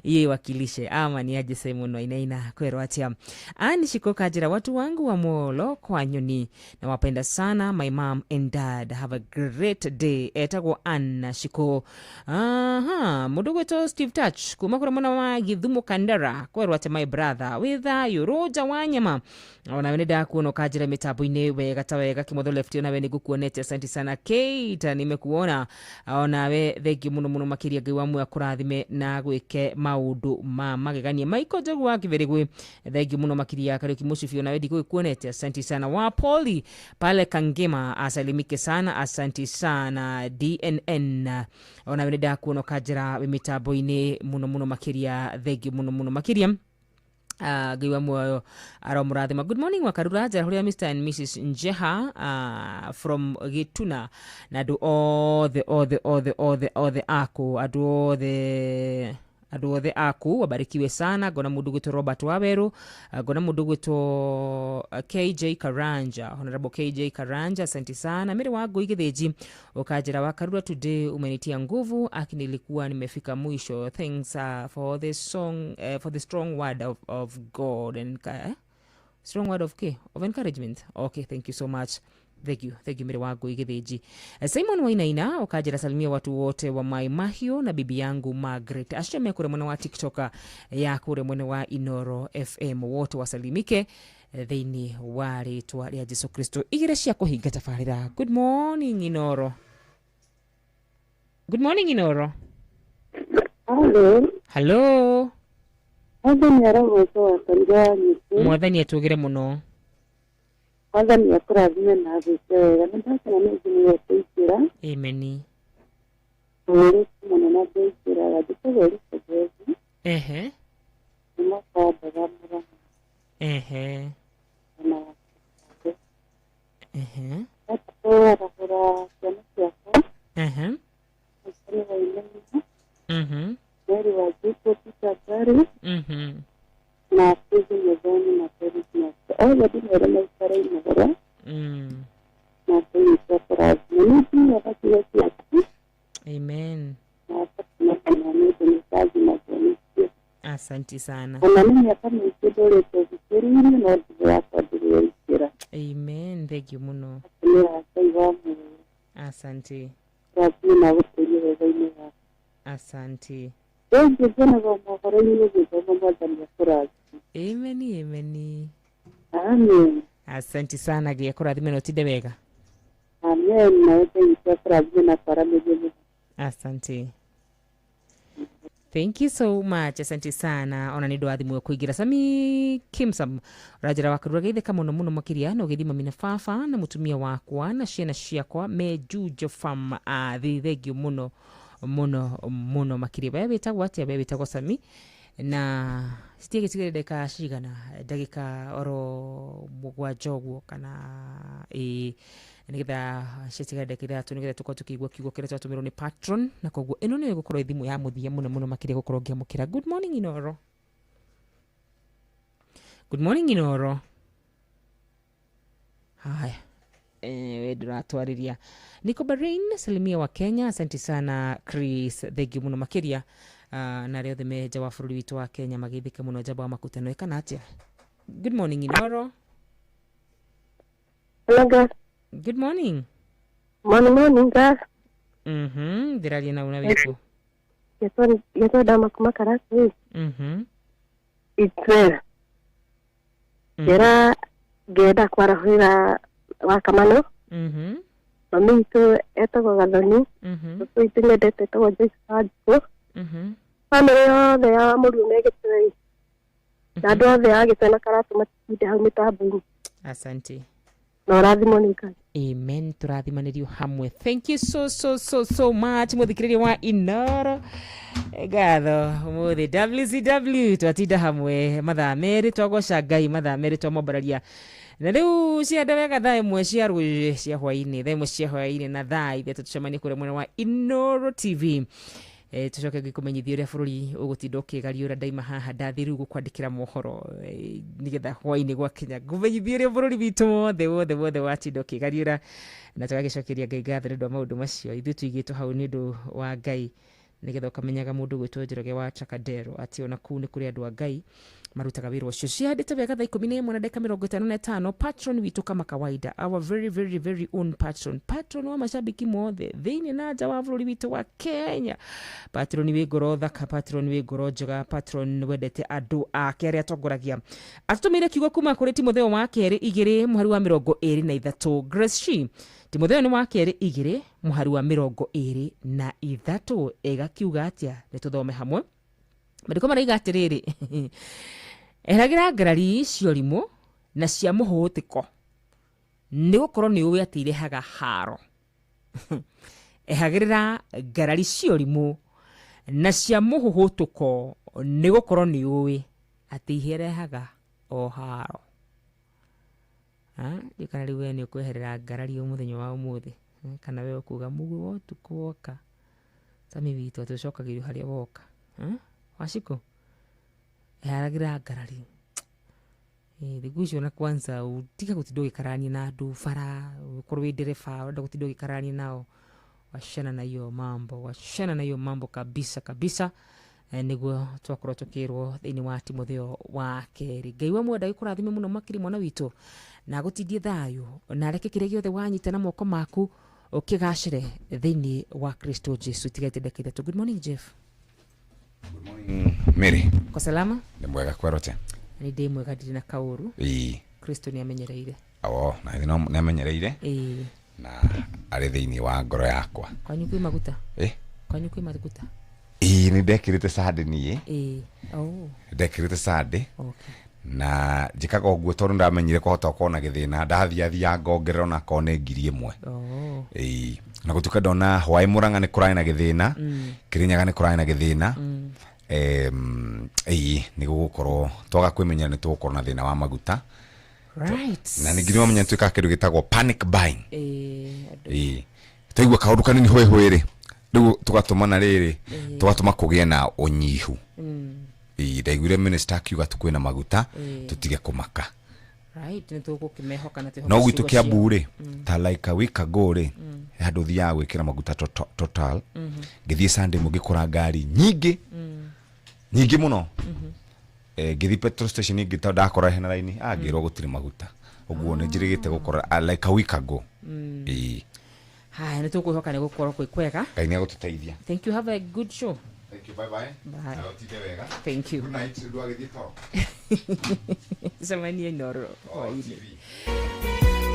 iye iwakilishe ama ni aje Simon Wainaina kwerwo atia. Ani Shikoka njira watu wangu wa Molo kwa Nyoni nawapenda sana, my mom and dad, have a great day. Etagwo Anna Shiko. Aha, mundu gwitwo Steve Touch kuma kuri mwena wa Githumo Kandara kwerwo atia my brother wi thayu. Roja wa Nyama onawe nĩ ndakuona ũkanjĩra mĩtambo-inĩ wega ta wega. Kimotho Left onawe nĩ ngũkuonete, asante sana. Kate nimekuona onawe, thengiũ mũno mũno makĩria. Ngai wa muoyo akũrathime na gwĩke maũndũ ma magegania. Michael Njogu wa Kĩbĩrĩgwĩ, thengiũ mũno makĩria. Kariũki Mũcibi onawe ndigũgĩkuonete, asante sana. Wa Poli pale Kangema asalimike sana, asante sana. DNN onawe nĩ ndakuona ũkanjĩra wĩ mĩtambo-inĩ mũno mũno makĩria, thengiũ mũno mũno makĩria. Ngai wa muoyo aromũrathima. Good morning Wakarura, njarahũrĩra Mr and Mrs Njeha from Gituna na andũ othe othe othe othe othe aku, andũ othe andũ othe aku wabarikiwe sana. Ngona mũndũ gwĩtwo Robert Waweru, ngona mũndũ gwĩtwo KJ Karanja, Honorable KJ Karanja, asante sana. Mary wa Ngui Gĩthĩnji ũkanjĩra Wakarura, today umenitia nguvu, aki nilikuwa nimefika mwisho. Thanks for the song, for the strong word of God and strong word of K of encouragement. Okay, thank you so much. Thank you, thank you Mary wa Ngui Gĩthĩnji. Simon Wainaina ũkanjĩra salimia watu wote wa Mai Mahiũ na bibi yangu Margaret, acio me kũrĩa mwena wa TikTok ya kũrĩa mwena wa Inoro FM, wote wasalimike thĩinĩ wa rĩtwa rĩa Jesu Kristo. Igĩrĩ cia kũhinga tabarĩra. Good morning Inoro. Good morning Inoro. Hello. Hello. Mwathani arogocwo Wakarura wa Nyũkĩ. Mwathani atũgĩre mũno. Mwathani akũrathime na agwĩke wega. Nĩ ndakena nĩ nginya kũingĩra. Amen. Ũrĩku mũno na ndĩingĩraga. Njĩtagwo Elizabeth. Ehe. Nĩ mwaka wa mbaga Mũrang'a. Ehe. Na Ehe. Ndatwaragũra ciana ciakwa. Ehe. Mũcene wa Inaina. Mary wa Jiko, Peter Gary. Na Suzy Muthoni na Felix Nyakĩ. Othe ndĩmere maikare Inoro. Na Ngai witũ akũrathime. Nĩ nginyaga kiugo gĩaku. Amen. Na akakũmenya nĩ ũndũ nĩ ndathimagwo nĩkĩo. Asante sana. Ona nĩ mĩaka mĩingĩ ndũrĩte thikĩrĩirie no ndirĩ yakwa ndĩrĩ yaingĩra. Amen. Thank you mũno. Nĩ Ngai wa muoyo. Asante. Ũrathime na agũtũrie wega-inĩ waku. Asante. Rĩngĩ ngenaga mohoro-inĩ ũgĩthoma Mwathani akũrathime. Amen, amen. Amen. Asante sana, Ngai akũrathime na ũtinde wega. Amen. Nawe Ngai witũ akũrathime na akwaramĩrie mũno. Asante. Thank you so much. Asante sana. Ona nĩ ndũ wa thimũ kũingĩra. Sami Kimsam ũranjĩra Wakarura geithĩka mũno mũno makĩria na ũgĩthima mina baba na mũtumia wakwa na ciana ciakwa me Juja Farm. Athi thengiũ mũno mũno mũno makĩria. We wĩtagwo atĩa? We wĩtagwo Sami na citiagĩtigĩre ndagĩka cigana, ndagĩka oro mũgwanja ũguo kana ĩĩ, nĩgetha ciatigara ndagĩka ithatũ nĩgetha tũkorwo tũkĩigua kiugo kĩrĩa twatũmĩrwo nĩ patron, na koguo ĩno nĩyo ĩgũkorwo ĩ thimũ ya mũthia mũno mũno makĩria gũkorwo ngĩamũkĩra. Good morning Inoro. Good morning Inoro. Haya, we ndũratwarĩria. Niko Bahrain, salimia wa Kenya. Asante sana Chris, thengiũ mũno makĩria. Na arĩa othe me nja wa bũrũri witũ wa Kenya magĩthĩke mũno njamba wa makutano ĩkana atĩa. Good morning Inoro. Hello guys. Good morning. Morning, morning guys. Ndĩraria na una wĩkũ? Getwa Dama kuma Karatu. Itwera. Ngera ngenda kwarahũra wa Kamano. Mami witũ etagwo Gathoni. Cũcũ witũ nyendete etagwo Joyce Wanjikũ. Bamĩrĩ yothe ya Mũrume Gĩtwei. Na andũ othe a Gĩtwe na Karatu matinde hau mĩtambo-inĩ. Asante. Na ũrathimwo nĩ Ngai. Amen. Tũrathimanĩrio hamwe. Thank you so so so so much mũthikĩrĩria wa Inoro. Ngatho ũmũthĩ WCW twatinda hamwe mathaa merĩ, twagoca Ngai mathaa merĩ, twamwambararia. Na rĩu cianda wega thaa ĩmwe cia rũĩ cia hwaĩ-inĩ, thaa ĩmwe cia hwaĩ-inĩ na thaa ithatũ tũcemanie kũrĩa mwena wa Inoro TV. Tucoke ngĩkũmenyithia ũrĩa bũrũri ũgũtinda ũkĩgariũra. Ndaima haha ndathiĩ rĩu gũkwandĩkĩra mohoro, nĩgetha hwainĩ gwakinya ngũmenyithie ũrĩa bũrũri witũ wothe wothe wothe watinda ũkĩgariũra, na tũgagĩcokeria Ngai ngatho nĩ ũndũ wa maũndũ macio. Ithuĩ tũigĩtwo hau nĩ ũndũ wa Ngai, nĩgetha ũkamenyaga mũndũ gwĩtwo Njoroge wa Trocadero atĩ ona kũu nĩ kũrĩ andũ a Ngai marutaga wĩra ũcio. Cihandĩte wega thaa 11 na ndagĩka 55. Patron witũ kama kawaida, our very very very own patron, patron wa mashabiki mothe thĩinĩ na nja wa bũrũri witũ wa Kenya, patron wĩ ngoro thaka, patron wĩ ngoro njega, patron wendete andũ ake arĩa atongoragia, atũtũmĩire kiugo kuma kũrĩ Timotheo wa kerĩ 2 mũhari wa 23. Grace Shi, Timotheo nĩ wa kerĩ 2 mũhari wa 23, ĩgakiuga atĩa? Nĩ tũthome hamwe. Maandĩko maraiga atĩrĩrĩ, "Eragĩra ngarari cia ũrimũ na cia mũhũhũtĩko, nĩ gũkorwo nĩ ũĩ atĩ irehaga haro." Ehagĩrĩra ngarari cia ũrimũ na cia mũhũhũtũko, nĩ gũkorwo nĩ ũĩ atĩ irehaga o haro. Ndiũ kana rĩu we nĩ ũkweherera ngarari o mũthenya wa ũmũthĩ, kana we ũkuga mũguĩ wa ũtukũ woka, Sami witũ, atĩ ũcokagĩrio harĩa woka. Wacikũ, eharagĩra ngarari. Thikũ icio na kwanza utiga gũtinda ũgĩkararania na andũ bara, ũkorwo wĩ ndereba ũrenda gũtinda ũgĩkararania nao, wachana na hiyo mambo, wachana na hiyo mambo kabisa kabisa. Nĩguo twakorwo tũkĩrwo thĩinĩ wa Timotheo wa kerĩ. Ngai wa mwenda gĩkũrathime mũno makĩria, mwana witũ, na agũtindie thayũ, na areke kĩrĩa gĩothe wanyita na moko maku ũkĩgacĩre thĩinĩ wa Kristo Jesu. Tigaite ndagĩka 3. Good morning, Jeff. Mary. Kwa salama? Nĩ mwega kwerote? Nĩ ndĩ mwega, ndirĩ na kaũru. Kristo nĩ amenyereire. O na nĩ amenyereire na arĩ thĩinĩ wa ngoro yakwa. Kwanyu kwĩ maguta? Kwanyu kwĩ maguta? Ĩĩ, nĩ ndekĩrĩte Sunday niĩ. Oh. Ndekĩrĩte Sunday. Na njĩkaga ũguo tondũ ndamenyire kwahota gũkorwo na gĩthĩna, ndathiathia ngongerera onakorwo nĩ 1000. Ĩĩ, na gũtuĩka ndona hwaĩ Mũrang'a nĩ kũrarĩ na gĩthĩna, Kĩrĩnyaga nĩ kũrarĩ na gĩthĩna. Ĩĩ, nĩ gũgũkorwo twaga kwĩmenyera nĩ tũgũkorwo na thĩna wa maguta. Na ningĩ nĩ wamenya nĩ twĩkaga kĩndũ gĩtagwo panic buying. Andũ. Ĩĩ, twaigua kaũndũ kanini hwĩ hwĩ rĩ, rĩu tũgatũma na rĩrĩ, tũgatũma kũgĩe na ũnyihu. Ĩĩ, ndaiguire minister akiuga tu kwĩna maguta, tũtige kũmaka. Right, nĩ tũgũkĩmehoka na twĩhoke No gwitũ ciugo Kiambu ciao. rĩ, ta like a week ago rĩ, handũ thiaga gwĩkĩra maguta Total, ngĩthiĩ Sunday ĩmwe ngĩkora ngari nyingĩ nyingĩ mũno. Ngĩthiĩ petrol station ĩngĩ tondũ ndakora hena raini, ngĩrwo gũtirĩ maguta. Ũguo nĩ njĩrĩgĩte gũkora, like a week ago. Ĩĩ. Haya, nĩ tũkwĩhoka nĩ gũkorwo kwĩ kwega. Ngai nĩ agũtũteithia. Thank you, have a good show. Thank you, bye bye. Bye. Na ũtinde wega. Thank you. Good night, ndwagĩthiĩ toro. Cemanie Inooro hwainĩ.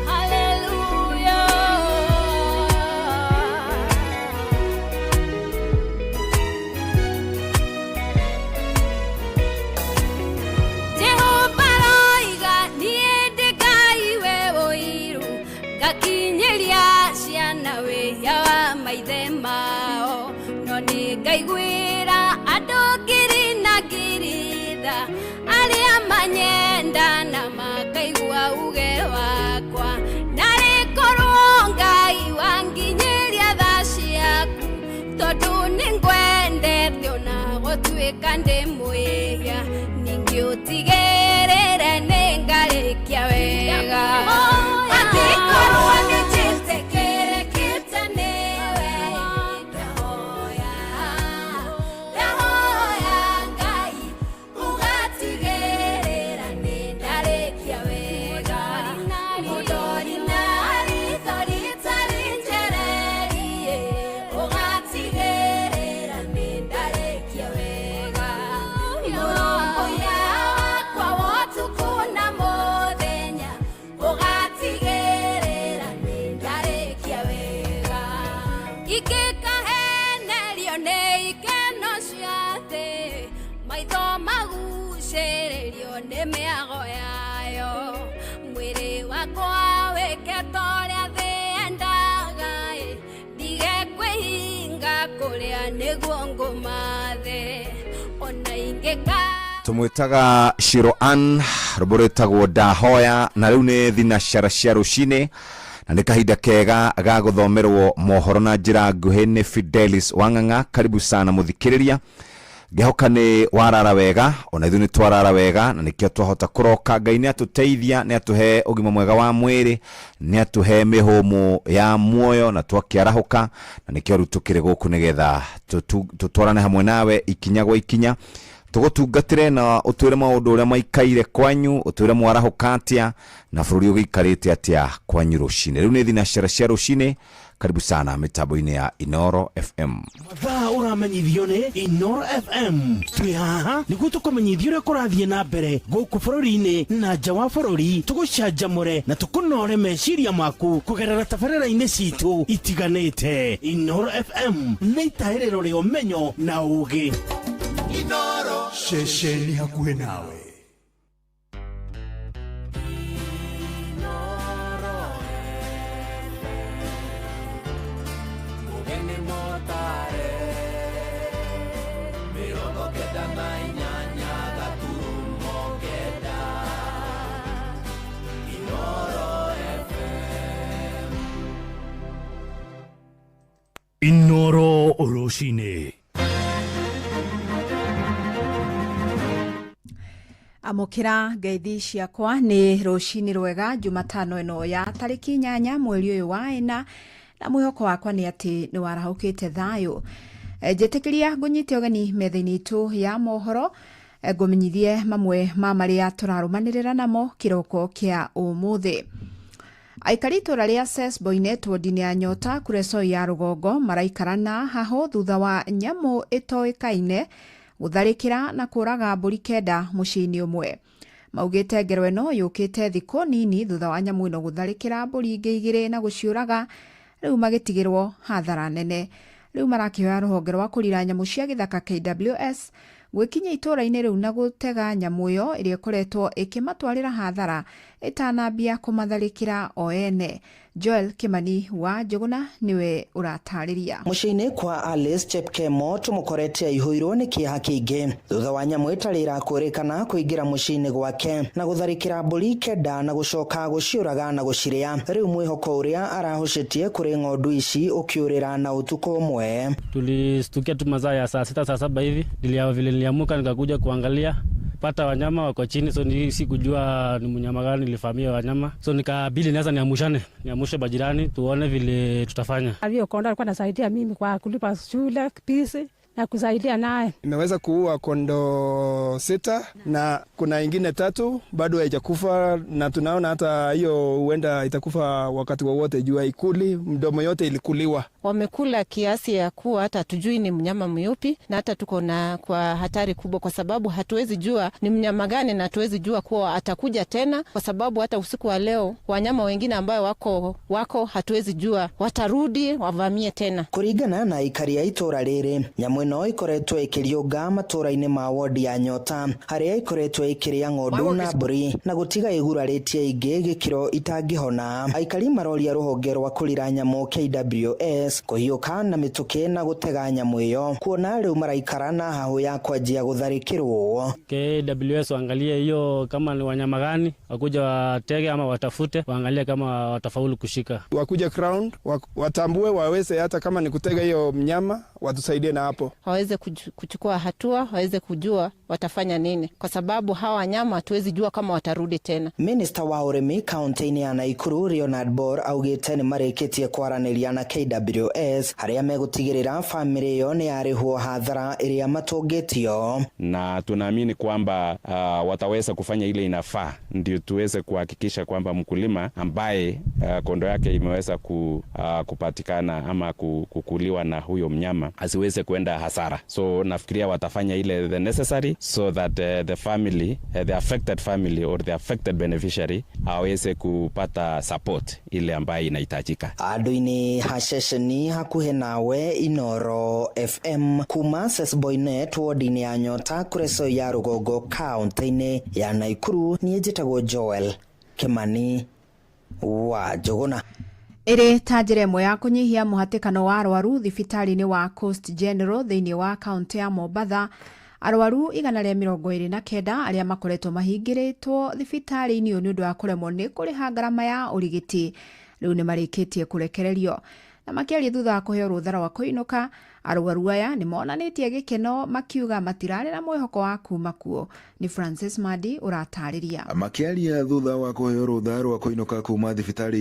Hallelujah. Jehova roiga niĩ ndĩ Ngai we ũiru, ngakinyĩria ciana wĩhia wa maithe mao, no nĩ ngaiguĩra andũ ngiri na ngiri tha, arĩa manyenda na makaigua uge wakwa. Narĩ korwo Ngai wanginyĩria tha ciaku, tondũ nĩ ngwendete ona gũtuĩka ndĩ mwĩhia, ningĩ ũtigĩrĩre nĩ ngarĩkia wega. Angĩkorwo nĩ njĩtĩkĩrĩkĩte nĩwe, ndahoya, ndahoya Ngai ũgatigĩrĩra nĩ ndarĩkia wega. Mũndori na ritho rĩtarĩ njererie, ũgatigĩrĩra nĩ ndarĩkia wega. Mũrũmbũiya wakwa wa ũtukũ na mũthenya, ũgatigĩrĩra nĩ ndarĩkia wega. Ingĩkahenerio nĩ ikeno cia thĩ, maitho magucĩrĩrio nĩ mĩago yayo, mwĩrĩ wakwa wĩke ta ũrĩa thĩ yendaga, ndige kwĩhinga kũrĩa nĩguo ngũmathe, ona ingĩka Tũmwĩtaga Shiro Ann, rwĩmbo rwĩtagwo Ndahoya, na rĩu nĩ thinacara cia rũcinĩ, Na nĩ kahinda kega ga gũthomerwo mohoro na njĩra nguhĩ nĩ Fidelis Wang'ang'a. Karibu sana mũthikĩrĩria. Ngehoka nĩ warara wega, ona ithuĩ nĩ twarara wega, na nĩkĩo twahota kũroka. Ngai nĩ atũteithia, nĩ atũhe ũgima mwega wa mwĩrĩ, nĩ atũhe mĩhũmũ ya muoyo, na twakĩarahũka, na nĩkĩo rĩu tũkĩrĩ gũkũ nĩgetha tũtwarane hamwe nawe ikinya gwa ikinya, tũgũtungatĩre na ũtwĩre maũndũ ũrĩa maikaire kwanyu, ũtwĩre mwarahũka atĩa na bũrũri ũgĩikarĩte atĩa kwanyu rũcinĩ. Rĩu nĩ thinacara cia rũcinĩ. Karibu sana mitambo-inĩ ya Inoro FM. Mathaa ũramenyithio nĩ Inoro FM. Twĩ haha nĩguo tũkũmenyithie ũrĩa kũrathiĩ na mbere gũkũ bũrũri-inĩ na nja wa bũrũri, tũgũcanjamũre na tũkũnore meciria maku kũgerera tabarĩra-inĩ citũ itiganĩte. Inoro FM nĩ itahĩrĩro rĩa ũmenyo na ũũgĩ. Inoro ceceni hakuhĩ nawe. Inoro rũcinĩ. Amũkĩra ngeithi ciakwa nĩ rũcinĩ rwega Jumatano ĩno ya tarĩki 8 mweri ũyũ wa 4, na mwĩhoko wakwa nĩ atĩ nĩ warahũkĩte thayũ. Njĩtĩkĩria ngũnyite ũgeni metha-inĩ itũ ya mohoro, ngũmenyithie mamwe ma marĩa tũrarũmanĩrĩra namo kĩroko kĩa ũmũthĩ. Aikari itũra rĩa Sesboinet wodi-inĩ ya Nyota Kuresoi ya rũgongo maraikara na hahũ thutha wa nyamũ ĩtoĩkaine gũtharĩkĩra na kũraga mbũri 9 mũciĩ-inĩ ũmwe. Maugĩte ngero ĩno yũkĩte thikũ nini thutha wa nyamũ ĩno gũtharĩkĩra mbũri ingĩ 2 na gũciũraga, rĩu magĩtigĩrwo hathara nene. Rĩu marakĩhoya rũhonge rwa kũrira nyamũ cia gĩthaka KWS gwĩkinya itũra-inĩ rĩu na gũtega nyamũ ĩyo ĩrĩa ĩkoretwo ĩkĩmatwarĩra hathara ĩtanambia kũmatharĩkĩra o ene. Joel Kimani wa Njũgũna nĩwe ũratarĩria. Mũciĩ-inĩ kwa Alice Chepkemo tũmũkorete aihũirwo nĩ kĩeha kĩingĩ thutha wa nyamũ ĩtarĩ ĩrakũrĩkana kũingĩra mũciĩ-inĩ gwake na gũtharĩkĩra mbũri 9 na gũcoka gũciũraga na gũcirĩa. Rĩu mwĩhoko ũrĩa arahũcĩtie kũrĩ ng'ondu ici ũkĩũrĩra na ũtukũ ũmwe. Tulistukia tu masaa ya saa 6 saa 7 hivi, vile niliamuka nikakuja kuangalia pata wanyama wako chini, so ni sikujua ni mnyama gani nilifamia wanyama, so nikabidi naweza niamushe bajirani tuone vile tutafanya. Alio konda alikuwa anasaidia mimi kwa kulipa shule pisi na kusaidia naye. Imeweza kuua kondoo 6 na kuna ingine 3 bado haijakufa, na tunaona hata hiyo huenda itakufa wakati wowote juu haikuli, mdomo yote ilikuliwa. Wamekula kiasi ya kuwa hata hatujui ni mnyama myupi, na hata tuko na kwa hatari kubwa kwa sababu hatuwezi jua ni mnyama gani na hatuwezi jua kuwa atakuja tena, kwa sababu hata usiku wa leo wanyama wengine ambao wako hatuwezi jua watarudi wavamie tena. Kuringana na aikari a itũra rĩrĩ, nyamũ ĩno ĩkoretwo ĩkĩriũnga matũra-inĩ ma wodi ya Nyota harĩa ĩkoretwo ĩkĩrĩa ng'ondu na mbũri na gũtiga ĩgurarĩtie ingĩ gĩkĩro itangĩhona. Aikari maroria rũhonge rwa kũrira nyamũ KWS kũhiũka na mĩtũkĩ na gũtega nyamũ ĩyo kuona rĩu maraikara na hahũ ya kwanjia gũtharĩkĩrwo. KWS waangalie hiyo kama ni wanyama gani, wakuja watege ama watafute, waangalie kama watafaulu kushika. Wakuja ground, watambue waweze hata kama ni kutega hiyo mnyama, watusaidie na hapo. Waweze kuchukua hatua, waweze kujua watafanya nini, kwa sababu hawa wanyama hatuwezi jua kama watarudi tena. Minister wa ũrĩmi kaunti-inĩ ya Nakuru Leonard Bor augĩte nĩ marĩkĩtie kwaranĩria na KWS harĩa megũtigĩrĩra famĩlĩ ĩyo nĩ yarĩhwo hathara ĩrĩa matũngĩtio, na tunaamini kwamba wataweza kufanya ile inafaa ndio tuweze kuhakikisha kwamba mkulima ambaye kondo yake imeweza kupatikana ama kukuliwa na huyo mnyama asiweze kuenda hasara. So nafikiria watafanya ile the necessary so that the family, the affected family or the affected beneficiary aweze kupata support ile ambayo inahitajika. Andu-inĩ haceceni hakuhĩ nawe Inoro FM kuma Sesboinet wodi-inĩ ya Nyota Kuresoi ya rũgongo kaunti-inĩ ya Nakuru, niĩ njĩtagwo Joel Kimani wa Njũgũna. Ĩrĩ ta njĩra ĩmwe ya kũnyihia mũhatĩkano wa arwaru thibitarĩ-inĩ wa Coast General thĩinĩ wa kaunti ya Mombatha, arwaru 129 arĩa makoretwo mahingĩrĩtwo thibitarĩ-inĩ ũyũ nĩ ũndũ wa kũremwo nĩ kũrĩha ngarama ya ũrigiti Rĩu nĩ marĩkĩtie kũrekererio. Na makĩaria thutha wa kũheo rũtha rwa kũinũka, arwaru aya nĩ monanĩtie gĩkeno makiuga matirarĩ na mwĩhoko wa kuma kuo. Nĩ Francis Madi ũratarĩria. Makĩaria thutha wa kũheo rũtha rwa kũinũka kuma thibitarĩ.